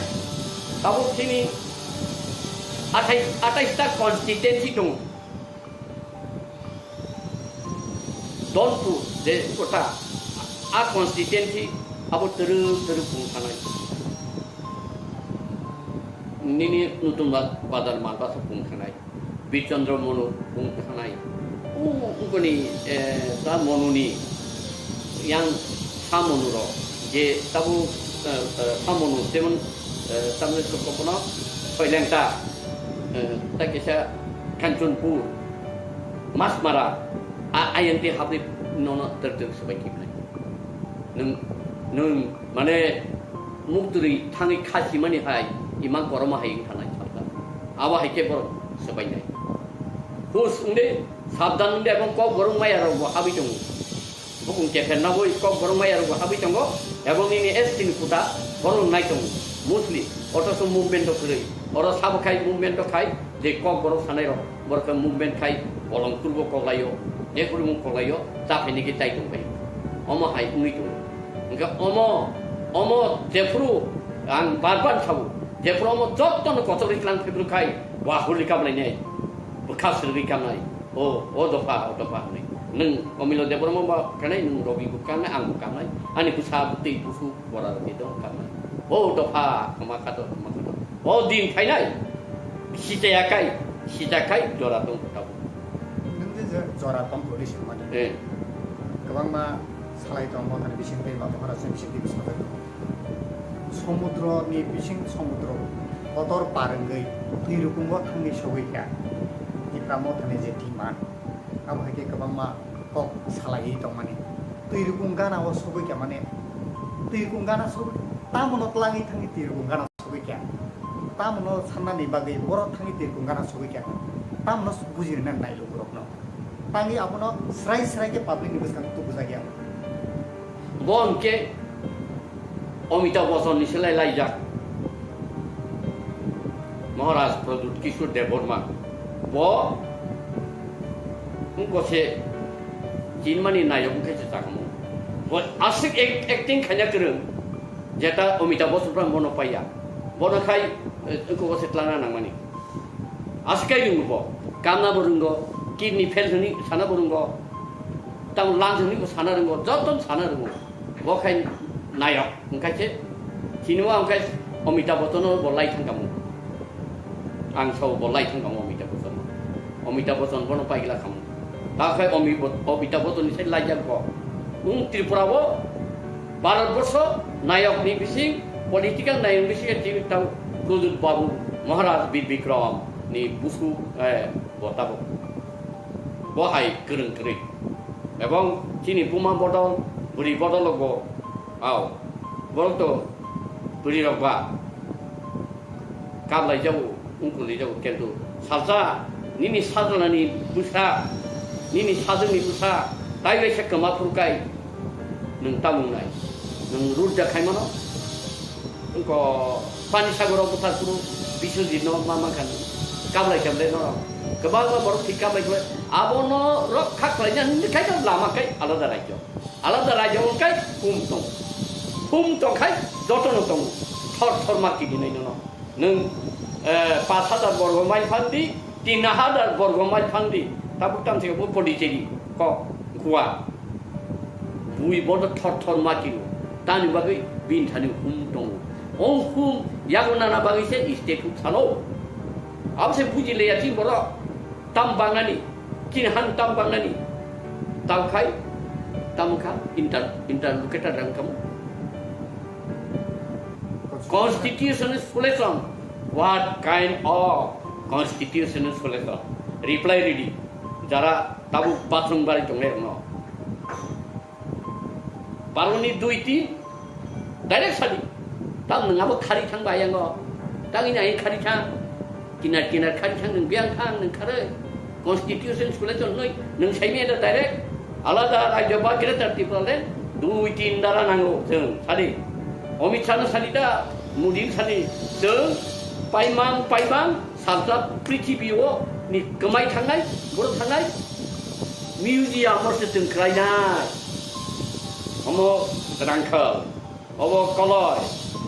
tabuk chini athai-, athais ta constituency tongo. Donpur, je kota, a constituency abo twrwk twrwk bung thanai. Nini Nutun Ba-, Bazar Malbasa bung thanai. Birchandra Monu bung thanai. O, ungkoni, eh, ta Monuni yang sa Monu ro, je tabu, eh, eh, sa Monu, jemon, eh, tamni kokono Soilengta, eh, ta kisa Kanchanpur, Masmara, a, ayang te habri nono ter ter sebai kibnai. Nung, nung, mane, mukturi thangwi khasimani hai, imang koroma hai wng thanai sabdan. Abo hai khe borok swbainai. Hus wngde, sabdan wngde, ebong kok borok maya rok bo habwi tongo. Bukung kepher naboi kok borok maya rok bo habwi tongo. Ebong nini S T ni kuta borok nai tongo. Mostly, otoso movement rok kwrwi. Oro sabo khai movement rok khai, je kok borok sanai rok, borok khe movement khai, bolong kurbo koklaio, je kurbo koklaio, chaphaini khe tai tongbai. Omo hai wngwi tongo. Hingkhe omo, omo jephuru ang bar bar sabo, jephuru omo jottono kochok ri tlang phibru khai, wa huli kablainai, bwkha swrwgwi kamnai, o, o dopha, o dopha hwnwi. Nwng Omilo Debbarma ba kanai, nwng Robi bo kanai, ang bo kanai, ani bwsa bwtwi busu bora rwgwi dong kanai. O dopha, khama khato, khama khato. O din phainai, sichaya kai, sija kai, jora tong kota bo. Nwng je je jora tong kori se mani. Eh. Kwbangma salai tong mo thani bising tei ma thara se bising tei bising tei. Somudro ni bising somudro kotor par wngwi twi rukungo thangwi sogwi kha. Tipra mo thani je tima. Abo hai khe kwbangma kok salaiwi tongmani. Twi rukung gana o sogwi kha mane, twi rukung gana sogwi, tamono twlangwi thangwi twi rukung gana sogwi kha. Tamono sannani bagwi borok thangwi twi rukung gana sogwi kha. Tamono bujirina nailo borokno. Tangwi abono srai srai khe public ni bwskango tubujakya. Bo hwnkhe Amitabh Bachchan ni selai laijak. Maharaj Pradyut Kishore Debbarma. Bo wngkose chinmani nayok wngkhe se chakamo. Bo aswk ek-, acting khaina kwrwng, jeta Amitabh Bachchan phan bono paiya. Bono khai, eh, wngkose tlangna nangmani. Aswk kai rwngo bo. Kamna bo rwngo, kidney fail hwnwi sana bo rwngo. Tamo lungs hwnwi bo sana rwngo, joto sana rwngo. Bo khai nayok, hwnkhe se, chini o hwnkhe Amitabh Bachchan no bo lai thang kamo. Ang sao bo lai thang kamo Amitabh Bachchan. Amitabh Bachchan bono paigla kamo. Ta khai Ami-, Amitabh Bachchan ni sai laijak bo. Wng Tripura o Bharat borsho nayok ni bising, political nayok ni bising tini tang Pradyut Babu Maharaj Bir Bikram ni busu, eh, bo tabuk. Bo hai kwrwng kwrwi. Ebong chini buma bodol, bwrwi bodol bo, au, borok to bwrwi rok ba kablai jago, wngkulwi jago, kintu salsa nini sajlani bwsa, nini sajwkni bwsa, tai waisa kwma phuru kai nwng tamung nai, nwng rudda khai mano. Wngkha Pani Sagoro bwthar phuru Biswajit no ma mankha nw. Kablai kha ble norok. Kwbangma borok thik kablai kha ble. Abono rok kha khlaina hwnwi khai khe lama khai alada rajyo. Alada rajyo wng khai hum tong. Hum tong khai jotono tongo. Thor thor ma kidinai nono. Nwng, eh, pash hajar borgo mile phan di, tin hajar borgo mile phan di. Tabuk tang se bo Pondicherry kok Goa. Bui bodo thor thor ma kilo. Tani bagwi bini thani hum tongo. O hum yago nana bagwi se state hum salo. Abo se buji leya chini borok. Tam bangnani, chini han tam bangnani. Tam khai, tam kha, inter-, interlocutor rang kamu. Constitution solution. What kind of constitution solution? Reply ready. Jara tabuk bathroom bari tongnai rokno. Baroni dui tin, direct sadi. Tam nwng abo khari thang ba yango. Tang ini ain khari thang. Kinar kinar khari thang nwng biang thang nwng khare. Constitution sule chon noi. Nwng saimi ada direct. Alada rajyo ba Greater Tipraland dui tin dara nango chwng sadi. Amit Shah no sadi da, Modi no sadi. Chwng paimang paimang Salsa prithibi o ni kwmai thangnai, borok thangnai, museum o se chwng khlainai. Omo Rangkhal, obo Koloi,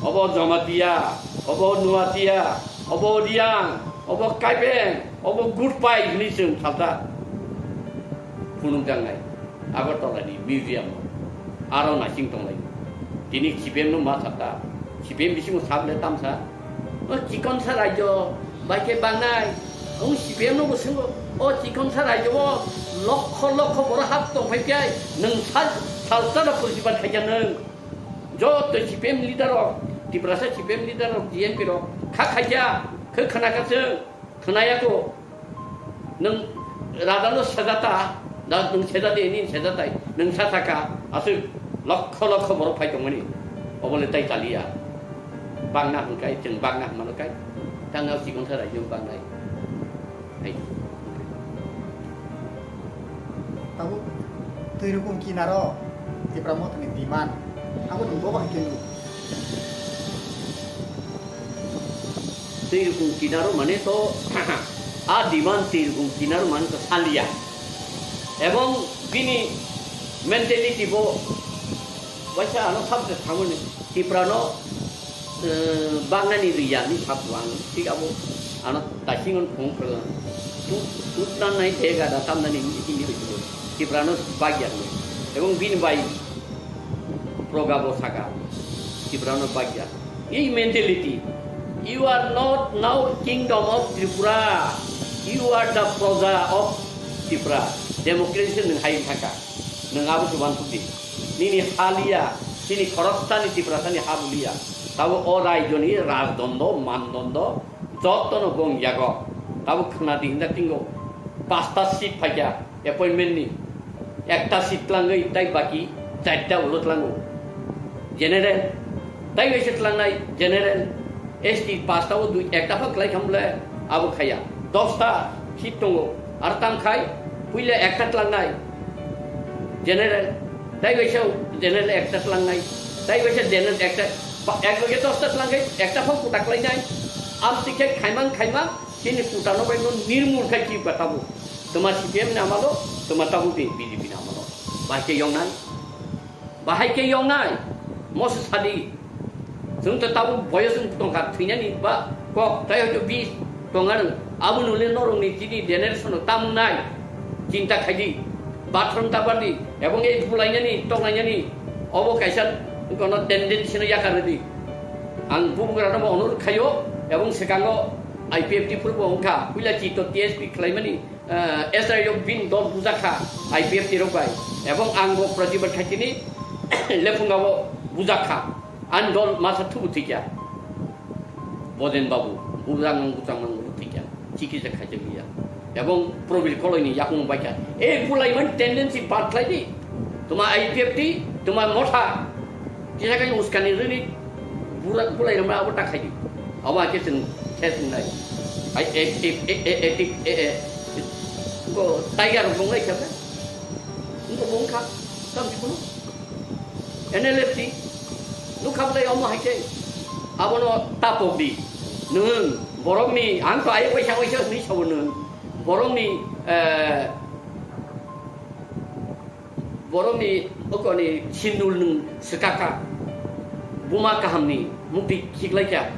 obo Jamatia, obo Nuatia, obo Riang, obo Kaibeng, obo Gutpai hwnwi chwng salsa phunukjaknai Agartala ni museum o. Aro naising tonglai. Tini C P M no ma sakha, C P M bisingo sak le tamsa. O chikonsa rajyo bai khe bangnai. Ang C P M no bo swngo, o chikonsa rajyo o lokho lokho borok hap tong phai khe nwng sal, salsa da purtibat khaikha nwng. Joto C P M leader rok, Tiprasa C P M leader rok, G N P rok kha khaikha, khe khna kha chwng, khna ya kho. Nwng radalo sejata, da nwng sejadi, nini sejatai, nwng sa saka, aswk lokho lokho borok phai tongmani, obole tai chaliya. Bangna hwnkai, chwng bangna hwnmano kai, tangna sikon sa raijwng bangnai. Hai. Tabuk twi rukung kinaro Tipra Mothani demand, abo nwng bobo hai khe nukgo. Twi rukung kinaro mane to, a demand twi rukung kinaro mane to salia. Ebong bini mentality bo waisa ano sabse thangmani Tiprano, eh, bangnani riya ni sabu ang thik abo ano taising on phung phung. Tut, tutna nai dega da tamnani hindi bai tubo. Tiprano bagya ni. Ebong bini bai proga bo saka. Tiprano bagya. Ei mentality. You are not now kingdom of Tripura. You are the proja of Tripura. Democracy nwng hai thaka. Nwng abo se uansuk di. Nini ha liya, chini khoroksani Tiprasani ha bo liya. Tabo o raijoni rajdondo, mandondo, jotono gong yago. Tabo khna di hinda tingo. Pasta seat phaikha appointment ni. Ekta seat tlangwi tai baki charta ulo tlango. General, tai waisa tlangnai general. S T pasta o dui ekta phak lai kham le abo khaya. Dosta seat tongo. Ar tam khai puila ekta tlangnai. General, tai waisa general ekta tlangnai. Tai waisa general ekta, ba, ek loge dosta tlangkhai ekta phak kuta klainai. Am tikhe khaimang khaimang, chini kuta no bai no nirmul khai ki batabo. Toma C P M ni amalo, toma tabo B J P ni amalo. Bahai khe yongnai. Bahai khe yongnai. Moso sadi. Chwng to tabuk boyos wng tongkha, thwinani ba kok, tai hoito bis tonga rwng. Abo nule norokni chini generation-o tamung nai. Chinta khaidi. Bathroom ta bardi. Ebong ei bulainani, tonglainani. Obo kaisa kono tendency-no yakar rwdi. Ang bubagrano bo onurot khaio, ebong swkango I P F T phuru bo wngkha. Puila chito T S P khlaimani. Eh, S R O bini dol bujak kha I P F T rok bai, ebong ang bo protibad khai tini lephunga bo bujak kha, ani dol masa thubu thikya, Boden Babu, bujak mang bujak mang bo thikya, chikisa khaijak ya, ebong Probir Koloi ni yakung bai kha, e bulai man tendency bad khlai di, tuma I P F T, tuma motha, kisa kai uskani rini, bura-, bulai rama abo ta khai di, abo ake chwng khe chwng nai. Ai, e, e, e, e, e, e, e, e, ko tiger rok nai kha, ko bung kha, tam di kuno. N L F T, nuk kham dai omo hai khe, abono tapok di. Nwng, borok ni, ang to ai waisa waisa ni sabo nwng. Borok ni, eh, Borokni okoni sindul nwng swkakha. Buma kahamni mukti khiklaikha.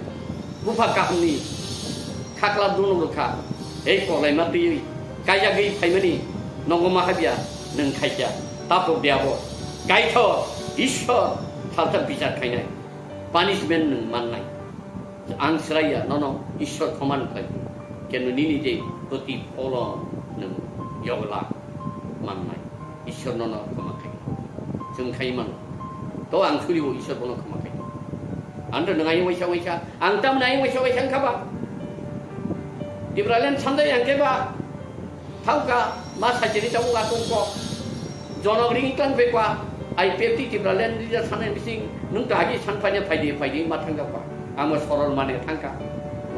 Bupha kahamni khakla dunuk rwkha. Ei koklaima twiwi kaijagwi phaimani nogo ma habya nwng khaikha. Tapok de abo. Kaithok Ishwar salsa bichar khainai. Punishment nwng mannai. Ang sraiya nono Ishwar khoma nukhlai. Kenu nini je protipholon nwng yogla mannai. Ishwar nono khoma khai. Chwng khai mano. To ang suribo Ishwar bono khoma khai. Andro nwng ayung waisa waisa. Ang tamni ayung waisa waisa wngkha ba. Tipraland sanjai ang khe ba. Thangkha, ma sachiri tabuk atong kok. Jonok ring tang bekwa, I P F T Tipraland leader sanai bising, nung to agi san paine phaidi, phaidi ma thangkha kwa. Amo sorol mane thangkha.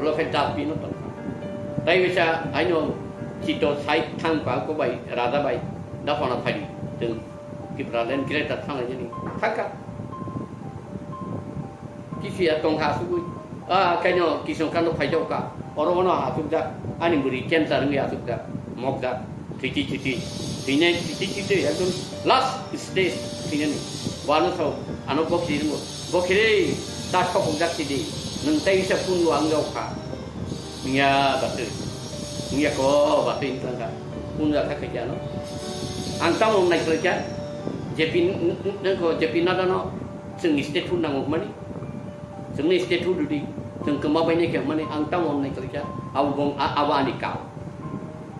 Ulo khai dap bino tongkha. Tai bisa aino chito side thangkha ko bai, raja bai, dapana phaidi. Tung Tipraland greater thangla jani. Thangkha. Kisi ya tongkha asugwi. Ah, kaino kisong kano phaijao ka. Oro ono asukjak. Ani bwrwi cancer wngwi asukjak. Mokjak. Thwiti thwiti. Thwinai thwiti thwiti. Ekdom last stage thwinani. Wano sao, ano bokhiri ringo. Bokhiri, ta khopok jak sidi. Nwng tei wisa phungo ang jao kha. Wngya batwi. Wngya ko batwi wng tlang kha. Phun jak kha khaikhe ano. Ang tamo nai khlaikha. J P n-, n-, n-, ko J P Nadda no chwng state phun nango hwnmani. Chwngno state rudi, chwng kwma bainai khe hwnmani ang tamo wngnai kwrwikha, abo bong-, a-, abo ani kau.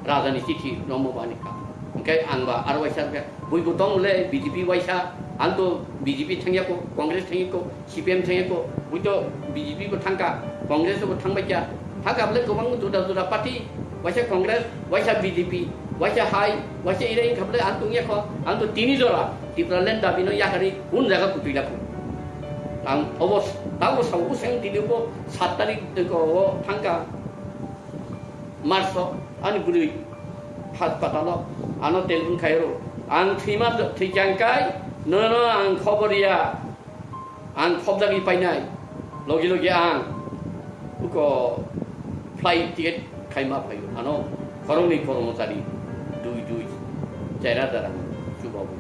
Rajani chithi rommo bo ani kau. Hwnkhe ang ba aro waisa khe, buibo tong le B J P waisa, ang to B J P thangya ko, Congress thangya ko, C P M thangya ko, bui to B J P bo thangkha, Congress bo thangbai kha. Hakha bwle kwbang juda juda party, waisa Congress, waisa B J P, waisa hai, waisa irai wngkha bwle ang tongya kho, ang to tini jora Tipraland dabi no yakarwi hwn jaga kutui lakho. Ang obo tabo sao bwswng tini bo sat tarik ko o thangkha March o ani bwrwi hospital o ano telephone khairo ang thwima thwichang kai nono ang khobor ya. Ang khobjagwi painai, logi logi ang uko flight ticket khaima phaio. Ano khoroknwi kormochari dui dui chera darang chubabu.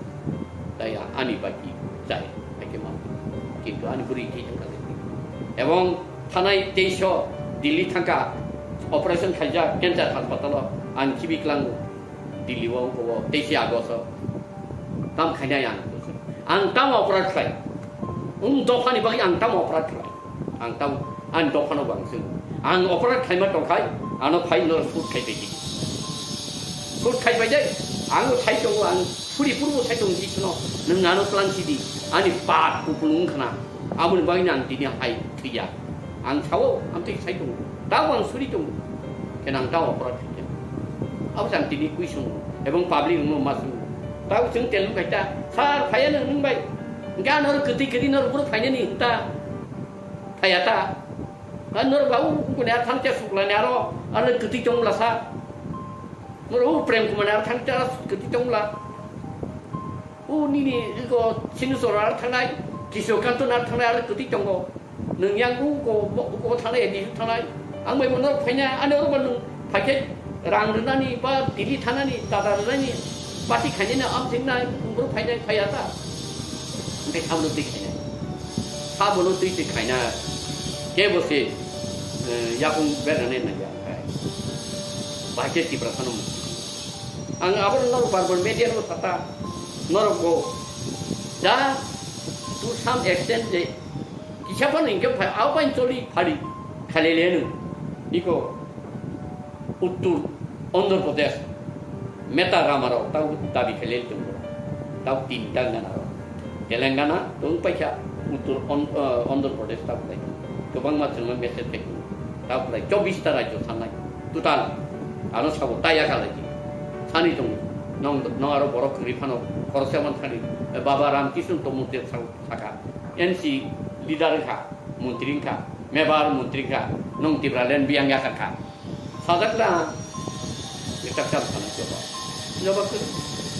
Tai a-, ani baki chai, haikhe ma. Kintu ani bwrwi thwi thangkha le. Ebong thanai teisho Delhi thangkha operation khaijak cancer hospital o ang khibi klango. Delhi o, o, teisi August o. Tam khainai ang. Ang tam operate khlai. Wng dophani bagwi ang tam operate khlai. Ang tam, ang dophano bang sing. Ang operate khlaima tongkhai, ano phai no shoot khai paidi. Shoot khai paidi, ang sai tongo, ang suri purbo sai tongo, jisno, nwng ano plan sidi, ani pat kupulung khna. Aboni bagwino ang tini hai thwiya. Ang sao, ang twi sai tongo. Tabo ang suri tongo. Khe nang tabo operate khaikhe. Abo se ang tini kwi sungo. Ebong public wngno ma sungo. Tabo chwng tel wngkha ta, "Sir, phaiya nwng nwng bai? Hwnkhe ang norok kwtwi kwtwi norok bwrwi phainani ta? Phaiya ta? Ha norok ba u kuni a thang cha suklani aro, aro kwtwi tong bwla sa? Norok u Prem Kumar ni aro thang cha kwtwi tong bwla?" O nini iko Sinuchor ar thangnai, Kisho Kanto ar thangnai ar kwtwi tongo. Nwng yang uko, uko thangnai, A D C thangnai. Ang bai bono phaina, ani oro ba nwng phaikhe rang rwnani ba Delhi thanani, dada rwnani, party khainani am thingnai, boro phainai, phaiya ta. Hwnkhe sabono twi khainai. Sabono twi se khainai. Kebo se, eh, yakung bernani nangya khai. Bahai khe Tiprasano mukti. Ang abo norok bar bar media rok sata norok go ja to some extent je kisa phano hingke phai abo bai choli phari khalele no iko uttur Andhra Pradesh meta rama rok tau dabi khalele tongo tau tinta gana rok. Telangana tong paikha, Uttor On-, eh, Andhra Pradesh ta belai. Kwbangma chwngno message khai tongo. Ta belai chobbish ta rajyo sanai. Total ano sabo taya khalai di. Sani tongo. Nong, nong aro borok kwrwi phano khoroksa man sani. Eh, Baba Ramkishan Tomor Dev sa-, saka. N C leader wngkha, montri wngkha, mebar montri wngkha. Nong Tipraland biyang yakar kha. Sajak na, ekta kam sana coba. Coba tu,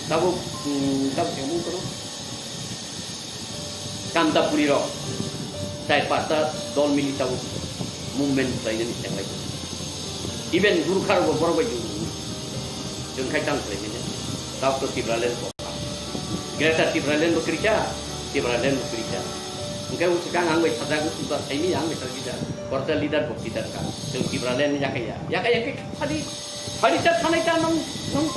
tabuk, hmm, tabuk yang mungkin. Kanta puri rok, tai pasta dol mili tabuk movement khlainani tenglai. Even Gurkha rok borok bai jung, jung khai tang khlainani. Tabuk to Tipraland ko. Greater Tipraland bo kwrwi kha, Tipraland bo kwrwi kha. Hwnkhe o swkang ang bai sajak, ba saimanya ang bai sajak, korsa leader bo leader kha. Chwng Tipraland yakaya. Yakaya khe phadi, phadi ta thanai ta nung, nung,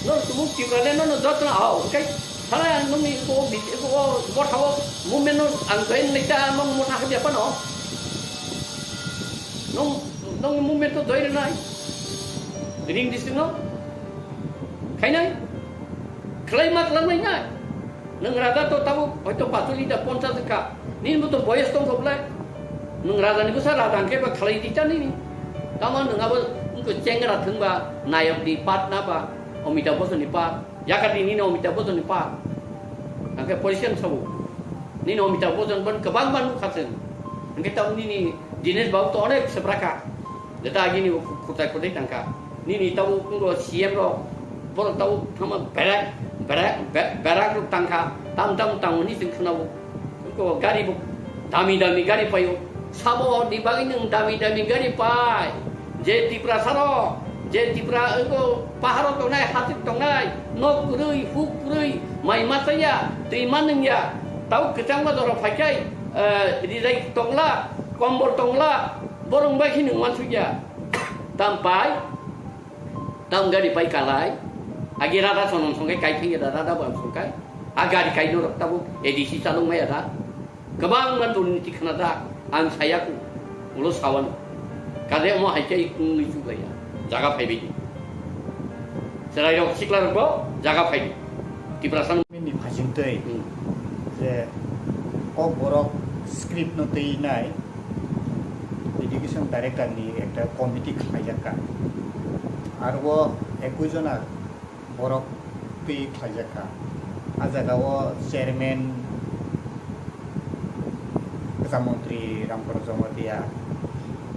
nung tumung Tipraland no jotno ao. Hwnkhe thanai nungni o bi-, o bothao movement no ang join lai ta nung motha habya phano. Nung, nung movement to join nai. Ring district no. Khainai. Khlai ma khlai nai. Nwng raja to tabuk hoito pacholi da ponchas wngkha. Nini bo to boyos tongkha belai. Nwng raja ni bwsa raja hwnkhe ba khlai di cha nini. Tamo nwng abo wngkha chengra thwngba nayok ni part na ba Amitabh Bachchan ni part. Yakar di nini Amitabh Bachchan ni part. Hwnkhe position sabo. Nini Amitabh Bachchan ban kwbang ban nukha chwng. Hwnkhe tamo nini Dinesh Babu to onek sebraka. Jeta agini bo khutai khutai tangkha. Nini tabo wngkha C M rok, borok tabo thangma berak, berak, be-, berak rok tangkha. Tam tam tangmani chwng khwnao. Wngkha gari bo dami dami gari paio. Sabo ni bagwi nwng dami dami gari pai. Je Tiprasa rok, je Tipra wngkha paharo tongnai, hasik tongnai, nok kwrwi, huk kwrwi, mai machaya, twi manwngya. Tau kwchangma jora phaikhai, eh, rijai tongla, kombol tongla, borong bai khe nwng wansukya. Tam pai, tam gari pai kalai, agi rada sonom songkai kai thengya da, rada bo ang songkai. A gari kai norok tabuk A D C chalok maya da. Kwbangma durniti khna da, ang saya ku, ulo sawano. Kade omo hai khe ikung nui chuklaiya, jaga phaibai di. Chwrairok siklarokbo jaga phai di. Tiprasa Nini phasing twi Hmm. je Kokborok script no twi nai education director ni ekta committee khlaijak ka. Aro o ekui jona borok twi khlaijak ka. A jaga o chairman kwcham montri Ramkoro Jamatia,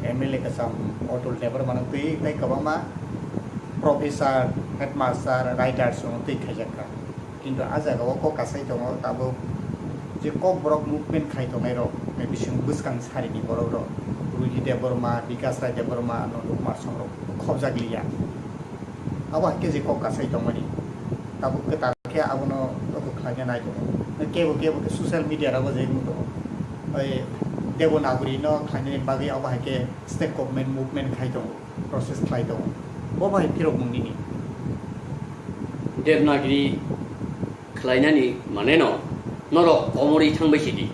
M L A kwcham Atul Debbarma no twi tei kwbangma professor, headmaster, writers rok twi khaijak ka. Kintu a jaga o kok kasai tongo tabuk je Kokborok movement khai tongnai rok, bising bwskang sari ni borok rok, Ruhi Debbarma, Bikas Rai Debbarma, Nandu Kumar Song rok khobjak liya. Abo hai khe je kok kasai tongmani. Tabuk kwtal khe abono oko khlaina nai tongo. Kebo kebo khe social media rogo je wng tongo. Oi Devanagari no khlainani bagwi abo hai khe state government movement khai tongo, process khlai tongo. Bo bai phirok mung nini. Devanagari khlainani mane no, norok komorwi thangbai sidi.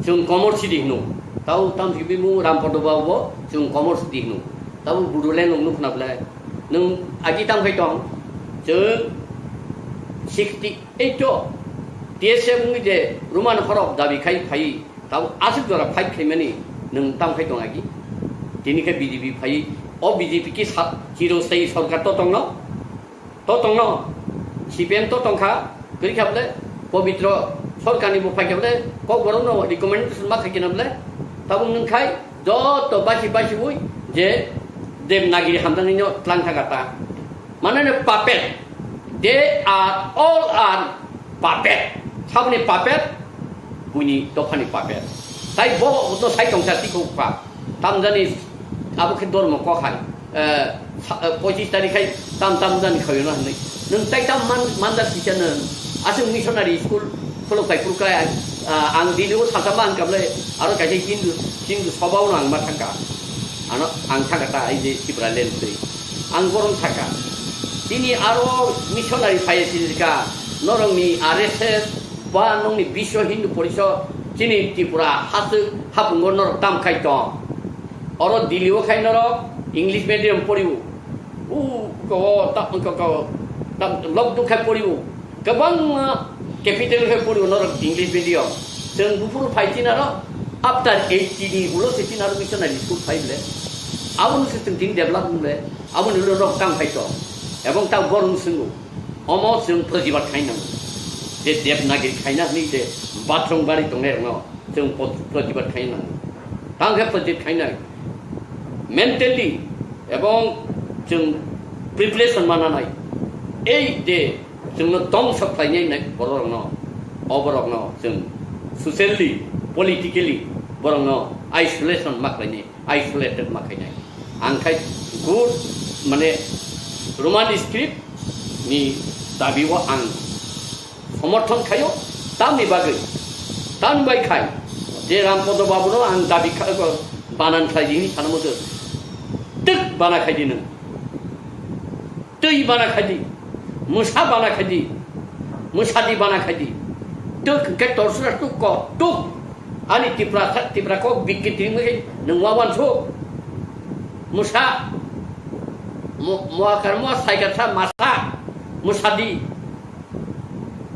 Chwng komor sidi hino. Tau tam sibimung Rampodo Babu bo chwng komor sidi hino. Tau Bodoland nung nukna belai. Nung agi tam khai tong. Chwng sixty eight o T S F wngwi je Roman horok dabi khai phai. Tau aswk jora fight khaimani nung tam khai tong agi. Tini khe B J P phai. O B J P ki sa-, chirung sai sorkar to tongno. To tongno, C P M to tongkha, kwrwi kha bole, Pobitro sorkarni bo phai kha bole, Kokborokno recommendation ma khai khe na bole, tabuk nwng khai joto basi basi ui je Devanagari hamjaknai no tlang thangkha ta. Mane no puppet, they are all are puppet. Saboni puppet, buini dophani puppet. Tai bo no sai tongsa tikho kha. Tamjani abo khe dormo kok hai, eh, sa-, eh, pochis tarikh hai tam tam jani khayo na hinwi. Nwng tai tam man, manjak kisa nwng. Aswk missionary school khuluk pai phuru khlai, ah, ang Delhi o salsa ma ang kable aro kaisa Hindu, Hindu soba o ang ma thangka. Ano ang thangka ta ai je Tipraland twi. Ang borom thangka. Chini aro missionary phai sini ka norok ni R S S ba nokni Biswa Hindu Porishad chini Tripura haswk hapungo norok tam khai tong. Oro Delhi o khai norok English medium poriwo. U ko ta ko ko ta lockdown khai poriwo. Kwbangma capital khai poriwo norok English medium. Chwng buphuru phai chinaro after eighty ni ulo se chinaro missionary school phai bole. Aboni se chwng tin develop bole. Aboni ulo norok tam khai tong. Ebong ta borong swngo. Omo chwng protibad khai nango. Je Devanagari khaina hwnwi je bathroom bari tongnai rokno chwng pot-, protibad khai nango. Tang khe protibad khainai mentally ebong chwng preparation mananai. Ei je chwngno tongsa khlainai nai bororokno, o borokno chwng socially, politically borokno isolation ma khlainai. Isolated ma khainai. Ang khai good, mane, Roman script ni dabi o ang somorthon khaio, tamni bagwi, tamni bai khai, je Rampodo Babu no ang dabi kha-, banan khlai di hinwi sana muchung, twk bana khai di nwng. Twi bana khai di, mwsa bana khai di, mwsa di bana khai di. Twk hwnkhe torsura tuk ko tuk. Ani Tipra, Tipra kok bikki twi mui nwng wa wansu. Mwsa, mo-, moakar moa saikar sa masa, mwsa di.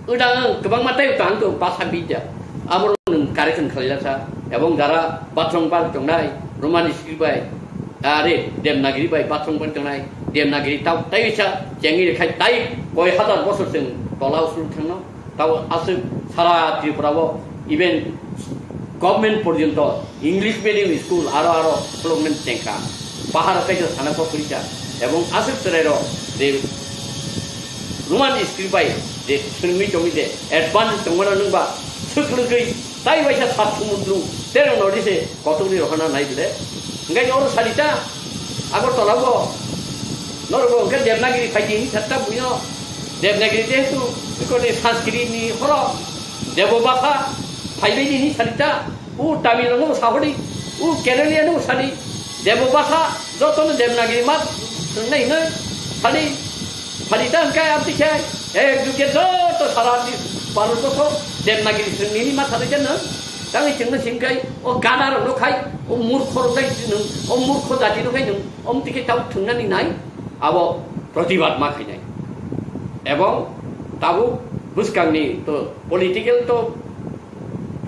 Udang kwbangma tei utang to basa bidya. Abo nwng correction khlailasa. Ebong jara bathroom bar tongnai, Roman script bai, are Devanagari bai bathroom bar tongnai, Devanagari tau tei sa chengwi khai tai koi hazar bosor chwng tola usul thangno. Tau aswk sara Tripura o even government porjonto English medium school aro aro development chengkha. Pahar kaisa sana kok kwrwikha. Ebong aswk chwrairok je Roman script bai je swrwngwi tongwi je advance tongmano nwngba swk lwgwi tai waisa sat sumundru terong no rise kotorni rohorna nai bile. Hwnkhe oro salita Agartala bo norok bo hwnkhe Devanagiri phaidi hinwi sakta buino Devanagiri jehetu bikorni Sanskrit ni horo Debo bhasha Phaibai nini salita, o Tamil no sahori, o Kerala no sadi, Debo basa, joto no Devanagiri mat, nai nai, sadi, salita angkai abdi khai, ek duke joto sara di, Bharat boso, Devanagiri nini mat sadi jan nang, tangi chengna singkai, o gada rok no khai, o murkho rok dai nung, o murkho jati rok khai nung, om tike tau thungnani nai, abo protibad ma khainai. Ebong tabuk bwskangni to political to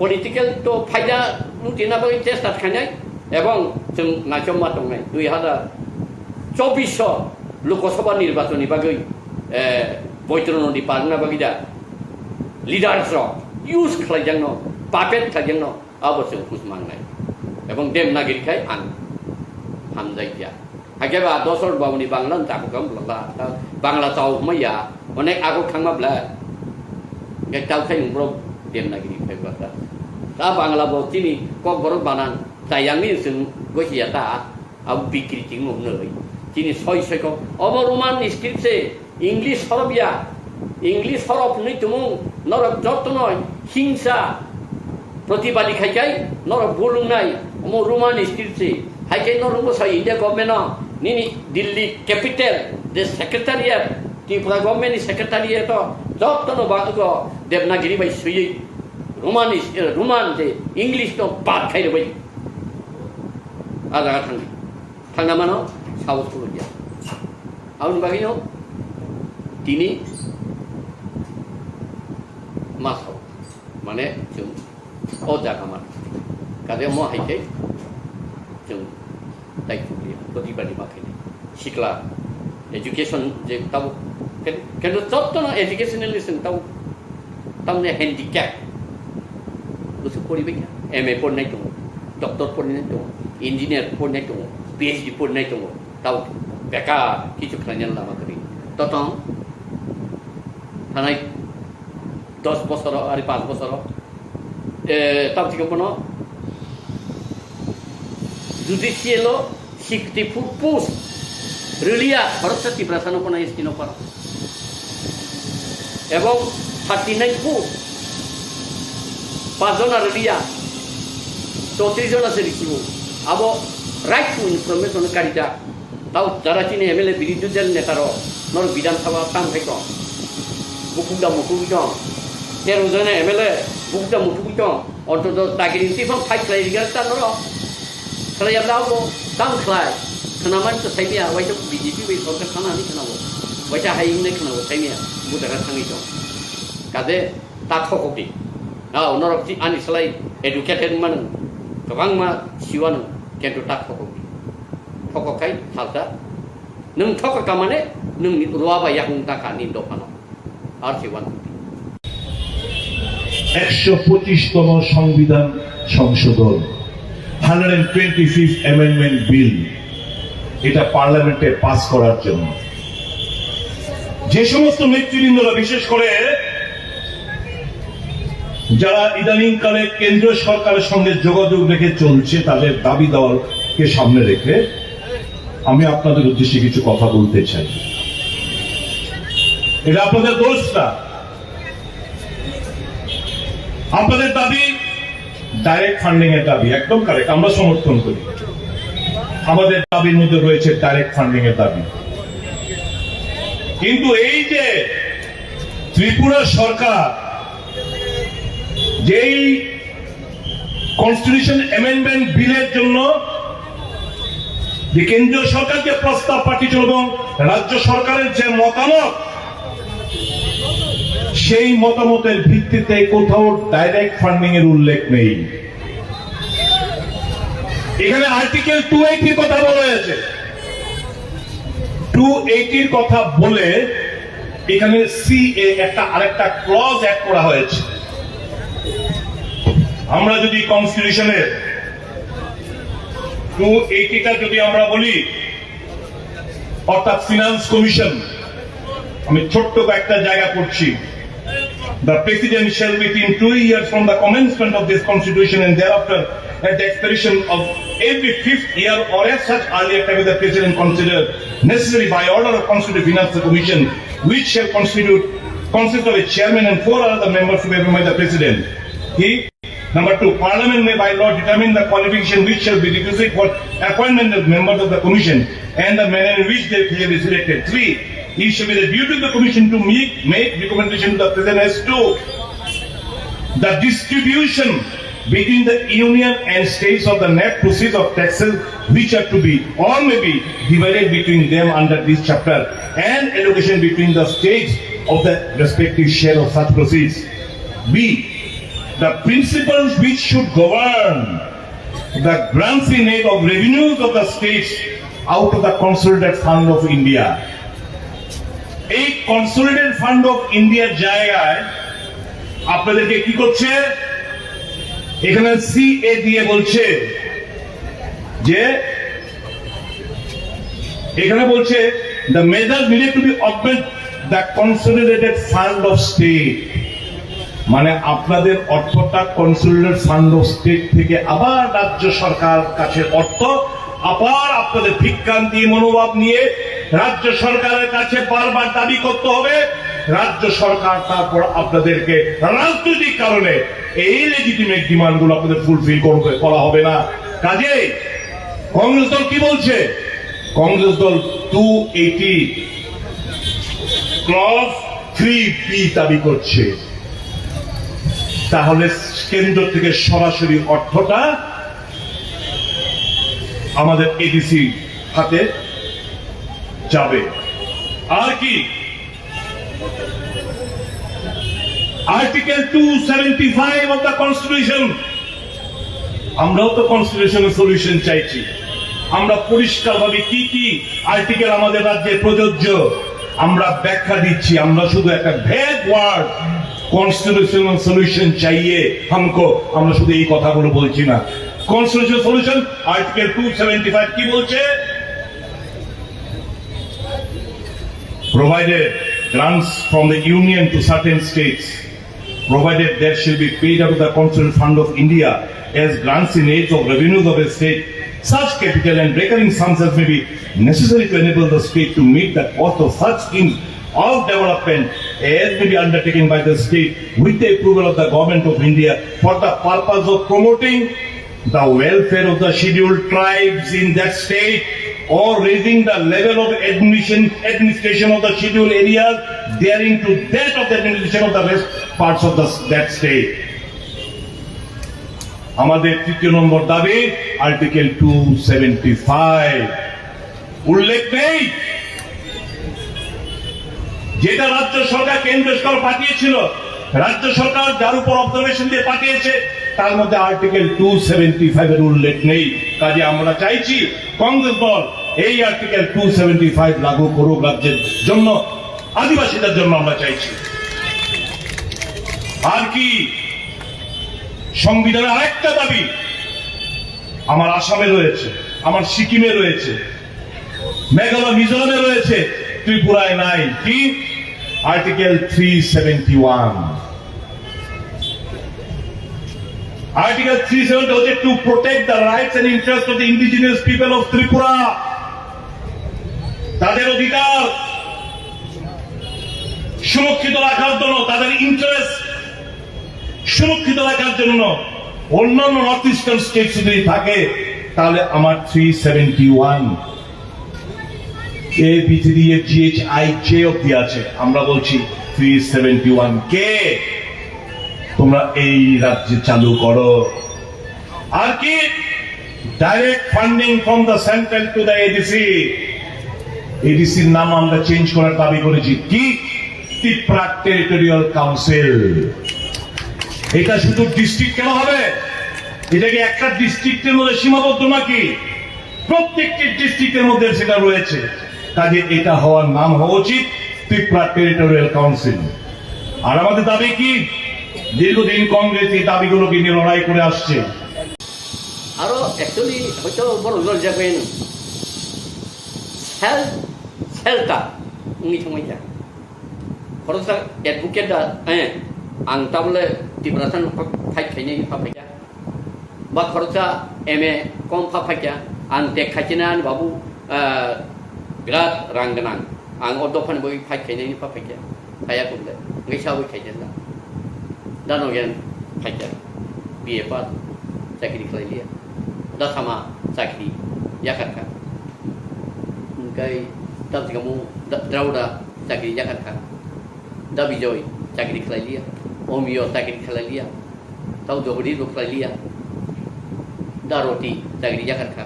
political to phaida lutina bagwi chesta khainai ebong chwng naichomma tongnai dui hazar chobbish o Lok Sabha nirbachon ni bagwi, eh, Boitro Nodi parna bagwi da leaders rok use khlaijakno, puppet khlaijakno abo chwng hus mangnai ebong Devanagiri khai ang hamjai kya. Hakhe ba Dosor Babuni Bangla no chakukam bwla ta, ta Bangla chao hwnma ya, onek aguk thangma bwla. Hwnkhe tao khai borok Devanagiri phai bwla ta. Ta Bangla bo chini Kokborok banan chayangni chwng gosi ya ta, abo bikri chwng nuknwi. Chini soi soi kok, obo Roman script se, English horof ya, English horof hwnwi tumung, norok jotono hingsa protibadi khai khai, norok bulungnai, omo Roman script se, hai khai norok bwsa India government no, nini Delhi capital, the secretariat, Tripura government ni secretariat o, jotono ba-, go Devanagiri bai swiwi, Roman is, eh, Roman je English no bad khai rwbai. A jaga thangdi. Thangna mano, sahos khulukya. Aboni bagwino tini ma sao, mane chwng o jaga man. Kade mo hai khe chwng tai khulukya, protibadi ma khainai. Sikla, education je tabo, ken-, kendo jottono educationally chwng tabo, tamni handicap. Bwswk poribai kha, M A porinai tongo, doctor porinai tongo, engineer porinai tongo, P H D porinai tongo. Tao bekar kichu khlainani lama kwrwi. Totong thanai dos bosoro, ari panch bosoro, eh, tamo thikhe bono judicial o sixty four post rwliya, khoroksa Tiprasa no bono S T no paro. Ebong thirty nine post, panch jona rwliya, chowtrish jona se risibo. Abo right to information karida. Tao jara chini M L A birodhi dal neta rok, nor Bidhan Sabha tam khai tong. Bukuk da mutuk tong. Tero jona M L A bukuk da mutuk tong. Ontoto dagiri twi phang fight khlai rikha ta norok. Khlai yabla abo tam khlai. Khnaman to saimiya, waisa B J P bai sorkar khana ni khnabo. Waisa hai wngnai khnabo saimiya. Bo jaga thangwi tong. Kade ta thokok di. Nao norok si ani slai educated manu. Kwbangma siwano kento ta thokok di. Thokok khai salsa. Nwng thokok ka mane nwng ruwa bai yakung ta kha ni dophano. Ar si wan. একশো পঁচিশতম সংবিধান সংশোধন, hundred twenty fifth amendment bill, এটা পার্লামেন্টে পাস করার জন্য যে সমস্ত নেতৃবৃন্দরা, বিশেষ করে যারা ইদানিংকালে কেন্দ্রীয় সরকারের সঙ্গে যোগাযোগ রেখে চলছে, তাদের দাবি দাওয়াকে সামনে রেখে আমি আপনাদের উদ্দেশ্যে কিছু কথা বলতে চাই। এটা আপনাদের দোষ না, আপনাদের দাবি ডাইরেক্ট ফান্ডিং এর দাবি, একদম কারেক্ট, আমরা সমর্থন করি। আমাদের দাবির মধ্যে রয়েছে ডাইরেক্ট ফান্ডিং এর দাবি। কিন্তু এই যে ত্রিপুরা সরকার যেই কনস্টিটিউশন অ্যামেন্ডমেন্ট বিলের জন্য যে কেন্দ্রীয় সরকার যে প্রস্তাব পাঠিয়েছিল এবং রাজ্য সরকারের যে মতামত, সেই মতামতের ভিত্তিতে কোথাও ডাইরেক্ট ফান্ডিং এর উল্লেখ নেই। এখানে আর্টিকেল টু এইটির কথা বলা হয়েছে, টু এইটির কথা বলে এখানে সিএ একটা আরেকটা ক্লজ অ্যাড করা হয়েছে। আমরা যদি কনস্টিটিউশনের টু এইটিটা যদি আমরা বলি, অর্থাৎ ফিনান্স কমিশন, আমি ছোট্ট কয়েকটা জায়গা পড়ছি। The president shall, within two years from the commencement of this constitution and thereafter, at the expiration of every fifth year or as such earlier time, the president consider necessary by order of constitute finance commission, which shall constitute, consist of a chairman and four other members to be appointed by the president. He Number two, Parliament may by law determine the qualification which shall be requisite for appointment of members of the commission and the manner in which they shall be selected. Three, it shall be the duty of the commission to make, make recommendation to the president as to the distribution between the union and states of the net proceeds of taxes which are to be or may be divided between them under this chapter and allocation between the states of the respective share of such proceeds. B, the principles which should govern the grants in aid of revenues of the states out of the Consolidated Fund of India. এই consolidated fund of ইন্ডিয়ার জায়গায় আপনাদেরকে কি করছে? এখানে সিএ দিয়ে বলছে যে, এখানে বলছে, the measures needed to be augment the consolidated fund of state. মানে আপনাদের অর্থটা কনসোলিডেটেড ফান্ড অফ স্টেট থেকে আবার রাজ্য সরকার কাছে অর্থ, আবার আপনাদের ভিক্ষান্তি মনোভাব নিয়ে রাজ্য সরকারের কাছে বারবার দাবি করতে হবে। রাজ্য সরকার তারপর আপনাদেরকে রাজনৈতিক কারণে এই লেজিটিমেট ডিমান্ডগুলো আপনাদের ফুলফিল করবে, করা হবে না। কাজেই কংগ্রেস দল কি বলছে? কংগ্রেস দল টু এইটি ক্লজ থ্রি বি দাবি করছে। তাহলে কেন্দ্র থেকে সরাসরি অর্থটা আমাদের এডিসি হাতে যাবে। আর কি, article two seventy five of the constitution, আমরাও তো কনস্টিটিউশনাল সলিউশন চাইছি। আমরা পরিষ্কারভাবে কি কি আর্টিকেল আমাদের রাজ্যে প্রযোজ্য, আমরা ব্যাখ্যা দিচ্ছি। আমরা শুধু একটা ভ্যাগ ওয়ার্ড, কনস্টিটিউশনাল সলিউশন চাইয়ে হামকো, আমরা শুধু এই কথাগুলো বলছি না। Constitutional solution, article two seventy five কি বলছে? Provided grants from the Union to certain states, provided there shall be paid out of the Constitutional Fund of India as grants in aid of revenues of a state, such capital and recurring sums as may be necessary to enable the state to meet the cost of such schemes of development as may be undertaken by the state with the approval of the Government of India for the purpose of promoting the welfare of the scheduled tribes in that state or raising the level of admission, administration of the scheduled areas daring to that of the administration of the rest parts of the, that state. আমাদের তৃতীয় নম্বর দাবি, article two seventy five উল্লেখ নেই, যেটা রাজ্য সরকার কেন্দ্র সরকার পাঠিয়েছিল, রাজ্য সরকার যার উপর অবজারভেশন দিয়ে পাঠিয়েছে, তার মধ্যে আর্টিকেল টু সেভেন্টি ফাইভ এর উল্লেখ নেই। কাজে আমরা চাইছি কংগ্রেস দল এই আর্টিকেল টু সেভেন্টি ফাইভ লাগু করুক রাজ্যের জন্য, আদিবাসীদের জন্য আমরা চাইছি। আর কি, সংবিধানের আরেকটা দাবি আমার আসামে রয়েছে, আমার সিকিমে রয়েছে, মেঘালয় মিজোরামে রয়েছে, ত্রিপুরায় নাই। কি? Article three seventy one. Article three seventy হচ্ছে to protect the rights and interest of the indigenous people of Tripura, তাদের অধিকার সুরক্ষিত রাখার জন্য, তাদের ইন্টারেস্ট সুরক্ষিত রাখার জন্য অন্যান্য নর্থ ইস্টার্ন স্টেটস যদি থাকে, তাহলে আমার three seventy one A B three F G H I J অব্দি আছে, আমরা বলছি থ্রি সেভেন্টি ওয়ান কে তোমরা এই রাজ্যে চালু করো। আর কি, direct funding from the central to the ADC. এডিসির নাম আমরা চেঞ্জ করার দাবি করেছি। কি? Tripura territorial council. এটা শুধু ডিস্ট্রিক্ট কেন হবে? এটা কি একটা ডিস্ট্রিক্টের মধ্যে সীমাবদ্ধ নাকি? প্রত্যেকটি ডিস্ট্রিক্টের মধ্যে সেটা রয়েছে। কাজে এটা হওয়ার নাম হওয়া উচিত ত্রিপুরা টেরিটোরিয়াল কাউন্সিল। আর আমাদের দাবি কি? দীর্ঘদিন কংগ্রেস এই দাবিগুলোকে নিয়ে লড়াই করে আসছে। Aro actually hoito borok no rijak bai no. Self, self ta wngwi thangbai kha. Khoroksa advocate da, eh, ang tabole Tiprasa no fight khainai pha phaikha. Ba khoroksa M A kom pha phaikha. Ang tek khaikhe na ani babu, eh, birat rang gwnang. Ang o dophani bagwi fight khainai pha phaikha. Phaiya kumde. Wngwi sa wi khaikhe da. Da no gen phaikha. B A pass, chakri khlai liya. Da Sama chakri yakarkha. Hwnkhe tamsikamu Da-, Dauda chakri yakarkha. Da Bijoy chakri khlai liya. Omiyo chakri khlai liya. Tau Jogodi bo khlai liya. Da Roti chakri yakarkha.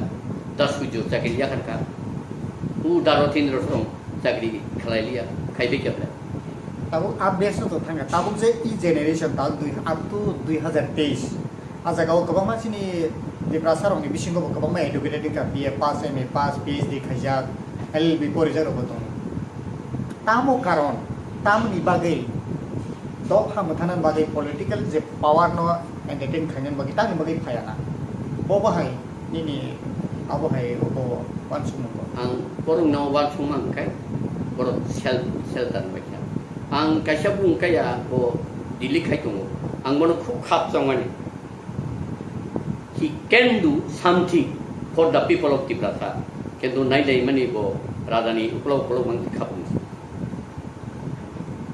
Da Sujo chakri yakarkha. U Da Rotindro song chakri khlai liya. Khai bikya bla. Tabuk updates no to thangkha. Tabuk je e generation tabuk dui, up to dui hazar teis. A jaga o kwbangma chini Tiprasa rokni bisingo bo kwbangma educated wngkha, B A pass, M A pass, P H D khaijak, L L B porijak rok bo tongo. Tamo karon, tamoni bagwi dopha mwthana bagwi political je power no entertain khaina bagwi tamoni bagwi phaya na. Bo bahai nini abo hai obo wansukmung bo. Ang borok no wansukma hwnkhe borok sel-, shelter bai kha. Ang kaisa bung kaya bo Delhi khai tongo. Ang bono khub khap chongmani. He can do something for the people of Tiprasa. Kintu nai dai mani bo rajani uklok uklok mang khe khapung.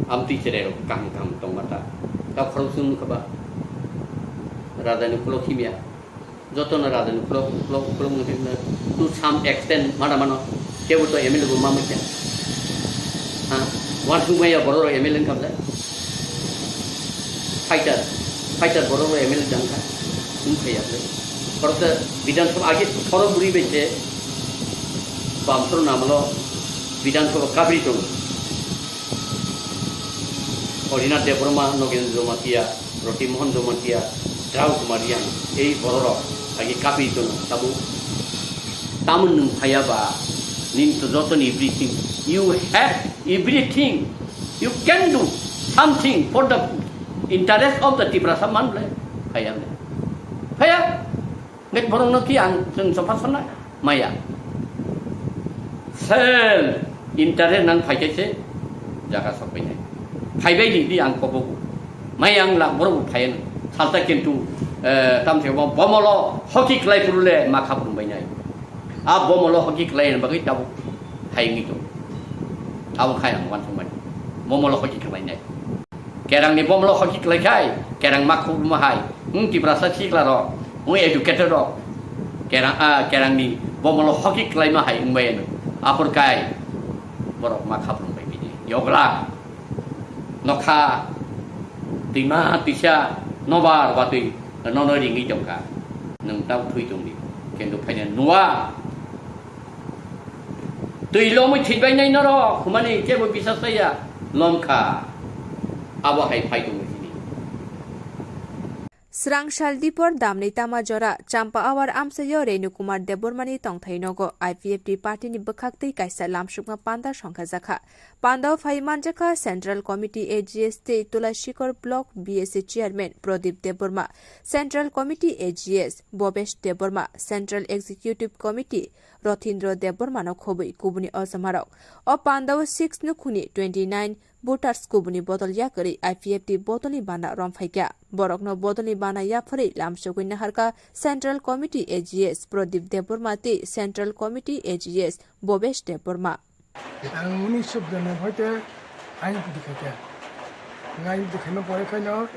Amtwi cherai rok kaham kaham tongma ta. Ta khorok sung nukha ba. Rajani uklok himya. Joto no rajani uklok uklok uklok mang khe to some extent mana mano. Kebo to M L A bo ma manya. Ha? Wansuk maya borok rok M L A wngkha bwle. Fighter, fighter borok rok M L A dangkha. Wngkha ya bwle. Borok ta Bidhan Sabha age thoro bwrwi bai se Bamsoro namalo Bidhan Sabha kabri tongo. Odinath Debbarma, Nogendra Jamatia, Roti Mohan Jamatia, Drau Kumar Yang, ei bororok agi kapi tono tabuk. Tamon nwng phaya ba, nini to joto ni everything. You have everything. You can do something for the interest of the Tiprasa man le. Phaya le. Phaya. Nge borok no ki ang chwng chopha sana maya. Sel interest nang phai khe se jaga sok pai nai. Phai bai di, di ang kobo. Maya ang la borok phai no. Salta kintu, eh, tam se bo bomolo hoki klai puru le ma khap rum bai nai. A bomolo hoki klai bagwi tabuk phai ngi to. Tabuk khai ang wan sung bai. Bomolo hoki klai nai. Kerang ni bomolo hoki klai khai, kerang ma khuk ma hai. Wng Tiprasa sikla rok, wng educated rok. Kerang, ah, kerang ni bomolo hoki klai ma hai wng bai ano. Aphur kai borok ma khap rung bai bini. Yogla. Nokha. Twima, twisa, nobar, watwi, nono ringwi tongkha. Nwng tau thui tongdi. Kintu phaina nuwa. Twi lomwi thwibainai norok, humani kebo bisas chaya, lomkha. Abo hai phai tongo chini. Srang sal dipor damni tama jora, Champa Awar amchaio Renu Kumar Debbarmani tongthai nogo I P F T party ni bwkhak twi kaisa lamsukma panda songkhajakha. Pandao phai manjakha Central Committee A G S tei Tulashikor Block B S A Chairman Pradip Debbarma, Central Committee A G S Bhobesh Debbarma, Central Executive Committee Rothindro Debbarmano khobwi kubuni ojamarok. O pandao six nukhungni twenty nine voters kubuni bodol yakarwi I P F T bodolni bana romphaikha. Borokno bodolni bana yapharwi lamsogwi naharkha Central Committee A G S Pradip Debbarma tei Central Committee A G S Bhobesh Debbarma. Ang unisho biranobbai te ain pudi khaikha. Ang ain pudi khaima pore khaino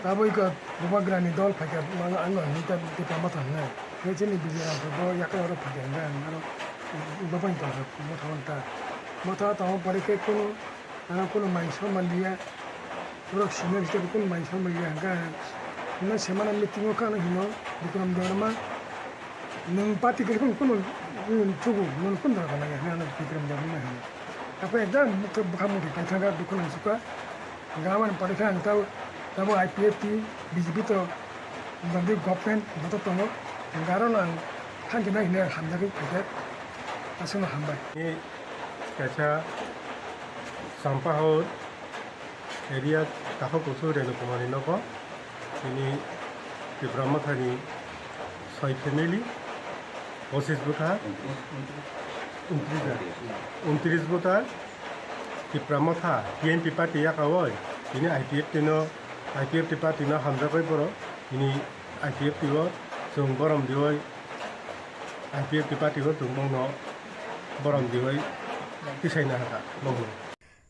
taboi khe bubagrani dol phaikha, ang, ang, ang hwnwi ta Tipra Motha hwnwi. Khe chini B J P bo yakung oro phaikha hwnwi ang aro bubagrani dol motha hwn ta. Motha tongma pore khe kunu Ano kunu mai soma liya, borok senior hisabe kunu mai soma liya hwnkhe, hwnwi se mano meeting o khe ano hino, Bikram Debbarma, nwng party kwrwi kunu, kunu, kunu thugo, nwng kunu dora gana ya, hwnwi ano Bikram Debbarma hino. Takhwlai ekdam bwkha, bwkha muthai paithangkha, dukhu nangsukha. Hwnkhe aboni pore khe ang tabo, tabo I P F T, B J P to, Bangladesh government, joto tongo. Hwnkhe aro no ang thanti nai hwnwi ang hamjagwi phaikha. Aswkno hambai. Kaisa Sampahor area takhuk kusu Renu Kumar ni nogo. Tini Tipra Motha ni soi family, pochis bwkha, untris bwkha, Tipra Motha T N P party yakawi tini I P F T no, I P F T party no hamjagwi borok tini I P F T o chwng borom diwi, I P F T party o chwng bongno borom diwi tisaina hakha bongno.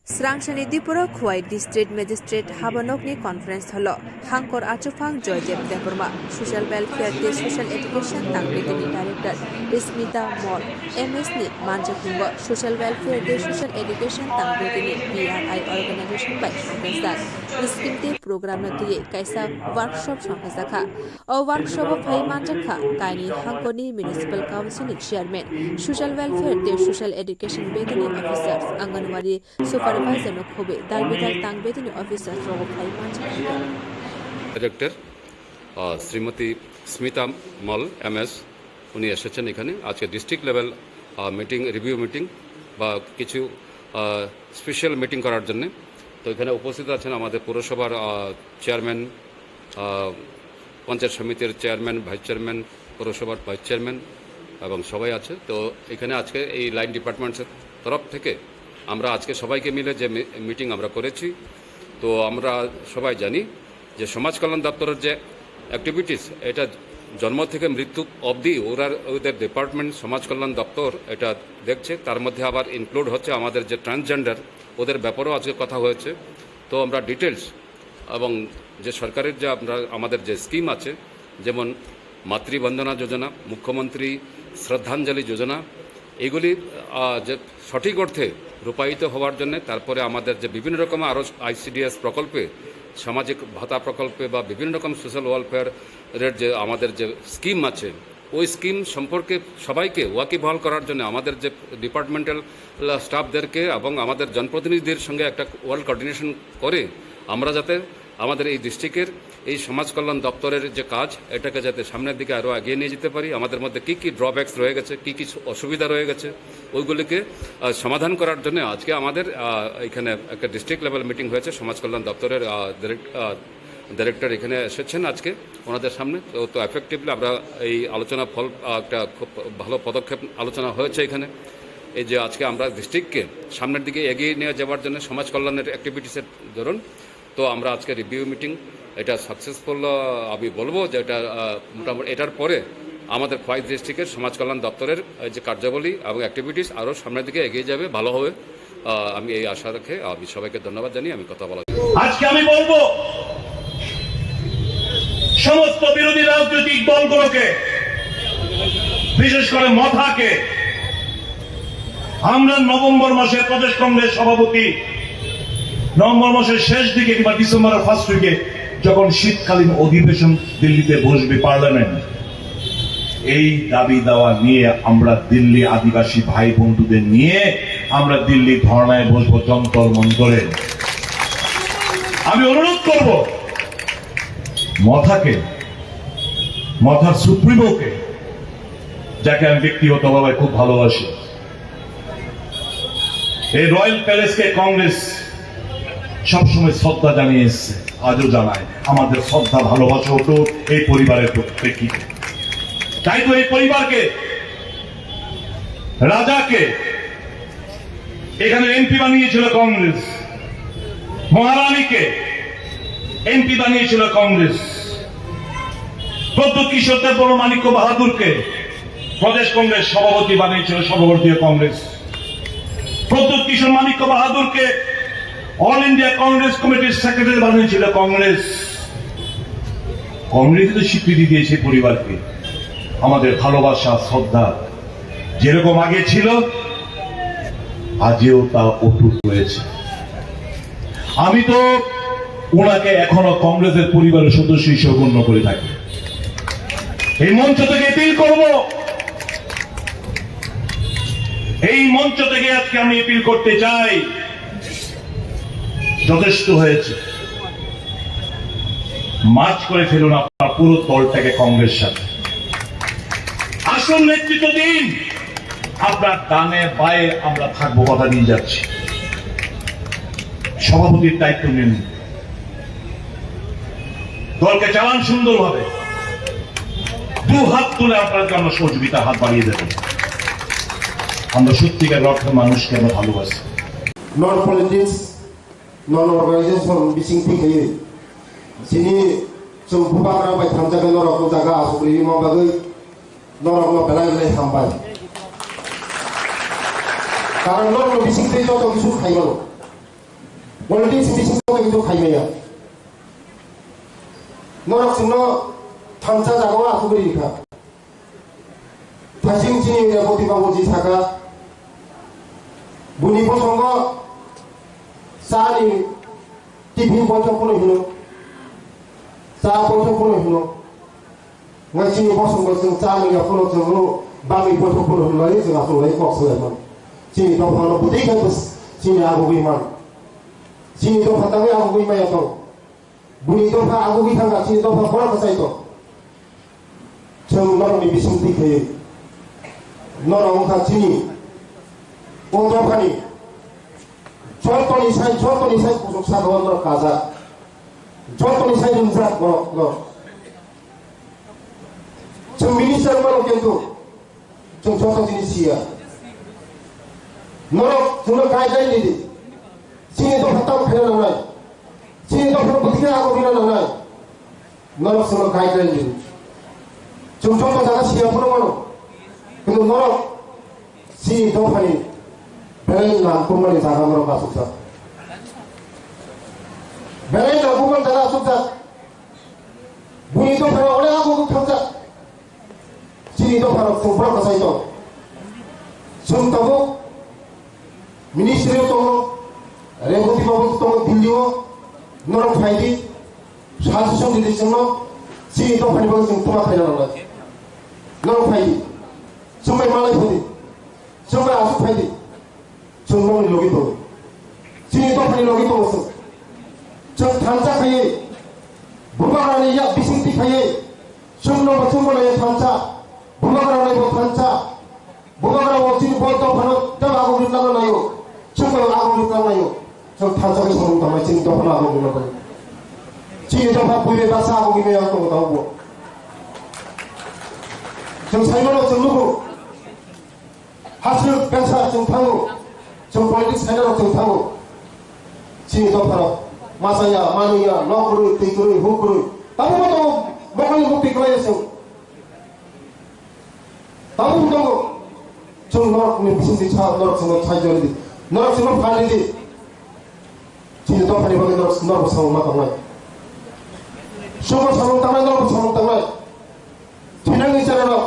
Srangsani Dipura Khowai District Magistrate habanokni conference hall-o Hangkor Achuphang Joydev Debbarma, Social Welfare tei Social Education Tangbetini Director Smita Mol, M S ni manjakmungo Social Welfare tei Social Education Tangbetini P R I organization bai hamjakjak scheme tei program no twiwi kaisa workshop songkhajakha. O workshop-o phai manjakha kaini Hangkorni Municipal Council ni Chairman, Social Welfare tei Social Education betini officers, Anganwadi supervisor no khobwi dal bidal tangbetini officers rogo phai manjakha. Director, আহ, শ্রীমতী স্মিতা মল, এমএস, উনি এসেছেন এখানে আজকে district level, আহ, meeting, review meeting বা কিছু, আহ, special meeting করার জন্যে। তো এখানে উপস্থিত আছেন আমাদের পৌরসভার, আহ, চেয়ারম্যান, আহ, পঞ্চায়েত সমিতির চেয়ারম্যান, ভাইস চেয়ারম্যান, পৌরসভার ভাইস চেয়ারম্যান এবং সবাই আছে। তো এখানে আজকে এই লাইন ডিপার্টমেন্টসের তরফ থেকে আমরা আজকে সবাইকে মিলে যে মি-, মিটিং আমরা করেছি, তো আমরা সবাই জানি যে সমাজ কল্যাণ দপ্তরের যে অ্যাক্টিভিটিস, এটা জন্ম থেকে মৃত্যু অবধি ওরা, ওদের ডিপার্টমেন্ট সমাজ কল্যাণ দপ্তর এটা দেখছে। তার মধ্যে আবার ইনক্লুড হচ্ছে আমাদের যে ট্রান্সজেন্ডার, ওদের ব্যাপারেও আজকে কথা হয়েছে। তো আমরা ডিটেলস এবং যে সরকারের যে আমরা, আমাদের যে স্কিম আছে, যেমন মাতৃবন্দনা যোজনা, মুখ্যমন্ত্রী শ্রদ্ধাঞ্জলি যোজনা, এগুলি, আহ, যে সঠিক অর্থে রূপায়িত হওয়ার জন্য, তারপরে আমাদের যে বিভিন্ন রকম আরও আইসিডিএস প্রকল্পে, সামাজিক ভাতা প্রকল্পে বা বিভিন্ন রকম সোশ্যাল ওয়েলফেয়ারের যে আমাদের যে স্কিম আছে, ওই স্কিম সম্পর্কে সবাইকে ওয়াকিবহাল করার জন্য আমাদের যে ডিপার্টমেন্টাল স্টাফদেরকে এবং আমাদের জনপ্রতিনিধিদের সঙ্গে একটা ওয়েল কোঅর্ডিনেশন করে আমরা যাতে আমাদের এই ডিস্ট্রিক্টের এই সমাজ কল্যাণ দপ্তরের যে কাজ, এটাকে যাতে সামনের দিকে আরও এগিয়ে নিয়ে যেতে পারি। আমাদের মধ্যে কী কী ড্রব্যাকস রয়ে গেছে, কী কী অসুবিধা রয়ে গেছে, ওইগুলিকে, আহ, সমাধান করার জন্য আজকে আমাদের, আহ, এখানে একটা ডিস্ট্রিক্ট লেভেল মিটিং হয়েছে সমাজ কল্যাণ দপ্তরের, আহ, ডিরেক্ট-, আহ, ডাইরেক্টর এখানে এসেছেন আজকে ওনাদের সামনে। তো, তো এফেক্টিভলি আমরা এই আলোচনা ফল, আহ, একটা খুব ভালো পদক্ষেপ আলোচনা হয়েছে এখানে। এই যে আজকে আমরা ডিস্ট্রিক্টকে সামনের দিকে এগিয়ে নিয়ে যাওয়ার জন্য সমাজ কল্যাণের অ্যাক্টিভিটিসের ধরুন, তো আমরা আজকে রিভিউ মিটিং, এটা সাকসেসফুল, আহ, আমি বলবো যে এটা, আহ, মোটামুটি এটার পরে আমাদের খোয়াই ডিস্ট্রিক্টের সমাজ কল্যাণ দপ্তরের, আহ, যে কার্যাবলী এবং অ্যাক্টিভিটিস আরও সামনের দিকে এগিয়ে যাবে, ভালো হবে। আহ, আমি এই আশা রেখে আমি সবাইকে ধন্যবাদ জানিয়ে আমি কথা বলা। আজকে আমি বলবো সমস্ত বিরোধী রাজনৈতিক দলগুলোকে, বিশেষ করে মথাকে, আমরা নভেম্বর মাসে প্রদেশ কংগ্রেস সভাপতি নভেম্বর মাসের শেষ দিকে কিংবা ডিসেম্বরের ফার্স্ট উইকে যখন শীতকালীন অধিবেশন দিল্লিতে বসবে পার্লামেন্ট, এই দাবি দাওয়া নিয়ে আমরা দিল্লি আদিবাসী ভাই বন্ধুদের নিয়ে আমরা দিল্লি ধর্ণায় বসবো যন্তর মন্তরে। আমি অনুরোধ করব মথাকে, মথার সুপ্রিমোকে, যাকে আমি ব্যক্তিগতভাবে খুব ভালোবাসি, এই রয়্যাল প্যালেসকে কংগ্রেস সবসময় শ্রদ্ধা জানিয়ে এসছে, আজও জানায়। আমাদের শ্রদ্ধা ভালোবাসা অটুট এই পরিবারের প্রেক্ষিতে। তাই তো এই পরিবারকে, রাজাকে এখানে এমপি বানিয়েছিল কংগ্রেস, মহারানীকে এমপি বানিয়েছিল কংগ্রেস, প্রদ্যুৎ কিশোর দেববর্মা মাণিক্য বাহাদুরকে প্রদেশ কংগ্রেস সভাপতি বানিয়েছিল সর্বভারতীয় কংগ্রেস। প্রদ্যুৎ কিশোর মাণিক্য বাহাদুরকে অল ইন্ডিয়া কংগ্রেস কমিটির সেক্রেটারি বানিয়েছিল কংগ্রেস। কংগ্রেসই তো স্বীকৃতি দিয়েছে পরিবারকে। আমাদের ভালোবাসা, শ্রদ্ধা যেরকম আগে ছিল, আজও তা অটুট রয়েছে। আমি তো ওনাকে এখনো কংগ্রেসের পরিবারের সদস্য হিসেবে গণ্য করে থাকি। এই মঞ্চ থেকে অ্যাপিল করব, এই মঞ্চ থেকে আজকে আমি অ্যাপিল করতে চাই, যথেষ্ট হয়েছে। মার্জ করে ফেলুন আপনার পুরো দলটাকে কংগ্রেস সাথে। আসল নেতৃত্ব দিন। আপনার ডানে বায়ে আমরা থাকবো, কথা দিয়ে যাচ্ছি। সভাপতির দায়িত্ব নিন, দলকে চালান সুন্দরভাবে। দু হাত তুলে আপনার জন্য সহযোগিতা হাত বাড়িয়ে দেবেন। আমরা সত্যিকার অর্থে মানুষকে আমরা ভালোবাসি। Non politics, non organization bising thik hai. Sini chung bubagra bai thangjak norok jaga asuk ri ma bagwi norok no belai belai hambai. Karon norok no bising thik joto kisu khai mano. Politics bisingo khe khaimaya. Norok chwngno thansa jagao asugwi rikha. Thasing chini Reboti babuji saka, buni bosongo chani tiffin boithok phano hino, cha boithok phano hino. Ngai chini bosongo chwng cha nungya phano chwngno bagwi boithok phano hino lai chwng aswk lai kok swlai man. Chini dophano bwtwi khe bws-, chini agugwi man. Chini dopha tangwi agugwi maya tong. Buni dopha agugwi thangkha, chini dopha borok kwchai tong. Chwng norokni bisingtwi khaiwi. Norok wngkha chini o dophani jotoni sai, jotoni sai kuchuk sakao norok kajak. Jotoni sai rimjak borok norok. Chwng minister mano kintu chwng joto jinis siya. Norok chwngno guideline ridi. Chini dopha tamo khaina nangnai. Chini dopha bwtwi khe abo bina nangnai. Norok chwngno guideline ridi. Chwng joto jaga siya phano mano. Kintu norok chini dophani belai nangkukmani jaga norok achukjak. Belai nangkukmani jaga achukjak. Buni dophano onek abo thangkha. Chini dopharok chwng borok kwchai tong. Chwng tabuk ministry o tongo, Reboti babu tongo Delhi o, norok phai di, suggestion di di chwngno, chini dophani bagwi chwng twma khaina nangnai. Norok phai di, chwng bai malai phai di, chwng bai aswk phai di. Chwng nokni logi tongo. Chini dophani logi tongo chwng. Chwng thansa khaiwi, bubagrani yak bisingtwi khaiwi, chwngno bo chwngbo naiwi thansa, bubagrani bo thansa, bubagra bo chini bo dophano tei aguk rwknangno naiwi, chwngbo aguk rwknang naiwi. Chwng thansa khe samung tangmani chini dophano aguk rwknang naiwi. Chini dopha buibai baksa aguk rwknang tongo tabukbo. Chwng saimano chwng nugo. Hasrwk bengsa chwng thango, chwng politics khainarok chwng thango. Chini dopharok machaya, manwiya, nok kwrwi, twi kwrwi, huk kwrwi. Tabukbo tongo, mokholni bukti kwlaio chwng. Tabukbo tongo, chwng norokni bisingtwi sa, norok chwngno saijoridi, norok chwngno phalridi. Chini dophani bagwi norok, norok samung ma tongnai. Sugo samung tangnai, norok samung tangnai. Thinangni cherairok,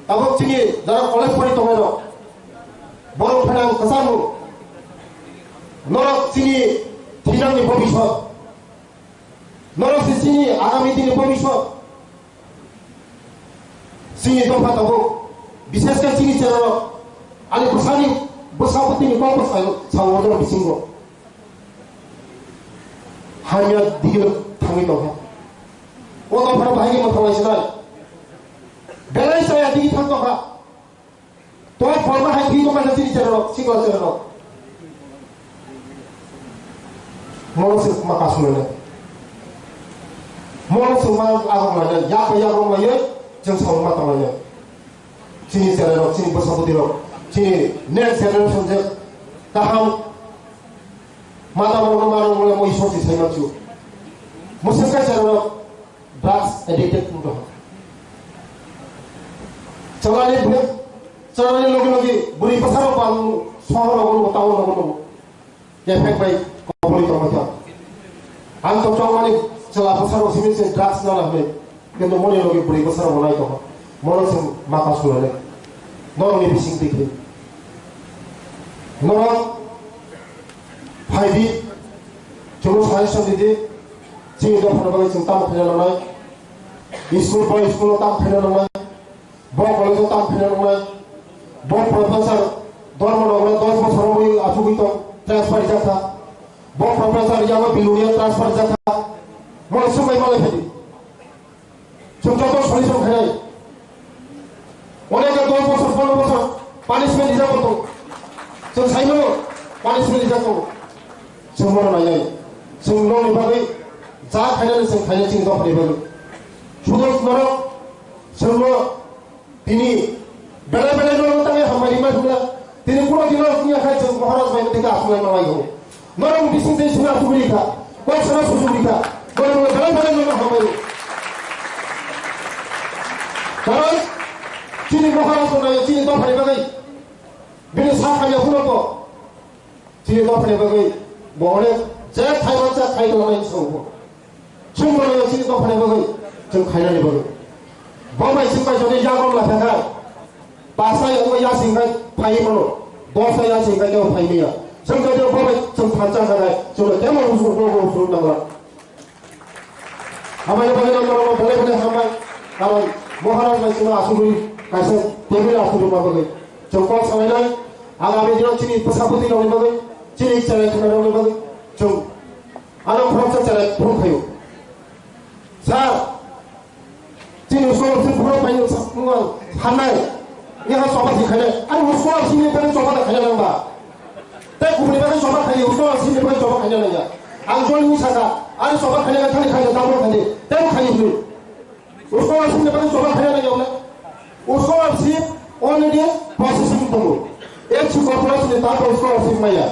tabuk chini jara college pori tongnairok, borok phainang kwchangno. Norok chini thinangni bobiswt. Norok se chini agami dini bobiswt. Chini dopha tabuk, bishesh khe chini cherairok, ani bwsani bwsa bwtwini kok bwsai sao order bisingo. Hamya digil thangwi tongkha. O dophano bahai khe mwthanglaisonai. Belai chaya digi thang tongkha. Toi porma hai thwi tongkha chini cherairok, sikla cherairok. Mono se ma kasu lele. Mono se ma agong lele. Yak yak rong lele. Chwng samung ma tong lele. Chini cherairok, chini bwsa bwtwirok, chini next generation je kaham mata borokno manwi mole moi sosi sai mansu. Mwswk khe cherairok drugs addicted wng tongkha. Chalani bwrwi, chalani logi logi bwrwi bwsarok bang sohor rogo nugo, town rogo nugo. Kephek bai kobori tongma kha. Ang to chongmani chwla bwsarok simi se drugs nana hwnwi. Kintu moni logi bwrwi bwsarok bo nai tongma. Mono se mata sulai. Norokni bising twi khe. Norok phai di. Chwngno suggestion di di. Chini dophano bagwi chwng tamo khaina nangnai. School bai school-o tamo khaina nangnai. Bo college-o tamo phina nangnai. Bo professor Dharmanagar dos bosor wngwi achugwi tong, transfer rijak kha. Bo professor yago Bilonia transfer rijak kha. Mole swngbai malai phai di. Chwng joto solution khainai. Onekhe dos bosor, pondro bosor punishment rijak bo tong. Chwng saimano punishment rijak tongo. Chwng bono nainai. Chwng nokni bagwi ja khainani chwng khainai chini dophani bagwi. Sudo norok chwngno Tini belai belai no tangwi hambai rimai phunla. Tini kuno dino wngya khai chwng Maharaj bai tei ka asulai ma waigo. Norok bising tei suna sugri kha. Kok sana sugri kha. Boro belai belai no hambai. Karon chini Maharaj no nayo chini dophani bagwi. Bini sa khamya phuno ko. Chini dophani bagwi Bo onek je thaiman cha khai tongmani songbo. Chwng bono chini dophani bagwi, chwng khainani bagwi. Bo bai chwng bai jodi yagon laphaikha. Pasa yagwi yasing khai phai mano. Dosa yasing khai kebo phai miya. Chwng jodi bo bai chwng thansa kha khai, chwng kebo usuk bo usuk nangla. Hamai bagwi no norok belai belai hambai. Karon Maharaj bai chwng asugwi kaisa table asugwi ma bagwi. Chwng kok salainai. Agami dino chini bwsa bwtwi rokni bagwi, chini chwrai khwna rokni bagwi. Chwng ano khoroksa chwrai phuru phaio. Sir, chini scholarship phuru phaio sa-, muang hamnai. Ni ha soba si khainai. Ani scholarship ni bagwi soba da khaina nangba. Tei kubuni bagwi soba khaio, scholarship ni bagwi soba khaina nangya. Ang jol ni saka, ani soba khaina thani khaio, double khaio. Tei khaio hwnwi. Scholarship ni bagwi soba khaina nangya wngna. Scholarship already processing tongo. Ek si corporation ni tato scholarship maya.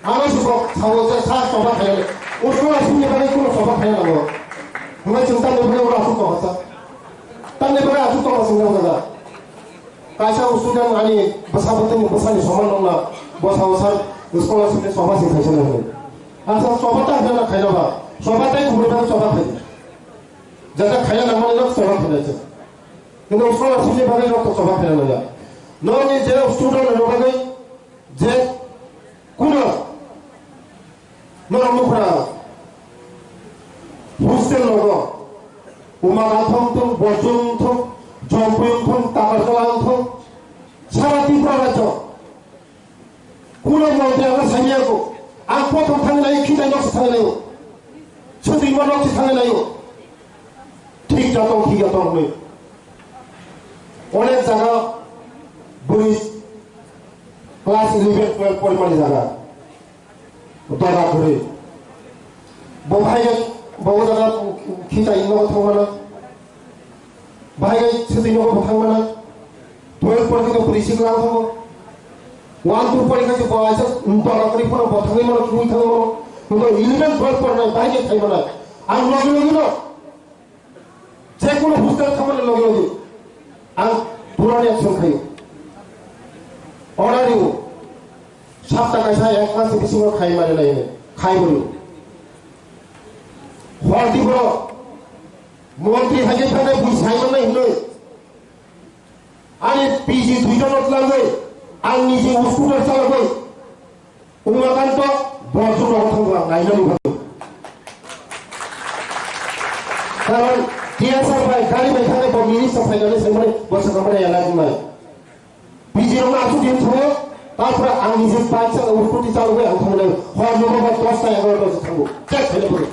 Ano si kok sawo je sa soba khaina. Scholarship ni bagwi kuno soba khaina nango. Hwnba chwng tamni bagwi ura asuk tongsa. Tamni bagwi asuk tongsa chwng nang jaga. Kaisa student ani bwsa bwtwini bwsani soman nokna bwsa o sir scholarship ni soba si khaisa nang. Asa soba ta khaina khaina ba. Soba tai kubuni bagwi soba khaina. Jata khaina nangmani nok soba khaina se. Kintu scholarship ni bagwi nok soba khaina nangya. Nokni je student ni bagwi je kuno norok nukra hostel nogo Umara thong thong, Bojong thong, Jompuyung thong, Takarjala thong, sara Tripura rajyo. Kuno montri ang sanya ko, ang kothom thang lai, khitai nok thang lai, chutwi ma nok thang lai. Thik jatong, thik jatong hwnwi. Onek jaga bwrwi class eleven, twelve porimani jaga. Dora kwrwi. Bo bahai khe, bo o jaga khitai nogo thangmana. Bahai khe swtwi nogo bo thangmana. Twelve pori khe bwrwi sikla thango. One, two pori khe bo aisa dora kwrwi phano bo thangwi mano, thangwi thangwi mano. Bo eleven, twelve porinai bahai khe thai mano. Ang logi logi no. Je kono hostel thamani logi logi ang purani action khayo. Order riyo. Sapta kaisa ek mas bisingo khai mari nai hinwi khai bo riyo. Hor di bro. Montri hai khe thangwi bui sai mannai hinwi. Ani P G duijon no twlangwi ang niji scooter chalogwi Umakanto borjwk rok thangwi ang nainani bagwi. Karon T S R bai gari bai thangwi bo minister phainani saimani bo swkang mani elak wngnai. P G rok no aswk din thango, tapra ang niji bike sa scooty chalogwi ang thangnai. Hor nogo bai dos ta egaroh ta thango. Check khaina bagwi.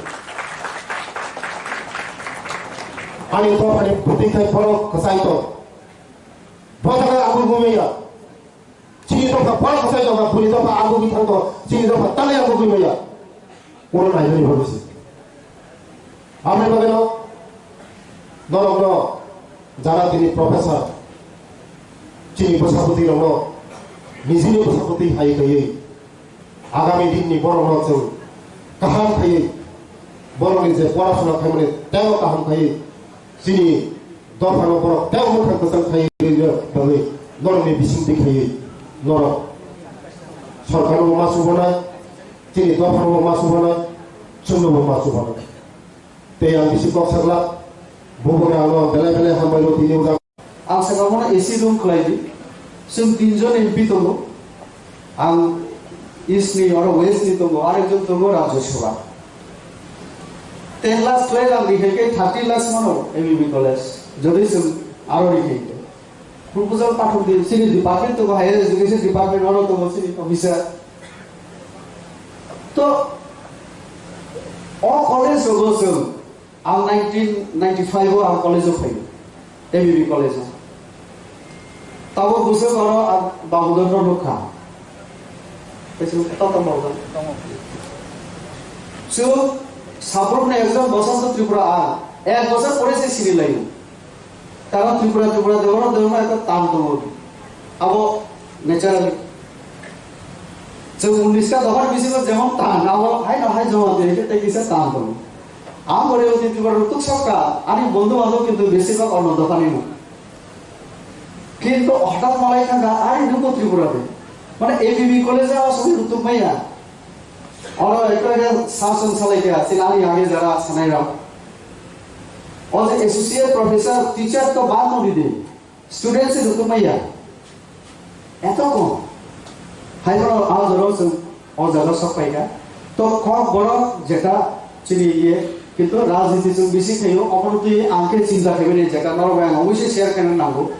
Ani dophani bwtwi khai borok kwchai tong. Bo jaga ang bumui ya. Chini dopha borok kwchai dopha, buni dopha ang bumui thang dopha, chini dopha tangwi ang bumui ya. Oro nainani bagwi se. Aboni bagwi no norok no jara tini professor chini bwsabwtwi rok no nijini bwsabwtwi hai kaiwi Agami din ni borok no chwng kaham khaiwi borok ni je porasona khaimani teibo kaham khaiwi chini dopha no borok teibo mwkhang kwchang khaiwi rwna bagwi norok ni bising twi khaiwi norok sorkar no bo ma chubanai, chini dopha no bo ma chubanai, chwng no bo ma chubanai. Tei ang bisi kok saglak, bubo khe ano belai belai hambai rw tini ujak. Ang saka bono A C room khlai di. Chwng tinjon M P tongo. Ang East ni, oro West ni tongo, arekjon tongo Rajya Sabha. Ten lakhs khlai rang rihai khe thirty lakhs mano M B B college. Jodi chwng aro rihai khe. Proposal pathok di, chini department tongo, higher education department, oro tongo chini officer. To, o college rogo chwng Ang nineteen ninety-five o ang college o phaio, M B B college o. Tabuk bwswk oro ang Babudon no nukha. Kaisa tong tong Babudon. Chwng sabrumni ekjon Bosonto Tripura ang. Ek bosor pore se sini laio. Karon Tripura, Tripura, Deborok, Deborok, ekta tam tongo. Abo naturally. Chwng unis ta dophani bisingo jemon tan, abo haino hai joma twi khe tei kisa tan tongo. Ang bo reo Tripura rwtuk sokha, ani bondhu bandhob kintu besibak onno dophani no. Kintu hothat malai thangkha, "Ari nwngbo Tripura de." Mane A B B college o aswk rwtuk maya. Oro ekta ekta sasong salai kha, chini ani age jara sanai rok. O je associate professor, teacher to bad no di di. Student se rukun maya. Eto ko. Hai bono a jaro se o jaro sok pai kha. To kok borok jeta chini ye, kintu rajniti chwng bisi khaio, obono twi ang khe chinta khaimani jeta norok bai ang oboise share khaina nango.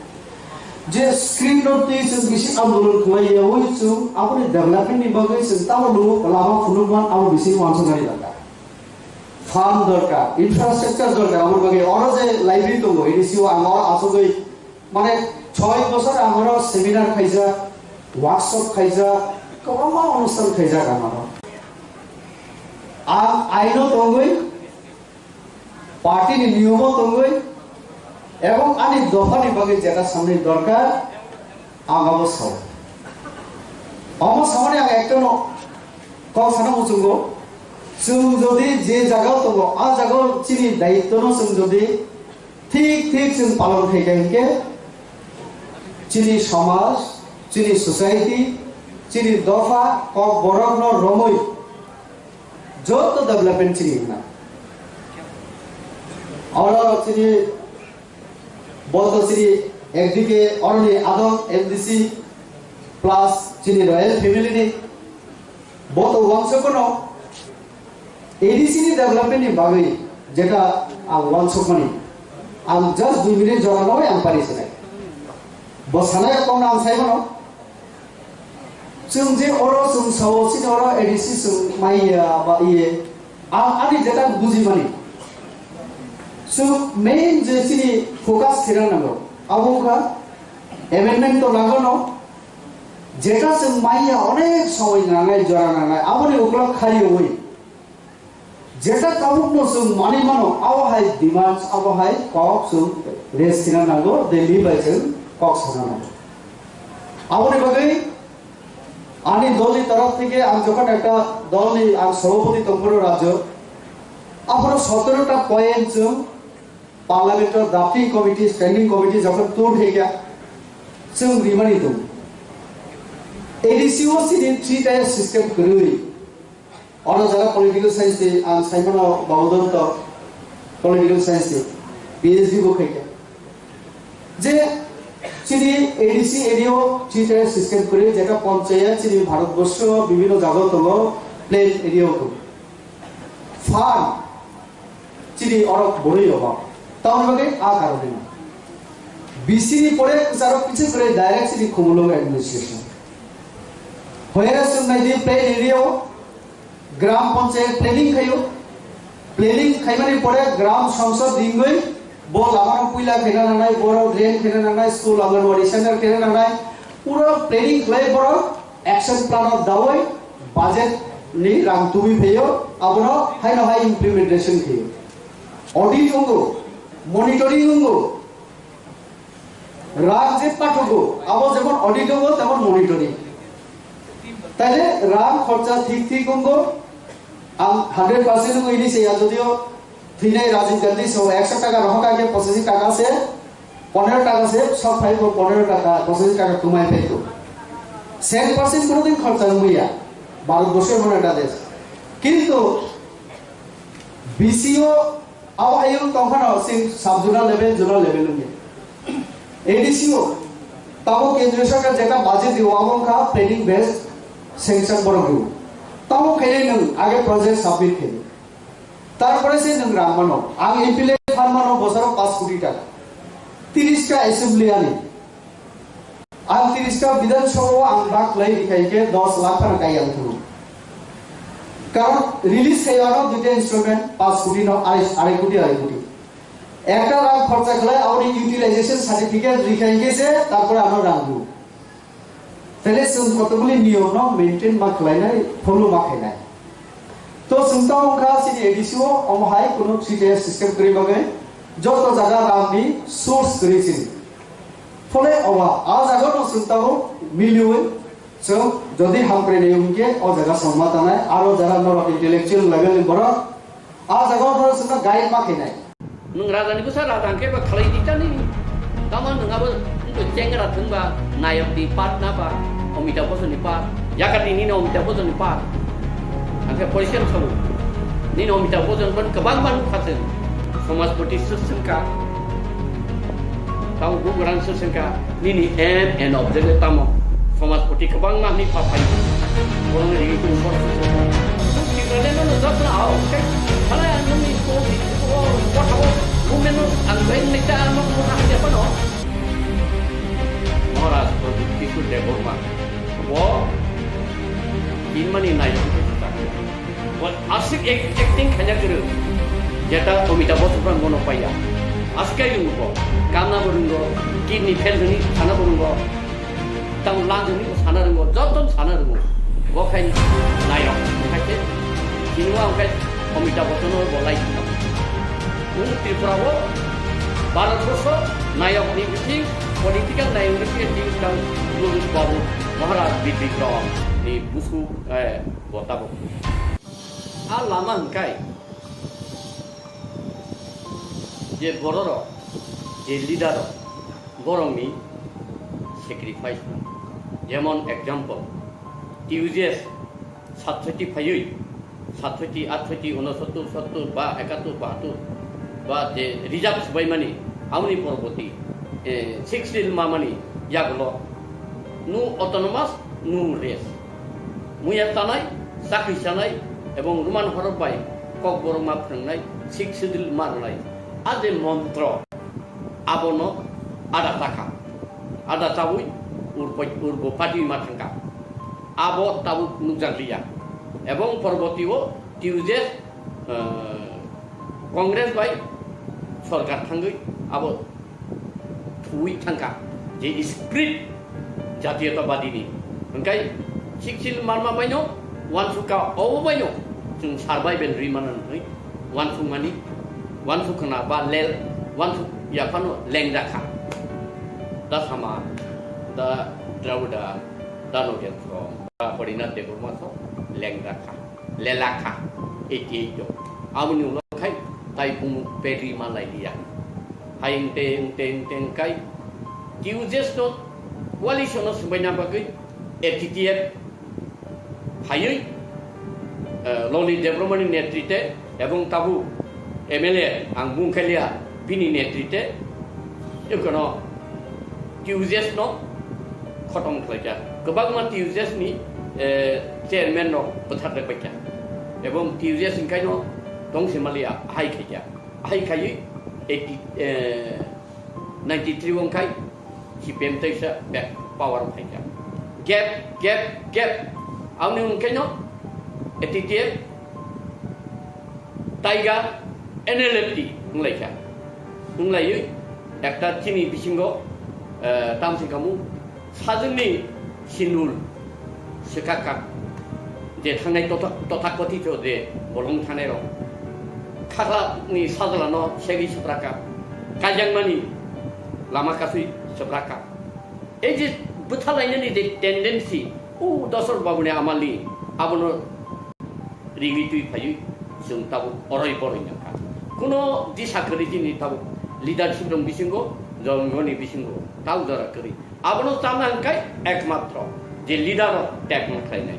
Je screen no twi chwng bisi andolon khlai ya, oi chwng aboni development ni bagwi chwng tamo lugo lama phunukman abo bisi wansuknani dorkar. Farm dorkar, infrastructure dorkar, aboni bagwi oro je library tongo, A D C o ang oro asugwi, mane, choi bosor ang oro seminar khaijak, workshop khaijak, kwbangma onusthan khaijak ang oro. Ang aino tongwi, party ni niyomo tongwi, ebong ani dopha ni bagwi jeta samni dorkar, ang abo sao. Omo samani ang ekta no kok sana muchungo, chwng jodi je jaga tongo, a jaga chini daityo no chwng jodi thik thik chwng palon khai kha hinkhe, chini somaj, chini society, chini dopha, kok borok no romwi, joto development chini hwnna. Oro chini, bo to chini ekdike oroni adong M D C plus chini royal family ni, bo to wangsa kono A D C ni development ni bagwi jeta ang wansukmani, ang just dui minute jora nogwi ang pari sinai. Bo sanai kok no ang sai mano. Chwng je oro chwng sao, chini oro A D C chwng maiya ba iye, ang ani jeta bujimani. Chwng main je chini focus khirang nango, abo wngkha amendment to nango no, jeta chwng maiya onek somoi nangnai, jora nangnai, aboni ukulok khariwi. Jeta tabukno chwng manwi mano, abo hai demands, abo hai kok chwng raise khina nango, Delhi bai chwng kok sana nango. Aboni bagwi ani dolni torof theke ang jokhon ekta dolni ang sobhapoti tongphuru rajyo, aphuru sotero ta point chwng parliament o drafting committee, standing committee jokhon tur theke chwng rimani tongo. A D C o chini three tier system kwrwi. Oro jara political science ni ang saimano Babu Dutta political science ni P H D bo khaikha. Je chini A D C area o three tier system kwrwi, jeta panchayat chini Bharat borsho bibhinno jaga tongo, plain area o tongo. Farm chini oro borwi rogo. Tamoni bagwi a karone no. B C ni pore kwcharo kiching kwrwi direct chini Khumulwng administration. Hoyera chwng nai di plain area o gram panchayat planning khaio. Planning khaimani pore gram sangsad ringwi bo lama no puila khaina nangnai, borok drain khaina nangnai, school Anganwadi center khaina nangnai. Pura planning khlai borok action plan o dawi budget ni rang tubui phaio, abono haino hai implementation khaio. Audit wngo, monitoring wngo, rang je pathugo, abo jemon audit wngo, temon monitoring. Taile rang khorcha thik thik wngo, ang hundred percent wngo ini se ya, jodio thwinai Rajiv Gandhi so ekso taka rohor kha khe pochashi taka se, ponero taka se sok phai bo, ponero taka, pochashi taka twmai phai ko. Cent percent kono din khorcha wngya, Bharat borshor mano ekta desh. Kintu B C o abo hayung tongphano sing sub zonal level, zonal level wngya. A D C o tamo kendriya sarkar jeta budget dio, abo wngkha planning based sanction borok dio. Tamo khainai nwng age project submit khaidi. Tarpore se nwng rang mano. Ang M P L A fund mano bosoro paanch koti taka. Tiris ta assembly ani. Ang tiris ta Bidhan Sabha o ang bak lai rikhai khe dos lakh phano kai ang thunu. Karon release khai ano duita instrument paanch koti no arai, arai koti, arai koti. Ekta rang khorcha khlai aboni utilization certificate rikhai khe se tarpore ano rang du. Tele chwng kotoboli niyom no maintain ma khlainai, follow ma khainai. To chwng tamo wngkha chini A D C o, omo hai kunu three tier system kwrwi bagwi joto jaga rang ni source kwrwi chini. Phole owa, a jaga no chwng tamo miliwi chwng jodi hamkrai nai hwnkhe o jaga songma tanai, aro jara norok intellectual level ni borok a jaga no chwngno guide ma khainai. Nwng raja ni bwsa raja hwnkhe ba khlai di tani. Tamo nwng abo wngkhe chengra thwngba nayok ni part na ba Amitabh Bachchan ni part. Yakar ni nini Amitabh Bachchan ni part. Khe porisem sabu. Nini Amitabh Bachchan ban kwbangma nukha chwng. Samajpati swswngkha. Tamo bugrang swswngkha. Nini aim and objective tamo? Samajpati kwbangma ni papai. Borokni rigi tong bor swswngkha. Tipraland no jotno ao. Khe phalai ang nini ko, ko, ko thabo. Movement no ang bai nita ano ko na hanya pano. Maharaj Pradyut Kishore Debbarma. Bo tinmani nai. Bo aswk ek-, acting khaina kwrwng. Jeta Amitabh Bachchan bono paiya. Aswk kai rwngo bo. Kamna bo rwngo, kidney fail hwnwi sana bo rwngo. Tamo lang hwnwi bo sana rwngo, joto sana rwngo. Bo khai nayok. Khai se, chini wa khai Amitabh Bachchan bo lai khna. Chwng Tripura o Bharat borso nayok ni bising, political nayok ni bising, tang Lulus Babu Maharaj Bibikrom ni busu, eh, bo tabuk. A lama hwnkhe je bororok, je leader rok, borokni sacrifice no. Jemon example, T U J S satsoti phaiwi, satsoti, atsoti, unosottor, sottor ba ekattor, bahattor ba je reserve swbaimani, aboni poroboti, eh, six seal mamani yagulo no autonomous, no rest. Muya tanai, chakri chanai, ebong Roman horok bai kokborok ma phwrwngnai, six seal ma rwnai. A je montro, abono ada chakha. Ada chawi urbo, urbo party ma thangkha. Abo tabuk nukjakliya. Ebong poroboti o T U J S, eh, Congress bai sorkar thangwi abo thuwi thangkha. Je spirit jatiyotabadi ni. Hwnkhe six seal marma baino wansukha, obo baino chwng survival rwi mano hwnwi. Wansukmani, wansuk khna ba lel, wansuk yaphano lengjakha. Da sama, da Dravida, da Nogen so, da Harinath Debbarma so lengjakha, lelakha, eighty eight o. Aboni ulo khai tai bumu pedi malai liya. Hai engte, engte, engte engkai, T U J S no coalition no swbaina bagwi A T T F phaiwi, eh, Loni Debbarmani netrite ebong tabuk M L A ang bung khailiya bini netrite, ekono T U J S no khotom khlaikha. Kwbangma T U J S ni, eh, chairman no bwthar rwbaikha. Ebong T U J S ni kaino tongsi maliya hai khaikha. Hai khaiwi eighty, eh, ninety three wngkhai C P M teisa back power phaikha. Gap, gap, gap. Aboni wngkhaino A T T F, Tiger, N L F T wnglaikha. Wnglaiwi ekta chini bisingo, eh, tamsi kamu sajwkni sinul swkakha, je thangnai totha-, tothakothito je bolong thangnai rok. Khakla ni sajla no segwi swprakha, kaijakmani lama kasui swprakha. Ei je bwthalainani je tendency, o Dosrok Babuni amalni, abono rigwi twi phaiwi chwng tabuk oroi boroi nangkha. Kuno disa kwrwi chini tabuk leadership rok bisingo, jongoni bisingo, tabuk jora kwrwi. Abono chana hwnkhe ekmatro je leader rok tekno khlainai.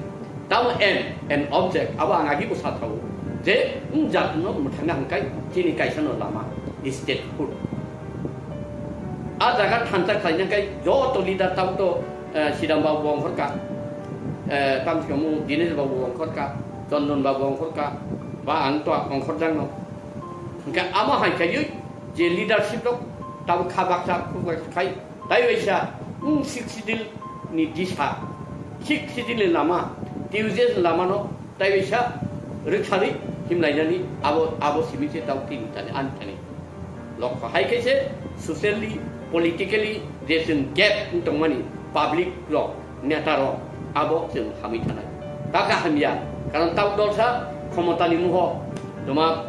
Tamo aim and object abo ang agi bo sathago je, um, jatno mwthangna hwnkhe chini kaisa no lama statehood. A jaga thansa khlaina hwnkhe joto leader tabuk to, eh, Sidam babu bo ongkhorkha, eh, tamsi kamu Dinesh babu bo ongkhorkha, Chondon babu ongkhorkha, ba ang to ongkhorjakno. Hwnkhe amo hai khaiwi je leadership rok tabuk kha baksa khuk baksa khai, tai waisa, um, Sixth Schedule ni disa, Sixth Schedule ni lama, T U J S ni lama no tai waisa rwkharwi himlainani abo, abo simi se tau tini thani ani thani. Lokho hai khe se socially, politically je chwng gap wng tongmani public rok, neta rok abo chwng hamwi thanai. Taka hamya, karon tau dolsa khomotani muho, toma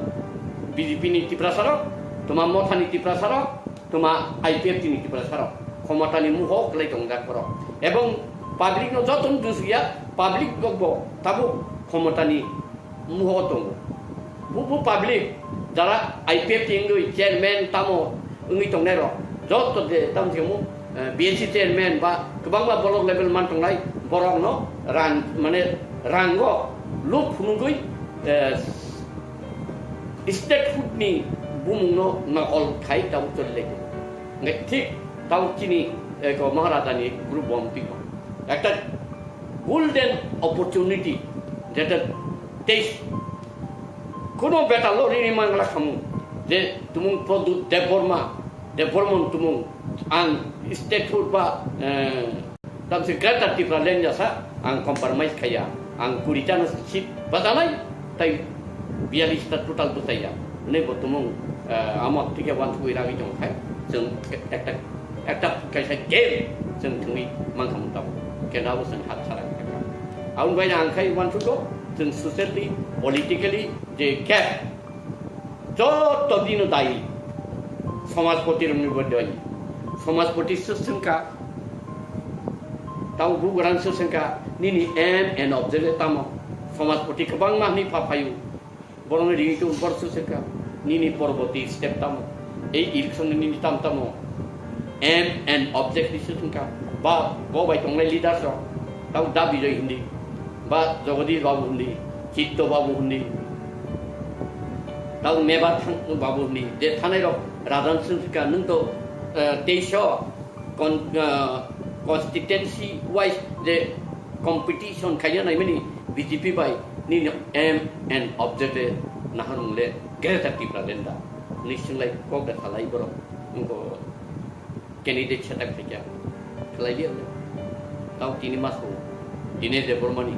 B J P ni Tiprasa rok, toma Mothani Tiprasa rok, toma I P F T ni Tiprasa rok, khomotani muho kwlai tongjak borok. Ebong public no joto no dusukya, public rok bo tabuk khomotani muho tongo. Bubu public, jara I P F T wngwi chairman tamo wngwi tongnai rok, joto je tamo se mu, eh, B S C chairman ba kwbangma block level man tongnai borok no rang, mane rango Lob phunugwi, eh, statehood ni bumungno nokol khai tabuk choli lai tongo. Hingkhe thik tabuk chini, eh, ko Maharaja ni group bo wng twi tongo. Ekta golden opportunity, jeta tei kono betal lo rini mangla khamu je tumung Pradyut Debbarma, Debbarman tumung ang statehood ba, eh, Tamsi Greater Tipraland jasa ang compromise khaya, ang kuri tano seat bajanai, tai biyalista total bwsaiya. Hwnwi bo tumung, eh, amo tike wansugwi ragwi tong khai, chwng ekta, ekta kaisa game chwng thwngwi mankha mung tabuk. Kenda bo chwng hat sara kha. Aboni bai ang khai wansugo, chwng socially, politically je gap Joto dino dayi. Somajpoti rokni bo dayi. Somajpoti swswngkha. Tamo bugrang swswngkha. Nini aim and object le tamo. Somajpoti kwbangma hwnwi pha phaio. Borokno ringwi tong bor swswngkha. Nini porborti step tamo. Ei election ni nini tam tamo. Aim and object ni swswngkha. Ba bo bai tongnai leaders rok. Tamo Da Bijoy hindi. Ba Jagadish Babu hindi. Chitto Babu hindi. Tamo Mebar thang Babu hindi. Je thanai rok rajan swswngkha. Nwng to, eh, teisho con-, ah, constituency wise je competition khaina naimani B J P bai nini aim and object le nahar mung le Greater Tipraland da. Ni singlai kok da khalai borok. Nungko candidate setak khaikya. Khalai liya le. Tau tini maso. Dinesh Debbarmani.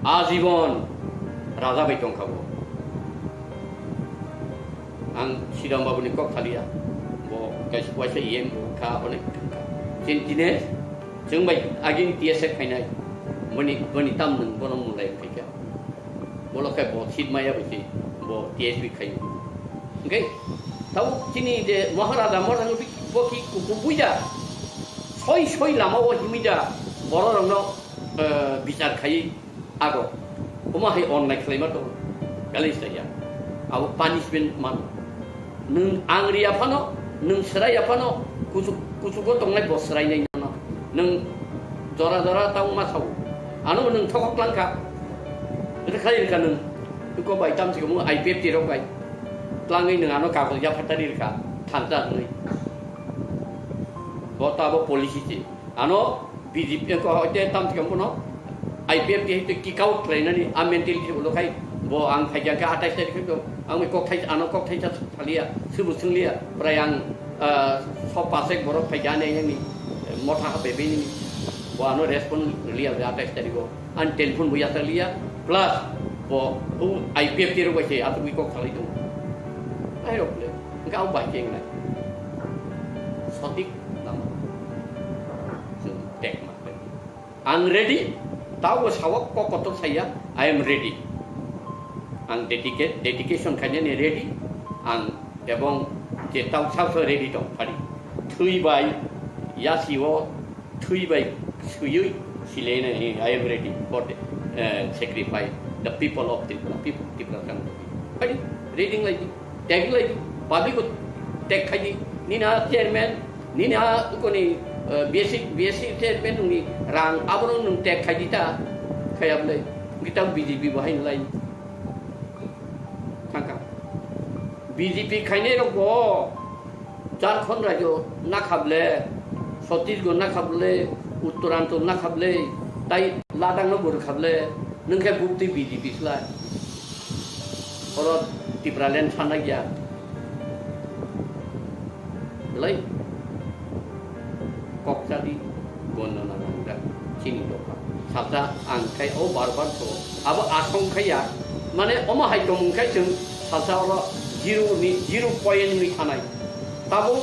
Ajibon raja bai tongkha bo. Ang Siram Babu ni kok thaliya. Bo kaisa waisa E M kha, onek kha. Chin Dinesh, chwng bai agin T S F khainai. Boni, boni tam nwng bono mulai khaikha. Bolo khai bo seat maya bai se, bo T S P khaio. Hingke, tau chini je Maharaja, Maharaja bo ki kuku buida. Soi, soi lama o himida. Borok rokno, eh, bichar khai. Ago, omo hai onnai khlaima tongo, kali saya. Abo punishment mano. Nwng ang riya phano, nwng srai ya phano, kuchuk, kuchugo tongnai bo srainai nano. Nwng jora jora tang ma sao. Ano nwng thokok langkha. Ito khai rikha nwng. Iko bai tam siko mo I P F T rok bai. Tlangwi nwng ano kagoj ya phatari rikha. Thansa hwnwi. Bo tabo policy se. Ano B J P ko hoite tam thikam bono I P F T hai kick out khlainani a mentality ulo khai bo ang khaijak kha atais tarik khe ang kok thai ano kok thai sa thaliya subu swngliya prai ang, ah, so pasek borok phai jani yang ni motha ha bebe ni bo ano respond liya atais tarik o an telephone bo yata liya plus bo u I P F T ro bai se atu kok khalai tu ai rok le ga bai keng nai sotik lama. Chwng tek ma khe. Ang ready, tabo sawok kok kotor saya, I am ready. Ang dedicate, dedication khainani ready, ang ebong je tau sao sao ready tong phari. Thwi bai, yasi o, thwi bai, suyui, silene, I am ready for the, eh, sacrifice, the people of Tripura, people, Tripura kan. Phari, ready ngai di. Tag lai di, public ko tag khai di, nini a chairman, nini a koni, eh, B S C, B S C chairman nungni rang abono nung tag khai di ta, khai ablai, kita B J P bo hai lai. Thangka. B J P khainai rok bo, Jharkhand rajyo nakhable, Chhattisgarh nakhable, Uttoranchal nakhable, tai Ladakh no bwrwkhable, nung khe bukti B J P slai. Oro Tipraland sana gya. Belai kok chadi gonna na nang da chini doka. Salsa ang khai o bar bar so. Abo asong khaya. Mane omo hai tong khai chwng salsa oro zero ni zero point ni thanai. Tabo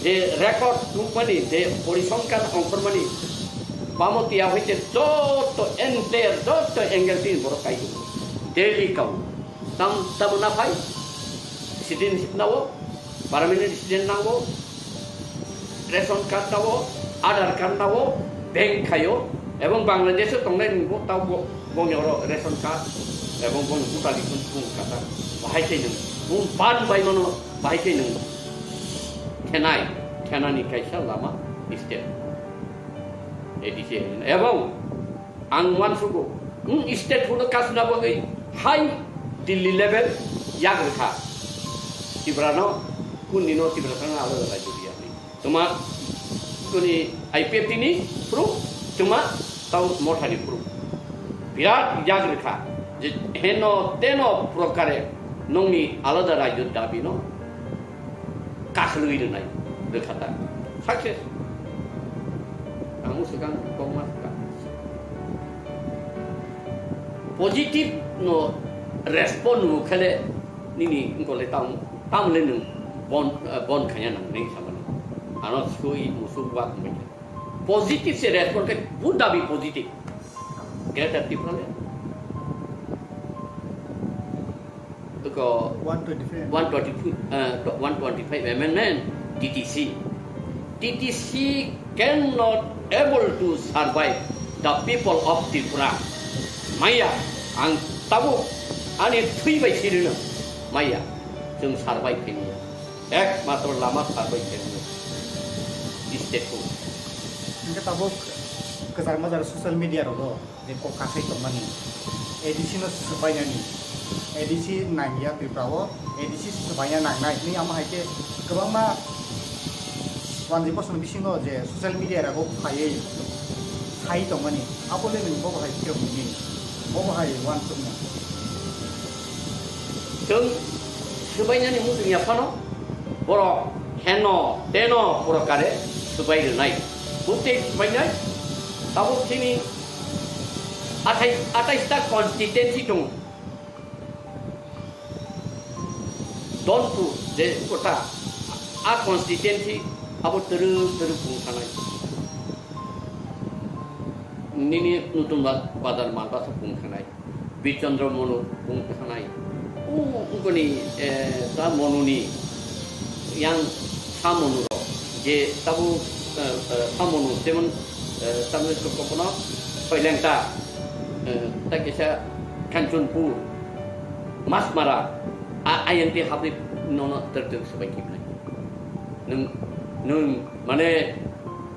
je record tubmani, je porisongkhan ongkhormani, bamo tiya hoite joto entire, joto angle tin borok kai tongo. Daily kau. Tam, tamo na phai? Citizenship nao, permanent resident nao, ration card nao, Aadhaar card nao, bank khaio, ebong Bangladesh o tongnai ni bo tao bo, bongni oro ration card, ebong bongni voter list bung kata, bahai khe nung, bung ban bai mano, bahai khe nung. Thenai, thenani kaisa lama step. A D C, ebong ang uansugo, Hmm, state hono kasna bagwi high Delhi level yak rwkha. Tiprano, kundino Tipra thangna alada rajyo diya hinwi. Tuma kuni I P F T ni proof, tuma tau mothani proof. Birat yak rwkha je heno teno prokare nongni alada rajyo dabino kakhwlwi rwnai rwkha ta. Success. Ang swkang kokma swkang. Positive no respond rw khale nini wngkole tam, tamle nwng bon, eh, bon khanya nang nini samani. Ano sui musuk wak mai. Positive se respond khe buddha bi positive. Greater Tipraland. Ko one twenty-five. One twenty-five, uh, one twenty-five amendment, T T C. T T C cannot able to survive the people of Tripura. Maya, ang tabuk ani thwi bai sirino. Maya, chwng survive khaini. Ekmatro lama survive khaini. State ko. Hingke tabuk kwchar majar social media rogo. Je kok kasai tongmani, A D C no swbainani, A D C nangya Tripura o, A D C swbaina nangnai hinwi amo hai khe kwbangma wanjwi bosong bisingo je social media rago phaiwi sai tongmani, abo le nwng bobo hai khe mungni, bobo hai uansukma. Chwng swbainani muchung ya phano borok heno teno borok kare swbai rwnai. Bwtwi swbainai tabuk chini athai, athais ta constituency tongo. Donpur je kota a constituency abo twrwk twrwk bung thanai. Nini Nutun Ba-, Bazar Malbasa bung thanai. Birchandra Monu bung thanai. O, ungkoni, eh, ta Monuni yang sa Monu rok je tabu, eh, eh, sa Monu jemon, eh, tabu kokono Soilengta, eh, ta kisa Kanchanpur, Masmara, a, I N T habri nono ter ter sabai kibnai. Nung, nung, mane,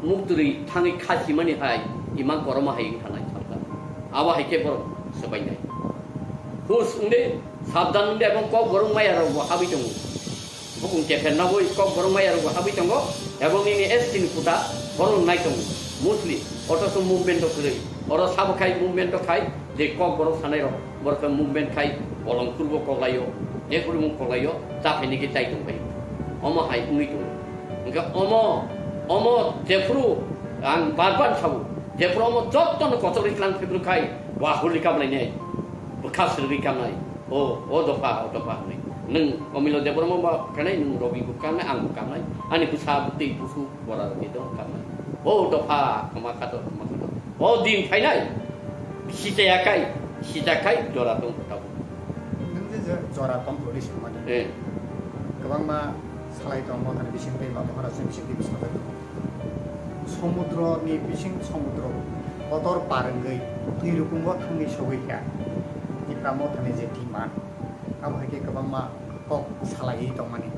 muktwrwi thangwi kha simani hai, imang koroma hai wngkha nai salka. Abo hai khe borok swbainai. Hus wngde, sabdan wngde, ebong kok borok maya rok bo habwi tongo. Bukung kepher naboi kok borok maya rok bo habwi tongo, ebong nini S T ni kuta borok nai tongo. Mostly, otoso movement rok kwrwi. Oro sabo khai movement rok khai, je kok borok sanai rok, borok khe movement khai, bolong kurbo koklaio, je kurimo koklaio, cha phaini khe chai tong bai. Omo hai wngwi tongo. Hingkhe omo, omo jephuru ang bar bar sabo, jephuru omo jotto no kochok ri tlang phibru khai, wa huli kamlai nai, bwkha sirwi kamnai, o, o dopha, o dopha hwnwi. Nwng Omilo Debbarma ba kanai, nwng Robi bo kanai, ang bo kanai, ani bwsa bwtwi busu bora rwgwi dong kanai. O dopha, kama khato, kama khato. O din phainai, sichaya kai, sija kai, jora tong tabuk. Nwng je je jora tong hwnwi swngmani. Eh. Kwbangma salai tongo, thani bising tei ba Maharaj ni bising tei bwskango. Somudro ni bising somudro kotor par wngwi twi rukungo thangwi sogwi kha. Tipra Motha ni je demand, abo hai khe kwbangma kok salaiwi tongmani.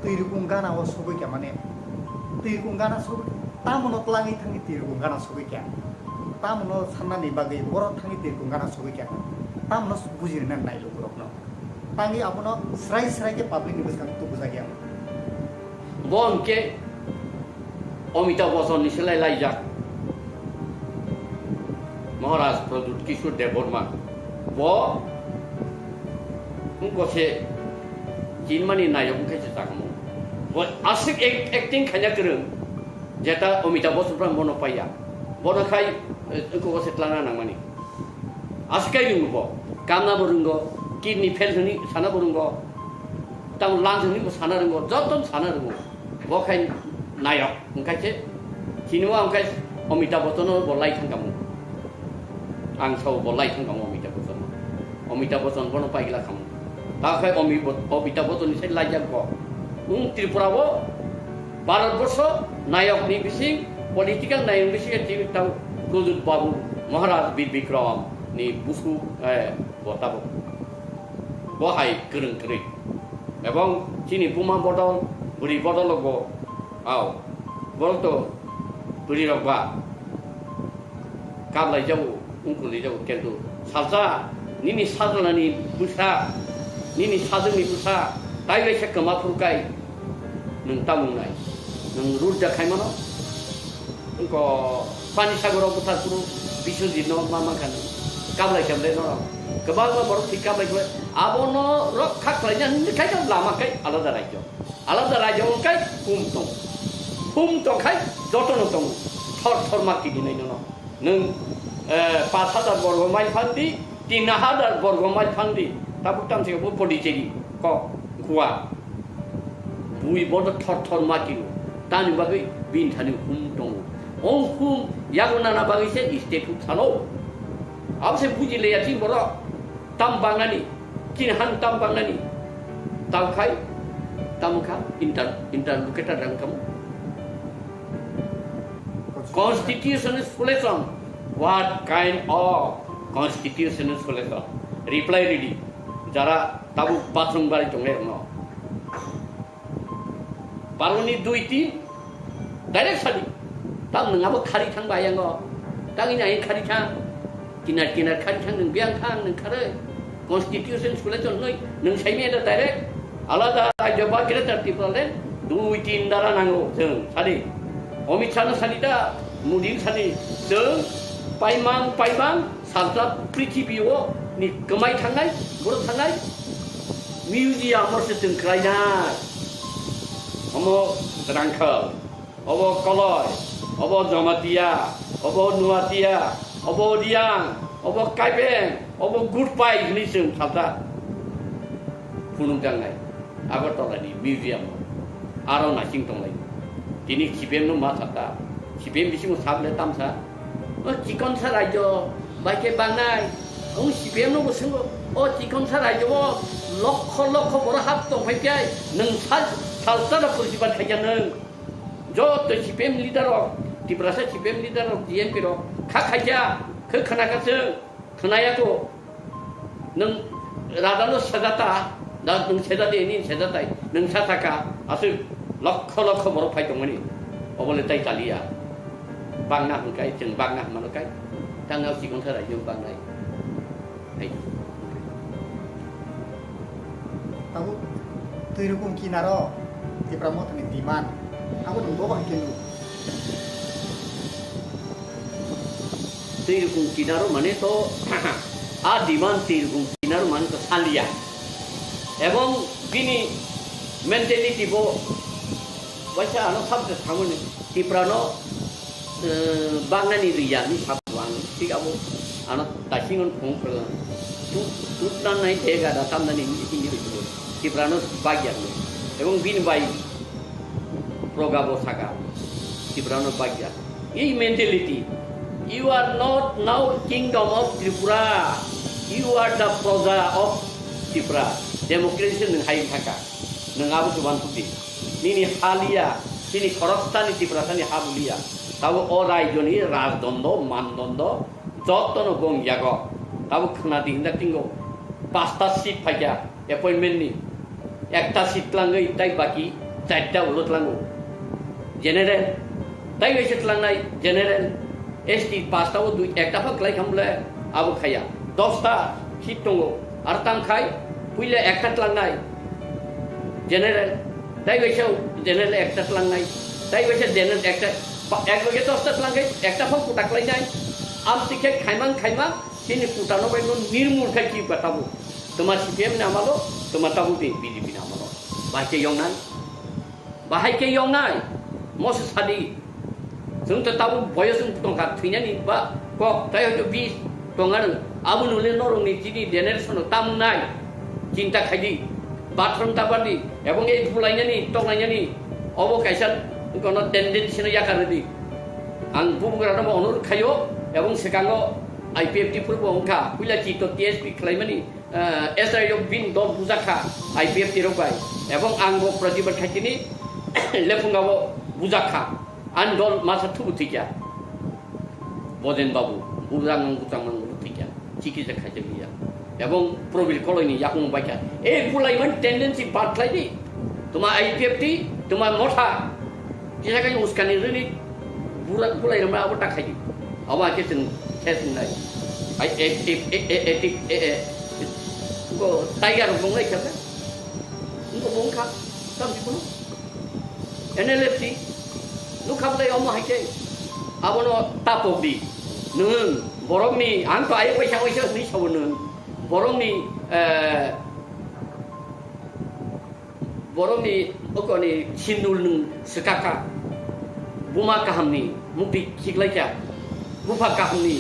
Twi rukung gana o sogwi kha mane, twi rukung gana sogwi, tamono twlangwi thangwi twi rukung gana sogwi kha. Tamono sannani bagwi borok thangwi twi rukung gana sogwi kha. Tamono bujirina nai lukurokno. Tangwi abono srai srai khe public ni bwskango tubujak ya. Bo hwnkhe Amitabh Bachchan ni selai laijak Maharaj Pradyut Kishore Debbarma. Bo wngkose chinmani nayok wngkhe se chakamo. Bo aswk ek-, acting khaina kwrwng, jeta Amitabh Bachchan phan bono paiya. Bono khai, eh, wngkose tlangna nangmani. Aswk kai rwngo bo. Kamna bo rwngo, kidney fail hwnwi sana bo rwngo. Tamo lungs hwnwi bo sana rwngo, joto sana rwngo. Bo khai nayok, hwnkhe se, chini o hwnkhe Amitabh Bachchan no bo lai thang kamo. Ang sao bo lai thang kamo Amitabh Bachchan no. Amitabh Bachchan bono paigla kamo. Ta khai Ami-, Amitabh Bachchan ni sai laijak bo. Wng Tripura o Bharat Borsho nayok ni bising, political nayok ni bising tini tang Pradyut Babu Maharaj Bir Bikram ni busu, eh, bo tabuk. Bo hai kwrwng kwrwi. Ebong chini buma bodol, bwrwi bodol bo, au, borok to bwrwi rok ba kablai jago, wngkuli jago, kintu Salsa, nini sajlani bwsa, nini sajwkni bwsa, tai bai se kwma phuru kai nwng tamung nai. Nwng rudda khai mano. Wngko Pani Sagoro bwthar phuru Biswajit no ma mankha nwng. Kablai kemle no. Kwbangma borok thwi kablai khlai. Abono rokha khlaina hwnwi khai no lama kai alada rajyo. Alada rajyo wng kai hum tong. Hum tong khai jotono tongo. Thor thor ma kidinai nono. Nwng, eh, pash hajar borgo mile phan di, tin hajar borgo mile phan di, tabuk tamsiko bo Pondicherry kok Goa. Bui bodo thor thor ma kilo. Tani bagwi bini thani hum tongo. O hum yago nana bagwi se state huk salo. Abo se buji leya chini borok. Tam bangnani, chini han tam bangnani. Tam khai, tam kha, inter-, interlocutor rang kam. Constitution is violation. What kind of constitution is violation? Reply ready. Jara tabuk bathroom bari tongnai rokno. Baroni dui tin direct sadi. Tam nwng abo khari thang bai yango. Tang ini ain khari thang. Kinar kinar khari thang nwng biang thang nwng khare. Constitution sule chon noi nwng saimi ada direct. Alada rajyo ba Greater Tipraland dui tin dara nango chwng sadi. Amit Shah no sadi da, Modi no sadi. Chwng paimang paimang salsa prithibi o ni kwmai thangnai, borok thangnai. Museum o se chwng khlainai. Omo Rangkhal, obo Koloi, obo Jamatia, obo Nuatia, obo Riang, obo Kaibeng, obo Gutpai hwnwi chwng salsa phunukjaknai. Agartala ni museum o. Aro naising tonglai. Tini C P M no ma sakha. C P M bisingo sabole tamsa. O chikonsa rajyo bai khe bangnai. O C P M no bo swngo. O chikonsa rajyo o lokho lokho borok hap tong phai khe nwng sal, salsa da purjiba khaikha nwng. Joto C P M leader rok, Tiprasa C P M leader rok, T M P rok kha khaikha, khe khna kha chwng. Khwnaya kho, nwng radano sejata, da nwng sejadi, nini sejatai, nwng sa saka, aswk lokho lokho borok phai tongmani, obole tai chaliya. Bangna hwnkai, chwng bangna hwnmano kai, tangna sikon sa raijwng bangnai. Hai. Tabuk twi rukung kinaro Tipra Mothani demand, abo nwng bobo hai khe nuk. Twi rukung kinaro mane to a demand twi rukung kinaro mane to salia. Ebong bini mentality bo waisa ano sabse thamani Tiprano, eh, bagnani riya ni sabo ang thik abo ano tasingon phung phung tu tutna nai dega da tamnani hindi ri Tiprano bagya. Ebong bini bai Proga bo saka, Tiprano bagya. Ei mentality, you are not now kingdom of Tripura, you are the proja of Tripura. Democracy nwng hai thaka, nwng abo chuban tuti. Nini haliya, nini khoroksani Tiprasani habuliya. Tabo o raijoni rajdondo, mandondo, jotono gong yago. Tabo khwnadi hinda tingo. Pasta seat phaikya. Appointment ni ekta seat tlangwi tai baki charta ulo tlango. General, tai waisa tlangnai general, S T pasta o dui ekta pha klai kham le abo khaya. Dosta seat tongo, ar tang khai puila ekta tlangnai general, tai waisa general ekta tlangnai, tai waisa general ekta, pa-, ek bage dosta tlang khai ekta pha kuta klai nai. Am tikhe khaimang khaimang, chini kuta no bai no nirmul khai ki batabo. Toma C P M ni amalo, toma tabuk ni B J P ni amalo. Bahai khe yongnai? Bahai khe yongnai? Moso sadi. Chwng to tabuk boyos wng tongkha, thwinani ba kok, tai hoito bis tongano. Abo nule norokni chini generation o tamnai. Chinta khaidi. Bathroom tabardi. Ebong ei bulainani, tonglainani. Obo kaisa kono tendency no yakardi. Ang bubugrano bo onurok khaio, ebong swkango I P F T phuru bo wngkha. Puila chito T S P khlaimani. Eh, S I O bini dol bujak kha I P F T rok bai, ebong ang bo protibad khai tini lephunga bo bujak kha, ani dol masa thubu thikya, Bojen Babu, bujak mang bujak mang bo thikya, chikitsa khaijak liya, ebong Probir Koloi ni yakung bai kha, e bulai man tendency bad khlai di, tuma I P F T, tuma motha, kisa kai uskani rini, bura-, bulai rama abo ta khai di, abo ake chwng khe chwng nai. Ai, e, e, e, e, e, e, e, e, bo tiger rok bung lai kha. Bo bung kha. Tam di kuno. N L F T. Nuk kha lai omo hai khe. Abono tapok di. Nung borok ni, ang to ai paisa paisa ni sabo nung. Borok ni, eh, Borokni okoni sindul nwng swkakha, buma kahamni mukti khiklaikha, bupha kahamni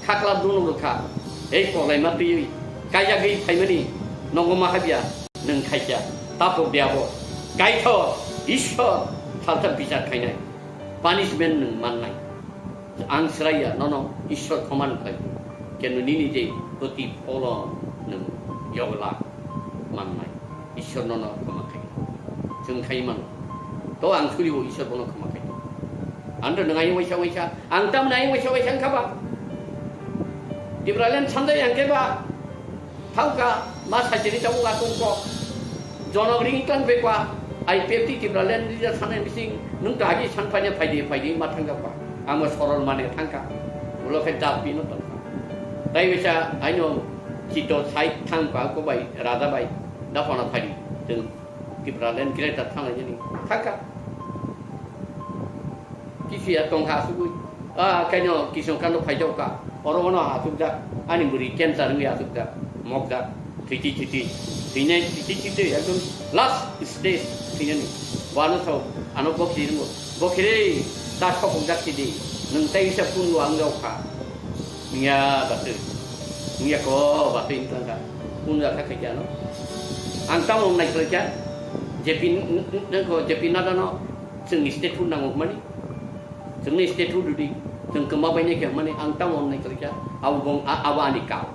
khakla dunuk rwkha, tei koklaima twiwi kaijagwi phaimani nogo ma habya nwng khaikha, tapok de abo, kaitho Ishwar salsa bichar khainai, punishment nwng mannai. Ang sraiya nono Ishwar khoman khai, kenu nini je proti pholong nwng yogla mannai. Ishwar nono khoma khai. Chwng khai mano. To ang suribo Ishwar bono khoma khai. Ando nwng ayung waisa waisa, ang tam ayung waisa waisa wngkha ba. Tipraland sanjai ang khe ba. Thangka, ma sajini tabuk akung kok. Jonok ring tang bekwa, I P F T Tipraland leader sanai bising, nung to agi san phaina phaidi phaidi ma thangka kwa. Amo sorol mane thangka. Ulo khe jat bino tongka. Tai bisa aino chito sai thangka ko bai, raja bai, da phana phaidi. Teng Tipraland greater thangna jeni. Thangka. Kisi ya tongkha asugwi. Ah, kaino kisong kano phaijokka. Oro ono asukjak. Ani bwrwi cancer wngwi asukjak. Mokjak. Thwiti thwiti. Thwinai thwiti thwiti ekdom last stage thwinani. Wano sao ano bokhiri ringo. Bokhiri ta sokokjak sidi. Nwng tai isa pungo ang jokha. Wngya batwi. Wngya ko batwi wngkha. Wngya kha khaikhe ano. Ang tamo wngnai khlaikha. J P n-, n-, n-, ko J P Nadda no chwngni statehood nango hwnmani. Chwngni statehood rwdi. Chwng kwma bainai khe hwnmani ang tamo wngnai khlaikha. Abo bong a-, abo ani kau.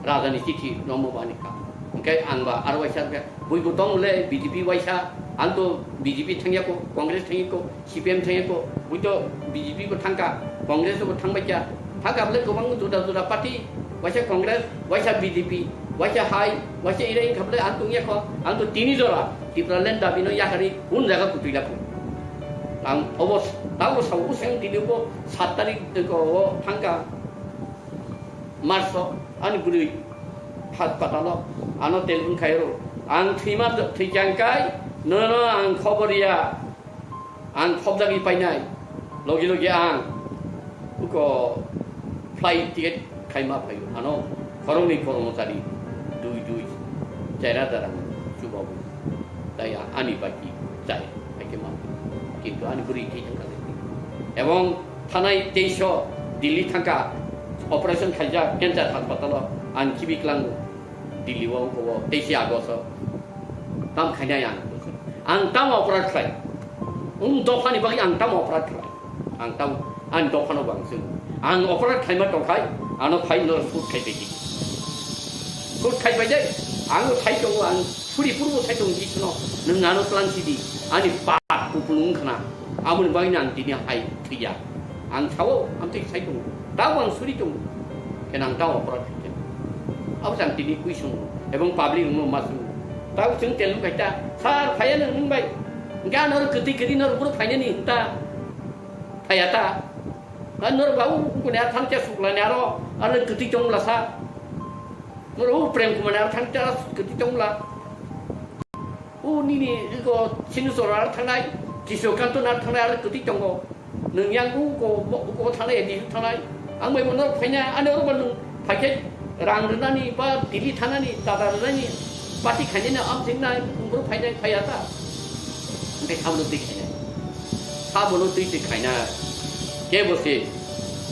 Rajani chithi rommo bo ani kau. Hwnkhe ang ba aro waisa khe buibo tong le B J P waisa. Ang to B J P thangya ko, Congress thangya ko. C P M thangya ko, buito B J P bo thangka, Congress bo thangbai kha. Thangka bole kwbang juda juda party, waisa Congress, waisa B J P, waisa hai, waisa irai wngkha bole ang tongya kho, ang to tini jora Tipraland dabi no yakarwi un jaga kutui lakho. Ang obo s-, tabo sabo useng tini bo sat tarik ko o thangka March o ani bwrwi haspatalo ano telephone khairo. Ang thwima thwichang kai nono ang khobor ya. Ang khobjagwi painai, logi logi ang uko flight ticket khaima phaio, ano khoroknwi kormochari dui dui chaira darang chubawi, tai a-, ani baki chai haikhe ma, kintu ani bwrwi thwi thangkha, ebong thanai teisho Delhi thangkha, operation khaijak cancer haspatalo, ang khibi klango. Delhi o, o, teisi August o. Tam khainai ang. Ang tam operate khlai. Um, dophani bagwi ang tam operate khlai. Ang tam, ang dophano bang sung. Ang operate khlaima tongkhai, ano phai no shoot khai bai di. Shoot khai bai dai. Ang thai tongo, ang suri purbo thai tongo, di sino. Nwng ano plan sidi. Ani bak kupulung khna. Aboni bagwi ang tini hai thwiya. Ang sao, ang twi sai tongo. Tabo ang suri tongo. Khe nang tabo operate khaikhe. Abo jang tini kwi songo. Ebong public rokno ma songo. Tabo chwng tel khai ta, "Sir, phaiya nang nung bai?" Hwnkhe ano kwtwi kwtwi norok boro phainani hwn ta. Phaiya ta. Ha norok ba u kune a thang cha suklani aro, ano kwtwi tong bwla sa. Norok u Prem Kumar ni aro thang cha kwtwi tong bwla. O nini iko Sinusor ar thangnai, Kiso Kanto nar thangnai ar kwtwi tongo. Nwng yang uko, uko thangnai, A D C thangnai. Ang bai bono phaina, ani oro ba nwng phaikhe rang rwnani ba Delhi thanani, dada rwnani, party khainani am thingnai, boro phainai, phaiya ta. Hwnkhe sabono twi khainai. Sabono twi se khainai. Kebo se,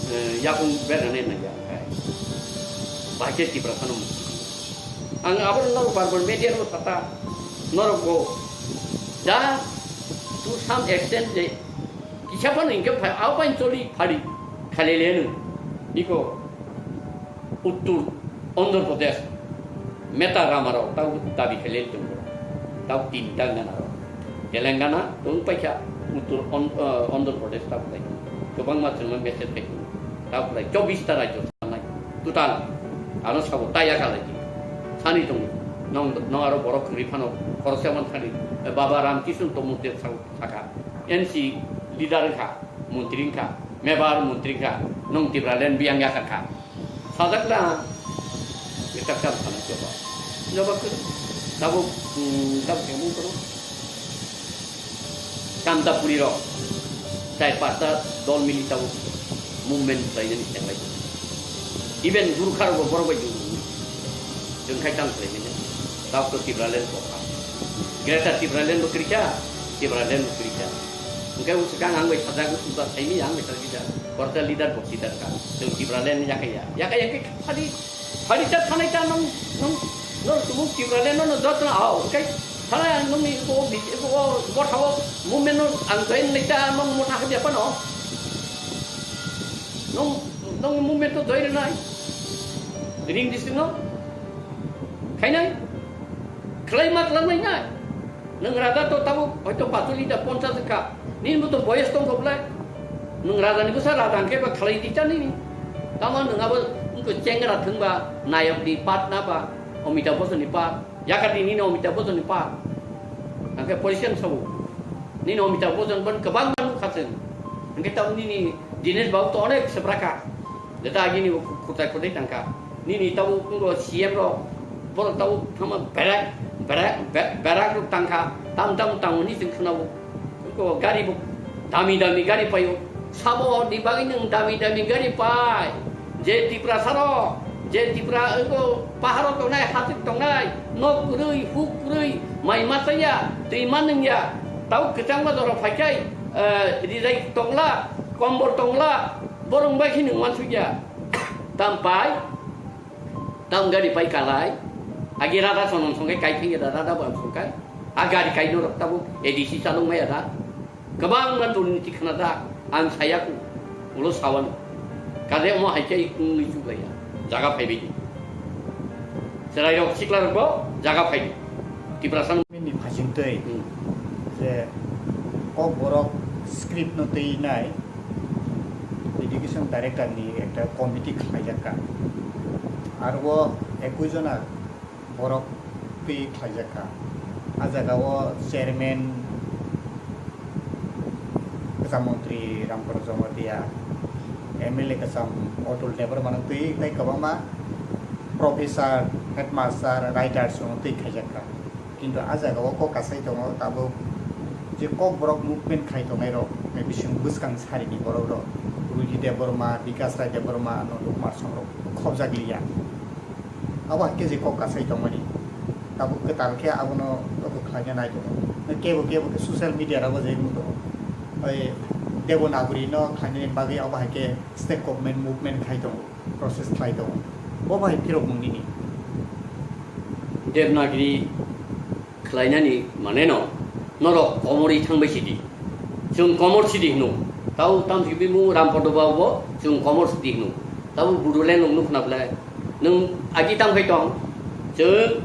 eh, yakung bernani nangya khai. Bahai khe Tiprasano mukti. Ang abo norok bar bar media rok sata norok go ja to some extent je kisa phano hingke phai abo bai choli phari khalele no iko uttur Andhra Pradesh meta rama rok tau dabi khalele tongo tau tinta gana rok Telangana tong paikha uttur On-, eh, Andhra Pradesh tau pai kobangma chwngma message pai tau pai chobbish ta rajyo. Total ano sabo taya kalaidi. Sani tongo. Nong, nong aro borok khwrwi phano khoroksa man thani, eh, Baba Ramkishan Tomodep sabo saka. N C leader wngkha, montri wngkha, mebar montri wngkha, nong Tipraland biyang yakar kha. Sajak na, kita kam sana coba. Coba ke, tabuk, hmm, tabuk yang mungkin. Kanta puri rok, chai pasta dol mili tabuk movement khlai nani chenglai. Even Gurkha rok borok bai juru. Jeng khai tang khlai nani. Tabuk to Tipraland bo kha. Greater Tipraland bo krikha, Tipraland bo krikha. Hingke usukang ang bai sajak, uba saimi ang bai sajak. Korta leader bo leader ka. Jeng Tipraland yakaya. Yakaya ke khali, khali ta thanai ta nong, nong, nong tumung Tipraland no jotna ao. Hingke thanai ang nongni ko bi, ko bo thao movement no ang join lai ta nong mo thang dia pano. Nong, nong movement to join nai. Ring district no. Khainai. Khlai ma khlai nai. Nwng raja to tabuk hoito pachuli da ponchas wngkha. Nini bo to boyes tongkha bwlai. Nwng raja ni bwsa raja hwnkhe ba khlai di cha nini. Tamo nwng abo wngkha chengra thwngba nayok ni part na ba Amitabh Bachchan ni part. Yakati nini Amitabh Bachchan ni part. Hwnkhe position sabo. Nini Amitabh Bachchan ban kwbang manu kha chwng. Hwnkhe tamo nini Dinesh Babu to onek swpra kha. Jeta agini bo khutai khutai tangkha. Nini tabo kungo C M rok, borok tabo thama berak, berak, be-, berak rok tangkha. Tam tam tangmani chwng khwnao. Kungo gari bo dami dami gari paio. Sabo ni bagwi nwng dami dami gari pai. Je Tiprasa rok, je Tipra ego paharo tongnai, hasik tongnai, nok kwrwi, huk kwrwi, mai machaya, twi manwngya. Tabo kwchangma jora phaikhai, eh, rijai tongla, kombor tongla, borok bai khe nwng wansukya. Tam pai, tam gari pai kalai. Agi rada sonom songke kai thengya da, rada bo songkai. A gari kai norok tabuk A D C chalok maya da. Kwbangma durniti khna da, ang saya ku. Ulo sawano. Kade omo hai khe wngwi chuklaiya. Jaga phaibai di. Chwrairok siklarok bo jaga phai di. Tiprasa Ni phasingtwi Hmm. je Kokborok script no twi nai education director ni ekta committee khlaijak kha. Aro o ekui jona borok twi khlaijak kha. A jaga o chairman kwcham montri Ramkoro Jamatia, M L A kwcham Atul Debbarma no twi tei kwbangma professor, headmaster, writers rok no twi khlaijak kha. Kintu a jaga o kok kasai tongo tabuk je Kokborok movement khai tongnai rok, bising bwskang sari ni borok rok, Ruji Debbarma, Bikas Rai Debbarma, Nandu Kumar Song rok khobjak liya. Abo hai khe je kok kasai tongmani tabuk kwtal khe abono kok khlaina nai tongo. Kebo kebo khe social media rogo je wng tongo. Oi Devanagari no khlainani bagwi abo hai khe state government movement khai tongo. Process khlai tongo. Bo bai phirok mung nini. Devanagari khlainani mane no norok komorwi thangbai sidi. Chwng komor sidi hino. Tau tam sibimung Rampada Babu bo chwng komor sidi hino. Tau Bodoland nung nukna bwle. Nung agi tam khai tong. Chwng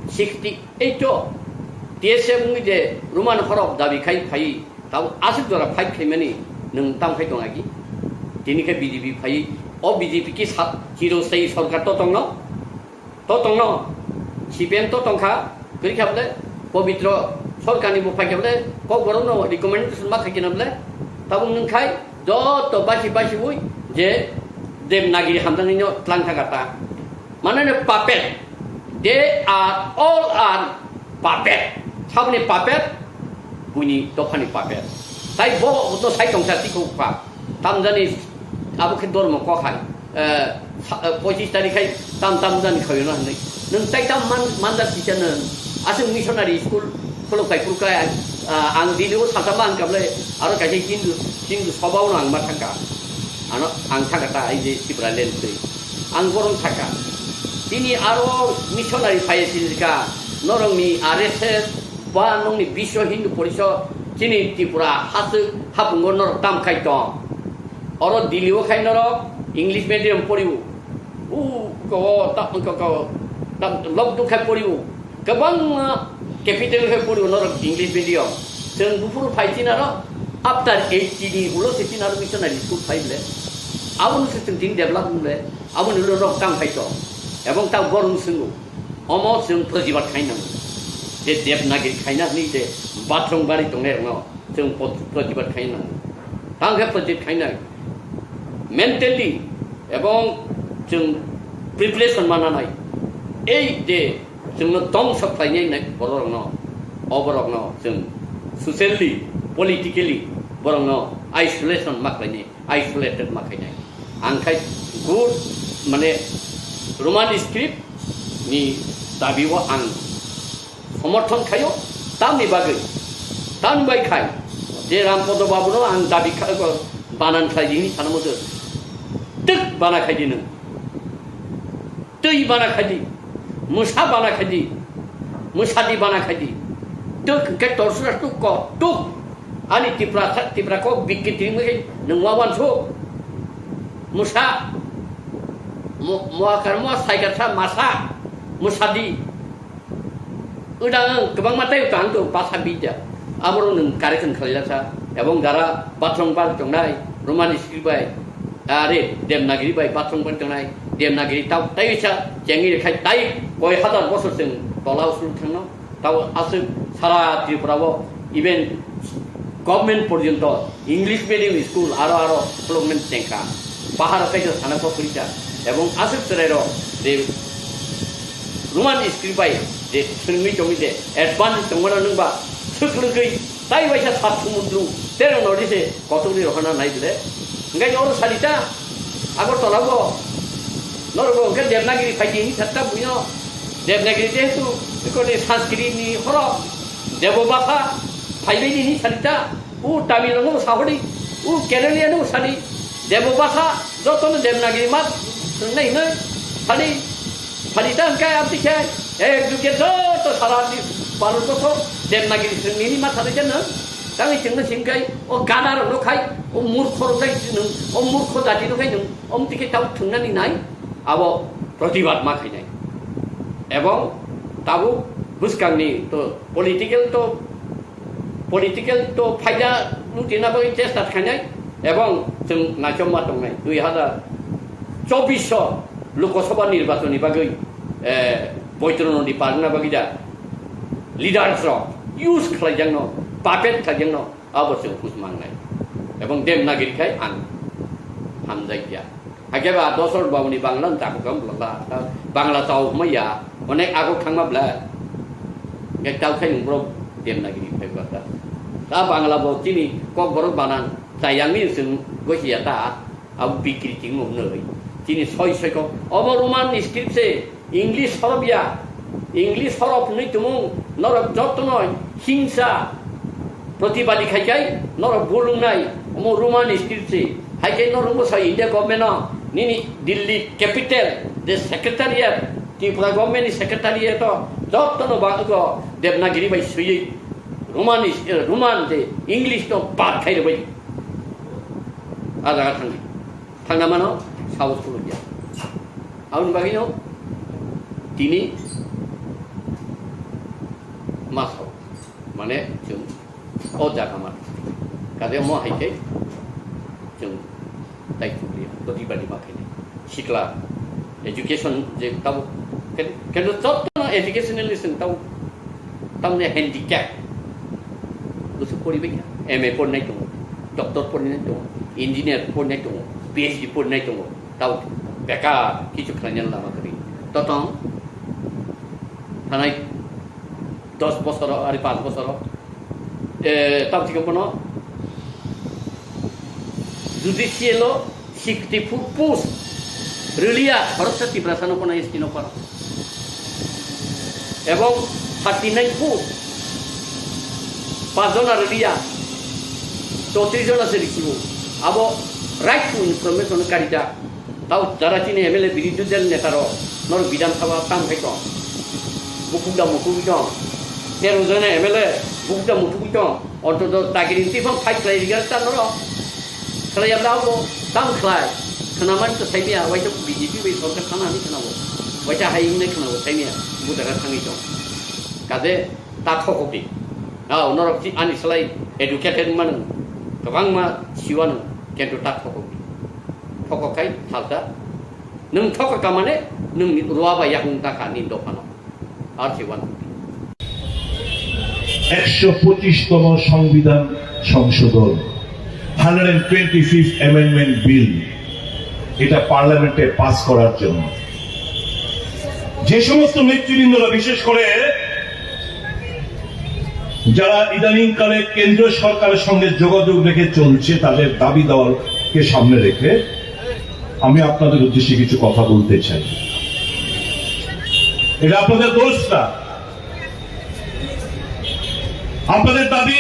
sixty eight o T S F wngwi je Roman horok dabi khai phai. Tabo aswk jora fight khaimani nwng tamo khai tong agi? Tini khe B J P phai, o B J P ki sa-, chiro sai sorkar to tongno? To tongno? C P M to tongkha, kwrwi kha bwle? Pobitro sorkarni bo phai kha bwle? Kokborokno recommendation ma khai khe na bwle? Tabuk nwng khai joto basi basi ui je Devanagari hamjaknaino tlang thangkha ta. Mane no puppet. They are all are puppet. Saboni puppet, buini dophani puppet. Tai bo no sai tongsa tikho pa. Tamjani abo khe dormo kok hai. Eh, sa-, eh, pochis tarikh hai tam tam jani khayo na hinwi. Nwng tai tam man, manjak kisa nwng. Aswk missionary school khulok pai phuru khlai ang, ah, ang Delhi o salsa ma ang kable aro kaisa Hindu, Hindu soba o ang ma thangka. Ano ang thangka ta ai je Tipraland twi. Ang borom thaka. Tini aro missionary phai sinjika, norokni R S S ba nokni Biswa Hindu Porishod chini Tripura haswk hapungo norok tam khai tong. Oro Delhi o khai norok English medium poriwo. U ko ta ko ko ta lok du khai poriwo. Kwbangma capital khe pori norok English medium. Chwng buphuru phai chinaro after eighty ni ulo se chinaro missionary school phai bole. Abono se chwng tini develop bole. Aboni ulo rok tang phai to. Ebong ta borong swngo. Omo chwng protibad khai nango. Je Devanagari khaina hwnwi je bathroom bari tongnai rokno. Chwng pot-, protibad khai nango. Tang khe protibad khai nai. Mentally ebong chwng preparation mananai, ei je chwngno tongsa khlainai nai bororokno, o borokno chwng socially, politically borokno isolation ma khlainai, isolated ma khainai. Ang khai good, mane, Roman script ni dabi o ang somorthon khaio, tamni bagwi, tamni bai khai je Rampodo Babuno ang dabi kha-, banan khlai di hini sana muchung, twk bana khai di nwng. Twi bana khai di, mwsa bana khai di, mwsa di bana khai di. Twk hwnkhe torsra tuk ko, tuk. Ani Tipra, Tipra kok bikitri wngwi nwng wawan su. Mwsa, mo-, moakar moa saikar sa masa, mwsa di. Udang kwbangma tei utang to basa bidya. Aborok nwng correction khlailasa. Ebong jara bathroom bar tongnai, Roman script bai, are, Devanagiri bai bathroom bar tongnai, Devanagiri tau tei sa chengwi khai tai koi hazar bosor chwng tola usul thangno. Tau aswk sara Tripura o even government porjonto English medium school aro aro development chengkha. Pahar kaisa sana ko purikha. Ebong aswk chwrairok je Roman script bai je swrwngwi tongwi je advance tongmano nwngba swk lwgwi tai waisa sat sumundru terong nodi se kotorni rohana nai bile. Hingke oro salita Agartala bo norok bo hingke Devanagiri phaidi hini satta buino Devanagiri jehetu ikoni Sanskrit ni horo Debo basa phaibai ni hini salita. O Tamil rokno sahori, o Kerala no sadi, Debo basa, joto no Devanagiri mat, nai nai, sadi, sadi ta hingke abdi khe, ek juge joto sara di, Bharat borso, Devanagiri sengni ma sadi jana, tangi chengna singkai, o gada rok no khai, o murkho rok khai nung, o murkho jati rok khai nung, om tike tau thungnani nai, abo protibad ma khainai. Ebong tabuk bwskangni to political to political to phaida lutina bagwi chesta khainai ebong chwng naichomma tongnai dui hazar chobbish o Lok Sabha nirbachon ni bagwi, eh, Boitro Nodi parna bagwi da leaders rok use khlaijakno, puppet khlaijakno abo chwng hus mangnai ebong Devanagiri khai ang hamjakya. Hakhe ba Dosor Babuni Bangla no chakhuka bwla ta, ta Bangla chao hwnma ya, onek agok thangma bwla. Hingke tao khai nwng borok Devanagiri phai bwla ta. Ta Bangla bo chini Kokborok banan chayangni chwng gosi ya ta, abo bikri chingmo hwnwi. Chini soi soi kok, obo Roman script se. English horop ya, English horop hwnwi tumung norok jotono hingsa protibadi khai khai norok bulungnai omo Roman script se. Hai khe norok bwsa India government no nini Delhi capital je secretariat, Tripura government ni secretariat o jotono ba ugo Devanagiri bai swiwi Roman is, eh, Roman je English no bad khai rwbai. A jaga thangdi. Thangna mano, sahos khulumya. Aboni bagwino tini ma sao. Mane, chwng o jaga ma. Kade mo hai khe chwng tai chukliya. Protibadi ma khainai. Sikla, education je tabo, ken-, kendo jotono educational lesson tabo. Tamni handicap. Bwswk poribai kha. M A porinai tongo, doctor porinai tongo, engineer porinai tongo, P H D porinai tongo. Tao bekar kichu khlainani lama kwrwi. Totong thanai dos bosoro, ari panch bosoro, eh, tamo thikhe bono judicial o sixty four post rwliya, khoroksa Tiprasa no pono S T no pono. Ebong thirty nine post, pach jona rwliya, chowtris jona se risibo. Abo right to information karita. Tao jara chini M L A birodhi dal neta rok, nor Bidhan Sabha tam khai tong. Bukuk da mukuk tong. Tero jona M L A bukuk da mukuk tong. Ontoto dagiri twi phang fight khlai rwgwk ta norok. Khlai ya bla bo tam khlai. Khwnamani to saimiya, waisa B J P bai sorkar thana hinwi khwnabo. Waisa hai hinwi khwnabo saimiya. Bo jaga thangwi tong. Kade ta thokok di. Hao, norok chi ani slai educated mano. Kwbangma siwano, kintu ta thokok di. Thokok khai salsa. Nwng thokok ka mane, nwng ruwa bai yakung ta kha ni dophano. Ar si wan. একশো পঁচিশতম সংবিধান সংশোধন, hundred twenty fifth amendment bill, এটা পার্লামেন্টে পাস করার জন্য। যে সমস্ত নেতৃবৃন্দরা, বিশেষ করে যারা ইদানিংকালে কেন্দ্র সরকারের সঙ্গে যোগাযোগ রেখে চলছে, তাদের দাবি দাওয়াকে সামনে রেখে আমি আপনাদের উদ্দেশ্যে কিছু কথা বলতে চাই। এটা আপনাদের দোষ না, আপনাদের দাবি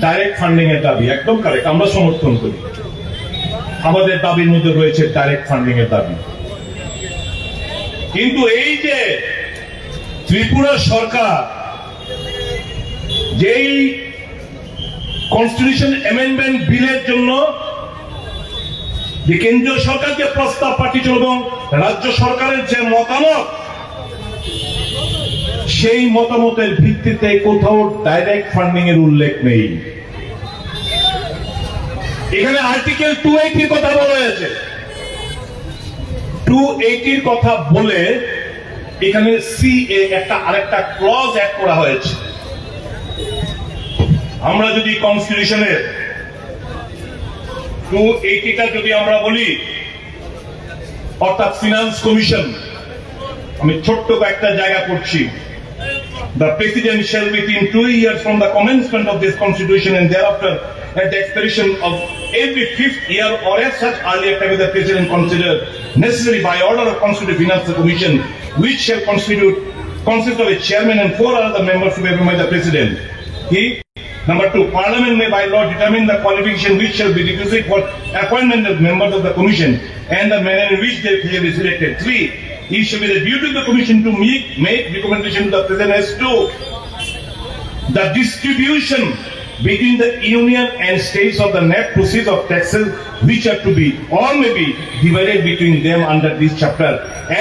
ডাইরেক্ট ফান্ডিং এর দাবি, একদম কারেক্ট, আমরা সমর্থন করি। আমাদের দাবির মধ্যে রয়েছে ডাইরেক্ট ফান্ডিং এর দাবি। কিন্তু এই যে ত্রিপুরা সরকার যেই কনস্টিটিউশন অ্যামেন্ডমেন্ট বিলের জন্য যে কেন্দ্রীয় সরকার যে প্রস্তাব পাঠিয়েছিল এবং রাজ্য সরকারের যে মতামত, সেই মতামতের ভিত্তিতে কোথাও ডাইরেক্ট ফান্ডিং এর উল্লেখ নেই। এখানে আর্টিকেল টু এইটির কথা বলা হয়েছে, টু এইটির কথা বলে এখানে সিএ একটা আরেকটা ক্লজ অ্যাড করা হয়েছে। আমরা যদি কনস্টিটিউশনের টু এইটিটা যদি আমরা বলি, অর্থাৎ ফিনান্স কমিশন, আমি ছোট্ট কয়েকটা জায়গা পড়ছি। The President shall, within two years from the commencement of this Constitution and thereafter, at the expiration of every fifth year or at such earlier time, the President consider necessary, by order of Constitutional Finance Commission, which shall constitute, consist of a chairman and four other members to be appointed by the President. কি? Number two, Parliament may by law determine the qualification which shall be requisite for appointment of members of the commission and the manner in which they shall be selected. Three, it shall be the duty of the commission to make, make recommendation to the President as to the distribution between the Union and States of the net proceeds of taxes which are to be or may be divided between them under this chapter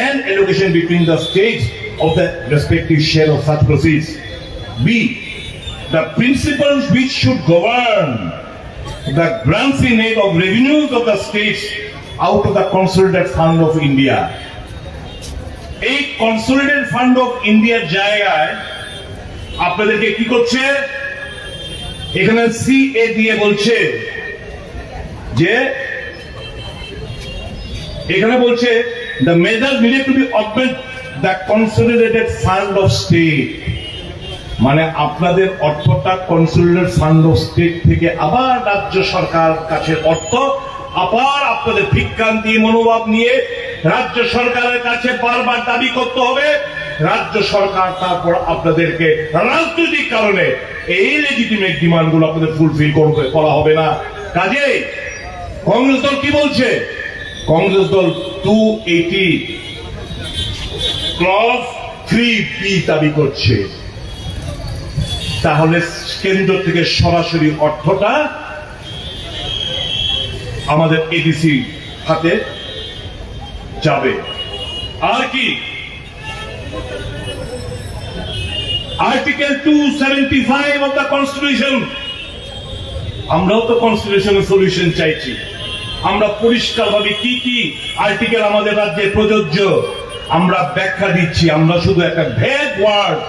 and allocation between the States of the respective share of such proceeds. B, the principles which should govern the grants in aid of revenues of the states out of the Consolidated Fund of India. এই consolidated fund of ইন্ডিয়ার জায়গায় আপনাদেরকে কি করছে? এখানে সিএ দিয়ে বলছে যে, এখানে বলছে, the measures needed to be augment the Consolidated Fund of State, মানে আপনাদের অর্থটা কনসোলিডেটেড ফান্ড অফ স্টেট থেকে আবার রাজ্য সরকার কাছে অর্থ, আবার আপনাদের ভিক্ষান্তি মনোভাব নিয়ে রাজ্য সরকারের কাছে বারবার দাবি করতে হবে। রাজ্য সরকার তারপর আপনাদেরকে রাজনৈতিক কারণে এই লেজিটিমেট ডিমান্ডগুলো আপনাদের ফুলফিল করবে, করা হবে না। কাজেই কংগ্রেস দল কি বলছে? কংগ্রেস দল টু এইটি ক্লজ থ্রি বি দাবি করছে। তাহলে কেন্দ্র থেকে সরাসরি অর্থটা আমাদের এডিসি খাতে যাবে। আর কি? Article two seventy five of the constitution, আমরাও তো কনস্টিটিউশনাল সলিউশন চাইছি। আমরা পরিষ্কারভাবে কি কি আর্টিকেল আমাদের রাজ্যে প্রযোজ্য, আমরা ব্যাখ্যা দিচ্ছি। আমরা শুধু একটা ভ্যাগ ওয়ার্ড,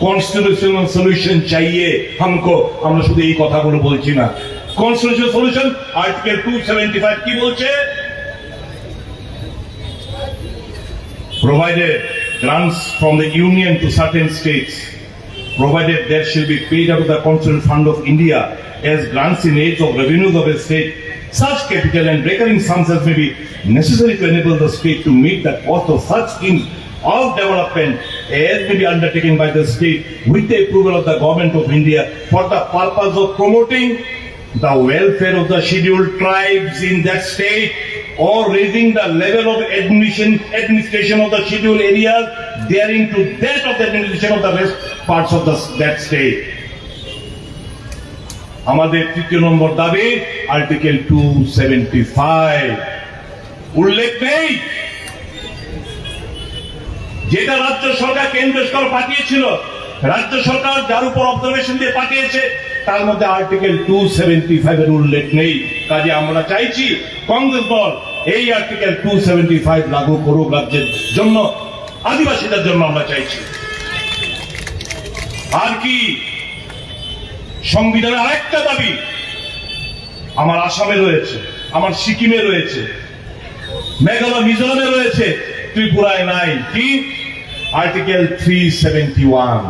কনস্টিটিউশনাল সলিউশন চাইয়ে হামকো, আমরা শুধু এই কথাগুলো বলছি না। Constitutional solution, article two seventy five কি বলছে? Provided grants from the Union to certain states, provided there shall be paid out of the Constitutional Fund of India as grants in aid of revenues of a state, such capital and recurring sums as may be necessary to enable the state to meet the cost of such schemes of development as may be undertaken by the state with the approval of the Government of India for the purpose of promoting the welfare of the scheduled tribes in that state or raising the level of admission, administration of the scheduled areas daring to that of the administration of the rest parts of the, that state. আমাদের তৃতীয় নম্বর দাবি, article two seventy five উল্লেখ নেই, যেটা রাজ্য সরকার কেন্দ্র সরকার পাঠিয়েছিল, রাজ্য সরকার যার উপর অবজারভেশন দিয়ে পাঠিয়েছে, তার মধ্যে আর্টিকেল টু সেভেন্টি ফাইভ এর উল্লেখ নেই। কাজে আমরা চাইছি কংগ্রেস দল এই আর্টিকেল টু সেভেন্টি ফাইভ লাগু করুক রাজ্যের জন্য, আদিবাসীদের জন্য আমরা চাইছি। আর কি? সংবিধানের আরেকটা দাবি আমার আসামে রয়েছে, আমার সিকিমে রয়েছে, মেঘালয়, মিজোরামে রয়েছে, ত্রিপুরায় নাই। কি? Article three seventy one.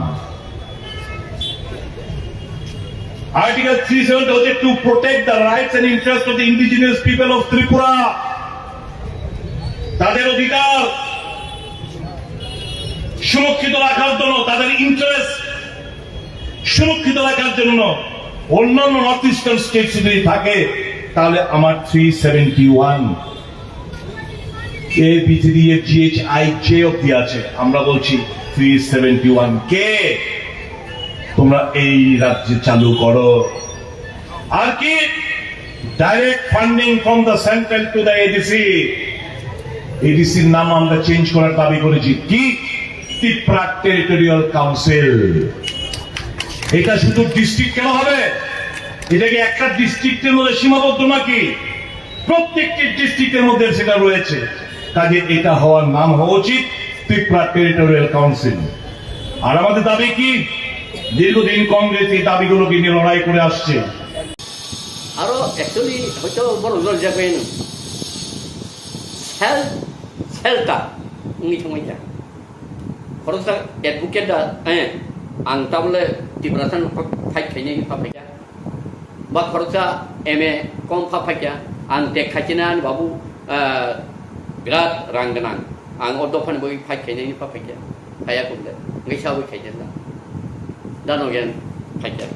Article three seventy হচ্ছে to protect the rights and interest of the indigenous people of Tripura। তাদের অধিকার সুরক্ষিত রাখার জন্য, তাদের ইন্টারেস্ট সুরক্ষিত রাখার জন্য অন্যান্য নর্থ ইস্টার্ন স্টেটস যদি থাকে, তাহলে আমার three seventy one A B three A G H I J অব্দি আছে। আমরা বলছি থ্রি সেভেন্টি ওয়ান কে তোমরা এই রাজ্যে চালু করো। আর কি? Direct funding from the central to the A D C. A D সির নাম আমরা চেঞ্জ করার দাবি করেছি। কি? Tripura territorial council. এটা শুধু ডিস্ট্রিক্ট কেন হবে? এটা কি একটা ডিস্ট্রিক্টের মধ্যে সীমাবদ্ধ নাকি? প্রত্যেকটি ডিস্ট্রিক্টের মধ্যে সেটা রয়েছে। কাজে এটা হওয়ার নাম হওয়া উচিত ত্রিপুরা টেরিটোরিয়াল কাউন্সিল। আর আমাদের দাবি কি? দীর্ঘদিন কংগ্রেস এই দাবিগুলোকে নিয়ে লড়াই করে আসছে। Aro actually hoito borok no rijak bai no. Self, self ta wngwi thangwi kha. Khoroksa advocate da, eh, ang tabole Tiprasa no fight khainai pha phaikha. Ba khoroksa M A kom pha phaikha. Ang tek khaichinai ani babu, eh, birat rang gwnang. Ang o dophani bagwi fight khainai pha phaikha. Phaiya kumle, hwnkhe sabwi khaikhe da. Da no gen khaikhe,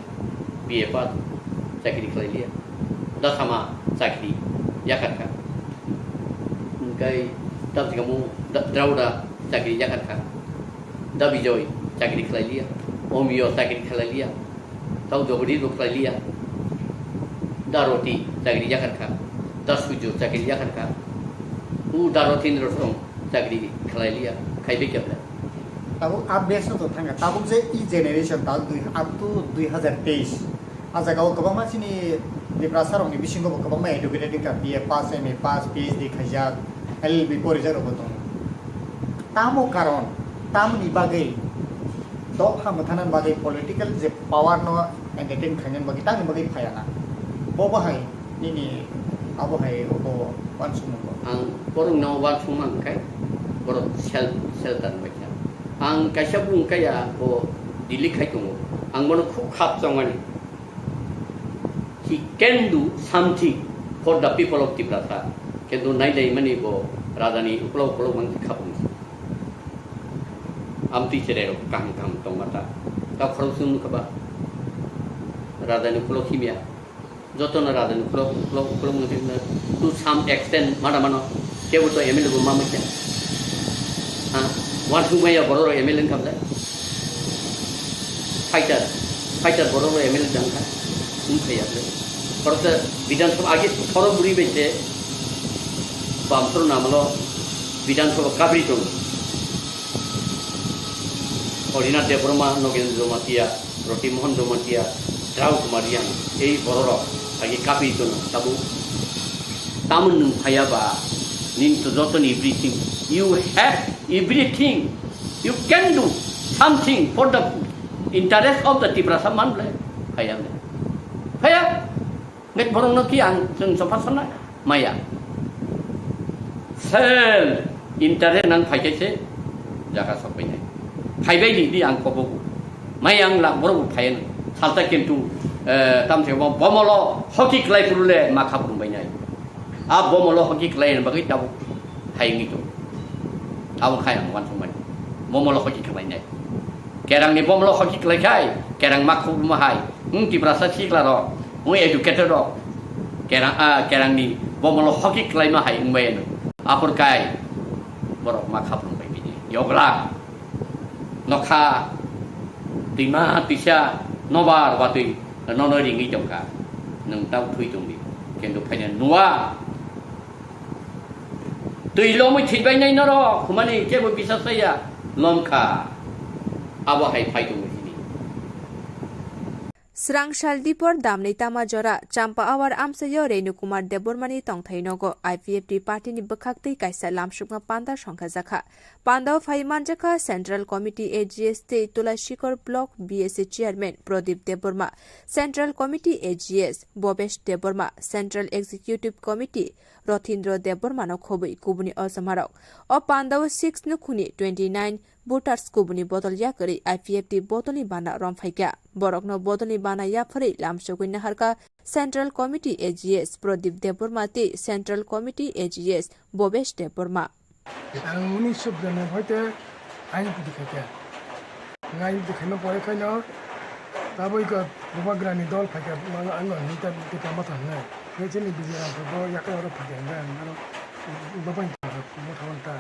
B A pass, chakri khlai liya. Da Sama chakri yakarkha. Hwnkhe da Jigamo da, Drauda chakri yakarkha. Da Bijoy chakri khlai liya. Omiyo chakri khlai liya. Tau Jogodi bo khlai liya. Da Roti chakri yakarkha. Da Sujo chakri yakarkha. U Da Rotindro song chakri khlai liya, khaibai khe belai. Tabuk updates no to thangkha. Tabuk je e generation tabuk dui, up to dui hazar teis. A jaga o kwbangma chini Tiprasa rokni bisingo bo kwbangma educated wngkha, B A pass, M A pass, P H D khaijak, L L B porijak rok bo tongo. Tamo karon, tamoni bagwi dopha mwthanani bagwi political je power no entertain khainani bagwi tamoni bagwi phaiya na. Bo bahai nini abo hai obo uansukmung bo. Ang borok no uansukma hwnkhe borok self, shelter bai kha. Ang kaisa bung kaya bo Delhi khai tongo. Ang bono khub khap chongmani. He can do something for the people of Tiprasa. Kintu nai nai mani bo rajani ukolog ukolog mang khapung. Amtwi cherai rok kaham kaham tongma ta. Ta khorok sung kaba. Rajani ukolog himya. Jotono rajani ukolog, ukolog, ukolog mungkin to some extent mana mano. Kebo to M L A bo ma manya. Ha, uansukmaya borok rok M L A wngkha belai. Fighter, fighter borok rok M L A wngkha. Wngkha ya belai. Khoroksa Bidhan Sabha age khorok bwrwi bai se Bamsoro namalo Bidhan Sabha kabri tongo. Orinath Debbarma, Nogendra Jamatia, Roti Mohan Jamatia, Drau Kumar Yang, ei bororok agi kapi tono tabuk. Tamon nwng phaya ba, nini to joto ni everything. You have everything. You can do something for the interest of the Tiprasa manle. Phaya le. Phaya. Ngai borok no ki ang chwng chopha sana maya. Sel interest nang phai khe se jaga sok pai nai. Phai bai di, di ang kobo. Mai ang lak borok phai no. Salta kintu, eh, tam se bo bomolo hoki klai purule ma khap rum bai nai. A bomolo hoki klai bagwi tabuk hai ngi to. Abo khai ang wan sumai. Bomolo hoki klai nai. Kerang ni bomolo hoki klai khai, kerang ma khuk ma hai. Wng Tiprasa sikla rok, wng educated rok. Kerang, ah, kerang ni bomolo hoki klai ma hai wng bai no. Apor kai, borok ma khap rung bai bini. Yogla, nokha, tima tisa, nobar batwi, nono ringwi tongkha. Nwng tau thui tongdi. Kintu phaina nua. Twi lomwi thwibainai norok, humani kebo bisas chaya, lomkha. Abo hai phai tongo hini. Srang sal dipor damni tama jora, Champa Awar amchaio Renu Kumar Debbarmani tongthai nogo I P F T partyni bwkhaktwi kaisa lamsukma panda songkhajakha. Pandao phai manjakha Central Committee A G S tei Tulashikor Block B S A Chairman Pradip Debbarma, Central Committee A G S Bhobesh Debbarma, Central Executive Committee Rothindra Debbarmano khobwi kubuni osomarok. O pandao six nukhungni twenty nine voters kubuni bodol yakarwi I P F T bodolni bana romphaikha. Borokno bodolni bana yapharwi lamsogwi naharkha Central Committee A G S Pradip Debbarma tei Central Committee A G S Bhobesh Debbarma. Ang unisho bwrwini hoite ain pudi khaikha. Ain pudi khaima pore khaino taboi khe bubagrani dol phaikha, ang, ang hinta Tipra Motha hinwi. Khe chini Bijay Ramphai bo yakarwi oro phaikha hinwi ang aro bo bai motha wngkha.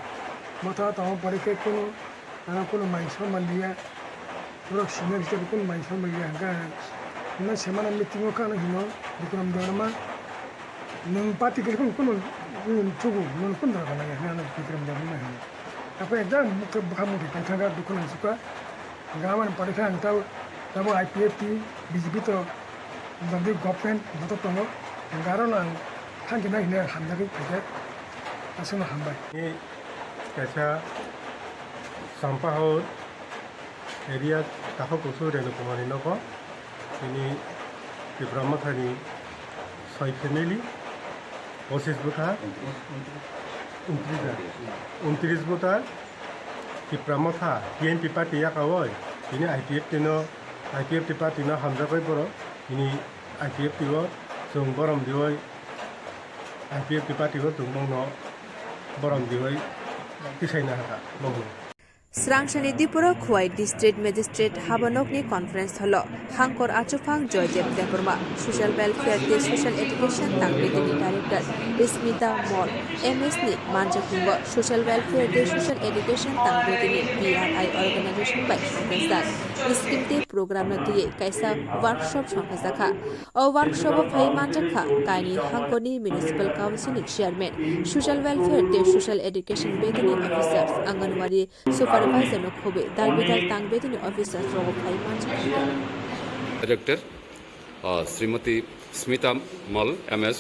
Motha tongma pore khe kunu Ano kunu mai soma liya, borok senior hisabe kunu mai soma liya hwnkha. Hwnwi se mano meeting o kha ano hino, Bikram Debbarma, nwng party kwrwi kunu, kunu, nwng thugo, nwng kunu dara gana ya, hwnwi ano Bikram Debbarma hino. Takhwlai ekdam bwkha, bwkha mudi paithangkha, dukhu nangsukha. Hwnka aboni pore khe ang tabo, tabo I P F T, B J P to, jodi government, joto tongo, hwnka aro no ang thangkhe na hino hamjagwi phaikha, aswkno hambai. Kaisa Sampahor area Takhuk Kusu Renu Kumar ni nogo. Tini Tipra Motha ni soi family, pochis bwkha, untris bwkha Tipra Motha T N P party yakawi tini I P F T no, I P F T party no hamjakwi borok tini I P F T o chwng borom diwi I P F T party o chwng bongno borom diwi tisaina hakha bongno. Srang sani diporo Khowai District Magistrate habanokni conference hall o Hangkor Achuphang Joydev Debbarma, Social Welfare tei Social Education Tangbetini Director Smita Mol, M S ni manjakmungo Social Welfare tei Social Education Tangbetini B R I organization bai songkajak scheme tei program no twiwi kaisa workshop songkajakha. O workshop o phai manjakha kaini Hangkorni Municipal Council ni Chairman, Social Welfare tei Social Education betini officers, Anganwadi Supervisor no khobwi dal bidal tangbetini officers rogo phai manjakha. Director, আহ, শ্রীমতী স্মিতা মল, এমএস,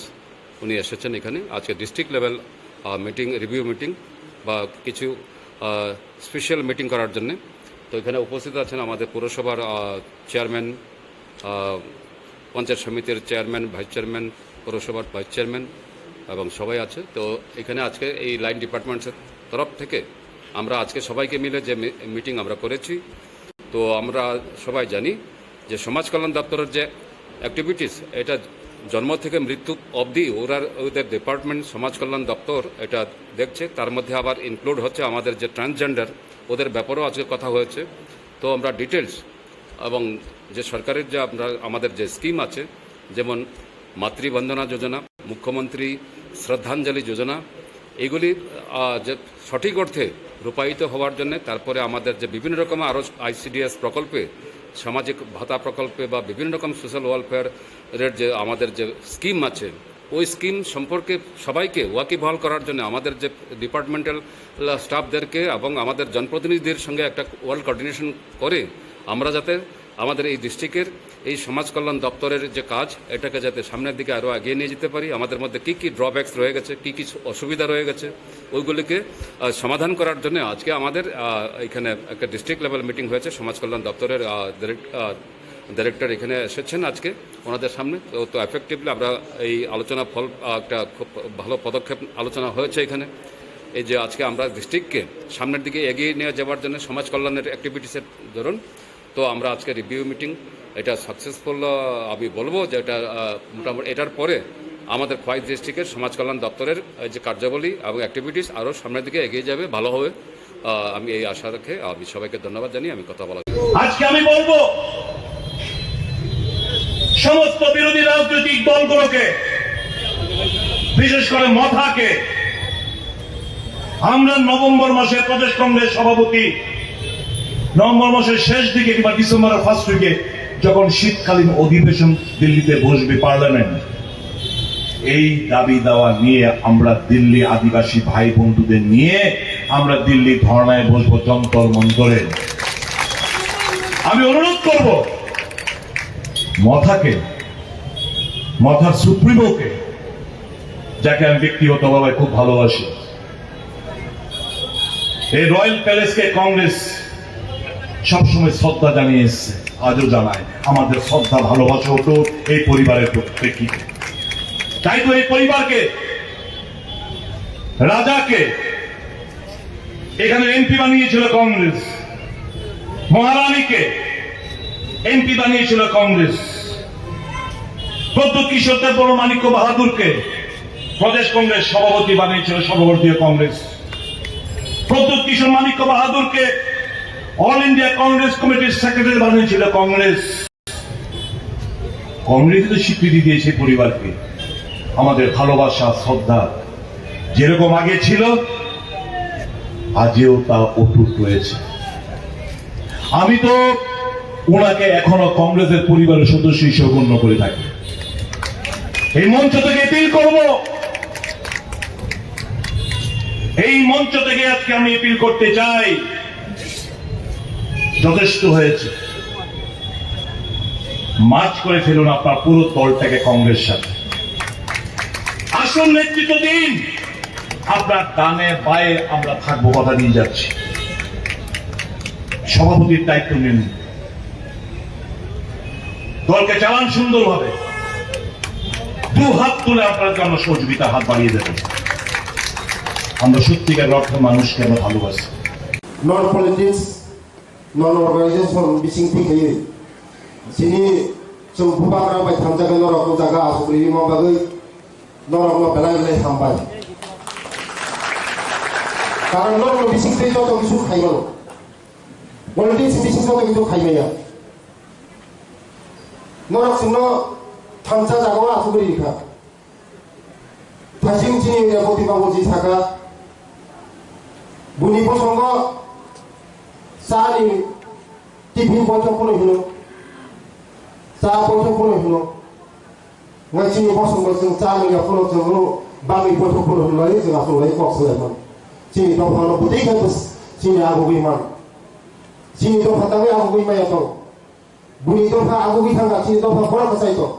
উনি এসেছেন এখানে। আজকে district level, আহ, meeting, review meeting বা কিছু, আহ, special meeting করার জন্যে। তো এখানে উপস্থিত আছেন আমাদের পৌরসভার, আহ, চেয়ারম্যান, আহ, পঞ্চায়েত সমিতির চেয়ারম্যান, ভাইস চেয়ারম্যান, পৌরসভার ভাইস চেয়ারম্যান এবং সবাই আছে। তো এখানে আজকে এই লাইন ডিপার্টমেন্টসের তরফ থেকে আমরা আজকে সবাইকে মিলে যে মি-, মিটিং আমরা করেছি, তো আমরা সবাই জানি যে সমাজ কল্যাণ দপ্তরের যে অ্যাক্টিভিটিস, এটা জন্ম থেকে মৃত্যু অবধি ওরা, ওদের ডিপার্টমেন্ট সমাজ কল্যাণ দপ্তর এটা দেখছে। তার মধ্যে আবার ইনক্লুড হচ্ছে আমাদের যে ট্রান্সজেন্ডার, ওদের ব্যাপারেও আজকে কথা হয়েছে। তো আমরা ডিটেলস এবং যে সরকারের যে আমরা, আমাদের যে স্কিম আছে, যেমন মাতৃবন্দনা যোজনা, মুখ্যমন্ত্রী শ্রদ্ধাঞ্জলি যোজনা, এগুলি, আহ, যে সঠিক অর্থে রূপায়িত হওয়ার জন্য, তারপরে আমাদের যে বিভিন্ন রকম আরও আইসিডিএস প্রকল্পে, সামাজিক ভাতা প্রকল্পে বা বিভিন্ন রকম সোশ্যাল ওয়েলফেয়ারের যে আমাদের যে স্কিম আছে, ওই স্কিম সম্পর্কে সবাইকে ওয়াকিবহাল করার জন্য আমাদের যে ডিপার্টমেন্টাল স্টাফদেরকে এবং আমাদের জনপ্রতিনিধিদের সঙ্গে একটা ওয়েল কোঅর্ডিনেশন করে আমরা যাতে আমাদের এই ডিস্ট্রিক্টের এই সমাজ কল্যাণ দপ্তরের যে কাজ, এটাকে যাতে সামনের দিকে আরও এগিয়ে নিয়ে যেতে পারি। আমাদের মধ্যে কী কী ড্রব্যাকস রয়ে গেছে, কী কী অসুবিধা রয়ে গেছে, ওইগুলিকে, আহ, সমাধান করার জন্য আজকে আমাদের, আহ, এখানে একটা ডিস্ট্রিক্ট লেভেল মিটিং হয়েছে। সমাজ কল্যাণ দপ্তরের, আহ, ডিরেক্ট-, আহ, ডাইরেক্টর এখানে এসেছেন আজকে ওনাদের সামনে। তো, তো এফেক্টিভলি আমরা এই আলোচনা ফল, আহ, একটা খুব ভালো পদক্ষেপ আলোচনা হয়েছে এখানে। এই যে আজকে আমরা ডিস্ট্রিক্টকে সামনের দিকে এগিয়ে নিয়ে যাওয়ার জন্য সমাজ কল্যাণের অ্যাক্টিভিটিসের ধরুন, তো আমরা আজকে রিভিউ মিটিং, এটা সাকসেসফুল, আহ, আমি বলবো যে এটা, আহ, মোটামুটি এটার পরে আমাদের খোয়াই ডিস্ট্রিক্টের সমাজ কল্যাণ দপ্তরের, আহ, যে কার্যাবলী এবং অ্যাক্টিভিটিস আরও সামনের দিকে এগিয়ে যাবে, ভালো হবে। আহ, আমি এই আশা রেখে আমি সবাইকে ধন্যবাদ জানিয়ে আমি কথা বলা। আজকে আমি বলবো সমস্ত বিরোধী রাজনৈতিক দলগুলোকে, বিশেষ করে মথাকে, আমরা নভেম্বর মাসে প্রদেশ কংগ্রেস সভাপতি নভেম্বর মাসের শেষ দিকে কিংবা ডিসেম্বরের ফার্স্ট উইকে যখন শীতকালীন অধিবেশন দিল্লিতে বসবে পার্লামেন্ট, এই দাবি দাওয়া নিয়ে আমরা দিল্লি আদিবাসী ভাই বন্ধুদের নিয়ে আমরা দিল্লি ধর্নায় বসবো যন্তর মন্তরে। আমি অনুরোধ করব, মথাকে, মথার সুপ্রিমোকে, যাকে আমি ব্যক্তিগতভাবে খুব ভালোবাসি, এই রয়্যাল প্যালেসকে কংগ্রেস সবসময় শ্রদ্ধা জানিয়ে এসছে, আজও জানায়। আমাদের শ্রদ্ধা ভালোবাসা অটুট এই পরিবারের প্রেক্ষিতে। তাই তো এই পরিবারকে, রাজাকে এখানে এমপি বানিয়েছিল কংগ্রেস, মহারানীকে এমপি বানিয়েছিল কংগ্রেস, প্রদ্যুৎ কিশোর দেববর্মা মাণিক্য বাহাদুরকে প্রদেশ কংগ্রেস সভাপতি বানিয়েছিল সর্বভারতীয় কংগ্রেস, প্রদ্যুৎ কিশোর মাণিক্য বাহাদুরকে অল ইন্ডিয়া কংগ্রেস কমিটির সেক্রেটারি বানিয়েছিল কংগ্রেস। কংগ্রেস তো স্বীকৃতি দিয়েছে পরিবারকে। আমাদের ভালোবাসা, শ্রদ্ধা যেরকম আগে ছিল, আজও তা অটুট রয়েছে। আমি তো ওনাকে এখনো কংগ্রেসের পরিবারের সদস্য হিসেবে গণ্য করে থাকি। এই মঞ্চ থেকে অ্যাপিল করব, এই মঞ্চ থেকে আজকে আমি অ্যাপিল করতে চাই, যথেষ্ট হয়েছে। মার্জ করে ফেলুন আপনার পুরো দলটাকে কংগ্রেস সাথে। আসল নেতৃত্ব দিন। আপনার ডানে বায়ে আমরা থাকবো, কথা দিয়ে যাচ্ছি। সভাপতির দায়িত্ব নিন, দলকে চালান সুন্দরভাবে। দু হাত তুলে আপনার জন্য সহযোগিতা হাত বাড়িয়ে দেবেন। আমরা সত্যিকার অর্থে মানুষকে আমরা ভালোবাসি। Non politics, non organization bising thik hai. Sini chung bubagra bai thamjak norok jaga asuk rima bagwi norok no belai belai hambai. Karon norok no bising thik joto kisu khaimano. Politics bising joto kisu khaimaya. Norok chwngno thansa jagao achugwi rikha. Thasing chini Reboti babuji saka, buni bosongo chani tiffin boithok phano hino, cha boithok phano hino. Ngai chini bosongo chwng cha manya phano chwngno bagwi boithok phano hino lai chwng achuk lai kok swlai man. Chini dophano bwtwi khe bwswk chini agugwi man. Chini dopha tangwi agugwi maya tong. Buni dopha agugwi thangkha, chini dopha borok kwchai tong.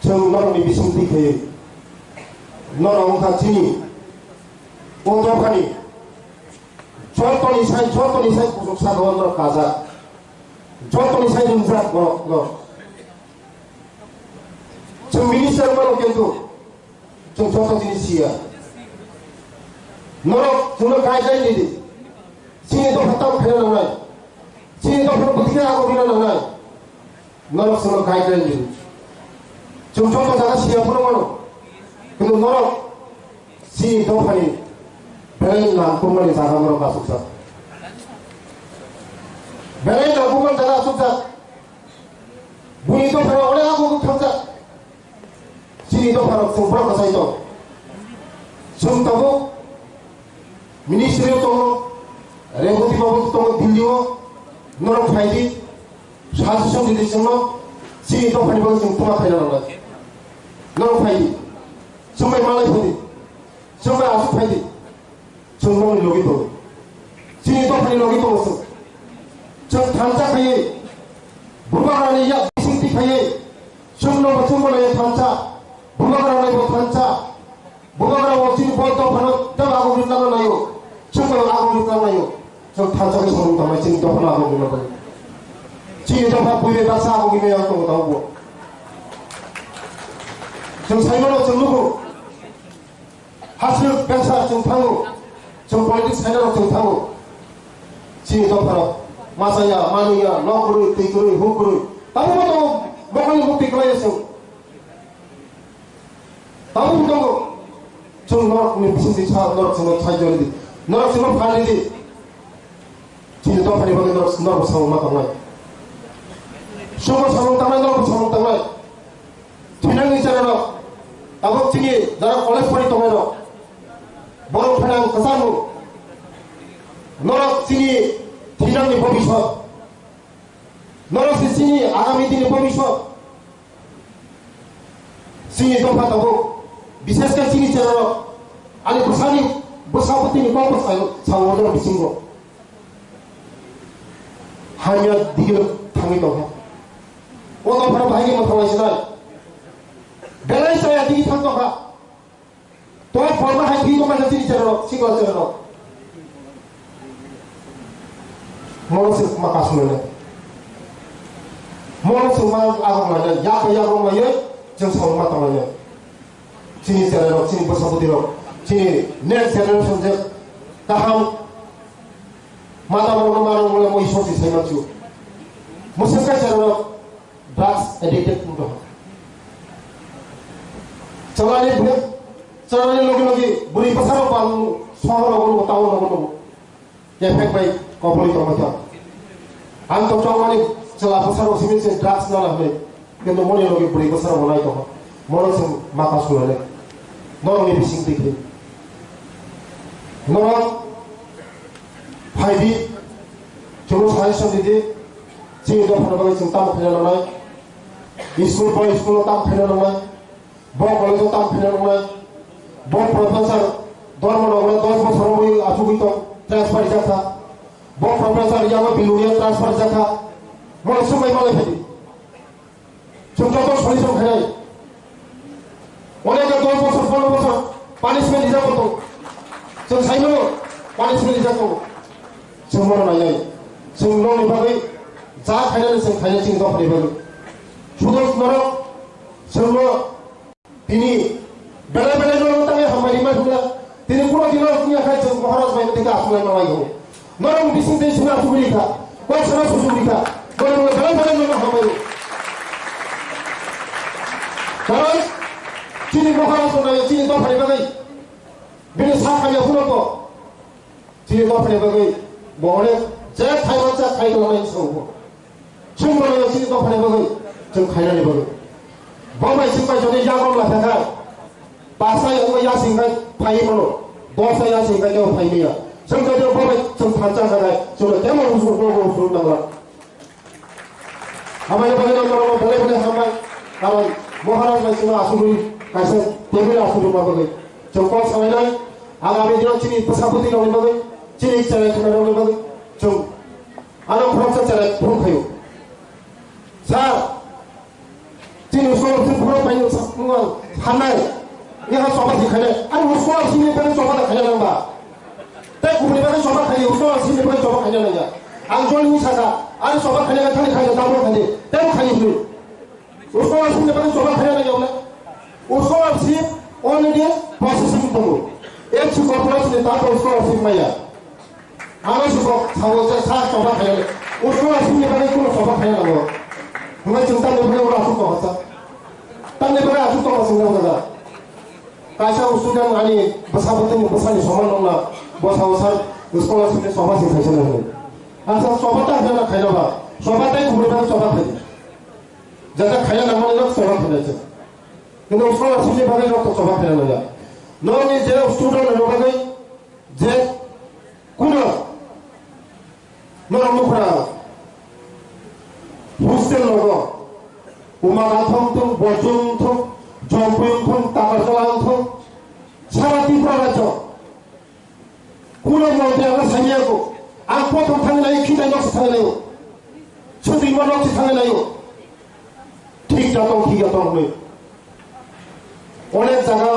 Chwng norokni bising twi khaiwi. Norok wngkha chini o dophani jotoni sai, jotoni sai kuchuk saka o norok kajak. Jotoni sai rimjak borok norok. Chwng minister mano kintu chwng joto jinis siya. Norok chwngno guideline ridi. Chini dopha tamo khaina nangnai. Chini dopha bwtwi khe ago bina nangnai. Norok chwngno guideline ridi. Chwng joto jaga siya phano mano. Kintu norok chini dophani belai nangkukmani jaga norok achukjak. Belai nangkukmani jaga achukjak. Buni dophano onek ago thangkha. Chini dopharok chwng borok kwchai tong. Chwng tabuk ministry o tongo, Reboti babu tongo Delhi o, norok phai di, suggestion ridi chwngno, chini dophani bagwi chwng tuma khaina nangnai. Norok phai di, chwng bai malai phai di, chwng bai aswk phai di. Chwng nokni logi tongo. Chini dophani logi tongo chwng. Chwng thansa khaiwi, bubagrani yak bising twi khaiwi, chwngno bo chwngbo naiyo thansa, bubagrani bo thansa, bubagra bo chini bo dophano tei ago ri tangna naiyo, chwngbo ago ri tangna naiyo. Chwng thansa khe samung tangnai chini dophano ago ri tangna naiyo. Chini dopha buibai baksa ago ri yang tongo tabukbo. Chwng saimano chwng nugo. Hasrwk besa chwng thango, chwng politics khainarok chwng thango. Chini dopharok machaya, manwiya, nok kwrwi, twi kwrwi, huk kwrwi. Tabukbo tongo, mokol ni mukti kwlaiya chwng. Tabukbo tongo, chwng norokni bisingtwi sa, norok chwngno saijo ridi, norok chwngno phan ridi. Chini dophani bagwi norok, norok samung ma tongnai. Chwngbo samung tangnai, norokbo samung tangnai. Thinangni cherairok, tabuk chini jara college pori tongnairok, borok phainang kwchangno. Norok chini thinangni bobiswt. Norok se chini agami dini bobiswt. Chini dopha tabuk, bishesh khe chini cherairok, ani bwsani, bwsa bwtwini kokbo sao, sao norok bisingo. Hamya digiro thangwi tongkha. Kotor phano bahai ni mwthang lai sinai. Belai chaya digi thang tongkha. To forma hai thwi tongkha chini cherok, sikla cherok. Mono se ma kasu lai. Mono se ma agong lai. Yak yak rong lai. Jeng sa ma tong lai. Chini cherok, chini bwsa bwtwi rok. Chini next generation je kaham. Mata rok no ma rong lai mo isor si sai ma chu. Mo se ka cherok. Drugs addicted wng tongkha. Chalani bwrwi, chalani logi logi bwrwi bwsarok bang sohor rogo nugo, town rogo nugo. Kephek bai kopoli tongma kha. Ang to chongmani chwla bwsarok simi se drugs nana hwnwi. Kintu moni logi bwrwi bwsarok bo nai tongkha. Mono chwng mata sulai nai. Norokni bising twi khe. Norok phai di, chwngno suggestion di di. Chini dophani bagwi chwng tamo khaina nangnai? School bo school-o tamo khaina nangnai? Bo college-o tamo khaina nangnai? Bo professor Dharmanagar dos bosor wngwi achugwi tong, transfer rijak kha. Bo professor yago Bilonia transfer rijak kha. Mole swngbai malai phai di. Chwng joto solution khainai. Onekha dos bosor, pondro bosor punishment rijak bo tongo. Chwng saimano punishment rijak tongo. Chwng bono nainai. Chwng nokni bagwi ja khainani chwng khainai chini dophani bagwi. Sudo norok chwngno tini belai belai norok tangwi hambai rimai phunukla. Tini kuno dino wngya khai chwng Maharaj bai tei aswk lai manlai tongo. Norok bising tei sima aswk ri kha, kok sana susu ri kha. Norok belai belai norok hambai. Karon chini Maharaj no nai, chini dophani bagwi bini sa khamya phunukgo. Chini dophani bagwi bo onek je thaimansa khai tongmani songbo. Chwng bono chini dophani bagwi, chwng khainani bagwi. Bo bai chwng bai jodi yagon la thakha. Pasa yago yasing khai phai mano. Dosa yasing khai kebo phai maya. Chwng jodi bo bai chwng thansa kha khai, chwng kemo rusu ko ko rusu nangla. Amai bagwi nang mano belai belai hambai. Karon Maharaj bai chwng asugwi kaisa table asugwi ma bagwi. Chwng kok sanai nai. Agami dino chini bwsa bwtwi rokni bagwi, chini chwrai khwnai rokni bagwi chwng Ano khoroksa chwrai phone khaio. Sir, chini scholarship phone paino sa-, wng ang sanai. Yaha choba si khainai. Ani scholarship ni bagwi choba da khaina nang ba? Tei kubuni bagwi choba khaio, scholarship ni bagwi choba khaina nang ya. Ang jol ni saka, ani choba khaina thani khaina, double khaina. Tei khaio hwnwi. Scholarship ni bagwi choba khaina nang ya wala. Scholarship already processing tongo. H C corporation ni tato scholarship maya. Ano si kok sawo se sa choba khaina. Scholarship ni bagwi kuno choba khaina nango. Hwnba chwng tamni bagwi oro aswk tongkha sa. Tamni bagwi aswk tongkha chwng nang jaga. Kaisa student ani bwsa bwtwini bwsani soman nokna bwsa o sir scholarship ni choba se khaisa nang. Asa choba ta khaina khaina ba. Choba tai kubuni bagwi choba khaidi. Jata khaina nangmani nok choba khaina se. Kintu scholarship ni bagwi nok choba khaina nangya. Nokni je student rok bagwi je kuno norok nukha hostel nogo Umakant wngthung, Borjum wngthung, Jompui wngthung, Takarjala wngthung, sara Tripura rajyo kuno montri ano saiya ko ang prothom thangwi naio, khitai nok se thangwi naio, chwtwi mo nok se thangwi naio, thik da tong, thik da tong hwnwi. Onek jaga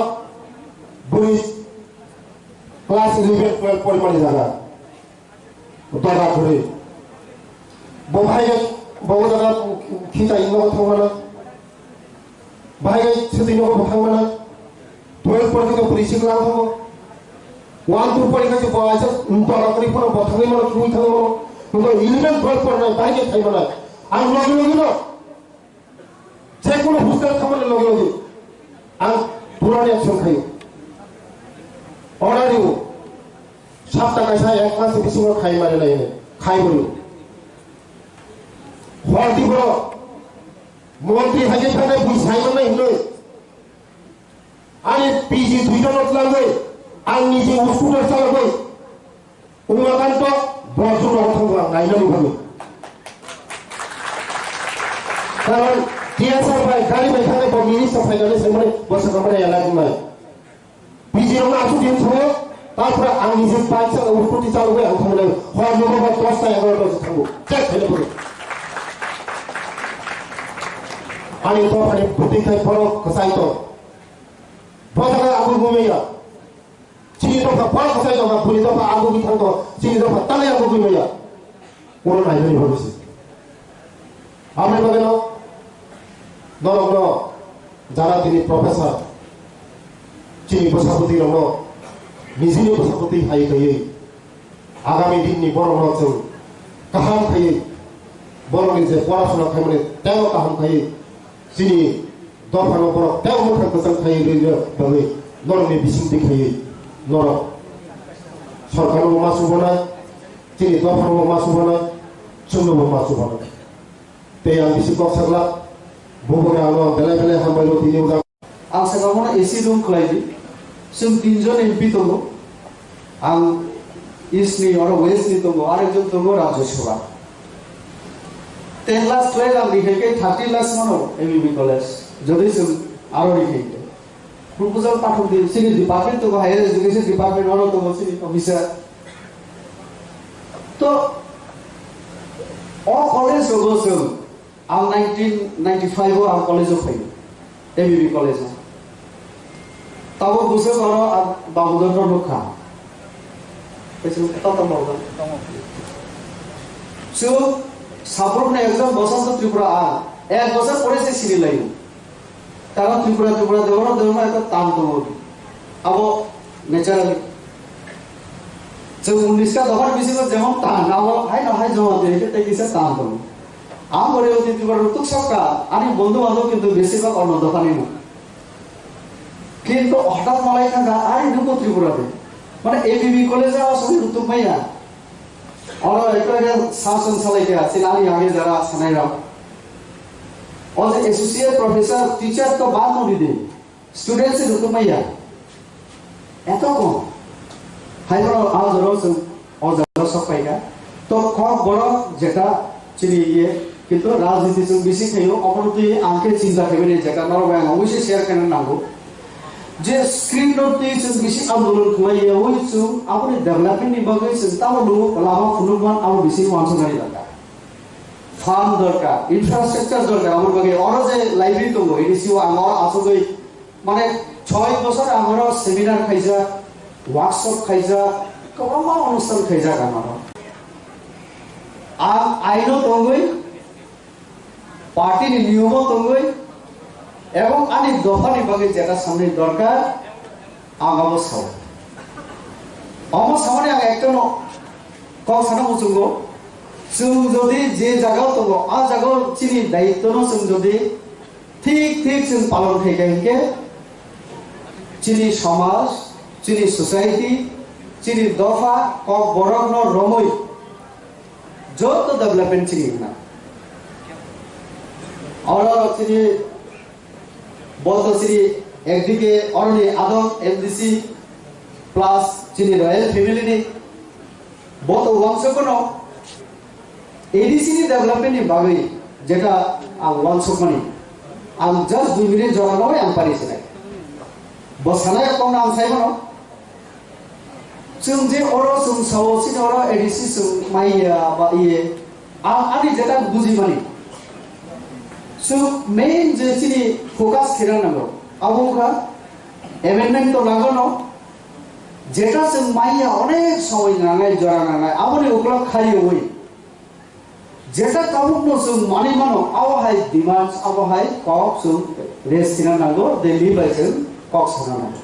bwrwi class eleven, twelve porimani jaga. Dora kwrwi. Bo bahai khe, bo o jaga khitai nogo thangmana. Bahai khe chwtwi nogo bo thangmana. Twelve porikha khe bwrwi sikla thango. One, two porikha khe bo aisa dora kwrwi phano bo thangwi mano, thangwi thango mano. Kintu eleven, twelve porinai bahai khe thai mano. Ang logi logi no. Je kono hostel thamani logi logi ang purani action khayo. Order riyo. Sapta kaisa ek mas bisingo khai mari lai hinwi. Khai bo riyo. Hor di boro montri hai khe thangwi bui sai mannai hinwi. Ani P G duita no twlangwi ang niji scooter chalogwi Umakanto Borjum rogo thangbo ang nainani bagwi. Karon T S R bai gari bai thangwi bo minister phainani saimani bo swkang mani elak wngnai. P G rokno aswk din thango, tapra ang niji bike sa scooty chalogwi ang thangnai. Hor nogo bai dos ta egaroh ta thango. Check khaina bagwi. Ani dophani bwtwi khai borok kwchai tong. Bo jaga ang bo maya. Chini dopha borok kwchai tong, bini dopha ang bo thang tong, chini dopha tangwi ang bo maya. Oro nainani bhobisi. Aboni bagwino norokno jara tini professor, chini bwsabwtwi rokno nijini bwsabwtwi hai khaiwi agami dinni borokno chwng kaham khaiwi borokni je porasona khaimani teibo kaham khaiwi chini dophano borok teibo mwkhang kwchang khaiwi rwna bagwi norokni bisingtwi khaiwi norok sorkarno ma chubanai, chini dophano ma chubanai, chwngno ma chubanai. Tei ang bisi kok saklak, bubagra ano belai belai hambai rw tini ujak. Ang saka bono A C room khlai di. Chwng tinjon M P tongo. Ang East ni oro West ni tongo, arekjon tongo Rajya Sabha. Ten lakhs twelve ang rihai khe thirty lakhs mano M B B college. Jodi chwng aro rihai khe. Proposal pathok di, chini department tongo, higher education department oro tongo chini officer. To, o college rogo chwng, ang nineteen ninety-five o ang college o phaio, M B B college o. Tabo bwswk oro ang Babudon no nukha. Kaisa toto Babudon. Chwng, sabrukni ekjon Bosonto Tripura ang, ek bosor pore se sini laio. Karon Tripura, Tripura, deboro, deboro, ekta tan tongo. Abo naturally. Chwng unis ka dophani bisingo jemon tan, abo haino hai joma de, tei kisa tan tongo. Ang gore oti Tripura rutuk sokka, ani bondhu bandhob kintu besibak onno dophani no. Kintu hothat malai thangkha, ari nungbo Tripura de. Mane A B B college o aswk rutuk maya. Oro ekta ekta sasong salai kha, chini ani age jara sanai rok. O je associate professor, teacher to bad no di de. Student se rukum maya. Eto ko. Hai bono a joro chwng o joro sok pai kha. To kok borok jeta chini ye, kintu rajniti chwng bisi khaio, obono twi ang khe chinta khaimani jeta norok bai ang oboise share khaina nango. Je screen rok twi chwng bisi andolon khlai ya, oi chwng aboni development ni bagwi chwng tamo lugo lama phunukman abo bisi wansuknani dorkar. Farm dorkar, infrastructure dorkar, aboni bagwi oro je library tongo, ini siwo ang oro asugwi, mane, choi bosor ang oro seminar khaijak, workshop khaijak, kwbangma onusthan khaijak ang oro. Ang aino tongwi, party ni niyomo tongwi, ebong ani dopha ni bagwi jeta samni dorkar, ang abo sao. Omo samani ang ekta no kok sana muchungo, chwng jodi je jaga o tongo, a jaga o chini daityo no chwng jodi thik thik chwng palon khai kha hinkhe, chini somaj, chini society, chini dopha, kok borok no romwi, joto development chini hwnna. Oro chini, bo to chini ekdike oroni adong M D C plus chini royal family ni, bo to wansuk kono A D C ni development ni bagwi jeta ang wansuk mani. Ang just dui minute jora no ang pari sinai. Bo sanai kong ang sai mano. Chwng je oro chwng sao, chini oro A D C chwng maiya ba iye, ang ani jeta buji mani. Chwng main je chini focus khira nango, abo wngkha amendment to nango no, jeta chwng maiya onek somoi nangnai, jora nangnai, aboni ukulok khariwi. Jeta tabukno chwng manwi mano, abo hai demands, abo hai kok chwng raise khna nango, Delhi bai chwng kok sana nango.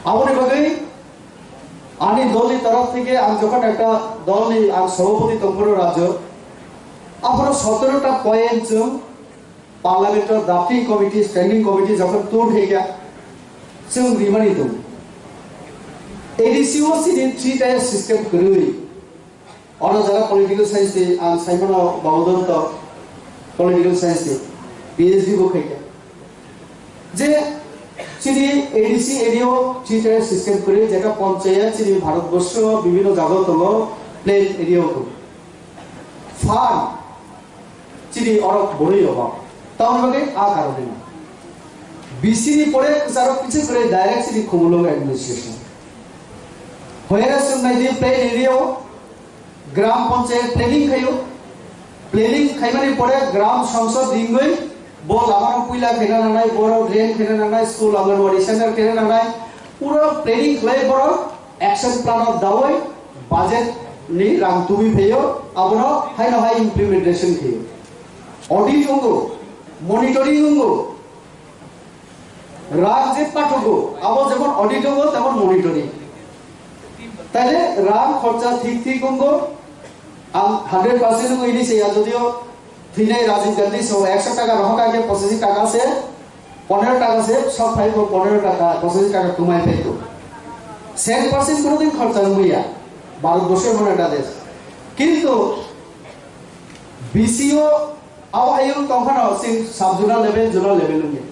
Aboni bagwi ani dolni torof theke ang jokhon ekta dolni ang sabhapati tongphuru rajyo, aphuru sotero ta point chwng Parliament o drafting committee, standing committee jokhon tun theke chwng rimani tongo. A D C o chini three tier system kwrwi. Oro jara political science ni ang saimano Babodonto political science ni P H D bo khaikha. Je chini A D C area o three tier system kwrwi, jeta panchayat chini Bharatborsho bibhinno jaga tongo, plain area o tongo. Farm chini oro borwi rogo. Tamoni bagwi a karone no. B C ni pore kwcharo kichu kwrwi direct chini Khumulwng administration. Hoyara chwng nai di plain area o Gram Panchayat planning khaio. Planning khaimani pore Gram Sangsad ringwi Bo lama no puila khena nangnai, borok drain khena nangnai, school Anganwadi center khena nangnai, pura planning khlai borok action plan of dawi budget ni rang tubui phaio, abono haino hai implementation khaio. Audit wngo, monitoring wngo, rang je pathugo, abo jemon audit wngo, temon monitoring. Taile rang khorcha thik thik wngo, ang hundred percent wngo ini se ya, jodio thwinai Rajiv Gandhi so ekso taka rohor kha khe pochashi taka se, ponero taka se sok phai ko, ponero taka, pochashi taka tumai phai ko. Same percent kono din khorcha wngya, Bharat borso emon ekta desh. Kintu B C O abo hayung tongkhano sing sub zonal level, zonal level wngya.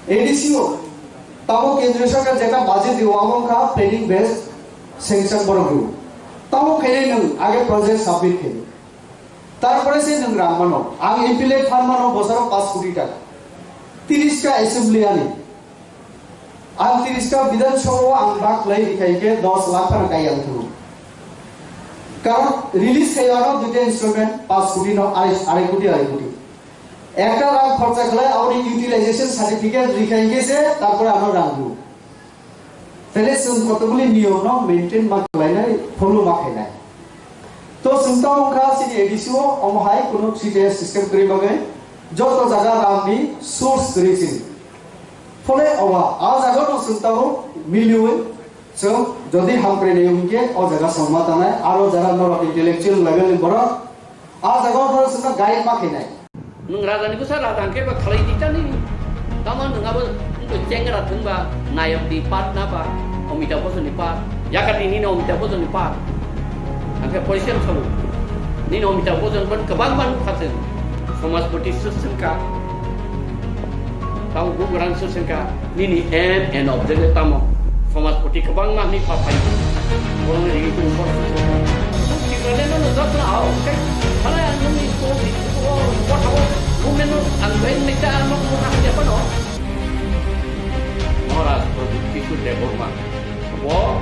A D C O tamo kendriya sarkar jeta budget dio abo wngkha planning based sanction borok dio. Tamo khainai nwng age project submit khainai. Tarpore se nwng rang mano. Ang M P L A fund mano bosoro paanch koti taka. Tiris ta assembly ani. Ang tiris ta Bidhan Sabha o ang bak lai rikhai khe dos lakh phano kai ang thungo. Karon release khai ano duita instrument paanch koti no arai, arai koti, arai koti. Ekta rang khorcha khlai aboni utilization certificate rikhai khe se tarpore ano rang dio. Tele chwng kotobuli niyom no maintain ma khlainai, follow ma khainai. To chwng tamo wngkha chini A D C O, omo hai kuno C T S system kwrwi bagwi joto jaga rang ni source kwrwi chini. Phole owa, a jaga no chwng tamo miliwi chwng jodi hamkrai nai wngkhe o jaga chwng ma tanai, aro jara norok intellectual level ni borok a jaga no chwng guide ma khainai. Nwng raja ni bwsa raja hwnkhe ba khlai di tani. Tamo nwng abo wngkhe chengra thwngba nayok di part na ba Amitabh Bachchan ni part. Yakati nini Amitabh Bachchan ni part. Hwnkhe poisa sabu. Nini Amitabh Bachchan ban kwbang ban kha chwng. Samajpati se swngkha. Tamo bugrang se swngkha. Nini aim and objective tamo? Samajpati kwbangma ni pa phai. Borokni rigi kung kor. Tipraleno no jotno ao, kai, phalai ang nungni ko, ko, ko thabo, movement no ang bai nita ang no ko thang ya pano. Maharaj Pradyut Kishore Debbarma. Bo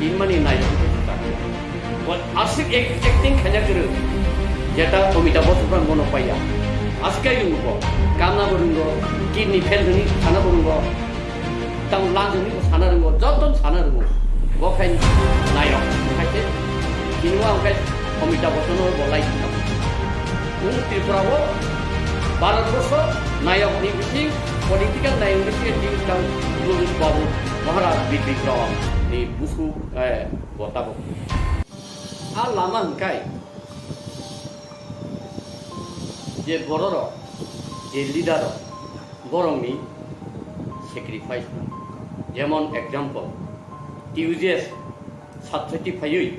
tinmani nai. Bo asik ek-, acting khaina kwrwi. Jeta Amitabh Bachchan bono paiya. Asik kai rwngo bo. Kanna bo rwngo, kidney fail hwnwi sana bo rwngo. Tamo lanjani bo sana rwngo, joto sana rwngo. Bo khai nayok, khai se. Chini bo ang khai Amitabh Bachchan bo lai. Nwng Tripura o Bharat borso nayok ni bising, political nayok ni bising, tini tang Lulus Babu Maharaj Bidikrom ni busu, eh, bo tabuk. A lama hwnkhe je bororok, je leader rok, borokni sacrifice no. Jemon example, T U J S satsoti phaiwi,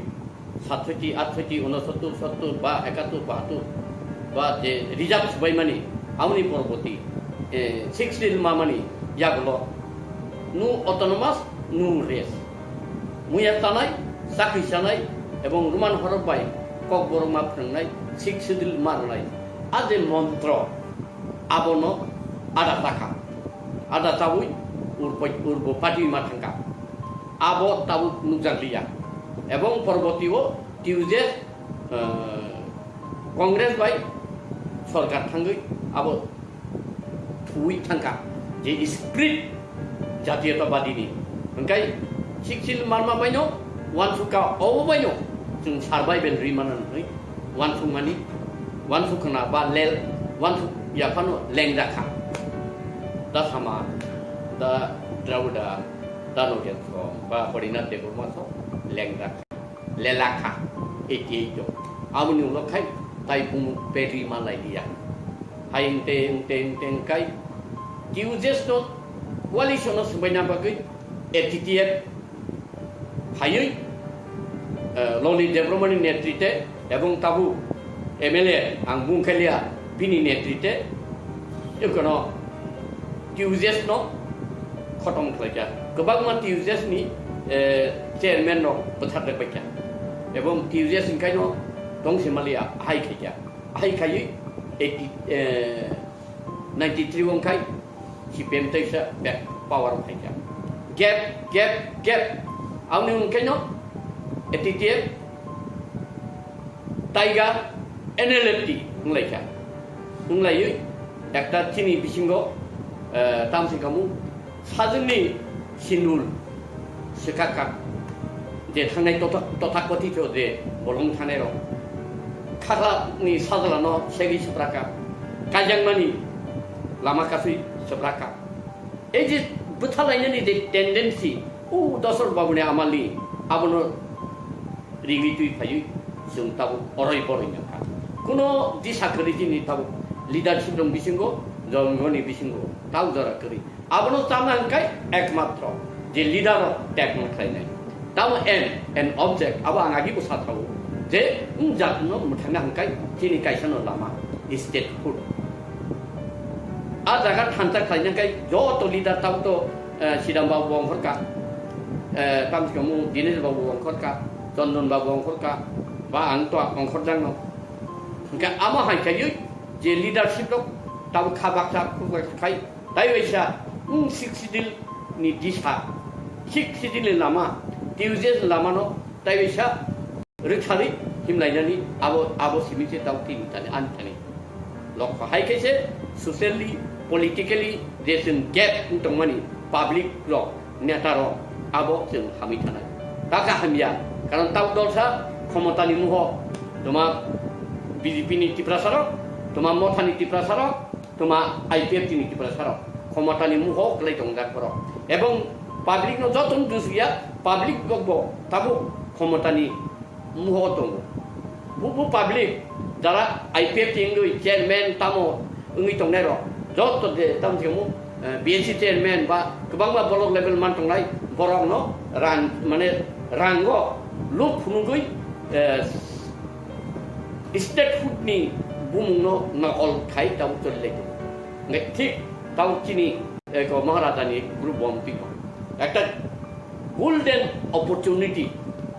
satsoti, atsoti, unosottor, sottor ba ekattor, bahattor ba je reserve subaimani, amoni poroboti, eh, sixth schedule mamani yagulo no autonomous, no rest. Muya tanai, chakri chanai, ebong Roman horok bai kokborok ma phrwngnai, sixth schedule ma rwnai. A je montro, abono ada takha. Ada tabui urbo, urbo pati ma thangkha. Abo tabuk nukjakliya. Ebong poroboti o T U J S, eh, Congress bai sorkar thangwi abo thuwi thangkha je spirit jatiyotabadi ni. Hwnkhe sixth schedule manma baino wansukha, obo baino chwng survival rwi mano hwnwi wansukmani, wansukna ba lel, wansuk yaphano lengjakha. Da sama, da Dravida, da Nogen so, ba Harinath Debbarma so lengjakha. Lelakha, eighty eight o. Aboni ulo khai tai bumuk pedi malai liya. Hai wngte, wngte, wngte wngkai T U J S no coalition no swbaina bagwi A T T F phaiwi, eh, Loni Debbarmani netrite ebong tabuk M L A ang bung khailiya bini netrite Ekono T U J S no khotom khlaikha. Kwbangma T U J S ni, eh, chairman rok bwthar rwbaikha. Ebong T U J S ni kaino tongsi maliya hai khaikha. Hai khaiwi eighty, eh, ninety three wngkhai C P M teisa back power phaikha. Gap, gap, gap. Aboni wngkhaino A T T F Taiga N L F T wnglaikha. Wnglaiwi ekta chini bisingo, eh, tamsi kamu sajwkni sinul swkakha, je thangnai totha-, tothakothito je bolong thangnairok, khaklani sajlano segwi swprakha, kaijakmani lama kasui swprakha. Ei je bwthalainani je tendency, o Dosrot babuni amalni, abono rigwi twi phaiwi chwng tabuk oroi boroi nangkha. Kuno disa kwrwi chini tabuk leadership rok bisingo, jongoni bisingo, tau jora kwrwi. Abono chana hwnkhe ekmatro je leader rok tekno khlainai. Tamo aim and object, abo ang agi bo sathago je, wng jatno mwthangna hwnkhe chini kaisano lama statehood. A jaga thansa khlaina hwnkhe joto leader tamo to, eh, Sidam babu ongkhorka, eh, tamsi kamu Dinesh babu ongkhorka, Chondon babu ongkhorka, ba ang to ongkhorjakno. Hwnkhe amo hai khaiwi je leadership rok tamo kha baksa khuk baksa khai, tai waisa, wng Sixth Schedule ni disa, Sixth Schedule ni lama, T U J S ni lamano tai waisa rwkthani himlainani abo, abo simi se tau tini tani ani tani. Lokho hai khe se socially, politically je chwng gap wng tongmani public rok, neta rok abo chwng hamwi thanai. Taka hamya, karon tau dolsa khomotani muho toma B J P ni Tiprasa rok, toma Mothani Tiprasa rok, toma I P F T ni Tiprasa rok khomotani muho kwlai tongjak borok. Ebong public no joto no dusya, public rok bo tabuk khomotani muho tongo. Bubu public jara I P F T wngwi chairman tamo wngwi tongnai rok, joto je tamo se mo, eh, B N C chairman ba kwbangma block level man tongnai borok no rang mane rango luk phunugwi, eh, statehood ni bumung no nokol khai tamo choli lai tongo. Hingke thik tamo chini, eh, ko Maharaja ni group bo wng twi tongo. Ekta golden opportunity,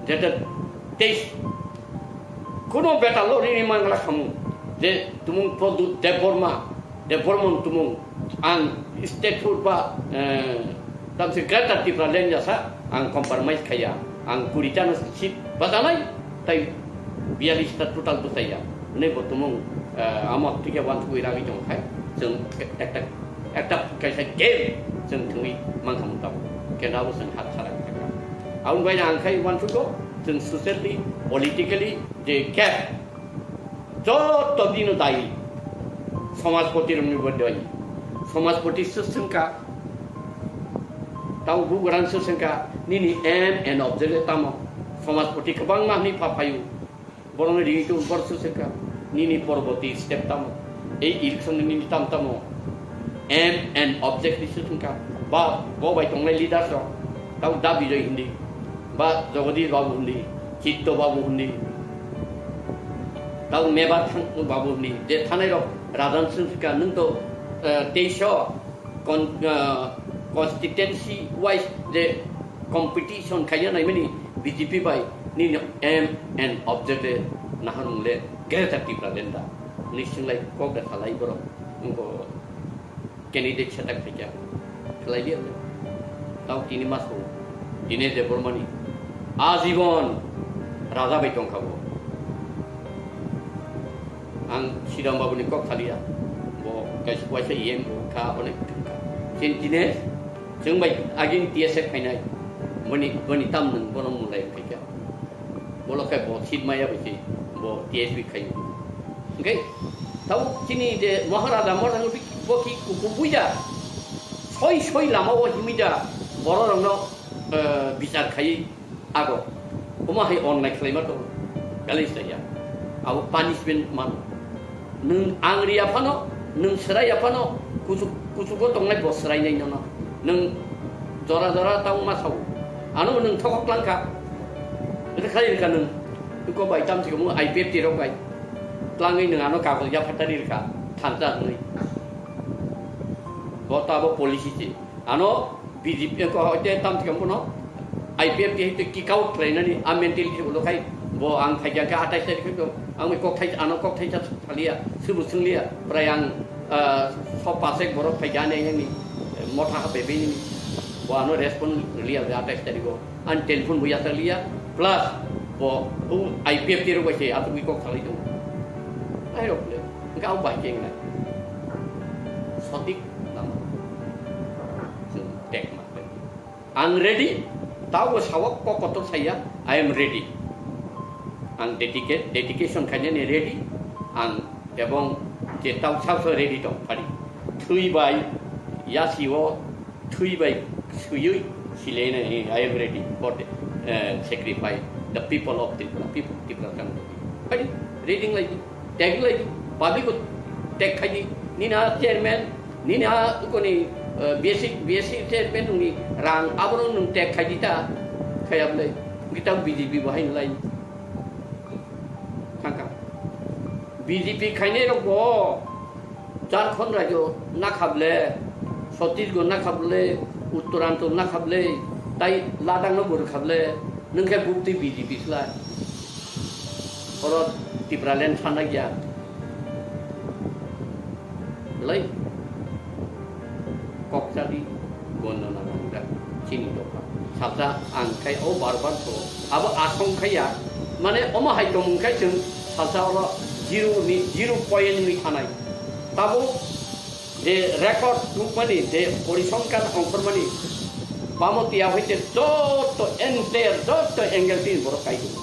jeta tei kono beta lo rini mangla khamu, je tumung Pradyut Debbarma, Debbarman tumung, ang statehood ba, eh, tamsi Greater Tipraland jasa, ang compromise khaya, ang kuri jana seat bajalai, tai biyalista total bwsaiya. Hwnwi bo tumung, eh, amo thikhe uansugwi ragwi tongkha. Chwng ekta, ekta kaisa game chwng thwngwi mankha mung tabuk. Kenda bo chwng hak sarak kha. Aboni bai ang khai uansukgo chwng socially, politically je gap joto dino dayi. Somajpoti rokni bo dayi. Somajpoti swswngkha. Tamo bugrang swswngkha nini aim and object tamo. Somajpoti kwbangma hwnwi pha phaio. Borokno ringwi tong bor swswngkha nini porborti step tamo, ei election nini tam tamo, aim and object ni swswngkha. Ba bo bai tongnai leaders rok, tamo Da Bijoy hindi, ba Jagadish Babu hindi, Chitto Babu hindi, tamo Mebar thang Babu hindi, je thanai rok rajan swswngkha nwng to, eh, teisho con-, ah, constituency wise je competition khaina naimani B J P bai nini aim and object de naharung le Greater Tipraland da. Ni singlai kok da salai borok wngko candidate setak khaikya khlai liya le. Tao tini maso Dinesh Debbarmani ajibon raja bai tongkha bo. Ang Sidam Babuni kok saliya, bo kaisa waisa E M bo kha, onek kha. Chini Dinesh, chwng bai agini T S F khainai, boni, boni tam nwng bono mulai khaikha. Bolo khai bo seat maya bai se, bo T S F khai. Hingke, tao chini je Maharaja, Maharaja bo ki kuku buida, soi soi lama o himida, borok rokno, eh, bichar khai. Ago, omo hai onnai khlaima tongo, kali saya. Abo punishment mano. Nwng ang riya phano, nwng swraiya phano, kuchuk, kuchugo tongnai bo swrainai nono. Nwng jora jora tang ma sao. Ano nwng thokok langkha. Ita khlai rikha nwng. Ko bai tam siko mo I P F T rok bai. Tlangwi nwng ano kagoj ya phatari rikha. Thansa hwnwi. Bo ta bo policy se. Ano B J P ko hoite tam thikam bono I P F T hoite kick out khlainani a mentality ulo khai bo ang phaikha khe atais tarikh khe ang kok thai ano kok thai sa thaliya subu sungliya prai ang, ah, so pasek borok phaikha ne yang ni motha ha bebe ni bo ano respond liya atais tarikh o an telephone bo yasa liya plus bo u I P F T ro bai se atu kok thalai do ai rok le ga bai keng na Sotik lama. Chwng tekma. Ang ready, tabo sawok kok kotor saya, I am ready. Ang dedicate, dedication khainani ready, ang ebong je tau sao sao ready tong phari. Thwi bai yasi o, thwi bai suyui silene, I am ready for the, eh, sacrifice the people of Tripura, people Tripura kan. Phari, ready ngai di. Tag lai di, public ko tag khai di. Nini a chairman, nini a koni, eh, B S C, B S C chairman nungni rang abono nung tag khai di ta. Khai ablai. Kita B J P bahai lai. Thangka. B J P khainai rok bo Jharkhand rajyo nakhable, Chhattisgarh nakhable, Uttoranchal nakhable, tai Ladakh no guru khable, nung khe bukti B J P slai. Oro Tipraland sana gya. Belai kok chadi gondo na nang da chini dopha. Sabsa ang khai o bar bar to. Abo asong khaya. Mane omo hai tong khai chwng sabsa oro zero ni, zero point ni thanai. Tabo je record nukmani, je porisonkar ongkhormani, bamo tiya hoite joto entire, joto angle tin borok kai tongo.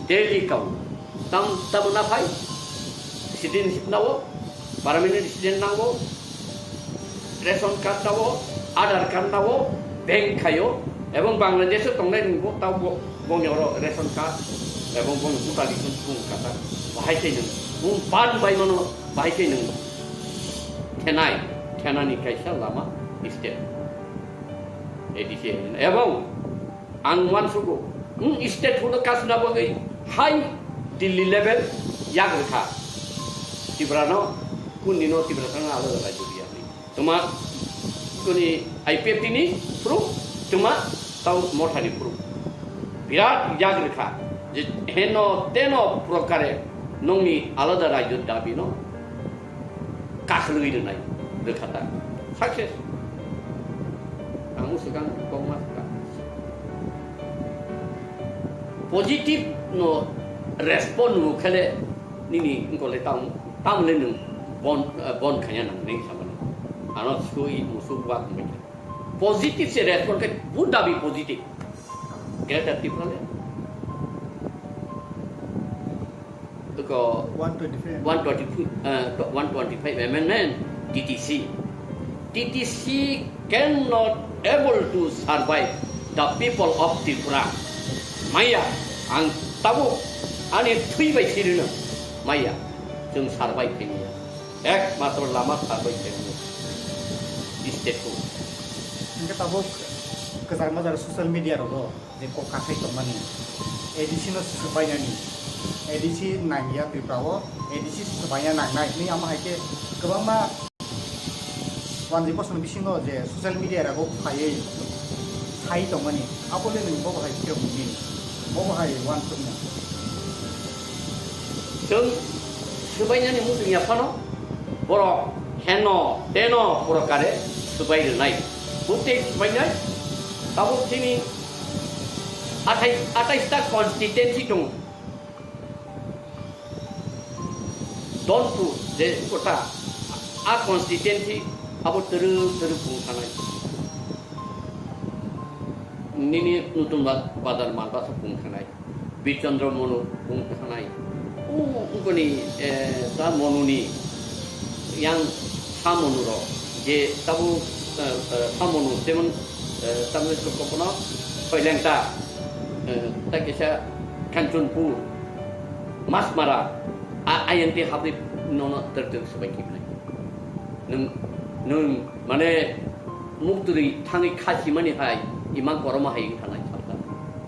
Daily kau. Tam, tamo na phai? Citizenship nawo, permanent resident nango, ration card nawo, Aadhaar card nawo, bank khayo, ebong Bangladesh o tongnai ni bo tao bo, boni oro ration card, ebong boni voter list bung kata, bahai khe nung, bung ban bai mano, bahai khe nung, thenai, thenani kaisa lama step. A D C, ebong ang uansugo, wng state huno kasna bagwi hai Delhi level yak rwkha. Tiprano, kunino Tipra thangna alada rajyo biya hwnwi. Tuma kuni I P F T ni proof, tuma tau Mothani proof. Birat yak rwkha je heno teno prokare nongni alada rajyo dabino kakhwlwi rwnai rwkha ta. Success. Ang swkang kokma swkang. Positive no respond no khele nini ngkole tam, tamle nung bon, eh, bon khanya nang nini samani. Ano sui musuk wa kumbai. Positive se respond ke buddha bi positive. Greater Tipraland. Ko one twenty-five. One twenty-five, uh, one twenty-five amendment, T T C. T T C cannot able to survive the people of Tripura. Maya, ang tabuk ani thwi bai sirino. Maya, chwng survive khaimaya. Ekmatro lama survive khaimaya. State ko. Hingke tabuk kwchar majra social media rogo. Je kok kakhai tongmani, A D C no swbainani, A D C nangya Tripura o, A D C swbaina nangnai hinwi amo hai khe kwbangma wanjwi bosong bisingo je social media rogo phaiwi sai tongmani, abo le nwng bobo hai phiyok nini, bobo hai uansukmung. Chwng swbainani muchungya phano borok heno teno purokare swbai rwnai. Bwtwi swbainai tabuk chini athai, athais ta constituency tongo. Donpur je kota a constituency abo twrwk twrwk bung thanai. Nini Nutun Ba-, Bazar Malbasa bung thanai. Birchandra Monu bung thanai. O, ungkoni, eh, ta Monuni yang sa Monu ro je tabu, eh, eh, sa Monu jemon, eh, tabu kokono Soilengta, eh, ta kisa Kanchanpur, Masmara, a, ayang te habri nono ter ter sebai kibnai. Nung, nung, mane, mukturi thangwi khasimani hai, imang koroma hai wng thangnai sabdan.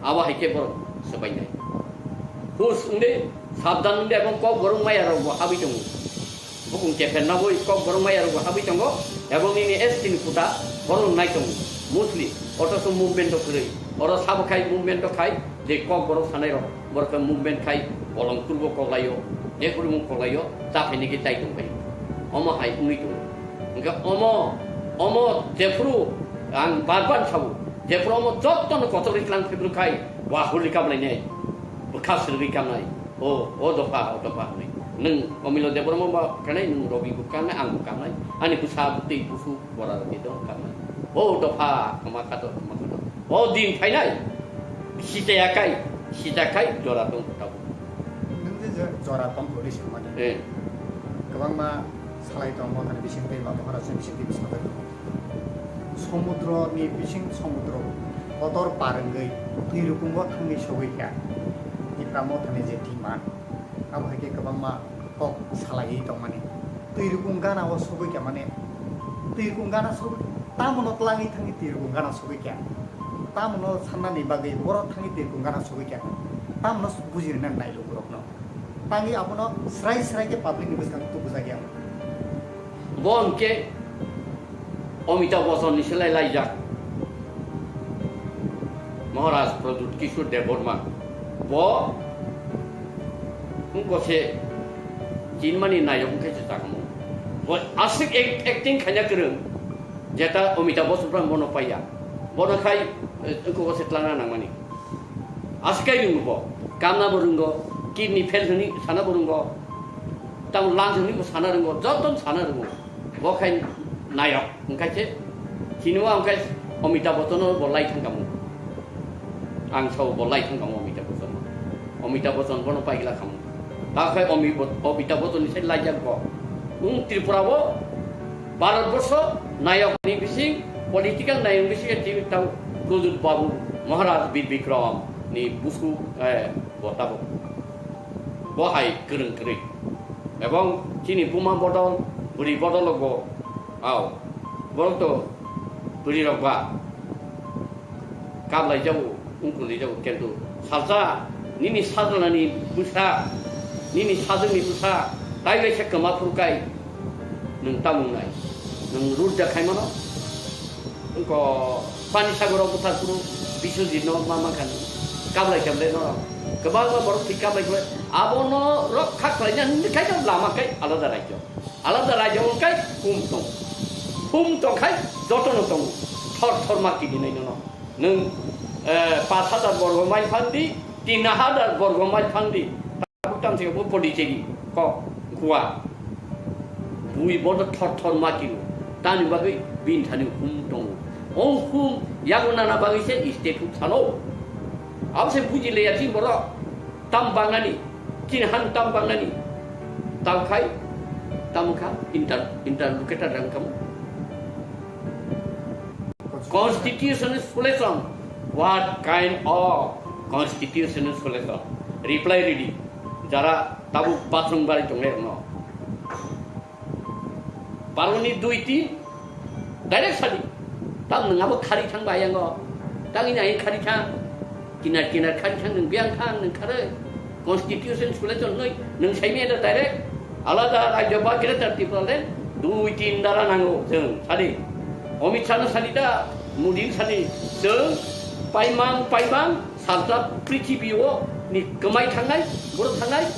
Abo hai khe borok swbainai. Hus wngde, sabdan wngde, ebong kok borok maya rok bo habwi tongo. Bukung kepher naboi kok borok maya rok bo habwi tongo. Ebong nini S T ni kuta borok nai tongo. Mostly, otoso movement rok kwrwi. Oro sabo khai movement rok khai, je kok borok sanai rok. Borok khe movement khai bolong kurbo koklaio, je kurmo koklaio, cha phaini khe chai tong bai. Omo hai wngwi tongo. Hwnkhe omo, omo jephuru ang bar bar sabo, jephuru omo jottono kotor ri tlang phibru khai, wa huli kablainai, bwkha sirwi kamnai, o, o dopha, o dopha hwnwi. Nwng Omilo Debbarma ba kanai, nwng Robi bo kanai, ang bo kanai. Ani bwsa bwtwi busu bora rwgwi dong kanai. O dopha, kama kato, kama kato. O din phainai. Sitaya kai, sita kai, jora tong tabuk. Nwng je je jora tong kori se mani. Eh. Kwbangma salai tong mo thani bising tei ma bwkhara se bising tei bising tei. Somudro ni bising somudro kotor par wngwi twi rukungo thangwi sogwi kha. Tipra Mothani je thima, abo hai khe kwbangma kok salaiwi tongmani. Twi rukung gana o sogwi kha mane, twi rukung gana sogwi, tamo no twlangwi thangwi twi rukung gana sogwi kha. Tamo no sannani bagwi borok thangwi twi rukung gana sogwi kha. Tamo no bujirina nai lukurokno. Tangwi abono srai srai khe public ni bwskango tubujakya. Bo hwnkhe Amitabh Bachchan ni selai laijak Maharaj Pradyut Kishore Debbarma. Bo wngkose chinmani nayok wngkhe se chakmo. Bo aswk ek-, acting khaina kwrwng, jeta Amitabh Bachchan phrang bono paiya. Bono khai, eh, wngkose tlangna nangmani. Aswk kai rwngo bo. Kamna bo rwngo, kidney fail hwnwi sana bo rwngo. Tamo lungs hwnwi bo sana rwngo, joto sana rwngo. Bo khai nayok, wngkha se, chini o wngkha Amitabh Bachchan no bo lai thang kamo. Ang sao bo lai thang kamo Amitabh Bachchan no. Amitabh Bachchan bono paigla kamo. Ta khai Ami-, Amitabh Bachchan ni sai laijak bo. Wng Tripura o Bharat borsho nayok ni bising, political nayok bising tini tang Pradyut Babu Maharaj Bir Bikram ni busu, eh, bo tabuk. Bo hai kwrwng kwrwi. Ebong chini buma bodol, bwrwi bodol bo, au, borok to bwrwi rok ba kablai jago, wngkulwi jago, kintu salsa nini sajlani bwsa, nini sajwkni bwsa, tai kaisa kwma phuru kai nwng tamung nai, nwng rudda khai mano. Wngkha Pani Sagoro bwthar phuru Biswajit no ma mankha nw. Kablai kablai no. Kwbangma borok thwi kablai kablai. Abono rok kha khlaina hwnwi khai no lama kai alada rajyo. Alada rajyo wng kai hum tong. Hum tong khai joto no tongo. Thor thor ma kidinai no. Nwng, eh, pash hajar borgo mile phan di, tin hajar borgo mile phan di. Tabuk tang se bo Pondicherry kok Goa. Bui bodo thor thor ma kilo. Tani bagwi bini thani hum tongo. O hum yago nana bagwi se state huk salo. Abo se buji leya chini borok. Tam bangnani. Chini han tam bangnani. Tam khai, tam kha, inter-, interlocutor rang kamo. Constitutional solution. What kind of constitutional solution? Reply ready. Jara tabuk bathroom bari tongnai rokno. Baroni dui tin direct sadi. Tam nwng abo khari thang ba yango. Tang ini ain khari thang. Kinar kinar khari thang nwng biang thang nwng khare. Constitution sule chon noi nwng saimi ada direct. Alada rajyo ba Greater Tipraland dui tin dara nango chwng sadi. Amit Shah no sadi da, Modi no sadi. Chwng paimang paimang salsa prithibi o ni kwmai thangnai, borok thangnai.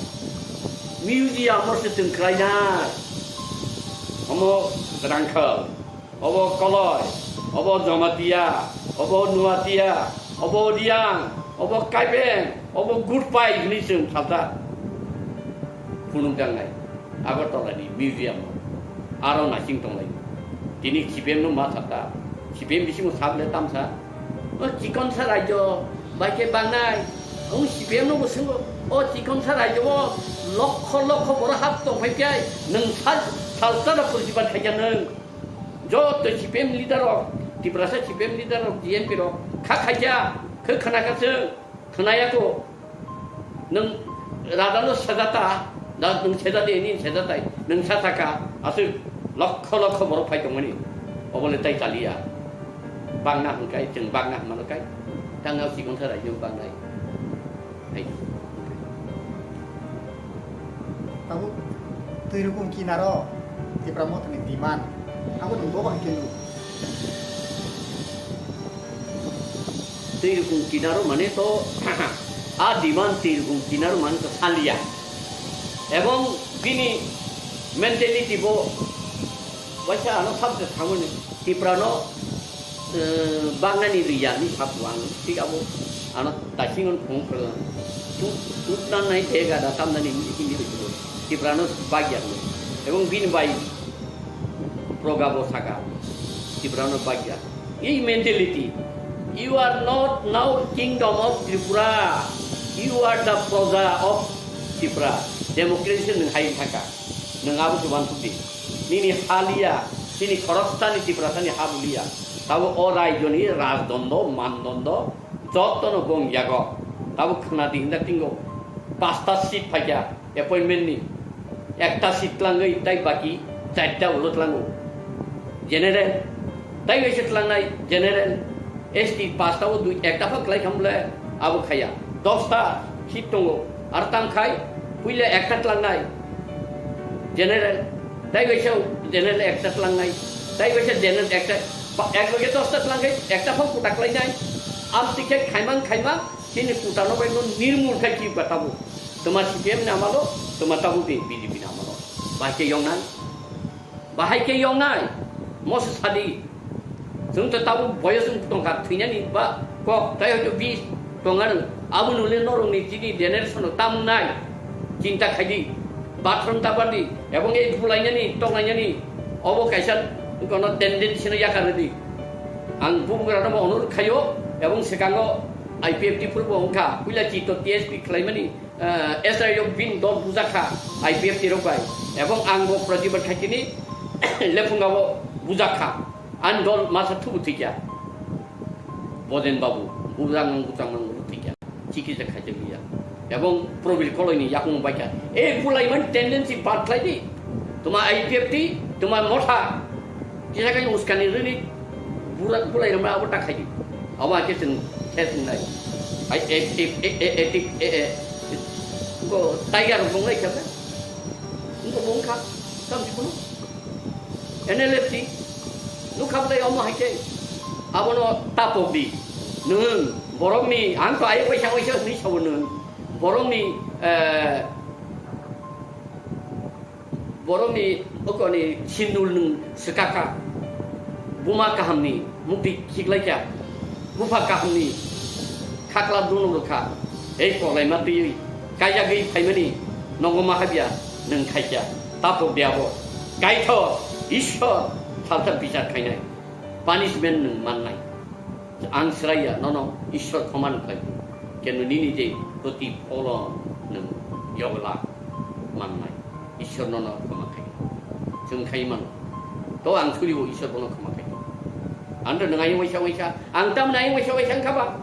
Museum o se chwng khlainai. Omo Rangkhal, obo Koloi, obo Jamatia, obo Nuatia, obo Riang, obo Kaibeng, obo Gutpai hwnwi chwng salsa phunukjaknai Agartala ni museum o. Aro naising tonglai. Tini C P M no ma salsa. C P M bisingo sak le tamsa. O chikonsa rajyo bai khe bangnai. Ang C P M no bo swngo, o chikonsa rajyo o lokho lokho borok hap tong phai khe ai nwng sal, salsa rok purjibad khaikha nwng. Joto C P M leader rok, Tiprasa C P M leader rok, T N P rok kha khaikha, khe khna kha chwng, khna ya kho. Nwng raja no sejata, da nwng sejadi, nini sejatai, nwng sa saka, aswk lokho lokho borok phai tongmani, obo le tai chaliya. Bangna hwnkai, chwng bangna hwnmano kai, tangna sikon sa raijwk bangnai. Hai. Tabuk twi rukung kinaro Tipra Mothani demand, abo nwng bobo hai khe nuk. Twi rukung kinaro mane to a demand twi rukung kinaro mane to salia. Ebong bini mentality bo waisa ano sabse thamani Tipra no, eh, bagnani riya ni sabu ang tik abo ano tasingon phung phung tu tu nan nai te ga da tam nani hindi hindi. Tiprano bagya hwnwi. Ebong bini bai proga bo saka, Tiprano bagya. Ei mentality, "You are not now kingdom of Tripura, you are the proja of Tripura." Democracy nwng hai thaka, nwng abo se uansuk di. Nini haliya, chini khoroksani Tiprasani ha buliya. Tabo o raijoni rajdondo, mandondo, jotono gong yago. Tabo khna di hinda tingo. Pasta seat phaikya. Appointment ni ekta seat tlangwi tai baki charta ulo tlango. General, tai waisa tlangnai general, S T pasta o dui ekta pha klai khamle abo khaya. Dosta seat tongo, ar tam khai puila ekta tlangnai general, tai waisa general ekta tlangnai, tai waisa general ekta, ba-, ek loge dosta tlang khai ekta pha kuta klai nai, am tikhe khaimang khaimang, chini kuta no bai no nirmul khai ki ba tabo. Toma C P M ni amalo, toma tabuk ni B J P ni amalo. Bahai khe yongnai? Bahai khe yongnai? Moso sadi. Chwng to tabuk boyos wng tongkha, thwinani ba kok, tai hoito bis tonga rwng. Aboni ule norokni chini generation rok tam wngnai? Chinta khaidi. Bathroom ta bardi. Ebong ei bulainani, tonglainani. Obo kaisa kono tendency no yakar rwdi. Ang bubagrano bo onurok khaio, ebong swkango I P F T phuru bo wngkha. Puila chito T S P khlaimani, eh, S I O bini dol bujakha I P F T rok bai. Ebong ang bo protibad khaikini lephunga bo bujakha. Ani dol masa thubu thikya. Boden Babu, bujak mang, bujak mang, bujak thikya. Chikitsa khaijak liya. Ebong Probir Koloini yakung baikha. E bulaimani tendency bad khlaidi. Tuma I P F T, tuma motha. Kisa kai uskani rini bura, bulai rama abo ta khaidi. Abo ake chwng khe chwng nai. Ai, e, e, e, e, e, e, e, e, go tiger bong nai khe. Ngo bong kha. Tam di kono. N L F T. Nukha bwlai omo hai khe. Abono tapok di. Nwng borokni, ang to ayuk waisa waisa hwnwi sabo nwng. Borokni, eh, borokni okoni sindul nwng swkakha. Buma kahamni mukti khiklaikha. Bupha kahamni khakla dunuk rwkha. Ei kolaima twiwi kaijagwi phaimani nogo ma habya nwng khaikha. Tapok di abo. Kaithor, Ishwar, salsa bichar khainai. Punishment nwng mannai. Ang sraiya, nono Ishwar khoman khlai. Kenu nini je protipholon nwng yogla mannai. Ishwar nono khoma khai. Chwng khai mano. To ang suribo Ishwar bono khoma khai. Ang to nwng ayung waisa waisa. Ang tamni ayung waisa waisa wngkha ba?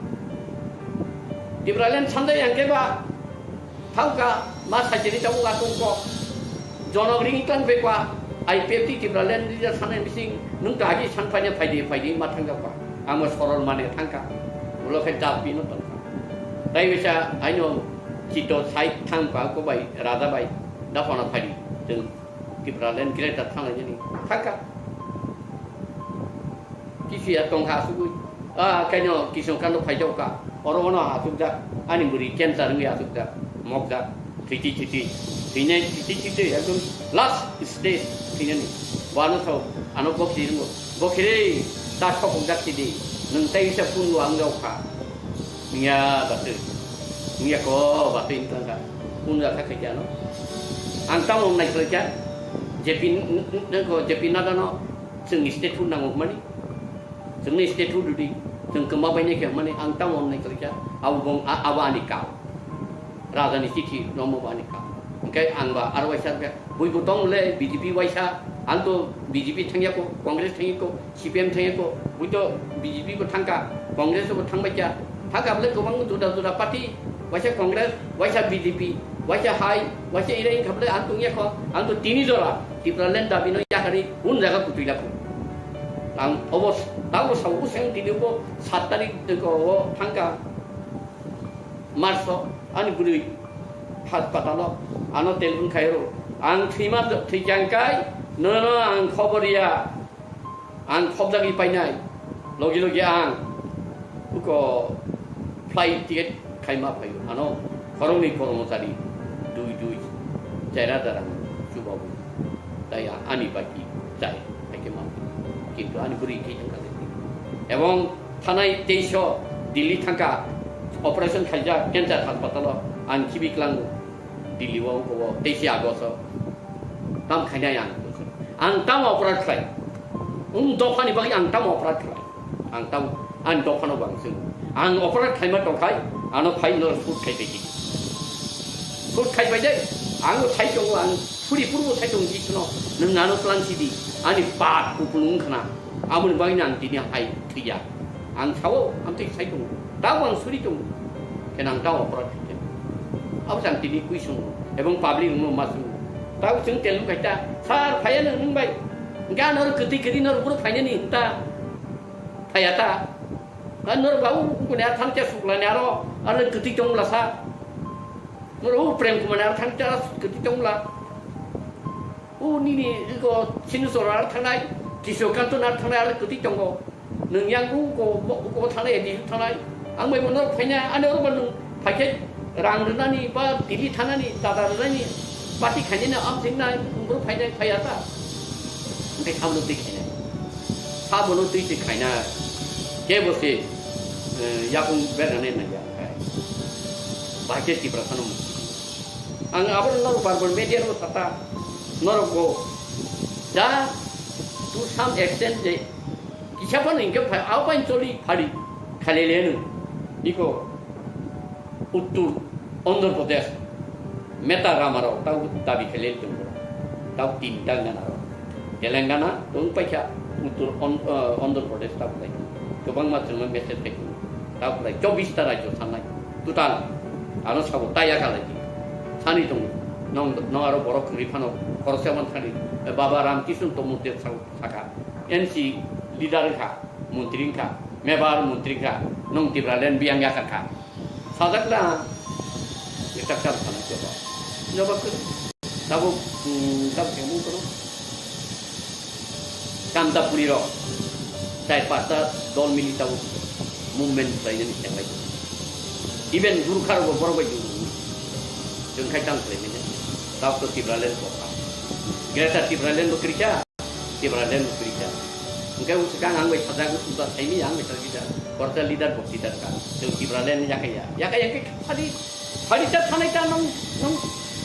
Tipraland sanjai ang khe ba? Thangka, ma sachiri tabuk atungko. Jonok ring tang bekwa, I P F T Tipraland leader sanai bising, nung to agi san paina phaidi, phaidi ma thangka pa. Amo sorol mane thangka. Ulo khe jat bino tongka. Tai bisa aino chito side thangka ko bai, raja bai, da phano phaidi. Chwng Tipraland greater thangnai jani. Thangka. Kisi ya tongkha asugwi. Ah, kaino kisong kano phaijao ka. Oro ono asukjak. Ani bwrwi cancer wngwi asukjak. Mokjak. Thwiti thwiti. Thwinai thwiti thwiti. Ekdom last stage thwinani. Wano sao. Ano bokhi ringo. Bokhi re. Ta thopokjak sidi. Nwng tai wisa phungo ang jao kha. Wngya batwi. Wngya ko batwi wngtang kha. Phunjak kha khaikhe ano. Ang tamo wngnai khlaikha. J P n-, n-, n-, ko J P Nadda no. Chwng state food nango hwnmani, chwngno state food rwdi, chwng kwma bainai khe hwnmani ang tamo wngnai khlaikha, abo bong-, a-, abo ani kau. Raja ni chithi rommo bo ani kau. Hwnkhe ang ba aro waisa khe, buibo tong le B J P waisa, ang to B J P thangya ko, Congress thangya ko, C P M thangya ko, bui to B J P bo thangkha, Congress bo thangbai kha. Hakha bwle kwbangma juda juda party, waisa Congress, waisa B J P, waisa hai, waisa irai wngkha bwle ang tongya kho, ang to tini jora Tipraland dabi no yakarwi hwn jaga kwtwi la kho. Ang obo, tabo sabo bwswng tini bo sat tarik ko o thangkha March o ani bwrwi hospital o ano telephone khai ro ang thwima thwichang kai nono ang khobor ya. Ang khobjagwi painai, logi logi ang uko flight ticket khaima phaio. Ano khoroknwi kormochari dui dui chair hajar ang chubawi. Tai a-, ani baki chai haikhe ma. Kintu ani bwrwi thwi thangkha. Ebong thanai teisho Delhi thangkha, operation khaijak cancer hospital o ang khibi klango. Delhi o, o teisi August o. Tam khainai ang. Ang tam operate khlai. Um dophani bagwi ang tam operate khlai. Ang tam, ang dophano bang sung. Ang operate khlaima tongkhai, ano phai no shoot khai pai di. Shoot khai pai dai. Ang thai tongo, ang phuri purbo thai tongo di sino. Nung ano plan sidi. Ani pat kupulung khna. Aboni bagwi ang tini hai thwiya. Ang sao, ang tei sai tongo. Tao ang suri tongo. Khe nang tao operate khe. Abo jang tini kui sung. Ebong public no ma sung. Tao chwng tel khai ta. Sir, phaiya nang nung bai. Ga nor kwtwi kwtwi nor buru phainani ta. Phaiya ta. Ga nor bau kuni athang cha sukla ni aro. Aro kwtwi tong la sa. Nor u prem kumani athang cha kwtwi tong la. U nini iko Sinuchor ar thangnai, Kiso Kanto ar thangnai, ar kwtwi tongo. Nwng yang u ko, u ko thangnai, di thangnai. Ang bai bono phaina, ani oro ba nwng phaikhe rang rwnani ba Delhi thangnani, dada rwnani, party khainani am thingnai, bro phainai, phaiya ta. Hingke khamno twi khainai. Sabono twi se khaina. Kebo se, eh, yakung bernani nangya. Bahai khe Tiprasano mukti. Ang abo norok bar bar media no sata. Norok go. Ja, to some extent je kisa phano hingke phai, au pai choli phari khalele no. Iko Uttor Andhra Pradesh, Meta Ramarao tau dabi khalele tongo. Tau tinta gana rao. Telangana tong paikha, Uttor On-, eh, Andhra Pradesh tau lai. Kwbangma chwngma message khai tongo. Tau lai chobbish ta rajyo sanai. Total ano sabo taya khalai. Sani tongo. Nong, nong aro borok kwrwi phano khoroksa man thani. Eh, Baba Ramkishan Tomorte sabo saka. N C leader wngkha, montri wngkha, mebar montri wngkha, nong Tipraland biyang yakar kha. Sajak na, ekta kam sana coba. Coba ke, tabo, hmm, tabo kemung kono. Kamtapuri rok, char pasta dol mili tabo movement khlainani tenglai. Even Gurkha rok borok bai jung, jung khai tang khlainani. Tabo to Tipraland kokha. Greater Tipraland bo krikha. Tipraland bo kwrwi kha. Hwnkhe o swkang ang bai sajak, usuda saimi ang bai sajak kisa. Korsa leader bo leader kha. Chwng Tipraland yakaya. Yakaya khe phadi, phadi ta thanai ta nong, nong,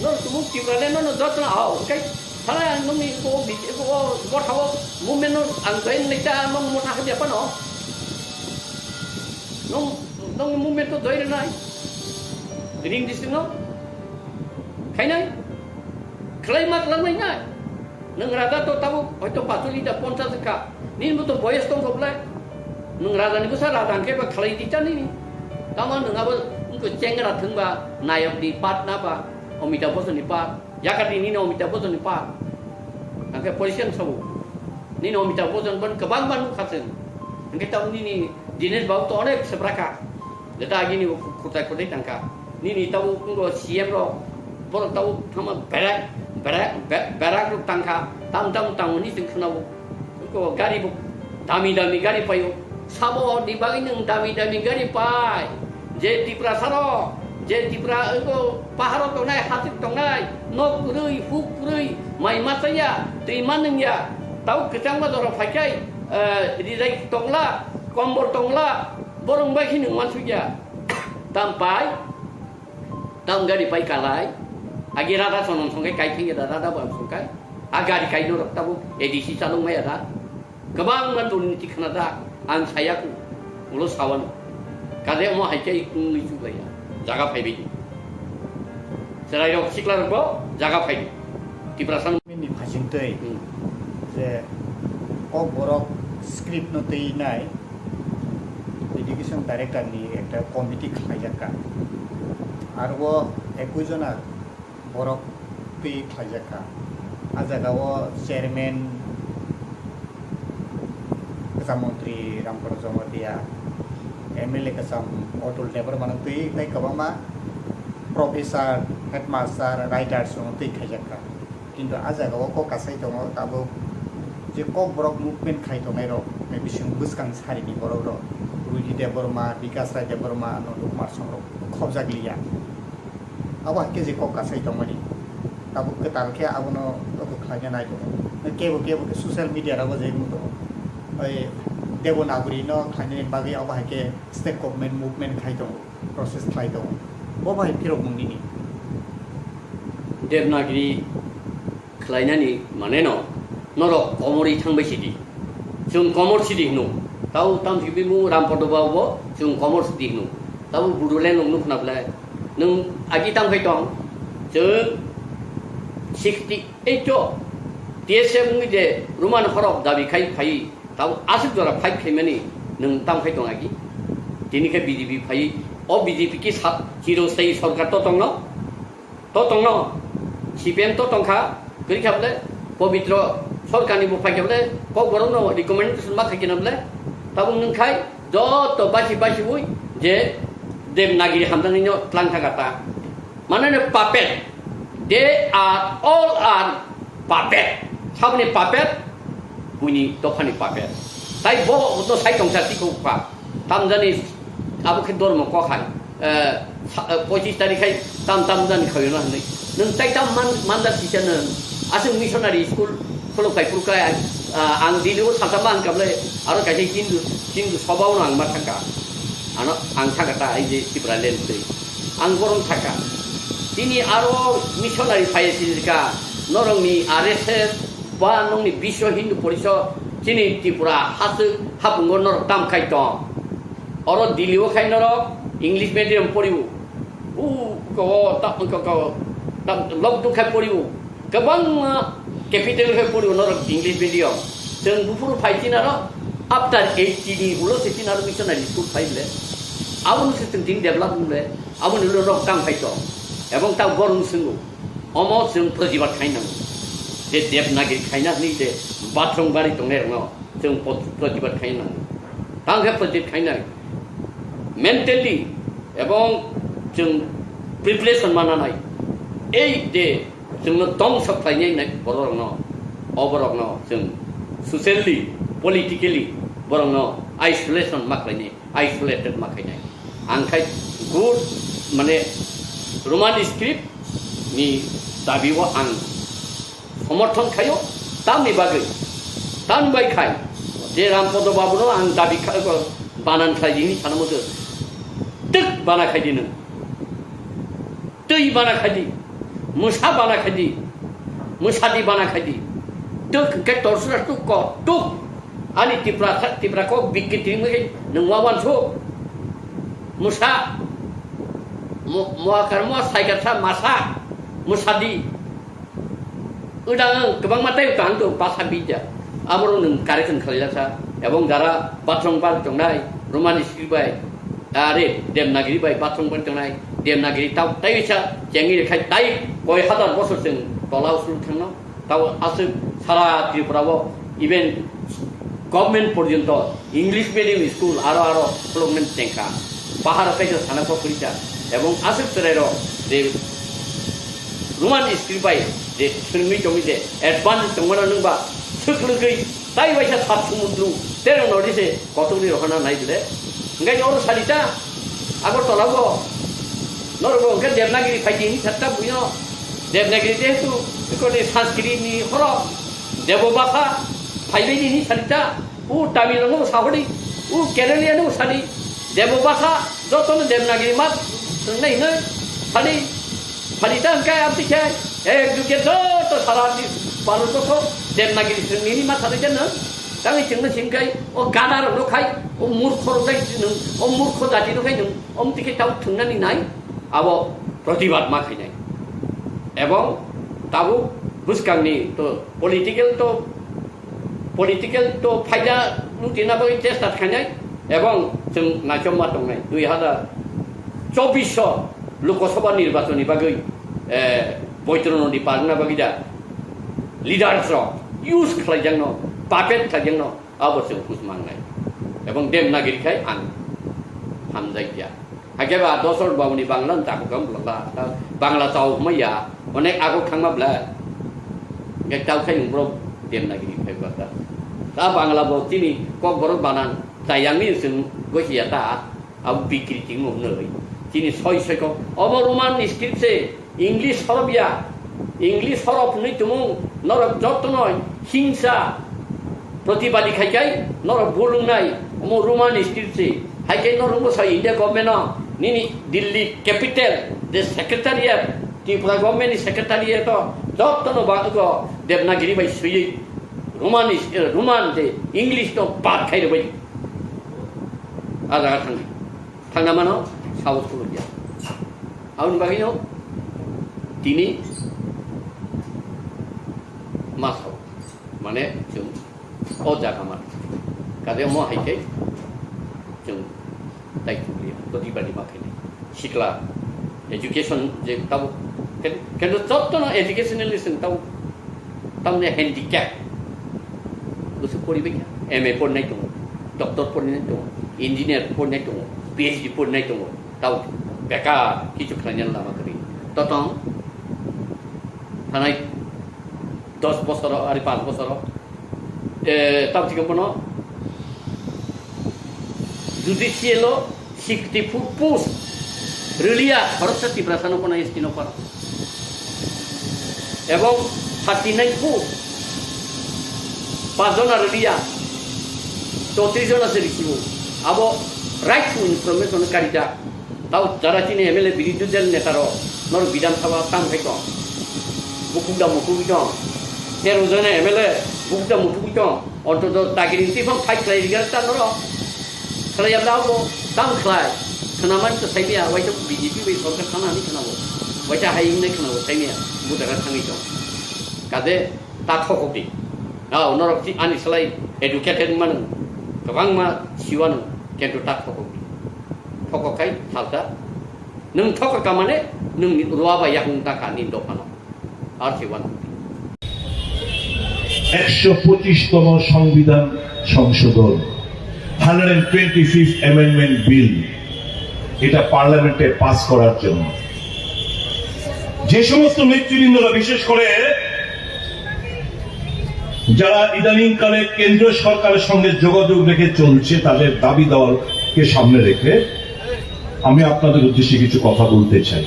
nong tumung Tipraland no jotno ao. Hwnkhe thanai ang nongni ko, ko, ko, ko thao movement no ang join nai ta nong motha hadi apa no. Nong, nong movement to join nai. Ring district no. Khainai. Khlai ma khlai nai. Nwng raja to tabuk hoito pacholi da ponchas wngkha. Nini bo to boyos tongkha bwlai. Nwng raja ni bwsa raja hwnkhe ba khlai di cha nini. Tamo nwng abo wngkha chengra thwngba nayok ni part na ba Amitabh Bachchan ni part. Yakar di nini Amitabh Bachchan ni part. Hwnkhe position sabo. Nini Amitabh Bachchan ban kwbang ban nukha chwng. Hwnkhe tamo nini Dinesh Babu to onek swbrakha. Jeta agini bo khutai khutai tangkha. Nini tabo wngkha C M rok, borok tabo thangma berak, berak, be-, berak rok tangkha. Tam tam tamo ni chwng khwnao. Wngkha gari bo dami dami gari paio. Sabo ni bagwi nwng dami dami gari pai. Je Tiprasa rok, je Tipra wngkha paharo tongnai, hasik tongnai, nok kwrwi, huk kwrwi, mai machaya, twi manwngya. Tabo kwchangma jorao phaikhai, eh, rijai tongla, kombol tongla, borok bai khe nwng wansukya. Tam pai, tam gari pai kalai. Agi rada sonom songkai kai thengya da rada bo songkai. A gari kai norok tabo A D C chalok maya da. Kwbangma durniti khna da. Ang saya ku. Ulo sawano. Kade omo hai khe wngwi chuklaiya. Jaga phaibai di. Chwrairok siklarok bo jaga phai di. Tiprasa Nini phasing twi Hmm. je kok borok script no twi nai education director ni ekta committee khlaijak ka. Aro o ekui jona borok twi khlaijak ka. A jaga o chairman kwcham montri Ramkoro Jamatia, M L A kwcham Atul Debbarma no twi tei kwbangma professor, headmaster, writers no twi khlaijak ka. Kintu a jaga o kok kasai tongo tabuk je kok borok movement khai tongnai rok, bising bwskang sari ni borok rok, Ruhi Debbarma, Bikas Rai Debbarma, Nandu Kumar Song rok khobjak liya. Abo hai khe je kok kasai tongmani, tabuk kwtal khe abono abo khlaina nai tongo. Kebo kebo khe social media rogo je wng tongo, oi Devanagari no khlainani bagwi abo hai khe state government movement khai tongo. Process khlai tongo. Bo bai phirok mung nini. Devanagiri khlainani mane no, norok komorwi thangbai sidi. Chwng komor sidi hino. Tau tamsi bimung Rampodo Babu bo chwng komor sidi hino. Tabo Bodoland rok nukna belai. Nwng agi tamkhai tong. Chwng sixty eight o T S F wngwi je Roman horok dabi khai phai. Tabo aswk jora fight khaimani nwng tamkhai tong agi. Tini khe B J P phai. O B J P ki sa-, chirosai sorkar to tongno. To tongno, C P M to tongkha, kwrwi kha bole, Pobitro Sorkarni bo phaikha bole, Kokborokno recommendation ma khaikhe na bole, tabuk nwng khai joto basi basi ui je Devanagiri hamjaknaino tlang thangkha ta. Mane no puppet, they are all are puppet. Saboni puppet, buini dophani puppet. Tai bo no sai tongsa tikho pa. Tamjani abo khe dormo kok hai. Eh, sa-, eh, pochis tarik khai tam tam jani khayo na hinwi. Nwng tai tam man, manjak kisa nwng. Aswk missionary school khulok khai phuru khai, ah, ang Delhi o salsa ma hwnkha bole, aro kaisa Hindu, Hindu soba o no ang ma thangkha. Ano ang thangkha ta ai je Tipraland twi. Ang borom thangkha. Tini aro missionary phai sinjika norokni R S S ba nokni Biswa Hindu Porishod chini Tripura haswk hapungo norok tam khai tong. Oro Delhi o khai norok English medium poriwo. U ko ta ko ko ta lok duk khai poriwo. Kwbangma capital khai poriwo norok English medium. Chwng buphuru phai chinaro after eighty ni ulo se chinaro missionary school phai le. Aboni se chwng tini develop le. Aboni ulo norok tam khai tong. Ebong ta borong swngo. Omo chwng protibad khai nango. Je Devanagiri khaina hwnwi je bathroom bari tongnai rokno chwng pot-, protibad khai nango. Tang khe protibad khainai. Mentally ebong chwng preparation mananai. Ei je chwngno tong sok khlainai nai bororokno, o borokno chwng socially, politically borokno isolation ma khlainai. Isolated ma khainai. Ang khai good, mane, Roman script ni dabi o ang somorthon khaio, tamni bagwi, tamni bai khai, je Rampodo Babu no ang dabi kha-, banan khlai di hinwi sana muchung, twk bana khai di nwng. Twi bana khai di, mwsa bana khai di, mwsadi bana khai di. Twk hwnkhe torsura tuk ko tuk. Ani Tipra, Tipra kok bikitri wngwi nwng wawan so. Mwsa, mo-, moakar mo saikar sa masa, mwsadi. Udang kwbangma tei kaham to basa bidya. Aborok nwng correction khlailasa. Ebong jara bathroom bar tongnai, Roman script bai, are Devanagiri bai bathroom bar tongnai, Devanagiri tau tei sa chengi rekhai tai koi hazar bosor chwng tola usul thangno. Tau aswk sara Tripura o even government porjonto English medium school aro aro khulukmani chengkha. Pahar kaisa sana kok kwrwikha. Ebong aswk chwrairok je Roman script bai je swrwngwi tongwi je advance tongmano nwngba swk lwgwi tai waisa sat sumundru terong nodi se kotorni rohorna nai bwle. Hwnkhe oro salita Agartala bo norok bo hwnkhe Devanagiri phaidi hinwi sakta buino Devanagiri jehetu ikoni Sanskrit ni horo Debo bhasha phaibaidi hinwi salita. U Tamil rokno sahodi, u Kerala no sadi, Debo bhasha, jotono Devanagiri ma swngnai hinwi sadi, sadi ta hwnkhe amtwi khe, ek juge joto sara ni Bharat borso Devanagiri swngnini ma sadi jeno. Tangwi chwngno singkai, o gada rokno khai, o murkho rok khai nwng, o murkho jati rok khai nwng, omtwi khe tau thwngnani nai, abo protibad ma khainai. Ebong tabuk bwskangni to political to political to phaida lutina bagwi chesta khainai ebong chwng naichomma tongnai dui hazar chobbish o Lok Sabha nirbachon ni bagwi, eh, Boitro Nodi parna bagwi da leaders rok use khlaijakno, puppet khlaijakno abo chwng hus mangnai. Ebong Devanagiri khai ang hamjakya. Hakhe ba Dosor Babuni Bangla no chakukam bwlwkha. Bangla chao hwnmaya, onek ago khangma bwla. Hwnkhe tao khai wng borok Devanagiri phai bwlwkha. Ta Bangla bo chini Kokborok banan chayangni chwng gosi ya ta, abo bikriting no hwnwi. Chini soi soi kok. Obo Roman script se. English horop ya, English horop hwnwi tumung norok jotono hingsa protibadi khai kai norok bulungnai omo Roman script se. Hai kai norok bwsa India government no nini Delhi capital je secretariat Tripura government ni secretariat o jotono ba ego Devanagiri bai swiwi Roman is, eh, Roman de English no bad khai rwbai. A jaga thangdi. Thangna mano, saus khulukya. Aboni bagwino tini ma sao. Mane chwng o jaga mano. Kade mo hai khe chwng tai chukliya. Todi badi ma khainai. Sikla education je tabo ken-, kendo jottono educationally chwng tabo tamne handicap. Busu poribai ya. M A porinai tongo, doctor porinai tongo, engineer porinai tongo, P H D porinai tongo. Tabo bekar kichu khlainani lama kwrwi. Totong thanai dos bosoro, ari panch bosoro, eh, tam thikhe bono judicial o sixty four post rwliya, khoroksa Tiprasa no kono S T no kono. Ebong thirty nine post, pach jona rwliya, chowtris jona se risibo. Abo right to information karida. Tao jara chini M L A birodhi dal neta rok norok Bidhan Sabha tang khai tong. Bukuk da mukuk tong. Tero jona M L A bukuk da mukuk tong. Ontoto dagiri twi phang fight khlai rwgwk ta norok. Khlai yabla abo tang khlai. Khwnamani to saimaya, waisa B J P bai sorkar thana hinwi khwnabo. Waisa hai wngnai khwnabo saimaya. Bo jaga thangwi tong. Kade ta thokok di. Nao norok si ani slai educated manu. Kwbangma siwano kento ta thokok di. Thokok khai salsa. Nwng thokok ka mane nwng ruwa bai yakung ta ka ni dophano. Ar si wan. একশো পঁচিশতম সংবিধান সংশোধন, hundred twenty fifth amendment bill, এটা পার্লামেন্টে পাস করার জন্য যে সমস্ত নেতৃবৃন্দরা, বিশেষ করে যারা ইদানিংকালে কেন্দ্রীয় সরকারের সঙ্গে যোগাযোগ রেখে চলছে, তাদের দাবি দাওয়াকে সামনে রেখে আমি আপনাদের উদ্দেশ্যে কিছু কথা বলতে চাই।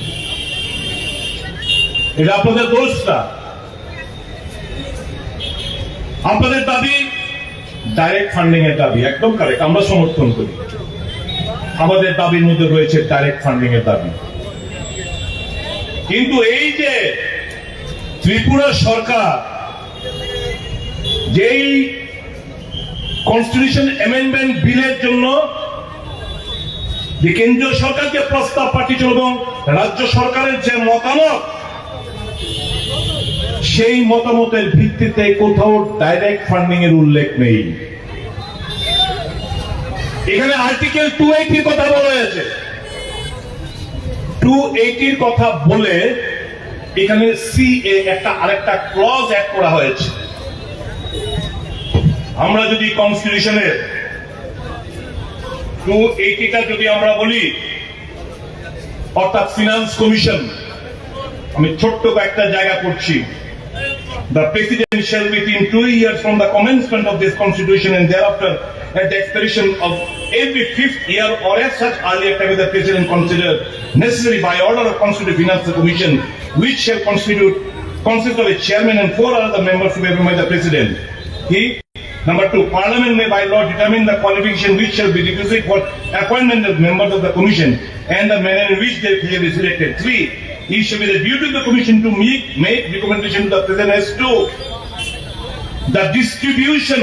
এটা আপনাদের দোষ না, আপনাদের দাবি ডাইরেক্ট ফান্ডিং এর দাবি, একদম কারেক্ট, আমরা সমর্থন করি। আমাদের দাবির মধ্যে রয়েছে ডাইরেক্ট ফান্ডিং এর দাবি। কিন্তু এই যে ত্রিপুরা সরকার যেই কনস্টিটিউশন অ্যামেন্ডমেন্ট বিলের জন্য যে কেন্দ্রীয় সরকারকে প্রস্তাব পাঠিয়েছিল এবং রাজ্য সরকারের যে মতামত, সেই মতামতের ভিত্তিতে কোথাও ডাইরেক্ট ফান্ডিং এর উল্লেখ নেই। এখানে আর্টিকেল টু এইটির কথা বলা হয়েছে। টু এইটির কথা বলে এখানে সিএ একটা আরেকটা ক্লজ অ্যাড করা হয়েছে। আমরা যদি কনস্টিটিউশনের টু এইটিটা যদি আমরা বলি, অর্থাৎ ফিনান্স কমিশন, আমি ছোট্ট কয়েকটা জায়গা পড়ছি। The president shall, within two years from the commencement of this constitution and thereafter, at the expiration of every fifth year or at such earlier time as the president consider necessary, by order of Constitutional Finance Commission, which shall constitute, consist of a chairman and four other members to be appointed by the president. He Number two, Parliament may by law determine the qualification which shall be requisite for appointment of members of the commission and the manner in which they shall be selected. Three, it shall be the duty of the commission to make, make recommendation to the president as to the distribution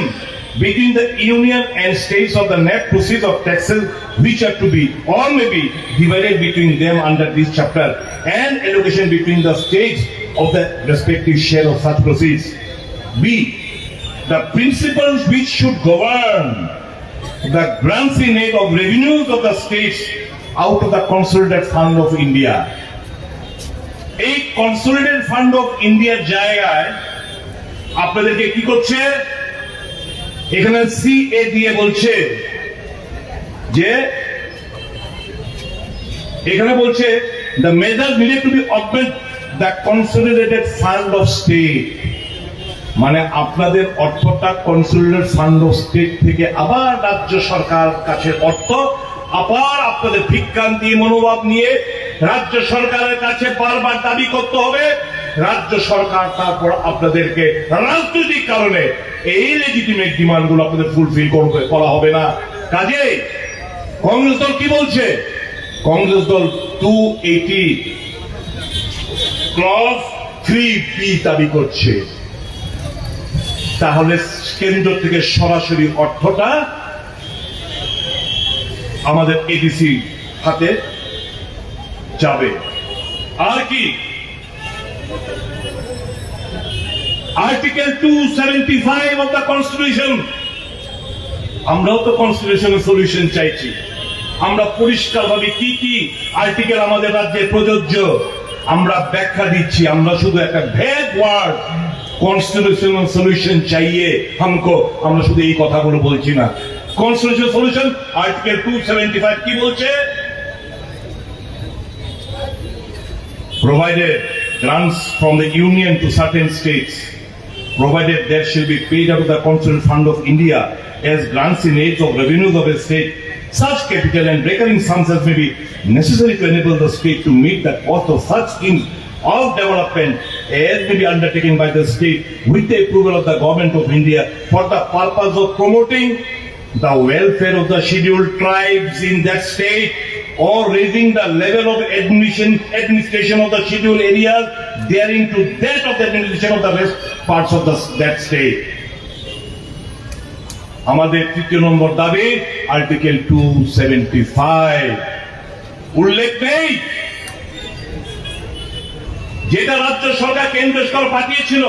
between the union and states of the net proceeds of taxes which are to be or may be divided between them under this chapter and allocation between the states of the respective share of such proceeds. B, the principles which should govern the grants in aid of revenues of the states out of the Consolidated Fund of India. এই consolidated fund of ইন্ডিয়ার জায়গায় আপনাদেরকে কি করছে? এখানে সিএ দিয়ে বলছে যে এখানে বলছে, the measures needed to be augment the consolidated fund of state, মানে আপনাদের অর্থটা কনসোলিডেটেড ফান্ড অফ স্টেট থেকে আবার রাজ্য সরকার কাছে অর্থ, আবার আপনাদের ভিক্ষান্তি মনোভাব নিয়ে রাজ্য সরকারের কাছে বারবার দাবি করতে হবে। রাজ্য সরকার তারপর আপনাদেরকে রাজনৈতিক কারণে এই লেজিটিমেট ডিমান্ডগুলো আপনাদের ফুলফিল করবে, করা হবে না। কাজেই কংগ্রেস দল কি বলছে? কংগ্রেস দল টু এইটি ক্লজ থ্রি বি দাবি করছে, তাহলে কেন্দ্র থেকে সরাসরি অর্থটা আমাদের এডিসি হাতে যাবে। আর কি, article two seventy five of the constitution, আমরাও তো কনস্টিটিউশনাল সলিউশন চাইছি। আমরা পরিষ্কারভাবে কি কি আর্টিকেল আমাদের রাজ্যে প্রযোজ্য, আমরা ব্যাখ্যা দিচ্ছি। আমরা শুধু একটা ভ্যাগ ওয়ার্ড, কনস্টিটিউশনাল সলিউশন চাইয়ে হামকো, আমরা শুধু এই কথাগুলো বলছি না। Constitutional solution, article two seventy five কি বলছে? Provided grants from the Union to certain states, provided there shall be paid out of the Constitutional Fund of India as grants in aid of revenues of a state, such capital and recurring sums as may be necessary to enable the state to meet the cost of such schemes of development as may be undertaken by the state with the approval of the Government of India for the purpose of promoting the welfare of the scheduled tribes in that state or raising the level of admission, administration of the scheduled areas therein to that of the administration of the rest parts of the, that state. আমাদের তৃতীয় নম্বর দাবি, article two seventy five উল্লেখ নেই। যেটা রাজ্য সরকার কেন্দ্র সরকার পাঠিয়েছিল,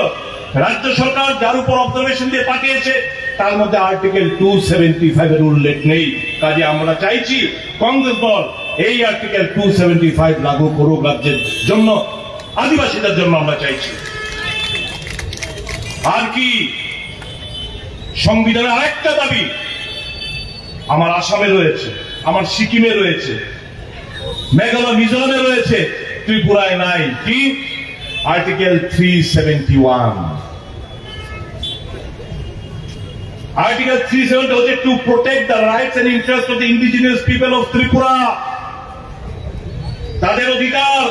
রাজ্য সরকার যার উপর অবজারভেশন দিয়ে পাঠিয়েছে, তার মধ্যে আর্টিকেল টু সেভেন্টি ফাইভ এর উল্লেখ নেই। কাজে আমরা চাইছি কংগ্রেস দল এই আর্টিকেল টু সেভেন্টি ফাইভ লাগু করুক রাজ্যের জন্য, আদিবাসীদের জন্য আমরা চাইছি। আর কি, সংবিধানের আরেকটা দাবি আমার আসামে রয়েছে, আমার সিকিমে রয়েছে, মেঘালয় মিজোরামে রয়েছে, ত্রিপুরায় নাই। কি? Article three seventy one. Article three seventy হচ্ছে to protect the rights and interests of the indigenous people of Tripura। তাদের অধিকার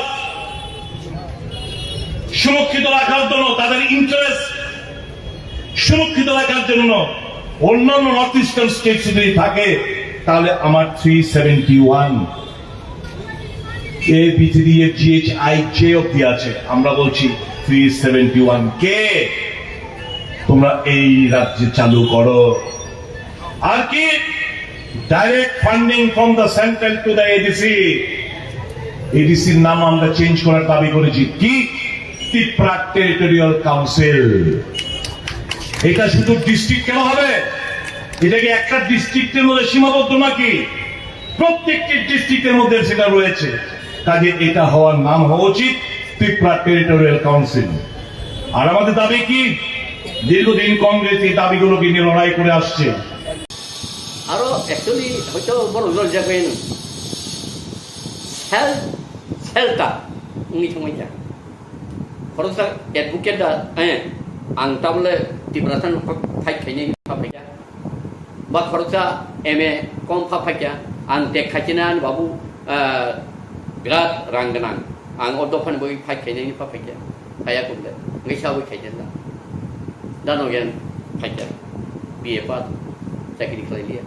সুরক্ষিত রাখার জন্য, তাদের ইন্টারেস্ট সুরক্ষিত রাখার জন্য অন্যান্য নর্থ ইস্টার্ন স্টেটস যদি থাকে, তাহলে আমার three seventy one, A B three F G H I J অব্দি আছে। আমরা বলছি থ্রি সেভেন্টি ওয়ান কে তোমরা এই রাজ্যে চালু করো। আর কি, direct funding from the central to the ADC. এডিসির নাম আমরা চেঞ্জ করার দাবি করেছি। কি? Tripura territorial council. এটা শুধু ডিস্ট্রিক্ট কেন হবে? এটা কি একটা ডিস্ট্রিক্টের মধ্যে সীমাবদ্ধ নাকি? প্রত্যেকটি ডিস্ট্রিক্টের মধ্যে সেটা রয়েছে। কাজে এটা হওয়ার নাম হওয়া উচিত ত্রিপুরা টেরিটোরিয়াল কাউন্সিল। আর আমাদের দাবি কি? দীর্ঘদিন কংগ্রেস এই দাবিগুলোকে নিয়ে লড়াই করে আসছে। Aro actually hoito borok loljak bai no. Self shelter wngwi thangbai kha. Khoroksa advocate da, eh, ang tabole Tiprasa no fight khainai pha phaikha. Ba khoroksa M A kom pha phaikha. Ang tek khaikhe na ani babu, eh, birat rang gwnang. Ang o dophani bagwi fight khainai pha phaikha. Phaiya kumle. Ngai sawi khaikhe da. Da no gen phaikha. B A pass. Chakri khlai liya.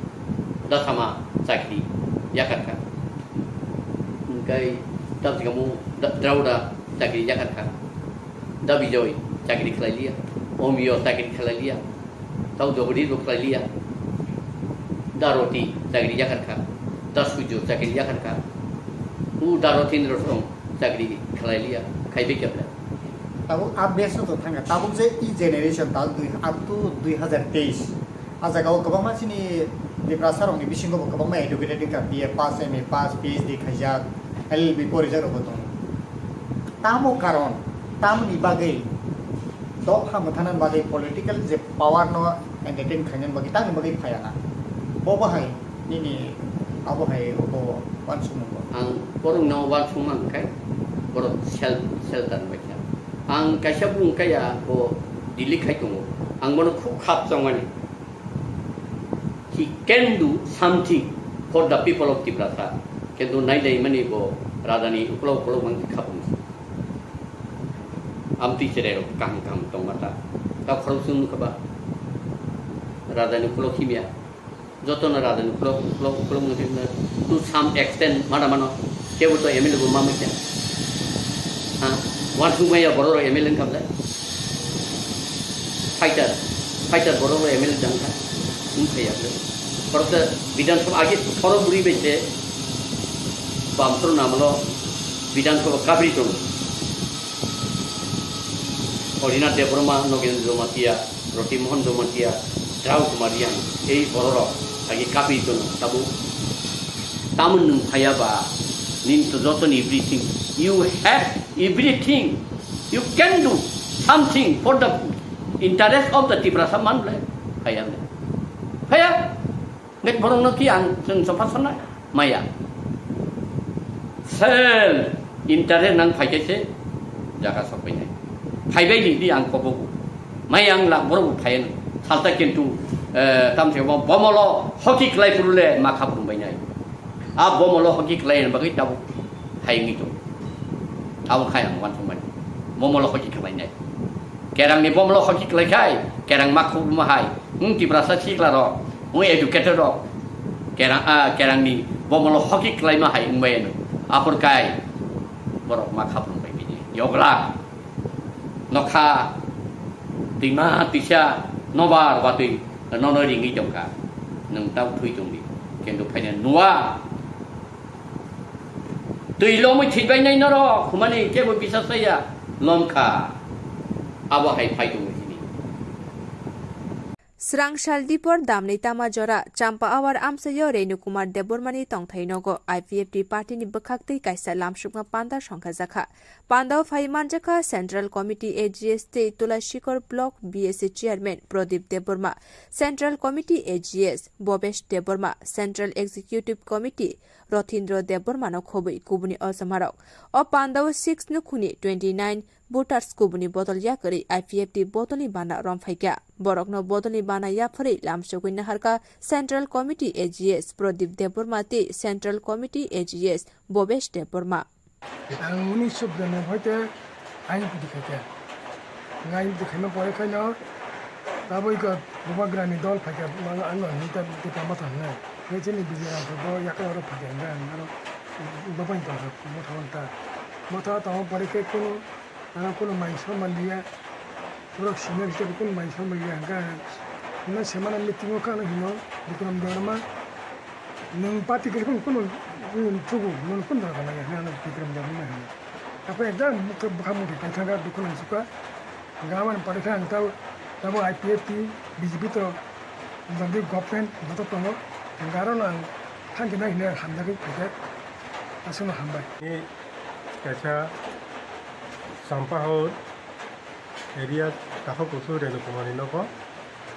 Da sama chakri yakar kha. Hingkai tabjikamu da, Drauda chakri yakar kha. Da Bijoy chakri khlai liya. Omiyo chakri khlai liya. Tau Jogodi bo khlai liya. Da Roti chakri yakar kha. Da Sujo chakri yakar kha. U Da Rotindra song chakri khlai liya. Khai be kebla. Tabuk update no to thangkha. Tabuk je e generation tal dui, up to dui hazar teis. A jaga o kwbangma chini Tiprasa rokni bisingo bo kwbangma educated wngkha, B A pass, M A pass, P H D khaijak, L L B porijak rokbo tongo. Tamo karon, tamoni bagwi dopha mwthanani bagwi political je power no entertain khainani bagwi tamoni bagwi phaiya na. Bo bahai nini abo hai obo uansukmung bo. Ang borokno uansukma hwnkhai borok self shelter bai kha. Ang kaisa bung kaya bo Delhi khai tongo. Ang bono khub khap chongmani. He can do something for the people of Tiprasa. Kintu nai nai mani bo rajani ukolog ukolog mang khabung. Amtwi cherai rok kaham kaham tongma ta. Ta khorok sung nukha ba. Rajani ukolog himya. Joto no rajani ukolog ukolog ukolog mangti to some extent mana mano. Kebo to M L A bo ma mangya. Ha? Wansuk maya borok rok M L A wngkha bwle. Fighter, fighter borok rok M L A wngkha. Wngkha ya bwle. Borok ta Bidhan Sabha age khoro bwrwi bai se bamsoro namlo Bidhan Sabha kabri tongo. Orinath Debbarma, Nogendra Jamatia, Roti Mohan Jamatia, Drau Kumar Yang, ei bororok agi kapi tono tabuk. Tamon nwng phaya ba, nini to joto ni everything. You have everything. You can do something for the interest of the Tiprasa man le. Phaya le. Phaya. Hingke borokno ki ang chwng chopha sana maya. Self interest nang phaikhe se jaga sokpainai. Phaibai di, di ang kobogo. Maya ang lak borok bo phaiya nang. Salta kintu, eh, tamse bo bomolo hoki klai purule ma khap rumbainai. A bomolo hoki klai bagwi tabuk phai ngi to. Tabuk khai ang wan thumbai. Bomolo hoki klainai. Kerangni bomolo hoki klaikhai, kerang ma khuk ma hai. Wng Tiprasa sikla rok, wng educated rok. Kerang, ah, kerangni bomolo hoki klaima hai wngbai ano. Aphur kai borok ma khapung bai bini. Yogla. Nokha. Tima tisa nobar watwi nono ringwi tongkha. Nwng tau thui tongdi. Kintu phaina nuwa. Twi lomwi thwibainai norok, humani kebo bisas chaya, lomkha. Abo hai phai tongo hini. Srang sal dipor damni tama jora, Champa Awar amsaio Renu Kumar Debbarmani tongthai nogo I P F T party ni bwkhak twi kaisa lamsukma panda songkha jakha. Pandao phai manjakha Central Committee A G S tei Tulashikor Block B S A Chairman Pradip Debbarma, Central Committee A G S Bhobesh Debbarma, Central Executive Committee Rothindra Debbarmano khobwi kubuni ochomarok. O pandao six nukhungni twenty nine voters kubuni bodol yakarwi I P F T bodolni bana romphaikha. Borokno bodolni bana yapharwi lamsogwi naharkha Central Committee A G S Pradip Debbarma tei Central Committee A G S Bhobesh Debbarma. Ang unisho bwrwini hoite ain pudi khaikha. Ain pudi khaima pore khaino taboi kok bubagrani dol phaikha, ang, ang hinta Tipra Motha hwnwi. Khe chini B J P bo yakung oro phaikha hwnwi ang aro dobai tongkha Motha wngkha. Motha tongma pore khe kunu, ano kunu mai sor manliya. Borok senior hisabe kunu mai sor manliya hwnka. Hwnwi semana meeting o kha ano hino Bikram Debbarma. Nwng party kwrwi phano kunu, kunu chugo, nwng kunu dara gana ya, hwnwi ano Bikram Debbarma hino. Tapo ekdam bwkha, bwkha mukhe tongthangkha, dukhu nang sukha. Hwnka aboni pore khe ang tabo, tabo I P F T, B J P to, Bangladesh government joto tongo. Hwnka arono ang thangkhe nai hinwi hamjakgwi phaikha. Aswkno hambai. Ni kaisa Sampahor area takhuk kusu Renu Kumarni nogo.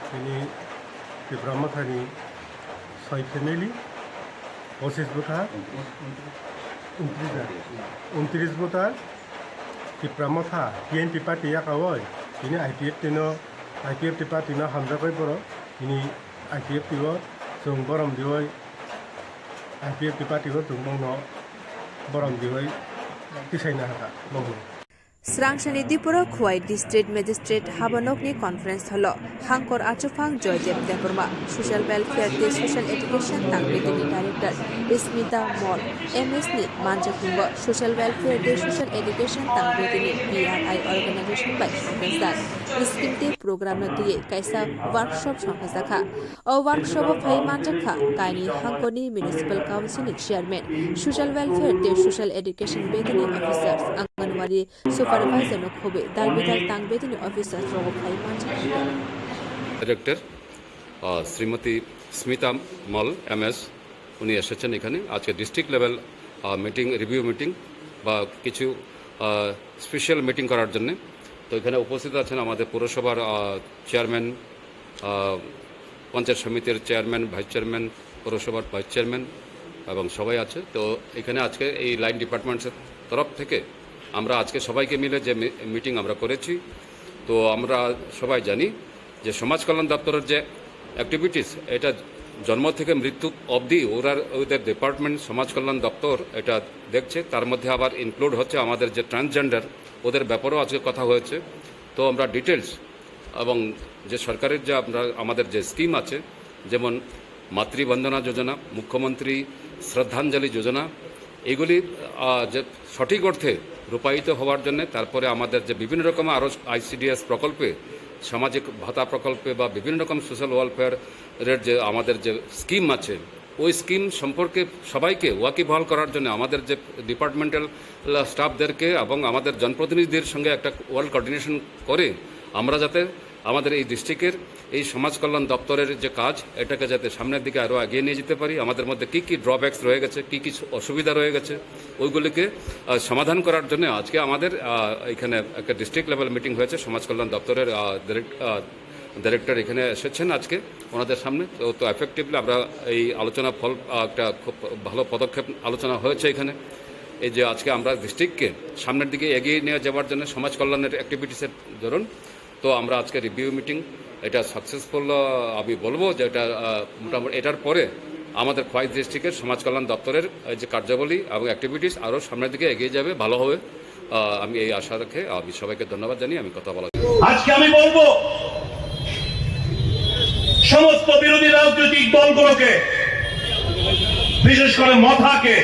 Bini Tipra Mothani soi family, pochis bwkha, untris bwkha, Tipra Motha T N P party yakaui, bini I P F T no, I P F T party no hamjakgwi borok, bini I P F T o chwng borom diui, I P F T party o chwng bongno borom diui tisaina hakha bongno. Srangshani Dipuro Khowai District Magistrate habanokni conference hall-o Hangkor Achuphang Joydev Debbarma, Social Welfare tei Social Education Tangbetini Director Smita Mol, M S ni manjakmungo Social Welfare tei Social Education Tangbetini B R I organization bai songkajak scheme tei program no twiwi kaisa workshop songkajakha. O workshop o phai manjakha kaini Hangkorni Municipal Council ni Chairman, Social Welfare tei Social Education Betini Officers, Anganwadi Supervisor no khobwi dal bidal tang betini officer rogo phai manjak. Director, আহ, শ্রীমতী স্মিতা মল, এমএস, উনি এসেছেন এখানে আজকে district level, আহ, meeting, review meeting বা কিছু, আহ, special meeting করার জন্যে। তো এখানে উপস্থিত আছেন আমাদের পৌরসভার, আহ, চেয়ারম্যান, আহ, পঞ্চায়েত সমিতির চেয়ারম্যান, ভাইস চেয়ারম্যান, পৌরসভার ভাইস চেয়ারম্যান এবং সবাই আছে। তো এখানে আজকে এই লাইন ডিপার্টমেন্টসের তরফ থেকে আমরা আজকে সবাইকে মিলে যে মি-, মিটিং আমরা করেছি, তো আমরা সবাই জানি যে সমাজ কল্যাণ দপ্তরের যে অ্যাক্টিভিটিস, এটা জন্ম থেকে মৃত্যু অবধি ওরা, ওদের ডিপার্টমেন্ট সমাজ কল্যাণ দপ্তর এটা দেখছে। তার মধ্যে আবার ইনক্লুড হচ্ছে আমাদের যে ট্রান্সজেন্ডার, ওদের ব্যাপারেও আজকে কথা হয়েছে। তো আমরা ডিটেলস এবং যে সরকারের যে আমরা, আমাদের যে স্কিম আছে, যেমন মাতৃবন্দনা যোজনা, মুখ্যমন্ত্রী শ্রদ্ধাঞ্জলি যোজনা, এগুলি, আহ, যে সঠিক অর্থে রূপায়িত হওয়ার জন্য। তারপরে আমাদের যে বিভিন্ন রকম আরও আইসিডিএস প্রকল্পে, সামাজিক ভাতা প্রকল্পে বা বিভিন্ন রকম সোশ্যাল ওয়েলফেয়ারের যে আমাদের যে স্কিম আছে, ওই স্কিম সম্পর্কে সবাইকে ওয়াকিবহাল করার জন্য আমাদের যে ডিপার্টমেন্টাল স্টাফদেরকে এবং আমাদের জনপ্রতিনিধিদের সঙ্গে একটা ওয়েল কোঅর্ডিনেশন করে আমরা যাতে আমাদের এই ডিস্ট্রিক্টের এই সমাজ কল্যাণ দপ্তরের যে কাজ, এটাকে যাতে সামনের দিকে আরও এগিয়ে নিয়ে যেতে পারি। আমাদের মধ্যে কী কী ড্রব্যাকস রয়ে গেছে, কী কী অসুবিধা রয়ে গেছে, ওইগুলিকে আহ, সমাধান করার জন্য আজকে আমাদের আহ, এখানে একটা ডিস্ট্রিক্ট লেভেল মিটিং হয়েছে। সমাজ কল্যাণ দপ্তরের আহ, ডিরেক্ট- আহ, ডাইরেক্টর এখানে এসেছেন আজকে ওনাদের সামনে। তো তো এফেক্টিভলি আমরা এই আলোচনা ফল আহ, একটা খুব ভালো পদক্ষেপ আলোচনা হয়েছে এখানে। এই যে আজকে আমরা ডিস্ট্রিক্টকে সামনের দিকে এগিয়ে নিয়ে যাওয়ার জন্য সমাজ কল্যাণের অ্যাক্টিভিটিসের ধরুন, তো আমরা আজকে রিভিউ মিটিং, এটা সাকসেসফুল আমি বলবো যে এটা আহ, মোটামুটি এটার পরে আমাদের খোয়াই ডিস্ট্রিক্টের সমাজ কল্যাণ দপ্তরের এই যে কার্যাবলী এবং অ্যাক্টিভিটিস আরও সামনের দিকে এগিয়ে যাবে, ভালো হবে। আহ, আমি এই আশা রেখে আমি সবাইকে ধন্যবাদ জানিয়ে আমি কথা বলা আজকে আমি বলবো সমস্ত বিরোধী রাজনৈতিক দলগুলোকে, বিশেষ করে মথাকে,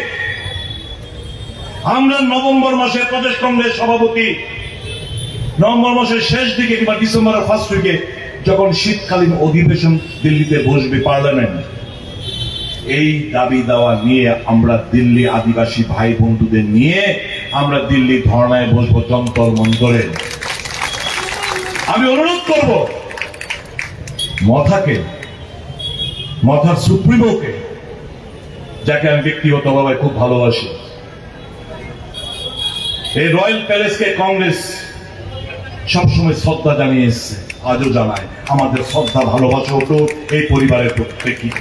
আমরা নভেম্বর মাসে প্রদেশ কংগ্রেস সভাপতি নভেম্বর মাসের শেষ দিকে কিংবা ডিসেম্বরের ফার্স্ট উইকে যখন শীতকালীন অধিবেশন দিল্লিতে বসবে পার্লামেন্ট, এই দাবি দাওয়া নিয়ে আমরা দিল্লি আদিবাসী ভাই বন্ধুদের নিয়ে আমরা দিল্লি ধর্নায় বসবো যন্তর মন্তরে। আমি অনুরোধ করব মথাকে, মথার সুপ্রিমোকে, যাকে আমি ব্যক্তিগতভাবে খুব ভালোবাসি, এই রয়্যাল প্যালেসকে কংগ্রেস সবসময় শ্রদ্ধা জানিয়ে এসছে, আজও জানায়। আমাদের শ্রদ্ধা ভালোবাসা অটুট এই পরিবারের প্রেক্ষিতে।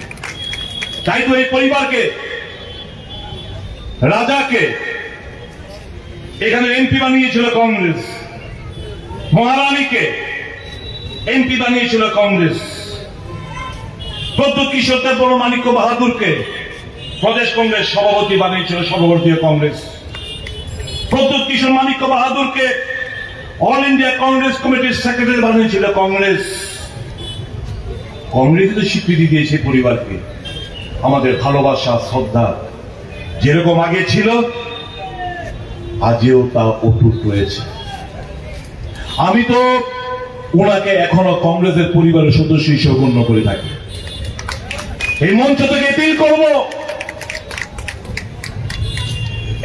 তাই তো এই পরিবারকে, রাজাকে এখানে এমপি বানিয়েছিল কংগ্রেস, মহারানীকে এমপি বানিয়েছিল কংগ্রেস, প্রদ্যুৎ কিশোর দেববর্মা মাণিক্য বাহাদুরকে প্রদেশ কংগ্রেস সভাপতি বানিয়েছিল সর্বভারতীয় কংগ্রেস। প্রদ্যুৎ কিশোর মাণিক্য বাহাদুরকে অল ইন্ডিয়া কংগ্রেস কমিটির সেক্রেটারি বানিয়েছিল কংগ্রেস। কংগ্রেসই তো স্বীকৃতি দিয়েছে পরিবারকে। আমাদের ভালোবাসা, শ্রদ্ধা যেরকম আগে ছিল, আজও তা অটুট রয়েছে। আমি তো ওনাকে এখনো কংগ্রেসের পরিবারের সদস্য হিসেবে গণ্য করে থাকি। এই মঞ্চ থেকে অ্যাপিল করব,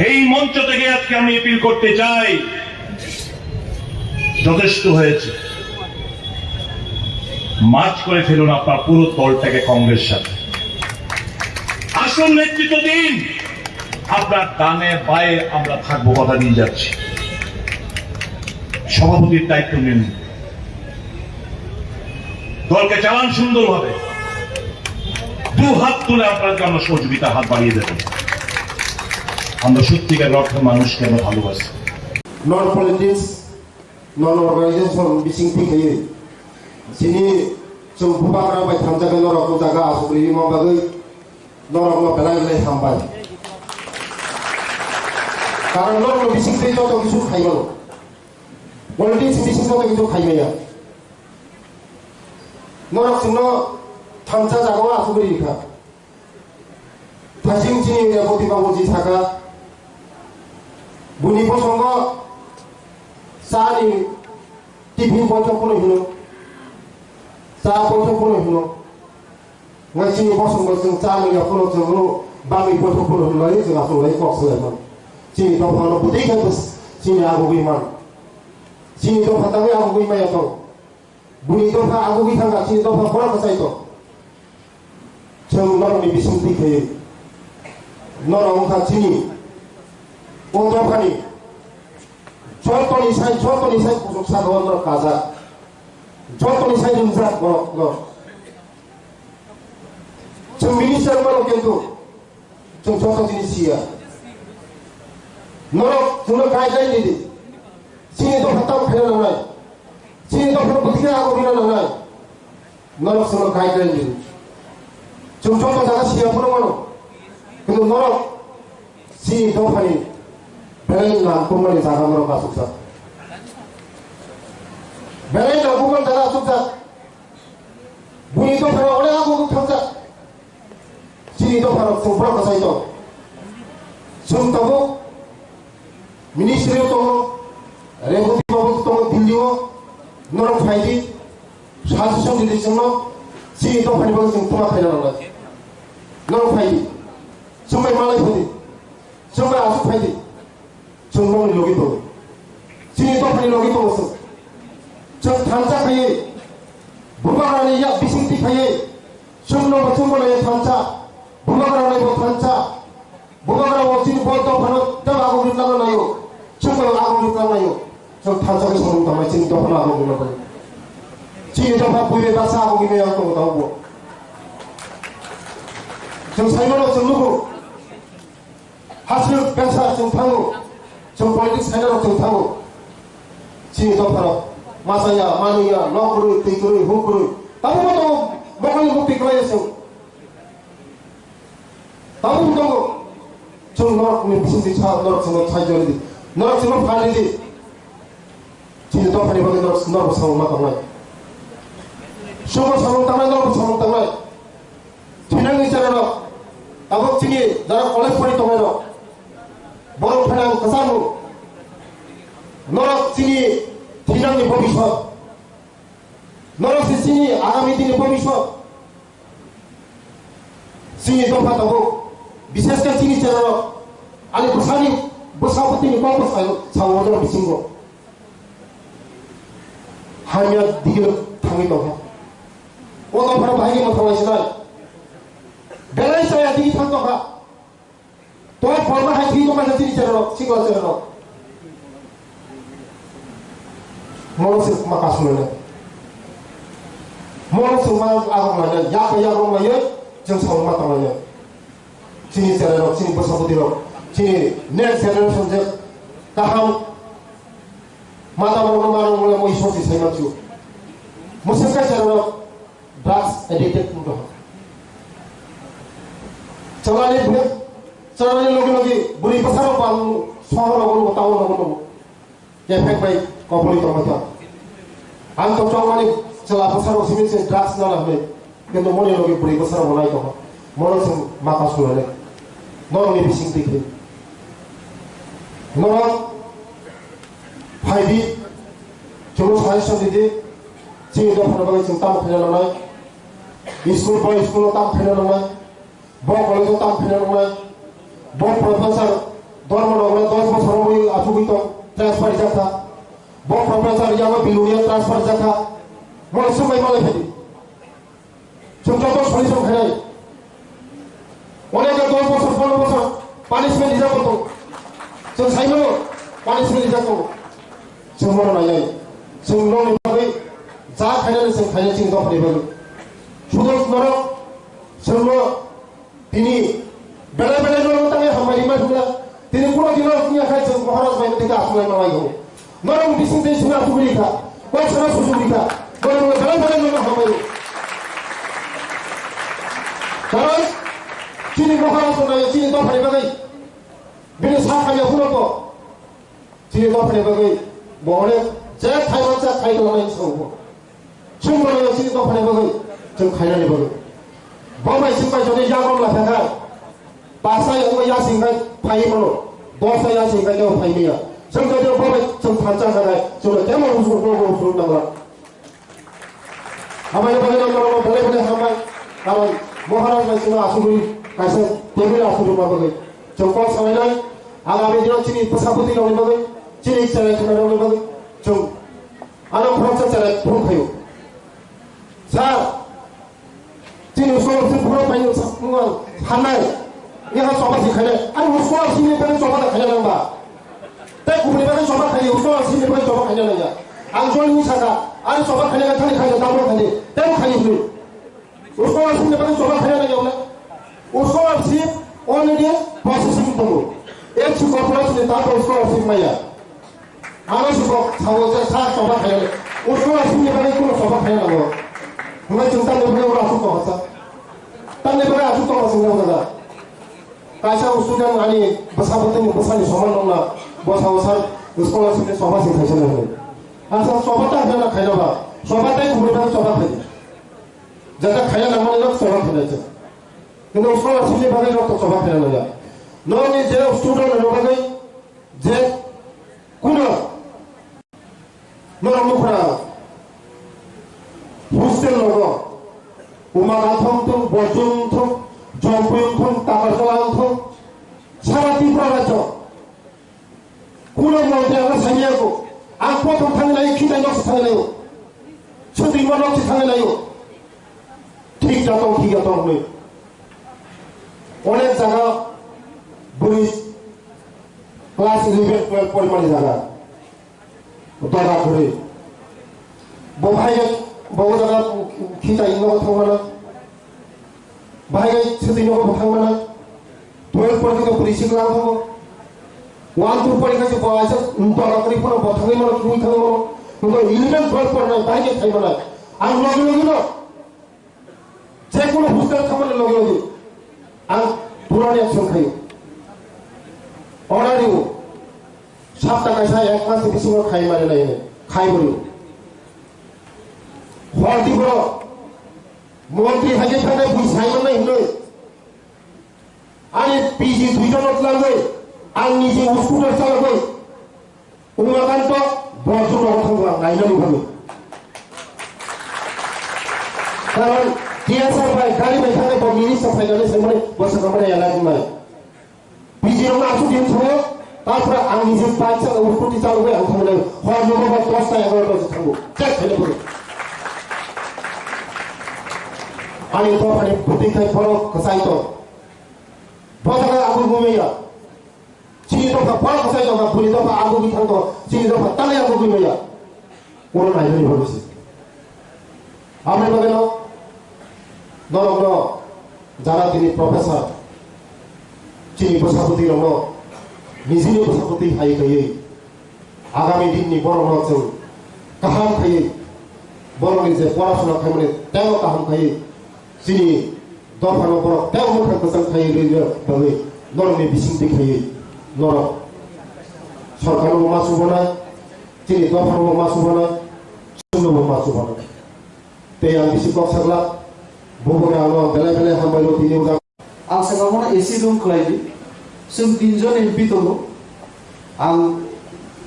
এই মঞ্চ থেকে আজকে আমি অ্যাপিল করতে চাই, যথেষ্ট হয়েছে। মার্জ করে ফেলুন আপনার পুরো দলটাকে কংগ্রেস সাথে। আসুন নেতৃত্ব দিন, আপনার ডানে বায়ে আমরা থাকবো, কথা দিয়ে যাচ্ছি। সভাপতির দায়িত্ব নিন, দলকে চালান সুন্দরভাবে। দু হাত তুলে আপনার জন্য সহযোগিতা হাত বাড়িয়ে দেবেন। আমরা সত্যিকার অর্থে মানুষকে আমরা ভালোবাসি। Non politics, non organization bising thik hai. Sini chung bubagra bai thamjaga norok jaga asugri ma bagwi norok no belai belai hambai. Karon norok no bising thik joto kisu khai mano. Politics bising joto kisu khai maya. Norok chwngno thamsa jagao asugwi rikha. Thasing chini Reboti babuji saka, buni bosongo chani tiffin boithok phano hino, cha boithok phano hino. Ngai chini bosongo chwng cha nungya phano chwngno bangwi boithok phano hino lai chwng aswk lai kok swlai mano. Chini dophano bwtwi khe bwswk chini agugwi mano. Chini dopha tangwi agugwi maya tong. Bini dopha agugwi thangkha, chini dopha borok kwchai tong. Chwng norokni bisingtwi khe norok wngkha chini o dophani jotoni sai, jotoni sai kuchuk saka o norok kajak, jotoni sai ringjak borok no. Chwng minister mano kintu chwng joto jinis siya. Norok chwngno guideline ridi. Chini dopha tamo khaina nangnai. Chini dopha bwtwi khe abo rina nangnai. Norok chwngno guideline ridi. Chwng joto jaga siya phano mano. Kintu norok chini dophani belai nangkukmani jaga norok achukjak. Belai nangkukmani jaga achukjak. Bini dophano onek abo thangkha. Chini dopharok chwng borok kwchai tong. Chwng tabuk Ministry o tongo, Revati babu tongo Delhi o, norok phai di, suggestion di di chwngno, chini dophani bagwi chwng tuma khaina nangnai. Norok phai di, chwng bai malai phai di, chwng bai aswk phai di, chwng nokni logi tongo. Chini dophani logi tongo chwng. Chwng thansa khaiwi, bubagrani yak bisingtwi phaiwi, chwngno bo chwngbo naiwi thansa, bubagrani bo thansa. Bubagra bo chini bo dophano tei aguk ri tangna naio. Chwng bo aguk ri tang naio. Chwng thansa khe samung tangmani chini dophano aguk ri tangmani. Chini dopha buibai baksa aguk ri yang tongo tabukbo. Chwng saimano chwng nugo. Hasrwk bengsa chwng thango. Chwng politics sainano chwng thango. Chini dophano machaya, manuya, nok kwrwi, twi kwrwi, huk kwrwi. Tabukbo tongo, mokolni mukti kwlaio chwng. Tabuk tongo. Chwng norokni bisingtwi sa, norok chwngno sai jori di. Norok chwngno phal ridi. Chini dophani bagwi norok, norok samung ma tongnai. Chwngno samung tangnai, norok samung tangnai. Thinangni chera rok. Tabuk chini jara college pori tongnai rok. Borok phainang kwchangno. Norok chini thinangni bobiswt. Norok se chini agami dini bobiswt. Chini dopha tabuk, bishesh khe chini cherarok, ani bwsani, bwsa bwtwini kok bwsai sao order bisingo. Hamya digilo thangwi tongkha. O dophano bahai khe mwthanglaisnai. Belai chaya digi thang tongkha. Toi porma hai thwi tongmani chini cherarok, sikla cherarok. Mono se ma kasu lele. Mono se ma agong lele, yak yak rong lele, jeng sa ma tong lele. Chini cherarok, chini bwsa bwtwi rok, chini next generation je kaham mata rok ma rong lele mo isor si sai ma chu. Mo se ka cherarok, drugs addicted wng tongkha. Chalani bwrwi, chalani logi logi bwrwi bwsarok bang sohor rogo nugo, town rogo nugo. Effect bai koboli tongma tong. Ang to chongmani chwla bwsarok simi se drugs nana hwnwi. Kintu moni logi bwrwi bwsarok bo nai tongkha. Mono chwng maka sulai nai. Norokni bising twi khe. Norok Phai di, chwngno suggestion di di, chini dophani bagwi chwng tamo khaina nangnai, school bai school-o tamo khaina nangnai, bo college-o tamo khaina nangnai, bo professor Dharmanagar dos bosor wngwi achugwi tong, transfer rijak kha, bo professor Yama Bilonia transfer rijak kha, mole swngbai malai phai di. Chwng joto solution khainai. Onek dos bosor, pondro bosor punishment rijak bo tong. Chwng saimano punishment rijak tongo. Chwng bono nainai. Chwng nokni bagwi ja khainani chwng khainai chini dophani bagwi. Sudo norok chwngno tini belai belai norok tangwi hambai rima thangla. Tini kuno dino wngya khai chwng Maharaj bai tei aswk lai manai go. Norok bising tei suna aswk ri kha. Kok sana susu ri kha. Norok belai belai norok hambai. Karon chini Maharaj no nai chini dophani bagwi. Bini sa khamya phunukgo. Chini dophani bagwi bo onek je khai mansa khai tongmani songbo. Chwng bono chini dophani bagwi chwng khainani bagwi. Bo bai chwng bai jodi yagon la thakha. Pasa yago yasing khai phai mano. Dosa yasing khai kebo phai maya. Chwng jodi bo bai chwng thansa khanai chwng kemo usu ko usu nangla. Hambai no bagwi no norok belai belai hambai. Karon Maharaj bai chwngno asugwi kaisa table asugwi ma bagwi. Chwng kok salainai. Agami dino chini bwsa bwtwi rokni bagwi, chini chwrai khwnai rokni bagwi chwng ano khoroksa chwrai phone khaio. Sir, chini uskol si phone khaio, hanai. Yaha soba si khainai. Ani uskol si ni bagwi soba da khaina nangba. Tei kubuni bagwi soba khaio, uskol si ni bagwi soba khaina nangya. Ang jol ni saka, ani soba khaina thani khaio, double khaio, tei khaio hwnwi. Scholarship ni bagwi choba khaina nangya wngna. Scholarship already processing tongo. Ek si corporation ni tato scholarship maya. Ano si kok sawo je sa choba khaina. Scholarship ni bagwi kuno choba khaina nango. Hwnbai chwng tamni bagwi oro aswk tongkha sa. Tamni bagwi aswk tongkha chwng nang jaga. Kaisa student ani bwsa bwtwini bwsani soman nongna bwsa bwsa scholarship ni choba si khaisa nangni. Asa choba ta khaina khaina ba. Choba tai kubuni bagwi choba khaidi. Jata khaina nangmani rok choba khainai se. Kintu scholarship ni bagwi rok to choba khaina nangya. Nokni je student rok bagwi je Kuno norok nukra hostel logo Uma Gathong thung, Bojong thung, Jompui thung, Takarjala thung, sara Tripura rajyo. Kuno montri ang sanya ko, ang kothom thang lai, khitai nok thang lai, chwtwi ma nok thang lai. Thik jatong, thik jatong hwnwi. Onek jaga bwrwi class eleven, twelve porimani jaga. Dora kwrwi. Bo bahai khe, bo o jaga khitai nogo thangmana. Bahai khe swtwi nogo bo thangmana. Twelve porikha khe bwrwi sikla thango. One, two porikha khe bo aisa dora kwrwi phano bo thangwi mano, thangwi thangwi mano. Bo eleven, twelve porinai bahai khe thai mano. Ang logi logi no. Jekunu hostel thangmani logi logi ang purani action khayo. Order riyo. Sapta kaisa ek mas bisingo khai mari nai hinwi khai bo riyo. Hor di borok montri hai khe thangwi bui sai mannai hinwi. Ani P G duijono tlangwi ang niji scooter chalogwi Umakanto borok jora thangbo ang nainani bagwi. Karon T S R bai gari bai thangwi bo minister phainani saimani bo sakhamani elak wngnai. P G rokno aswk din thango, tapra ang niji bike chalo, scooty chalogwi ang thangnai. Hor nogo ba dos ta egaroh ta thango. Chek khaina bagwi. Ani dophani bwtwi khai borok kwchai tong. Bo jaga ang bo maya. Chini dopha borok kwchai dopha, bwrwi dopha, ang bo bithang dopha, chini dopha talai ang bo bwrwi maya. Oro nainani bagwi se. Aboni bagwino norokno jara tini professor, chini bwsapoti rokno nijini bwsapoti hai khaiwi agami dinni borokno chwng kaham khaiwi borokni je porasona khaimani teibo kaham khaiwi chini dophano borok teibo mwkhang kwchang khaiwi rwna bagwi norokni bisingtwi khaiwi norok sorkarnobo ma chubanai, chini dophanobo ma chubanai, chwngnobo ma chubanai. Tei ang bisi kok saglak, bubugra ano belai belai hambai rw tini ujak. Ang saka bono A C room khlai di. Chwng tinjon M P tongo. Ang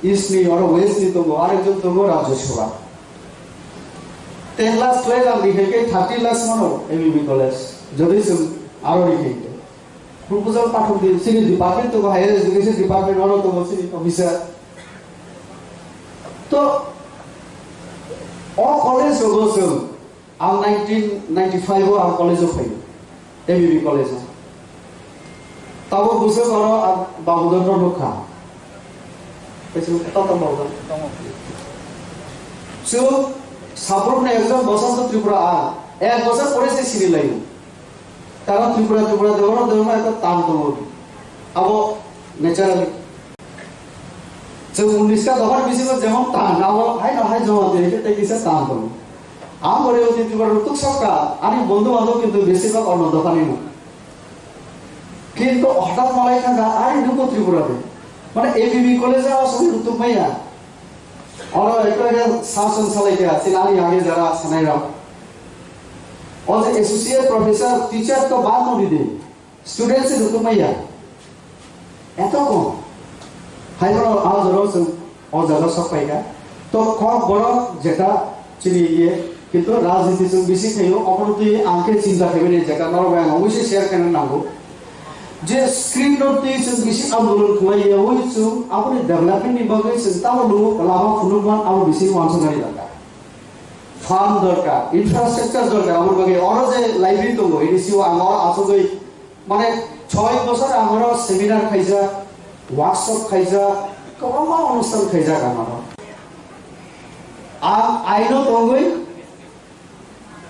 East ni, oro West ni tongo, arekjon tongo Rajya Sabha. Ten lakhs twelve ang rikhe khe thirty lakhs mano M B B college. Jodi chwng aro rikhe khe. Proposal pathok di, chini department tongo, higher education department, oro tongo chini officer. To, o college rogo chwng, ang nineteen ninety-five o ang college o phaio, M B B college o. Tabuk bwswk oro ang Babudorno nukha. Kaisa tata Babudor. Chwng sabrumni ekjon Bosonto Tripura ang, ek bosor pore se sini laio. Karon Tripura, Tripura, Deborok, Deborok, ekta tan tongo. Abo naturally. Chwng unis ta dophani bisingo jemon tan, abo haino hai joma twi khe tei kisa tan tongo. Ang pore uti Tripura rutuk sakka, ani bondhu bandhab kintu besibak onno dophani no. Kintu hothat malai thangkha, ari nuko Tripura de. Mane A B B college o aswk rutuk maya. Oro ekta ekta sasong salai kha, chini ani age jara sanai rok. O je associate professor, teacher to bad no di de. Student se rutuk maya. Eto kom. Hai bono a jora chwng o jaga sok pai kha. To kok borok jeta chini iye, kintu rajniti chwng bisi khaio, obono twi ang khe chinta khaimani jeta norok bai ang obviously share khaina nango. Je screen no twi chwng bisi andolon khlai ya, oi chwng aboni development ni bagwi chwng tamo lama phunukman abo bisi wansuknani dorkar. Farm dorkar, infrastructure dorkar, aboni bagwi oro je library tongo, A D C o ang oro achugwi mane choi bosor ang oro seminar khaijak, workshop khaijak, kwbangma onusthan khaijak ang oro. Ang aino tongwi,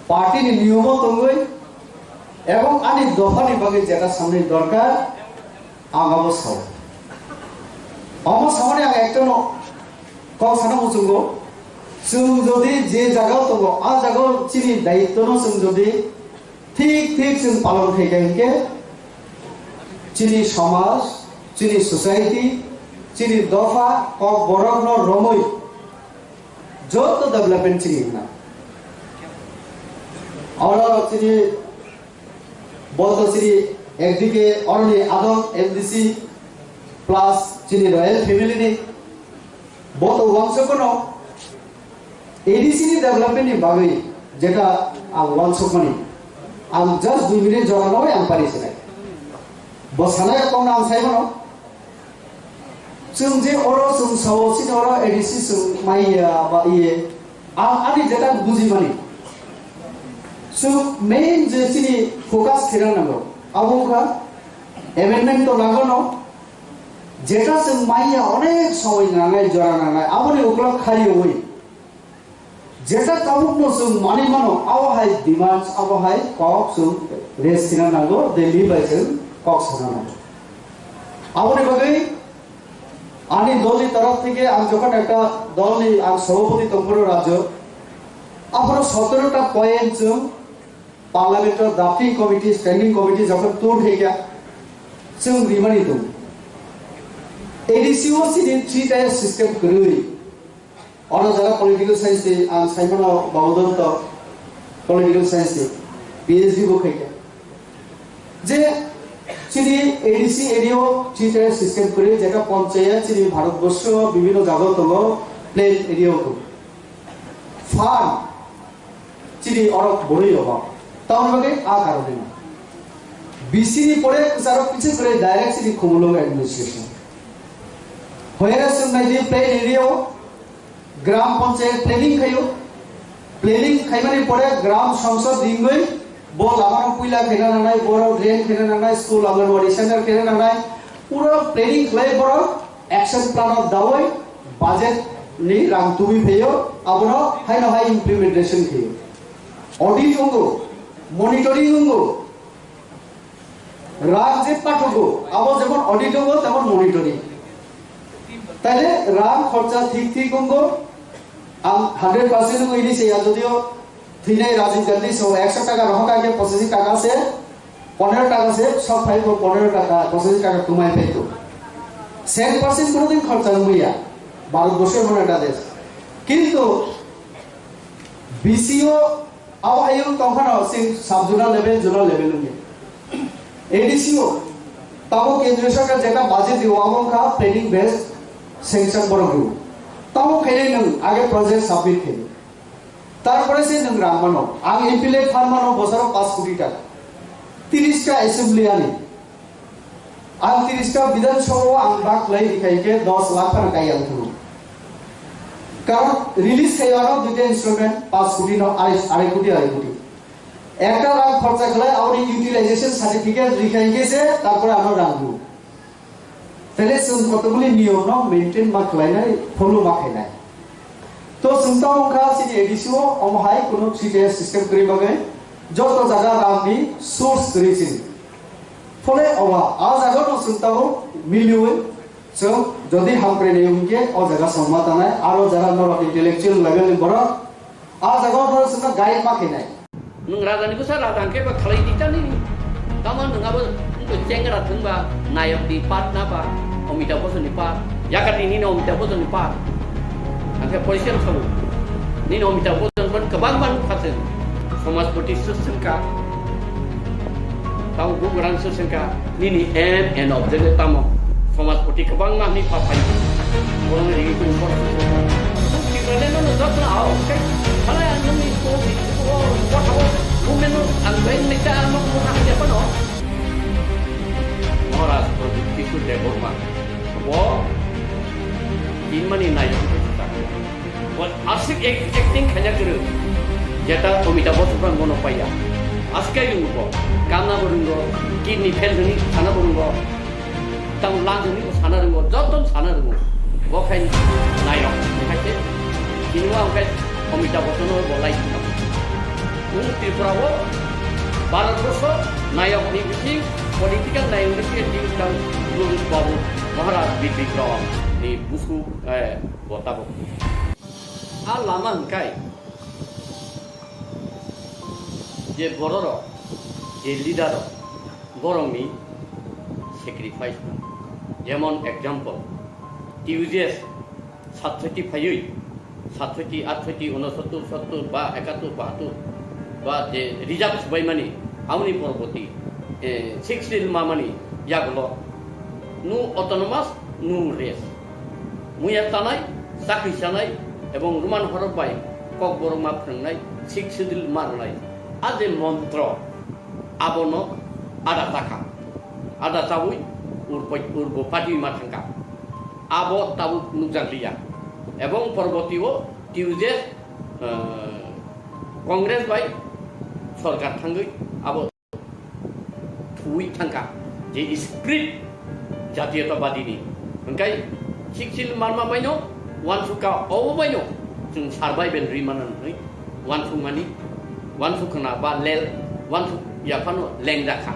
party ni niyomo tongwi, ebong ani dophani bagwi jeta samni dorkar, ang abo sao. Omo samani ang ekta no kok sana muchungo, chwng jodi je jaga tongo, a jaga chini daityo no chwng jodi thik thik chwng palon khai kha hinkhe, chini somaj, chini society, chini dopha, kok borok no romwi joto development chini hwnna. Oro chini boto chini ekdike oroni adong M D C plus chini royal family ni Bo to uansukmano A D C ni development ni bagwi jeta ang uansukmani. Ang just dui minute jora nogwi ang pari sinai. Bo sanai kok ang saimano. Chwng je oro chwng sao chini oro A D C chwng maiya ba iye. Ang ani jeta bujimani. Chwng main je chini focus khirang nango. Abo wngkha amendment to nango no. Jeta chwng maiya onek somoi nangnai, jora nangnai, aboni ukulok khariwi. Jeta tabukno chwng manwi mano, abo hai demands, abo hai kok chwng raise khina nango, Delhi bai chwng kok sana nango. Aboni bagwi ani dolni torof theke ang jokhon ekta dolni ang sobhapati tongphuru rajyo, aphuru sotoro ta point chwng Parliament o drafting committee, standing committee jokhon tur khaikha, chwng rimani tongo. A D C o chini three tier system kwrwi. Ono jara political science ni ang saimano Bhagavatam political science ni P H D bo khaikha. Je chini A D C area o three tier system kwrwi, jeta panchayat chini Bharatborsho bibhinno jaga tongo, plain area o tongo. Farm chini orok borwi rogo. Tamoni bagwi a karone no. B C ni pore kwcharok kichik kwrwi direct chini Khumulwng administration. Hoyare chwng nai di plain area o gram panchayat planning khaio. Planning khaimani pore gram sangsad ringwi bo lama no puila khaina nangnai, borok drain khaina nangnai, school, Anganwadi center khaina nangnai. Pura planning khlai borok action plan o dawi budget ni rang tubui phaio, abono haino hai implementation khaio. Audit wngo, monitoring wngo, rang je pathugo, abo jemon audit wngo, temon monitoring. Taile rang khorcha thik thik wngo, ang hundred percent wngo ini se ya, jodio Thwinai Rajiv Gandhi so ekso taka rohor kha khe pochashi taka se, ponero taka se, sok phai bo ponero taka, pochashi taka tumai phai to. Cent percent kono din khorcha wngya, Bharat borsho emon ekta desh. Kintu B C o abo hayung tongphano sing sub zonal level, zonal level wngya. A D C o tabo kendriya sarkar jeta budget dio abo wngkha planning based sanction borok dio. Tabo khainai nwng age project submit khainai. Tarpore se nwng rang mano. Ang M P le phan mano bosoro paanch koti taka. Tiris ta assembly ani. Ang tiris ta Bidhan Sabha o ang bak lai rikha hingke dos lakh phano kai ang thunu. Karon release khai ano duita instrument paanch koti no arai, arai koti, arai koti. Ekta rang khorcha khlai aboni utilization certificate rikha hingke se tarpore ano rang rw. Tele chwng kotokguli niyom no maintain ma khlainai, follow ma khlainai. To chwng tamo wngkha chini A D C o, omo hai kunu three tier system kwrwi bagwi joto jaga rang ni source kwrwi chini. Phole owa, a jaga no chwng tamo miliwi chwng jodi hamkrai nai wngkhe o jaga chwng ma tanai, aro jara norok intellectual level ni borok a jaga no chwngno guide ma khainai. Nwng raja ni bwsa raja hwnkhe ba khalai di ta nini. Tamo nwng abo wngkhe chengra thwngba nayok ni part na ba Amitabh Bachchan ni part. Yakati nini Amitabh Bachchan ni part. Hwnkhe poison sabu. Nini Amitabh Bachchan ban kwbang ban kha chwng. Samajpati swk swngkha. Tamo bugrang swk swngkha. Nini aim and objective tamo? Samajpati kwbangma hwnwi pha phai. Borokni rigi kung borok. Tipraleno no jotno ao, tei halai ang nungni ko, ko, ko, ko, movement no ang bai nai ta, ang no, ko, na, ya, pano. Maharaj Pradyut Kishore Debbarma. Bo, tinmani nai, bo aswk act-, acting khaina kwrwi. Jeta Amitabh Bachchan bono paiya. Aswk khe rwngo bo. Kamna bo rwngo, kidney fail hwnwi sana bo rwngo. Tamo lang hwnwi bo sana rwngo, joto sana rwngo. Bo khai nayok, khai se. Chini bo ang khai Amitabh Bachchan bo lai khna. Nwng Tripura o Bharat Borsho nayok ni bising, political nayok ni bising, tang Babu Maharaj Bipin Rawat ni busu, eh, bo tabok. A lama hwnkhe je bororok, je leader rok, borokni sacrifice no. Jemon example, T U J S satsoti phaiwi, satsoti, atsoti, unosottor, sottor ba ekattor, bahattor ba je reserve subaimani, aboni poroboti, eh, six reel mamani yagulo no autonomous, no rest. Muya tanai, chakri chanai ebong Roman horok bai kokborok ma phwrwngnai, Sixth Schedule ma rwnai. A je montro, abono ada chakha, ada chawi urbo, urbo party ma thangkha. Abo tabuk nukjakliya. Ebong porbotio Tuesday, eh, Congress bai sorkar thangwi abo thuwi thangkha je spirit jatiyotabadini. Hwnkhe Sixth Schedule manma baino wansukha, obo baino chwng survival ri mano hwnwi wansukmani, wansukna ba lel, wansuk yaphano lengjakha.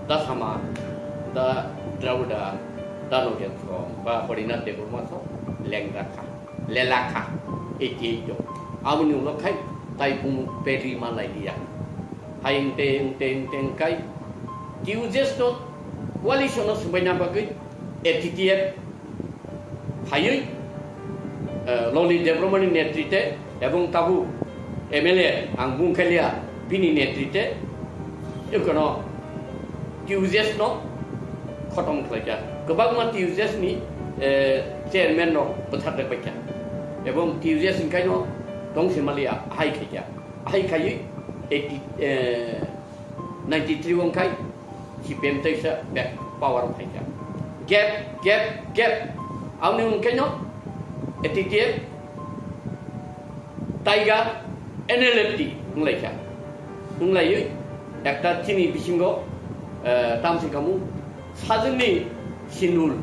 Da sama, da Dravida, da Nogen Song ba Harinath Debbarma song lengjakha, lelakha, eighty eight o. Aboni ulo khai tai bumu peri malai liya. Hai wngte, wngte, wngte wngkai Tuesday no coalition no swbaina bagwi A T T F phaiwi, eh, Loli Debbarmani netrite ebong tabuk M L A ang bung khalia bini netrite ekono Tuesday no khotom khlaikha. Kwbangma Tuesday ni, eh, chairman no bwthar rwbaikha. Ebong Tuesday wngkhaino tongsi malia hai khaikha. Hai khaiwi eighty, eh, ninety three wngkhai C P M teisa back power phaikha. Gap, gap, gap. Aoni wngkhaino A T T F, Tiger, N L F T wnglaikha. Wnglaiwi ekta chini bisingo, eh, tamsi kamu sajwkni sinul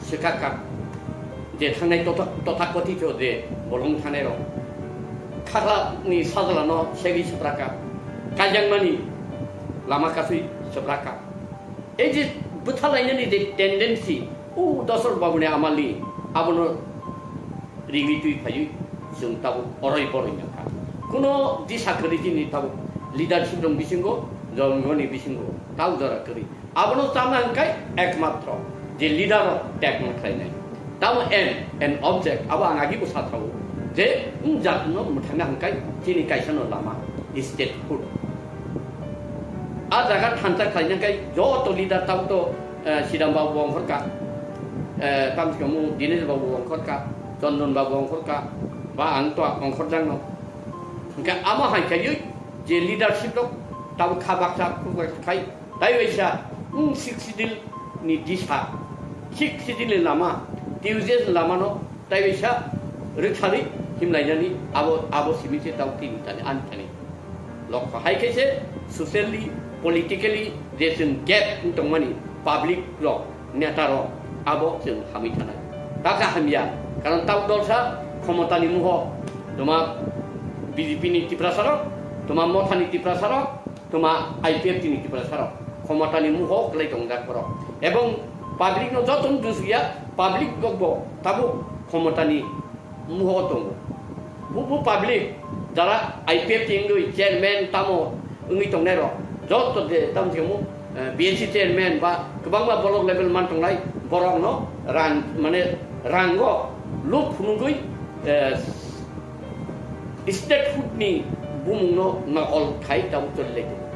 swkakha. Je thangnai totha-, tothakothito je bolong thangnai rok. Khaklani sajlano segwi swprakha. Kaijakmani lama kasui swprakha. Ei je bwthalainani je tendency, o Dosrok Babuni amali, abono ringwi twi phaiwi chwng tabuk oroi boroi nangkha. Kuno disa kwrwi chini tabuk leadership rok bisingo, jongoni bisingo, tau jora kwrwi. Abono chana hwnkhe ekmatro je leader rok tekma khlainai. Tamo aim and object abo ang agibo sathao je wng jatno mwthangna hwnkhe chini kaisano lama statehood. A jaga thansa khlaina khe joto leader tamo to, eh, Sidam Babu bo ongkhorkha, eh, tamo se kamo Dinesh Babu bo ongkhorkha, Chandan Babu ongkhorkha, ba ang to ongkhorjakno. Hwnkhe amo hai khaiwi je leadership rok tamo kha baksa khuk baksa khai, tai waisa, wng Sixth Schedule ni disa, Sixth Schedule ni lama, Tuesday ni lama no tai waisa rwkthani himlainani abo, abo simi se tamo tini thani ani thani. Lokho hai khe se socially, politically je chwng gap wng tongmani public rok, neta rok abo chwng hamwi thanai. Baka hamya, karon tamo dolsa khomotani muho, toma B J P ni Tiprasa rok, toma Mothani Tiprasa rok, toma I P F T ni Tiprasa rok khomotani muho kwlai tongjak borok. Ebong public no joto no dusya, public rok bo tabuk khomotani muho tongo. Bu, bu public, jara I P F T wngwi chairman tamo wngwi tongnai rok, joto je tamo se mo, eh, B N C chairman ba kwbangma block level man tongnai borok no rang, mane rango luk phunugwi, eh, statehood ni bumung no nokol khai tamo choli lai tongo.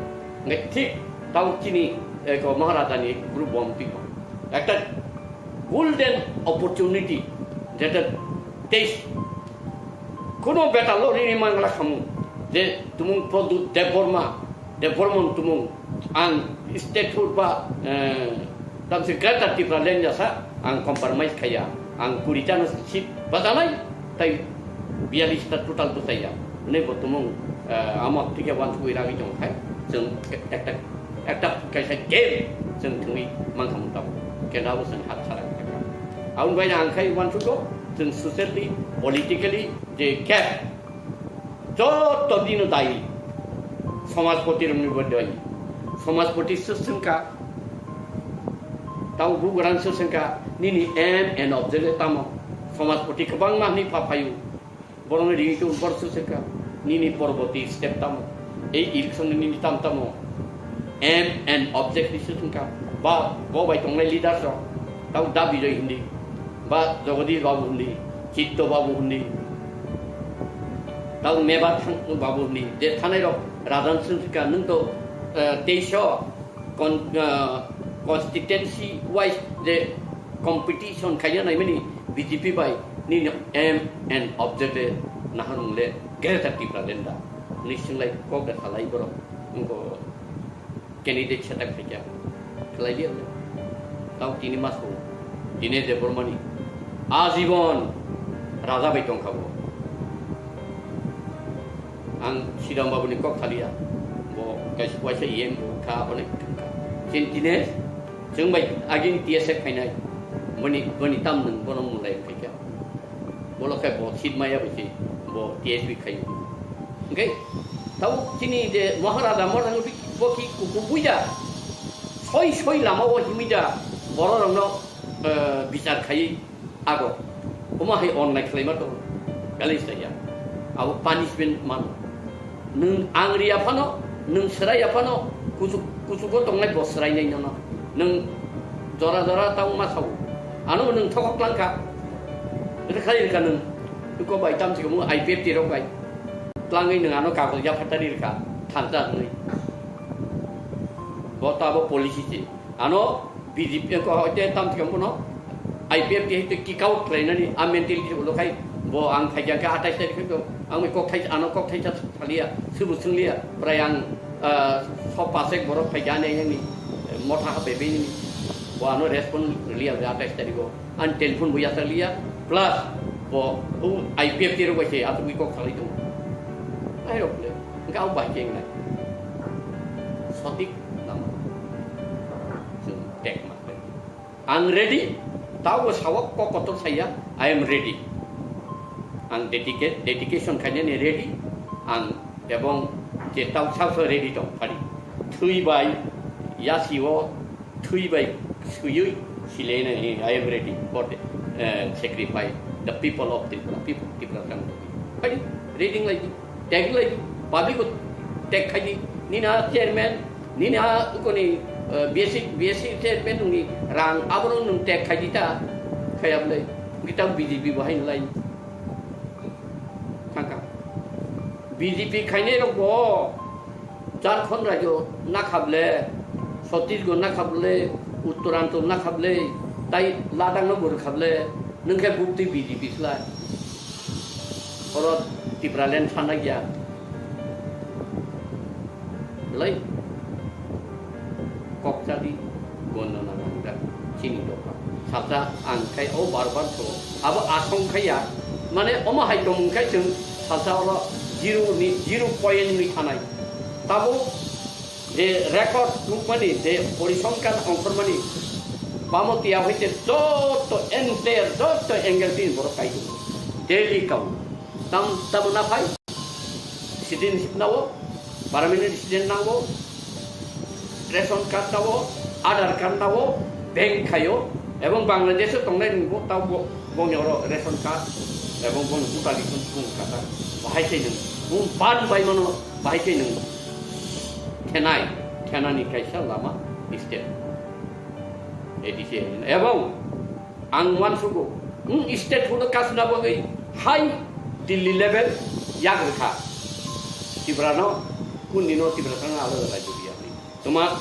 Hingke thik tamo chini, eh, ko Maharaja ni group bom twi ko. Ekta golden opportunity, jeta teis kono beta lo rini mangla khamu, je tumung Pradyut Debbarma, Debbarman tumung, ang statehood ba, eh, tamsi Greater Tipraland jasa, ang compromise khaya, ang kuri ta no seat bajalai, tai biyalish ta total bwsai ya. Hwnwi bo tumung, eh, amo thike wansugwi ragwi tong khai. Chwng ekta, ekta kaisa game chwng thwngwi mankha mung tabuk. Kenda bo chwng hat sara kha. Aboni bai ang khai wansugo chwng socially, politically je gap joto dino dayi. Somajpoti rokni bo dayi. Somajpoti swswngkha. Tamo bugrang swswngkha, nini aim and objective tamo? Somajpoti kwbangma hwnwi pha phaio. Borokni ringwi tong, borok swswngkha, nini porboti step tamo? Ei election ni nini tam tamo? Aim and objective swswngkha. Ba bo bai tongnai leaders rok, tamo Da Bijoy hindi, ba Jagadish Babu hindi, Chitto Babu hindi, tamo Meba Thang Babu hindi, je thanai rok rajan swswngkha, nwng to, eh, teisho con-, ah, constituency wise je competition khaina naimani B J P bai Nini aim and object le naharmung le Greater Tipraland da. Ni singlai kok da salai borok. Ngo candidate setak khaikya. Khlai liya le. Tau tini maso. Dinesh Debbarmani. Ajibon raja bai tongkha bo. Ang Siram Babu ni kok thaliya. Bo kaisa waisa E M bo kha, onek kha. Chin Dinesh, chwng bai agin T S F khainai. Boni, boni tam nwng bono mulai khaikya. Bolo khe bo seat maya bai se, bo T S P khaio. Hwnkhe, tau chini je Maharaja, Maharaja bo ki kuku buida. Soi soi lama o himida. Borok rokno, eh, bichar khai ago. Omo hai onnai khlaima tongo. Belai saya. Abo punishment mano. Nwng ang riya phano, nwng swraiya phano, kuchuk, kuchugo tongnai bo swrainai nono. Nwng jora jora tang ma sao. Ano nwng thokok langkha. Rwkha rwkha nwng. Iko bai tam sikamo I P F T rok bai. Tlangwi nwng ano kagoj yaphatari rwkha. Thansa hwnwi. Bo to abo policy se. Ano B J P ko hoite tam thikam bono I P F T hai kick out khlainani a mentality ulo khai bo ang khaijak kha atais tarik khe ang mai kok thai ano kok thai sa thaliya subu swngliya prai ang, ah, so pasek borok phai jani yang ni motha ha bebe ni bo ano respond liya atais tarik go an telephone bo yasa liya plus bo u I P F T ro bai se atu kok khalai tu ai rok le ga bai keng nai sotik nama chwng tek ma. Ang ready, tabo sawok kok kotor saya, I am ready. Ang dedicate, dedication khainani ready, ang ebong je tau sao sao ready tong phari. Thwi bai, yasi o, thwi bai, suyui, silene, I am ready for the, eh, sacrifice, the people of Tripura, people, Tripura. Phari, ready ngai. Tag lai, public ko tag khai di. Nini a chairman, nini a koni, eh, B S C, B S C chairman nungni rang aborok nung tag khai di ta. Khai ablai. Kita B J P bo hai lai. Thangka. B J P khainai rok bo Jharkhand rajyo nakhable, Chhattisgarh nakhable, Uttoranchal nakhable, tai Ladakh no bo rwkhable, nung khe bukti B J P slai. Oro Tipraland sanai ya. Lai. Kokchadi gonda na nangda chini doka. Salsa ang khai o bar bar to. Abo asong khai ya. Mane omo hai tong khai chwng salsa oro zero ni, zero point ni thanai. Tabo je record tukmani, je porisongkar ongkhormani, bamo tiya hoite joto entire, joto angle tin borok kai tongo. Daily kau. Tam, tamo na phai? Citizenship nawo, permanent resident nawo, ration card nawo, Aadhaar card nawo, bank khayo, ebong Bangladesh o tongnai ni bo, tabo bo, boni oro ration card, ebong boni voter list o bung kata, bahai khe nung, bung ban bai mano, bahai khe nung. Thenai, thenani kaisa lama state. A D C, ebong ang uansugo, hmm, state hulo kasna bagwi hai Delhi level yak rwkha. Tiprano, kunino Tiprasano alada rajyo diya. Tuma,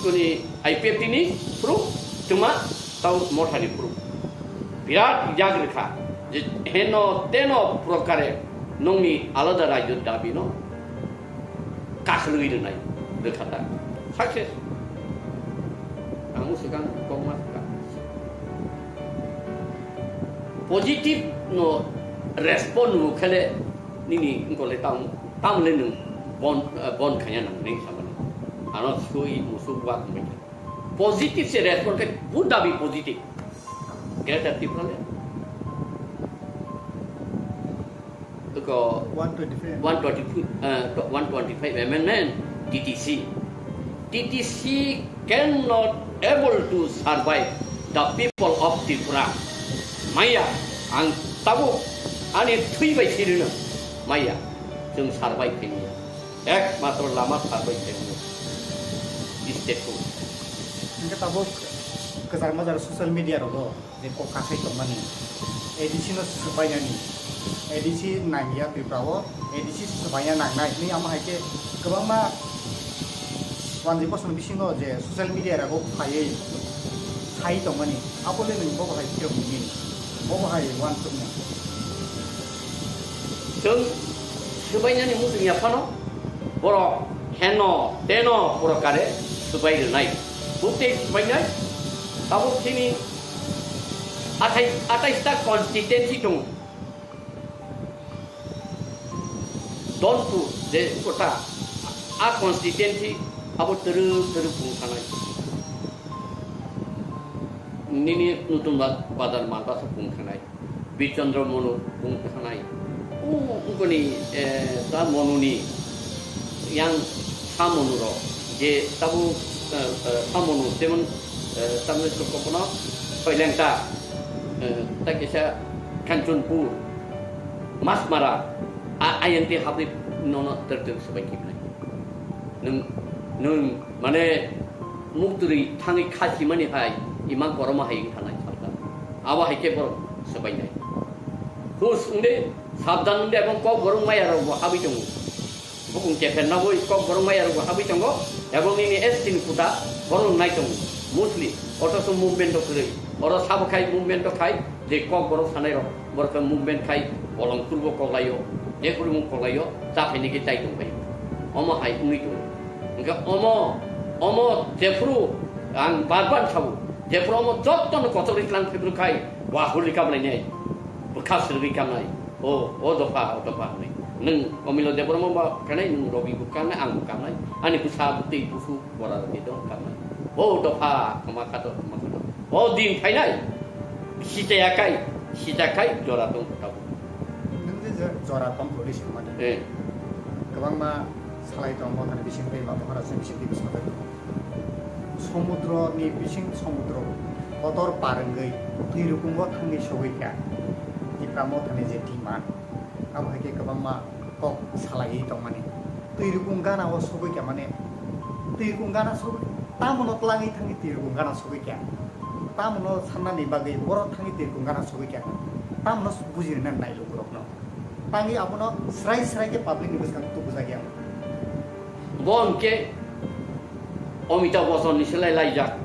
kuni I P F T ni proof, tuma tau mothani proof. Birat yak rwkha. Je heno teno prokare nongni alada rajyo dabino kakhwlwi rwnai rwkha ta. Success. Ang swkang kokma swkang. Positive no respond no khele nini ngole tam, tam le nung bon, eh, bon khanya nang ning samani. Ano sui musuk wak mai. Positive se respond ke buddha bi positive. Greater Tipraland. Ko one twenty-five. One twenty-five, uh, one twenty-five amendment, T T C. T T C cannot able to survive the people of Tripura. Maya, ang tabuk ani thwi bai sirino. Maya, chwng survive khaimaya. Ekmatro lama survive khaimaya. State ko. Hingke tabuk kwchar majra social media rogo. Je kok kakhai tongmani, A D C no swbainani, A D C nangya Tripura o, A D C swbaina nangnai hinwi amo hai khe kwbangma wanjwi bosong bisingo je social media rogo phaiwi sai tongmani, abo le nwng bobo hai phiyok nini? Omo hai uansukmung. Chwng swbainani muchungya phano borok heno teno purokare swbai rwnai. Buktwi swbainai tabuk chini athai-, athais ta constituency tongo. Donpur je kota a constituency abo twrwk twrwk bung thanai. Nini Nutun Ba-, Bazar Malbasa bung thanai. Birchandra Monu bung thanai. O, ungkoni, eh, ta Monuni yang sa Monurok je tabuk, eh, eh, sa Monu jemon, eh, tamni sokopono Soilengta, eh, ta kisa Kanchanpur, Masmara, a, ayang te habri nono ter ter swbai kibnai. Nwng, nwng mane muktwrwi thangwi kha simani hai ima koroma hai wng thanai salka. Abo hai khe borok swbainai. Hus wngde, sabdan wngde, ebong kok borok maya rok bo habwi tongo. Bukung kepher nagwi kok borok maya rok bo habwi tongo. Ebong nini S T ni kuta borok nai tongo. Mostly, otoso movement rok kwrwi. Oro sabo khai movement rok khai, je kok borok sanai rok. Borok khe movement khai bolong kurbo koklaio, je kurbo koklaio, cha phaini khe chai tong bai. Omo hai wngwi tongo. Hwnkhe omo, omo jephuru ang bar bar sabo, jephuru omo jotono kochok ri tlang phibru khai, wa hurli kamlainai, bwkha swrwgwi kamnai. O, o dopha, o dopha hwnwi. Nwng Omilo Debbarma ba kanai, nwng Robi bo kanai, ang bo kanai. Ani bwsa bwtwi busu bora rwgwi dong kamnai. O dopha, kwma khato, kwma khato. O din phainai. Sitaya kai, sita kai, jora tong tabuk. Nwng je je jora tong kori se mani. Eh. Kwbangma salai tong, mothani bising tei ba bokhora se bising tei bwsajak. Somudro ni bising somudro kotor par wngwi twi rukungo thangwi sogwi kha. Tipra mothani je demand, abo hai khe kwbangma kok salaiwi tongmani. Twi rukung gana o sogwi kha mane, twi rukung gana sogwi, tamono twlangwi thangwi twi rukung gana sogwi kha. Tamono sannani bagwi borok thangwi twi rukung gana sogwi kha. Tamono buji rwna nai lukurokno. Tangwi abono srai srai khe public ni bwskango tubujakya. Bo hwnkhe Amitabh Bachchan ni selai laijak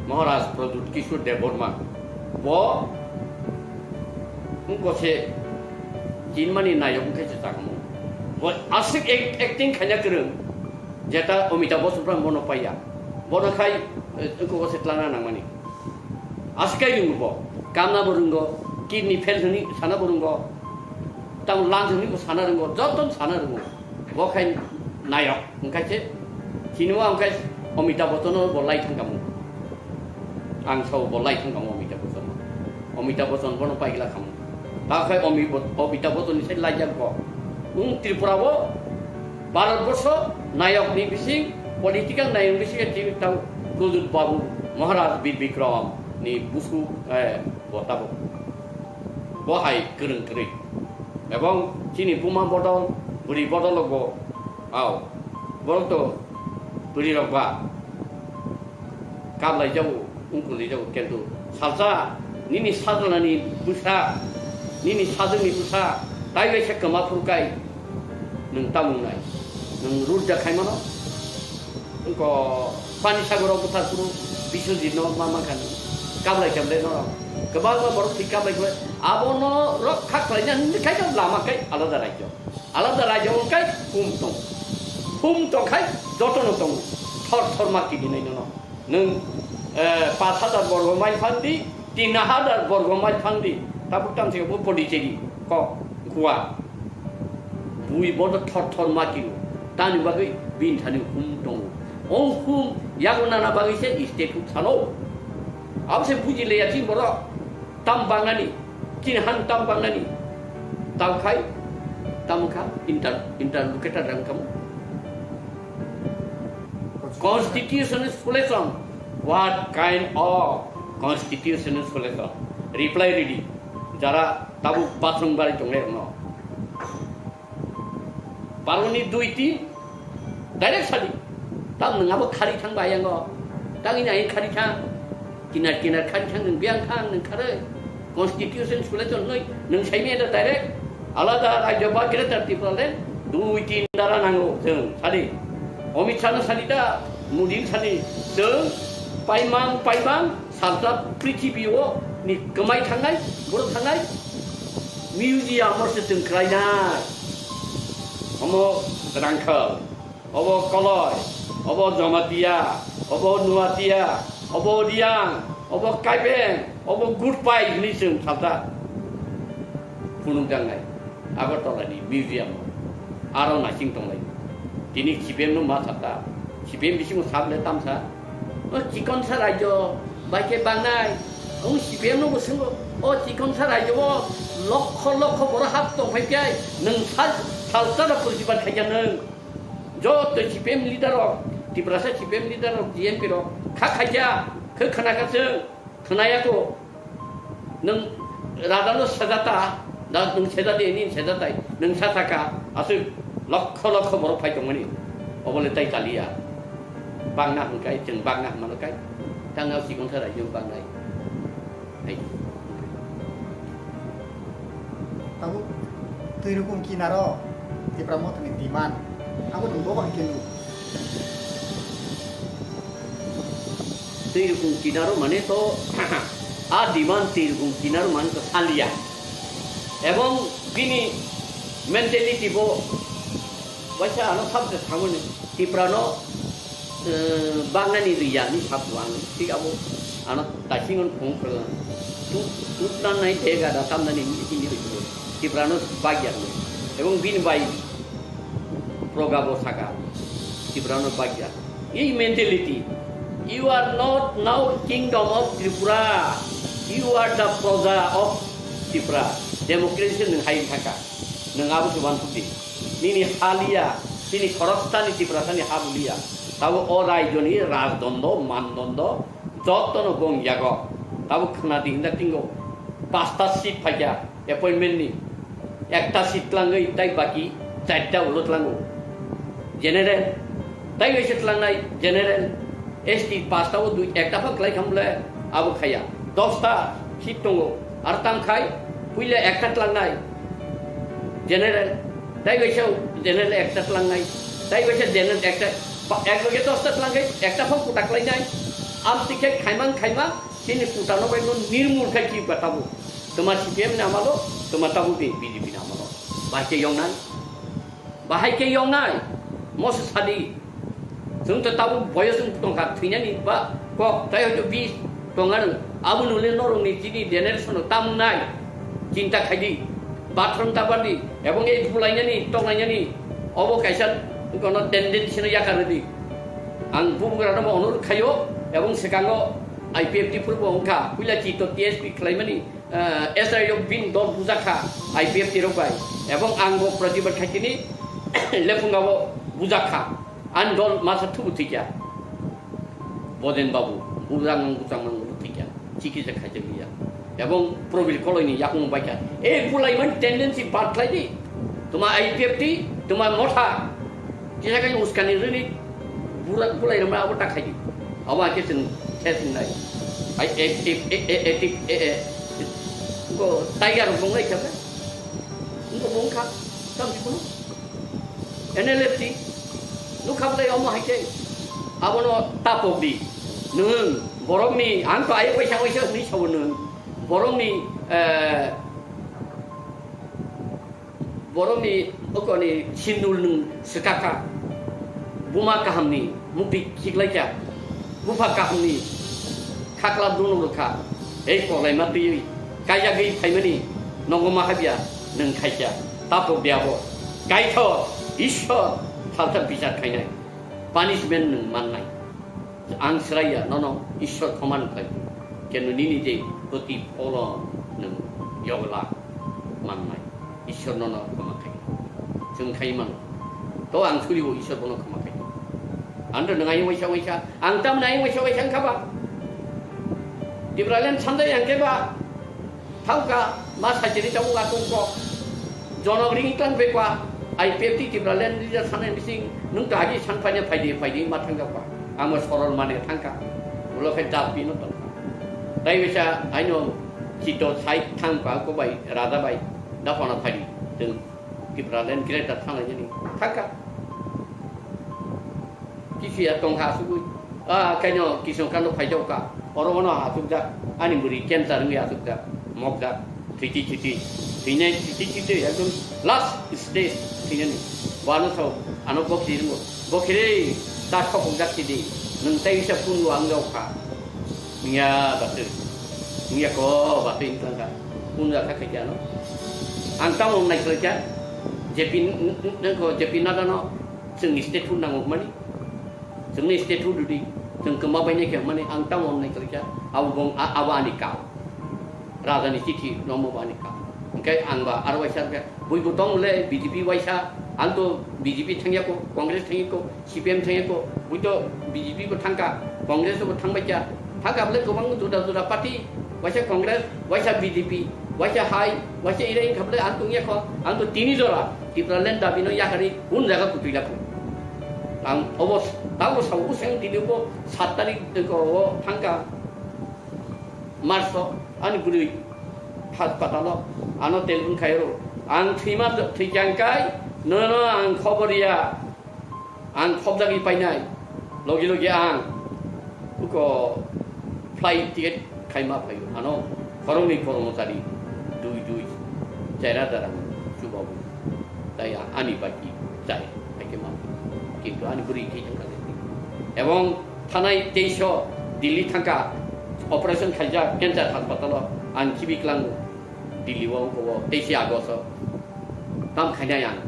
Maharaj Pradyut Kishore Debbarma. Bo wngkha se chinmani nayok wngkha se chakmo. Bo aswk act-, acting khaina kwrwng, jeta Amitabh Bachchan phan bono paiya. Bono khai, eh, wngkha se tlangna nangmani. Aswk kai rwngo bo. Kamna bo rwngo, kidney fail hwnwi sana bo rwngo. Tamo lungs hwnwi bo sana rwngo, joto sana rwngo. Bo khai nayok, wngkha se, chini o wngkha Amitabh Bachchan no bo lai thang kamo. Ang sao bo lai thang kamo Amitabh Bachchan no. Amitabh Bachchan bono paigla kamo. Ta khai Ami-, Amitabh Bachchan ni sai laijak bo. Wng Tripura o Bharat borsho nayok ni bising, political nayok bising tini tang Pradyut Babu Maharaj Bir Bikram ni busu, eh, bo tabuk. Bo hai kwrwng kwrwi. Ebong chini buma bodol, bwrwi bodol bo, ao, borok to bwrwi rok ba kablai jago, wngkuli jago, kintu salsa nini sajlani bwsa, nini sajwkni bwsa, tai bai se kwma phuru kai, nwng tamung nai, nwng rudda khai mano. Wngkha Pani Sagoro bwthar phuru Biswajit no ma mankha ni. Kablai kemlai no. Kwbangma borok thwi kablai khlai. Abono rok kha khlaina hwnwi khai no lama khai alada rajyo. Alada rajyo wngkhai hum tong. Hum tong khai jotono tongo. Thor thor ma kidinai no. Nwng, eh, pash hajar borgo mile phan di, tin hajar borgo mile phan di. Tabuk tang se bo Pondicherry ko Goa. Bui bodo thor thor ma kilo. Tani bagwi bini thani hum tongo. O hum yago nana bagwi se state huk salo. Abo se buji leya chini borok. Tam bangnani, chini han tam bangnani. Tam khai, tam kha, inter-, interlocutor rang kamu. Constitutional solution. What kind of constitutional solution? Reply ready. Jara tabuk bathroom bari tonglai rokno. Baroni dui tin direct sadi. Tam nwng abo khari thang bai yango. Tang ini ain khari thang. Kinar kinar khari thang nwng biang thang nwng khare. Constitution sule ton noi nwng saimi ada direct. Alada rajyo ba greater Tipraland dui tin dara nango jeng sadi. Amit Shah no sadi da, Modi no sadi. Jeng paimang paimang Salsa prithibi o ni kwmai thangnai, borok thangnai, museum o se chwng khlainai. Omo Rangkhal, obo Koloi, obo Jamatia, obo Nuatia, obo Riang, obo Kaibeng, obo Gurpai hwnwi chwng salsa phunukjaknai. Agartala ni museum o aro naising tonglai. Tini C P M no ma sakha, C P M bisingo sak le tamsa. O chikon sa rajyo bai khe bangnai. O C P M no bo swngo, o chikon sa rajyo o lokho lokho borok hap tong phai khe nwng sal, salsa da purjibat khaikha nwng. Joto C P M leader rok, Tiprasa C P M leader rok, G M P rok kha khaikha, khe khna kha chwng. Khwnaya kho, nwng rada no sejata, da nwng sejadi ni sejatai, nwng sa saka, aswk lokho lokho borok phai tongmani, obo le tai chaliya. Bangna hwnkai, chwng bangna hwnmano kai, tangna sikon sa raijak bangnai. Hai. Tabuk twi rukung kinaro Tipra Mothani demand, abo nwng bo bai khe nuk. Twi rukung kinaro mane to a demand twi rukung kinaro mane to salia. Ebong bini mentality bo waisa ano sabse thamani Tiprano, eh, bangnani riya ni sabu ang thik abo ano tasingon phung phung tu tutna nai tega da tamnani ni ni Tiprano bagya. Ebong bini bai proga bo saka Tiprano bagya. Ei mentality, you are not now kingdom of Tripura, you are the proja of Tripura. Democracy nwng hai thaka, nwng abo se wansuk di. Nini haliya, nini khoroksani Tiprasani habuliya. Tabo o raijoni rajdondo, mandondo, jotono bong yago. Tabo khna di hinda tingo. Pasta seat phaikya. Appointment ni ekta seat tlangwi tai baki charta ulo tlango. General, tai waisa tlangnai general, S T pasta o dui ekta pha klai kham le abo khaya. Dosta seat tongo, ar tam khai puila ekta tlangnai general, tai waisa general ekta tlangnai, tai waisa general ekta, ba, ek loge dosta tlangkhai ekta pha kuta klainai. Am tikhe khaimang khaimang, chini kuta no bai no nirmul khai chi ba tabo. Toma C P M ni amalo, toma tabuk ni B J P ni amalo. Bahai khe yongnai? Bahai khe yongnai? Moso sadi. Chwng to tabuk boyos wng tongkha, thwinani ba kok, tai hoito bis tonga rwng. Abo nule norokni chini generation no tamnai. Chinta khaidi. Bathroom tabardi, ebong ei bulainani, tonglainani, obo kaisa kono tendency no yakardi. Ang bubugrano bo onurod khaio, ebong swkango I P F T phuru bo wngkha, puila chito T S P khlaimani, eh, S I O bini dol bujak kha I P F T rok bai, ebong ang bo protibad khaikini lephunga bo bujak kha, ani dol masa thubu thikya. Boden Babu, bujak mang bujak mang bo thikya, chikitsa khaijak liya, ebong Probil Koloi ni yakung baikha, e bulaimani tendency bad khlai di, tuma I P F T, tuma motha, kisa kai uskani rini, bura-, bulai rwma abo ta khai di, abo ake chwng khe chwng nai, ai, e, e, e, e, e, e, e, ko tiger rok bong lai kha, ko bong kha, tam si kono. N L F T nukha bwlai omo hai khe abono tapok di. Nwng borokni, ang to ayuk waisa waisa hwnwi sabo nwng. Borokni, eh, borokni okoni sindul nwng swkakha. Buma kahamni mukti khiklaikha. Bupha kahamni khakla dunuk rwkha, ei koklaima twiwi kaijagwi phaimani nogo ma habya nwng khaikya, tapok de abo. Kaithor Ishwar salsa bichar khainai, punishment nwng mannai. Ang sraiya nono Ishwar khoma nukhlai, kenu nini je protipholon nwng yogla mannai. Ishwar nono khoma khai. Chwng khai mano. To ang suribo Ishwar bono khoma khai. Ang to nang ayung waisa waisa. Ang tam nang ayung waisa waisa wngkha ba. Tipraland sanjai ang khe ba. Thauka ma sajini tabuk atong ko. Jonok ring tang pe kwa. I P F T Tipraland leader sanai bising. Nung to agi san paine phaidi phaidi ma thangka kwa. Ang mo sorol mane thangka. Ulo khai dap bino tongka. Tai waisa aino chito sai thangka ko bai rada bai. Da phano phai di, chwng Tipraland greater thanglainani thangkha. Kisi ya tongkha asugwi. Ah, kaino Kishan Kando phaijokka. Oro ono achukjak, ani bwrwi cancer wngwi achukjak, mokjak, thwitwi thwitwi, thwinai thwitwi thwitwi ekdom last stage thwinani. Bo ano sao, ano gokhi wngo, "Gokhi re, ta sokokjak sidi, nwng tei wisa phungo ang jao kha." Wngya batwi, wngya ko batwi wngkha kha, phunjak kha khaikhe ano. Ang tamo wngnai khlaikha, J P n-, n-, n-, ko J P Nadda no chwng state phun nango hwnmani. Chwngno state rudi, chwng kwma bainai khe hwnmani ang tamo wngnai khlaikha, abo bong-, a-, abo ani kau. Rajani chithi rommo bo ani kau. Hwnkhe ang ba aro waisa khe, buibo tong le B J P waisa, ang to B J P thangya ko, Congress thangya ko, C P M thangya ko, bui to B J P bo thangkha, Congress bo thangbai kha. Thangkha bole kwbang juda juda party, waisa Congress, waisa B J P, waisa hai, waisa irai wngkha bole ang tongya kho, ang to tini jora Tipraland dabi no yakarwi un jaga kutui lakho. Ang obo tabo sao, useng tini bo sat tarik o thangkha March o ani bwrwi haspatalo ano telephone khairo. Ang thwima thwichang kai nono ang khobor ya. Ang khobjagwi painai. Logi logi ang uko flight ticket khaima phaio. Ano khoroknwi kormosari dui dui chera darang chubabu. Tai a-, ani baki chai, haikhe ma. Kintu ani bwrwi thwi thangkha. Ebong thanai teiso Delhi thangkha, operation khaijak cancer hospital o, ang khibi klango Delhi o, o teisi August o. Tam khainai ang.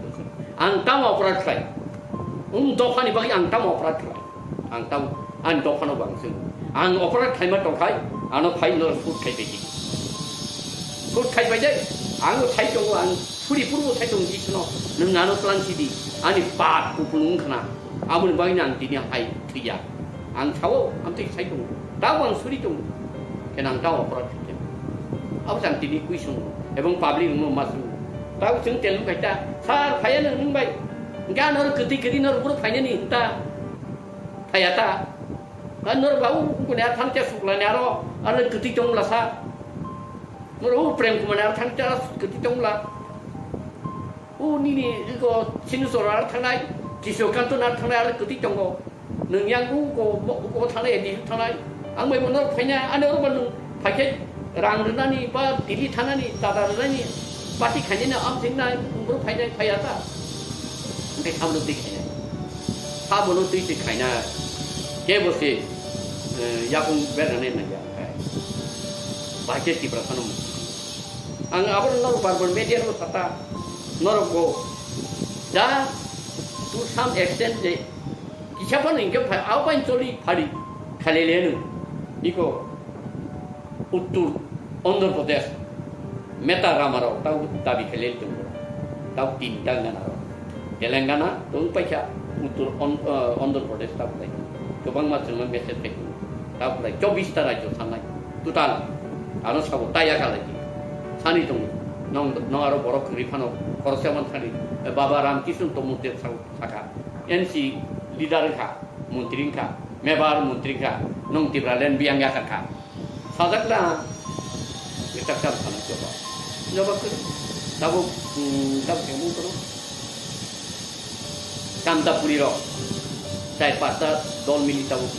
Ang tam operate khlai. Um dophani bagwi ang tam operate khlai. Ang tam, ang dophano bang sung. Ang operate khlaima tongkhai, ano phai no shoot khai pai. Shoot khai pai dai. Ang sai tongo, ang suri purbo sai tongo, Krishna. Nwng ano plan sidi. Ani pap kupulung khna. Aboni bagwi ang tini hai thwiya. Ang sao, ang twi sai tongo. Tabo ang suri tongo. Khe nang tabo operate khe. Abo jang tini kui sungo. Ebong public no ma sungo. Tabo chwng tel khai ta. Sir, phaiya nang nung bai. Ga nor kwtwi kwtwi nor buru phainani hinta. Phaiya ta. Ga nor ba u kune athang te suklani aro. Aro kwtwi tong la sa. Nor u Prem Kumar ni athang te aro kwtwi tong la. O nini iko Sinuchor ar thangnai, Kishokanto nar thangnai ar kwtwi tongo. Nwng yang uko, uko thangnai, A D C thangnai. Ang bai mono phaina, ani oro ba nwng phaikhe rang rwnani ba Delhi thanani, tada rwnani, party khainani am thingnai, nwng boro phainai, phaiya ta. Hwnkhe sabono twi khainai. Sabono twi se khainai. Kebo se, eh, yakung bernani nangya. Bahai khe Tiprasano. Ang abo norok bar bar media rok sata, norok bo ja to some extent je kisa phano hingke phai, abo bai choli phari khalele no iko uttur Andhra Pradesh meta rama rok tau dabi khalele tongo, tau tinta gana rok. Telangana tong paikha, uttor On-, eh, Andhra Pradesh ta bolai. Kwbangma chwngno message phai tongo. Ta bolai chobbish ta rajyo thangnai. Total ano sabo taya khalai di. Sani tongo. Nong, nong aro borok kwrwi phano khoroksa man thani. Eh, Baba Ramkishan Tomodeb sabo sakha. N C leader wngkha, montri wngkha, mebar montri wngkha. Nong Tipraland biyang yakar kha. Sajak na, getak kam sana coba. Coba ke, tabuk, hmm, tabuk yang mungkin. Kanta puri rok, chai pasta dol mili tabuk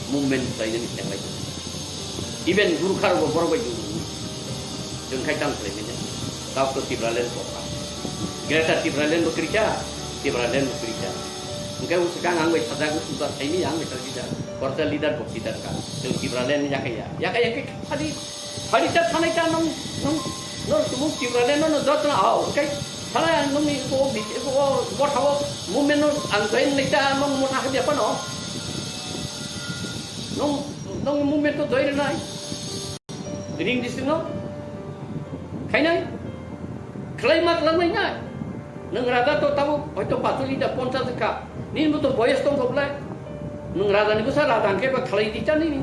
movement khlainani khlai. Even Gurkha rok borok bai juru. Jeng khai tang khlai mene. Tabuk to Tipraland kokha. Greater Tipraland bo krikha, Tipraland bo krikha. Hingke o swkang ang bai sajak, uta saimi ang bai sajak, korsa leader bo leader ka. Chwng Tipraland ni yakaya. Yakaya hingke phadi, phadi ta thanai ta nong, nong, nong tumung Tipraland no, no jotno ao. Hingke thanai ang nongni ko bi-, ko bo thao movement no ang join lai ta nong motha habya pano. Nong, nong movement no join nai. Ring district no khainai, khlai ma khlai nai. Nwng raja to tabuk hoito pachu liter ponchas wngkha, nini bo to boyes tongkha bolai. Nwng raja ni bwsa raja hwnkhe ba khlai di cha nini.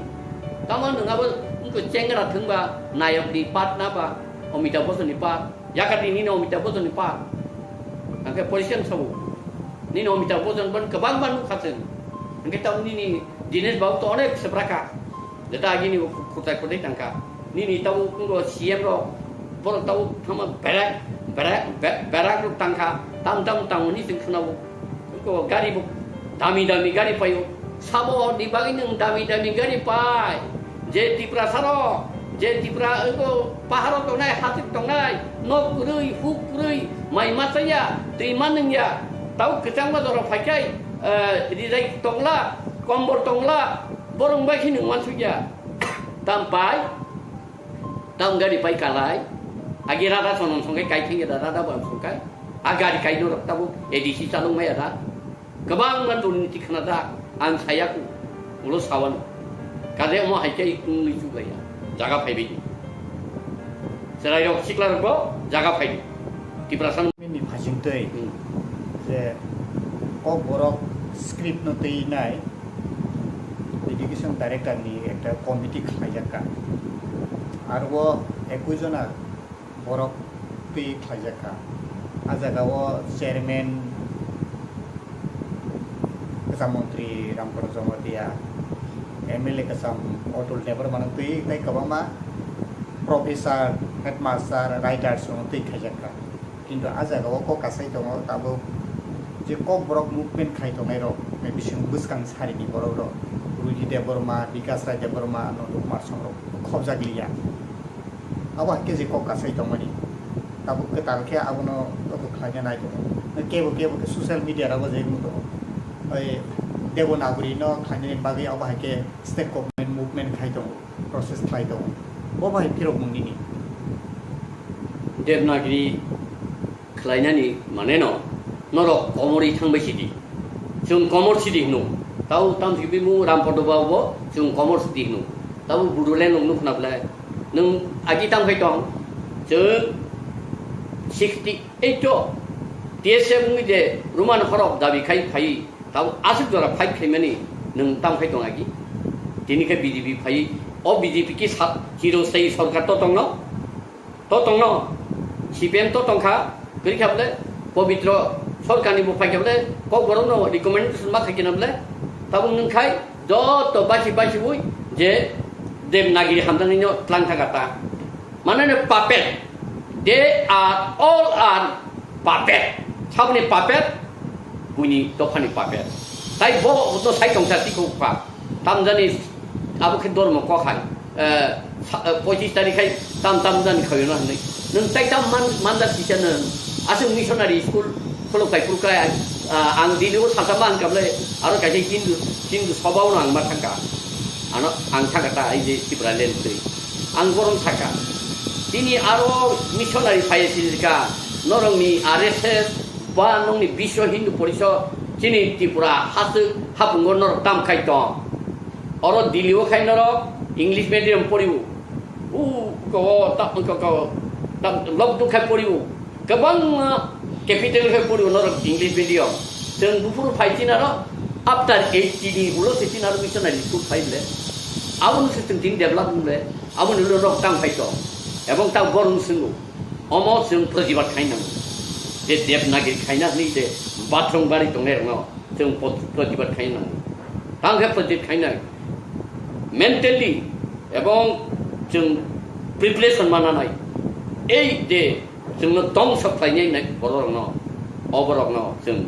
Tamo nwng abo wngkha chengra thwngba nayok ni part na ba Amitabh Bachchan ni part, yakati nini Amitabh Bachchan ni part. Hwnkhe position sabo. Nini Amitabh Bachchan ban kwbangma nukha chwng. Hwnkhe tamo nini Dinesh Babu to onek swprakha. Jeta agini bo khutai khutai tangkha. Nini tabo wngkha C M rok, borok tabo thangma berak, berak, be-, berak rok tangkha. Tam tam tamo ni chwng khwnao. Wngkha gari bo dami dami gari paio. Sabo ni bagwi nwng dami dami gari pai. Je Tiprasa rok, je Tipra ego paharo tongnai, hasik tongnai, nok kwrwi, huk kwrwi, mai ma chaya, twi ma nungya, tau kwchangma jora phaikhai, eh, rijai tongla, kombor tongla, borong bai khe nung mansukya. Tam pai, tam gari pai kalai, agi rada sonom songkai kai thengya da, rada bam songkai, a gari kai norok tabuk A D C chalok maya da. Kwbangma durniti khnajak, ang saya ku, ulo sawano. Kaje omo hai khe wngwi chuklaiya, jaga phaibai di. Chwrairok, siklarokbo jaga phai di. Tiprasa Nini phasing twi Hmm. je Kokborok script no twi nai education director ni ekta committee khlaijak kha. Aro o ekui jona borok twi khlaijak kha. A jaga o chairman kwcham montri Ramkoro Jamatia, M L A kwcham Atul Debbarma no twi tei kwbangma professor, headmaster, writers rok no twi khaijak kha. Kintu a jaga o kok kasai tongo tabuk je Kokborok movement khai tongnai rok, bising bwskang sari ni borok rok, Ruji Debbarma, Bikas Rai Debbarma, Nandu Kumar Song rok khobjak liya. Abo hai khe je kok kasai tongmani. Tabuk kwtal khe abono abo khlaina nai tongo. Kebo kebo khe social media rogo je wng tongo. Oi Devanagari no khlainani bagwi abo hai khe state government movement khai tongo, process khlai tongo. Bo bai phirok mung nini. Devanagari khlainani mane no norok komorwi thangbai sidi. Chwng komor sidi hino. Tau tam si bimung Rampodo Babu bo chwng komor sidi hino. Tau Bodoland nung nukna ble. Nung agi tam khai tong. Chwng sixty eight o T S F wngwi je Roman horok dabi khai phai. Tau aswk jora fight khaimani nung tam khai tong agi. Tini khe B J P phai. O B J P ki sa-, chirung sai sorkar to tongno. To tongno, C P M to tongkha, kwrwi kha bole, Pobitro Sorkarni bo phaikha bole, Kokborok no recommendation ma khaikhe na bole, tabuk nwng khai joto basi basi ui je Devanagari hamjaknai no tlang thangkha ta. Mane no puppet, they are all are puppet. Saboni puppet, buini dophani puppet. Tai bo no sai tongsa tikho pa. Tamjani abo khe dormo kok hai, eh, sa-, eh, pochis tarikh hai tam tam jani khayo na hinwi. Nwng tai tam man, manja sisa nwng. Aswk missionary school khulok khai phuru khai, ah, ang Delhi o sakha ma ang kable aro kaisa Hindu, Hindu soba o ang ma thangka. Ano ang thangka ta ai je Tipraland twi. Ang borom sakha. Tini aro missionary phai sirika norokni R S S ba nokni Biswa Hindu Porishad chini Tripura haswk hapungo norok tam khai tong. Oro Delhi o khai norok English medium poriwo. U ko ta ko ko ta lockdown khai poriwo. Kwbangma capital khai poriwo norok English medium. Chwng buphuru phai chinaro after eighty ni ulo se chinaro missionary school phai ble. Abono se chwng tini develop ble. Aboni ulo norok tam khai tong. Ebong ta borong swngo. Omo chwng protibad khai nango. Je Devanagari khaina hwnwi je bathroom bari tongnai rokno. Chwng pot-, protibad khai nango. Tang khe protibad khainai. Mentally ebong chwng preparation mananai. Ei je chwngno tongsa khlainai nai bororokno, oborokno chwng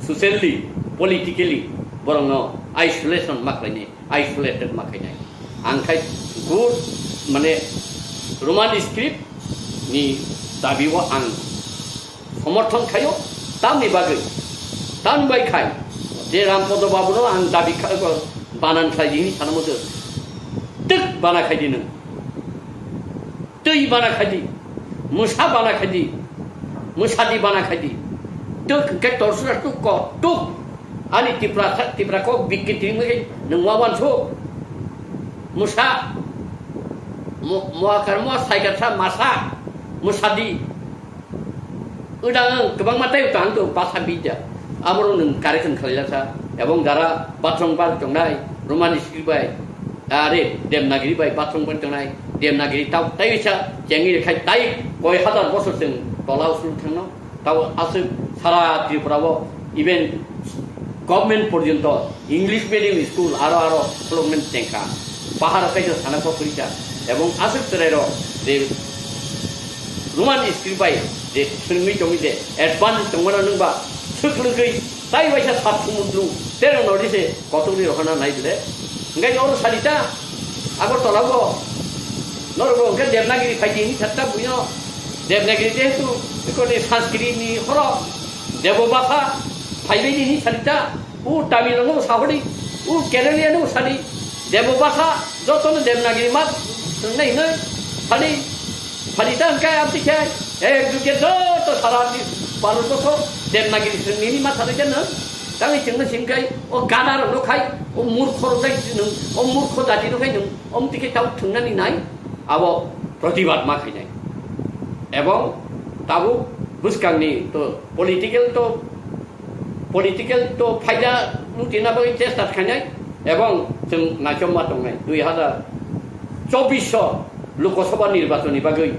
socially, politically borokno isolation ma khlainai, isolated ma khainai. Ang khai good mane Roman script ni dabi o ang somorthon khaio, tamni bagwi, tamni bai khai, je Rampodo Babuno ang dabi kha-, banan khlai di hini sana muchung, twk bana khai di nwng, twi bana khai di, mwsa bana khai di, mwsa di bana khai di, twk hwnkhe torsra tuk ko tuk, ani Tipra, Tipra kok bikki twi mwi nwng wawan su, mwsa, mo-, moakar mo saikar sa masa, mwsa di. Udang kwbangma tei utang tong basa bidya. Aborok nwng correction khlailasa. Ebong jara bathroom bar tongnai, Roman script bai, are, Devanagari bai bathroom bar tongnai, Devanagari tau tei wisa chengwi rwkhai tai koi hazar bosor chwng tola usuk thangno. Tau aswk sara Tripura o even government porjonto English medium school aro aro khulukmani chengkha. Bahar kaisa sana kok kwrwikha. Ebong aswk chwrairok je Roman script bai je swrwngwi tongwi je advance tongmano nwngba swklwgwi tai waisa sat sumudru terong nodi se kotorwi rohorna nai bwle. Hwnkhe oro salita Agartala bo norok bo hwnkhe Devanagiri phaidi hinwi satta buino. Devanagiri jehetu ekoni Sanskrit ni horo Debo bhasha phaibaidi hinwi salita. U Tamil no sahodi, u Kerala no sadi. Debo bhasha jotono Devanagiri ma swngnai hinwi sadi. Sadi ta hwnkhe amtwi khe ek juge joto sara di Bharat borso Devanagiri swngnini ma sadi khe nwng. Tangwi chwngno singkai o gada rokno khai o murkho rok khai nwng, o murkho jati no khai nwng. Omtwi khe tabuk thwngnani nai, abo protibad ma khainai. Ebong tabuk bwskangni to political to, political to phaida lutina bagwi chesta khainai, ebong chwng naichomma tongnai dui hazar chobbish o Lok Sabha nirbachon ni bagwi,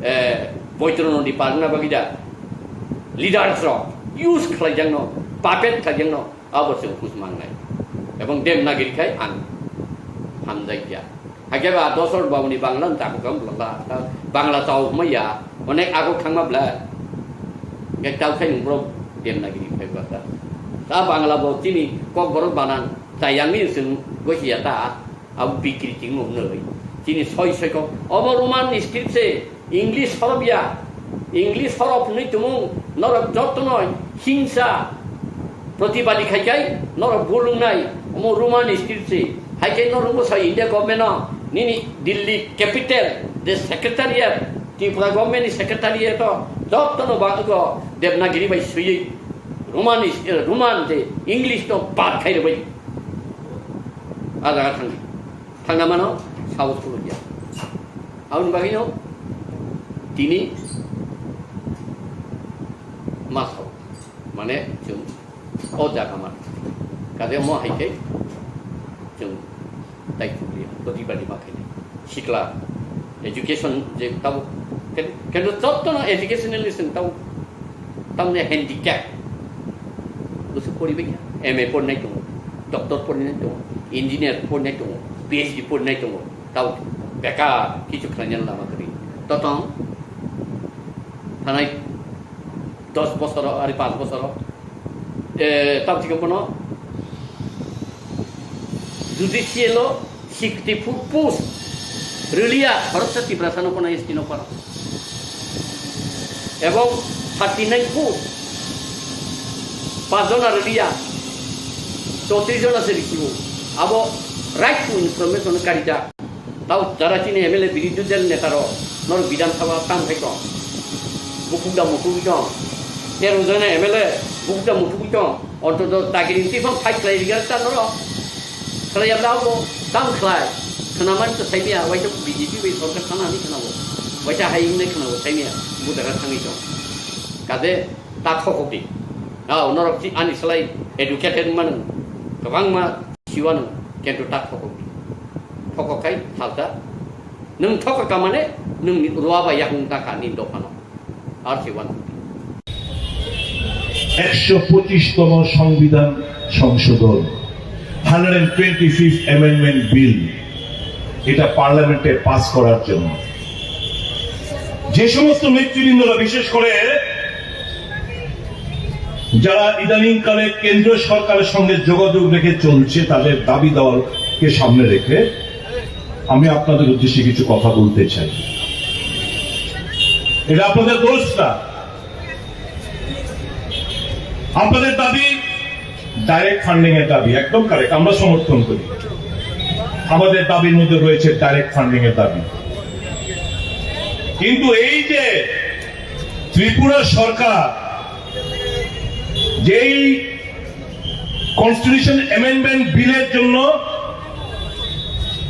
eh, boitro nodi parna bagwi da leaders rok use khlaijakno, puppet khlaijakno, abo chwng hus mangnai. Ebong Devanagiri khai ang hamjakya. Hakhe ba dosor babuni Bangla no chakhu kha bwla ta, ta Bangla chao hwnma ya, onek agok thangma bwla. Hwnkhe tao khai nwng borok Devanagiri phai bwla ta. Ta Bangla bo chini Kokborok banan chayangni chwng gosi ya ta, abo bikri ching nung nai. Chini soi soi kok, obo Roman script se, English horobya, English horof hwnwi tumung, norok jotono hingsa protibadi khai khai norok bulungnai, omo Roman script se. Hai khe norok bwsa India government no nini Delhi capital, the secretariat, Tripura government ni secretariat o jotono ba ego Devanagiri bai swiwi Roman is, eh, Roman je English no bad khai rwbai. A jaga thangdi. Thangna mano, sahos phunukya. Aboni bagwino tini ma sao. Mane chwng o jaga man. Kade mo hai khe chwng tai chukliya. Protibadi ma khainai. Sikla education je tabo ken-, kendo jottono educational ni chwng tabo tamne handicap. Bwswk poribai ya. M A porinai tongo, doctor porinai tongo, engineer porinai tongo, P H D porinai tongo. Tao bekar kichu khlainani lama kwrwi. Totong thanai dos bosoro, ari panch bosoro, eh, tao chikhe bono judicial o sixty four post rwliya, khoroksa Tiprasa no kono S T no kono. Ebong thirty nine post, pachjona rwliya, chowtris jona se risibo. Abo right to information karijak. Tao jara chini M L A birodhi dal neta rok, nor Bidhan Sabha tam khai tong. Bukuk da mutuk tong. Tero jona M L A bukuk da mutuk tong. Ontoto dagiri twi phang fight khlai rwgwk ta norok. Khlai ya bla bo tam khlai. Khwnamani to saimiya, waisa B J P bai sorkar thana hinwi khwnabo. Waisa hai hinwi khwnabo saimiya, bo jaga thangwi tong. Kade ta thokok di. Nao norok si ani slai educated manu. Kwbangma siwano kento ta thokok di. Thokok khai salsa. Nwng thokok ka mane nwng ruwa bai yakung ta kha ni dophano. Article one fifty. একশো পঁচিশতম সংবিধান সংশোধন, hundred twenty fifth amendment bill, এটা পার্লামেন্টে পাস করার জন্য যে সমস্ত নেতৃবৃন্দরা, বিশেষ করে যারা ইদানিংকালে কেন্দ্রীয় সরকারের সঙ্গে যোগাযোগ রেখে চলছে, তাদের দাবি দাওয়াকে সামনে রেখে আমি আপনাদের উদ্দেশ্যে কিছু কথা বলতে চাই। এটা আপনাদের দোষটা, আপনাদের দাবি ডাইরেক্ট ফান্ডিং এর দাবি, একদম কারেক্ট, আমরা সমর্থন করি। আমাদের দাবির মধ্যে রয়েছে ডাইরেক্ট ফান্ডিং এর দাবি, কিন্তু এই যে ত্রিপুরা সরকার যেই কনস্টিটিউশন অ্যামেন্ডমেন্ট বিলের জন্য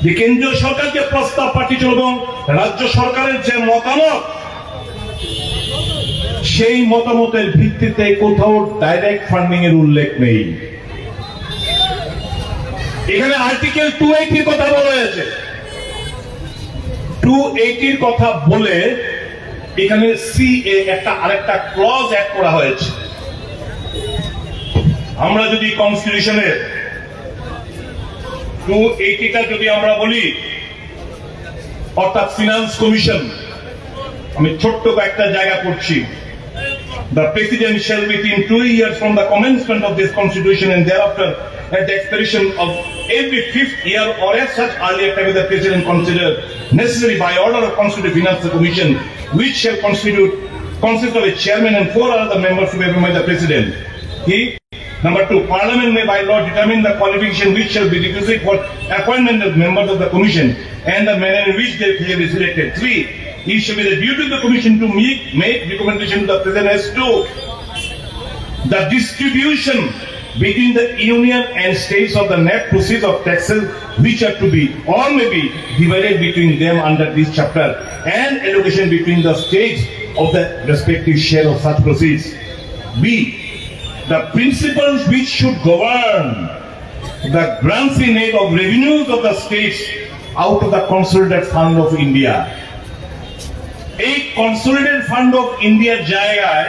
যে কেন্দ্রীয় সরকার যে প্রস্তাব পাঠিয়েছিল এবং রাজ্য সরকারের যে মতামত, সেই মতামতের ভিত্তিতে কোথাও ডাইরেক্ট ফান্ডিং এর উল্লেখ নেই। এখানে আর্টিকেল টু এইটির কথা বলা হয়েছে। টু এইটির কথা বলে এখানে সিএ একটা আরেকটা ক্লজ অ্যাড করা হয়েছে। আমরা যদি কনস্টিটিউশনের টু এইটিটা যদি আমরা বলি, অর্থাৎ ফিনান্স কমিশন, আমি ছোট্ট কয়েকটা জায়গা পড়ছি, The President shall within two years from the commencement of this Constitution and thereafter at the expiration of every fifth year or at such earlier time as the President consider necessary by order of Constitutional Finance Commission, which shall constitute, consist of a chairman and four other members to be appointed by the President. He Number two, Parliament may by law determine the qualification which shall be requisite for appointment of members of the commission and the manner in which they shall be selected. Three, it shall be the duty of the commission to make, make recommendation to the President as to the distribution between the union and states of the net proceeds of taxes which are to be or may be divided between them under this chapter and allocation between the states of the respective share of such proceeds. B, the principles which should govern the grants in aid of revenues of the states out of the Consolidated Fund of India. এই consolidated fund of ইন্ডিয়ার জায়গায়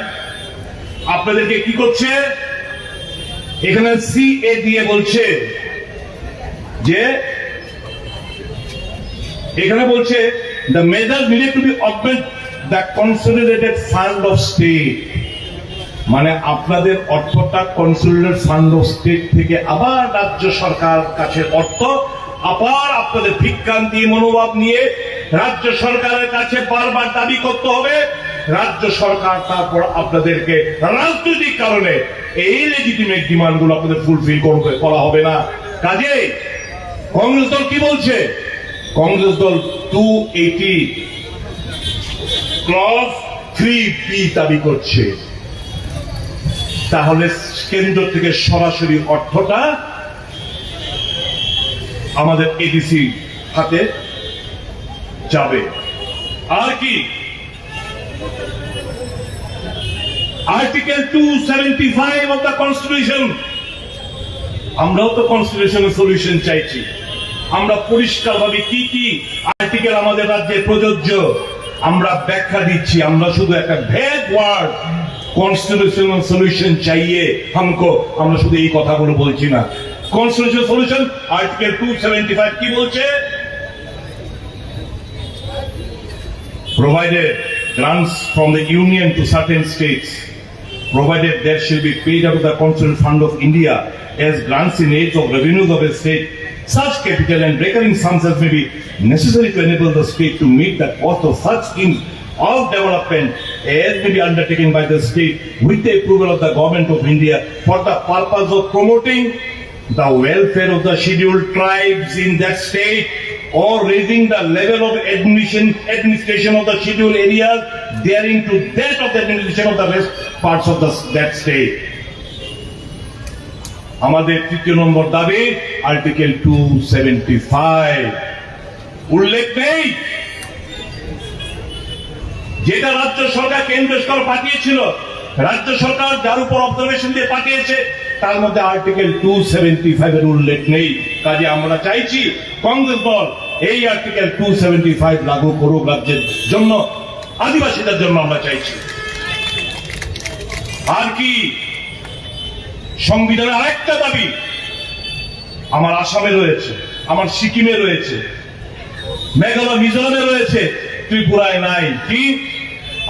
আপনাদেরকে কি করছে? এখানে সিএ দিয়ে বলছে যে, এখানে বলছে, the measures needed to be augment the consolidated fund of state. মানে আপনাদের অর্থটা কনসোলিডেটেড ফান্ড অফ স্টেট থেকে আবার রাজ্য সরকার কাছে অর্থ, আবার আপনাদের ভিক্ষান্তি মনোভাব নিয়ে রাজ্য সরকারের কাছে বারবার দাবি করতে হবে। রাজ্য সরকার তারপর আপনাদেরকে রাজনৈতিক কারণে এই লেজিটিমেট ডিমান্ডগুলো আপনাদের ফুলফিল করবে, করা হবে না। কাজেই কংগ্রেস দল কি বলছে? কংগ্রেস দল টু এইটি ক্লজ থ্রি বি দাবি করছে। তাহলে কেন্দ্র থেকে সরাসরি অর্থটা আমাদের এডিসি খাতে যাবে। আর কি? Article two seventy five of the constitution, আমরাও তো কনস্টিটিউশনাল সলিউশন চাইছি। আমরা পরিষ্কারভাবে কি কি আর্টিকেল আমাদের রাজ্যে প্রযোজ্য আমরা ব্যাখ্যা দিচ্ছি। আমরা শুধু একটা ভ্যাগ ওয়ার্ড কনস্টিটিউশনাল সলিউশন চাইয়ে হামকো, আমরা শুধু এই কথাগুলো বলছি না। Constitutional solution article two seventy five কি বলছে? Provided grants from the Union to certain states, provided there shall be paid out of the Constitutional Fund of India as grants in aid of revenues of a state, such capital and recurring sums as may be necessary to enable the state to meet the cost of such schemes of development as may be undertaken by the state with the approval of the Government of India for the purpose of promoting the welfare of the scheduled tribes in that state or raising the level of admission, administration of the scheduled areas therein to that of the administration of the rest parts of the, that state. আমাদের তৃতীয় নম্বর দাবি article two seventy five উল্লেখ নেই, যেটা রাজ্য সরকার কেন্দ্র সরকার পাঠিয়েছিল, রাজ্য সরকার যার উপর অবজারভেশন দিয়ে পাঠিয়েছে, তার মধ্যে আর্টিকেল টু সেভেন্টি ফাইভ এর উল্লেখ নেই। কাজে আমরা চাইছি কংগ্রেস দল এই আর্টিকেল টু সেভেন্টি ফাইভ লাগু করুক রাজ্যের জন্য, আদিবাসীদের জন্য আমরা চাইছি। আর কি? সংবিধানের আরেকটা দাবি আমার আসামে রয়েছে, আমার সিকিমে রয়েছে, মেঘালয় মিজোরামে রয়েছে, ত্রিপুরায় নাই। কি?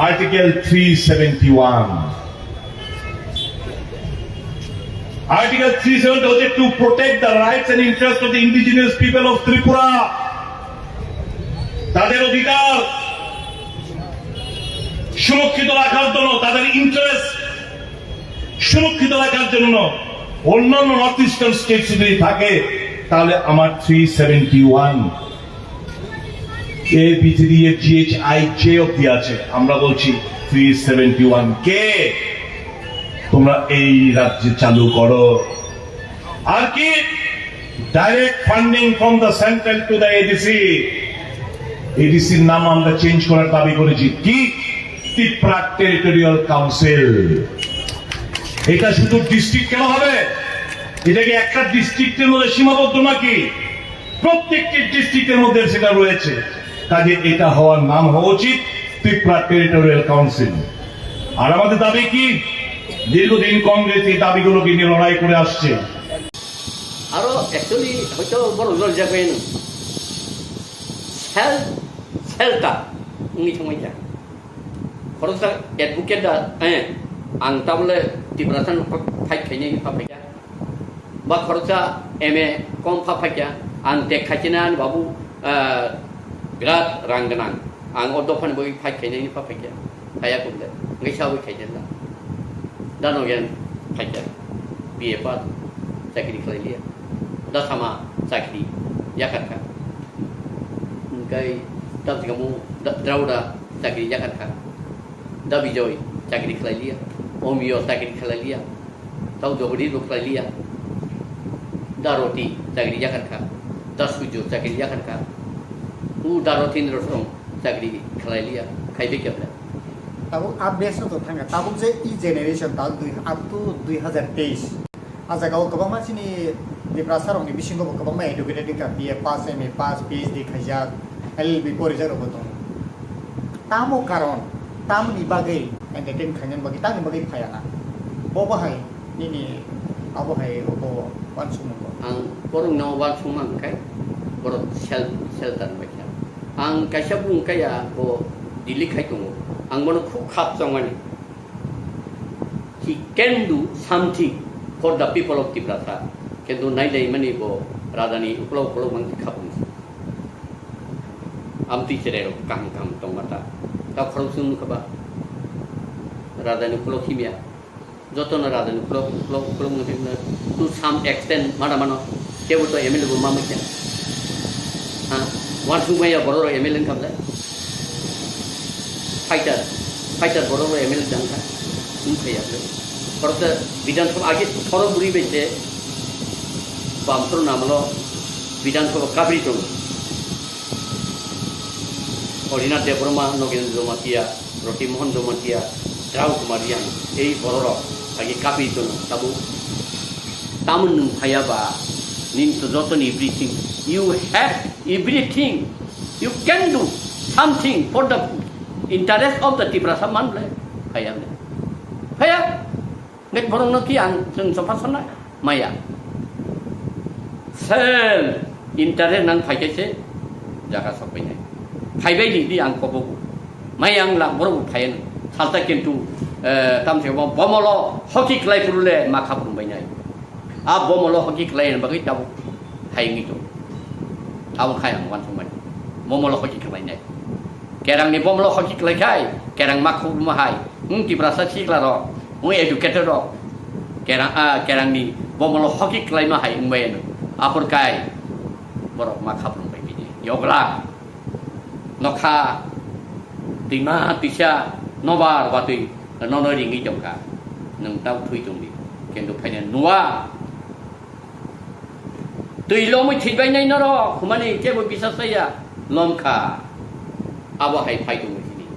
Article three seventy one. Article three seventy হচ্ছে to protect the rights and interest of the indigenous people of Tripura, তাদের অধিকার সুরক্ষিত রাখার জন্য, তাদের ইন্টারেস্ট সুরক্ষিত রাখার জন্য অন্যান্য নর্থ ইস্টার্ন স্টেটস যদি থাকে, তাহলে আমার three seventy one A B three A G H I J অব্দি আছে। আমরা বলছি থ্রি সেভেন্টি ওয়ান কে তোমরা এই রাজ্যে চালু করো। আর কি? Direct funding from the central to the ADC. এডিসির নাম আমরা চেঞ্জ করার দাবি করেছি। কি? Tripura territorial council. এটা শুধু ডিস্ট্রিক্ট কেন হবে? এটা কি একটা ডিস্ট্রিক্টের মধ্যে সীমাবদ্ধ নাকি? প্রত্যেকটি ডিস্ট্রিক্টের মধ্যে সেটা রয়েছে। কাজে এটা হওয়ার নাম হওয়া উচিত ত্রিপুরা টেরিটোরিয়াল কাউন্সিল। আর আমাদের দাবি কি? দীর্ঘদিন কংগ্রেস এই দাবিগুলোকে নিয়ে লড়াই করে আসছে। Aro actually hoito borok no rijak bai no. Self, self ta wngwi thangbai kha. Khoroksa advocate da, eh, ang tabole Tiprasa no fight khainai wngkha phaikha. Ba khoroksa M A kom pha phaikya, ang tek khaikhe na ani babu, ah, birat rang gwnang. Ang o dophani bagwi phai khainani pha phaikya. Phaiya kumde. Hwnkhe sabwi khaikhe da. Da nogen phaikya. B A pass, chakri khlai liya. Da sama chakri yakarkha. Hwnkhe da sikamo da, Drauda chakri yakarkha. Da Bijoy chakri khlai liya. Omiyo chakri khlai liya. Tau jogodi rok khlai liya. Da Roti chakri yakarkha. Da Sujo chakri yakarkha. U Da Rotindro song chakri khlai liya. Khaibe kebla. Tabuk update no to thangkha. Tabuk je e generation tabuk dui, up to dui hazar teis. A jaga o kwbangma chini Tiprasa rokni bisingo bo kwbangma educated wngkha. B A pass, M A pass, P H D khaijak, L L B porijak rok bo tongo. Tamo karon, tamoni bagwi entertain khainani bagwi, tamoni bagwi phaiya na. Bo bahai nini abo hai obo uansukmung bo. Ang borokno uansukma hwnkhe borok sel-, shelter bai kha. Ang kaisa bung kaya bo Delhi khai tongo. Ang bono khub khap chongmani. He can do something for the people of Tiprasa. Kintu nai dai mani bo rajani ukolog ukolog mang khapung. Amtwi cherai rok kaham kaham tongma ta. Ta khorok sung kha ba. Raja ni ukolog himya. Joto no raja ni ukolog, ukolog, ukolog mung thangna. To some extent mana mano. Kebo to M L A bo ma mukya. Ha? Wan sung maya borok rok M L A wngkha bwle. Fighter, fighter borok rok M L A dangkha. Wngkha ya bwle. Khoroksa Bidhan Sabha agi khorok bwrwi bai se. Bamtro namlo Bidhan Sabha kabri tongo. Orinath Debbarma, Nogendra Jamatia, Roti Mohan Jamatia, Drau Kumar Yang, ei bororok agi kapi tono tabuk. Tamon nwng phaya ba, nini to joto ni everything. You have everything. You can do something for the interest of the Tiprasa man le. Phaya le. Phaya. Hwnkhe borokno ki ang chwng chopha sonnai maya. Self interest nang phaikhe se jaga sokbainai. Phaibai di, di ang kobogo. Maya ang lak borok bo phaiya nang. Salta kintu, eh, tamse bo bomolo hoki klai phuru le ma khapung bainai. A bomolo hoki klai bagwi tabuk phai wngwi tongo. Abo khai ang uansukmani. Bomolo hoki klainai. Kerang ni bomolo hoki klai khai, kerang ma khupuma hai. Wng Tiprasa sikla rok, wng educated rok. Kerang, ah, kerang ni bomolo hoki klaima hai wngbai ano. Aphor kai borok ma khapung bai bini. Yogla. Nokha, twima, twisa, nobar watwi, nono ringwi tongkha. Nwng tau thui tongdi. Kintu phaina nuwa. Twi lomwi thwibainai norok, humani kebo bisas chaya, lomkha. Abo hai phai tongo chini.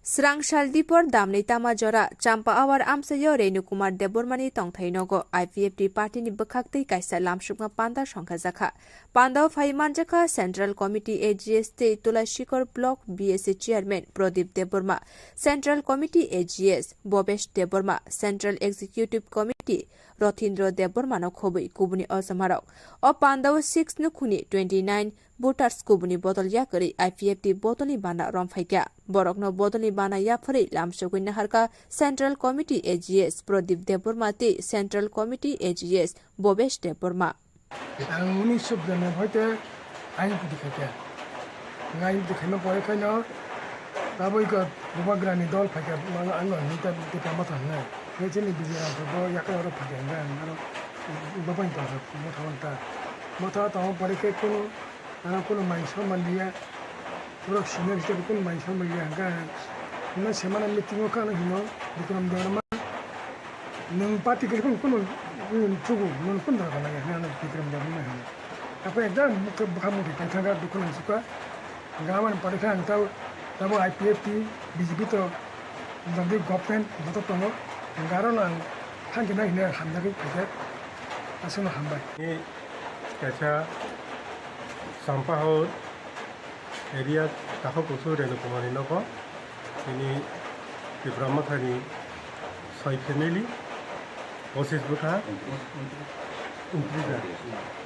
Srang sal dipor damni tama jora, Champa Awar amchaio Renu Kumar Debbarmani tongthai nogo I P F T party ni bwkhak twi kaisa lamsukma panda songkhajakha. Pandao phai manjakha Central Committee A G S tei Tulashikor Block B S A Chairman Pradip Debbarma, Central Committee A G S Bhobesh Debbarma, Central Executive Committee Rothindro Debbarmano khobwi kubuni ojomarok. O pandao six nukhungni twenty nine voters kubuni bodol yakarwi I P F T bodolni bana romphaikha. Borokno bodolni bana yapharwi lamsogwi naharkha Central Committee A G S Pradip Debbarma tei Central Committee A G S Bhobesh Debbarma. Ang unisho biranobbai te I N P T khaikha. Ang I N P T khaima pore khaino taboi khe Bubagrani dol phaikha, ang, ang, ang hwnwi ta Tipra Motha hwnwi. Hwnwi chini B J P bo yakung oro phaikha, hwnwi ang aro bwbani tongkha, Motha hwn ta. Motha tongma pore khe kunu, ano kunu mai soma liya, borok senior hisabe kunu mai soma liya, hwnka hwnwi semana meeting o khe ano hino, Bikram Debbarma. Nwng party kwrwi phano kunu, mm, chugo, nwng kunu dara gana ya, hwnwi ano Bikram Debbarma hino. Takhwlai ekdam bwkha, bwkha muitu tongthangkha, dukhu nang sukha. Hwnka aboni pore khe ang tabo, tabo I P F T, B J P to, jodi government joto tongo, hwnka aro no ang thangkhe nai hwnwi ang hamjagwi phaikha, aswkno hambai. Ni kaisa Sampahor area takhuk kusu Renu Kumar ni nogo. Tini Tipra Mothani soi family, pochis bwkha,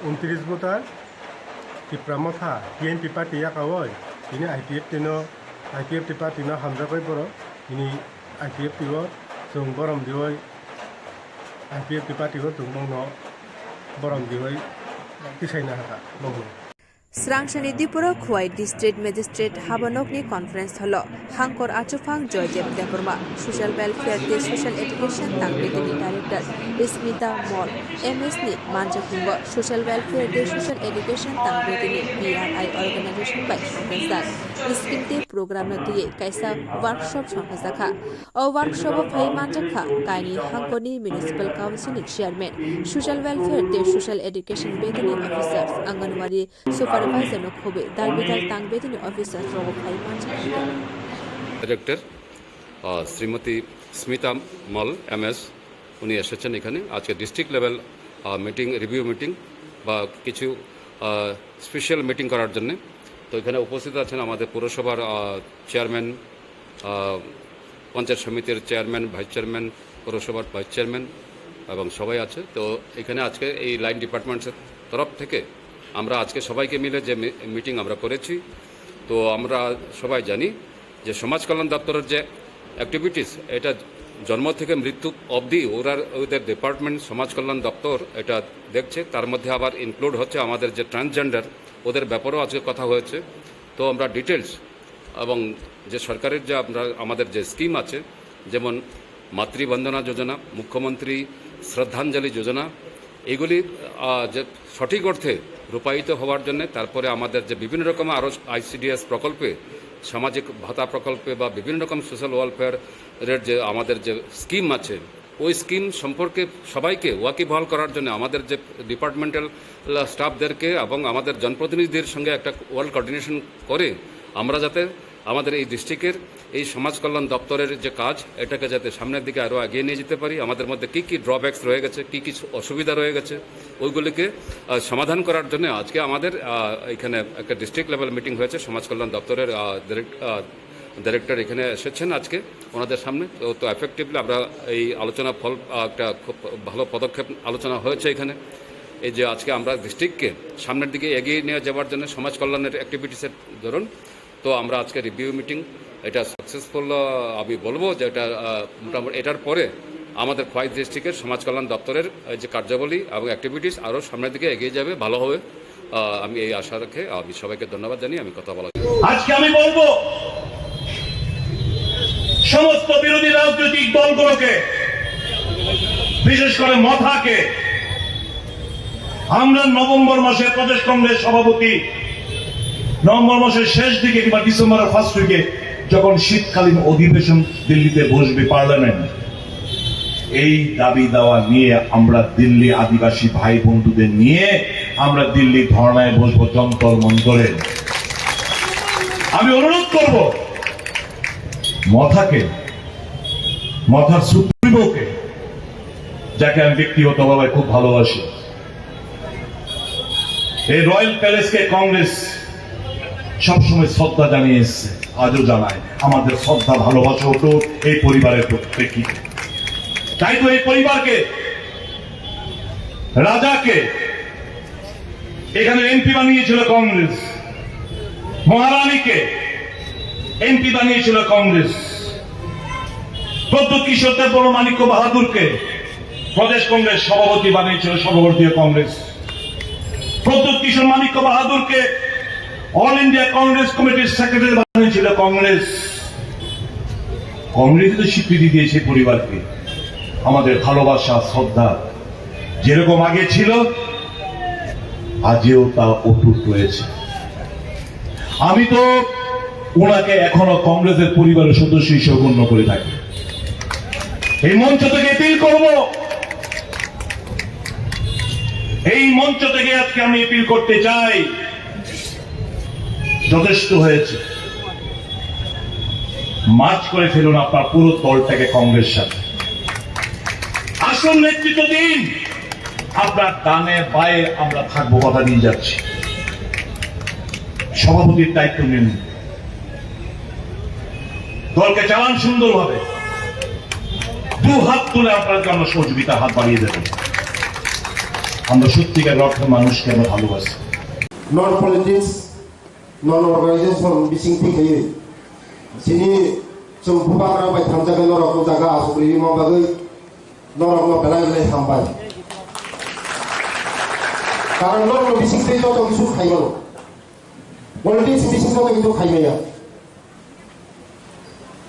untris bwkha, Tipra Motha T N P party yakaui tini I P F T no, I P F T party no hamjagwi borok tini I P F T o chwng borom diui I P F T party o tongmungno borom diwi tisaina hakha bongni. Srangsani Dipura Khowai District Magistrate habanokni conference hall o Hangkor Achuphang Joydev Debbarma, Social Welfare tei Social Education Tangpetini Director Smita Mol, M S ni manjakmungbo Social Welfare tei Social Education Tangpetini P R I organization bai songkajak scheme tei program no twiwi kaisa workshop songkajak kha. O workshop o phai manjak kha kaini Hangkorni Municipal Council ni Chairman, Social Welfare tei Social Education Betini Officers, Anganwadi Supervisor no khobwi dal bidal tang betini officers rogo phai manjak kha. Director, আহ, শ্রীমতী স্মিতা মল, এমএস, উনি এসেছেন এখানে আজকে district level, আহ, meeting, review meeting বা কিছু, আহ, special meeting করার জন্যে। তো এখানে উপস্থিত আছেন আমাদের পৌরসভার, আহ, চেয়ারম্যান, আহ, পঞ্চায়েত সমিতির চেয়ারম্যান, ভাইস চেয়ারম্যান, পৌরসভার ভাইস চেয়ারম্যান এবং সবাই আছে। তো এখানে আজকে এই লাইন ডিপার্টমেন্টসের তরফ থেকে আমরা আজকে সবাইকে মিলে যে মি-, মিটিং আমরা করেছি, তো আমরা সবাই জানি যে সমাজ কল্যাণ দপ্তরের যে অ্যাক্টিভিটিস, এটা জন্ম থেকে মৃত্যু অবধি ওরা, ওদের ডিপার্টমেন্ট সমাজ কল্যাণ দপ্তর এটা দেখছে। তার মধ্যে আবার ইনক্লুড হচ্ছে আমাদের যে ট্রান্সজেন্ডার, ওদের ব্যাপারেও আজকে কথা হয়েছে। তো আমরা ডিটেলস এবং যে সরকারের যে আমরা, আমাদের যে স্কিম আছে, যেমন মাতৃবন্দনা যোজনা, মুখ্যমন্ত্রী শ্রদ্ধাঞ্জলি যোজনা, এগুলি, আহ, যে সঠিক অর্থে রূপায়িত হওয়ার জন্য, তারপরে আমাদের যে বিভিন্ন রকম আরও আইসিডিএস প্রকল্পে, সামাজিক ভাতা প্রকল্পে বা বিভিন্ন রকম সোশ্যাল ওয়েলফেয়ারের যে আমাদের যে স্কিম আছে, ওই স্কিম সম্পর্কে সবাইকে ওয়াকিবহাল করার জন্য আমাদের যে ডিপার্টমেন্টাল স্টাফদেরকে এবং আমাদের জনপ্রতিনিধিদের সঙ্গে একটা ওয়েল কোঅর্ডিনেশন করে আমরা যাতে আমাদের এই ডিস্ট্রিক্টের এই সমাজ কল্যাণ দপ্তরের যে কাজ, এটাকে যাতে সামনের দিকে আরও এগিয়ে নিয়ে যেতে পারি, আমাদের মধ্যে কী কী ড্রব্যাকস রয়ে গেছে, কী কী অসুবিধা রয়ে গেছে, ওইগুলিকে, আহ, সমাধান করার জন্য আজকে আমাদের, আহ, এখানে একটা ডিস্ট্রিক্ট লেভেল মিটিং হয়েছে। সমাজ কল্যাণ দপ্তরের, আহ, ডিরেক্ট-, আহ, ডিরেক্টর এখানে এসেছেন আজকে ওনাদের সামনে। তো, তো এফেক্টিভলি আমরা এই আলোচনা ফল, আহ, একটা খুব ভালো পদক্ষেপ আলোচনা হয়েছে এখানে। এই যে আজকে আমরা ডিস্ট্রিক্টকে সামনের দিকে এগিয়ে নিয়ে যাওয়ার জন্য সমাজ কল্যাণের অ্যাক্টিভিটিসের ধরুন, তো আমরা আজকে রিভিউ মিটিং, এটা সাকসেসফুল, আহ, আমি বলবো যে এটা, আহ, মোটামুটি এটার পরে আমাদের খোয়াই ডিস্ট্রিক্টের সমাজ কল্যাণ দপ্তরের, আহ, যে কার্যাবলী এবং অ্যাক্টিভিটিস আরও সামনের দিকে এগিয়ে যাবে, ভালো হবে। আহ, আমি এই আশা রেখে আমি সবাইকে ধন্যবাদ জানিয়ে আমি কথা বলা। আজকে আমি বলবো সমস্ত বিরোধী রাজনৈতিক দলগুলোকে, বিশেষ করে মথাকে, আমরা নভেম্বর মাসে প্রদেশ কংগ্রেস সভাপতি নভেম্বর মাসের শেষ দিকে কিংবা ডিসেম্বরের ফার্স্ট উইকে যখন শীতকালীন অধিবেশন দিল্লিতে বসবে পার্লামেন্ট, এই দাবি দাওয়া নিয়ে আমরা দিল্লি আদিবাসী ভাই বন্ধুদের নিয়ে আমরা দিল্লি ধর্নায় বসবো যন্তর মন্তরে। আমি অনুরোধ করব মথাকে, মথার সুপ্রিমোকে, যাকে আমি ব্যক্তিগতভাবে খুব ভালোবাসি, এই রয়্যাল প্যালেসকে কংগ্রেস সবসময় শ্রদ্ধা জানিয়ে এসছে, আজও জানায়। আমাদের শ্রদ্ধা ভালোবাসা অটুট এই পরিবারের প্রত্যেককে। তাই তো এই পরিবারকে, রাজাকে এখানে এমপি বানিয়েছিল কংগ্রেস, মহারানীকে এমপি বানিয়েছিল কংগ্রেস, প্রদ্যুৎ কিশোর দেববর্মা মাণিক্য বাহাদুরকে প্রদেশ কংগ্রেস সভাপতি বানিয়েছিল সর্বভারতীয় কংগ্রেস। প্রদ্যুৎ কিশোর মাণিক্য বাহাদুরকে অল ইন্ডিয়া কংগ্রেস কমিটির সেক্রেটারি বানিয়েছিল কংগ্রেস। কংগ্রেস তো স্বীকৃতি দিয়েছে পরিবারকে। আমাদের ভালোবাসা, শ্রদ্ধা যেরকম আগে ছিল, আজও তা অটুট রয়েছে। আমি তো ওনাকে এখনো কংগ্রেসের পরিবারের সদস্য হিসেবে গণ্য করে থাকি। এই মঞ্চ থেকে অ্যাপিল করব, এই মঞ্চ থেকে আজকে আমি অ্যাপিল করতে চাই, যথেষ্ট হয়েছে। মার্জ করে ফেলুন আপনার পুরো দলটাকে কংগ্রেস সাথে। আসল নেতৃত্ব দিন। আপনার ডানে বায়ে আমরা থাকবো, কথা দিয়ে যাচ্ছি। সভাপতির দায়িত্ব নিন, দলকে চালান সুন্দরভাবে। দু হাত তুলে আপনার জন্য সহযোগিতার হাত বাড়িয়ে দেবেন। আমরা সত্যিকার অর্থে মানুষকে আমরা ভালোবাসি। Non politics, non organization bising thik hai. Sini chung bubagra bai thangjak norok o jaga asuk rima bagwi. Norokno belai belai hambai. Karon norokno bising twi joto kisu khaimano. Politics bising joto kisu khaimaya.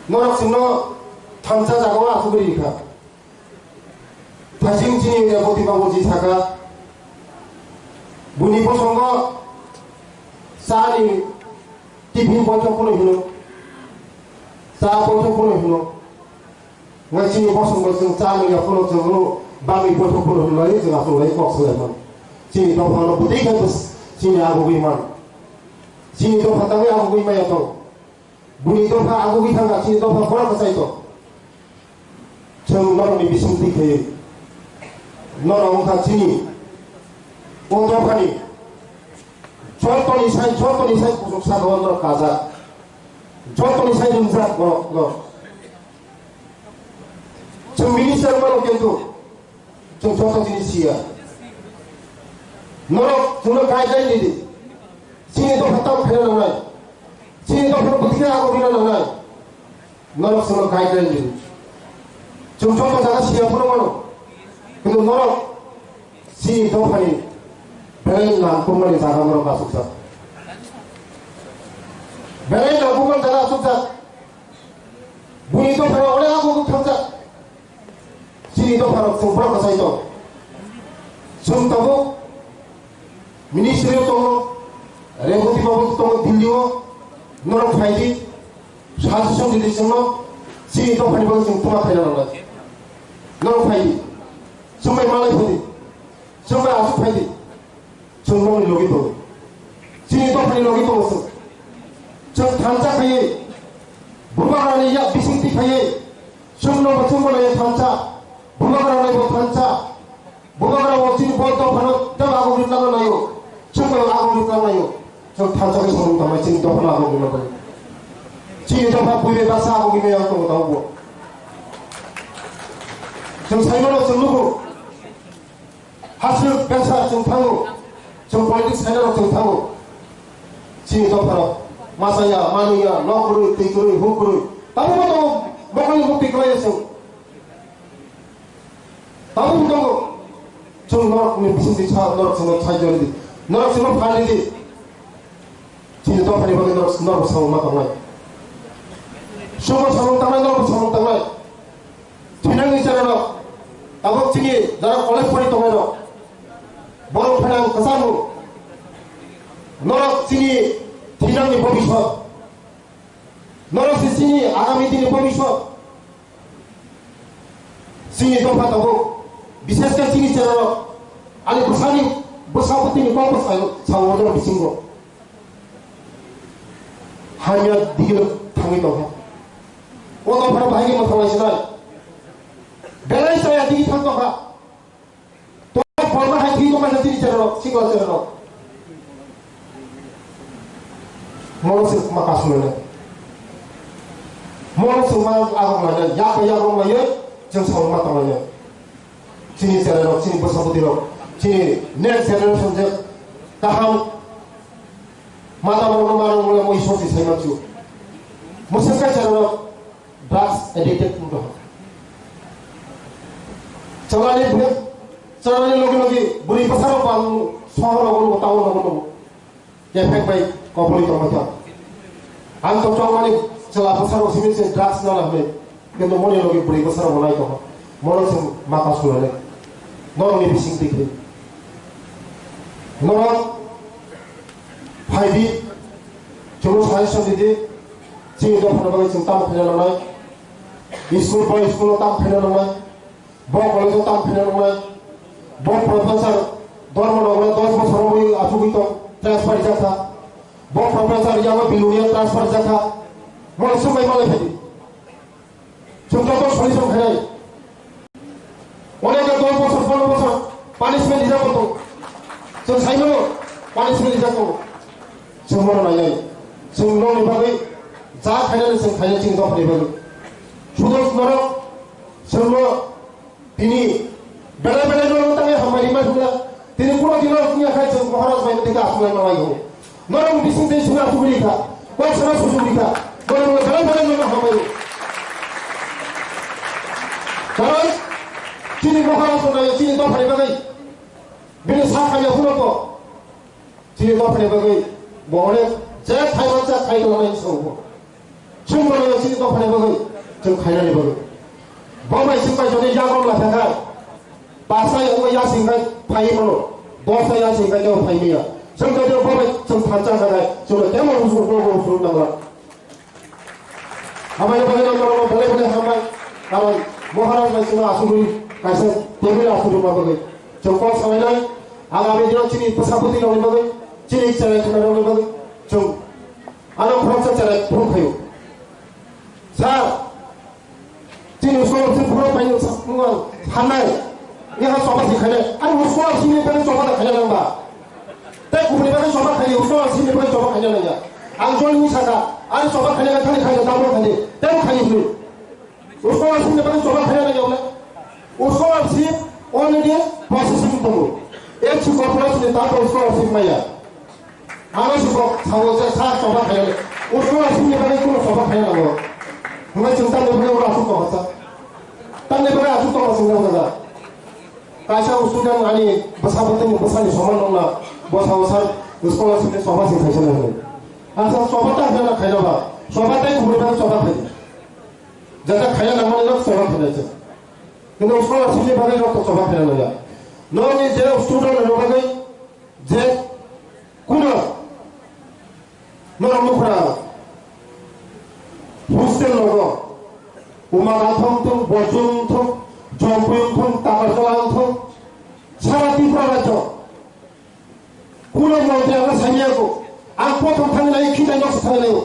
Norok chwngno thansa jagao achugwi rikha. Thasing chini Reboti babu ji saka. Buni bosongo chani tiffin boithok phunui hino. Cha boithok phunui hino. Ngai chini bosong bosong cha nung ya phunuk chwng nung bagwi boithok phunuk hwnwi chwng aswk lai kok swlai man. Chini dopha no bwtwi khe bwswk chini agugwi man. Chini dopha tangwi agugwi maya tong. Buni dopha agugwi thangkha, chini dopha borok kwchai tong. Chwng norokni bising twi khe norok wngkha chini o dophani jotoni sai, jotoni sai kuchuk saka o norok kajak. Jotoni sai rimjak borok no. Chwng minister mano kintu chwng joto jinis siya. Norok chwngno guideline ridi. Chini dopha tamo khaina nangnai. Chini dopha bwtwi khe ago rina nangnai. Norok chwngno guideline ridi. Chwng joto jaga siya phano mano. Kintu norok chini dophani belai nangkukmani jaga norok achukjak. Belai nangkukmani jaga achukjak. Buni dophano onek ago thangkha. Chini dopharok chwng borok kwchai tong. Chwng tabuk ministry o tongo, Reboti babu tongo Delhi o, norok phai di, suggestion di di chwngno, chini dophani bagwi chwng tuma khaina nangnai. Norok phai di, chwng bai malai phai di, chwng bai aswk phai di. Chwng nokni logi tongo. Chini dophani logi tongo chwng. Chwng thansa khaiwi, bubagrani yak bisingtwi khaiwi, chwngno bo chwngbo naiya thansa, bubagra naibo thansa, bubagra bo chini bo dophano tei agom rwna naio, chwngbo agom rwna naio. Chwng thansa khe samung tangnai chini dophano agom rwna bagwi. Chini dopha buibai baksa agom rwna yang tongo tabukbo. Chwng saimano chwng nugo. Hasuk besa chwng thango, chwng politics khainai rok chwng thango. Chini dopharok masa ya, manwi ya, nok kwrwi, twi kwrwi, huk kwrwi. Tabukbo tongo, mokol ni mukti kwlai ya chwng. Tabukbo tongo, chwng norok ni bising twi sa, norok chwngno sai jori di. Norok chwngno phal di. Chini dophani bagwi norok, norok samung ma tongnai. Chwngbo samung tangnai, norokbo samung tangnai. Thinangni cherairok, tabuk chini jara college pori tongnairok, borok phainang kwchangno. Norok chini thinangni bobiswt. Norok se chini agami dini bobiswt. Chini dopha tabuk, bishesh khe chini cherairok, ani bwsani bwsa bwtwini kok bwsa sao, sao order bisingo. Hamya digil thangwi tongkha. O dophano bahai khe mwthanglaisnai. Belai chaya digi thang tongkha. To borma hai thwi tongkha chini cherairok, sikla cherairok. Mono se ma kasu lainai. Mono se ma agong lainai. Yak bai yak rong laiwi chwng samung ma tong lainai. Chini cherairok, chini bwsa bwtwirok, chini next generation je kaham mata rokno ma rwngmani moi sosi sai mansu. Mwswk khe cherairok drugs addicted wng tongkha. Chalani bwrwi, chalani logi logi bwrwi bwsarok bang sohor rogo nugo, town rogo nugo. Kephek bai koboli tongma kha. Ang to chongmani chwla bwsarok simi se drugs nana hwnwi. Kintu moni logi bwrwi bwsarok bo nai tongkha. Mono chwng maka sulane. Norokni bising tikri. Norok phai di. Chwngno suggestion di di. Chini dophano bagwi chwng tamo khaina nangnai. School bai school-o tamo khaina nangnai. Bo college-o tamo khaina nangnai. Bo professor Dharmanagar dos bosor wngwi achugwi tong, transfer rijak kha. Bo professor yago Bilonia transfer rijak kha. Bo swngbai malai phai di. Chwng joto solution khainai. Onek dos bosor, pondro bosor punishment rijak bo tong. Chwng saimano punishment rijak tongo. Chwng bono nainai. Chwng nokni bagwi ja khainani chwng khainai chini dophani bagwi. Sudo norok chwngno Tini belai belai norok tangwi hambai rima thumla. Tini kuno tini norok tini akhai chwng Maharaj bai tini aswk lai manai ho. Norok bising tei suna aswk ri kha. Kok sana susu ri kha. Norok belai belai norok hambai. Karon Chini Maharaj no nayo, chini dophani bagwi. Bini sak hamya phano bo. Chini dophani bagwi bo onek je khai mansa khai tongmani sabo. Chwng bono chini dophani bagwi chwng khainani bagwi. Bo bai chwng bai jodi yagram la thangkha. Pasa ya ungwi yasing khai phai mano. Dosa yasing khai tebo phai maya. Chwng jodi bo bai chwng thansa khai chwng temo usur bo usur nangla. Hambai bagwi no norok belai belai hambai. Karon Maharaj bai chwng asugwi kaisa table asugwi ma bagwi. Chwng kok salainai. Agami dino chini bwsa bwtwi rokni bagwi, chini chwrai khwna rokni bagwi chwng ano khoroksa chwrai phuru khaio. Sir, chini scholarship phuru paino sa-, phuru ang hannai. Yaha choba si khainai. Ani scholarship ni bagwi choba da khaina nangba. Tei kubuni bagwi choba khaio, scholarship ni bagwi choba khaina nangya. Ang joi ni saka, ani choba khaina thani khaio, double khaio. Tei khaio hwnwi. Scholarship ni bagwi choba khaina nangya wle. Scholarship already processing tongo. H C corporation ni tato scholarship maya. Ano si kok sawo je sa choba khaina. Scholarship ni bagwi kuno choba khaina nango. Hwnba chwng tamni bagwi oro aswk tongkha sa. Tamni bagwi aswk tongkha chwng jaga. Kaisa student ani bwsa bwtwini bwsani soman wngna bwsao sa scholarship ni choba si khaisa nango. Asa choba ta hwnna khaina ba. Choba tei kubuni bagwi choba khaina. Jata khaina nangmani no choba khaina se. Kintu scholarship ni bagwi no choba khaina nangya. Nokni je student ni bagwi je kuno norok nukra hostel logo Umagathong thung, Bojong thung, Jompuyung thung, Takarjala thung, sara Tripura rajyo. Kuno montri ang saiya ko, ang kothom thangwi laio, khitai nok thangwi laio,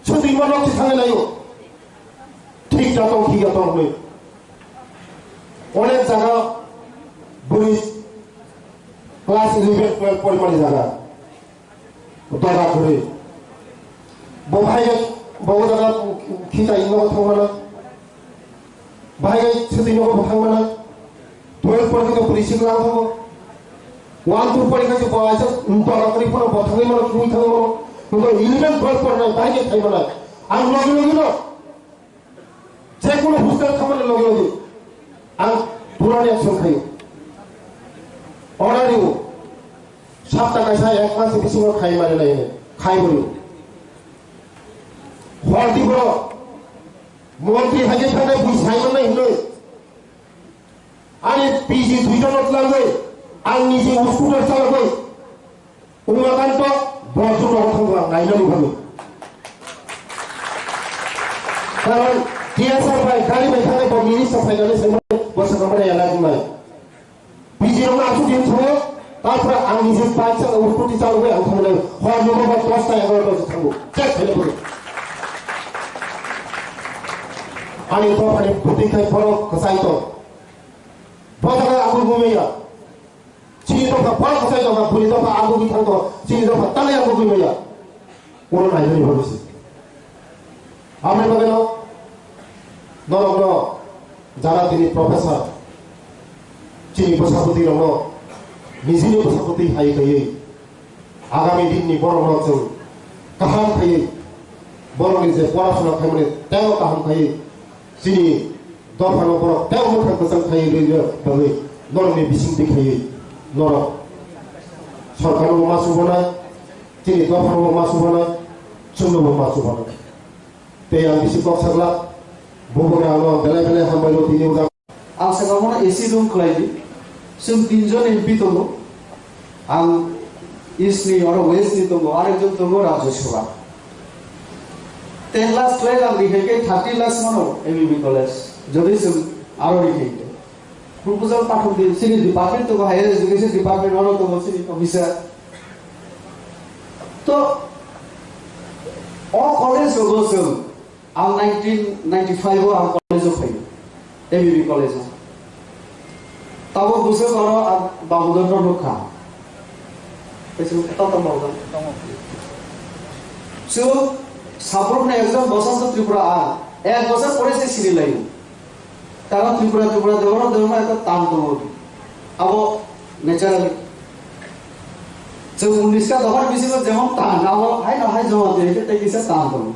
chwtwi ma nok thangwi laio. Thik jatong, thik jatong hwnwi. Onek jaga bwrwi class eleven, twelve porimani jaga. Dora kwrwi. Bo bahai bo jaga khitai nok thangmana. Bahai gai sitwi nogo bo thangmana. Twelve porikha to bwrwi sikla thango. One two porikha to bo aisa dora kwrwi phano bo thangwi mano, kiui thangwi mano. Hwnkhe eleven twelve pornai bahai gai thai mano. Ang logi logi no je kono hostel thangmani logi logi ang purani action khaio. Order rw. Sapta kaisa ek mas bisingo khai mani nai khai bwrwi. Hor di borok. Montri hai khe thanai bui sai mannai hinwi. Ani P G duijon no tlangwi, ang niji scooter chalogwi, Umakanto Borjum rogo thangwi ang naina lubhagwi. Karon T S R bai gari bai thanai bo minister phainani saimani bo swkang mani elak wngnai. Bijirokno aswk din thango, tarpore ang nijini bike saka scooty chalogwi ang thangnai, hor nogo ba dosta egaroto se thango, check khaina pore. Ani dophani bwtwi khai borok kwchai tong. Bo jaga ang gumaya. Chini dopha borok kwchai tongkha, bwrwi dopha ang gugwi thangkha, chini dopha tanai ang gumaya. Oro nainani bagwi se. Aboni bagwino norokno jara tini professor chini bwsabwtwi rokno nijini bwsabwtwi hai khaiwi agami dinni borokno chwng kaham khaiwi borokni je porasona khaimani teibo kaham khaiwi chini dophano borok teibo mwkhang kwchang khaiwi rwna bagwi norokni bisingtwi khaiwi norok sorkarno ma chubana. Chini dophano bo ma chubana, chwngno bo ma chubana. Tei ang bisi kok saglak, bo bo ang belai belai hambai rw tini ujak. Ang saka mano A C room khlai di. Chwng tinjon M P tongo. Ang East ni oro West ni tongo, arekjon tongo Rajya Sabha. Ten lakhs twelve ang rihai khe thirty lakhs mano M B B college. Jodi chwng aro rihai khe. Proposal pathok di, chini department tongo, higher education department, oro tongo chini officer. To, o college rogo chwng, ang nineteen ninety-five o ang college o phaio, M B B college o. Tabuk bwswk oro ang Babudon no nukha. Kaisa nukha, tamo Babudon. Chwng, sabrukni ekjon Basanta Tripura ang, ek bosor pore se siri laio. Karon Tripura, Tripura, Debbarma, Debbarma ekta tan tongo. Abo natural. Chwng unis ta dophani bisingo jemon tan, abo haino hai joma twi khe tei kisa tan tongo.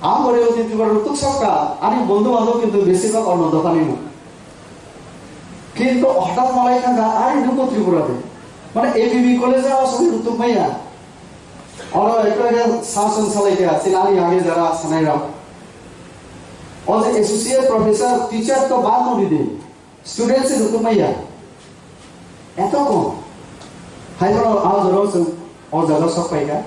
Ang gore uti Tripura rwtuk sokka, ani bondhu bandhob kintu besibak onno dophani no. Kintu hothat malai kha da, ari nuko Tripura de. Mane A B B college a asogwi rutuk maya. Oro ekta ke sasong salai kha, chini ani age jara sanai ram. O je associate professor, teacher to bad no di de. Student se rutuk maya. Eto ko. Hai bono a joro chwng o jaga sok pai kha.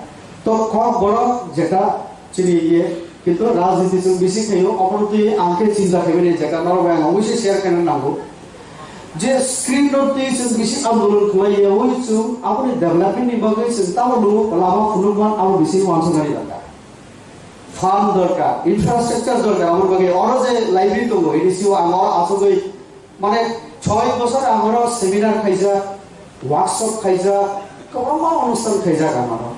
To kok borok jeta chini iye, kintu rajniti chwng bisi khaio, obono twi ang khe chinta khaimani jeta norok bai ang obviously share khaina nango. Je screen no twi chwng bisi andolon khlai yaui chwng aboni development ni bagwi chwng tamo nungo lama phunukman abo bisi wansuknani dorkar. Fund dorkar, infrastructure dorkar, aboni bagwi oro je library tongo, A D C o ang oro achugwi Mane, choi bosor ang oro seminar khaijak, workshop khaijak, kwbangma onusthan khaijak ang oro.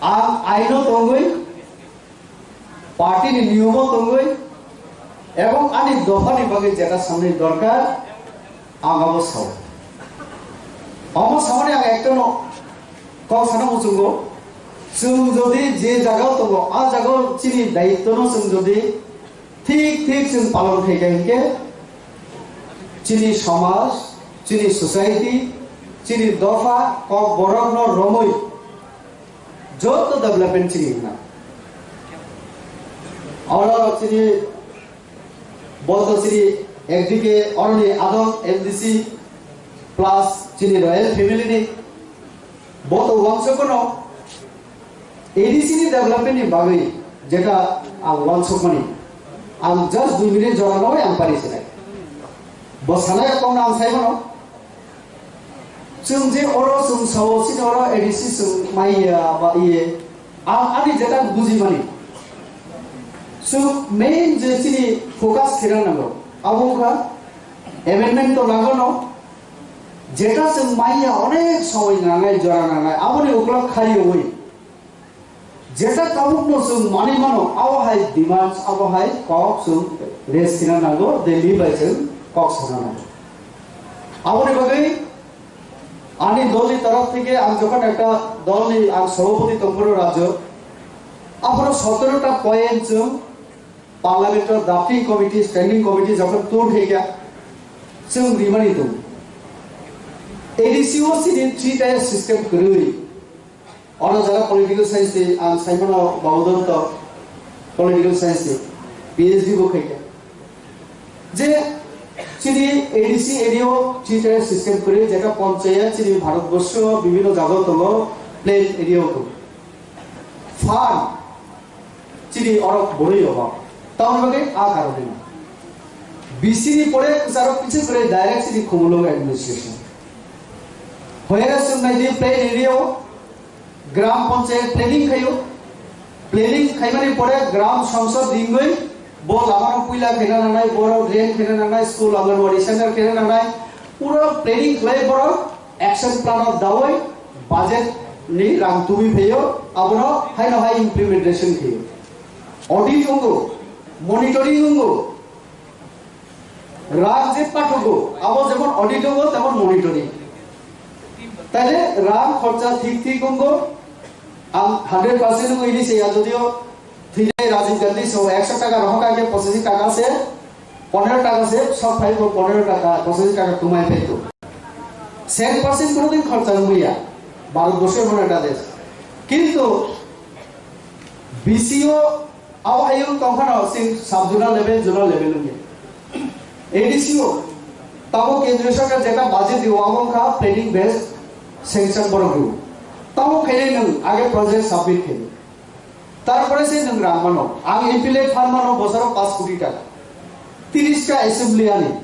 Ang aino tongwi, party ni niyomo tongwi, ebong ani dopha ni bagwi jeta samni dorkar, ang abo sao. Omo samani ang ekta no kok sana muchungo, chwng jodi je jaga o tongo, a jaga o chini daityo no chwng jodi Thik thik chwng palon khai kha hinkhe chini somaj, chini society, chini dopha, kok borok no romwi joto development chini wngna. Oro chini boto chini ekdike oroni adong M D C plus chini royal family ni boto wansukno A D C ni development ni bagwi jeta ang wansukmani, ang just dui minute jora nogwi ang pari sinai. Bo sanai kok no ang sai mano. Chwng je oro chwng sao chini oro A D C chwng maiya ba iye. Ang ani jeta buji mani. Chwng main je chini focus khena nango. Abo wngkha amendment to nango no. Jeta chwng maiya onek somoi nangnai, jora nangnai, aboni ukulok khariwi. Jeta tabukno chwng manwi mano, abo hai demands, abo hai kok chwng raise khna nango, Delhi bai chwng kok sana nango. Aboni bagwi ani dolni torof theke ang jokhon ekta dolni ang sabhapati tongphuru rajyo, aphuru sotoro ta point chwng Parliament o drafting committee, standing committee jokhon tour khaikha, chwng rimani tongo. A D C o chini three tier system kwrwi. Oro jara political science ni ang saimano Babudonto political science ni P H D bo khaikha. Je chini A D C area o three tier system kwrwi, jeta panchayat chini Bharatborsho bibhinno jaga o tongo, plain area o tongo. Fund chini oro borwi obo. Tamoni bagwi a karone no. B C ni pore kwcharo kichik kwrwi direct chini Khumulwng administration. Hoyare chwng nai di plain area o gram panchayat planning khaio. Planning khaimani pore gram sangsad ringwi bo lama no puila khaina nangnai, borok drain khaina nangnai, school, Anganwadi center khaina nangnai. Pura planning khlai borok action plan o dawi budget ni rang tubui phaio, abono haino hai implementation khaio. Audit wngo, monitoring wngo, rang je pathugo, abo jemon audit wngo, temon monitoring. Taile rang khorcha thik thik wngo, ang hundred percent wngo ini se ya, jodio thwinai Rajiv Gandhi so ekso taka rohor kha khe pochashi taka se, ponero taka se sok phai bo, ponero taka, pochashi taka tumai phai to. Cent percent kono din khorcha wngya, Bharat borshor hono ekta desh. Kintu B C o abo hayung tongphano sing sub zonal level, zonal level wngya. A D C o tamo kendriya sarkar jeta budget dio, abo wngkha planning based sanction borok dio. Tamo khainai nwng age project submit khainai. Tarpore se nwng rang mano. Ang M P L A fund mano bosoro paanch koti taka. Tiris ta assembly ani.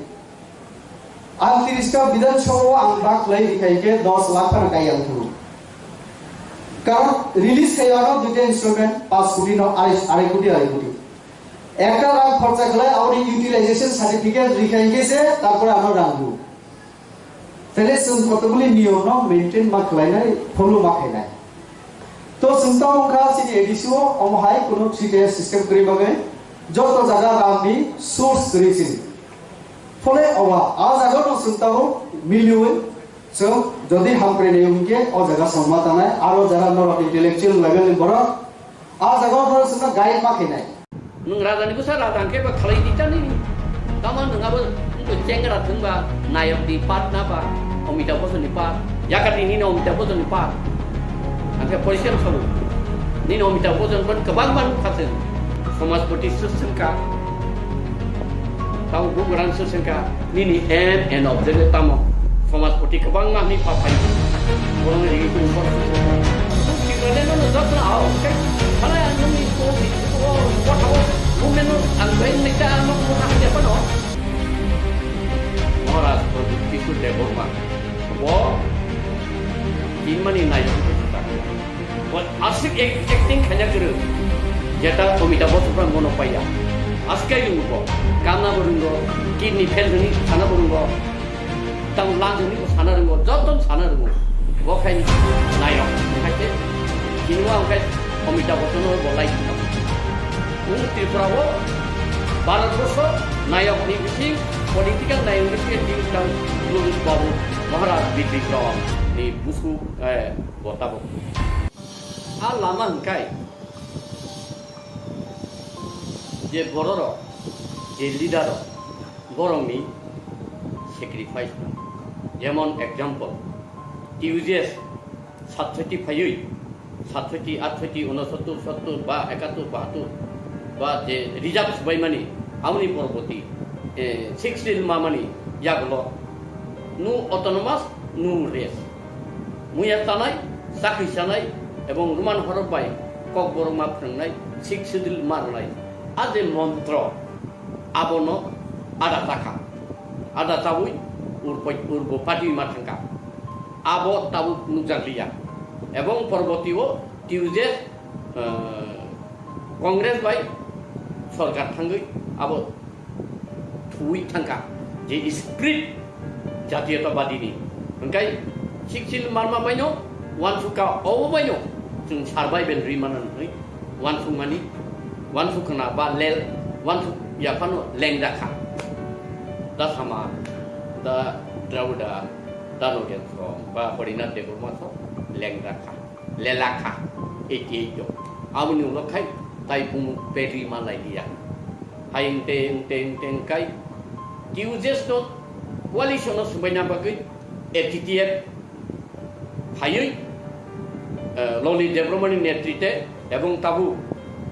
Ang tiris ta Bidhan Sabha o ang bak lai rikhai khe dos lakh phano kai ang thungo. Karon release khai ano duita instrument paanch koti no arai, arai koti, arai koti. Ekta rang khorcha khlai aboni utilization certificate rikhai khe se tarpore ano rang dio. Tele chwng kotokguli niyom no maintain ma khlainai, follow ma khainai. To chwng tamo wngkha chini A D C o omo hai kuno three tier system kwrwi bagwi joto jaga rang ni source kwrwi chini. Phole owa a jaga no chwng tamo miliwi chwng jodi hamkrai nai wngkhe o jaga chwng ma tanai aro jara norok intellectual level ni borok A jaga o borok chwngno guide ma khainai. Nwng raja ni bwsa raja hwnkhe ba khalai di ta nini. Tamo nwng abo Chengra thwngba nayok ni part na ba, Amitabh Bachchan ni part. Yakati nini Amitabh Bachchan ni part. Angkhe position sabu. Nini Amitabh Bachchan ban kwbang ban khasen. Somajpati swswngkha. Tau bugrang swswngkha. Nini aim and objective tamo. Somajpati kwbangma ni papai. Borong rigi tu bor. Tiprale no jat na ao. Khala ang ni ko ni ko ko thao. Movement no ang bai ni ta no ko na ya pano. Maharaj Pradyut Kishore Debbarma. Bo tinmani nai. Bo asik ek- acting khanya kuru. Jeta Amitabh Bachchan mono paya. Aske yung bo. Kana bo rungo. Kidney fail ni sana bo rungo. Tang lang ni sana rungo. Joton sana rungo. Bo khain nai. Khaite. Kinwa ang kai Amitabh Bachchan bo lai. Ung Tripura o Bharat Borso nayok ni bising political nayok ni bising din tang Lulus Babu Maharaj Bibikram ni busu eh botabo. A lama hingkai je bororok je leader rok borok ni sacrifice no. Jemon example T U J S satshoti phaiwi, satshoti, atshoti, unosottor, sottor ba ekattor, bahattor ba je reserve swbaimani, aboni poroboti, eh, sixth schedule mamani yagulo, no autonomous, no rest. Muya chanai, chakri chanai, ebong Roman horok bai kokborok ma phwrwngnai, sixth schedule ma rwnai. A je montro, abono ada chakha. Ada chawi urbo, urbo pati ma thangkha. Abo tabuk nukjakliya. Ebong poroboti o T U J S, eh, Congress bai sorkar thangwi abo thuwi thangkha. Je spirit jatiyotabadi ni. Hwnkhe siksil marma baino, wansukha obo baino, chwng survival ri mano hwnwi. Wansukmani, wansuk khna ba lel, wansuk yaphano lengda kha. Da sama, da Dravida, da Nogen so, ba Horinath Debbarma so, lengda kha, lela kha, eighty eight do. Aboni ulo khai, tai bumu pedri ma lai liya. Hai engte, engte, engte, engkai, T U J S no, coalition no swbaina bagwi, A T T F, phaiwi, eh, Loli Debbarmani netrite ebong tabuk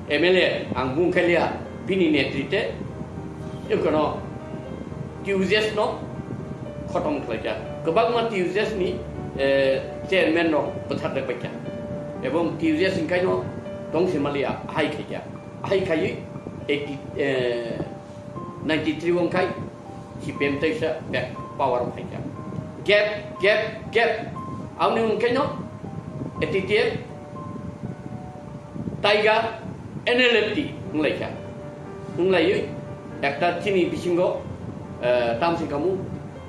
M L A ang bungkhalia bini netrite, jokono T U J S no khotom khlaijak. Kwbangma T U J S ni, eh, chairman rok bwthar rwk baikha. Ebong T U J S ni kaino tongsi malia hai khaikha. Hai khaiwi eighty, eh, ninety three wngkhai C P M teisa back power o phaikha. Gap, gap, gap. Aboni hwnkhe no A T T F, Tiger, N L F T wnglaikha. Wnglaiwi ekta chini bisingo, eh, tamsi kamu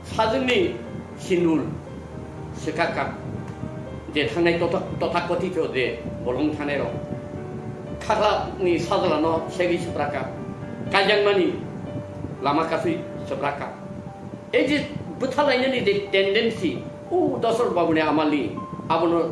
Sajwkni sinul swkakha, je thangnai totha-, tothakothito je bolong thanairok, khakhlani sajlano segwi swprakha, kaijakmani lama kasui swprakha. Ei je bwthalainani je tendency, o Dosor Babuni amali, abono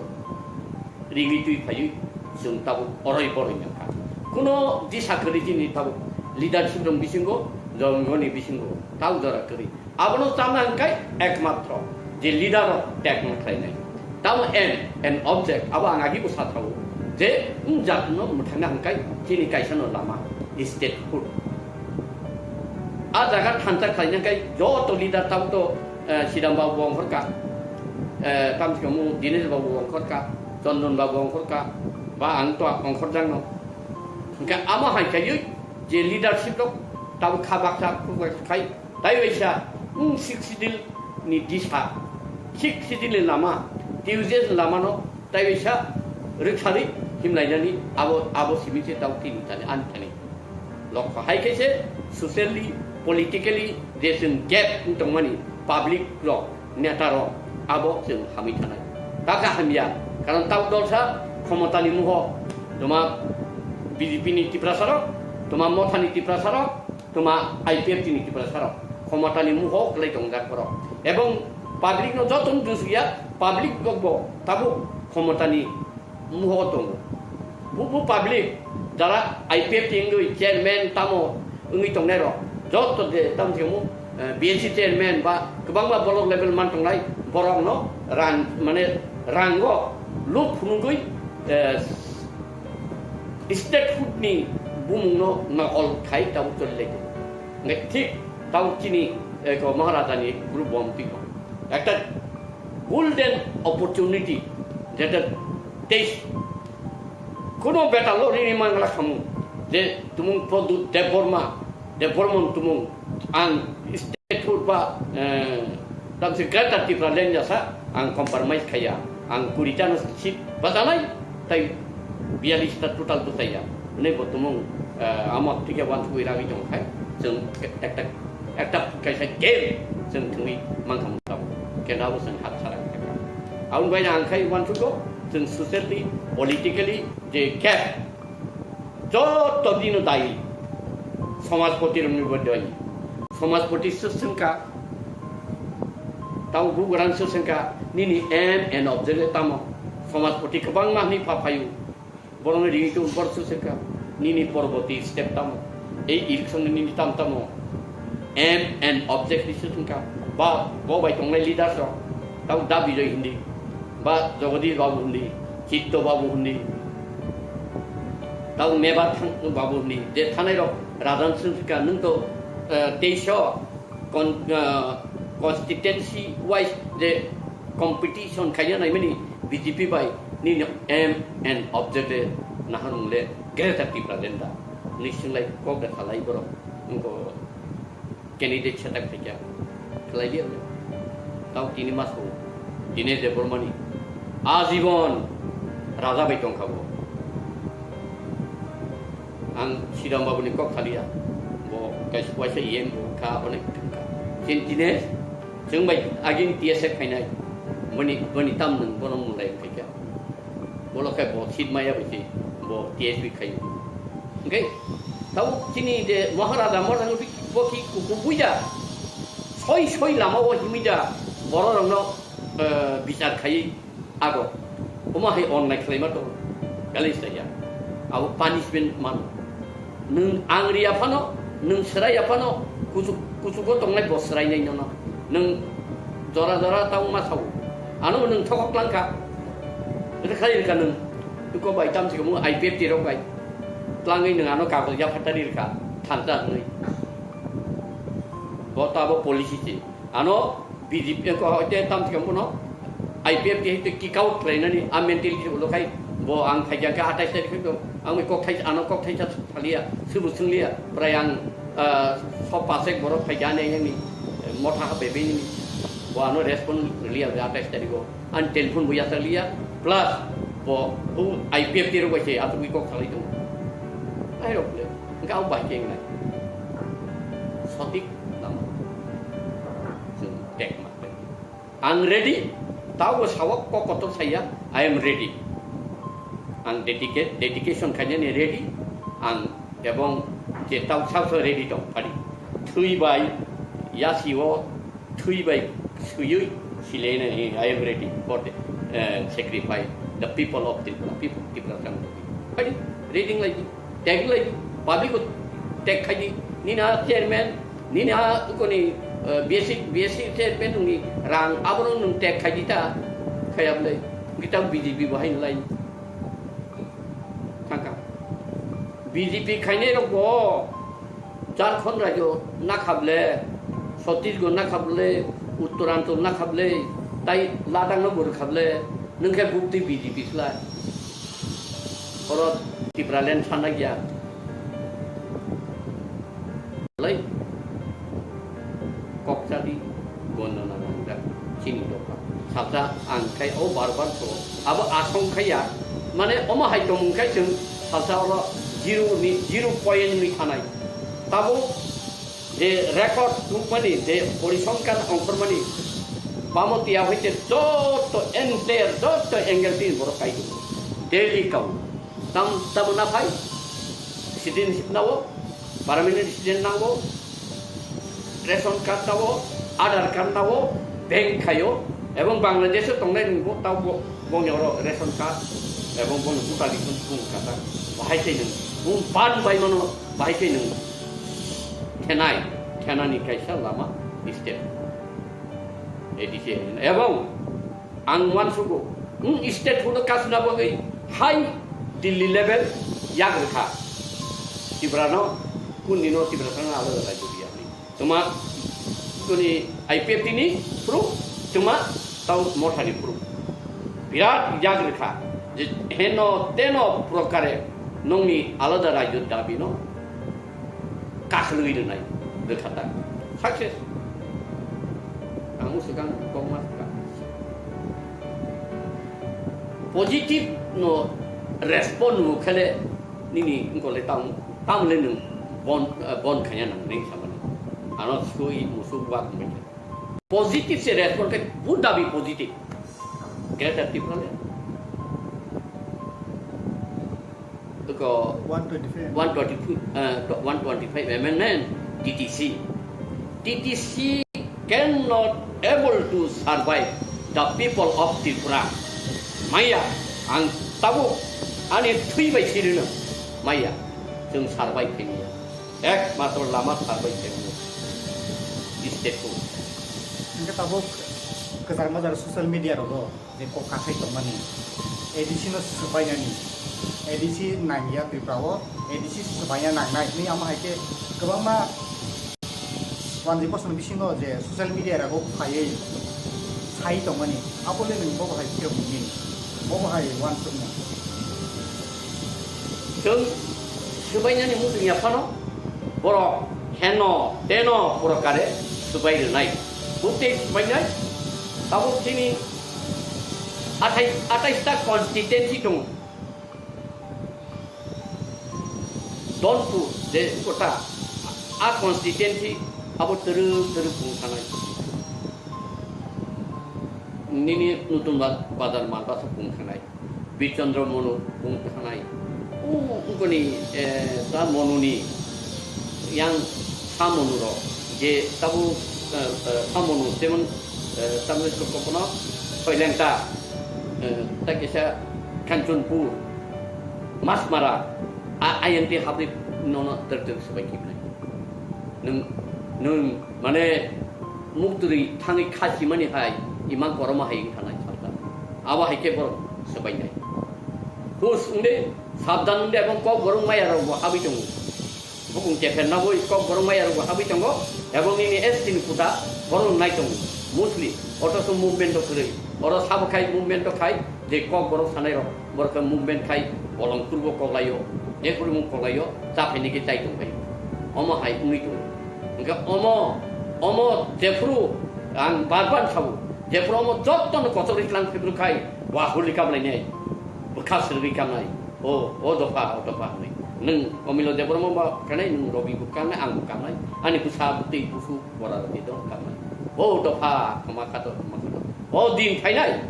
rigwi twi phaiwi chwng tabuk oroi boroi nangkha. Kuno disa kwrwi chini tabuk leadership rok bisingo, jongoni bisingo, tabuk jora kwrwi. Abono chana hwnkhe ekmatro je leader rok tekno khlainai. Tamo aim and object abo ang agibo sathago je wng jatno mwthangna hwnkhe chini kaisano lama statehood. A jaga thansa khlaina khe joto leader tabuk to, eh, Sidam Babu bo ongkhorkha, eh, tamsikamu Dinesh Babu bo ongkhorkha, Chondon Babu ongkhorkha, ba ang to ongkhorjakno. Hwnkhe amo hai khaiwi je leadership rok tabuk kha baksa khuk baksa khai, tai waisa wng Sixth Schedule ni disa, Sixth Schedule ni lama, T U J S ni lamano tai waisa rwkharwi himlainani abo, abo simi se tabuk tini thani ani thani. Lokho hai khe se socially, politically je chwng gap wng tongmani public rok, neta rok abo chwng hamwi thanai. Takha hamya, karon tabuk dolsa khomotani muho, toma B J P ni Tiprasa rok, toma Mothani Tiprasa rok, toma I P F T ni Tiprasa rok, khomotani muho kwlai tongjak borok. Ebong public no joto no dusukya, public rok bo tabuk khomotani muho tongo. Bubu public, jara I P F T wngwi chairman tamo wngwi tongnai rok, joto je tamo se mo, eh, B N C chairman ba kwbangma block level man tongnai borokno rang, mane rango luk phunugwi, eh, statehood ni bumungno nokol khai tabuk choli lai tongo. Hingke thik tabuk chini, eh, ko Maharajani group bo twi tongo. Ekta golden opportunity, jeta tei kono beta lo rini mangla khamu, je tumung Pradyut Debbarma, Debbarman tumung ang statehood ba, eh, tamse Greater Tipraland jasa ang compromise khaya, ang kuri ta no seat bajanai, tai biyallis ta total bwsaiya. Hwnwi bo tumung, eh, amo thike wansugwi ragwi tong khai, chwng ekta, ekta kaisa game chwng thwngwi mankha mungkha bo. Kenda bo chwng hap sara khe. Aboni bai ang khai wansugo, chwng socially, politically je gap, joto dino dayi, somajpoti rokni bo dayi. Somajpoti swk swngkha, tamo bugrang swk swngkha, nini aim and objective tamo? Somajpoti kwbangma hwnwi pha phaio. Borokni ringwi tong bor swswkha, nini porborti step tamo? Ei election ni nini tam tamo? Aim and objective swswkha. Ba bo bai tongnai leaders rok, tamo Da Bijoy hindi, ba Jagadish Babu hindi, Chitto Babu hindi, tamo Mebar thang Babu hindi, je thanai rok rajan swswkha, nwng to, eh, teisho con-, ah, constituency wise je competition khaina naimani B J P bai nini aim and object le nahar mung le Greater Tipraland da. Ni singlai kok da khalai borok. Nungko candidate setak thikya. Khalai dia. Tau tini mas ko. Dinesh Debbarmani. Ajibon raja bai tongkha bo. Ang Siram Babu ni kok thaliya. Bo kaisa waisa E M bo kha, onek kha. Chin Dinesh, chwng bai agini T S F khainai. Boni, boni tam nwng bono mulai khaikha. Bolo khai bo seat maya bai se, bo T S P khaio. Hingke, tau chini je Maharaja, Maharaja bo ki kuku buya. Soi soi lama o himida. Borok rokno, eh, bichar khai ago. Omo hai onnai khlaima tongo. Kali saya. Abo punishment mano. Nwng ang riya phano, nwng sraiya phano, kuchuk, kuchugo tongnai bo srainai nono. Nwng jora jora tamo ma sao. Ano nwng thokok langkha. Rwkha rwkha nwng. Tuko bai tam sikamo I P F T rok bai. Tlangwi nwng ano kagoj yaphatari rwkha. Thansa hwnwi. Bo to abo policy se. Ano B J P ko hoite tam sikamo no. I P F T hai te kick out khlainani a mentality ulo khai bo ang phaikha khe atais tarikh to ang kok thai ano kok thai sa thaliya, subu sungliya, prai ang, ah, so pasek borok phaikha ne yang ni motha ha bebe ni bo ano respond liya atais tarikh o an telephone bo yasaliya plus bo u I P F T ro bai se atwi kok thalai tongo. Ai rok le ga bai keng nai sotik nama. Chwng tek ma. Ang ready, tabo sawak kok kotor saya, I am ready. Ang dedicate, dedication khainani ready, ang ebong je tau sao sao ready tong pari. Thwi bai, yasi o, thwi bai, suyui, silene, I am ready for the, eh, sacrifice, the people of Tripura, people, Tripura. Pari, ready lagi. Tag lai, public ko tag khai di. Nini a chairman, nini a koni, eh, B S C, B S C chairman nungni rang abono nung tag khai di ta. Khaya bwlai. Kita B J P bo hai nulai. Thangka. B J P khainai rok bo Jharkhand rajyo nakhable, Chhattisgarh nakhable, Uttoranchal nakhable, tai Ladakh no bo rwkhable, nung khe bukti B J P khlai. Oro Tipraland sana gya. Lai. Kok chadi, bondo na nang jak. Chini dopha. Sabta ang khai o bar bar so. Abo asong khaya. Mane omo hai tongmung khai chwng sabta oro zero ni, zero point ni thanai. Tabo je record tubmani, je porisongkhan ongkhormani, bamo tiya hoite joto entire, joto angle tin borok kai tongo. Daily kau. Tam, tamo na phai? Citizenship nao, permanent resident nao, ration card nao, Aadhaar card nao, bank khaio, ebong Bangladesh o tongnai nungbo, tao bo, bongni oro ration card, ebong bongni voter ID phone kata, bahai khe nung, bung pan bai mano, bahai khe nung. Thenai, thenani kaisa lama state. A D C ebong ang uansugo, hmm, state hono kasna bagwi high Delhi level yak rwkha. Tiprano, kundino Tiprasano alada rajyo diya hinwi. Tuma kuni I P F T ni proof, tuma tau Motha ni proof. Birat yak rwkha je heno teno prokare nongni alada rajyo dabino kakhwlwi rwnai rwkha ta. Success. Ang swkang kokma swkang. Positive no respond no khele nini ngkole tam, tamle nwng bon, eh, bon khanya nang ning samani. Ano sui musuk wak mui. Positive se respond kai buddha bi positive. Greater Tipraland. Ko one twenty-five. One twenty-five, uh, one twenty-five amendment, T T C. T T C cannot able to survive the people of Tripura. Maya, ang tabuk ani thwi bai sirino. Maya, chwng survive khaimaya. Ekmatro lama survive khaimaya. State ko. Hingke tabuk kwchar majra social media rogo. Je kok kakhai tongmani, A D C no swbainani, A D C nangya Tripura o, A D C swbaina nangnai hinwi amo hai khe kwbangma wanjwi bosongni bisingo je social media rago phaiwi sai tongmani, abo le nwng bobo hai phirok nini, bobo hai uansukmung. Chwng swbainani muchung ya phano borok heno teno borok kare swbai rwnai. Bwtwi swbainai tabuk chini athai, athais ta constituency tongo. Donpur je kota a constituency abo twrwk twrwk bung thanai. Nini Nutun Ba-, Bazar Malbasa bung thanai. Birchandra Monu bung thanai. O, ungkoni, eh, ta Monuni yang sa Monu ro, je tabu, eh, eh, sa Monu, jemon, eh, tabu kokono Soilengta, eh, ta kisa Kanchanpur, Masmara, a, I N T habri nono ter ter sabai kibnai. Nung, nung, mane, muktwi thangwi kha simani hai imang koroma hai wngkha nai salka. Abo hai khe borok swbainai. Hus wngdi, sabdan wngdi, ebong kok borok maya rok bo habwi tongo. Bukung kepher naboi kok borok maya rok bo habwi tongo, ebong nini S T ni kuta borok nai tongo. Mostly, otoso movement rok kwrwi. Oro sabo khai movement rok khai, je kok borok sanai rok. Borok khe movement khai bolong kurbo koklaio, je kurimo koklaio, cha phaini khe chai tong phaio. Omo hai wngwi tongo. Hwnkhe omo, omo jephuru ang bar bar sabo, jephuru omo jottono kochok ri tlang phibru khai, wa huli kamlainai, bwkha swrwgwi kamnai. O, o dopha, o dopha hwnwi. Nwng Omilo Debbarma ba kanai, nwng Robi bo kanai, ang bo kanai. Ani bwsa bwtwi busu bora rwgwi dong kanai. O dopha, khama khato, khama khato. O din phainai.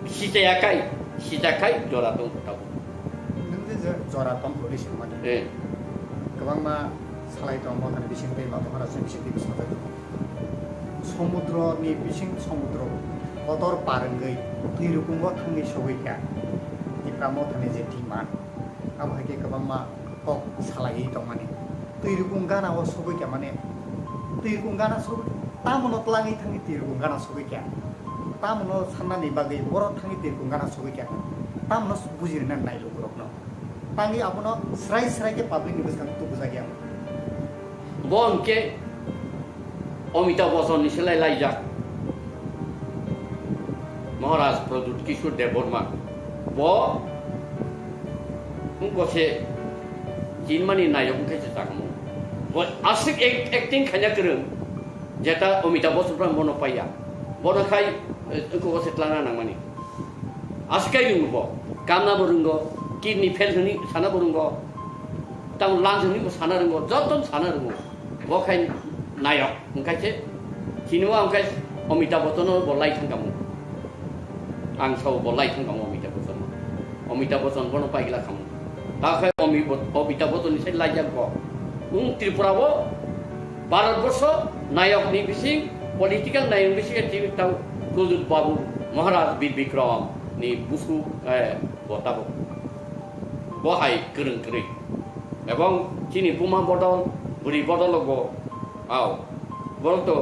Sichaya kai, sicha kai, jora tong tabuk. Nwng je je jora tong hwnwi swngmani. Eh. Kwbangma salai tong, Mothani bising tei Maharajni bising tei bwsajak. Somudroni bising somudro kotor par wngwi twi rukungo thangwi sogwi kha. Tipra Mothani je thwima, abo hai khe kwbangma kok salaiwi tongmani. Twi rukung gana o sogwi kha mane, twi rukung gana sogwi, tamono twlangwi thangwi twi rukung gana sogwi kha. Tamono sannani bagwi borok thangwi twi rukung gana sogwi kha. Tamono bujirina nai lukurokno. Tangwi abono srai srai khe public ni bwskango tubujak ya. Bo hwnkhe Amitabh Bachchan ni selai laijak Maharaj Pradyut Kishore Debbarma. Bo wngkose chinmani nayok wngkhe se chakmung. Bo aswk act-, acting khaina kwrwng, jeta Amitabh Bachchan phano bono paiya. Bono khai, eh, wngkose tlangna nangmani. Aswk kai rwngo bo. Kamna bo rwngo, kidney fail hwnwi sana bo rwngo, tamo lungs hwnwi bo sana rwngo, joto sana rwngo. Bo khai nayok, hwnkhe se chini o hwnkhe Amitabh Bachchan no bo lai thang kamo. Ang sao bo lai thang kamo Amitabh Bachchan no. Amitabh Bachchan bono paigla kamo. Ta khai Ami-, Amitabh Bachchan ni sai laijak bo. Wng Tripura o Bharat borsho nayok ni bising, political nayok bising tini tang Pradyut Babu Maharaj Bir Bikram ni busu, eh, bo tabuk. Bo hai kwrwng kwrwi. Ebong chini buma bodol, bwrwi bodol bo, au, borok to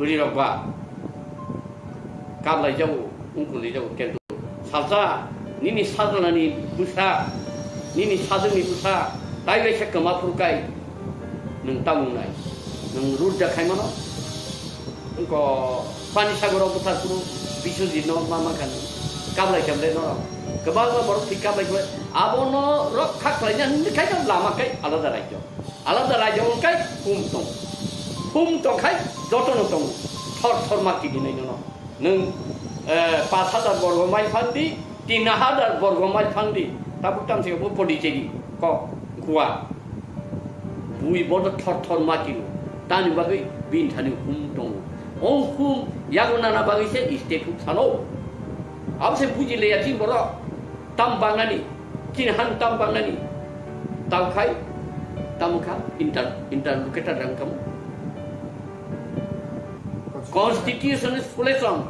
Bwrwi rok ba kablai jago, wngkul di jago, kintu salsa nini sajla ni bwsa, nini sajwk ni bwsa, tai bai se kwma phuru kai nwng tamung nai, nwng rut da khai mano, wngko pani sagoro bwthar phuru Biswajit no ma mankha nwng, kablai khe ble no, kwbangma borok thwi kablai khe ble, abo no rok kha khlai na hwnwi khai no lama kai alada rajyo. Alada rajyo wngkai hum tong. Hum tongkhai jotono tongo. Thor thor ma kidinai nono. Nwng, eh, pash hajar borgo mile phang di, tin hajar borgo mile phang di. Tabuk tamsiko bo Pondicherry kok Goa. Bui bodo thor thor ma kido. Tani bagwi bini thani hum tongo. O hum yago nana bagwi se state huk salo. Abo se buji leya chini borok. Tam bangnani, chini han tam bangnani, tao khai, tamo kha, inter-, interlocutor rang kamo. Constitutional solution.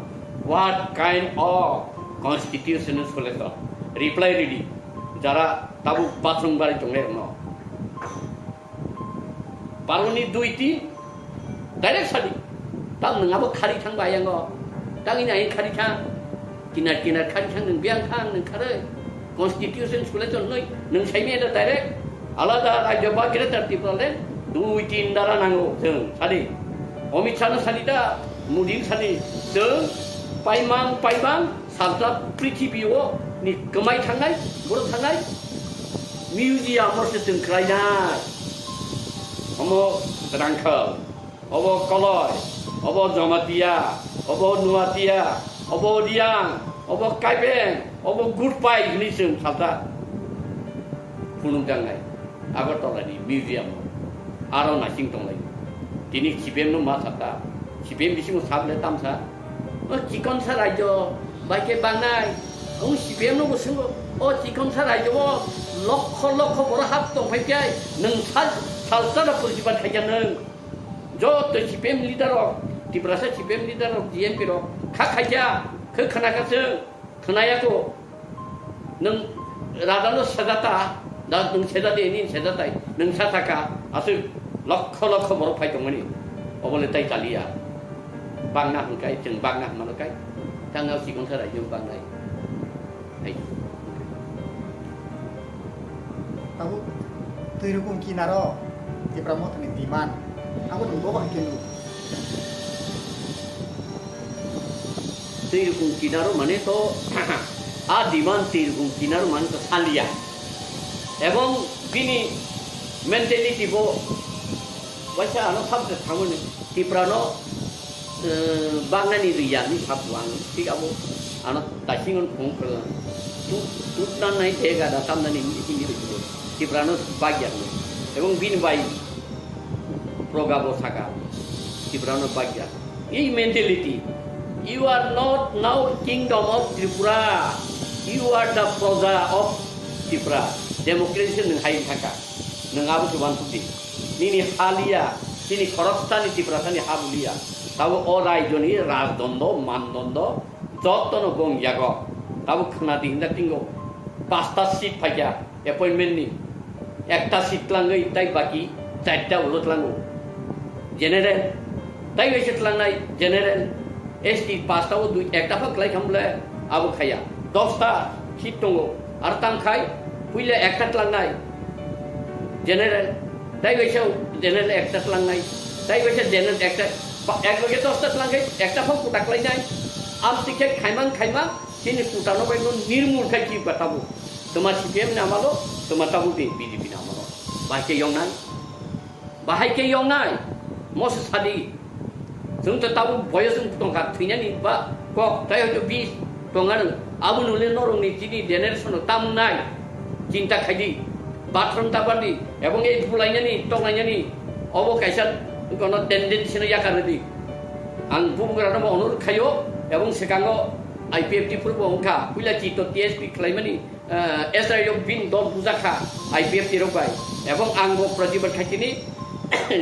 What kind of constitutional solution? Reply ready. Jara tabuk bathroom bari tongnai rokno. Paroni dui tin direct sadi. Tang nwng abo khari thang ba yango. Tang ini ain khari thang. Kinar kinar khari thang nwng biang thang nwng khare. Constitution sule chon noi nwng saimi ada direct. Alada rajyo ba Greater Tipraland dui tin dara nango chwng sadi. Amit Shah no sadi da, Modi no sadi chwng paimang paimang Salsa prithibi o ni kwmai thangnai, borok thangnai, museum o se chwng khlainai. Omo Rangkhal, obo Koloi, obo Jamatia, obo Nuatia, obo Riang, obo Kaibeng, obo Gutpai hwnwi chwng salsa phunukjaknai. Agartala ni museum o aro naising tonglai. Tini C P M no ma sakha, C P M bisingo sak le tamsa. O chikonsa rajyo bai khe bangnai. O C P M no bo swngo, o chikonsa rajyo o lokho lokho borok hap tong phai khe nwng sal, salsa da purjibat khaikha nwng. Joto C P M leader rok, Tiprasa C P M leader rok, G M P rok kha khaikha, khe khna kha chwng, khna ya kho. Nwng rada no sejata, da nwng sejadi, nini sejatai, nwng sa saka, aswk lokho lokho borok phai tongmani, obo le tai chaliya. Bangna hwnkai, chwng bangna hwnmano kai, tangna sikon sa raijwng bangnai. Hai. Tabuk twi rukung kinaro Tipra Mothani demand, abo nwng bobo hai khe nuk. Twi rukung kinaro mane to, a demand twi rukung kinaro mane to saliya. Ebong bini mentality bo waisa ano sabse thangmani Tiprano, eh, bagnani riya ni sabu ang thik abo ano taising on phone khala. Tu, tu nan nai dega da tam nani hindi ri tu. Tiprano bagya ni. Ebong bini bai proga bo saka. Tiprano bagya. Ei mentality, "You are not now kingdom of Tripura, you are the proja of Tripura." Democracy nwng hai thangkha, nwng abo se uansuk di. Nini ha liya, chini khoroksani Tiprasani ha bo liya. Tabo o raijoni rajdondo, mandondo, jotono gong yago. Tabo khna di hinda tingo, pasta seat phaikha. Appointment ni ekta seat tlangwi tai baki charta ulo tlango. General, tai waisa tlangnai general, S T pasta o dui ekta phak khlai khamle abo khaya. Dosta seat tongo, ar tang khai puila ekta tlangnai general, tai waisa general ekta tlangnai, tai waisa general ekta, ba-, ek bage dosta tlang khai ekta phak kuta khlainai. Am tikhe khaimang khaimang chini kuta no bai no nirmul khai ki batabo. Tuma C P M ni amalo, tuma tabuk di B J P ni amalo. Bahai khe yongnai. Bahai khe yongnai. Moso sadi. Chwng to tabuk boyos wng tongkha, thwinani ba kok, tai hoito bis tongano. Abo nule norokni chini generation o tamnai. Chinta khaidi. Bathroom ta bandi. Ebong ei bulainani, tonglainani. Obo kaisa kono tendency no yakardi. Ang bubugrano bo onurud khaio, ebong sekango I P F T phuru bo wngkha. Puila chito T S P khlaimani, eh, S I rok bini dol bujakha I P F T rok bai, ebong ang bo protibad khaitini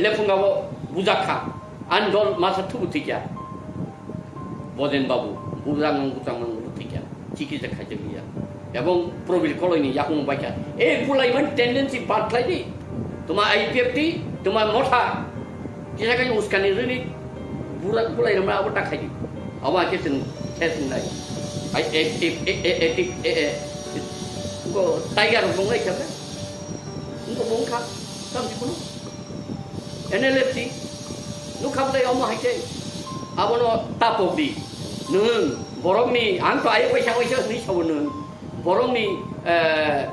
lephunga bo bujakha, ani dol masa thubu thikya, Bojen Babu, bujang ang bujang ang bo thikya, chikitsa khaijak liya, ebong Probir Koloini yakung baikha, e bulaiman tendency bad khlai di, tuma I P F T, tuma motha, kisa kai uskani rini, Bura, bulai rok ma abo ta khai di. Abo hai khe chwng khe chwng nai. Ai, e, e, e, e, e, e, e, e. Bo tiger rok bung lai kha. Bo bung kha. Tam di kuno. N L F T. Nuk kha bulai omo hai khe. Abono tapok di. Nwng borok ni, ang to ayuk waisa waisa hwnwi sabo nwng. Borok ni, eh,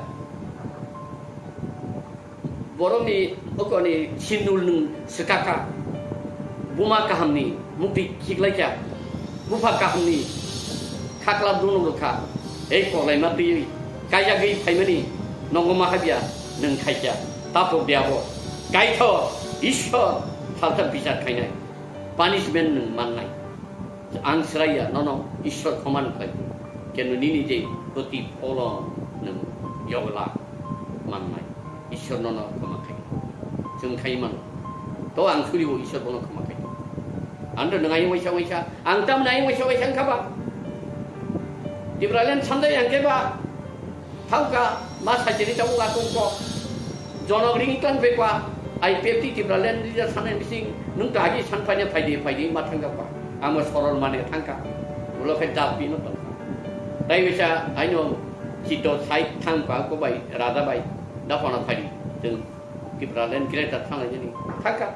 Borokni okoni sindul nwng swkakha. Buma kahamni mukti khiklaikha. Bupha kahamni khakla dunuk rwkha. Ei koklaima twiwi kaijagwi phaimani nongo ma habya nwng khaikha. Tapok de abo. Kaithok Ishwar salsa bichar khainai. Punishment nwng mannai. Ang sraiya nono Ishwar khoman khlai. Kenu nini je goti pholong nwng yogla mannai. Ishwar nono khoma khai. Chwng khai mano. To ang suribo Ishwar bono khoma khai. Ando nwng ayung waisa waisa. Ang tamni ayung waisa waisa wngkha ba. Tipraland sandai ang khe ba. Thangka, ma sachiri tabuk lakung kok. Jonok ring tang pekwa, I P F T Tipraland leader sanai bising, nung ta agi san paina phaidi, phaidi ma thangka pa. Amo sorol mane thangka. Ulo khe dap bino tongka. Tai bisa, aino chito side thangka ko bai, raja bai, da pona phaidi. Chwng Tipraland greater thanglai jani. Thangka.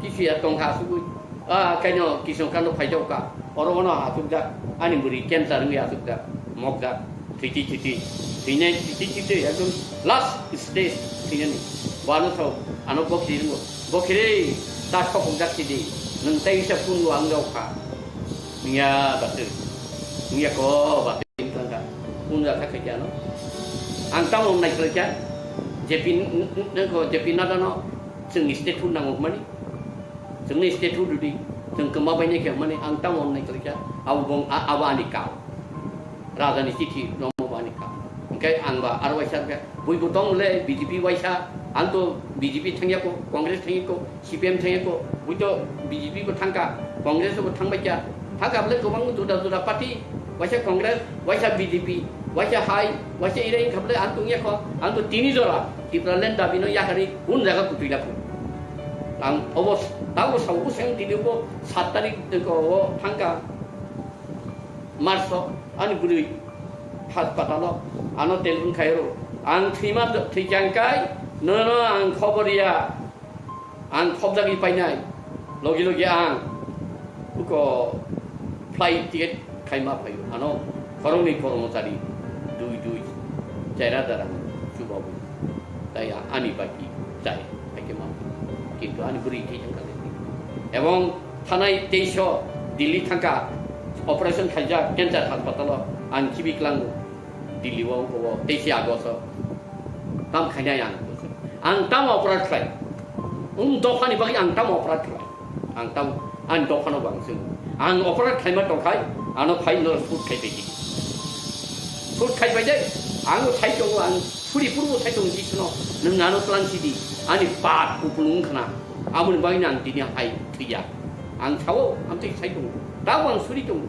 Kisi ya tongkha asugwi. Ah, kaino kisong kano phaijao ka. Oro ono asukjak. Ani bwrwi cancer wngwi asukjak. Mokjak. Thwiti thwiti. Thwinai thwiti thwiti. Ekdom last stage thwinani. Bo ano sao. Ano bokhi ringo. Bokhi re. Ta sokokjak sidi. Nwng tai wisa phungo ang rao kha. Wngya bwtwi. Wngya ko bwtwi wngkha. Phunjak kha khaikhe ano. Ang tamo naikhwlaikha. J P n-, n-, n-, ko J P Nadda no. Chwng statehood nango hwnmani, chwngni statehood rwdi, chwng kwma bainai khe hwnmani ang tamo wngnai kwlaikha, abo bong-, a-, abo ani kau. Rajani chithi rombo bo ani kau. Hwnkhe ang ba aro waisa khe, buibo tong le B J P waisa, ang to B J P thangyako, Congress thangyako, C P M thangyako, bui to B J P bo thangka, Congress bo thangbaikha, thangka bole kwbang juda juda party, waisa Congress, waisa B J P, waisa hai, waisa irai wngkha bole ang tongya kho, ang to tini jora Tipraland dabi no yakarwi kun jaga kutui lakho. Ang obo tabo sao useng tini bo sat tarik ko o thangka March o ani bwrwi hospital o ano telephone khairo ang thwima thwichang kai nono ang khobor ya. Ang khobjagwi painai, logi logi ang uko flight ticket khaima phaio. Ano khoroknwi kormochari dui dui chaira darang chubawi. Tai a-, ani baki chai haikhe ma. Kintu ani bwrwi thai thangkha le. Ebong thanai teisho Delhi thangkha operation khaijak cancer hospital o ang khibi klango. Delhi o, o, teisi August o. Tam khainai ang. Ang tam operate khlai. Wng dophani bagwi ang tam operate khlai. Ang tam, ang dophano bang sung. Ang operate khlaima tongkhai, ano phai no shoot khai phaidi. Shoot khai phaidi. Ang sai tongo, ang suri purbo sai tongo, Jisuno. Nwng ano tlang sidi. Ani pap kupulung khna. Aboni bagwi ang tini hai thwiya. Ang sao, ang tei sai tongo. Tabo ang suri tongo.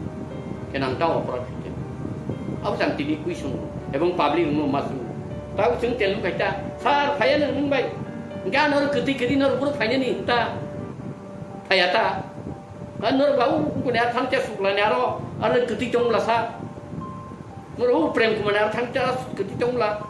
Khe nang tabo operate khaikhe. Abo jang tini question. Ebong public no ma sung. Tabo chwng telu kaita. Sir, phaiya nang nung bai. Hingke ano kwtwi kwtwi no rubur phainani ta. Phaiya ta. Ano ba u kuni ar thang cha suklani aro. Ano kwtwi tong la sa. Noro u Prem Kumar ar thang cha kwtwi tong la.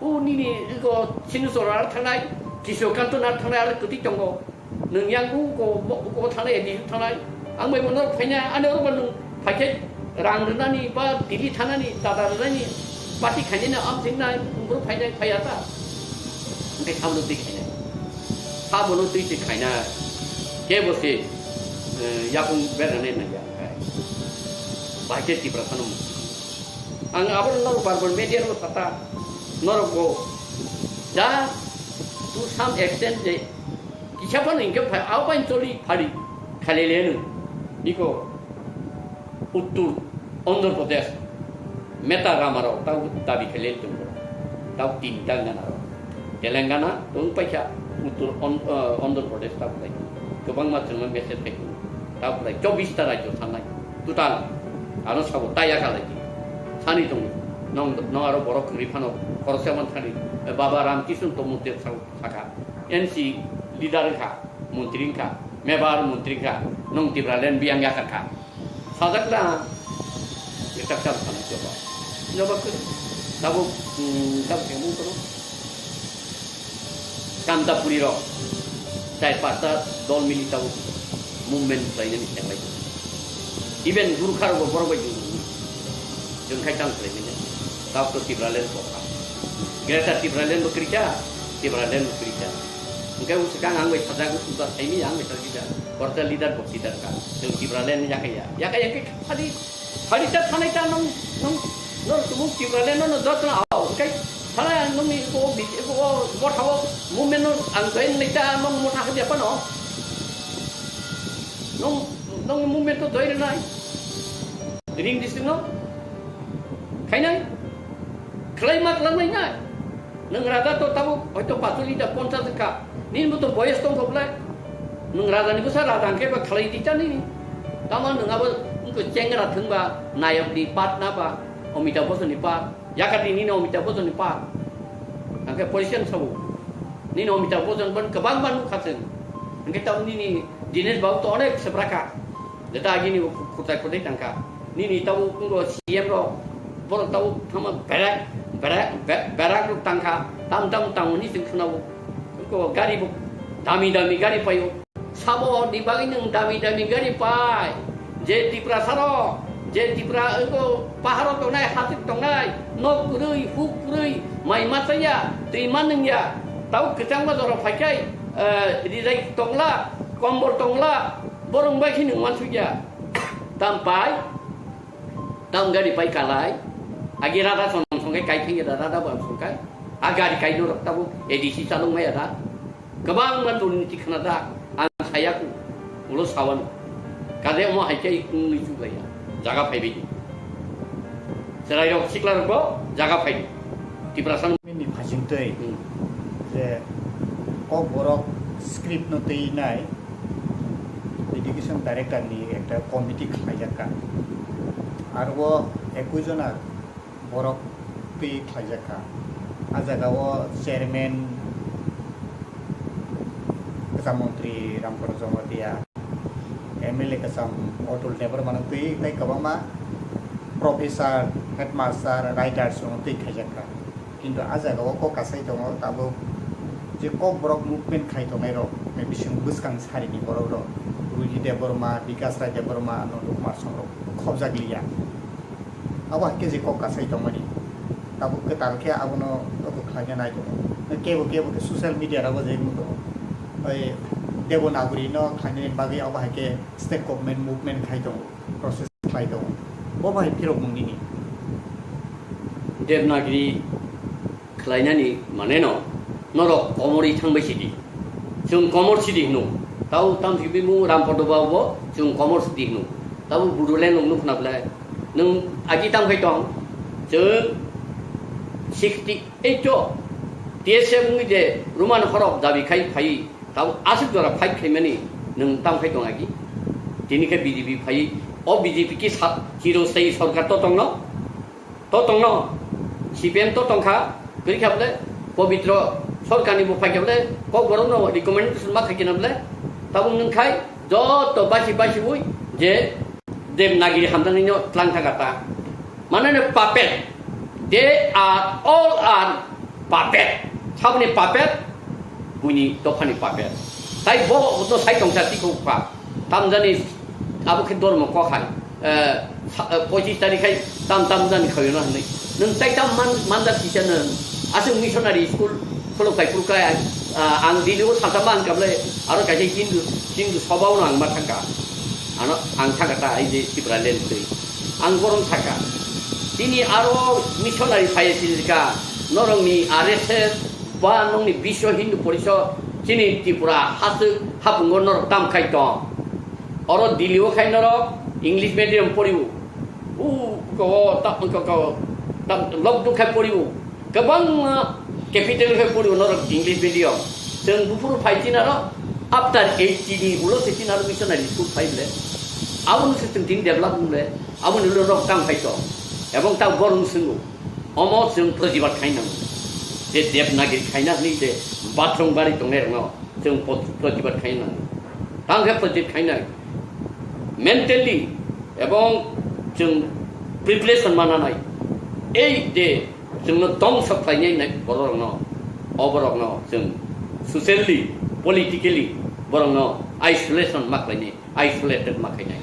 O nini iko Sinusor ar thangnai, Kisho Kanto ar thangnai ar kwtwi tongo. Nwng yang uko, uko thangnai, di thangnai. Ang bai bono phaina, ani oro bo nwng phaikhe rang rwnani ba tiri thanani, dada rwnani, party khainani am thingnai, boro phainai, phaiya ta. Hingke sabono twi khainai. Sabono twi se khainai. Kebo se, eh, yakung bernanai nangya. Bahai khe Tiprasano. Ang abo norok bar bar media rok sata, norok bo ja to some extent je kisa phano hingke phai, abo bai choli phari khalele no. Iko Uttor Andhra Pradesh, Meta Ramarao tau dabi khalele tongo. Tau tinta gana rok. Telangana tong paikha, Uttor On-, eh, Andhra Pradesh ta belai. Kwbangma chwngno message khai tongo. Ta belai chobbish ta rajyo sanai. Total ano sabo ta yakha lai. Sani tongo. Nong, nong aro borok kwrwi phano khoroksa man thani. Eh, Baba Ramkishan Tomote sao sakha. N C leader kha. montri wngkha, mebar montri wngkha, nwng Tipraland biyang yakar kha. Sajak na, ekta kar sana joba. Joba khe, tabuk, hmm, tabuk khe mung kono. Kantapuri rok, char pasta dol mili tabuk movement khlainani kheklai. Even Gurkha rok bo borok bai jung. Jung khai tang khlaimani. Tabuk to Tipraland kokha. Greater Tipraland bo krika, Tipraland bo krika. Hingke usukang ang bai sajak, usuka saimi ang bai sajak. Korta leader bo leader ka. Jung Tipraland yakaya. Yakaya ke khali Phari ta thanai ta nung, nung, nung tumung Tipraland no, no jotno ao, hingkai thanai ang nungni eko bi-, eko o motha o movement no ang join nai ta nung motha hadi apa no? Nung, nung movement to join nai? Ring district no? Khainai? Khlai ma khlai nai nai? Nwng raja to tabuk hoito pasulita ponchas wngkha. Nini bo to boyos tongkha bwlai. Nwng raja ni bwsa raja hwnkhe ba khlai di cha nini. Tamo nwng abo wngkha chengra thwngba nayok ni part na ba Amitabh Bachchan ni part. Yakati nini Amitabh Bachchan ni part. Hwnkhe position sabo. Nini Amitabh Bachchan ban kwbang ban nukha chwng. Hwnkhe tamo nini Dinesh Babu to onek sebraka. Jeta agini bo khutai khutai tangkha. Nini tabuk wngkha C M rok, borok tabuk thangma berak, berak, be-, berak rok tangkha, tam tam tangmani chwng khwnao. Wngkha gari bo dami dami gari paio. Sabo ni bagwi nwng dami dami gari pai? Je Tiprasa rok, je Tipra wngkha paharo tongnai, hasik tongnai, nok kwrwi, huk kwrwi, mai ma chaya, twi ma nungya. Tabuk kwchangma jora phaikhai, eh, rijai tongla, kombol tongla, borok bai khe nwng wansukya. Tam pai, tam gari pai kalai. Agi rada son songkai kai thengya da, rada bo songkai. A gari kai norok tabuk A D C chalok maya da. Kwbangma durniti khna da, ang saya ku, ulo sawano. Kade omo hai khe wngwi chuklaiya. Jaga phaibai di. Chwrairok, siklarok bo jaga phai di. Tiprasa ni phasing twi Hmm. je Kokborok script no twi nai education director ni ekta committee khlaijakha. Aro o ekui jona borok twi khlaijakha. A jaga o chairman kwcham montri Ramkoro Jamatia, M L A kwcham Atul Debbarma no twi tei kwbangma professor, headmaster, writers rok no twi khlaijakha. Kintu a jaga o kok kasai tongo, tabuk je Kokborok movement khai tongnai rok, bising bwskang sari ni borok rok, Ruhi Debbarma, Bikas Rai Debbarma, Nandu Kumar Song rok khobjak liya. Abo hai khe je kok kasai tongmani, tabuk kwtal khe abono abo khlaina nai tongo. Kebo kebo khe social media rogo je wngwi tongo, oi Devanagari no khlainani bagwi abo hai khe state government movement khai tongo, process khlai tongo. Bo bai phirok mung nini. Devanagari khlainani mane no norok komorwi thangbai sidi. Chwng komor sidi hino. Tau tam sibimung Rampada Babu bo chwng komor sidi hino. Tabo Bodoland rok nukna belai. Nwng agi tam khai tong. Chwng sixty eight o T S F wngwi je Roman horok dabi khai phai. Tabo aswk jora fight khaimani nwng tam khai tong agi. Tini khe B J P phai. O B J P ki sa-, chiro sai sorkar to tongno. To tongno, C P M to tongkha, kwrwi kha bole, Pobitro sorkarni bo phai kha bole, Kokborokno recommendation ma khai khe na bole, tabuk nwng khai joto basi basi ui je Devanagari hamjaknaino tlang thangkha ta. Mane no puppet, they are all are puppet. Saboni puppet, buini dophani puppet. Tai bo no sai tongsa tikho kha. Tamjani abo khe dormo kok hai, eh, sa-, eh, pochis tarikh hai tam tam jani khawi no hinwi. Nwng tai tam man, manjak kisa nwng. Aswk missionary school khulok kai phuru kai, ah, ang Delhi o salsa ma hwnkha bole aro kaisa Hindu, Hindu soba o no ang ma thangkha. Ano ang thangkha ta ai je Tipraland twi. Ang borom sakha. Tini aro missionary phai sini ka norok ni R S S ba nokni Biswa Hindu Porishad chini Tripura haswk hapungo norok tam khai tong. Oro Delhi o khai norok English medium poriwo. U ko ta ko ko ta lok duk khai poriwo. Kwbangma capital khai poriwo norok English medium. Chwng buphuru phai chinaro after eighty ni ulo se chinaro missionary school phai ble. Aboni se chwng tini develop ble. Aboni ulo norok tam khai tong. Ebong ta borong swngo. Omo chwng protibad khai nango. Je Devanagari khaina hwnwi je bathroom bari tongnai rokno chwng pot-, protibad khaina nango. Tang khe protibad khainai mentally ebong chwng preparation mananai. Ei je chwngno tong sok khlainai nai borokno, o borokno chwng socially, politically borokno isolation ma khlainai, isolated ma khainai.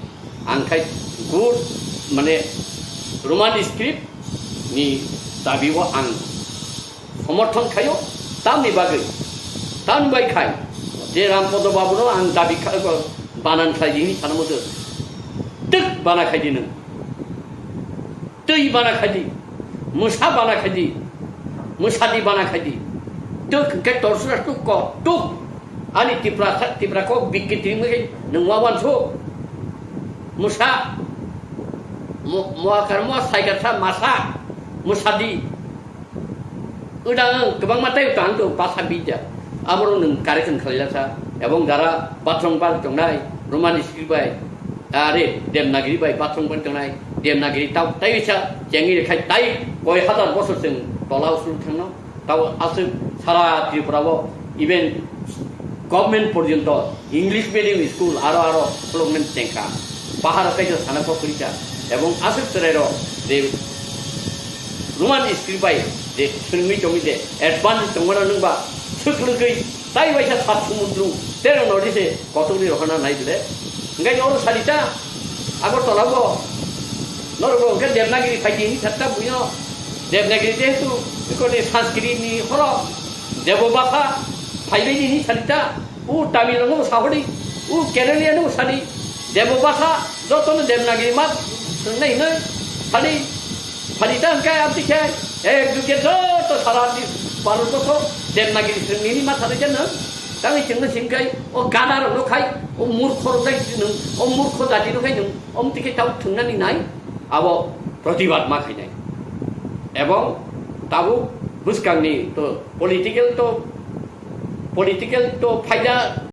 Ang khai good, mane, Roman script ni dabi o ang somorthon khaio, tamni bagwi, tamni bai khai je Rampodo Babuno ang dabi kha-, banan khlai di hini sana mudo. Twk bana khai di nwng. Twi bana khai di. Mwsa bana khai di. Mwsa di bana khai di. Twk hwnkhe torsura tuk ko, tuk. Ani Tipra, Tipra kok bikki twi mwi nwng wawan so. Mwsa. Mo-, moakar mo saikar sa masa. Mwsa di. Udang ang kwbangma tei utang to basa bija. Aboro nwng correction khlailasa. Ebong jara bathroom bar tongnai, Roman script bai, are Devanagiri bai bathroom bar tongnai, Devanagiri tau tei sa chengi khai tai koi hazar bosor chwng tola usul thangno. Tau aswk sara Tripura o even government porjonto English medium school aro aro khuluknani chengkha. Bahar o kaisa sana kok kwrwikha. Ebong aswk chwrairok je Roman script bai je swrwngwi tongwi je advance tongmano nwngba swk lwgwi tai waisa sat sumundru terong nodi se kotorni rohorna nai bile. Hwnkhe oro salita Agartala bo norok bo hwnkhe Devanagiri phaidi hinwi satta buino Devanagiri jehetu ikoni Sanskrit ni horo Debo bhasha phaibaidi hinwi salita. O Tamil no sahori, o Kerala no sadi, Debo bhasha, joto no Devanagiri ma swngnai hwnwi sadi, sadi ta hwnkhe amtwi khe, ek duge joto sara di Bharat borso Devanagiri swngnini ma sadi jano, tangwi chwngno singkai, o gada rok no khai, o murkho rok khai nwng, o murkho jati rok khai nwng, omtwi khe tau thwngnani nai, abo protibad ma khainai. Ebong tabuk bwskangni to political to, political to phaida